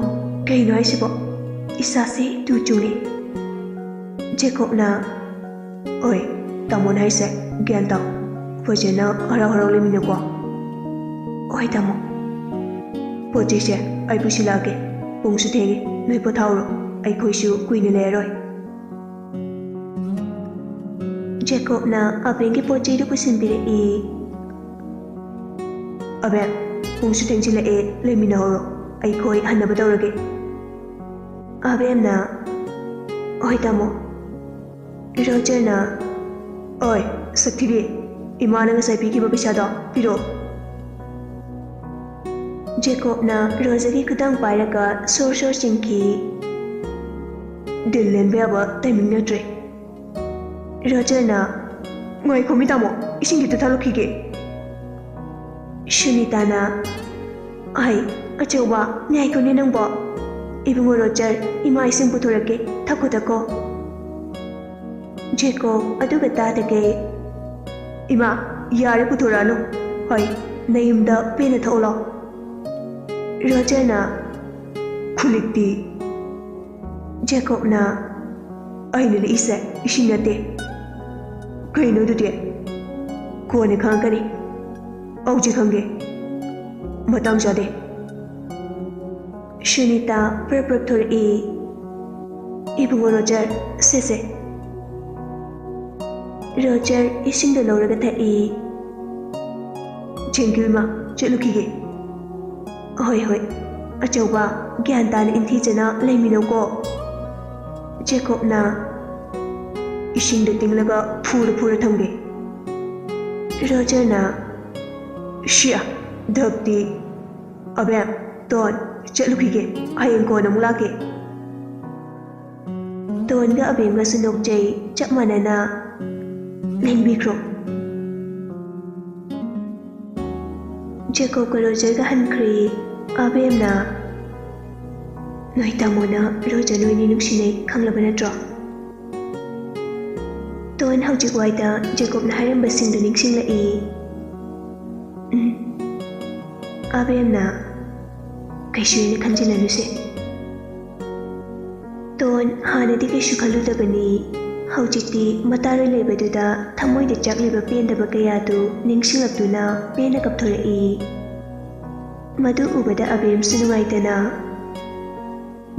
ꯀꯩꯅꯣ ꯍꯥꯏꯁꯤꯕꯣ? ꯏꯁꯥꯁꯦ ꯇꯨ ꯆꯨꯡꯉꯦ꯫" ꯖꯦꯀꯣꯕꯅ, "ꯑꯣꯏ, ꯇꯥꯃꯣꯅ ꯍꯥꯏꯁꯦ ꯒ꯭ꯌꯥꯟ ꯇꯥꯎ꯫ ꯐꯖꯅ ꯍꯔꯥꯎ ꯍꯔꯥꯎ ꯂꯩꯃꯤꯟꯅꯀꯣ꯫" "ꯍꯣꯏ ꯇꯥꯃꯣ꯫" "ꯄꯣꯠ ꯆꯩꯁꯦ ꯑꯩ ꯄꯨꯁꯤꯜꯂꯛꯑꯒꯦ꯫ ꯄꯨꯡꯁꯨ ꯊꯦꯡꯉꯦ, ꯅꯣꯏ ꯄꯣꯊꯥꯍꯧꯔꯣ꯫ ꯑꯩꯈꯣꯏꯁꯨ ꯀꯨꯏꯅ ꯂꯩꯔꯔꯣꯏ꯫" ꯖꯦꯀꯣꯕꯅ ꯑꯕꯦꯝꯒꯤ ꯄꯣꯠ ꯆꯩꯗꯨ ꯄꯨꯁꯤꯟꯕꯤꯔꯛꯏ꯫ "ꯑꯕꯦꯝ, ꯄꯨꯡꯁꯨ ꯊꯦꯡꯖꯤꯜꯂꯛꯑꯦ, ꯂꯩꯃꯤꯟꯅꯍꯧꯔꯣ, ꯑꯩꯈꯣꯏ ꯍꯟꯅꯕ ꯇꯧꯔꯒꯦ꯫ ꯑꯕꯦꯝꯅ, "ꯍꯣꯏ ꯇꯥꯃꯣ"꯫ ꯔꯣꯖꯔꯅ, "ꯑꯣꯏ, ꯁꯛꯊꯤꯕꯤ, ꯏꯃꯥꯅ ꯉꯁꯥꯏ ꯄꯤꯈꯤꯕ ꯄꯩꯁꯥꯗꯣ ꯄꯤꯔꯛꯑꯣ"꯫ ꯖꯦꯀꯣꯕꯅ ꯔꯣꯖꯔꯒꯤ ꯈꯨꯗꯥꯡ ꯄꯥꯏꯔꯒ ꯁꯣꯔ ꯁꯣꯔ ꯆꯤꯡꯈꯤ꯫ ꯗꯤꯜ ꯂꯦꯟꯕ ꯌꯥꯕ ꯇꯥꯏꯃꯤꯡ ꯅꯠꯇ꯭ꯔꯦ꯫ ꯔꯣꯖꯔꯅ, "ꯉꯥꯏꯈꯣꯃꯤ ꯇꯥꯃꯣ, ꯏꯁꯤꯡ ꯈꯤꯇ ꯊꯛꯂꯨꯈꯤꯒꯦ"꯫ ꯁꯨꯅꯤꯇꯥꯅ, "ꯑꯩ, ꯑꯆꯧꯕ, ꯉꯥꯏꯈꯣꯅꯦ ꯅꯪꯕꯣ꯫ ꯏꯕꯨꯡꯉꯣ ꯔꯣꯖꯔ, ꯏꯃꯥ ꯏꯁꯤꯡ ꯄꯨꯊꯣꯔꯛꯀꯦ, ꯊꯛꯈꯣ ꯊꯛꯈꯣ"꯫ ꯖꯦꯀꯣꯕ ꯑꯗꯨꯒ ꯇꯥꯗꯒꯩ, "ꯏꯃꯥ, ꯌꯥꯔꯦ ꯄꯨꯊꯣꯔꯛꯑꯅꯨ꯫ ꯍꯣꯏ, ꯅꯌꯨꯝꯗ ꯄꯦꯟꯅ ꯊꯛꯎ ꯂꯥꯎ"꯫ ꯔꯣꯖꯔꯅ, "ꯈꯨꯂꯤꯛꯇꯤ"꯫ ꯖꯦꯀꯣꯕꯅ, "ꯑꯩꯅ ꯂꯤꯛꯏꯁꯦ ꯏꯁꯤꯡ ꯅꯠꯇꯦ"꯫ "ꯀꯩꯅꯣ ꯑꯗꯨꯗꯤ?" "ꯀꯣꯟꯅ ꯈꯪꯉꯛꯀꯅꯤ, ꯍꯧꯖꯤꯛ ꯈꯪꯒꯦ, ꯃꯇꯥꯡ ꯆꯥꯗꯦ"꯫ ꯁꯨꯅꯤꯇꯥ ꯄ꯭ꯔꯞ ꯄ꯭ꯔꯞ ꯊꯣꯔꯛꯏ꯫ "ꯏꯕꯨꯡꯉꯣ ꯔꯣꯖꯔ, ꯁꯦ ꯁꯦ"꯫ ꯔꯣꯖꯔ ꯏꯁꯤꯡꯗꯣ ꯂꯧꯔꯒ ꯊꯛꯏ꯫ "Thank you ꯏꯃꯥ, ꯆꯠꯂꯨꯈꯤꯒꯦ"꯫ "ꯍꯣꯏ ꯍꯣꯏ, ꯑꯆꯧꯕ, ꯒ꯭ꯌꯥꯟ ꯇꯥꯅ ꯏꯪꯊꯤꯖꯅ ꯂꯩꯃꯤꯟꯅꯧꯀꯣ"꯫ ꯖꯦꯀꯣꯕꯅ, "ꯏꯁꯤꯡꯗ ꯇꯤꯡꯂꯒ ꯐꯨꯔ ꯐꯨꯔ ꯊꯝꯒꯦ"꯫ ꯔꯣꯖꯔꯅ, "ꯁꯤꯌꯥ, ꯙꯞꯇꯤ"꯫ "ꯑꯕꯦꯝ, ꯇꯣꯟ, ꯆꯠꯂꯨꯈꯤꯒꯦ, ꯍꯌꯦꯡ ꯀꯣꯟꯅ ꯑꯃꯨꯛ ꯂꯥꯛꯀꯦ"꯫ ꯇꯣꯟꯒ ꯑꯕꯦꯝꯒꯁꯨ ꯅꯣꯛꯆꯩ, ꯆꯞ ꯃꯥꯟꯅꯅ ꯂꯦꯡꯕꯤꯈ꯭ꯔꯣ꯫ ꯖꯦꯀꯣꯕꯀ ꯔꯣꯖꯔꯒ ꯍꯟꯈ꯭ꯔꯦ꯫ ꯑꯕꯦꯝꯅ, "ꯅꯣꯏ ꯇꯥꯃꯣꯅ ꯔꯣꯖꯔ ꯅꯣꯏꯅꯤ ꯅꯨꯡꯁꯤꯅꯩ ꯈꯪꯂꯕ ꯅꯠꯇ꯭ꯔꯣ?" ꯇꯣꯟ ꯍꯧꯖꯤꯛ ꯋꯥꯏꯗ ꯖꯦꯀꯣꯕꯅ ꯍꯥꯏꯔꯝꯕꯁꯤꯡꯗꯨ ꯅꯤꯡꯁꯤꯡꯂꯛꯏ꯫ "ꯎꯝ"꯫ ꯑꯕꯦꯝꯅ, "ꯀꯩꯁꯨ ꯍꯦꯟꯅ ꯈꯟꯖꯤꯜꯂꯅꯨꯁꯦ"꯫ ꯇꯣꯟ ꯍꯥꯟꯅꯗꯤ ꯀꯩꯁꯨ ꯈꯜꯂꯨꯗꯕꯅꯤ꯫ ꯍꯧꯖꯤꯛꯇꯤ ꯃꯇꯥꯔꯣꯏ ꯂꯩꯕꯗꯨꯗ ꯊꯃꯣꯏꯗ ꯆꯥꯛꯂꯤꯕ ꯄꯦꯟꯗꯕ ꯀꯌꯥꯗꯨ ꯅꯤꯡꯁꯤꯡꯂꯛꯇꯨꯅ ꯄꯦꯟꯅ ꯀꯞꯊꯣꯔꯛꯏ꯫ ꯃꯗꯨ ꯎꯕꯗ ꯑꯕꯦꯝꯁꯨ ꯅꯨꯡꯉꯥꯏꯇꯅ,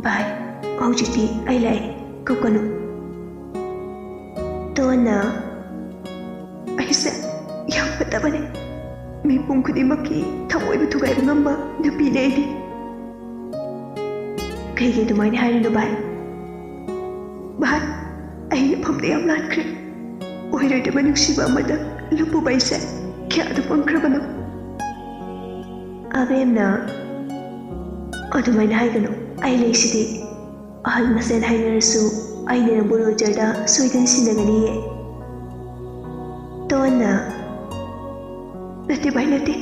"ꯚꯥꯏ, ꯍꯧꯖꯤꯛꯇꯤ ꯑꯩ ꯂꯥꯛꯑꯦ, ꯀꯞꯀꯅꯨ"꯫ ꯇꯣꯟꯅ, "ꯑꯩꯁꯦ ꯌꯥꯝ ꯐꯠꯇꯕꯅꯦ, ꯃꯤꯄꯨꯝ ꯈꯨꯗꯤꯡꯃꯛꯀꯤ ꯊꯃꯣꯏꯕꯨ ꯊꯨꯒꯥꯏꯕ ꯉꯝꯕ ꯅꯨꯄꯤꯅꯦ ꯑꯩꯗꯤ꯫ ꯀꯩꯒꯤ ꯑꯗꯨꯃꯥꯏꯅ ꯍꯥꯏꯔꯤꯅꯣ ꯚꯥꯏ? ꯚꯥꯏ, ꯑꯩ ꯃꯐꯝꯗ ꯌꯥꯝ ꯂꯥꯟꯈ꯭ꯔꯦ꯫ ꯑꯣꯏꯔꯣꯏꯗꯕ ꯅꯨꯡꯁꯤꯕ ꯑꯃꯗ ꯂꯨꯞꯄꯨꯕ ꯑꯩꯁꯦ ꯀꯌꯥꯗ ꯄꯪꯈ꯭ꯔꯕꯅꯣ? ꯑꯕꯦꯝꯅ, ꯑꯗꯨꯃꯥꯏꯅ ꯍꯥꯏꯒꯅꯨ, ꯑꯩ ꯂꯩꯁꯤꯗꯤ꯫ ꯑꯍꯜ ꯃꯁꯦꯟ ꯍꯥꯏꯅꯔꯁꯨ ꯑꯩꯅ ꯅꯪꯕꯨ ꯔꯣꯖꯔꯗ ꯁꯣꯏꯗꯅ ꯁꯤꯟꯅꯒꯅꯤꯌꯦ꯫ ꯇꯣꯟꯅ, ꯅꯠꯇꯦ ꯚꯥꯏ, ꯅꯠꯇꯦ,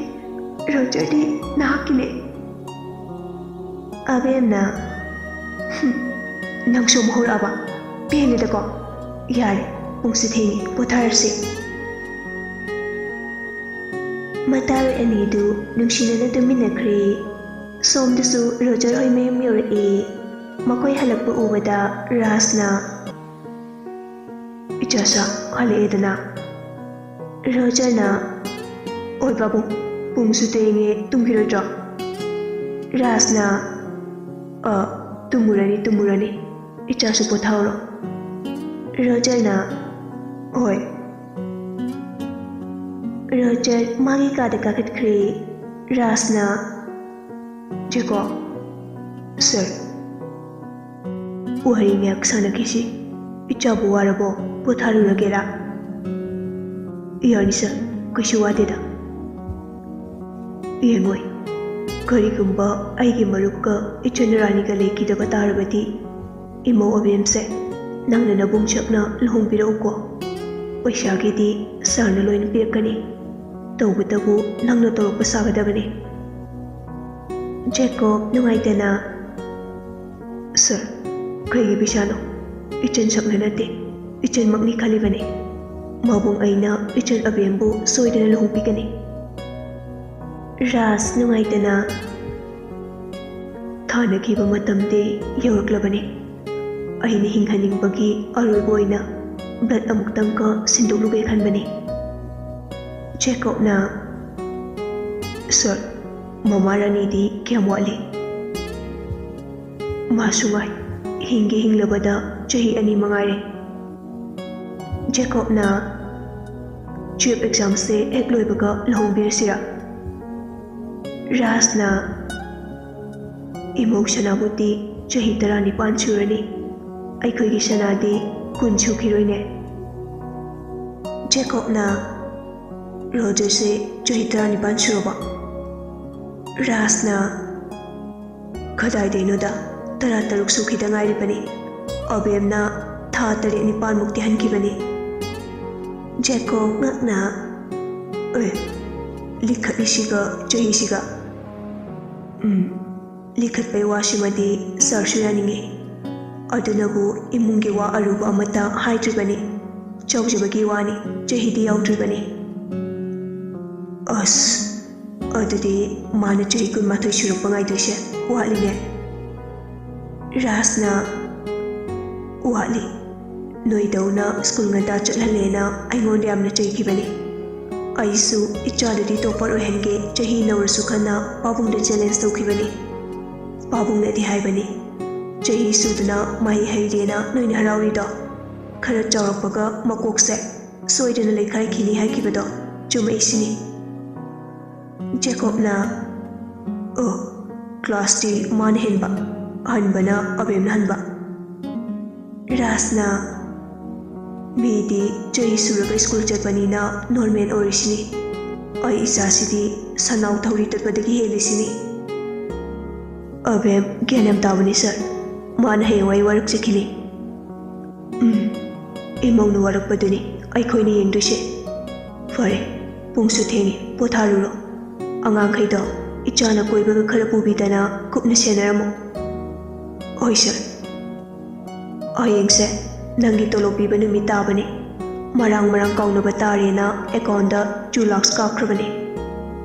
ꯔꯣꯖꯔꯗꯤ ꯅꯍꯥꯛꯀꯤꯅꯦ꯫ ꯑꯕꯦꯝꯅ, "ꯍꯨꯝ, ꯅꯪꯁꯨ ꯑꯃꯨꯛ ꯍꯧꯔꯛꯑꯕ? ꯄꯦꯜꯂꯦꯗꯀꯣ꯫ ꯌꯥꯔꯦ, ꯄꯨꯡꯁꯨ ꯊꯦꯡꯉꯦ, ꯄꯣꯊꯥꯔꯁꯤ꯫" ꯃꯇꯥꯔꯣꯏ ꯑꯅꯤꯗꯨ ꯅꯨꯡꯁꯤꯅꯅ ꯇꯨꯃꯤꯟꯅꯈ꯭ꯔꯦ꯫ ꯁꯣꯝꯗꯁꯨ ꯔꯣꯖꯔ ꯍꯣꯏ ꯃꯌꯨꯝ ꯌꯧꯔꯛꯑꯦ꯫ ꯃꯈꯣꯏ ꯍꯜꯂꯛꯄ ꯎꯕꯗ ꯔꯥꯖꯅ, "ꯏꯆꯥꯁꯥ, ꯍꯜꯂꯛꯑꯦꯗꯅ?" ꯔꯣꯖꯔꯅ, "ꯑꯣꯏ ꯄꯥꯕꯨꯡ, ꯄꯨꯡꯁꯨ ꯊꯦꯡꯉꯦ, ꯇꯨꯝꯈꯤꯔꯣꯏꯗ꯭ꯔꯣ?" ꯔꯥꯖꯅ, "ꯑ, ꯇꯨꯝꯃꯨꯔꯅꯤ, ꯇꯨꯝꯃꯨꯔꯅꯤ꯫ ꯏꯆꯥꯁꯨ ꯄꯣꯊꯥꯎꯔꯣ꯫" ꯔꯣꯖꯔꯅ, "ꯍꯣꯏ꯫" ꯔꯣꯖꯔ ꯃꯥꯒꯤ ꯀꯥꯗ ꯀꯥꯈꯠꯈ꯭ꯔꯦ꯫ ꯔꯥꯖꯅ, "ꯖꯦꯀꯣ꯫" "ꯁꯔ꯫" "ꯋꯥꯔꯤ ꯉꯥꯏꯍꯥꯛ ꯁꯥꯟꯅꯈꯤꯁꯤ꯫ ꯏꯆꯥꯕꯨ ꯋꯥꯔꯕꯣ? ꯄꯣꯊꯥꯔꯨꯔꯒꯦꯔꯥ?" "ꯌꯥꯅꯤ ꯁꯔ, ꯀꯩꯁꯨ ꯋꯥꯗꯦꯗ꯫" "ꯌꯦꯡꯉꯣꯏ, ꯀꯔꯤꯒꯨꯝꯕ ꯑꯩꯒꯤ ꯃꯔꯨꯞꯀ ꯏꯆꯟ ꯔꯥꯅꯤꯒ ꯂꯩꯈꯤꯗꯕ ꯇꯥꯔꯕꯗꯤ, ꯏꯃꯧ ꯑꯕꯦꯝꯁꯦ ꯅꯪꯅ ꯅꯕꯨꯡ ꯁꯛꯅ ꯂꯨꯍꯣꯡꯕꯤꯔꯛꯎꯀꯣ꯫ ꯄꯩꯁꯥꯒꯤꯗꯤ ꯁꯥꯔꯅ ꯂꯣꯏꯅ ꯄꯤꯔꯛꯀꯅꯤ꯫ ꯇꯧꯕꯇꯕꯨ ꯅꯪꯅ ꯇꯧꯔꯛꯄ ꯁꯥꯒꯗꯕꯅꯤ꯫" ꯖꯦꯀꯣꯕ ꯅꯨꯡꯉꯥꯏꯇꯅ, "ꯁꯔ, ꯀꯩꯒꯤ ꯄꯩꯁꯥꯅꯣ? ꯏꯆꯟ ꯁꯛꯅ ꯅꯠꯇꯦ, ꯏꯆꯟꯃꯛꯅꯤ ꯈꯜꯂꯤꯕꯅꯤ꯫ ꯃꯕꯨꯡ ꯑꯩꯅ ꯏꯆꯟ ꯑꯕꯦꯝꯕꯨ ꯁꯣꯏꯗꯅ ꯂꯨꯍꯣꯡꯕꯤꯒꯅꯤ꯫" ꯔꯥꯖ ꯅꯨꯡꯉꯥꯏꯇꯅ, "ꯊꯥꯅꯈꯤꯕ ꯃꯇꯝꯗꯤ ꯌꯧꯔꯛꯂꯕꯅꯤ꯫ ꯑꯩꯅ ꯍꯤꯡꯍꯟꯅꯤꯡꯕꯒꯤ ꯑꯔꯣꯏꯕ ꯑꯣꯏꯅ blood ꯑꯃꯨꯛꯇꯪꯒ ꯁꯤꯟꯗꯣꯛꯂꯨꯒꯦ ꯈꯟꯕꯅꯤ꯫" ꯖꯦꯀꯣꯕꯅ, "ꯁꯔ, ꯃꯃꯥ ꯔꯥꯅꯤꯗꯤ ꯀꯌꯥꯝ ꯋꯥꯠꯂꯤ?" "ꯃꯥꯁꯨ ꯉꯥꯏ, ꯍꯤꯡꯒꯦ ꯍꯤꯡꯂꯕꯗ ꯆꯍꯤ ꯑꯅꯤ ꯃꯉꯥꯏꯔꯦ꯫" ꯖꯦꯀꯣꯕꯅ, ꯇꯨꯌꯦꯜꯐ ꯑꯦꯛꯖꯥꯝꯁꯦ ꯍꯦꯛ ꯂꯣꯏꯕꯒ ꯂꯨꯍꯣꯡꯕꯤꯔꯁꯤꯔꯥ? ꯔꯥꯖꯅ, "ꯏꯃꯧ ꯁꯅꯥꯕꯨꯗꯤ ꯆꯍꯤ ꯇꯔꯥꯅꯤꯄꯥꯟ ꯁꯨꯔꯅꯤ, ꯑꯩꯈꯣꯏꯒꯤ ꯁꯅꯥꯗꯤ ꯀꯨꯟ ꯁꯨꯈꯤꯔꯣꯏꯅꯦ"꯫ ꯖꯦꯀꯣꯕꯅ, "ꯔꯣꯖꯔꯁꯦ ꯆꯍꯤ ꯇꯔꯥꯅꯤꯄꯥꯟ ꯁꯨꯔꯕ?" ꯔꯥꯖꯅ, "ꯀꯗꯥꯏꯗꯩꯅꯣꯗ, ꯇꯔꯥꯇꯔꯨꯛ ꯁꯨꯈꯤꯗ ꯉꯥꯏꯔꯤꯕꯅꯤ꯫ ꯑꯕꯦꯝꯅ ꯊꯥ ꯇꯔꯦꯠ ꯅꯤꯄꯥꯟꯃꯨꯛꯇꯤ ꯍꯟꯈꯤꯕꯅꯤ"꯫ ꯖꯦꯀꯣꯕ ꯉꯛꯅ, "ꯑꯦ, ꯂꯤꯈꯠꯂꯤꯁꯤꯒ ꯆꯍꯤꯁꯤꯒ"꯫ "ꯎꯝ, ꯂꯤꯈꯠꯄꯩ ꯋꯥꯁꯤꯃꯗꯤ ꯁꯥꯔꯁꯨ ꯌꯥꯅꯤꯡꯉꯤ꯫ ꯑꯗꯨꯅꯕꯨ ꯏꯃꯨꯡꯒꯤ ꯋꯥ ꯑꯔꯨꯕ ꯑꯃꯠꯇ ꯍꯥꯏꯗ꯭ꯔꯤꯕꯅꯤ꯫ ꯆꯥꯎꯖꯕꯒꯤ ꯋꯥꯅꯤ, ꯆꯍꯤꯗꯤ ꯌꯥꯎꯗ꯭ꯔꯤꯕꯅꯤ"꯫ "ꯑꯁ, ꯑꯗꯨꯗꯤ ꯃꯥꯅ ꯆꯍꯤ ꯀꯨꯟꯃꯥꯊꯣꯏ ꯁꯨꯔꯛꯄ ꯉꯥꯏꯗꯣꯏꯁꯦ ꯋꯥꯠꯂꯤꯅꯦ"꯫ ꯔꯥꯖꯅ, "ꯋꯥꯠꯂꯤ꯫ ꯅꯣꯏꯗꯧꯅ ꯁ꯭ꯀꯨꯜ ꯉꯟꯇꯥ ꯆꯠꯍꯜꯂꯦꯅ ꯑꯩꯉꯣꯟꯗ ꯌꯥꯝꯅ ꯆꯩꯈꯤꯕꯅꯤ꯫ ꯑꯩꯁꯨ ꯏꯆꯥꯗꯨꯗꯤ ꯇꯣꯞꯄꯔ ꯑꯣꯏꯍꯟꯒꯦ ꯆꯍꯤ ꯅꯧꯔꯁꯨ ꯈꯟꯅ ꯄꯥꯕꯨꯡꯗ ꯆꯦꯂꯦꯟꯖ ꯇꯧꯈꯤꯕꯅꯤ꯫ ꯄꯥꯕꯨꯡꯅꯗꯤ ꯍꯥꯏꯕꯅꯤ, ꯆꯍꯤ ꯁꯨꯗꯅ ꯃꯍꯩ ꯍꯩꯔꯦꯅ ꯅꯣꯏꯅ ꯍꯔꯥꯎꯔꯤꯗꯣ, ꯈꯔ ꯆꯥꯎꯔꯛꯄꯒ ꯃꯀꯣꯛꯁꯦ ꯁꯣꯏꯗꯅ ꯂꯩꯈꯥꯏꯈꯤꯅꯤ ꯍꯥꯏꯈꯤꯕꯗꯣ ꯆꯨꯝꯃꯛꯏꯁꯤꯅꯤ"꯫ ꯖꯦꯀꯣꯕꯅ, "ꯑꯣ, ꯀ꯭ꯂꯥꯁꯇꯤ ꯃꯥꯅ ꯍꯦꯟꯕ, ꯑꯍꯟꯕꯅ ꯑꯕꯦꯝꯅ ꯍꯟꯕ"꯫ ꯔꯥꯖꯅ, "ꯃꯤꯗꯤ ꯆꯍꯤ ꯁꯨꯔꯒ ꯁ꯭ꯀꯨꯜ ꯆꯠꯄꯅꯤꯅ ꯅꯣꯔꯃꯦꯜ ꯑꯣꯏꯔꯤꯁꯤꯅꯤ꯫ ꯑꯩ ꯏꯆꯥꯁꯤꯗꯤ ꯁꯟꯅꯥꯎ ꯊꯧꯔꯤ ꯇꯠꯄꯗꯒꯤ ꯍꯦꯜꯂꯤꯁꯤꯅꯤ"꯫ "ꯑꯕꯦꯝ ꯒ꯭ꯌꯥꯟ ꯌꯥꯝ ꯇꯥꯕꯅꯤ ꯁꯥꯔ, ꯃꯥꯅ ꯍꯌꯦꯡꯋꯥꯏ ꯋꯥꯔꯛꯆꯈꯤꯅꯤ"꯫ "ꯎꯝ, ꯏꯃꯧꯅ ꯋꯥꯔꯛꯄꯗꯨꯅꯤ ꯑꯩꯈꯣꯏꯅ ꯌꯦꯡꯗꯣꯏꯁꯦ꯫ ꯐꯔꯦ, ꯄꯨꯡꯁꯨ ꯊꯦꯡꯉꯦ, ꯄꯣꯊꯥꯔꯨꯔꯣ꯫ ꯑꯉꯥꯡꯈꯩꯗꯣ ꯏꯆꯥꯅ ꯀꯣꯏꯕꯒ ꯈꯔ ꯄꯨꯕꯤꯗꯅ ꯀꯨꯞꯅ ꯁꯦꯟꯅꯔꯝꯃꯨ"꯫ "ꯍꯣꯏ ꯁꯥꯔ"꯫ "ꯍꯌꯦꯡꯁꯦ ꯅꯪꯒꯤ ꯇꯣꯂꯣꯞ ꯄꯤꯕ ꯅꯨꯃꯤꯠ ꯇꯥꯕꯅꯤ꯫ ꯃꯔꯥꯡ ꯃꯔꯥꯡ ꯀꯥꯎꯅꯕ ꯇꯥꯔꯦꯅ ꯑꯦꯀꯥꯎꯟꯗ ꯇꯨ ꯂꯥꯛꯁ ꯀꯥꯞꯈ꯭ꯔꯕꯅꯤ"꯫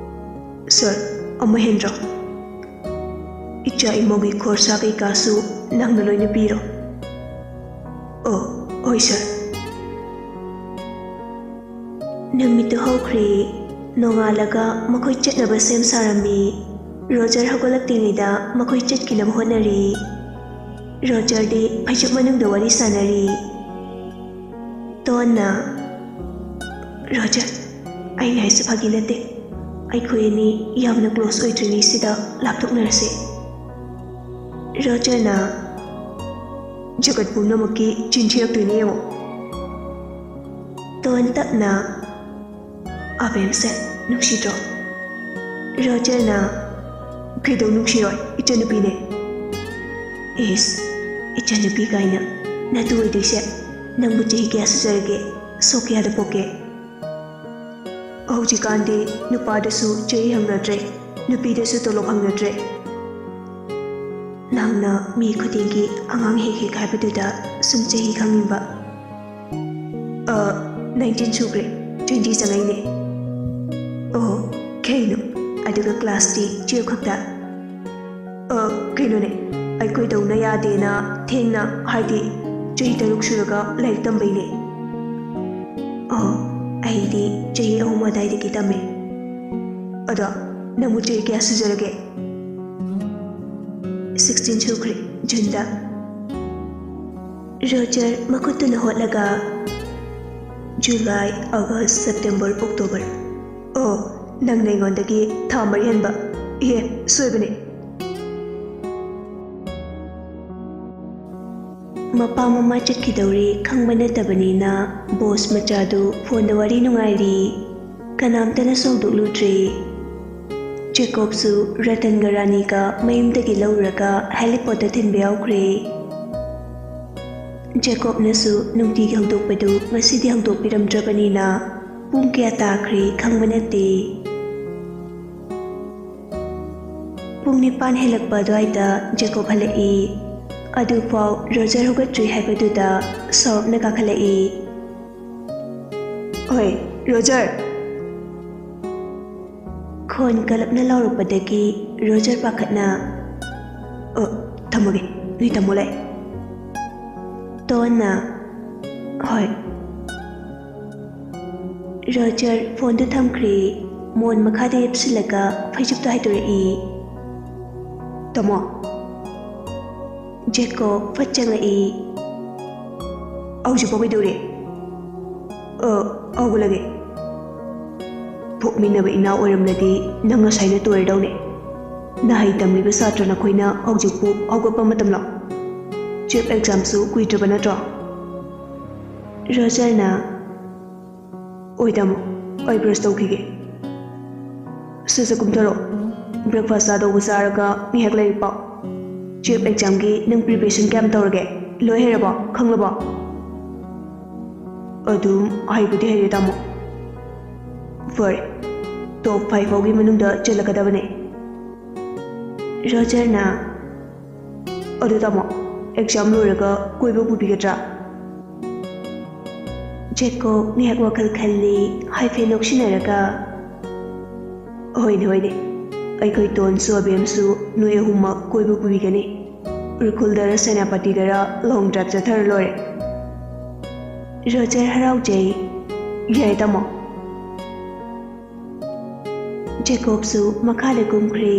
"ꯁꯥꯔ, ꯑꯃ ꯍꯦꯟꯗ꯭ꯔꯣ?" "ꯏꯆꯥ ꯏꯃꯧꯒꯤ ꯈꯣꯔꯁꯥ ꯀꯩꯀꯥꯁꯨ ꯅꯪꯅ ꯂꯣꯏꯅ ꯄꯤꯔꯣ"꯫ "ꯑꯣ, ꯍꯣꯏ ꯁꯥꯔ"꯫ ꯅꯨꯃꯤꯠꯇꯨ ꯍꯧꯈ꯭ꯔꯦ꯫ ꯅꯣꯡꯉꯥꯜꯂꯒ ꯃꯈꯣꯏ ꯆꯠꯅꯕ ꯁꯦꯝ ꯁꯥꯔꯝꯃꯤ꯫ ꯔꯣꯖꯔ ꯍꯧꯒꯠꯂꯛꯇ꯭ꯔꯤꯉꯩꯗ ꯃꯈꯣꯏ ꯆꯠꯈꯤꯅꯕ ꯍꯣꯠꯅꯔꯤ꯫ ꯔꯣꯖꯔꯗꯤ ꯐꯩꯖꯨꯞ ꯃꯅꯨꯡꯗ ꯋꯥꯔꯤ ꯁꯥꯟꯅꯔꯤ꯫ ꯇꯣꯟꯅ, ꯔꯣꯖꯔ, ꯑꯩꯅ ꯍꯥꯏꯁꯦ ꯐꯥꯒꯤ ꯅꯠꯇꯦ꯫ ꯑꯩꯈꯣꯏ ꯑꯅꯤ ꯌꯥꯝꯅ ꯀ꯭ꯂꯣꯁ ꯑꯣꯏꯗ꯭ꯔꯤꯉꯩꯁꯤꯗ ꯂꯥꯞꯊꯣꯛꯅꯔꯁꯦ꯫ ꯔꯣꯖꯔꯅ ꯖꯒꯠ ꯄꯨꯝꯅꯃꯛꯀꯤ ꯆꯤꯟ ꯊꯤꯔꯛꯇꯣꯏꯅꯦ ꯌꯦꯡꯉꯣ꯫ ꯇꯣꯟ ꯇꯞꯅ, "ꯑꯕꯦꯝꯁꯦ ꯅꯨꯡꯁꯤꯗ꯭ꯔꯣ?" ꯔꯣꯖꯔꯅ, "ꯀꯩꯗꯧ ꯅꯨꯡꯁꯤꯔꯣꯏ? ꯏꯆꯟꯅꯨꯄꯤꯅꯦ꯫" "ꯏꯁ, ꯏꯆꯟꯅꯨꯄꯤ ꯀꯥꯏꯅ꯫ ꯅꯇꯨ ꯑꯣꯏꯗꯣꯏꯁꯦ ꯅꯪꯕꯨ ꯆꯍꯤ ꯀꯌꯥ ꯁꯨꯖꯔꯒꯦ? ꯁꯣꯛ ꯀꯌꯥꯗ ꯄꯣꯛꯀꯦ?" "ꯍꯧꯖꯤꯛꯀꯥꯟꯗꯤ ꯅꯨꯄꯥꯗꯁꯨ ꯆꯍꯤ ꯍꯪꯅꯗ꯭ꯔꯦ, ꯅꯨꯄꯤꯗꯁꯨ ꯇꯣꯂꯣꯞ ꯍꯪꯅꯗ꯭ꯔꯦ꯫ ꯅꯪꯅ ꯃꯤ ꯈꯨꯗꯤꯡꯒꯤ ꯑꯉꯥꯡ ꯍꯦꯛ ꯍꯦꯛ ꯍꯥꯏꯕꯗꯨꯗ ꯁꯨꯝ ꯆꯍꯤ ꯈꯪꯅꯤꯡꯕ꯫" "ꯑ, nineteen ꯁꯨꯈ꯭ꯔꯦ, twenty ꯆꯪꯉꯛꯏꯅꯦ꯫" "ꯑꯣ, ꯀꯩꯅꯣ? ꯑꯗꯨꯒ classꯇꯤ twelve ꯈꯛꯇ?" "ꯑ, ꯀꯩꯅꯣꯅꯦ, ꯑꯩꯈꯣꯏꯗꯧꯅ ꯌꯥꯗꯦꯅ ꯊꯦꯡꯅ, ꯍꯥꯏꯗꯤ ꯆꯍꯤ ꯇꯔꯨꯛ ꯁꯨꯔꯒ ꯂꯥꯏꯔꯤꯛ ꯇꯝꯕꯩꯅꯦ꯫" "ꯑꯣ, ꯑꯩꯗꯤ ꯆꯍꯤ ꯑꯍꯨꯝ ꯑꯗꯥꯏꯗꯒꯤ ꯇꯝꯃꯦ꯫" "ꯑꯗꯣ ꯅꯪꯕꯨ ꯆꯍꯤ ꯀꯌꯥ ꯁꯨꯖꯔꯒꯦ?" "Sixteen ꯁꯨꯈ꯭ꯔꯦ, Juneꯗ꯫" ꯔꯣꯖꯔ ꯃꯈꯨꯠꯇꯨꯅ ꯍꯣꯠꯂꯒ, "July, August, September, October꯫ ꯑꯣ, ꯅꯪꯅ ꯑꯩꯉꯣꯟꯗꯒꯤ ꯊꯥ ꯃꯔꯤ ꯍꯟꯕ꯫ ꯏꯍꯦ, ꯁꯣꯏꯕꯅꯦ꯫" ꯃꯄꯥ ꯃꯃꯥ ꯆꯠꯈꯤꯗꯧꯔꯦ ꯈꯪꯕ ꯅꯠꯇꯕꯅꯤꯅ ꯕꯣꯁ ꯃꯆꯥꯗꯨ ꯐꯣꯟꯗ ꯋꯥꯔꯤ ꯅꯨꯡꯉꯥꯏꯔꯤ꯫ ꯀꯅꯥꯝꯇꯅꯁꯨ ꯍꯧꯗꯣꯛꯂꯨꯗ꯭ꯔꯦ꯫ ꯖꯦꯀꯣꯕꯁꯨ ꯔꯇꯟꯒ ꯔꯥꯅꯤꯒ ꯃꯌꯨꯝꯗꯒꯤ ꯂꯧꯔꯒ ꯍꯦꯂꯤꯄꯣꯠꯇ ꯊꯤꯟꯕ ꯌꯥꯎꯈ꯭ꯔꯦ꯫ ꯖꯦꯀꯣꯕꯅꯁꯨ ꯅꯨꯡꯇꯤꯒꯤ ꯍꯧꯗꯣꯛꯄꯗꯨ ꯉꯁꯤꯗꯤ ꯍꯧꯗꯣꯛꯄꯤꯔꯝꯗ꯭ꯔꯕꯅꯤꯅ ꯄꯨꯡ ꯀꯌꯥ ꯇꯥꯈ꯭ꯔꯦ ꯈꯪꯕ ꯅꯠꯇꯦ꯫ ꯄꯨꯡ ꯅꯤꯄꯥꯟ ꯍꯦꯜꯂꯛꯄ ꯑꯗꯨꯋꯥꯏꯗ ꯖꯦꯀꯣꯕ ꯍꯜꯂꯛꯏ꯫ ꯑꯗꯨꯐꯥꯎ ꯔꯣꯖꯔ ꯍꯧꯒꯠꯇ꯭ꯔꯤ ꯍꯥꯏꯕꯗꯨꯗ ꯁꯥꯎꯔꯞꯅ ꯀꯥꯈꯠꯂꯛꯏ꯫ "ꯍꯣꯏ, ꯔꯣꯖꯔ!" ꯈꯣꯟ ꯀꯜꯂꯞꯅ ꯂꯥꯎꯔꯛꯄꯗꯒꯤ ꯔꯣꯖꯔ ꯄꯥꯈꯠꯅ, "ꯑ, ꯊꯝꯃꯒꯦ, ꯅꯣꯏ ꯇꯥꯃꯣ ꯂꯥꯛꯑꯦ꯫" ꯇꯣꯟꯅ, "ꯍꯣꯏ꯫" ꯔꯣꯖꯔ ꯐꯣꯟꯗꯨ ꯊꯝꯈ꯭ꯔꯦ꯫ ꯃꯣꯟ ꯃꯈꯥꯗ ꯌꯦꯞꯁꯤꯜꯂꯒ ꯐꯩꯖꯨꯞꯇꯨ ꯍꯥꯏꯗꯣꯔꯛꯏ꯫ "ꯇꯥꯃꯣ!" ꯖꯦꯀꯣꯕ ꯐꯠ ꯆꯪꯂꯛꯏ꯫ "ꯍꯧꯖꯤꯛꯐꯥꯎ ꯀꯩꯗꯧꯔꯤ?" "ꯑ, ꯍꯧꯒꯠꯂꯒꯦ꯫" ꯊꯣꯛꯃꯤꯟꯅꯕ ꯏꯅꯥꯎ ꯑꯣꯏꯔꯝꯂꯗꯤ ꯅꯪ ꯉꯁꯥꯏꯅ ꯇꯣꯏꯔꯗꯧꯅꯦ꯫ ꯅꯍꯩ ꯇꯝꯂꯤꯕ ꯁꯥꯇ꯭ꯔ ꯅꯈꯣꯏꯅ ꯍꯧꯖꯤꯛꯄꯨ ꯍꯧꯒꯠꯄ ꯃꯇꯝꯂꯣ? ꯆꯤꯐ ꯑꯦꯛꯖꯥꯝꯁꯨ ꯀꯨꯏꯗ꯭ꯔꯕ ꯅꯠꯇ꯭ꯔꯣ? ꯔꯣꯖꯔꯅ, "ꯑꯣꯏ ꯇꯥꯃꯣ, ꯑꯩ ꯕ꯭ꯔꯁ ꯇꯧꯈꯤꯒꯦ꯫ ꯁꯠ ꯁꯠ ꯀꯨꯝꯊꯔꯣ꯫ ꯕ꯭ꯔꯦꯛꯐꯥꯁ ꯆꯥꯗꯧꯕ ꯆꯥꯔꯒ ꯉꯥꯏꯍꯥꯛ ꯂꯥꯏꯔꯤꯛ ꯄꯥꯎ꯫ ꯆꯤꯐ ꯑꯦꯛꯖꯥꯝꯒꯤ ꯅꯪ ꯄ꯭ꯔꯤꯄꯦꯔꯦꯁꯟ ꯀꯌꯥꯝ ꯇꯧꯔꯒꯦ? ꯂꯣꯏ ꯍꯩꯔꯕꯣ? ꯈꯪꯂꯕꯣ?" "ꯑꯗꯨꯝ ꯍꯩꯕꯨꯗꯤ ꯍꯩꯔꯦ ꯇꯥꯃꯣ꯫ ꯐꯔꯦ, ꯇꯣꯞ ꯐꯥꯏꯚ ꯐꯥꯎꯒꯤ ꯃꯅꯨꯡꯗ ꯆꯜꯂꯛꯀꯗꯕꯅꯦ꯫" ꯔꯣꯖꯔꯅ, "ꯑꯗꯨ ꯇꯥꯃꯣ, ꯑꯦꯛꯖꯥꯝ ꯂꯣꯏꯔꯒ ꯀꯣꯏꯕ ꯄꯨꯕꯤꯒꯗ꯭ꯔꯥ?" ꯖꯦꯀꯣꯕ ꯉꯥꯏꯍꯥꯛ ꯋꯥꯈꯜ ꯈꯜꯂꯤ, ꯍꯥꯏꯐꯦꯠ ꯅꯣꯛꯁꯤꯟꯅꯔꯒ, "ꯍꯣꯏꯅꯦ, ꯍꯣꯏꯅꯦ, ꯑꯩꯈꯣꯏ ꯇꯣꯟꯁꯨ ꯑꯕꯦꯝꯁꯨ ꯅꯣꯏ ꯑꯍꯨꯝꯃꯛ ꯀꯣꯏꯕ ꯄꯨꯕꯤꯒꯅꯤ꯫ ꯎꯔꯈꯨꯜꯗꯔ ꯁꯦꯅꯥꯄꯇꯤꯗꯔ ꯂꯣꯡ ꯗ꯭ꯔꯥꯏꯚ ꯆꯠꯊꯔ ꯂꯣꯏꯔꯦ꯫" ꯔꯣꯖꯔ ꯍꯔꯥꯎꯖꯩ꯫ "ꯌꯥꯏ ꯇꯥꯃꯣ꯫" ꯖꯦꯀꯣꯕꯁꯨ ꯃꯈꯥꯗ ꯀꯨꯝꯈ꯭ꯔꯦ꯫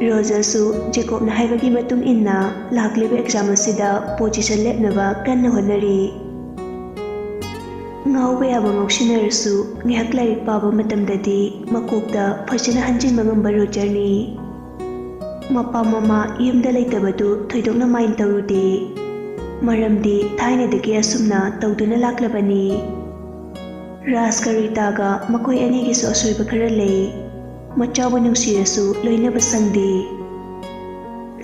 ꯔꯣꯖꯔꯁꯨ ꯖꯦꯀꯣꯕꯅ ꯍꯥꯏꯕꯒꯤ ꯃꯇꯨꯡ ꯏꯟꯅ ꯂꯥꯛꯂꯤꯕ ꯑꯦꯛꯖꯥꯝ ꯑꯁꯤꯗ ꯄꯣꯖꯤꯁꯟ ꯂꯦꯞꯅꯕ ꯀꯟꯅ ꯍꯣꯠꯅꯔꯤ꯫ ꯉꯥꯎꯕ ꯌꯥꯕ ꯉꯥꯎꯁꯤꯟꯅꯔꯁꯨ ꯉꯥꯏꯍꯥꯛ ꯂꯥꯏꯔꯤꯛ ꯄꯥꯕ ꯃꯇꯝꯗꯗꯤ ꯃꯀꯣꯛꯇ ꯐꯖꯅ ꯍꯟꯖꯤꯟꯕ ꯉꯝꯕ ꯔꯣꯖꯔꯅꯤ꯫ ꯃꯄꯥ ꯃꯃꯥ ꯌꯨꯝꯗ ꯂꯩꯇꯕꯗꯨ ꯊꯣꯏꯗꯣꯛꯅ ꯃꯥꯏꯟ ꯇꯧꯔꯨꯗꯦ, ꯃꯔꯝꯗꯤ ꯊꯥꯏꯅꯗꯒꯤ ꯑꯁꯨꯝꯅ ꯇꯧꯗꯨꯅ ꯂꯥꯛꯂꯕꯅꯤ꯫ ꯔꯥꯖꯀ ꯔꯤꯇꯥꯒ ꯃꯈꯣꯏ ꯑꯅꯤꯒꯤꯁꯨ ꯑꯁꯣꯏꯕ ꯈꯔ ꯂꯩ꯫ ꯃꯆꯥꯕꯨ ꯅꯨꯡꯁꯤꯔꯁꯨ ꯂꯣꯏꯅꯕ ꯁꯪꯗꯦ꯫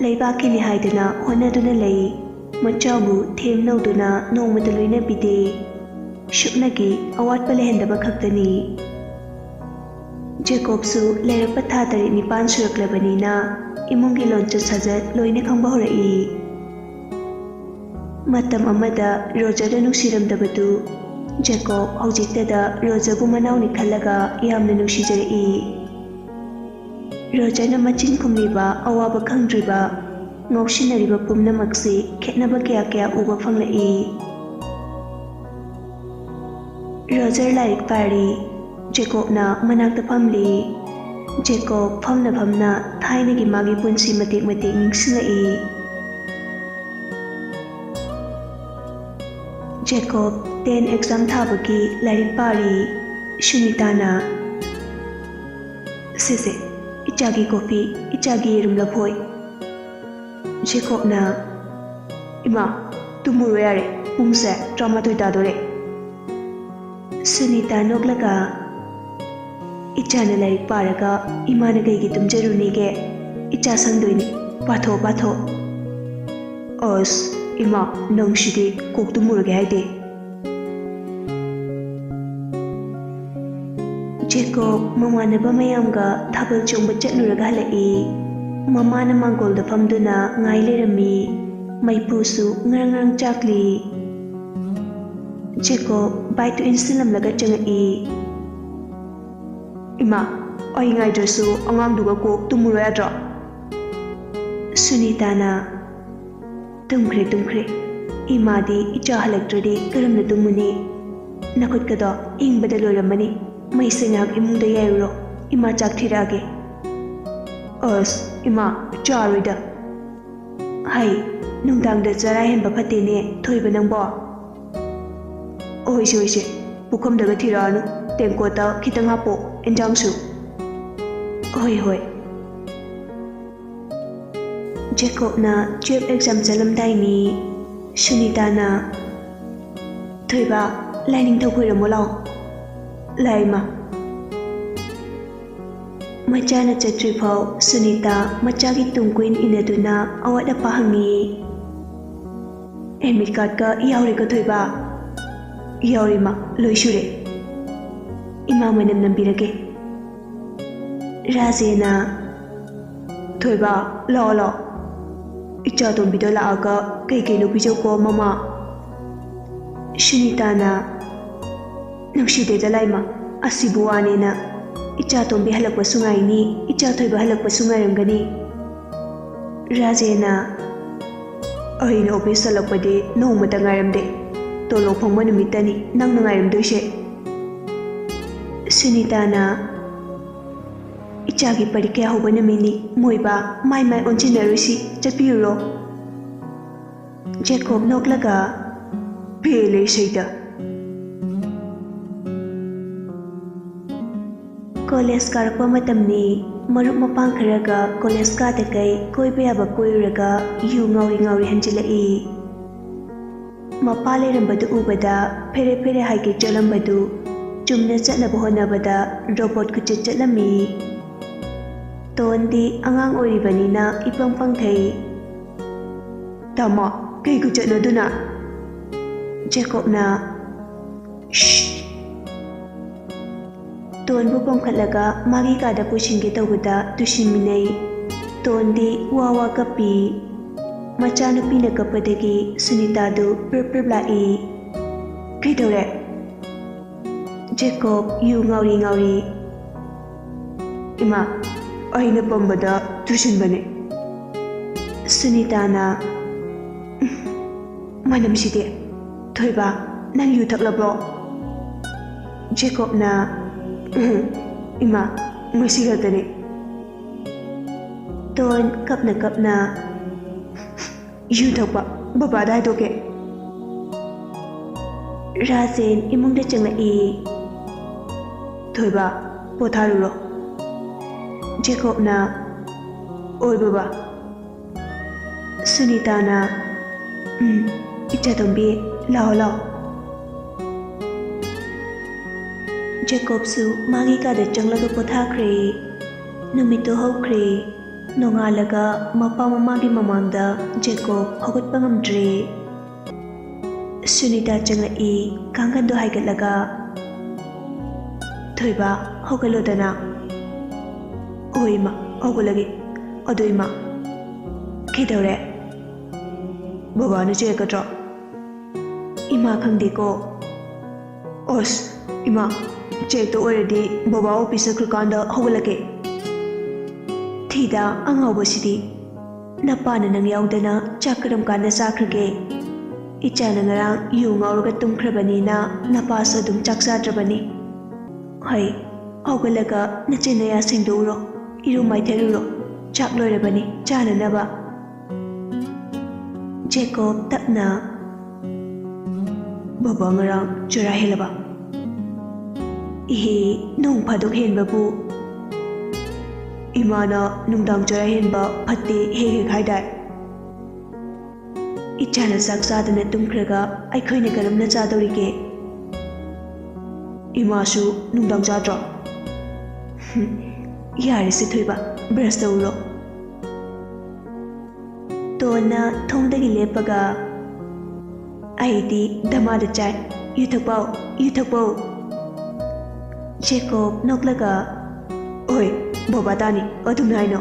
ꯂꯩꯕꯥꯛꯀꯤꯅꯤ ꯍꯥꯏꯗꯅ ꯍꯣꯠꯅꯗꯨꯅ ꯂꯩ꯫ ꯃꯆꯥꯕꯨ ꯊꯦꯝ ꯅꯧꯗꯨꯅ ꯅꯣꯡꯃꯇ ꯂꯣꯏꯅꯕꯤꯗꯦ꯫ ꯁꯨꯞꯅꯒꯤ ꯑꯋꯥꯠꯄ ꯂꯩꯍꯟꯗꯕ ꯈꯛꯇꯅꯤ꯫ ꯖꯦꯀꯣꯕꯁꯨ ꯂꯩꯔꯛꯄ ꯊꯥ ꯇꯔꯦꯠ ꯅꯤꯄꯥꯟ ꯁꯨꯔꯛꯂꯕꯅꯤꯅ ꯏꯃꯨꯡꯒꯤ ꯂꯣꯟꯆꯠ ꯁꯥꯖꯠ ꯂꯣꯏꯅ ꯈꯪꯕ ꯍꯧꯔꯛꯏ꯫ ꯃꯇꯝ ꯑꯃꯗ ꯔꯣꯖꯔꯗ ꯅꯨꯡꯁꯤꯔꯝꯗꯕꯗꯨ ꯖꯦꯀꯣꯕ ꯍꯧꯖꯤꯛꯇꯗ ꯔꯣꯖꯔꯕꯨ ꯃꯅꯥꯎꯅꯤ ꯈꯜꯂꯒ ꯌꯥꯝꯅ ꯅꯨꯡꯁꯤꯖꯔꯛꯏ꯫ ꯔꯣꯖꯔꯅ ꯃꯆꯤꯟ ꯈꯨꯝꯂꯤꯕ, ꯑꯋꯥꯕ ꯈꯪꯗ꯭ꯔꯤꯕ, ꯉꯥꯎꯁꯤꯟꯅꯔꯤꯕ ꯄꯨꯝꯅꯃꯛꯁꯤ ꯈꯦꯠꯅꯕ ꯀꯌꯥ ꯀꯌꯥ ꯎꯕ ꯐꯪꯂꯛꯏ꯫ ꯔꯣꯖꯔ ꯂꯥꯏꯔꯤꯛ ꯄꯥꯔꯤ꯫ ꯖꯦꯀꯣꯕꯅ ꯃꯅꯥꯛꯇ ꯐꯝꯂꯤ꯫ ꯖꯦꯀꯣꯕ ꯐꯝꯅ ꯐꯝꯅ ꯊꯥꯏꯅꯒꯤ ꯃꯥꯒꯤ ꯄꯨꯟꯁꯤ ꯃꯇꯦꯛ ꯃꯇꯦꯛ ꯅꯤꯡꯁꯤꯡꯂꯛꯏ꯫ ꯖꯦꯀꯣꯕ ꯇꯦꯟ ꯑꯦꯛꯖꯥꯝ ꯊꯥꯕꯒꯤ ꯂꯥꯏꯔꯤꯛ ꯄꯥꯔꯤ꯫ ꯁꯨꯅꯤꯇꯥꯅ, ꯁꯦ, ꯁꯦ, ꯏꯆꯥꯒꯤ ꯀꯣꯐꯤ, ꯏꯆꯥꯒꯤ ꯌꯦꯔꯨꯝ ꯂꯐꯣꯏ꯫ ꯖꯦꯀꯣꯕꯅ, "ꯏꯃꯥ, ꯇꯨꯝꯃꯨꯔꯣ ꯌꯥꯔꯦ, ꯄꯨꯡꯁꯦ ꯇꯔꯥꯃꯥꯊꯣꯏ ꯇꯥꯗꯣꯔꯦ꯫" ꯁꯨꯅꯤꯇꯥ ꯅꯣꯛꯂꯒ, "ꯏꯆꯥꯅ ꯂꯥꯏꯔꯤꯛ ꯄꯥꯔꯒ ꯏꯃꯥꯅ ꯀꯩꯒꯤ ꯇꯨꯝꯖꯔꯨꯅꯤꯒꯦ? ꯏꯆꯥ ꯁꯪꯗꯣꯏꯅꯤ, ꯄꯥꯊꯣꯛꯑꯣ, ꯄꯥꯊꯣꯛꯑꯣ꯫" "ꯑꯁ, ꯏꯃꯥ, ꯅꯪꯁꯤꯗꯤ ꯀꯣꯛ ꯇꯨꯝꯃꯨꯔꯒꯦ ꯍꯥꯏꯗꯦ꯫" ꯖꯦꯀꯣꯕ ꯃꯃꯥꯟꯅꯕ ꯃꯌꯥꯝꯒ ꯊꯥꯕꯜ ꯆꯣꯡꯕ ꯆꯠꯂꯨꯔꯒ ꯍꯜꯂꯛꯏ꯫ ꯃꯃꯥꯅ ꯃꯥꯡꯒꯣꯜꯗ ꯐꯝꯗꯨꯅ ꯉꯥꯏ ꯂꯩꯔꯝꯃꯤ꯫ ꯃꯩꯐꯨꯁꯨ ꯉꯔꯪ ꯉꯔꯪ ꯆꯥꯛꯂꯤ꯫ ꯖꯦꯀꯣꯕ ꯕꯥꯏꯛꯇꯨ ꯏꯟꯁꯤꯜꯂꯝꯂꯒ ꯆꯪꯉꯛꯏ꯫ "ꯏꯃꯥ, ꯑꯩ ꯉꯥꯏꯗ꯭ꯔꯁꯨ ꯑꯉꯥꯡꯗꯨꯒ ꯀꯣꯛ ꯇꯨꯝꯃꯨꯔꯣ ꯌꯥꯗ꯭ꯔꯣ?" ꯁꯨꯅꯤꯇꯥꯅ, "ꯇꯨꯝꯈ꯭ꯔꯦ, ꯇꯨꯝꯈ꯭ꯔꯦ꯫ ꯏꯃꯥꯗꯤ ꯏꯆꯥ ꯍꯜꯂꯛꯇ꯭ꯔꯗꯤ ꯀꯔꯝꯅ ꯇꯨꯝꯃꯨꯅꯤ? ꯅꯈꯨꯠꯀꯗꯣ ꯏꯪꯕꯗ ꯂꯣꯏꯔꯝꯃꯅꯤ꯫ ꯃꯩꯁꯦ ꯉꯥꯏꯍꯥꯛ ꯏꯃꯨꯡꯗ ꯌꯥꯏꯔꯨꯔꯣ꯫ ꯏꯃꯥ ꯆꯥꯛ ꯊꯤꯔꯛꯑꯒꯦ꯫" "ꯑꯁ, ꯏꯃꯥ, ꯆꯥꯔꯣꯏꯗ꯫" "ꯍꯩ, ꯅꯨꯡꯗꯥꯡꯗ ꯆꯔꯥ ꯍꯦꯟꯕ ꯐꯠꯇꯦꯅꯦ, ꯊꯣꯏꯕ ꯅꯪꯕꯣ꯫" "ꯑꯣꯏꯁꯦ, ꯑꯣꯏꯁꯦ, ꯄꯨꯈꯝꯗꯒ ꯊꯤꯔꯛꯑꯅꯨ, ꯇꯦꯡꯀꯣꯠꯇ ꯈꯤꯇꯪ ꯍꯥꯞꯄꯣ, ꯏꯟꯖꯥꯡꯁꯨ꯫" "ꯍꯣꯏ, ꯍꯣꯏ꯫" ꯖꯦꯀꯣꯕꯅ ꯇꯨꯌꯦꯜꯐ ꯑꯦꯛꯖꯥꯝ ꯆꯠꯂꯝꯗꯥꯏꯅꯤ꯫ ꯁꯨꯅꯤꯇꯥꯅ, "ꯊꯣꯏꯕ, ꯂꯥꯏꯅꯤꯡꯊꯧ ꯈꯣꯏꯔꯝꯃꯣ ꯂꯥꯛꯑꯣ꯫" "ꯂꯥꯛꯑꯦ, ꯏꯃꯥ꯫" ꯃꯆꯥꯅ ꯆꯠꯇ꯭ꯔꯤꯐꯥꯎ ꯁꯨꯅꯤꯇꯥ ꯃꯆꯥꯒꯤ ꯇꯨꯡ ꯀꯣꯏꯅ ꯏꯟꯅꯗꯨꯅ ꯑꯋꯥꯠ ꯑꯄꯥ ꯍꯪꯉꯤ꯫ "ꯑꯦꯗꯃꯤꯠ ꯀꯥꯔꯗꯀ ꯌꯥꯎꯔꯤꯀꯣ, ꯊꯣꯏꯕ?" "ꯌꯥꯎꯔꯤ, ꯏꯃꯥ, ꯂꯣꯏ ꯁꯨꯔꯦ꯫" "ꯏꯃꯥ ꯃꯅꯝ ꯅꯝꯕꯤꯔꯒꯦ꯫" ꯔꯥꯖꯦꯅ, "ꯊꯣꯏꯕ, ꯂꯥꯛꯑꯣ, ꯂꯥꯛꯑꯣ꯫ ꯏꯆꯥ ꯇꯣꯝꯕꯤꯗꯣ ꯂꯥꯛꯑꯒ ꯀꯩ ꯀꯩꯅꯣ ꯄꯤꯖꯧꯀꯣ, ꯃꯃꯥ꯫" ꯁꯨꯅꯤꯇꯥꯅ, "ꯅꯨꯡꯁꯤꯗꯦꯗ ꯂꯥꯏꯃ, ꯑꯁꯤꯕꯨ ꯋꯥꯅꯦꯅ꯫ ꯏꯆꯥ ꯇꯣꯝꯕꯤ ꯍꯜꯂꯛꯄꯁꯨ ꯉꯥꯏꯅꯤ, ꯏꯆꯥ ꯊꯣꯏꯕ ꯍꯜꯂꯛꯄꯁꯨ ꯉꯥꯏꯔꯝꯒꯅꯤ꯫" ꯔꯥꯖꯦꯅ, "ꯑꯩꯅ ꯑꯣꯐꯤꯁ ꯍꯜꯂꯛꯄꯗꯤ ꯅꯣꯡꯃꯇ ꯉꯥꯏꯔꯝꯗꯦ꯫ ꯇꯣꯂꯣꯞ ꯐꯪꯕ ꯅꯨꯃꯤꯠꯇꯅꯤ ꯅꯪꯅ ꯉꯥꯏꯔꯝꯗꯣꯏꯁꯦ꯫" ꯁꯨꯅꯤꯇꯥꯅ, "ꯏꯆꯥꯒꯤ ꯄꯔꯤꯈ꯭ꯌꯥ ꯍꯧꯕ ꯅꯨꯃꯤꯠꯅꯤ, ꯃꯣꯏꯕꯥ, ꯃꯥꯏ ꯃꯥꯏ ꯑꯣꯟꯁꯤꯟꯅꯔꯨꯁꯤ, ꯆꯠꯄꯤꯔꯨꯔꯣ꯫" ꯖꯦꯀꯣꯕ ꯅꯣꯛꯂꯒ, "ꯄꯦꯜꯂꯦ ꯏꯁꯩꯗ꯫" ꯀꯣꯂꯦꯖ ꯀꯥꯔꯛꯄ ꯃꯇꯝꯅꯤ꯫ ꯃꯔꯨꯞ ꯃꯄꯥꯡ ꯈꯔꯒ ꯀꯣꯂꯦꯖ ꯀꯥꯗꯈꯩ ꯀꯣꯏꯕ ꯌꯥꯕ ꯀꯣꯏꯔꯨꯔꯒ ꯌꯨ ꯉꯥꯎꯔꯤ ꯉꯥꯎꯔꯤ ꯍꯟꯖꯤꯜꯂꯛꯏ꯫ ꯃꯄꯥ ꯂꯩꯔꯝꯕꯗꯨ ꯎꯕꯗ ꯐꯦꯔꯦ ꯐꯦꯔꯦ ꯍꯥꯏꯒꯦ ꯆꯠꯂꯝꯕꯗꯨ ꯆꯨꯝꯅ ꯆꯠꯅꯕ ꯍꯣꯠꯅꯕꯗ ꯔꯣꯕꯣꯠ ꯈꯨꯆꯠ ꯆꯠꯂꯝꯃꯤ꯫ ꯇꯣꯟꯗꯤ ꯑꯉꯥꯡ ꯑꯣꯏꯔꯤꯕꯅꯤꯅ ꯏꯄꯪ ꯄꯪꯊꯩ꯫ "ꯇꯥꯃꯣ, ꯀꯩ ꯈꯨꯆꯠꯅꯣꯗꯨꯅ?" ꯖꯦꯀꯣꯕꯅ, "ꯁ꯭ꯁ!" ꯇꯣꯟꯕꯨ ꯄꯣꯝꯈꯠꯂꯒ ꯃꯥꯒꯤ ꯀꯥꯗ ꯄꯨꯁꯤꯟꯒꯦ ꯇꯧꯕꯗ ꯇꯨꯁꯤꯟꯃꯤꯟꯅꯩ꯫ ꯇꯣꯟꯗꯤ ꯋꯥ ꯋꯥ ꯀꯞꯄꯤ꯫ ꯃꯆꯥꯅꯨꯄꯤꯅ ꯀꯞꯄꯗꯒꯤ ꯁꯨꯅꯤꯇꯥꯗꯨ ꯄ꯭ꯔꯞ ꯄ꯭ꯔꯞ ꯂꯥꯛꯏ꯫ "ꯀꯩꯗꯧꯔꯦ?" ꯖꯦꯀꯣꯕ ꯌꯨ ꯉꯥꯎꯔꯤ ꯉꯥꯎꯔꯤ꯫ "ꯏꯃꯥ, ꯑꯩꯅ ꯄꯝꯕꯗ ꯇꯨꯁꯤꯟꯕꯅꯦ꯫" ꯁꯨꯅꯤꯇꯥꯅ, "ꯎꯝ, ꯃꯅꯝꯁꯤꯗꯤ꯫ ꯊꯣꯏꯕ, ꯅꯪ ꯌꯨ ꯊꯛꯂꯕ꯭ꯔꯣ?" ꯖꯦꯀꯣꯕꯅ, "ꯎꯝ, ꯏꯃꯥ, ꯉꯁꯤ ꯈꯛꯇꯅꯤ꯫" ꯇꯣꯟ ꯀꯞꯅ ꯀꯞꯅ, "ꯌꯨ ꯊꯛꯄ ꯕꯕꯥꯗ ꯍꯥꯏꯗꯣꯛꯀꯦ꯫" ꯔꯥꯖꯦꯟ ꯏꯃꯨꯡꯗ ꯆꯪꯂꯛꯏ꯫ "ꯊꯣꯏꯕ, ꯄꯣꯊꯥꯔꯨꯔꯣ꯫" ꯖꯦꯀꯣꯕꯅ, "ꯑꯣꯏ ꯕꯕꯥ꯫" ꯁꯨꯅꯤꯇꯥꯅ, "ꯎꯝ, ꯏꯆꯥꯇꯣꯝꯕꯤ, ꯂꯥꯛꯑꯣ, ꯂꯥꯛꯑꯣ꯫" ꯖꯦꯀꯣꯕꯁꯨ ꯃꯥꯒꯤ ꯀꯥꯗ ꯆꯪꯂꯒ ꯄꯣꯊꯥꯈ꯭ꯔꯦ꯫ ꯅꯨꯃꯤꯠꯇꯨ ꯍꯧꯈ꯭ꯔꯦ꯫ ꯅꯣꯡꯉꯥꯜꯂꯒ ꯃꯄꯥ ꯃꯃꯥꯒꯤ ꯃꯃꯥꯡꯗ ꯖꯦꯀꯣꯕ ꯍꯧꯒꯠꯄ ꯉꯝꯗ꯭ꯔꯦ꯫ ꯁꯨꯅꯤꯇꯥ ꯆꯪꯂꯛꯏ, ꯀꯥꯡꯈꯟꯗꯨ ꯍꯥꯏꯒꯠꯂꯒ, "ꯊꯣꯏꯕ, ꯍꯧꯒꯠꯂꯣꯗꯅ꯫" "ꯍꯣꯏ ꯏꯃꯥ, ꯍꯧꯒꯠꯂꯒꯦ꯫ ꯑꯗꯣ ꯏꯃꯥ, ꯀꯩꯗꯧꯔꯦ? ꯕꯕꯥꯅ ꯆꯦꯛꯀꯗ꯭ꯔꯣ?" "ꯏꯃꯥ ꯈꯪꯗꯦꯀꯣ꯫" "ꯑꯁ, ꯏꯃꯥ, ꯆꯦꯛꯇ ꯑꯣꯏꯔꯗꯤ ꯕꯕꯥ ꯑꯣꯐꯤꯁ ꯆꯠꯈ꯭ꯔꯀꯥꯟꯗ ꯍꯧꯒꯠꯂꯛꯀꯦ꯫" "ꯊꯤꯗ, ꯑꯉꯥꯎꯕꯁꯤꯗꯤ꯫ ꯅꯄꯥꯅ ꯅꯪ ꯌꯥꯎꯗꯅ ꯆꯥꯛ ꯀꯔꯝ ꯀꯥꯟꯗ ꯆꯥꯈ꯭ꯔꯒꯦ? ꯏꯆꯥꯅ ꯉꯔꯥꯡ ꯌꯨ ꯉꯥꯎꯔꯒ ꯇꯨꯝꯈ꯭ꯔꯕꯅꯤꯅ ꯅꯄꯥꯁꯨ ꯑꯗꯨꯝ ꯆꯥꯛ ꯆꯥꯗ꯭ꯔꯕꯅꯤ꯫ ꯍꯩ, ꯍꯧꯒꯠꯂꯒ ꯅꯆꯤꯟ ꯅꯌꯥ ꯁꯦꯡꯗꯣꯛꯎꯔꯣ, ꯏꯔꯨ ꯃꯥꯏꯊꯔꯨꯔꯣ, ꯆꯥꯛ ꯂꯣꯏꯔꯕꯅꯤ ꯆꯥꯅꯅꯕ꯫" ꯖꯦꯀꯣꯕ ꯇꯞꯅ, "ꯕꯕꯥ ꯉꯔꯥꯡ ꯆꯔꯥ ꯍꯦꯜꯂꯕ?" ꯏꯍꯦ, ꯅꯣꯡ ꯐꯥꯗꯣꯛ ꯍꯦꯟꯕꯕꯨ꯫ ꯏꯃꯥꯅ ꯅꯨꯡꯗꯥꯡ ꯆꯔꯥ ꯍꯦꯟꯕ ꯐꯠꯇꯦ ꯍꯦꯛ ꯍꯦꯛ ꯍꯥꯏꯗꯥꯏ? ꯏꯆꯥꯅ ꯆꯥꯛ ꯆꯥꯗꯅ ꯇꯨꯝꯈ꯭ꯔꯒ ꯑꯩꯈꯣꯏꯅ ꯀꯔꯝꯅ ꯆꯥꯗꯧꯔꯤꯒꯦ? ꯏꯃꯥꯁꯨ ꯅꯨꯡꯗꯥꯡ ꯆꯥꯗ꯭ꯔꯣ? ꯍꯨꯝ, ꯌꯥꯔꯦꯁꯦ ꯊꯣꯏꯕ, ꯕ꯭ꯔꯁ ꯇꯧꯔꯨꯔꯣ꯫ ꯇꯣꯟꯅ ꯊꯣꯡꯗꯒꯤ ꯂꯦꯞꯄꯒ, "ꯑꯩꯗꯤ ꯙꯃꯥꯗ ꯆꯥꯏ, ꯌꯨ ꯊꯛꯄꯧ, ꯌꯨ ꯊꯛꯄꯧ꯫" ꯖꯦꯀꯣꯕ ꯅꯣꯛꯂꯒ, "ꯑꯣꯏ, ꯕꯣꯕꯥ ꯇꯥꯅꯤ, ꯑꯗꯨꯝꯅ ꯍꯥꯏꯅꯣ꯫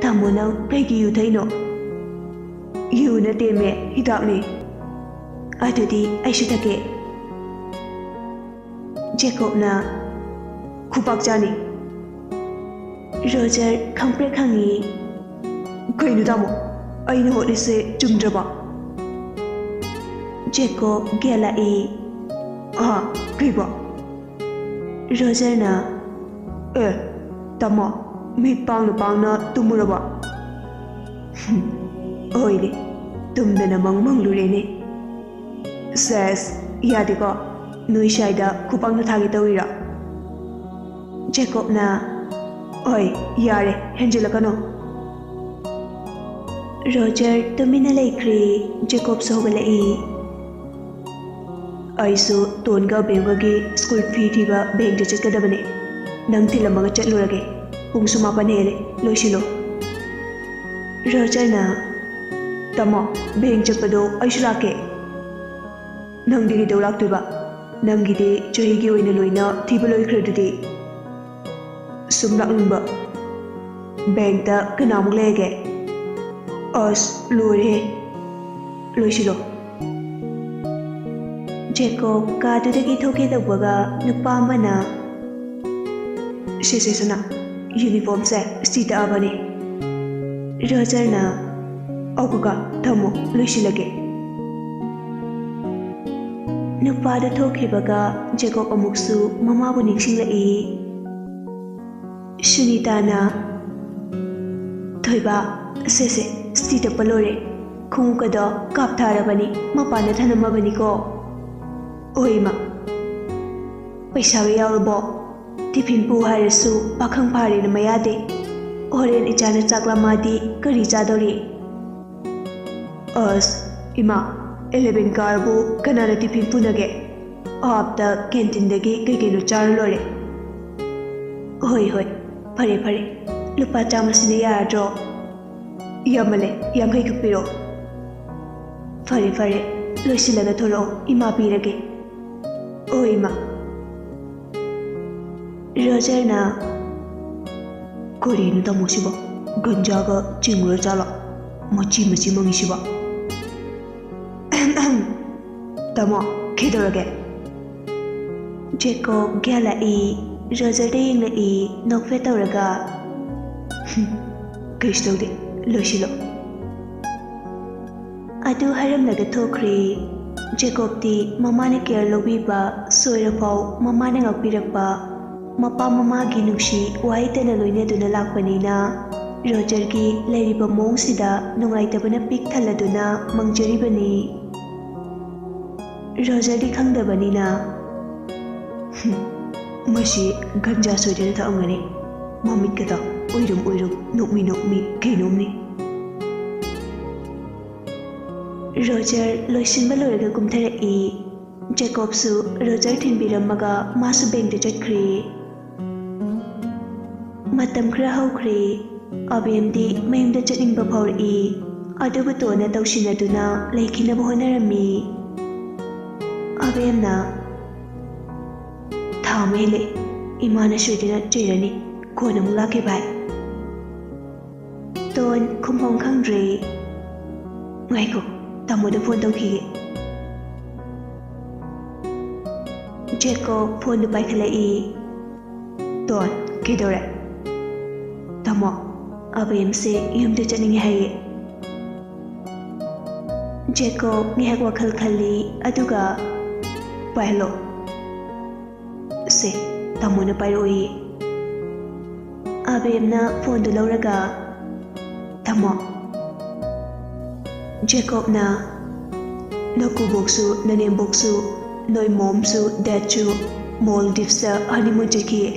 ꯇꯥꯃꯣ, ꯅꯪ ꯀꯩꯒꯤ ꯌꯨ ꯊꯛꯏꯅꯣ?" "ꯌꯨ ꯅꯠꯇꯦꯃꯦ, ꯍꯤꯗꯥꯛꯅꯦ꯫" "ꯑꯗꯨꯗꯤ ꯑꯩꯁꯨ ꯊꯛꯀꯦ꯫" ꯖꯦꯀꯣꯕꯅ, "ꯈꯨꯄꯥꯛ ꯆꯥꯅꯤ꯫" ꯔꯣꯖꯔ ꯈꯪꯄ꯭ꯔꯦꯛ ꯈꯪꯉꯤ꯫ "ꯀꯩꯅꯣ ꯇꯥꯃꯣ, ꯑꯩꯅ ꯍꯣꯠꯂꯤꯁꯦ ꯆꯨꯝꯗ꯭ꯔꯕ?" ꯖꯦꯀꯣꯕ ꯒꯦꯜꯂꯛꯏ꯫ "ꯑꯥ, ꯀꯩꯕꯣ?" ꯔꯣꯖꯔꯅ, "ꯑꯦ, ꯇꯥꯃꯣ, ꯃꯤꯠ ꯄꯥꯡꯅ ꯄꯥꯡꯅ ꯇꯨꯝꯃꯨꯔꯕ?" "ꯍꯨꯝ, ꯍꯣꯏꯅꯦ, ꯇꯨꯝꯗꯅ ꯃꯪ ꯃꯪꯂꯨꯔꯦꯅꯦ꯫" "ꯁꯦꯁ, ꯌꯥꯗꯦꯀꯣ, ꯅꯣꯏ ꯁ꯭ꯋꯥꯏꯗ ꯈꯨꯄꯥꯛꯅ ꯊꯥꯒꯦ ꯇꯧꯔꯤꯔꯣ?" ꯖꯦꯀꯣꯕꯅ, "ꯍꯣꯏ, ꯌꯥꯔꯦ, ꯍꯦꯟꯖꯤꯜꯂꯛꯀꯅꯨ꯫" ꯔꯣꯖꯔ ꯇꯨꯃꯤꯟꯅ ꯂꯩꯈ꯭ꯔꯦ꯫ ꯖꯦꯀꯣꯕꯁꯨ ꯍꯧꯒꯠꯂꯛꯏ꯫ "ꯑꯩꯁꯨ ꯇꯣꯟꯒ ꯕꯦꯝꯒꯒꯤ ꯁ꯭ꯀꯨꯜ ꯐꯤ ꯊꯤꯕ ꯕꯦꯡꯛꯇ ꯆꯠꯀꯗꯕꯅꯦ꯫ ꯅꯪ ꯊꯤꯜꯂꯝꯃꯒ ꯆꯠꯂꯨꯔꯒꯦ꯫ ꯄꯨꯡꯁꯨ ꯃꯥꯄꯟ ꯍꯦꯜꯂꯦ, ꯂꯣꯏꯁꯤꯜꯂꯣ꯫" ꯔꯣꯖꯔꯅ, "ꯇꯥꯃꯣ, ꯕꯦꯡꯛ ꯆꯠꯄꯗꯣ ꯑꯩꯁꯨ ꯂꯥꯛꯀꯦ꯫" "ꯅꯪꯗꯤ ꯀꯩꯗꯧ ꯂꯥꯛꯇꯣꯏꯕ? ꯅꯪꯒꯤꯗꯤ ꯆꯍꯤꯒꯤ ꯑꯣꯏꯅ ꯂꯣꯏꯅ ꯊꯤꯕ ꯂꯣꯏꯈ꯭ꯔꯗꯨꯗꯤ꯫" "ꯁꯨꯝ ꯂꯥꯛꯅꯤꯡꯕ꯫ ꯕꯦꯡꯛꯇ ꯀꯅꯥꯃꯨꯛ ꯂꯩꯔꯒꯦ?" "ꯑꯁ, ꯂꯣꯏꯔꯦꯍꯦ꯫ ꯂꯣꯏꯁꯤꯜꯂꯣ꯫" ꯖꯦꯀꯣꯕ ꯀꯥꯗꯨꯗꯒꯤ ꯊꯣꯛꯀꯦ ꯇꯧꯕꯒ ꯅꯨꯄꯥ ꯑꯃꯅ, "ꯁꯦ, ꯁꯦ, ꯁꯅꯥ, ꯌꯨꯅꯤꯐꯣꯔꯝꯁꯦ ꯏꯁꯇ꯭ꯔꯤ ꯇꯛꯑꯕꯅꯦ꯫" ꯔꯣꯖꯔꯅ, "ꯑꯧ ꯀꯀꯥ, ꯊꯝꯃꯣ, ꯂꯣꯏꯁꯤꯜꯂꯒꯦ꯫" ꯅꯨꯄꯥꯗꯨ ꯊꯣꯛꯈꯤꯕꯒ ꯖꯦꯀꯣꯕ ꯑꯃꯨꯛꯁꯨ ꯃꯃꯥꯕꯨ ꯅꯤꯡꯁꯤꯡꯂꯛꯏ꯫ ꯁꯨꯅꯤꯇꯥꯅ, "ꯊꯣꯏꯕ, ꯁꯦ, ꯁꯦ, ꯏꯁꯇ꯭ꯔꯤ ꯇꯛꯄ ꯂꯣꯏꯔꯦ꯫ ꯈꯣꯡꯎꯞꯀꯗꯣ ꯀꯥꯞꯊꯔꯕꯅꯤ, ꯃꯄꯥꯟꯗ ꯊꯅꯝꯃꯕꯅꯤꯀꯣ꯫" "ꯍꯣꯏ, ꯏꯃꯥ꯫" ꯄꯩꯁꯥꯒ ꯌꯥꯎꯔꯕꯣ? ꯇꯤꯐꯤꯟ ꯄꯨ ꯍꯥꯏꯔꯁꯨ ꯄꯥꯈꯪ ꯐꯥꯔꯦꯅ ꯃꯌꯥꯗꯦ꯫ ꯍꯣꯔꯦꯟ ꯏꯆꯥꯅ ꯆꯥꯛ ꯂꯥꯝꯃꯛꯑꯗꯤ ꯀꯔꯤ ꯆꯥꯗꯧꯔꯤ? ꯑꯁ, ꯏꯃꯥ, ꯏꯂꯦꯚꯦꯟ ꯀꯥꯔꯕꯨ ꯀꯅꯥꯅ ꯇꯤꯐꯤꯟ ꯄꯨꯅꯒꯦ? ꯑꯥꯞꯇ ꯀꯦꯟꯇꯤꯟꯗꯒꯤ ꯀꯩ ꯀꯩꯅꯣ ꯆꯥꯔ ꯂꯣꯏꯔꯦ꯫ ꯍꯣꯏ, ꯍꯣꯏ, ꯐꯔꯦ, ꯐꯔꯦ꯫ ꯂꯨꯄꯥ ꯆꯥꯝꯃꯁꯤꯅ ꯌꯥꯔꯗ꯭ꯔꯣ? ꯌꯥꯝꯃꯜꯂꯦ, ꯌꯥꯡꯈꯩ ꯈꯛ ꯄꯤꯔꯛꯑꯣ꯫ ꯐꯔꯦ, ꯐꯔꯦ, ꯂꯣꯏꯁꯤꯜꯂꯒ ꯊꯣꯔꯛꯑꯣ, ꯏꯃꯥ ꯄꯤꯔꯒꯦ꯫ ꯑꯣ, ꯏꯃꯥ꯫ ꯔꯣꯖꯔꯅ, "ꯀꯔꯤꯅꯣ ꯇꯥꯃꯣꯁꯤꯕꯣ? ꯒꯟꯖꯥꯒ ꯆꯤꯡꯉꯨꯔ ꯖꯥꯠꯂꯣ? ꯃꯆꯤ ꯃꯆꯤ ꯃꯪꯉꯤꯁꯤꯕꯣ?" "ꯇꯥꯃꯣ, ꯀꯩꯗꯧꯔꯒꯦ?" ꯖꯦꯀꯣꯕ ꯒ꯭ꯌꯥꯟ ꯂꯥꯛꯏ, ꯔꯣꯖꯔꯗ ꯌꯦꯡꯂꯛꯏ, ꯅꯣꯛꯐꯦꯠ ꯇꯧꯔꯒ, "ꯍꯨꯝ, ꯀꯩꯁꯨ ꯇꯧꯗꯦ, ꯂꯣꯏꯁꯤꯜꯂꯣ꯫" ꯑꯗꯨ ꯍꯥꯏꯔꯝꯂꯒ ꯊꯣꯛꯈ꯭ꯔꯦ꯫ ꯖꯦꯀꯣꯕꯇꯤ ꯃꯃꯥꯅ ꯀꯦꯌꯔ ꯂꯧꯕꯤꯕ ꯁꯣꯏꯔꯐꯥꯎ ꯃꯃꯥꯅ ꯉꯥꯛꯄꯤꯔꯛꯄ, ꯃꯄꯥ ꯃꯃꯥꯒꯤ ꯅꯨꯡꯁꯤ ꯋꯥꯍꯩꯇꯅ ꯂꯣꯏꯅꯗꯨꯅ ꯂꯥꯛꯄꯅꯤꯅ ꯔꯣꯖꯔꯒꯤ ꯂꯩꯔꯤꯕ ꯃꯑꯣꯡꯁꯤꯗ ꯅꯨꯡꯉꯥꯏꯇꯕꯅ ꯄꯤꯛ ꯊꯜꯂꯗꯨꯅ ꯃꯪꯖꯔꯤꯕꯅꯤ꯫ ꯔꯣꯖꯔꯗꯤ ꯈꯪꯗꯕꯅꯤꯅ, "ꯍꯨꯝ, ꯃꯁꯤ ꯒꯟꯖꯥ ꯁꯣꯏꯗꯅ ꯊꯛꯑꯝꯒꯅꯤ꯫ ꯃꯃꯤꯠꯀꯗꯣ ꯎꯏꯔꯨꯝ ꯎꯏꯔꯨꯝ, ꯅꯣꯛꯃꯤ ꯅꯣꯛꯃꯤ, ꯀꯩꯅꯣꯝꯅꯤ꯫" ꯔꯣꯖꯔ ꯂꯣꯏꯁꯤꯟꯕ ꯂꯣꯏꯔꯒ ꯀꯨꯝꯊꯔꯛꯏ꯫ ꯖꯦꯀꯣꯕꯁꯨ ꯔꯣꯖꯔ ꯊꯤꯟꯕꯤꯔꯝꯃꯒ ꯃꯥꯁꯨ ꯕꯦꯡꯛꯇ ꯆꯠꯈ꯭ꯔꯦ꯫ ꯃꯇꯝ ꯈꯔ ꯍꯧꯈ꯭ꯔꯦ꯫ ꯑꯕꯦꯝꯗꯤ ꯃꯌꯨꯝꯗ ꯆꯠꯅꯤꯡꯕ ꯐꯥꯎꯔꯛꯏ꯫ ꯑꯗꯨꯕꯨ ꯇꯣꯟꯅ ꯇꯧꯁꯤꯟꯅꯗꯨꯅ ꯂꯩꯈꯤꯅꯕ ꯍꯣꯠꯅꯔꯝꯃꯤ꯫ ꯑꯕꯦꯝꯅ, "ꯊꯥ ꯑꯃ ꯍꯦꯜꯂꯛꯑꯦ꯫ ꯏꯃꯥꯅ ꯁꯣꯏꯗꯅ ꯆꯩꯔꯅꯤ꯫ ꯀꯣꯟꯅ ꯑꯃꯨꯛ ꯂꯥꯛꯀꯦ ꯚꯥꯏ꯫" ꯇꯣꯟ ꯈꯨꯝꯐꯝ ꯈꯪꯗ꯭ꯔꯦ꯫ "ꯉꯥꯏꯈꯣ, ꯇꯥꯃꯣꯗ ꯐꯣꯟ ꯇꯧꯈꯤꯒꯦ꯫" ꯖꯦꯀꯣꯕ ꯐꯣꯟꯗꯨ ꯄꯥꯏꯈꯠꯂꯛꯏ꯫ "ꯇꯣꯟ, ꯀꯩꯗꯧꯔꯦ?" "ꯇꯥꯃꯣ, ꯑꯕꯦꯝꯁꯦ ꯌꯨꯝꯗ ꯆꯠꯅꯤꯡꯉꯦ ꯍꯥꯏꯌꯦ꯫" ꯖꯦꯀꯣꯕ ꯉꯥꯏꯍꯥꯛ ꯋꯥꯈꯜ ꯈꯜꯂꯤ, ꯑꯗꯨꯒ, "ꯄꯥꯏꯍꯜꯂꯣ꯫" "ꯁꯦ, ꯇꯥꯃꯣꯅ ꯄꯥꯏꯔꯛꯑꯣꯌꯦ꯫" ꯑꯕꯦꯝꯅ ꯐꯣꯟꯗꯨ ꯂꯧꯔꯒ, "ꯇꯥꯃꯣ꯫" ꯖꯦꯀꯣꯕꯅ, "ꯅꯀꯨꯕꯣꯛꯁꯨ, ꯅꯅꯦꯝꯕꯣꯛꯁꯨ, ꯅꯣꯏ ꯃꯣꯝꯁꯨ, ꯗꯦꯗꯁꯨ ꯃꯣꯜꯗꯤꯞꯁꯇ ꯍꯅꯤꯃꯨꯟ ꯆꯠꯈꯤꯌꯦ꯫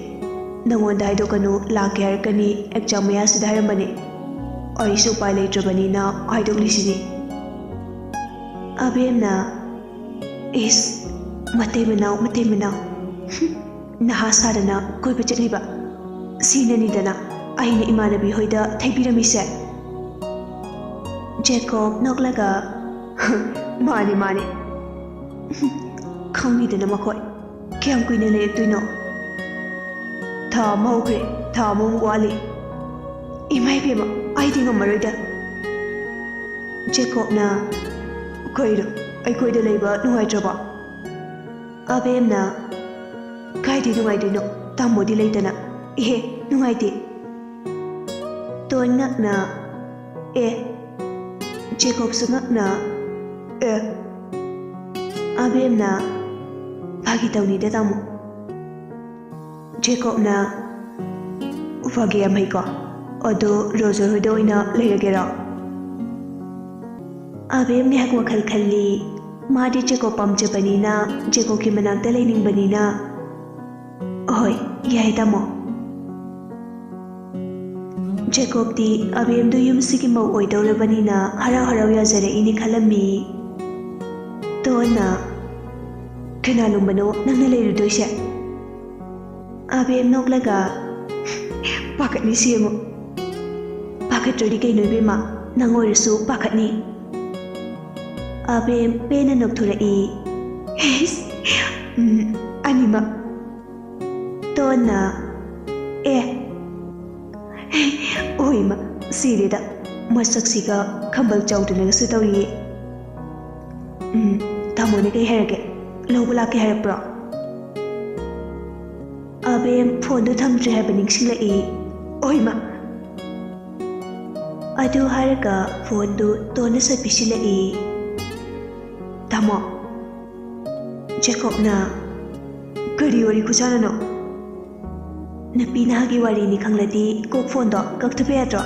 ꯅꯪꯉꯣꯟꯗ ꯍꯥꯏꯗꯣꯛꯀꯅꯨ, ꯂꯥꯛꯀꯦ ꯍꯥꯏꯔꯛꯀꯅꯤ, ꯑꯦꯛꯖꯥꯝ ꯃꯌꯥꯁꯤꯗ ꯍꯥꯏꯔꯝꯕꯅꯦ꯫ ꯑꯩꯁꯨ ꯎꯄꯥꯏ ꯂꯩꯇ꯭ꯔꯕꯅꯤꯅ ꯍꯥꯏꯗꯣꯛꯂꯤꯁꯤꯅꯤ꯫ ꯑꯕꯦꯝꯅ, ꯏꯁ, ꯃꯇꯩ ꯃꯅꯥꯎ, ꯃꯇꯩ ꯃꯅꯥꯎ꯫ ꯅꯍꯥ ꯁꯥꯗꯅ ꯀꯣꯏꯕ ꯆꯠꯂꯤꯕ꯫ ꯁꯤꯅꯅꯤꯗꯅ ꯑꯩꯅ ꯏꯃꯥꯟꯅꯕꯤ ꯍꯣꯏꯗ ꯊꯩꯕꯤꯔꯝꯃꯤꯁꯦ꯫ ꯖꯦꯀꯣꯕ ꯅꯣꯛꯂꯒ, ꯃꯥꯅꯤ, ꯃꯥꯅꯤ꯫ ꯈꯪꯉꯤꯗꯅ ꯃꯈꯣꯏ꯫ ꯀꯌꯥꯝ ꯀꯨꯏꯅ ꯂꯩꯔꯛꯇꯣꯏꯅꯣ? ꯊꯥ ꯑꯃ ꯍꯧꯈ꯭ꯔꯦ, ꯊꯥ ꯑꯃꯃꯨꯛ ꯋꯥꯠꯂꯤ꯫ ꯏꯃꯥ ꯏꯕꯦꯝꯃ, ꯑꯩꯗꯤ ꯉꯝꯃꯔꯣꯏꯗ꯫ ꯖꯦꯀꯣꯕꯅ, ꯀꯩꯅꯣ, ꯑꯩꯈꯣꯏꯗ ꯂꯩꯕ ꯅꯨꯡꯉꯥꯏꯇ꯭ꯔꯕꯣ? ꯑꯕꯦꯝꯅ, ꯀꯥꯏꯗꯩ ꯅꯨꯡꯉꯥꯏꯗꯣꯏꯅꯣ? ꯇꯥꯃꯣꯗꯤ ꯂꯩꯇꯅ꯫ ꯏꯍꯦ, ꯅꯨꯡꯉꯥꯏꯇꯦ꯫ ꯇꯣꯟ ꯉꯛꯅ, ꯑꯦ꯫ ꯖꯦꯀꯣꯕꯁꯨ ꯉꯛꯅ, ꯑꯦ꯫ ꯑꯕꯦꯝꯅ, ꯐꯥꯒꯤ ꯇꯧꯅꯤꯗ ꯇꯥꯃꯣ꯫ ꯖꯦꯀꯣꯕꯅ, ꯐꯥꯒꯤ ꯌꯥꯝ ꯍꯩꯀꯣ꯫ ꯑꯗꯣ ꯔꯣꯖꯔ ꯍꯣꯏꯗ ꯑꯣꯏꯅ ꯂꯩꯔꯒꯦꯔꯣ? ꯑꯕꯦꯝ ꯉꯥꯏꯍꯥꯛ ꯋꯥꯈꯜ ꯈꯜꯂꯤ꯫ ꯃꯥꯗꯤ ꯖꯦꯀꯣꯕ ꯄꯥꯝꯖꯕꯅꯤꯅ, ꯖꯦꯀꯣꯕꯀꯤ ꯃꯅꯥꯛꯇ ꯂꯩꯅꯤꯡꯕꯅꯤꯅ꯫ ꯍꯣꯏ, ꯌꯥꯏ ꯇꯥꯃꯣ꯫ ꯖꯦꯀꯣꯕꯇꯤ ꯑꯕꯦꯝꯗꯨ ꯌꯨꯝꯁꯤꯒꯤ ꯃꯧ ꯑꯣꯏꯗꯧꯔꯕꯅꯤꯅ ꯍꯔꯥꯎ ꯍꯔꯥꯎ ꯌꯥꯖꯔꯛꯏꯅꯤ ꯈꯜꯂꯝꯃꯤ꯫ ꯇꯣꯟꯅ, ꯀꯅꯥ ꯂꯨꯝꯕꯅꯣ ꯅꯪꯅ ꯂꯩꯔꯨꯗꯣꯏꯁꯦ? ꯑꯕꯦꯝ ꯅꯣꯛꯂꯒ, ꯄꯥꯈꯠꯅꯤ ꯁꯦꯝꯃꯨ꯫ ꯄꯥꯈꯠꯇ꯭ꯔꯗꯤ ꯀꯩꯅꯣ ꯏꯕꯦꯝꯃ, ꯅꯪ ꯑꯣꯏꯔꯁꯨ ꯄꯥꯈꯠꯅꯤ꯫ ꯑꯕꯦꯝ ꯄꯦꯟꯅ ꯅꯣꯛꯊꯣꯔꯛꯏ꯫ ꯎꯝ, ꯑꯅꯤꯃꯛ꯫ ꯇꯣꯟꯅ, ꯑꯦ꯫ ꯑꯣꯏꯃ, ꯁꯤꯔꯦꯗ꯫ ꯃꯁꯛꯁꯤꯒ ꯈꯝꯕꯜ ꯆꯥꯎꯗꯅꯒꯁꯨ ꯇꯧꯔꯤꯌꯦ꯫ ꯎꯝ, ꯇꯥꯃꯣꯅ ꯀꯩ ꯍꯥꯏꯔꯛꯀꯦ? ꯂꯧꯕ ꯂꯥꯛꯀꯦ ꯍꯥꯏꯔꯛꯄ꯭ꯔꯣ? ꯑꯕꯦꯝ ꯐꯣꯟꯗꯨ ꯊꯝꯗ꯭ꯔꯦ ꯍꯥꯏꯕ ꯅꯤꯡꯁꯤꯡꯂꯛꯏ꯫ ꯑꯣꯏꯃ! ꯑꯗꯨ ꯍꯥꯏꯔꯒ ꯐꯣꯟꯗꯨ ꯇꯣꯟꯅ ꯁꯠ ꯄꯤꯁꯤꯜꯂꯛꯏ꯫ ꯇꯥꯃꯣ꯫ ꯖꯦꯀꯣꯕꯅ, ꯀꯔꯤ ꯋꯥꯔꯤ ꯈꯨꯁꯥꯟꯅꯅꯣ? ꯅꯨꯄꯤ ꯅꯍꯥꯒꯤ ꯋꯥꯔꯤꯅꯤ ꯈꯪꯂꯗꯤ ꯀꯣꯛ ꯐꯣꯟꯗꯣ ꯀꯛꯊꯠꯄ ꯌꯥꯗ꯭ꯔꯣ?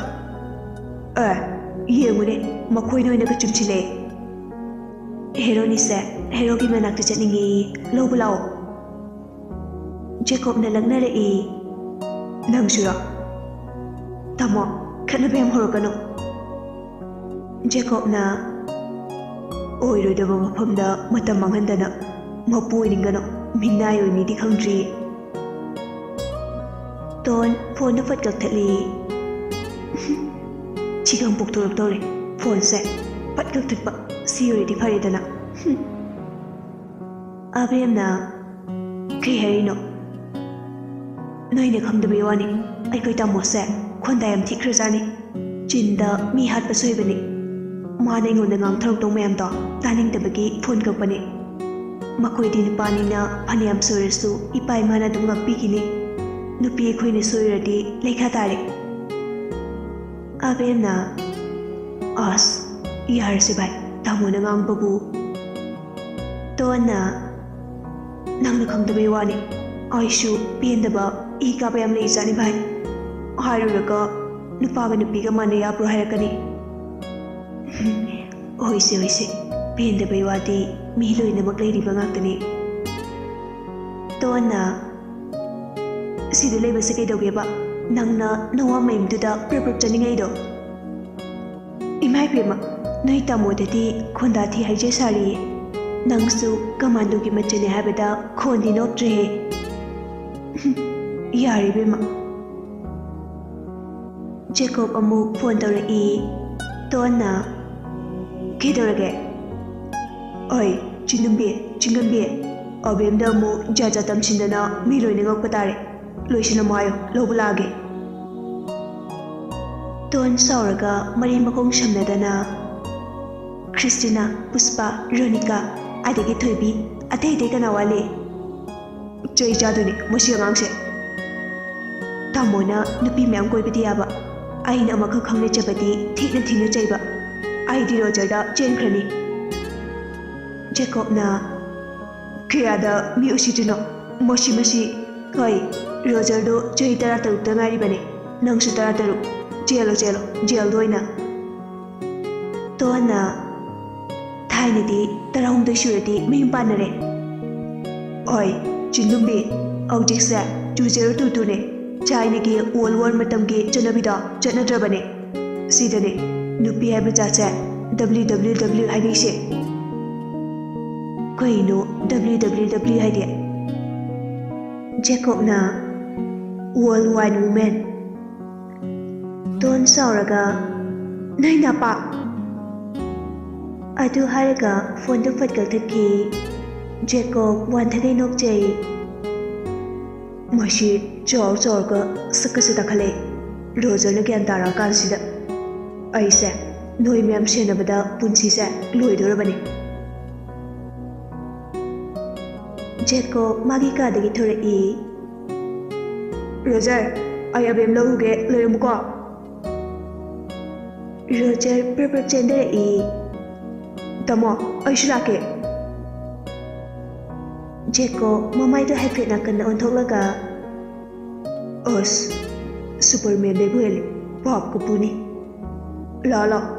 ꯑꯦ, ꯌꯦꯡꯉꯨꯅꯦ, ꯃꯈꯣꯏꯅ ꯑꯣꯏꯅ ꯀꯆꯨꯝꯁꯤꯜꯂꯛꯑꯦ꯫ ꯍꯦꯔꯣꯅꯤꯁꯦ ꯍꯦꯔꯣꯒꯤ ꯃꯅꯥꯛꯇ ꯆꯠꯅꯤꯡꯉꯦꯌꯦ, ꯂꯧꯕ ꯂꯥꯛꯑꯣ꯫ ꯖꯦꯀꯣꯕꯅ ꯂꯛꯅꯔꯛꯏ꯫ "ꯅꯪꯁꯨꯔꯣ? ꯇꯥꯃꯣ, ꯈꯠꯅꯕ ꯌꯥꯝ ꯍꯧꯔꯛꯀꯅꯨ꯫" ꯖꯦꯀꯣꯕꯅ, "ꯑꯣꯏꯔꯣꯏꯗꯕ ꯃꯐꯝꯗ ꯃꯇꯝ ꯃꯥꯡꯍꯟꯗꯅ ꯃꯄꯨ ꯑꯣꯏꯅꯤꯡꯒꯅꯨ, ꯃꯤꯅꯥꯏ ꯑꯣꯏꯅꯤꯗꯤ ꯈꯪꯗ꯭ꯔꯤ꯫" ꯇꯣꯟ ꯐꯣꯟꯗꯨ ꯐꯠ ꯀꯛꯊꯠꯂꯤ꯫ "ꯁꯤꯒ ꯑꯃꯨꯛ ꯄꯣꯛꯊꯣꯔꯛꯇꯧꯔꯦ, ꯐꯣꯟꯁꯦ ꯐꯠ ꯀꯛꯊꯠꯄ, ꯁꯤ ꯑꯣꯏꯔꯗꯤ ꯐꯔꯦꯗꯅ꯫" ꯑꯕꯦꯝꯅ, "ꯀꯩ ꯍꯥꯏꯔꯤꯅꯣ?" "ꯅꯣꯏꯅ ꯈꯪꯗꯕꯩ ꯋꯥꯅꯤ, ꯑꯩꯈꯣꯏ ꯇꯥꯃꯣꯁꯦ ꯈꯣꯟꯗꯥ ꯌꯥꯝ ꯊꯤꯈ꯭ꯔꯖꯥꯠꯅꯤ꯫ ꯆꯤꯟꯗ ꯃꯤ ꯍꯥꯠꯄꯁꯨ ꯍꯩꯕꯅꯤ꯫ ꯃꯥꯅ ꯑꯩꯉꯣꯟꯗ ꯉꯥꯡꯊꯔꯛꯇꯧ ꯃꯌꯥꯝꯗꯣ ꯇꯥꯅꯤꯡꯗꯕꯒꯤ ꯐꯣꯟ ꯀꯛꯄꯅꯤ꯫ ꯃꯈꯣꯏꯗꯤ ꯅꯨꯄꯥꯅꯤꯅ ꯐꯅꯌꯥꯝ ꯁꯣꯏꯔꯁꯨ ꯏꯄꯥ ꯏꯃꯥꯅ ꯑꯗꯨꯝ ꯉꯥꯛꯄꯤꯈꯤꯅꯤ꯫ ꯅꯨꯄꯤ ꯑꯩꯈꯣꯏꯅ ꯁꯣꯏꯔꯗꯤ ꯂꯩꯈꯥ ꯇꯥꯔꯦ꯫" ꯑꯕꯦꯝꯅ, "ꯑꯁ, ꯌꯥꯔꯁꯦ ꯚꯥꯏ, ꯇꯥꯃꯣꯅ ꯉꯥꯡꯕꯕꯨ꯫" ꯇꯣꯟꯅ, "ꯅꯪꯅ ꯈꯪꯗꯕꯩ ꯋꯥꯅꯤ, ꯑꯩꯁꯨ ꯄꯦꯟꯗꯕ ꯏ ꯀꯥꯕ ꯌꯥꯝ ꯂꯩꯖꯥꯠꯅꯤ ꯚꯥꯏ꯫ ꯍꯥꯏꯔꯨꯔꯒ ꯅꯨꯄꯥꯒ ꯅꯨꯄꯤꯒ ꯃꯥꯟꯅ ꯌꯥꯕ꯭ꯔꯣ ꯍꯥꯏꯔꯛꯀꯅꯤ꯫" "ꯍꯣꯏꯁꯦ, ꯍꯣꯏꯁꯦ, ꯄꯦꯟꯗꯕꯩ ꯋꯥꯗꯤ ꯃꯤ ꯂꯣꯏꯅꯃꯛ ꯂꯩꯔꯤꯕ ꯉꯥꯛꯇꯅꯤ꯫" ꯇꯣꯟꯅ, "ꯁꯤꯗ ꯂꯩꯕꯁꯦ ꯀꯩꯗꯧꯒꯦꯕ? ꯅꯪꯅ ꯅꯋꯥ ꯃꯌꯨꯝꯗꯨꯗ ꯄ꯭ꯔꯞ ꯄ꯭ꯔꯞ ꯆꯠꯅꯤꯡꯉꯛꯏꯗꯣ? ꯏꯃꯥ ꯏꯕꯦꯝꯃ, ꯅꯣꯏ ꯇꯥꯃꯣꯗꯗꯤ ꯈꯣꯟꯗꯥ ꯊꯤ ꯍꯥꯏꯖ ꯁꯥꯔꯤꯌꯦ꯫ ꯅꯪꯁꯨ ꯀꯃꯥꯟꯗꯣꯒꯤ ꯃꯆꯤꯟꯅꯦ ꯍꯥꯏꯕꯗ ꯈꯣꯟꯗꯤ ꯅꯣꯞꯇ꯭ꯔꯦꯍꯦ꯫" "ꯌꯥꯔꯦ ꯏꯕꯦꯝꯃ꯫" ꯖꯦꯀꯣꯕ ꯑꯃꯨꯛ ꯐꯣꯟ ꯇꯧꯔꯛꯏ꯫ ꯇꯣꯟꯅ, "ꯀꯩꯗꯧꯔꯒꯦ?" "ꯑꯣꯏ, ꯆꯤꯡꯉꯝꯕꯤ, ꯆꯤꯡꯉꯝꯕꯤ, ꯑꯕꯦꯝꯗ ꯑꯃꯨꯛ ꯖꯥꯠ ꯖꯥꯠ ꯇꯝꯁꯤꯟꯗꯅ ꯃꯤ ꯂꯣꯏꯅ ꯉꯛꯄ ꯇꯥꯔꯦ꯫ ꯂꯣꯏꯁꯤꯜꯂꯝꯃꯣ ꯍꯥꯏꯌꯣ, ꯂꯧꯕ ꯂꯥꯛꯑꯒꯦ꯫" ꯇꯣꯟ ꯁꯥꯎꯔꯒ ꯃꯔꯤ ꯃꯈꯣꯡ ꯁꯝꯅꯗꯅ, "ꯈ꯭ꯔꯤꯁꯇꯤꯅꯥ, ꯄꯨꯁꯄꯥ, ꯔꯣꯅꯤꯀꯥ, ꯑꯗꯒꯤ ꯊꯣꯏꯕꯤ, ꯑꯇꯩ ꯑꯇꯩ ꯀꯅꯥ ꯋꯥꯠꯂꯤ?" "ꯆꯩ ꯆꯥꯗꯣꯏꯅꯤ ꯃꯁꯤ ꯑꯉꯥꯡꯁꯦ꯫ ꯇꯥꯃꯣꯅ ꯅꯨꯄꯤ ꯃꯌꯥꯝ ꯀꯣꯏꯕꯗꯤ ꯌꯥꯕ, ꯑꯩꯅ ꯑꯃꯈꯛ ꯈꯪꯅꯖꯕꯗꯤ ꯊꯤꯅ ꯊꯤꯅ ꯆꯩꯕ꯫ ꯑꯩꯗꯤ ꯔꯣꯖꯔꯗ ꯆꯦꯟꯈ꯭ꯔꯅꯤ꯫" ꯖꯦꯀꯣꯕꯅ, "ꯀꯌꯥꯗ ꯃꯤ ꯎꯁꯤꯠꯇ꯭ꯔꯤꯅꯣ? ꯃꯁꯤ, ꯃꯁꯤ꯫ ꯍꯣꯏ, ꯔꯣꯖꯔꯗꯣ ꯆꯍꯤ ꯇꯔꯥꯇꯔꯨꯛꯇ ꯉꯥꯏꯔꯤꯕꯅꯦ꯫ ꯅꯪꯁꯨ ꯇꯔꯥꯇꯔꯨꯛ꯫ ꯆꯦꯜꯂꯣ, ꯆꯦꯜꯂꯣ, ꯖꯦꯜꯗ ꯑꯣꯏꯅ꯫" ꯇꯣꯟꯅ, "ꯊꯥꯏꯅꯗꯤ ꯇꯔꯥꯍꯨꯝꯗꯣꯏ ꯁꯨꯔꯗꯤ ꯃꯌꯨꯝ ꯄꯥꯟꯅꯔꯦ꯫" "ꯍꯣꯏ, ꯆꯤꯡꯗꯨꯝꯕꯤ, ꯍꯧꯖꯤꯛꯁꯦ two zero two two ꯅꯦ꯫ ꯊꯥꯏꯅꯒꯤ World War ꯃꯇꯝꯒꯤ ꯆꯠꯅꯕꯤꯗꯣ ꯆꯠꯅꯗ꯭ꯔꯕꯅꯦ꯫ ꯁꯤꯗꯅꯦ ꯅꯨꯄꯤ ꯍꯥꯏꯕ ꯖꯥꯠꯁꯦ W W W ꯍꯥꯏꯅꯩꯁꯦ꯫ ꯀꯩꯅꯣ W W W ꯍꯥꯏꯗꯤ? ꯖꯦꯀꯣꯕꯅ, World Wine Woman꯫ ꯇꯣꯟ ꯁꯥꯎꯔꯒ, "ꯅꯣꯏ ꯅꯄꯥ!" ꯑꯗꯨ ꯍꯥꯏꯔꯒ ꯐꯣꯟꯗꯨ ꯐꯠ ꯀꯛꯊꯠꯈꯤ꯫ ꯖꯦꯀꯣꯕ ꯋꯥꯟꯊꯒꯩ ꯅꯣꯛꯆꯩ꯫ ꯃꯁꯤ ꯆꯥꯎ ꯆꯥꯎꯔꯒ ꯁꯛꯀꯁꯦ ꯇꯥꯈꯠꯂꯛꯑꯦ꯫ ꯔꯣꯖꯔꯅ ꯒ꯭ꯌꯥꯟ ꯇꯥꯔꯛꯑꯀꯥꯟꯁꯤꯗ ꯑꯩꯁꯦ ꯅꯣꯏ ꯃꯌꯥꯝ ꯁꯦꯟꯅꯕꯗ ꯄꯨꯟꯁꯤꯁꯦ ꯂꯣꯏꯗꯣꯔꯕꯅꯤ꯫ ꯖꯦꯀꯣꯕ ꯃꯥꯒꯤ ꯀꯥꯗꯒꯤ ꯊꯣꯔꯛꯏ꯫ "ꯔꯣꯖꯔ, ꯑꯩ ꯑꯕꯦꯝ ꯂꯧꯔꯨꯒꯦ, ꯂꯩꯔꯝꯃꯨꯀꯣ꯫" ꯔꯣꯖꯔ ꯄ꯭ꯔꯞ ꯄ꯭ꯔꯞ ꯆꯦꯟꯊꯔꯛꯏ꯫ "ꯇꯥꯃꯣ, ꯑꯩꯁꯨ ꯂꯥꯛꯀꯦ꯫" ꯖꯦꯀꯣꯕ ꯃꯃꯥꯏꯗꯣ ꯍꯥꯏꯐꯦꯠ ꯅꯥꯀꯟꯗ ꯑꯣꯟꯊꯣꯛꯂꯒ, "ꯑꯁ, ꯁꯨꯄꯔꯃꯦꯟꯗꯩꯕꯨ ꯍꯦꯜꯂꯤ, ꯄꯥꯞ ꯀꯨꯄꯨꯅꯤ꯫ ꯂꯥꯛꯑꯣ, ꯂꯥꯛꯑꯣ꯫"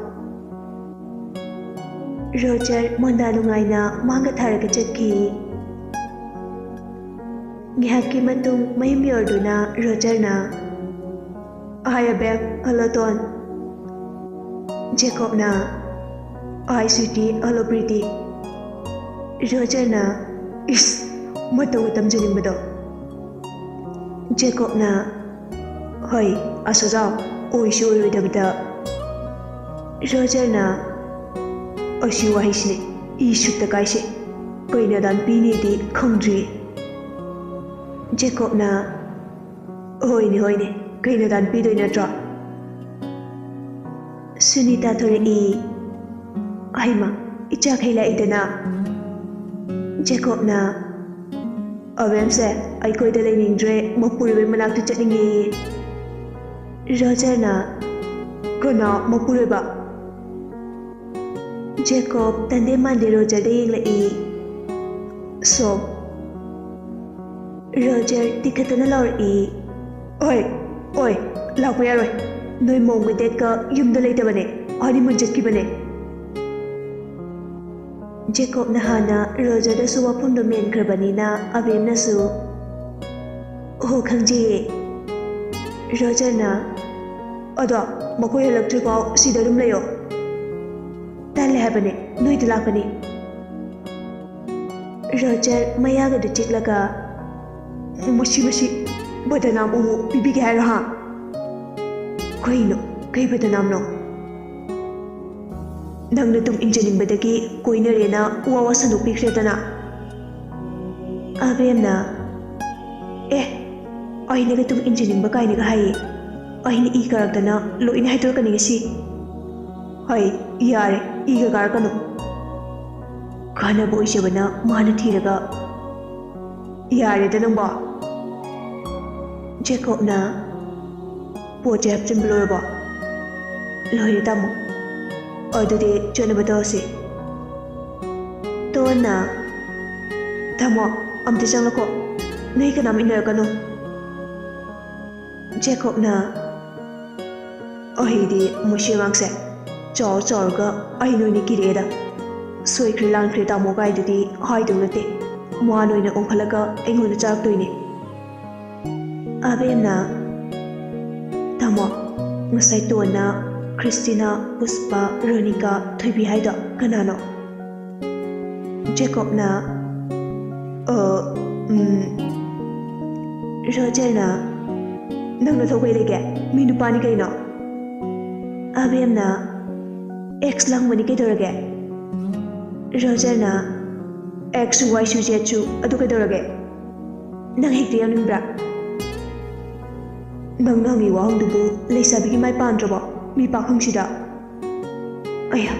ꯔꯣꯖꯔ ꯃꯣꯟꯗꯥ ꯅꯨꯡꯉꯥꯏꯅ ꯃꯥꯡꯒ ꯊꯥꯔꯒ ꯆꯠꯈꯤ꯫ ꯉꯥꯏꯍꯥꯛꯀꯤ ꯃꯇꯨꯡ ꯃꯌꯨꯝ ꯌꯧꯔꯗꯨꯅ ꯔꯣꯖꯔꯅ, "Hi ꯑꯕꯦꯝ, hello ꯇꯣꯟ꯫" ꯖꯦꯀꯣꯕꯅ, "Hi ꯁ꯭ꯋꯤꯇꯤ, hello ꯄ꯭ꯔꯤꯇꯤ꯫" ꯔꯣꯖꯔꯅ, "ꯏꯁ, ꯃꯇꯧꯒ ꯇꯝꯖꯅꯤꯡꯕꯗꯣ꯫" ꯖꯦꯀꯣꯕꯅ, "ꯍꯣꯏ, ꯑꯁ ꯑꯣꯖꯥ, ꯑꯣꯏꯁꯨ ꯑꯣꯏꯔꯣꯏꯗꯕꯗ꯫" ꯔꯣꯖꯔꯅ, "ꯑꯁꯤ ꯋꯥꯍꯩꯁꯤꯅꯦ ꯏ ꯁꯨꯠꯇ ꯀꯥꯏꯁꯦ꯫ ꯀꯩꯅ ꯗꯥꯟ ꯄꯤꯅꯤꯗꯤ ꯈꯪꯗ꯭ꯔꯤ꯫" ꯖꯦꯀꯣꯕꯅ, "ꯍꯣꯏꯅꯦ, ꯍꯣꯏꯅꯦ, ꯀꯩꯅ ꯗꯥꯟ ꯄꯤꯗꯣꯏ ꯅꯠꯇ꯭ꯔꯣ?" ꯁꯨꯅꯤꯇꯥ ꯊꯣꯔꯛꯏ꯫ "ꯍꯩꯃ, ꯏꯆꯥꯈꯩ ꯂꯥꯛꯏꯗꯅ꯫" ꯖꯦꯀꯣꯕꯅ, "ꯑꯕꯦꯝꯁꯦ ꯑꯩꯈꯣꯏꯗ ꯂꯩꯅꯤꯡꯗ꯭ꯔꯦ, ꯃꯄꯨꯔꯣꯏꯕꯩ ꯃꯅꯥꯛꯇ ꯆꯠꯅꯤꯡꯉꯦꯌꯦ꯫" ꯔꯣꯖꯔꯅ, "ꯀꯅꯥ ꯃꯄꯨꯔꯣꯏꯕ?" ꯖꯦꯀꯣꯕ ꯇꯟꯗꯦ ꯃꯥꯟꯗꯦ ꯔꯣꯖꯔꯗ ꯌꯦꯡꯂꯛꯏ꯫ "ꯁꯣꯝ꯫" ꯔꯣꯖꯔ ꯇꯤꯈꯠꯇꯅ ꯂꯥꯎꯔꯛꯏ꯫ "ꯑꯣꯏ, ꯑꯣꯏ, ꯂꯥꯛꯄ ꯌꯥꯔꯣꯏ꯫ ꯅꯣꯏ ꯃꯧꯒ ꯗꯦꯠꯀ ꯌꯨꯝꯗ ꯂꯩꯇꯕꯅꯦ, ꯍꯅꯤꯃꯨꯟ ꯆꯠꯈꯤꯕꯅꯦ꯫" ꯖꯦꯀꯣꯕꯅ ꯍꯥꯟꯅ ꯔꯣꯖꯔꯗꯁꯨ ꯋꯥꯐꯝꯗꯣ ꯃꯦꯟꯈ꯭ꯔꯕꯅꯤꯅ ꯑꯕꯦꯝꯅꯁꯨ, ꯍꯣ, ꯈꯪꯖꯩꯌꯦ꯫ ꯔꯣꯖꯔꯅ, "ꯑꯗꯣ ꯃꯈꯣꯏ ꯍꯜꯂꯛꯇ꯭ꯔꯤꯐꯥꯎ ꯁꯤꯗ ꯑꯗꯨꯝ ꯂꯩꯌꯣ꯫ ꯇꯜꯂꯦ ꯍꯥꯏꯕꯅꯦ, ꯅꯣꯏꯗ ꯂꯥꯛꯀꯅꯤ꯫" ꯔꯣꯖꯔ ꯃꯌꯥꯒꯗꯨ ꯆꯤꯛꯂꯒ, "ꯃꯁꯤ, ꯃꯁꯤ, ꯕꯗꯅꯥꯝ ꯑꯃꯨꯛ ꯄꯤꯕꯤꯒꯦ ꯍꯥꯏꯔꯣ, ꯍꯥ?" "ꯀꯩꯅꯣ? ꯀꯩ ꯕꯗꯅꯥꯝꯅꯣ?" "ꯅꯪꯅ ꯇꯨꯡ ꯏꯟꯖꯅꯤꯡꯕꯗꯒꯤ ꯀꯣꯏꯅꯔꯦꯅ ꯋꯥ ꯋꯥ ꯁꯟꯗꯣꯛꯄꯤꯈ꯭ꯔꯦꯗꯅ꯫" ꯑꯕꯦꯝꯅ, "ꯑꯦ, ꯑꯩꯅꯒ ꯇꯨꯡ ꯏꯟꯖꯅꯤꯡꯕ ꯀꯥꯏꯅꯒ ꯍꯥꯏꯌꯦ꯫ ꯑꯩꯅ ꯏ ꯀꯥꯔꯛꯇꯅ ꯂꯣꯏꯅ ꯍꯥꯏꯗꯣꯔꯛꯀꯅꯤ ꯉꯁꯤ꯫" "ꯍꯩ, ꯌꯥꯔꯦ, ꯏꯒ ꯀꯥꯔꯛꯀꯅꯨ꯫" "ꯀꯥꯟꯅꯕ ꯑꯣꯏꯖꯕꯅ ꯃꯥꯅ ꯊꯤꯔꯒ꯫" "ꯌꯥꯔꯦꯗ ꯅꯪꯕꯣ꯫" ꯖꯦꯀꯣꯕꯅ, "ꯄꯣꯠꯁꯦ ꯍꯥꯞꯆꯤꯟꯕ ꯂꯣꯏꯔꯕꯣ?" "ꯂꯣꯏꯔꯦ, ꯇꯥꯃꯣ꯫" "ꯑꯗꯨꯗꯤ ꯆꯠꯅꯕ ꯇꯧꯔꯁꯤ꯫" ꯇꯣꯟꯅ, "ꯇꯥꯃꯣ, ꯑꯝꯇ ꯆꯪꯂꯛꯈꯣ꯫ ꯅꯣꯏ ꯀꯅꯥꯝ ꯏꯟꯅꯔꯛꯀꯅꯨ꯫" ꯖꯦꯀꯣꯕꯅ, "ꯑꯩꯗꯤ ꯃꯁꯤ ꯑꯉꯥꯡꯁꯦ ꯆꯥꯎꯔ ꯆꯥꯎꯔꯒ ꯑꯩ ꯅꯣꯏꯅ ꯀꯤꯔꯛꯑꯦꯗ꯫ ꯁꯣꯏꯈ꯭ꯔꯦ ꯂꯥꯟꯈ꯭ꯔꯦ ꯇꯥꯃꯣ ꯀꯥꯏꯗꯨꯗꯤ ꯍꯥꯏꯗꯧ ꯅꯠꯇꯦ꯫ ꯃꯥ ꯅꯣꯏꯅ ꯑꯣꯟꯈꯠꯂꯒ ꯑꯩꯉꯣꯟꯗ ꯆꯥꯔꯛꯇꯣꯏꯅꯦ꯫" ꯑꯕꯦꯝꯅ, "ꯇꯥꯃꯣ, ꯉꯁꯥꯏ ꯇꯣꯟꯅ ꯈ꯭ꯔꯤꯁꯇꯤꯅꯥ, ꯄꯨꯁꯄꯥ, ꯔꯣꯅꯤꯀꯥ, ꯊꯣꯏꯕꯤ ꯍꯥꯏꯗꯣ ꯀꯅꯥꯅꯣ?" ꯖꯦꯀꯣꯕꯅ, "ꯑ, ꯎꯝ꯫" ꯔꯣꯖꯔꯅ, "ꯅꯪ ꯅꯊꯧ ꯀꯩ ꯂꯩꯒꯦ? ꯃꯤ ꯅꯨꯄꯥꯅꯤ ꯀꯩꯅꯣ꯫" ꯑꯕꯦꯝꯅ, "ꯑꯦꯛꯁ ꯂꯪꯕꯅꯤ ꯀꯩꯗꯧꯔꯒꯦ?" ꯔꯣꯖꯔꯅ, "ꯑꯦꯛꯁꯁꯨ ꯋꯥꯏꯁꯨ ꯖꯦꯠꯁꯨ ꯑꯗꯨ ꯀꯩꯗꯧꯔꯒꯦ? ꯅꯪ ꯍꯦꯛꯇ ꯌꯥꯎꯅꯤꯡꯕ꯭ꯔꯥ?" "ꯅꯪꯅ ꯍꯪꯉꯤ ꯋꯥꯍꯪꯗꯨꯕꯨ ꯂꯩꯁꯥꯕꯤꯒꯤ ꯃꯥꯏ ꯄꯥꯟꯗ꯭ꯔꯕꯣ? ꯃꯤ ꯄꯥꯈꯪꯁꯤꯗ꯫ ꯑꯌꯥ,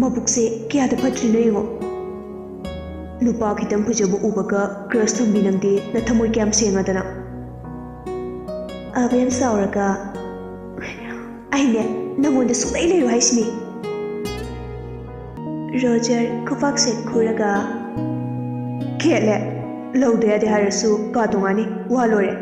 ꯃꯕꯨꯛꯁꯦ ꯀꯌꯥꯗ ꯐꯠꯇ꯭ꯔꯤꯅꯣ ꯌꯦꯡꯉꯣ꯫ ꯅꯨꯄꯥ ꯈꯤꯇꯪ ꯐꯖꯕ ꯎꯕꯒ ꯀ꯭ꯔꯁ ꯊꯝꯕꯤ ꯅꯪꯗꯤ ꯅꯊꯃꯣꯏ ꯀꯌꯥꯝ ꯁꯦꯡꯉꯗꯅ꯫" ꯑꯕꯦꯝ ꯁꯥꯎꯔꯒ, "ꯑꯩꯅꯦ ꯅꯪꯉꯣꯟꯗ ꯁꯨꯡꯂꯩ ꯂꯩꯔꯣꯏ ꯍꯥꯏꯁꯤꯅꯤ꯫" ꯔꯣꯖꯔ ꯈꯨꯄꯥꯛ ꯁꯦꯠ ꯈꯨꯔꯒ, "ꯈꯦꯠꯂꯦ, ꯂꯧꯗ ꯌꯥꯗꯦ ꯍꯥꯏꯔꯁꯨ ꯀꯥ ꯇꯣꯉꯥꯟꯅꯤ, ꯋꯥ ꯂꯣꯏꯔꯦ꯫"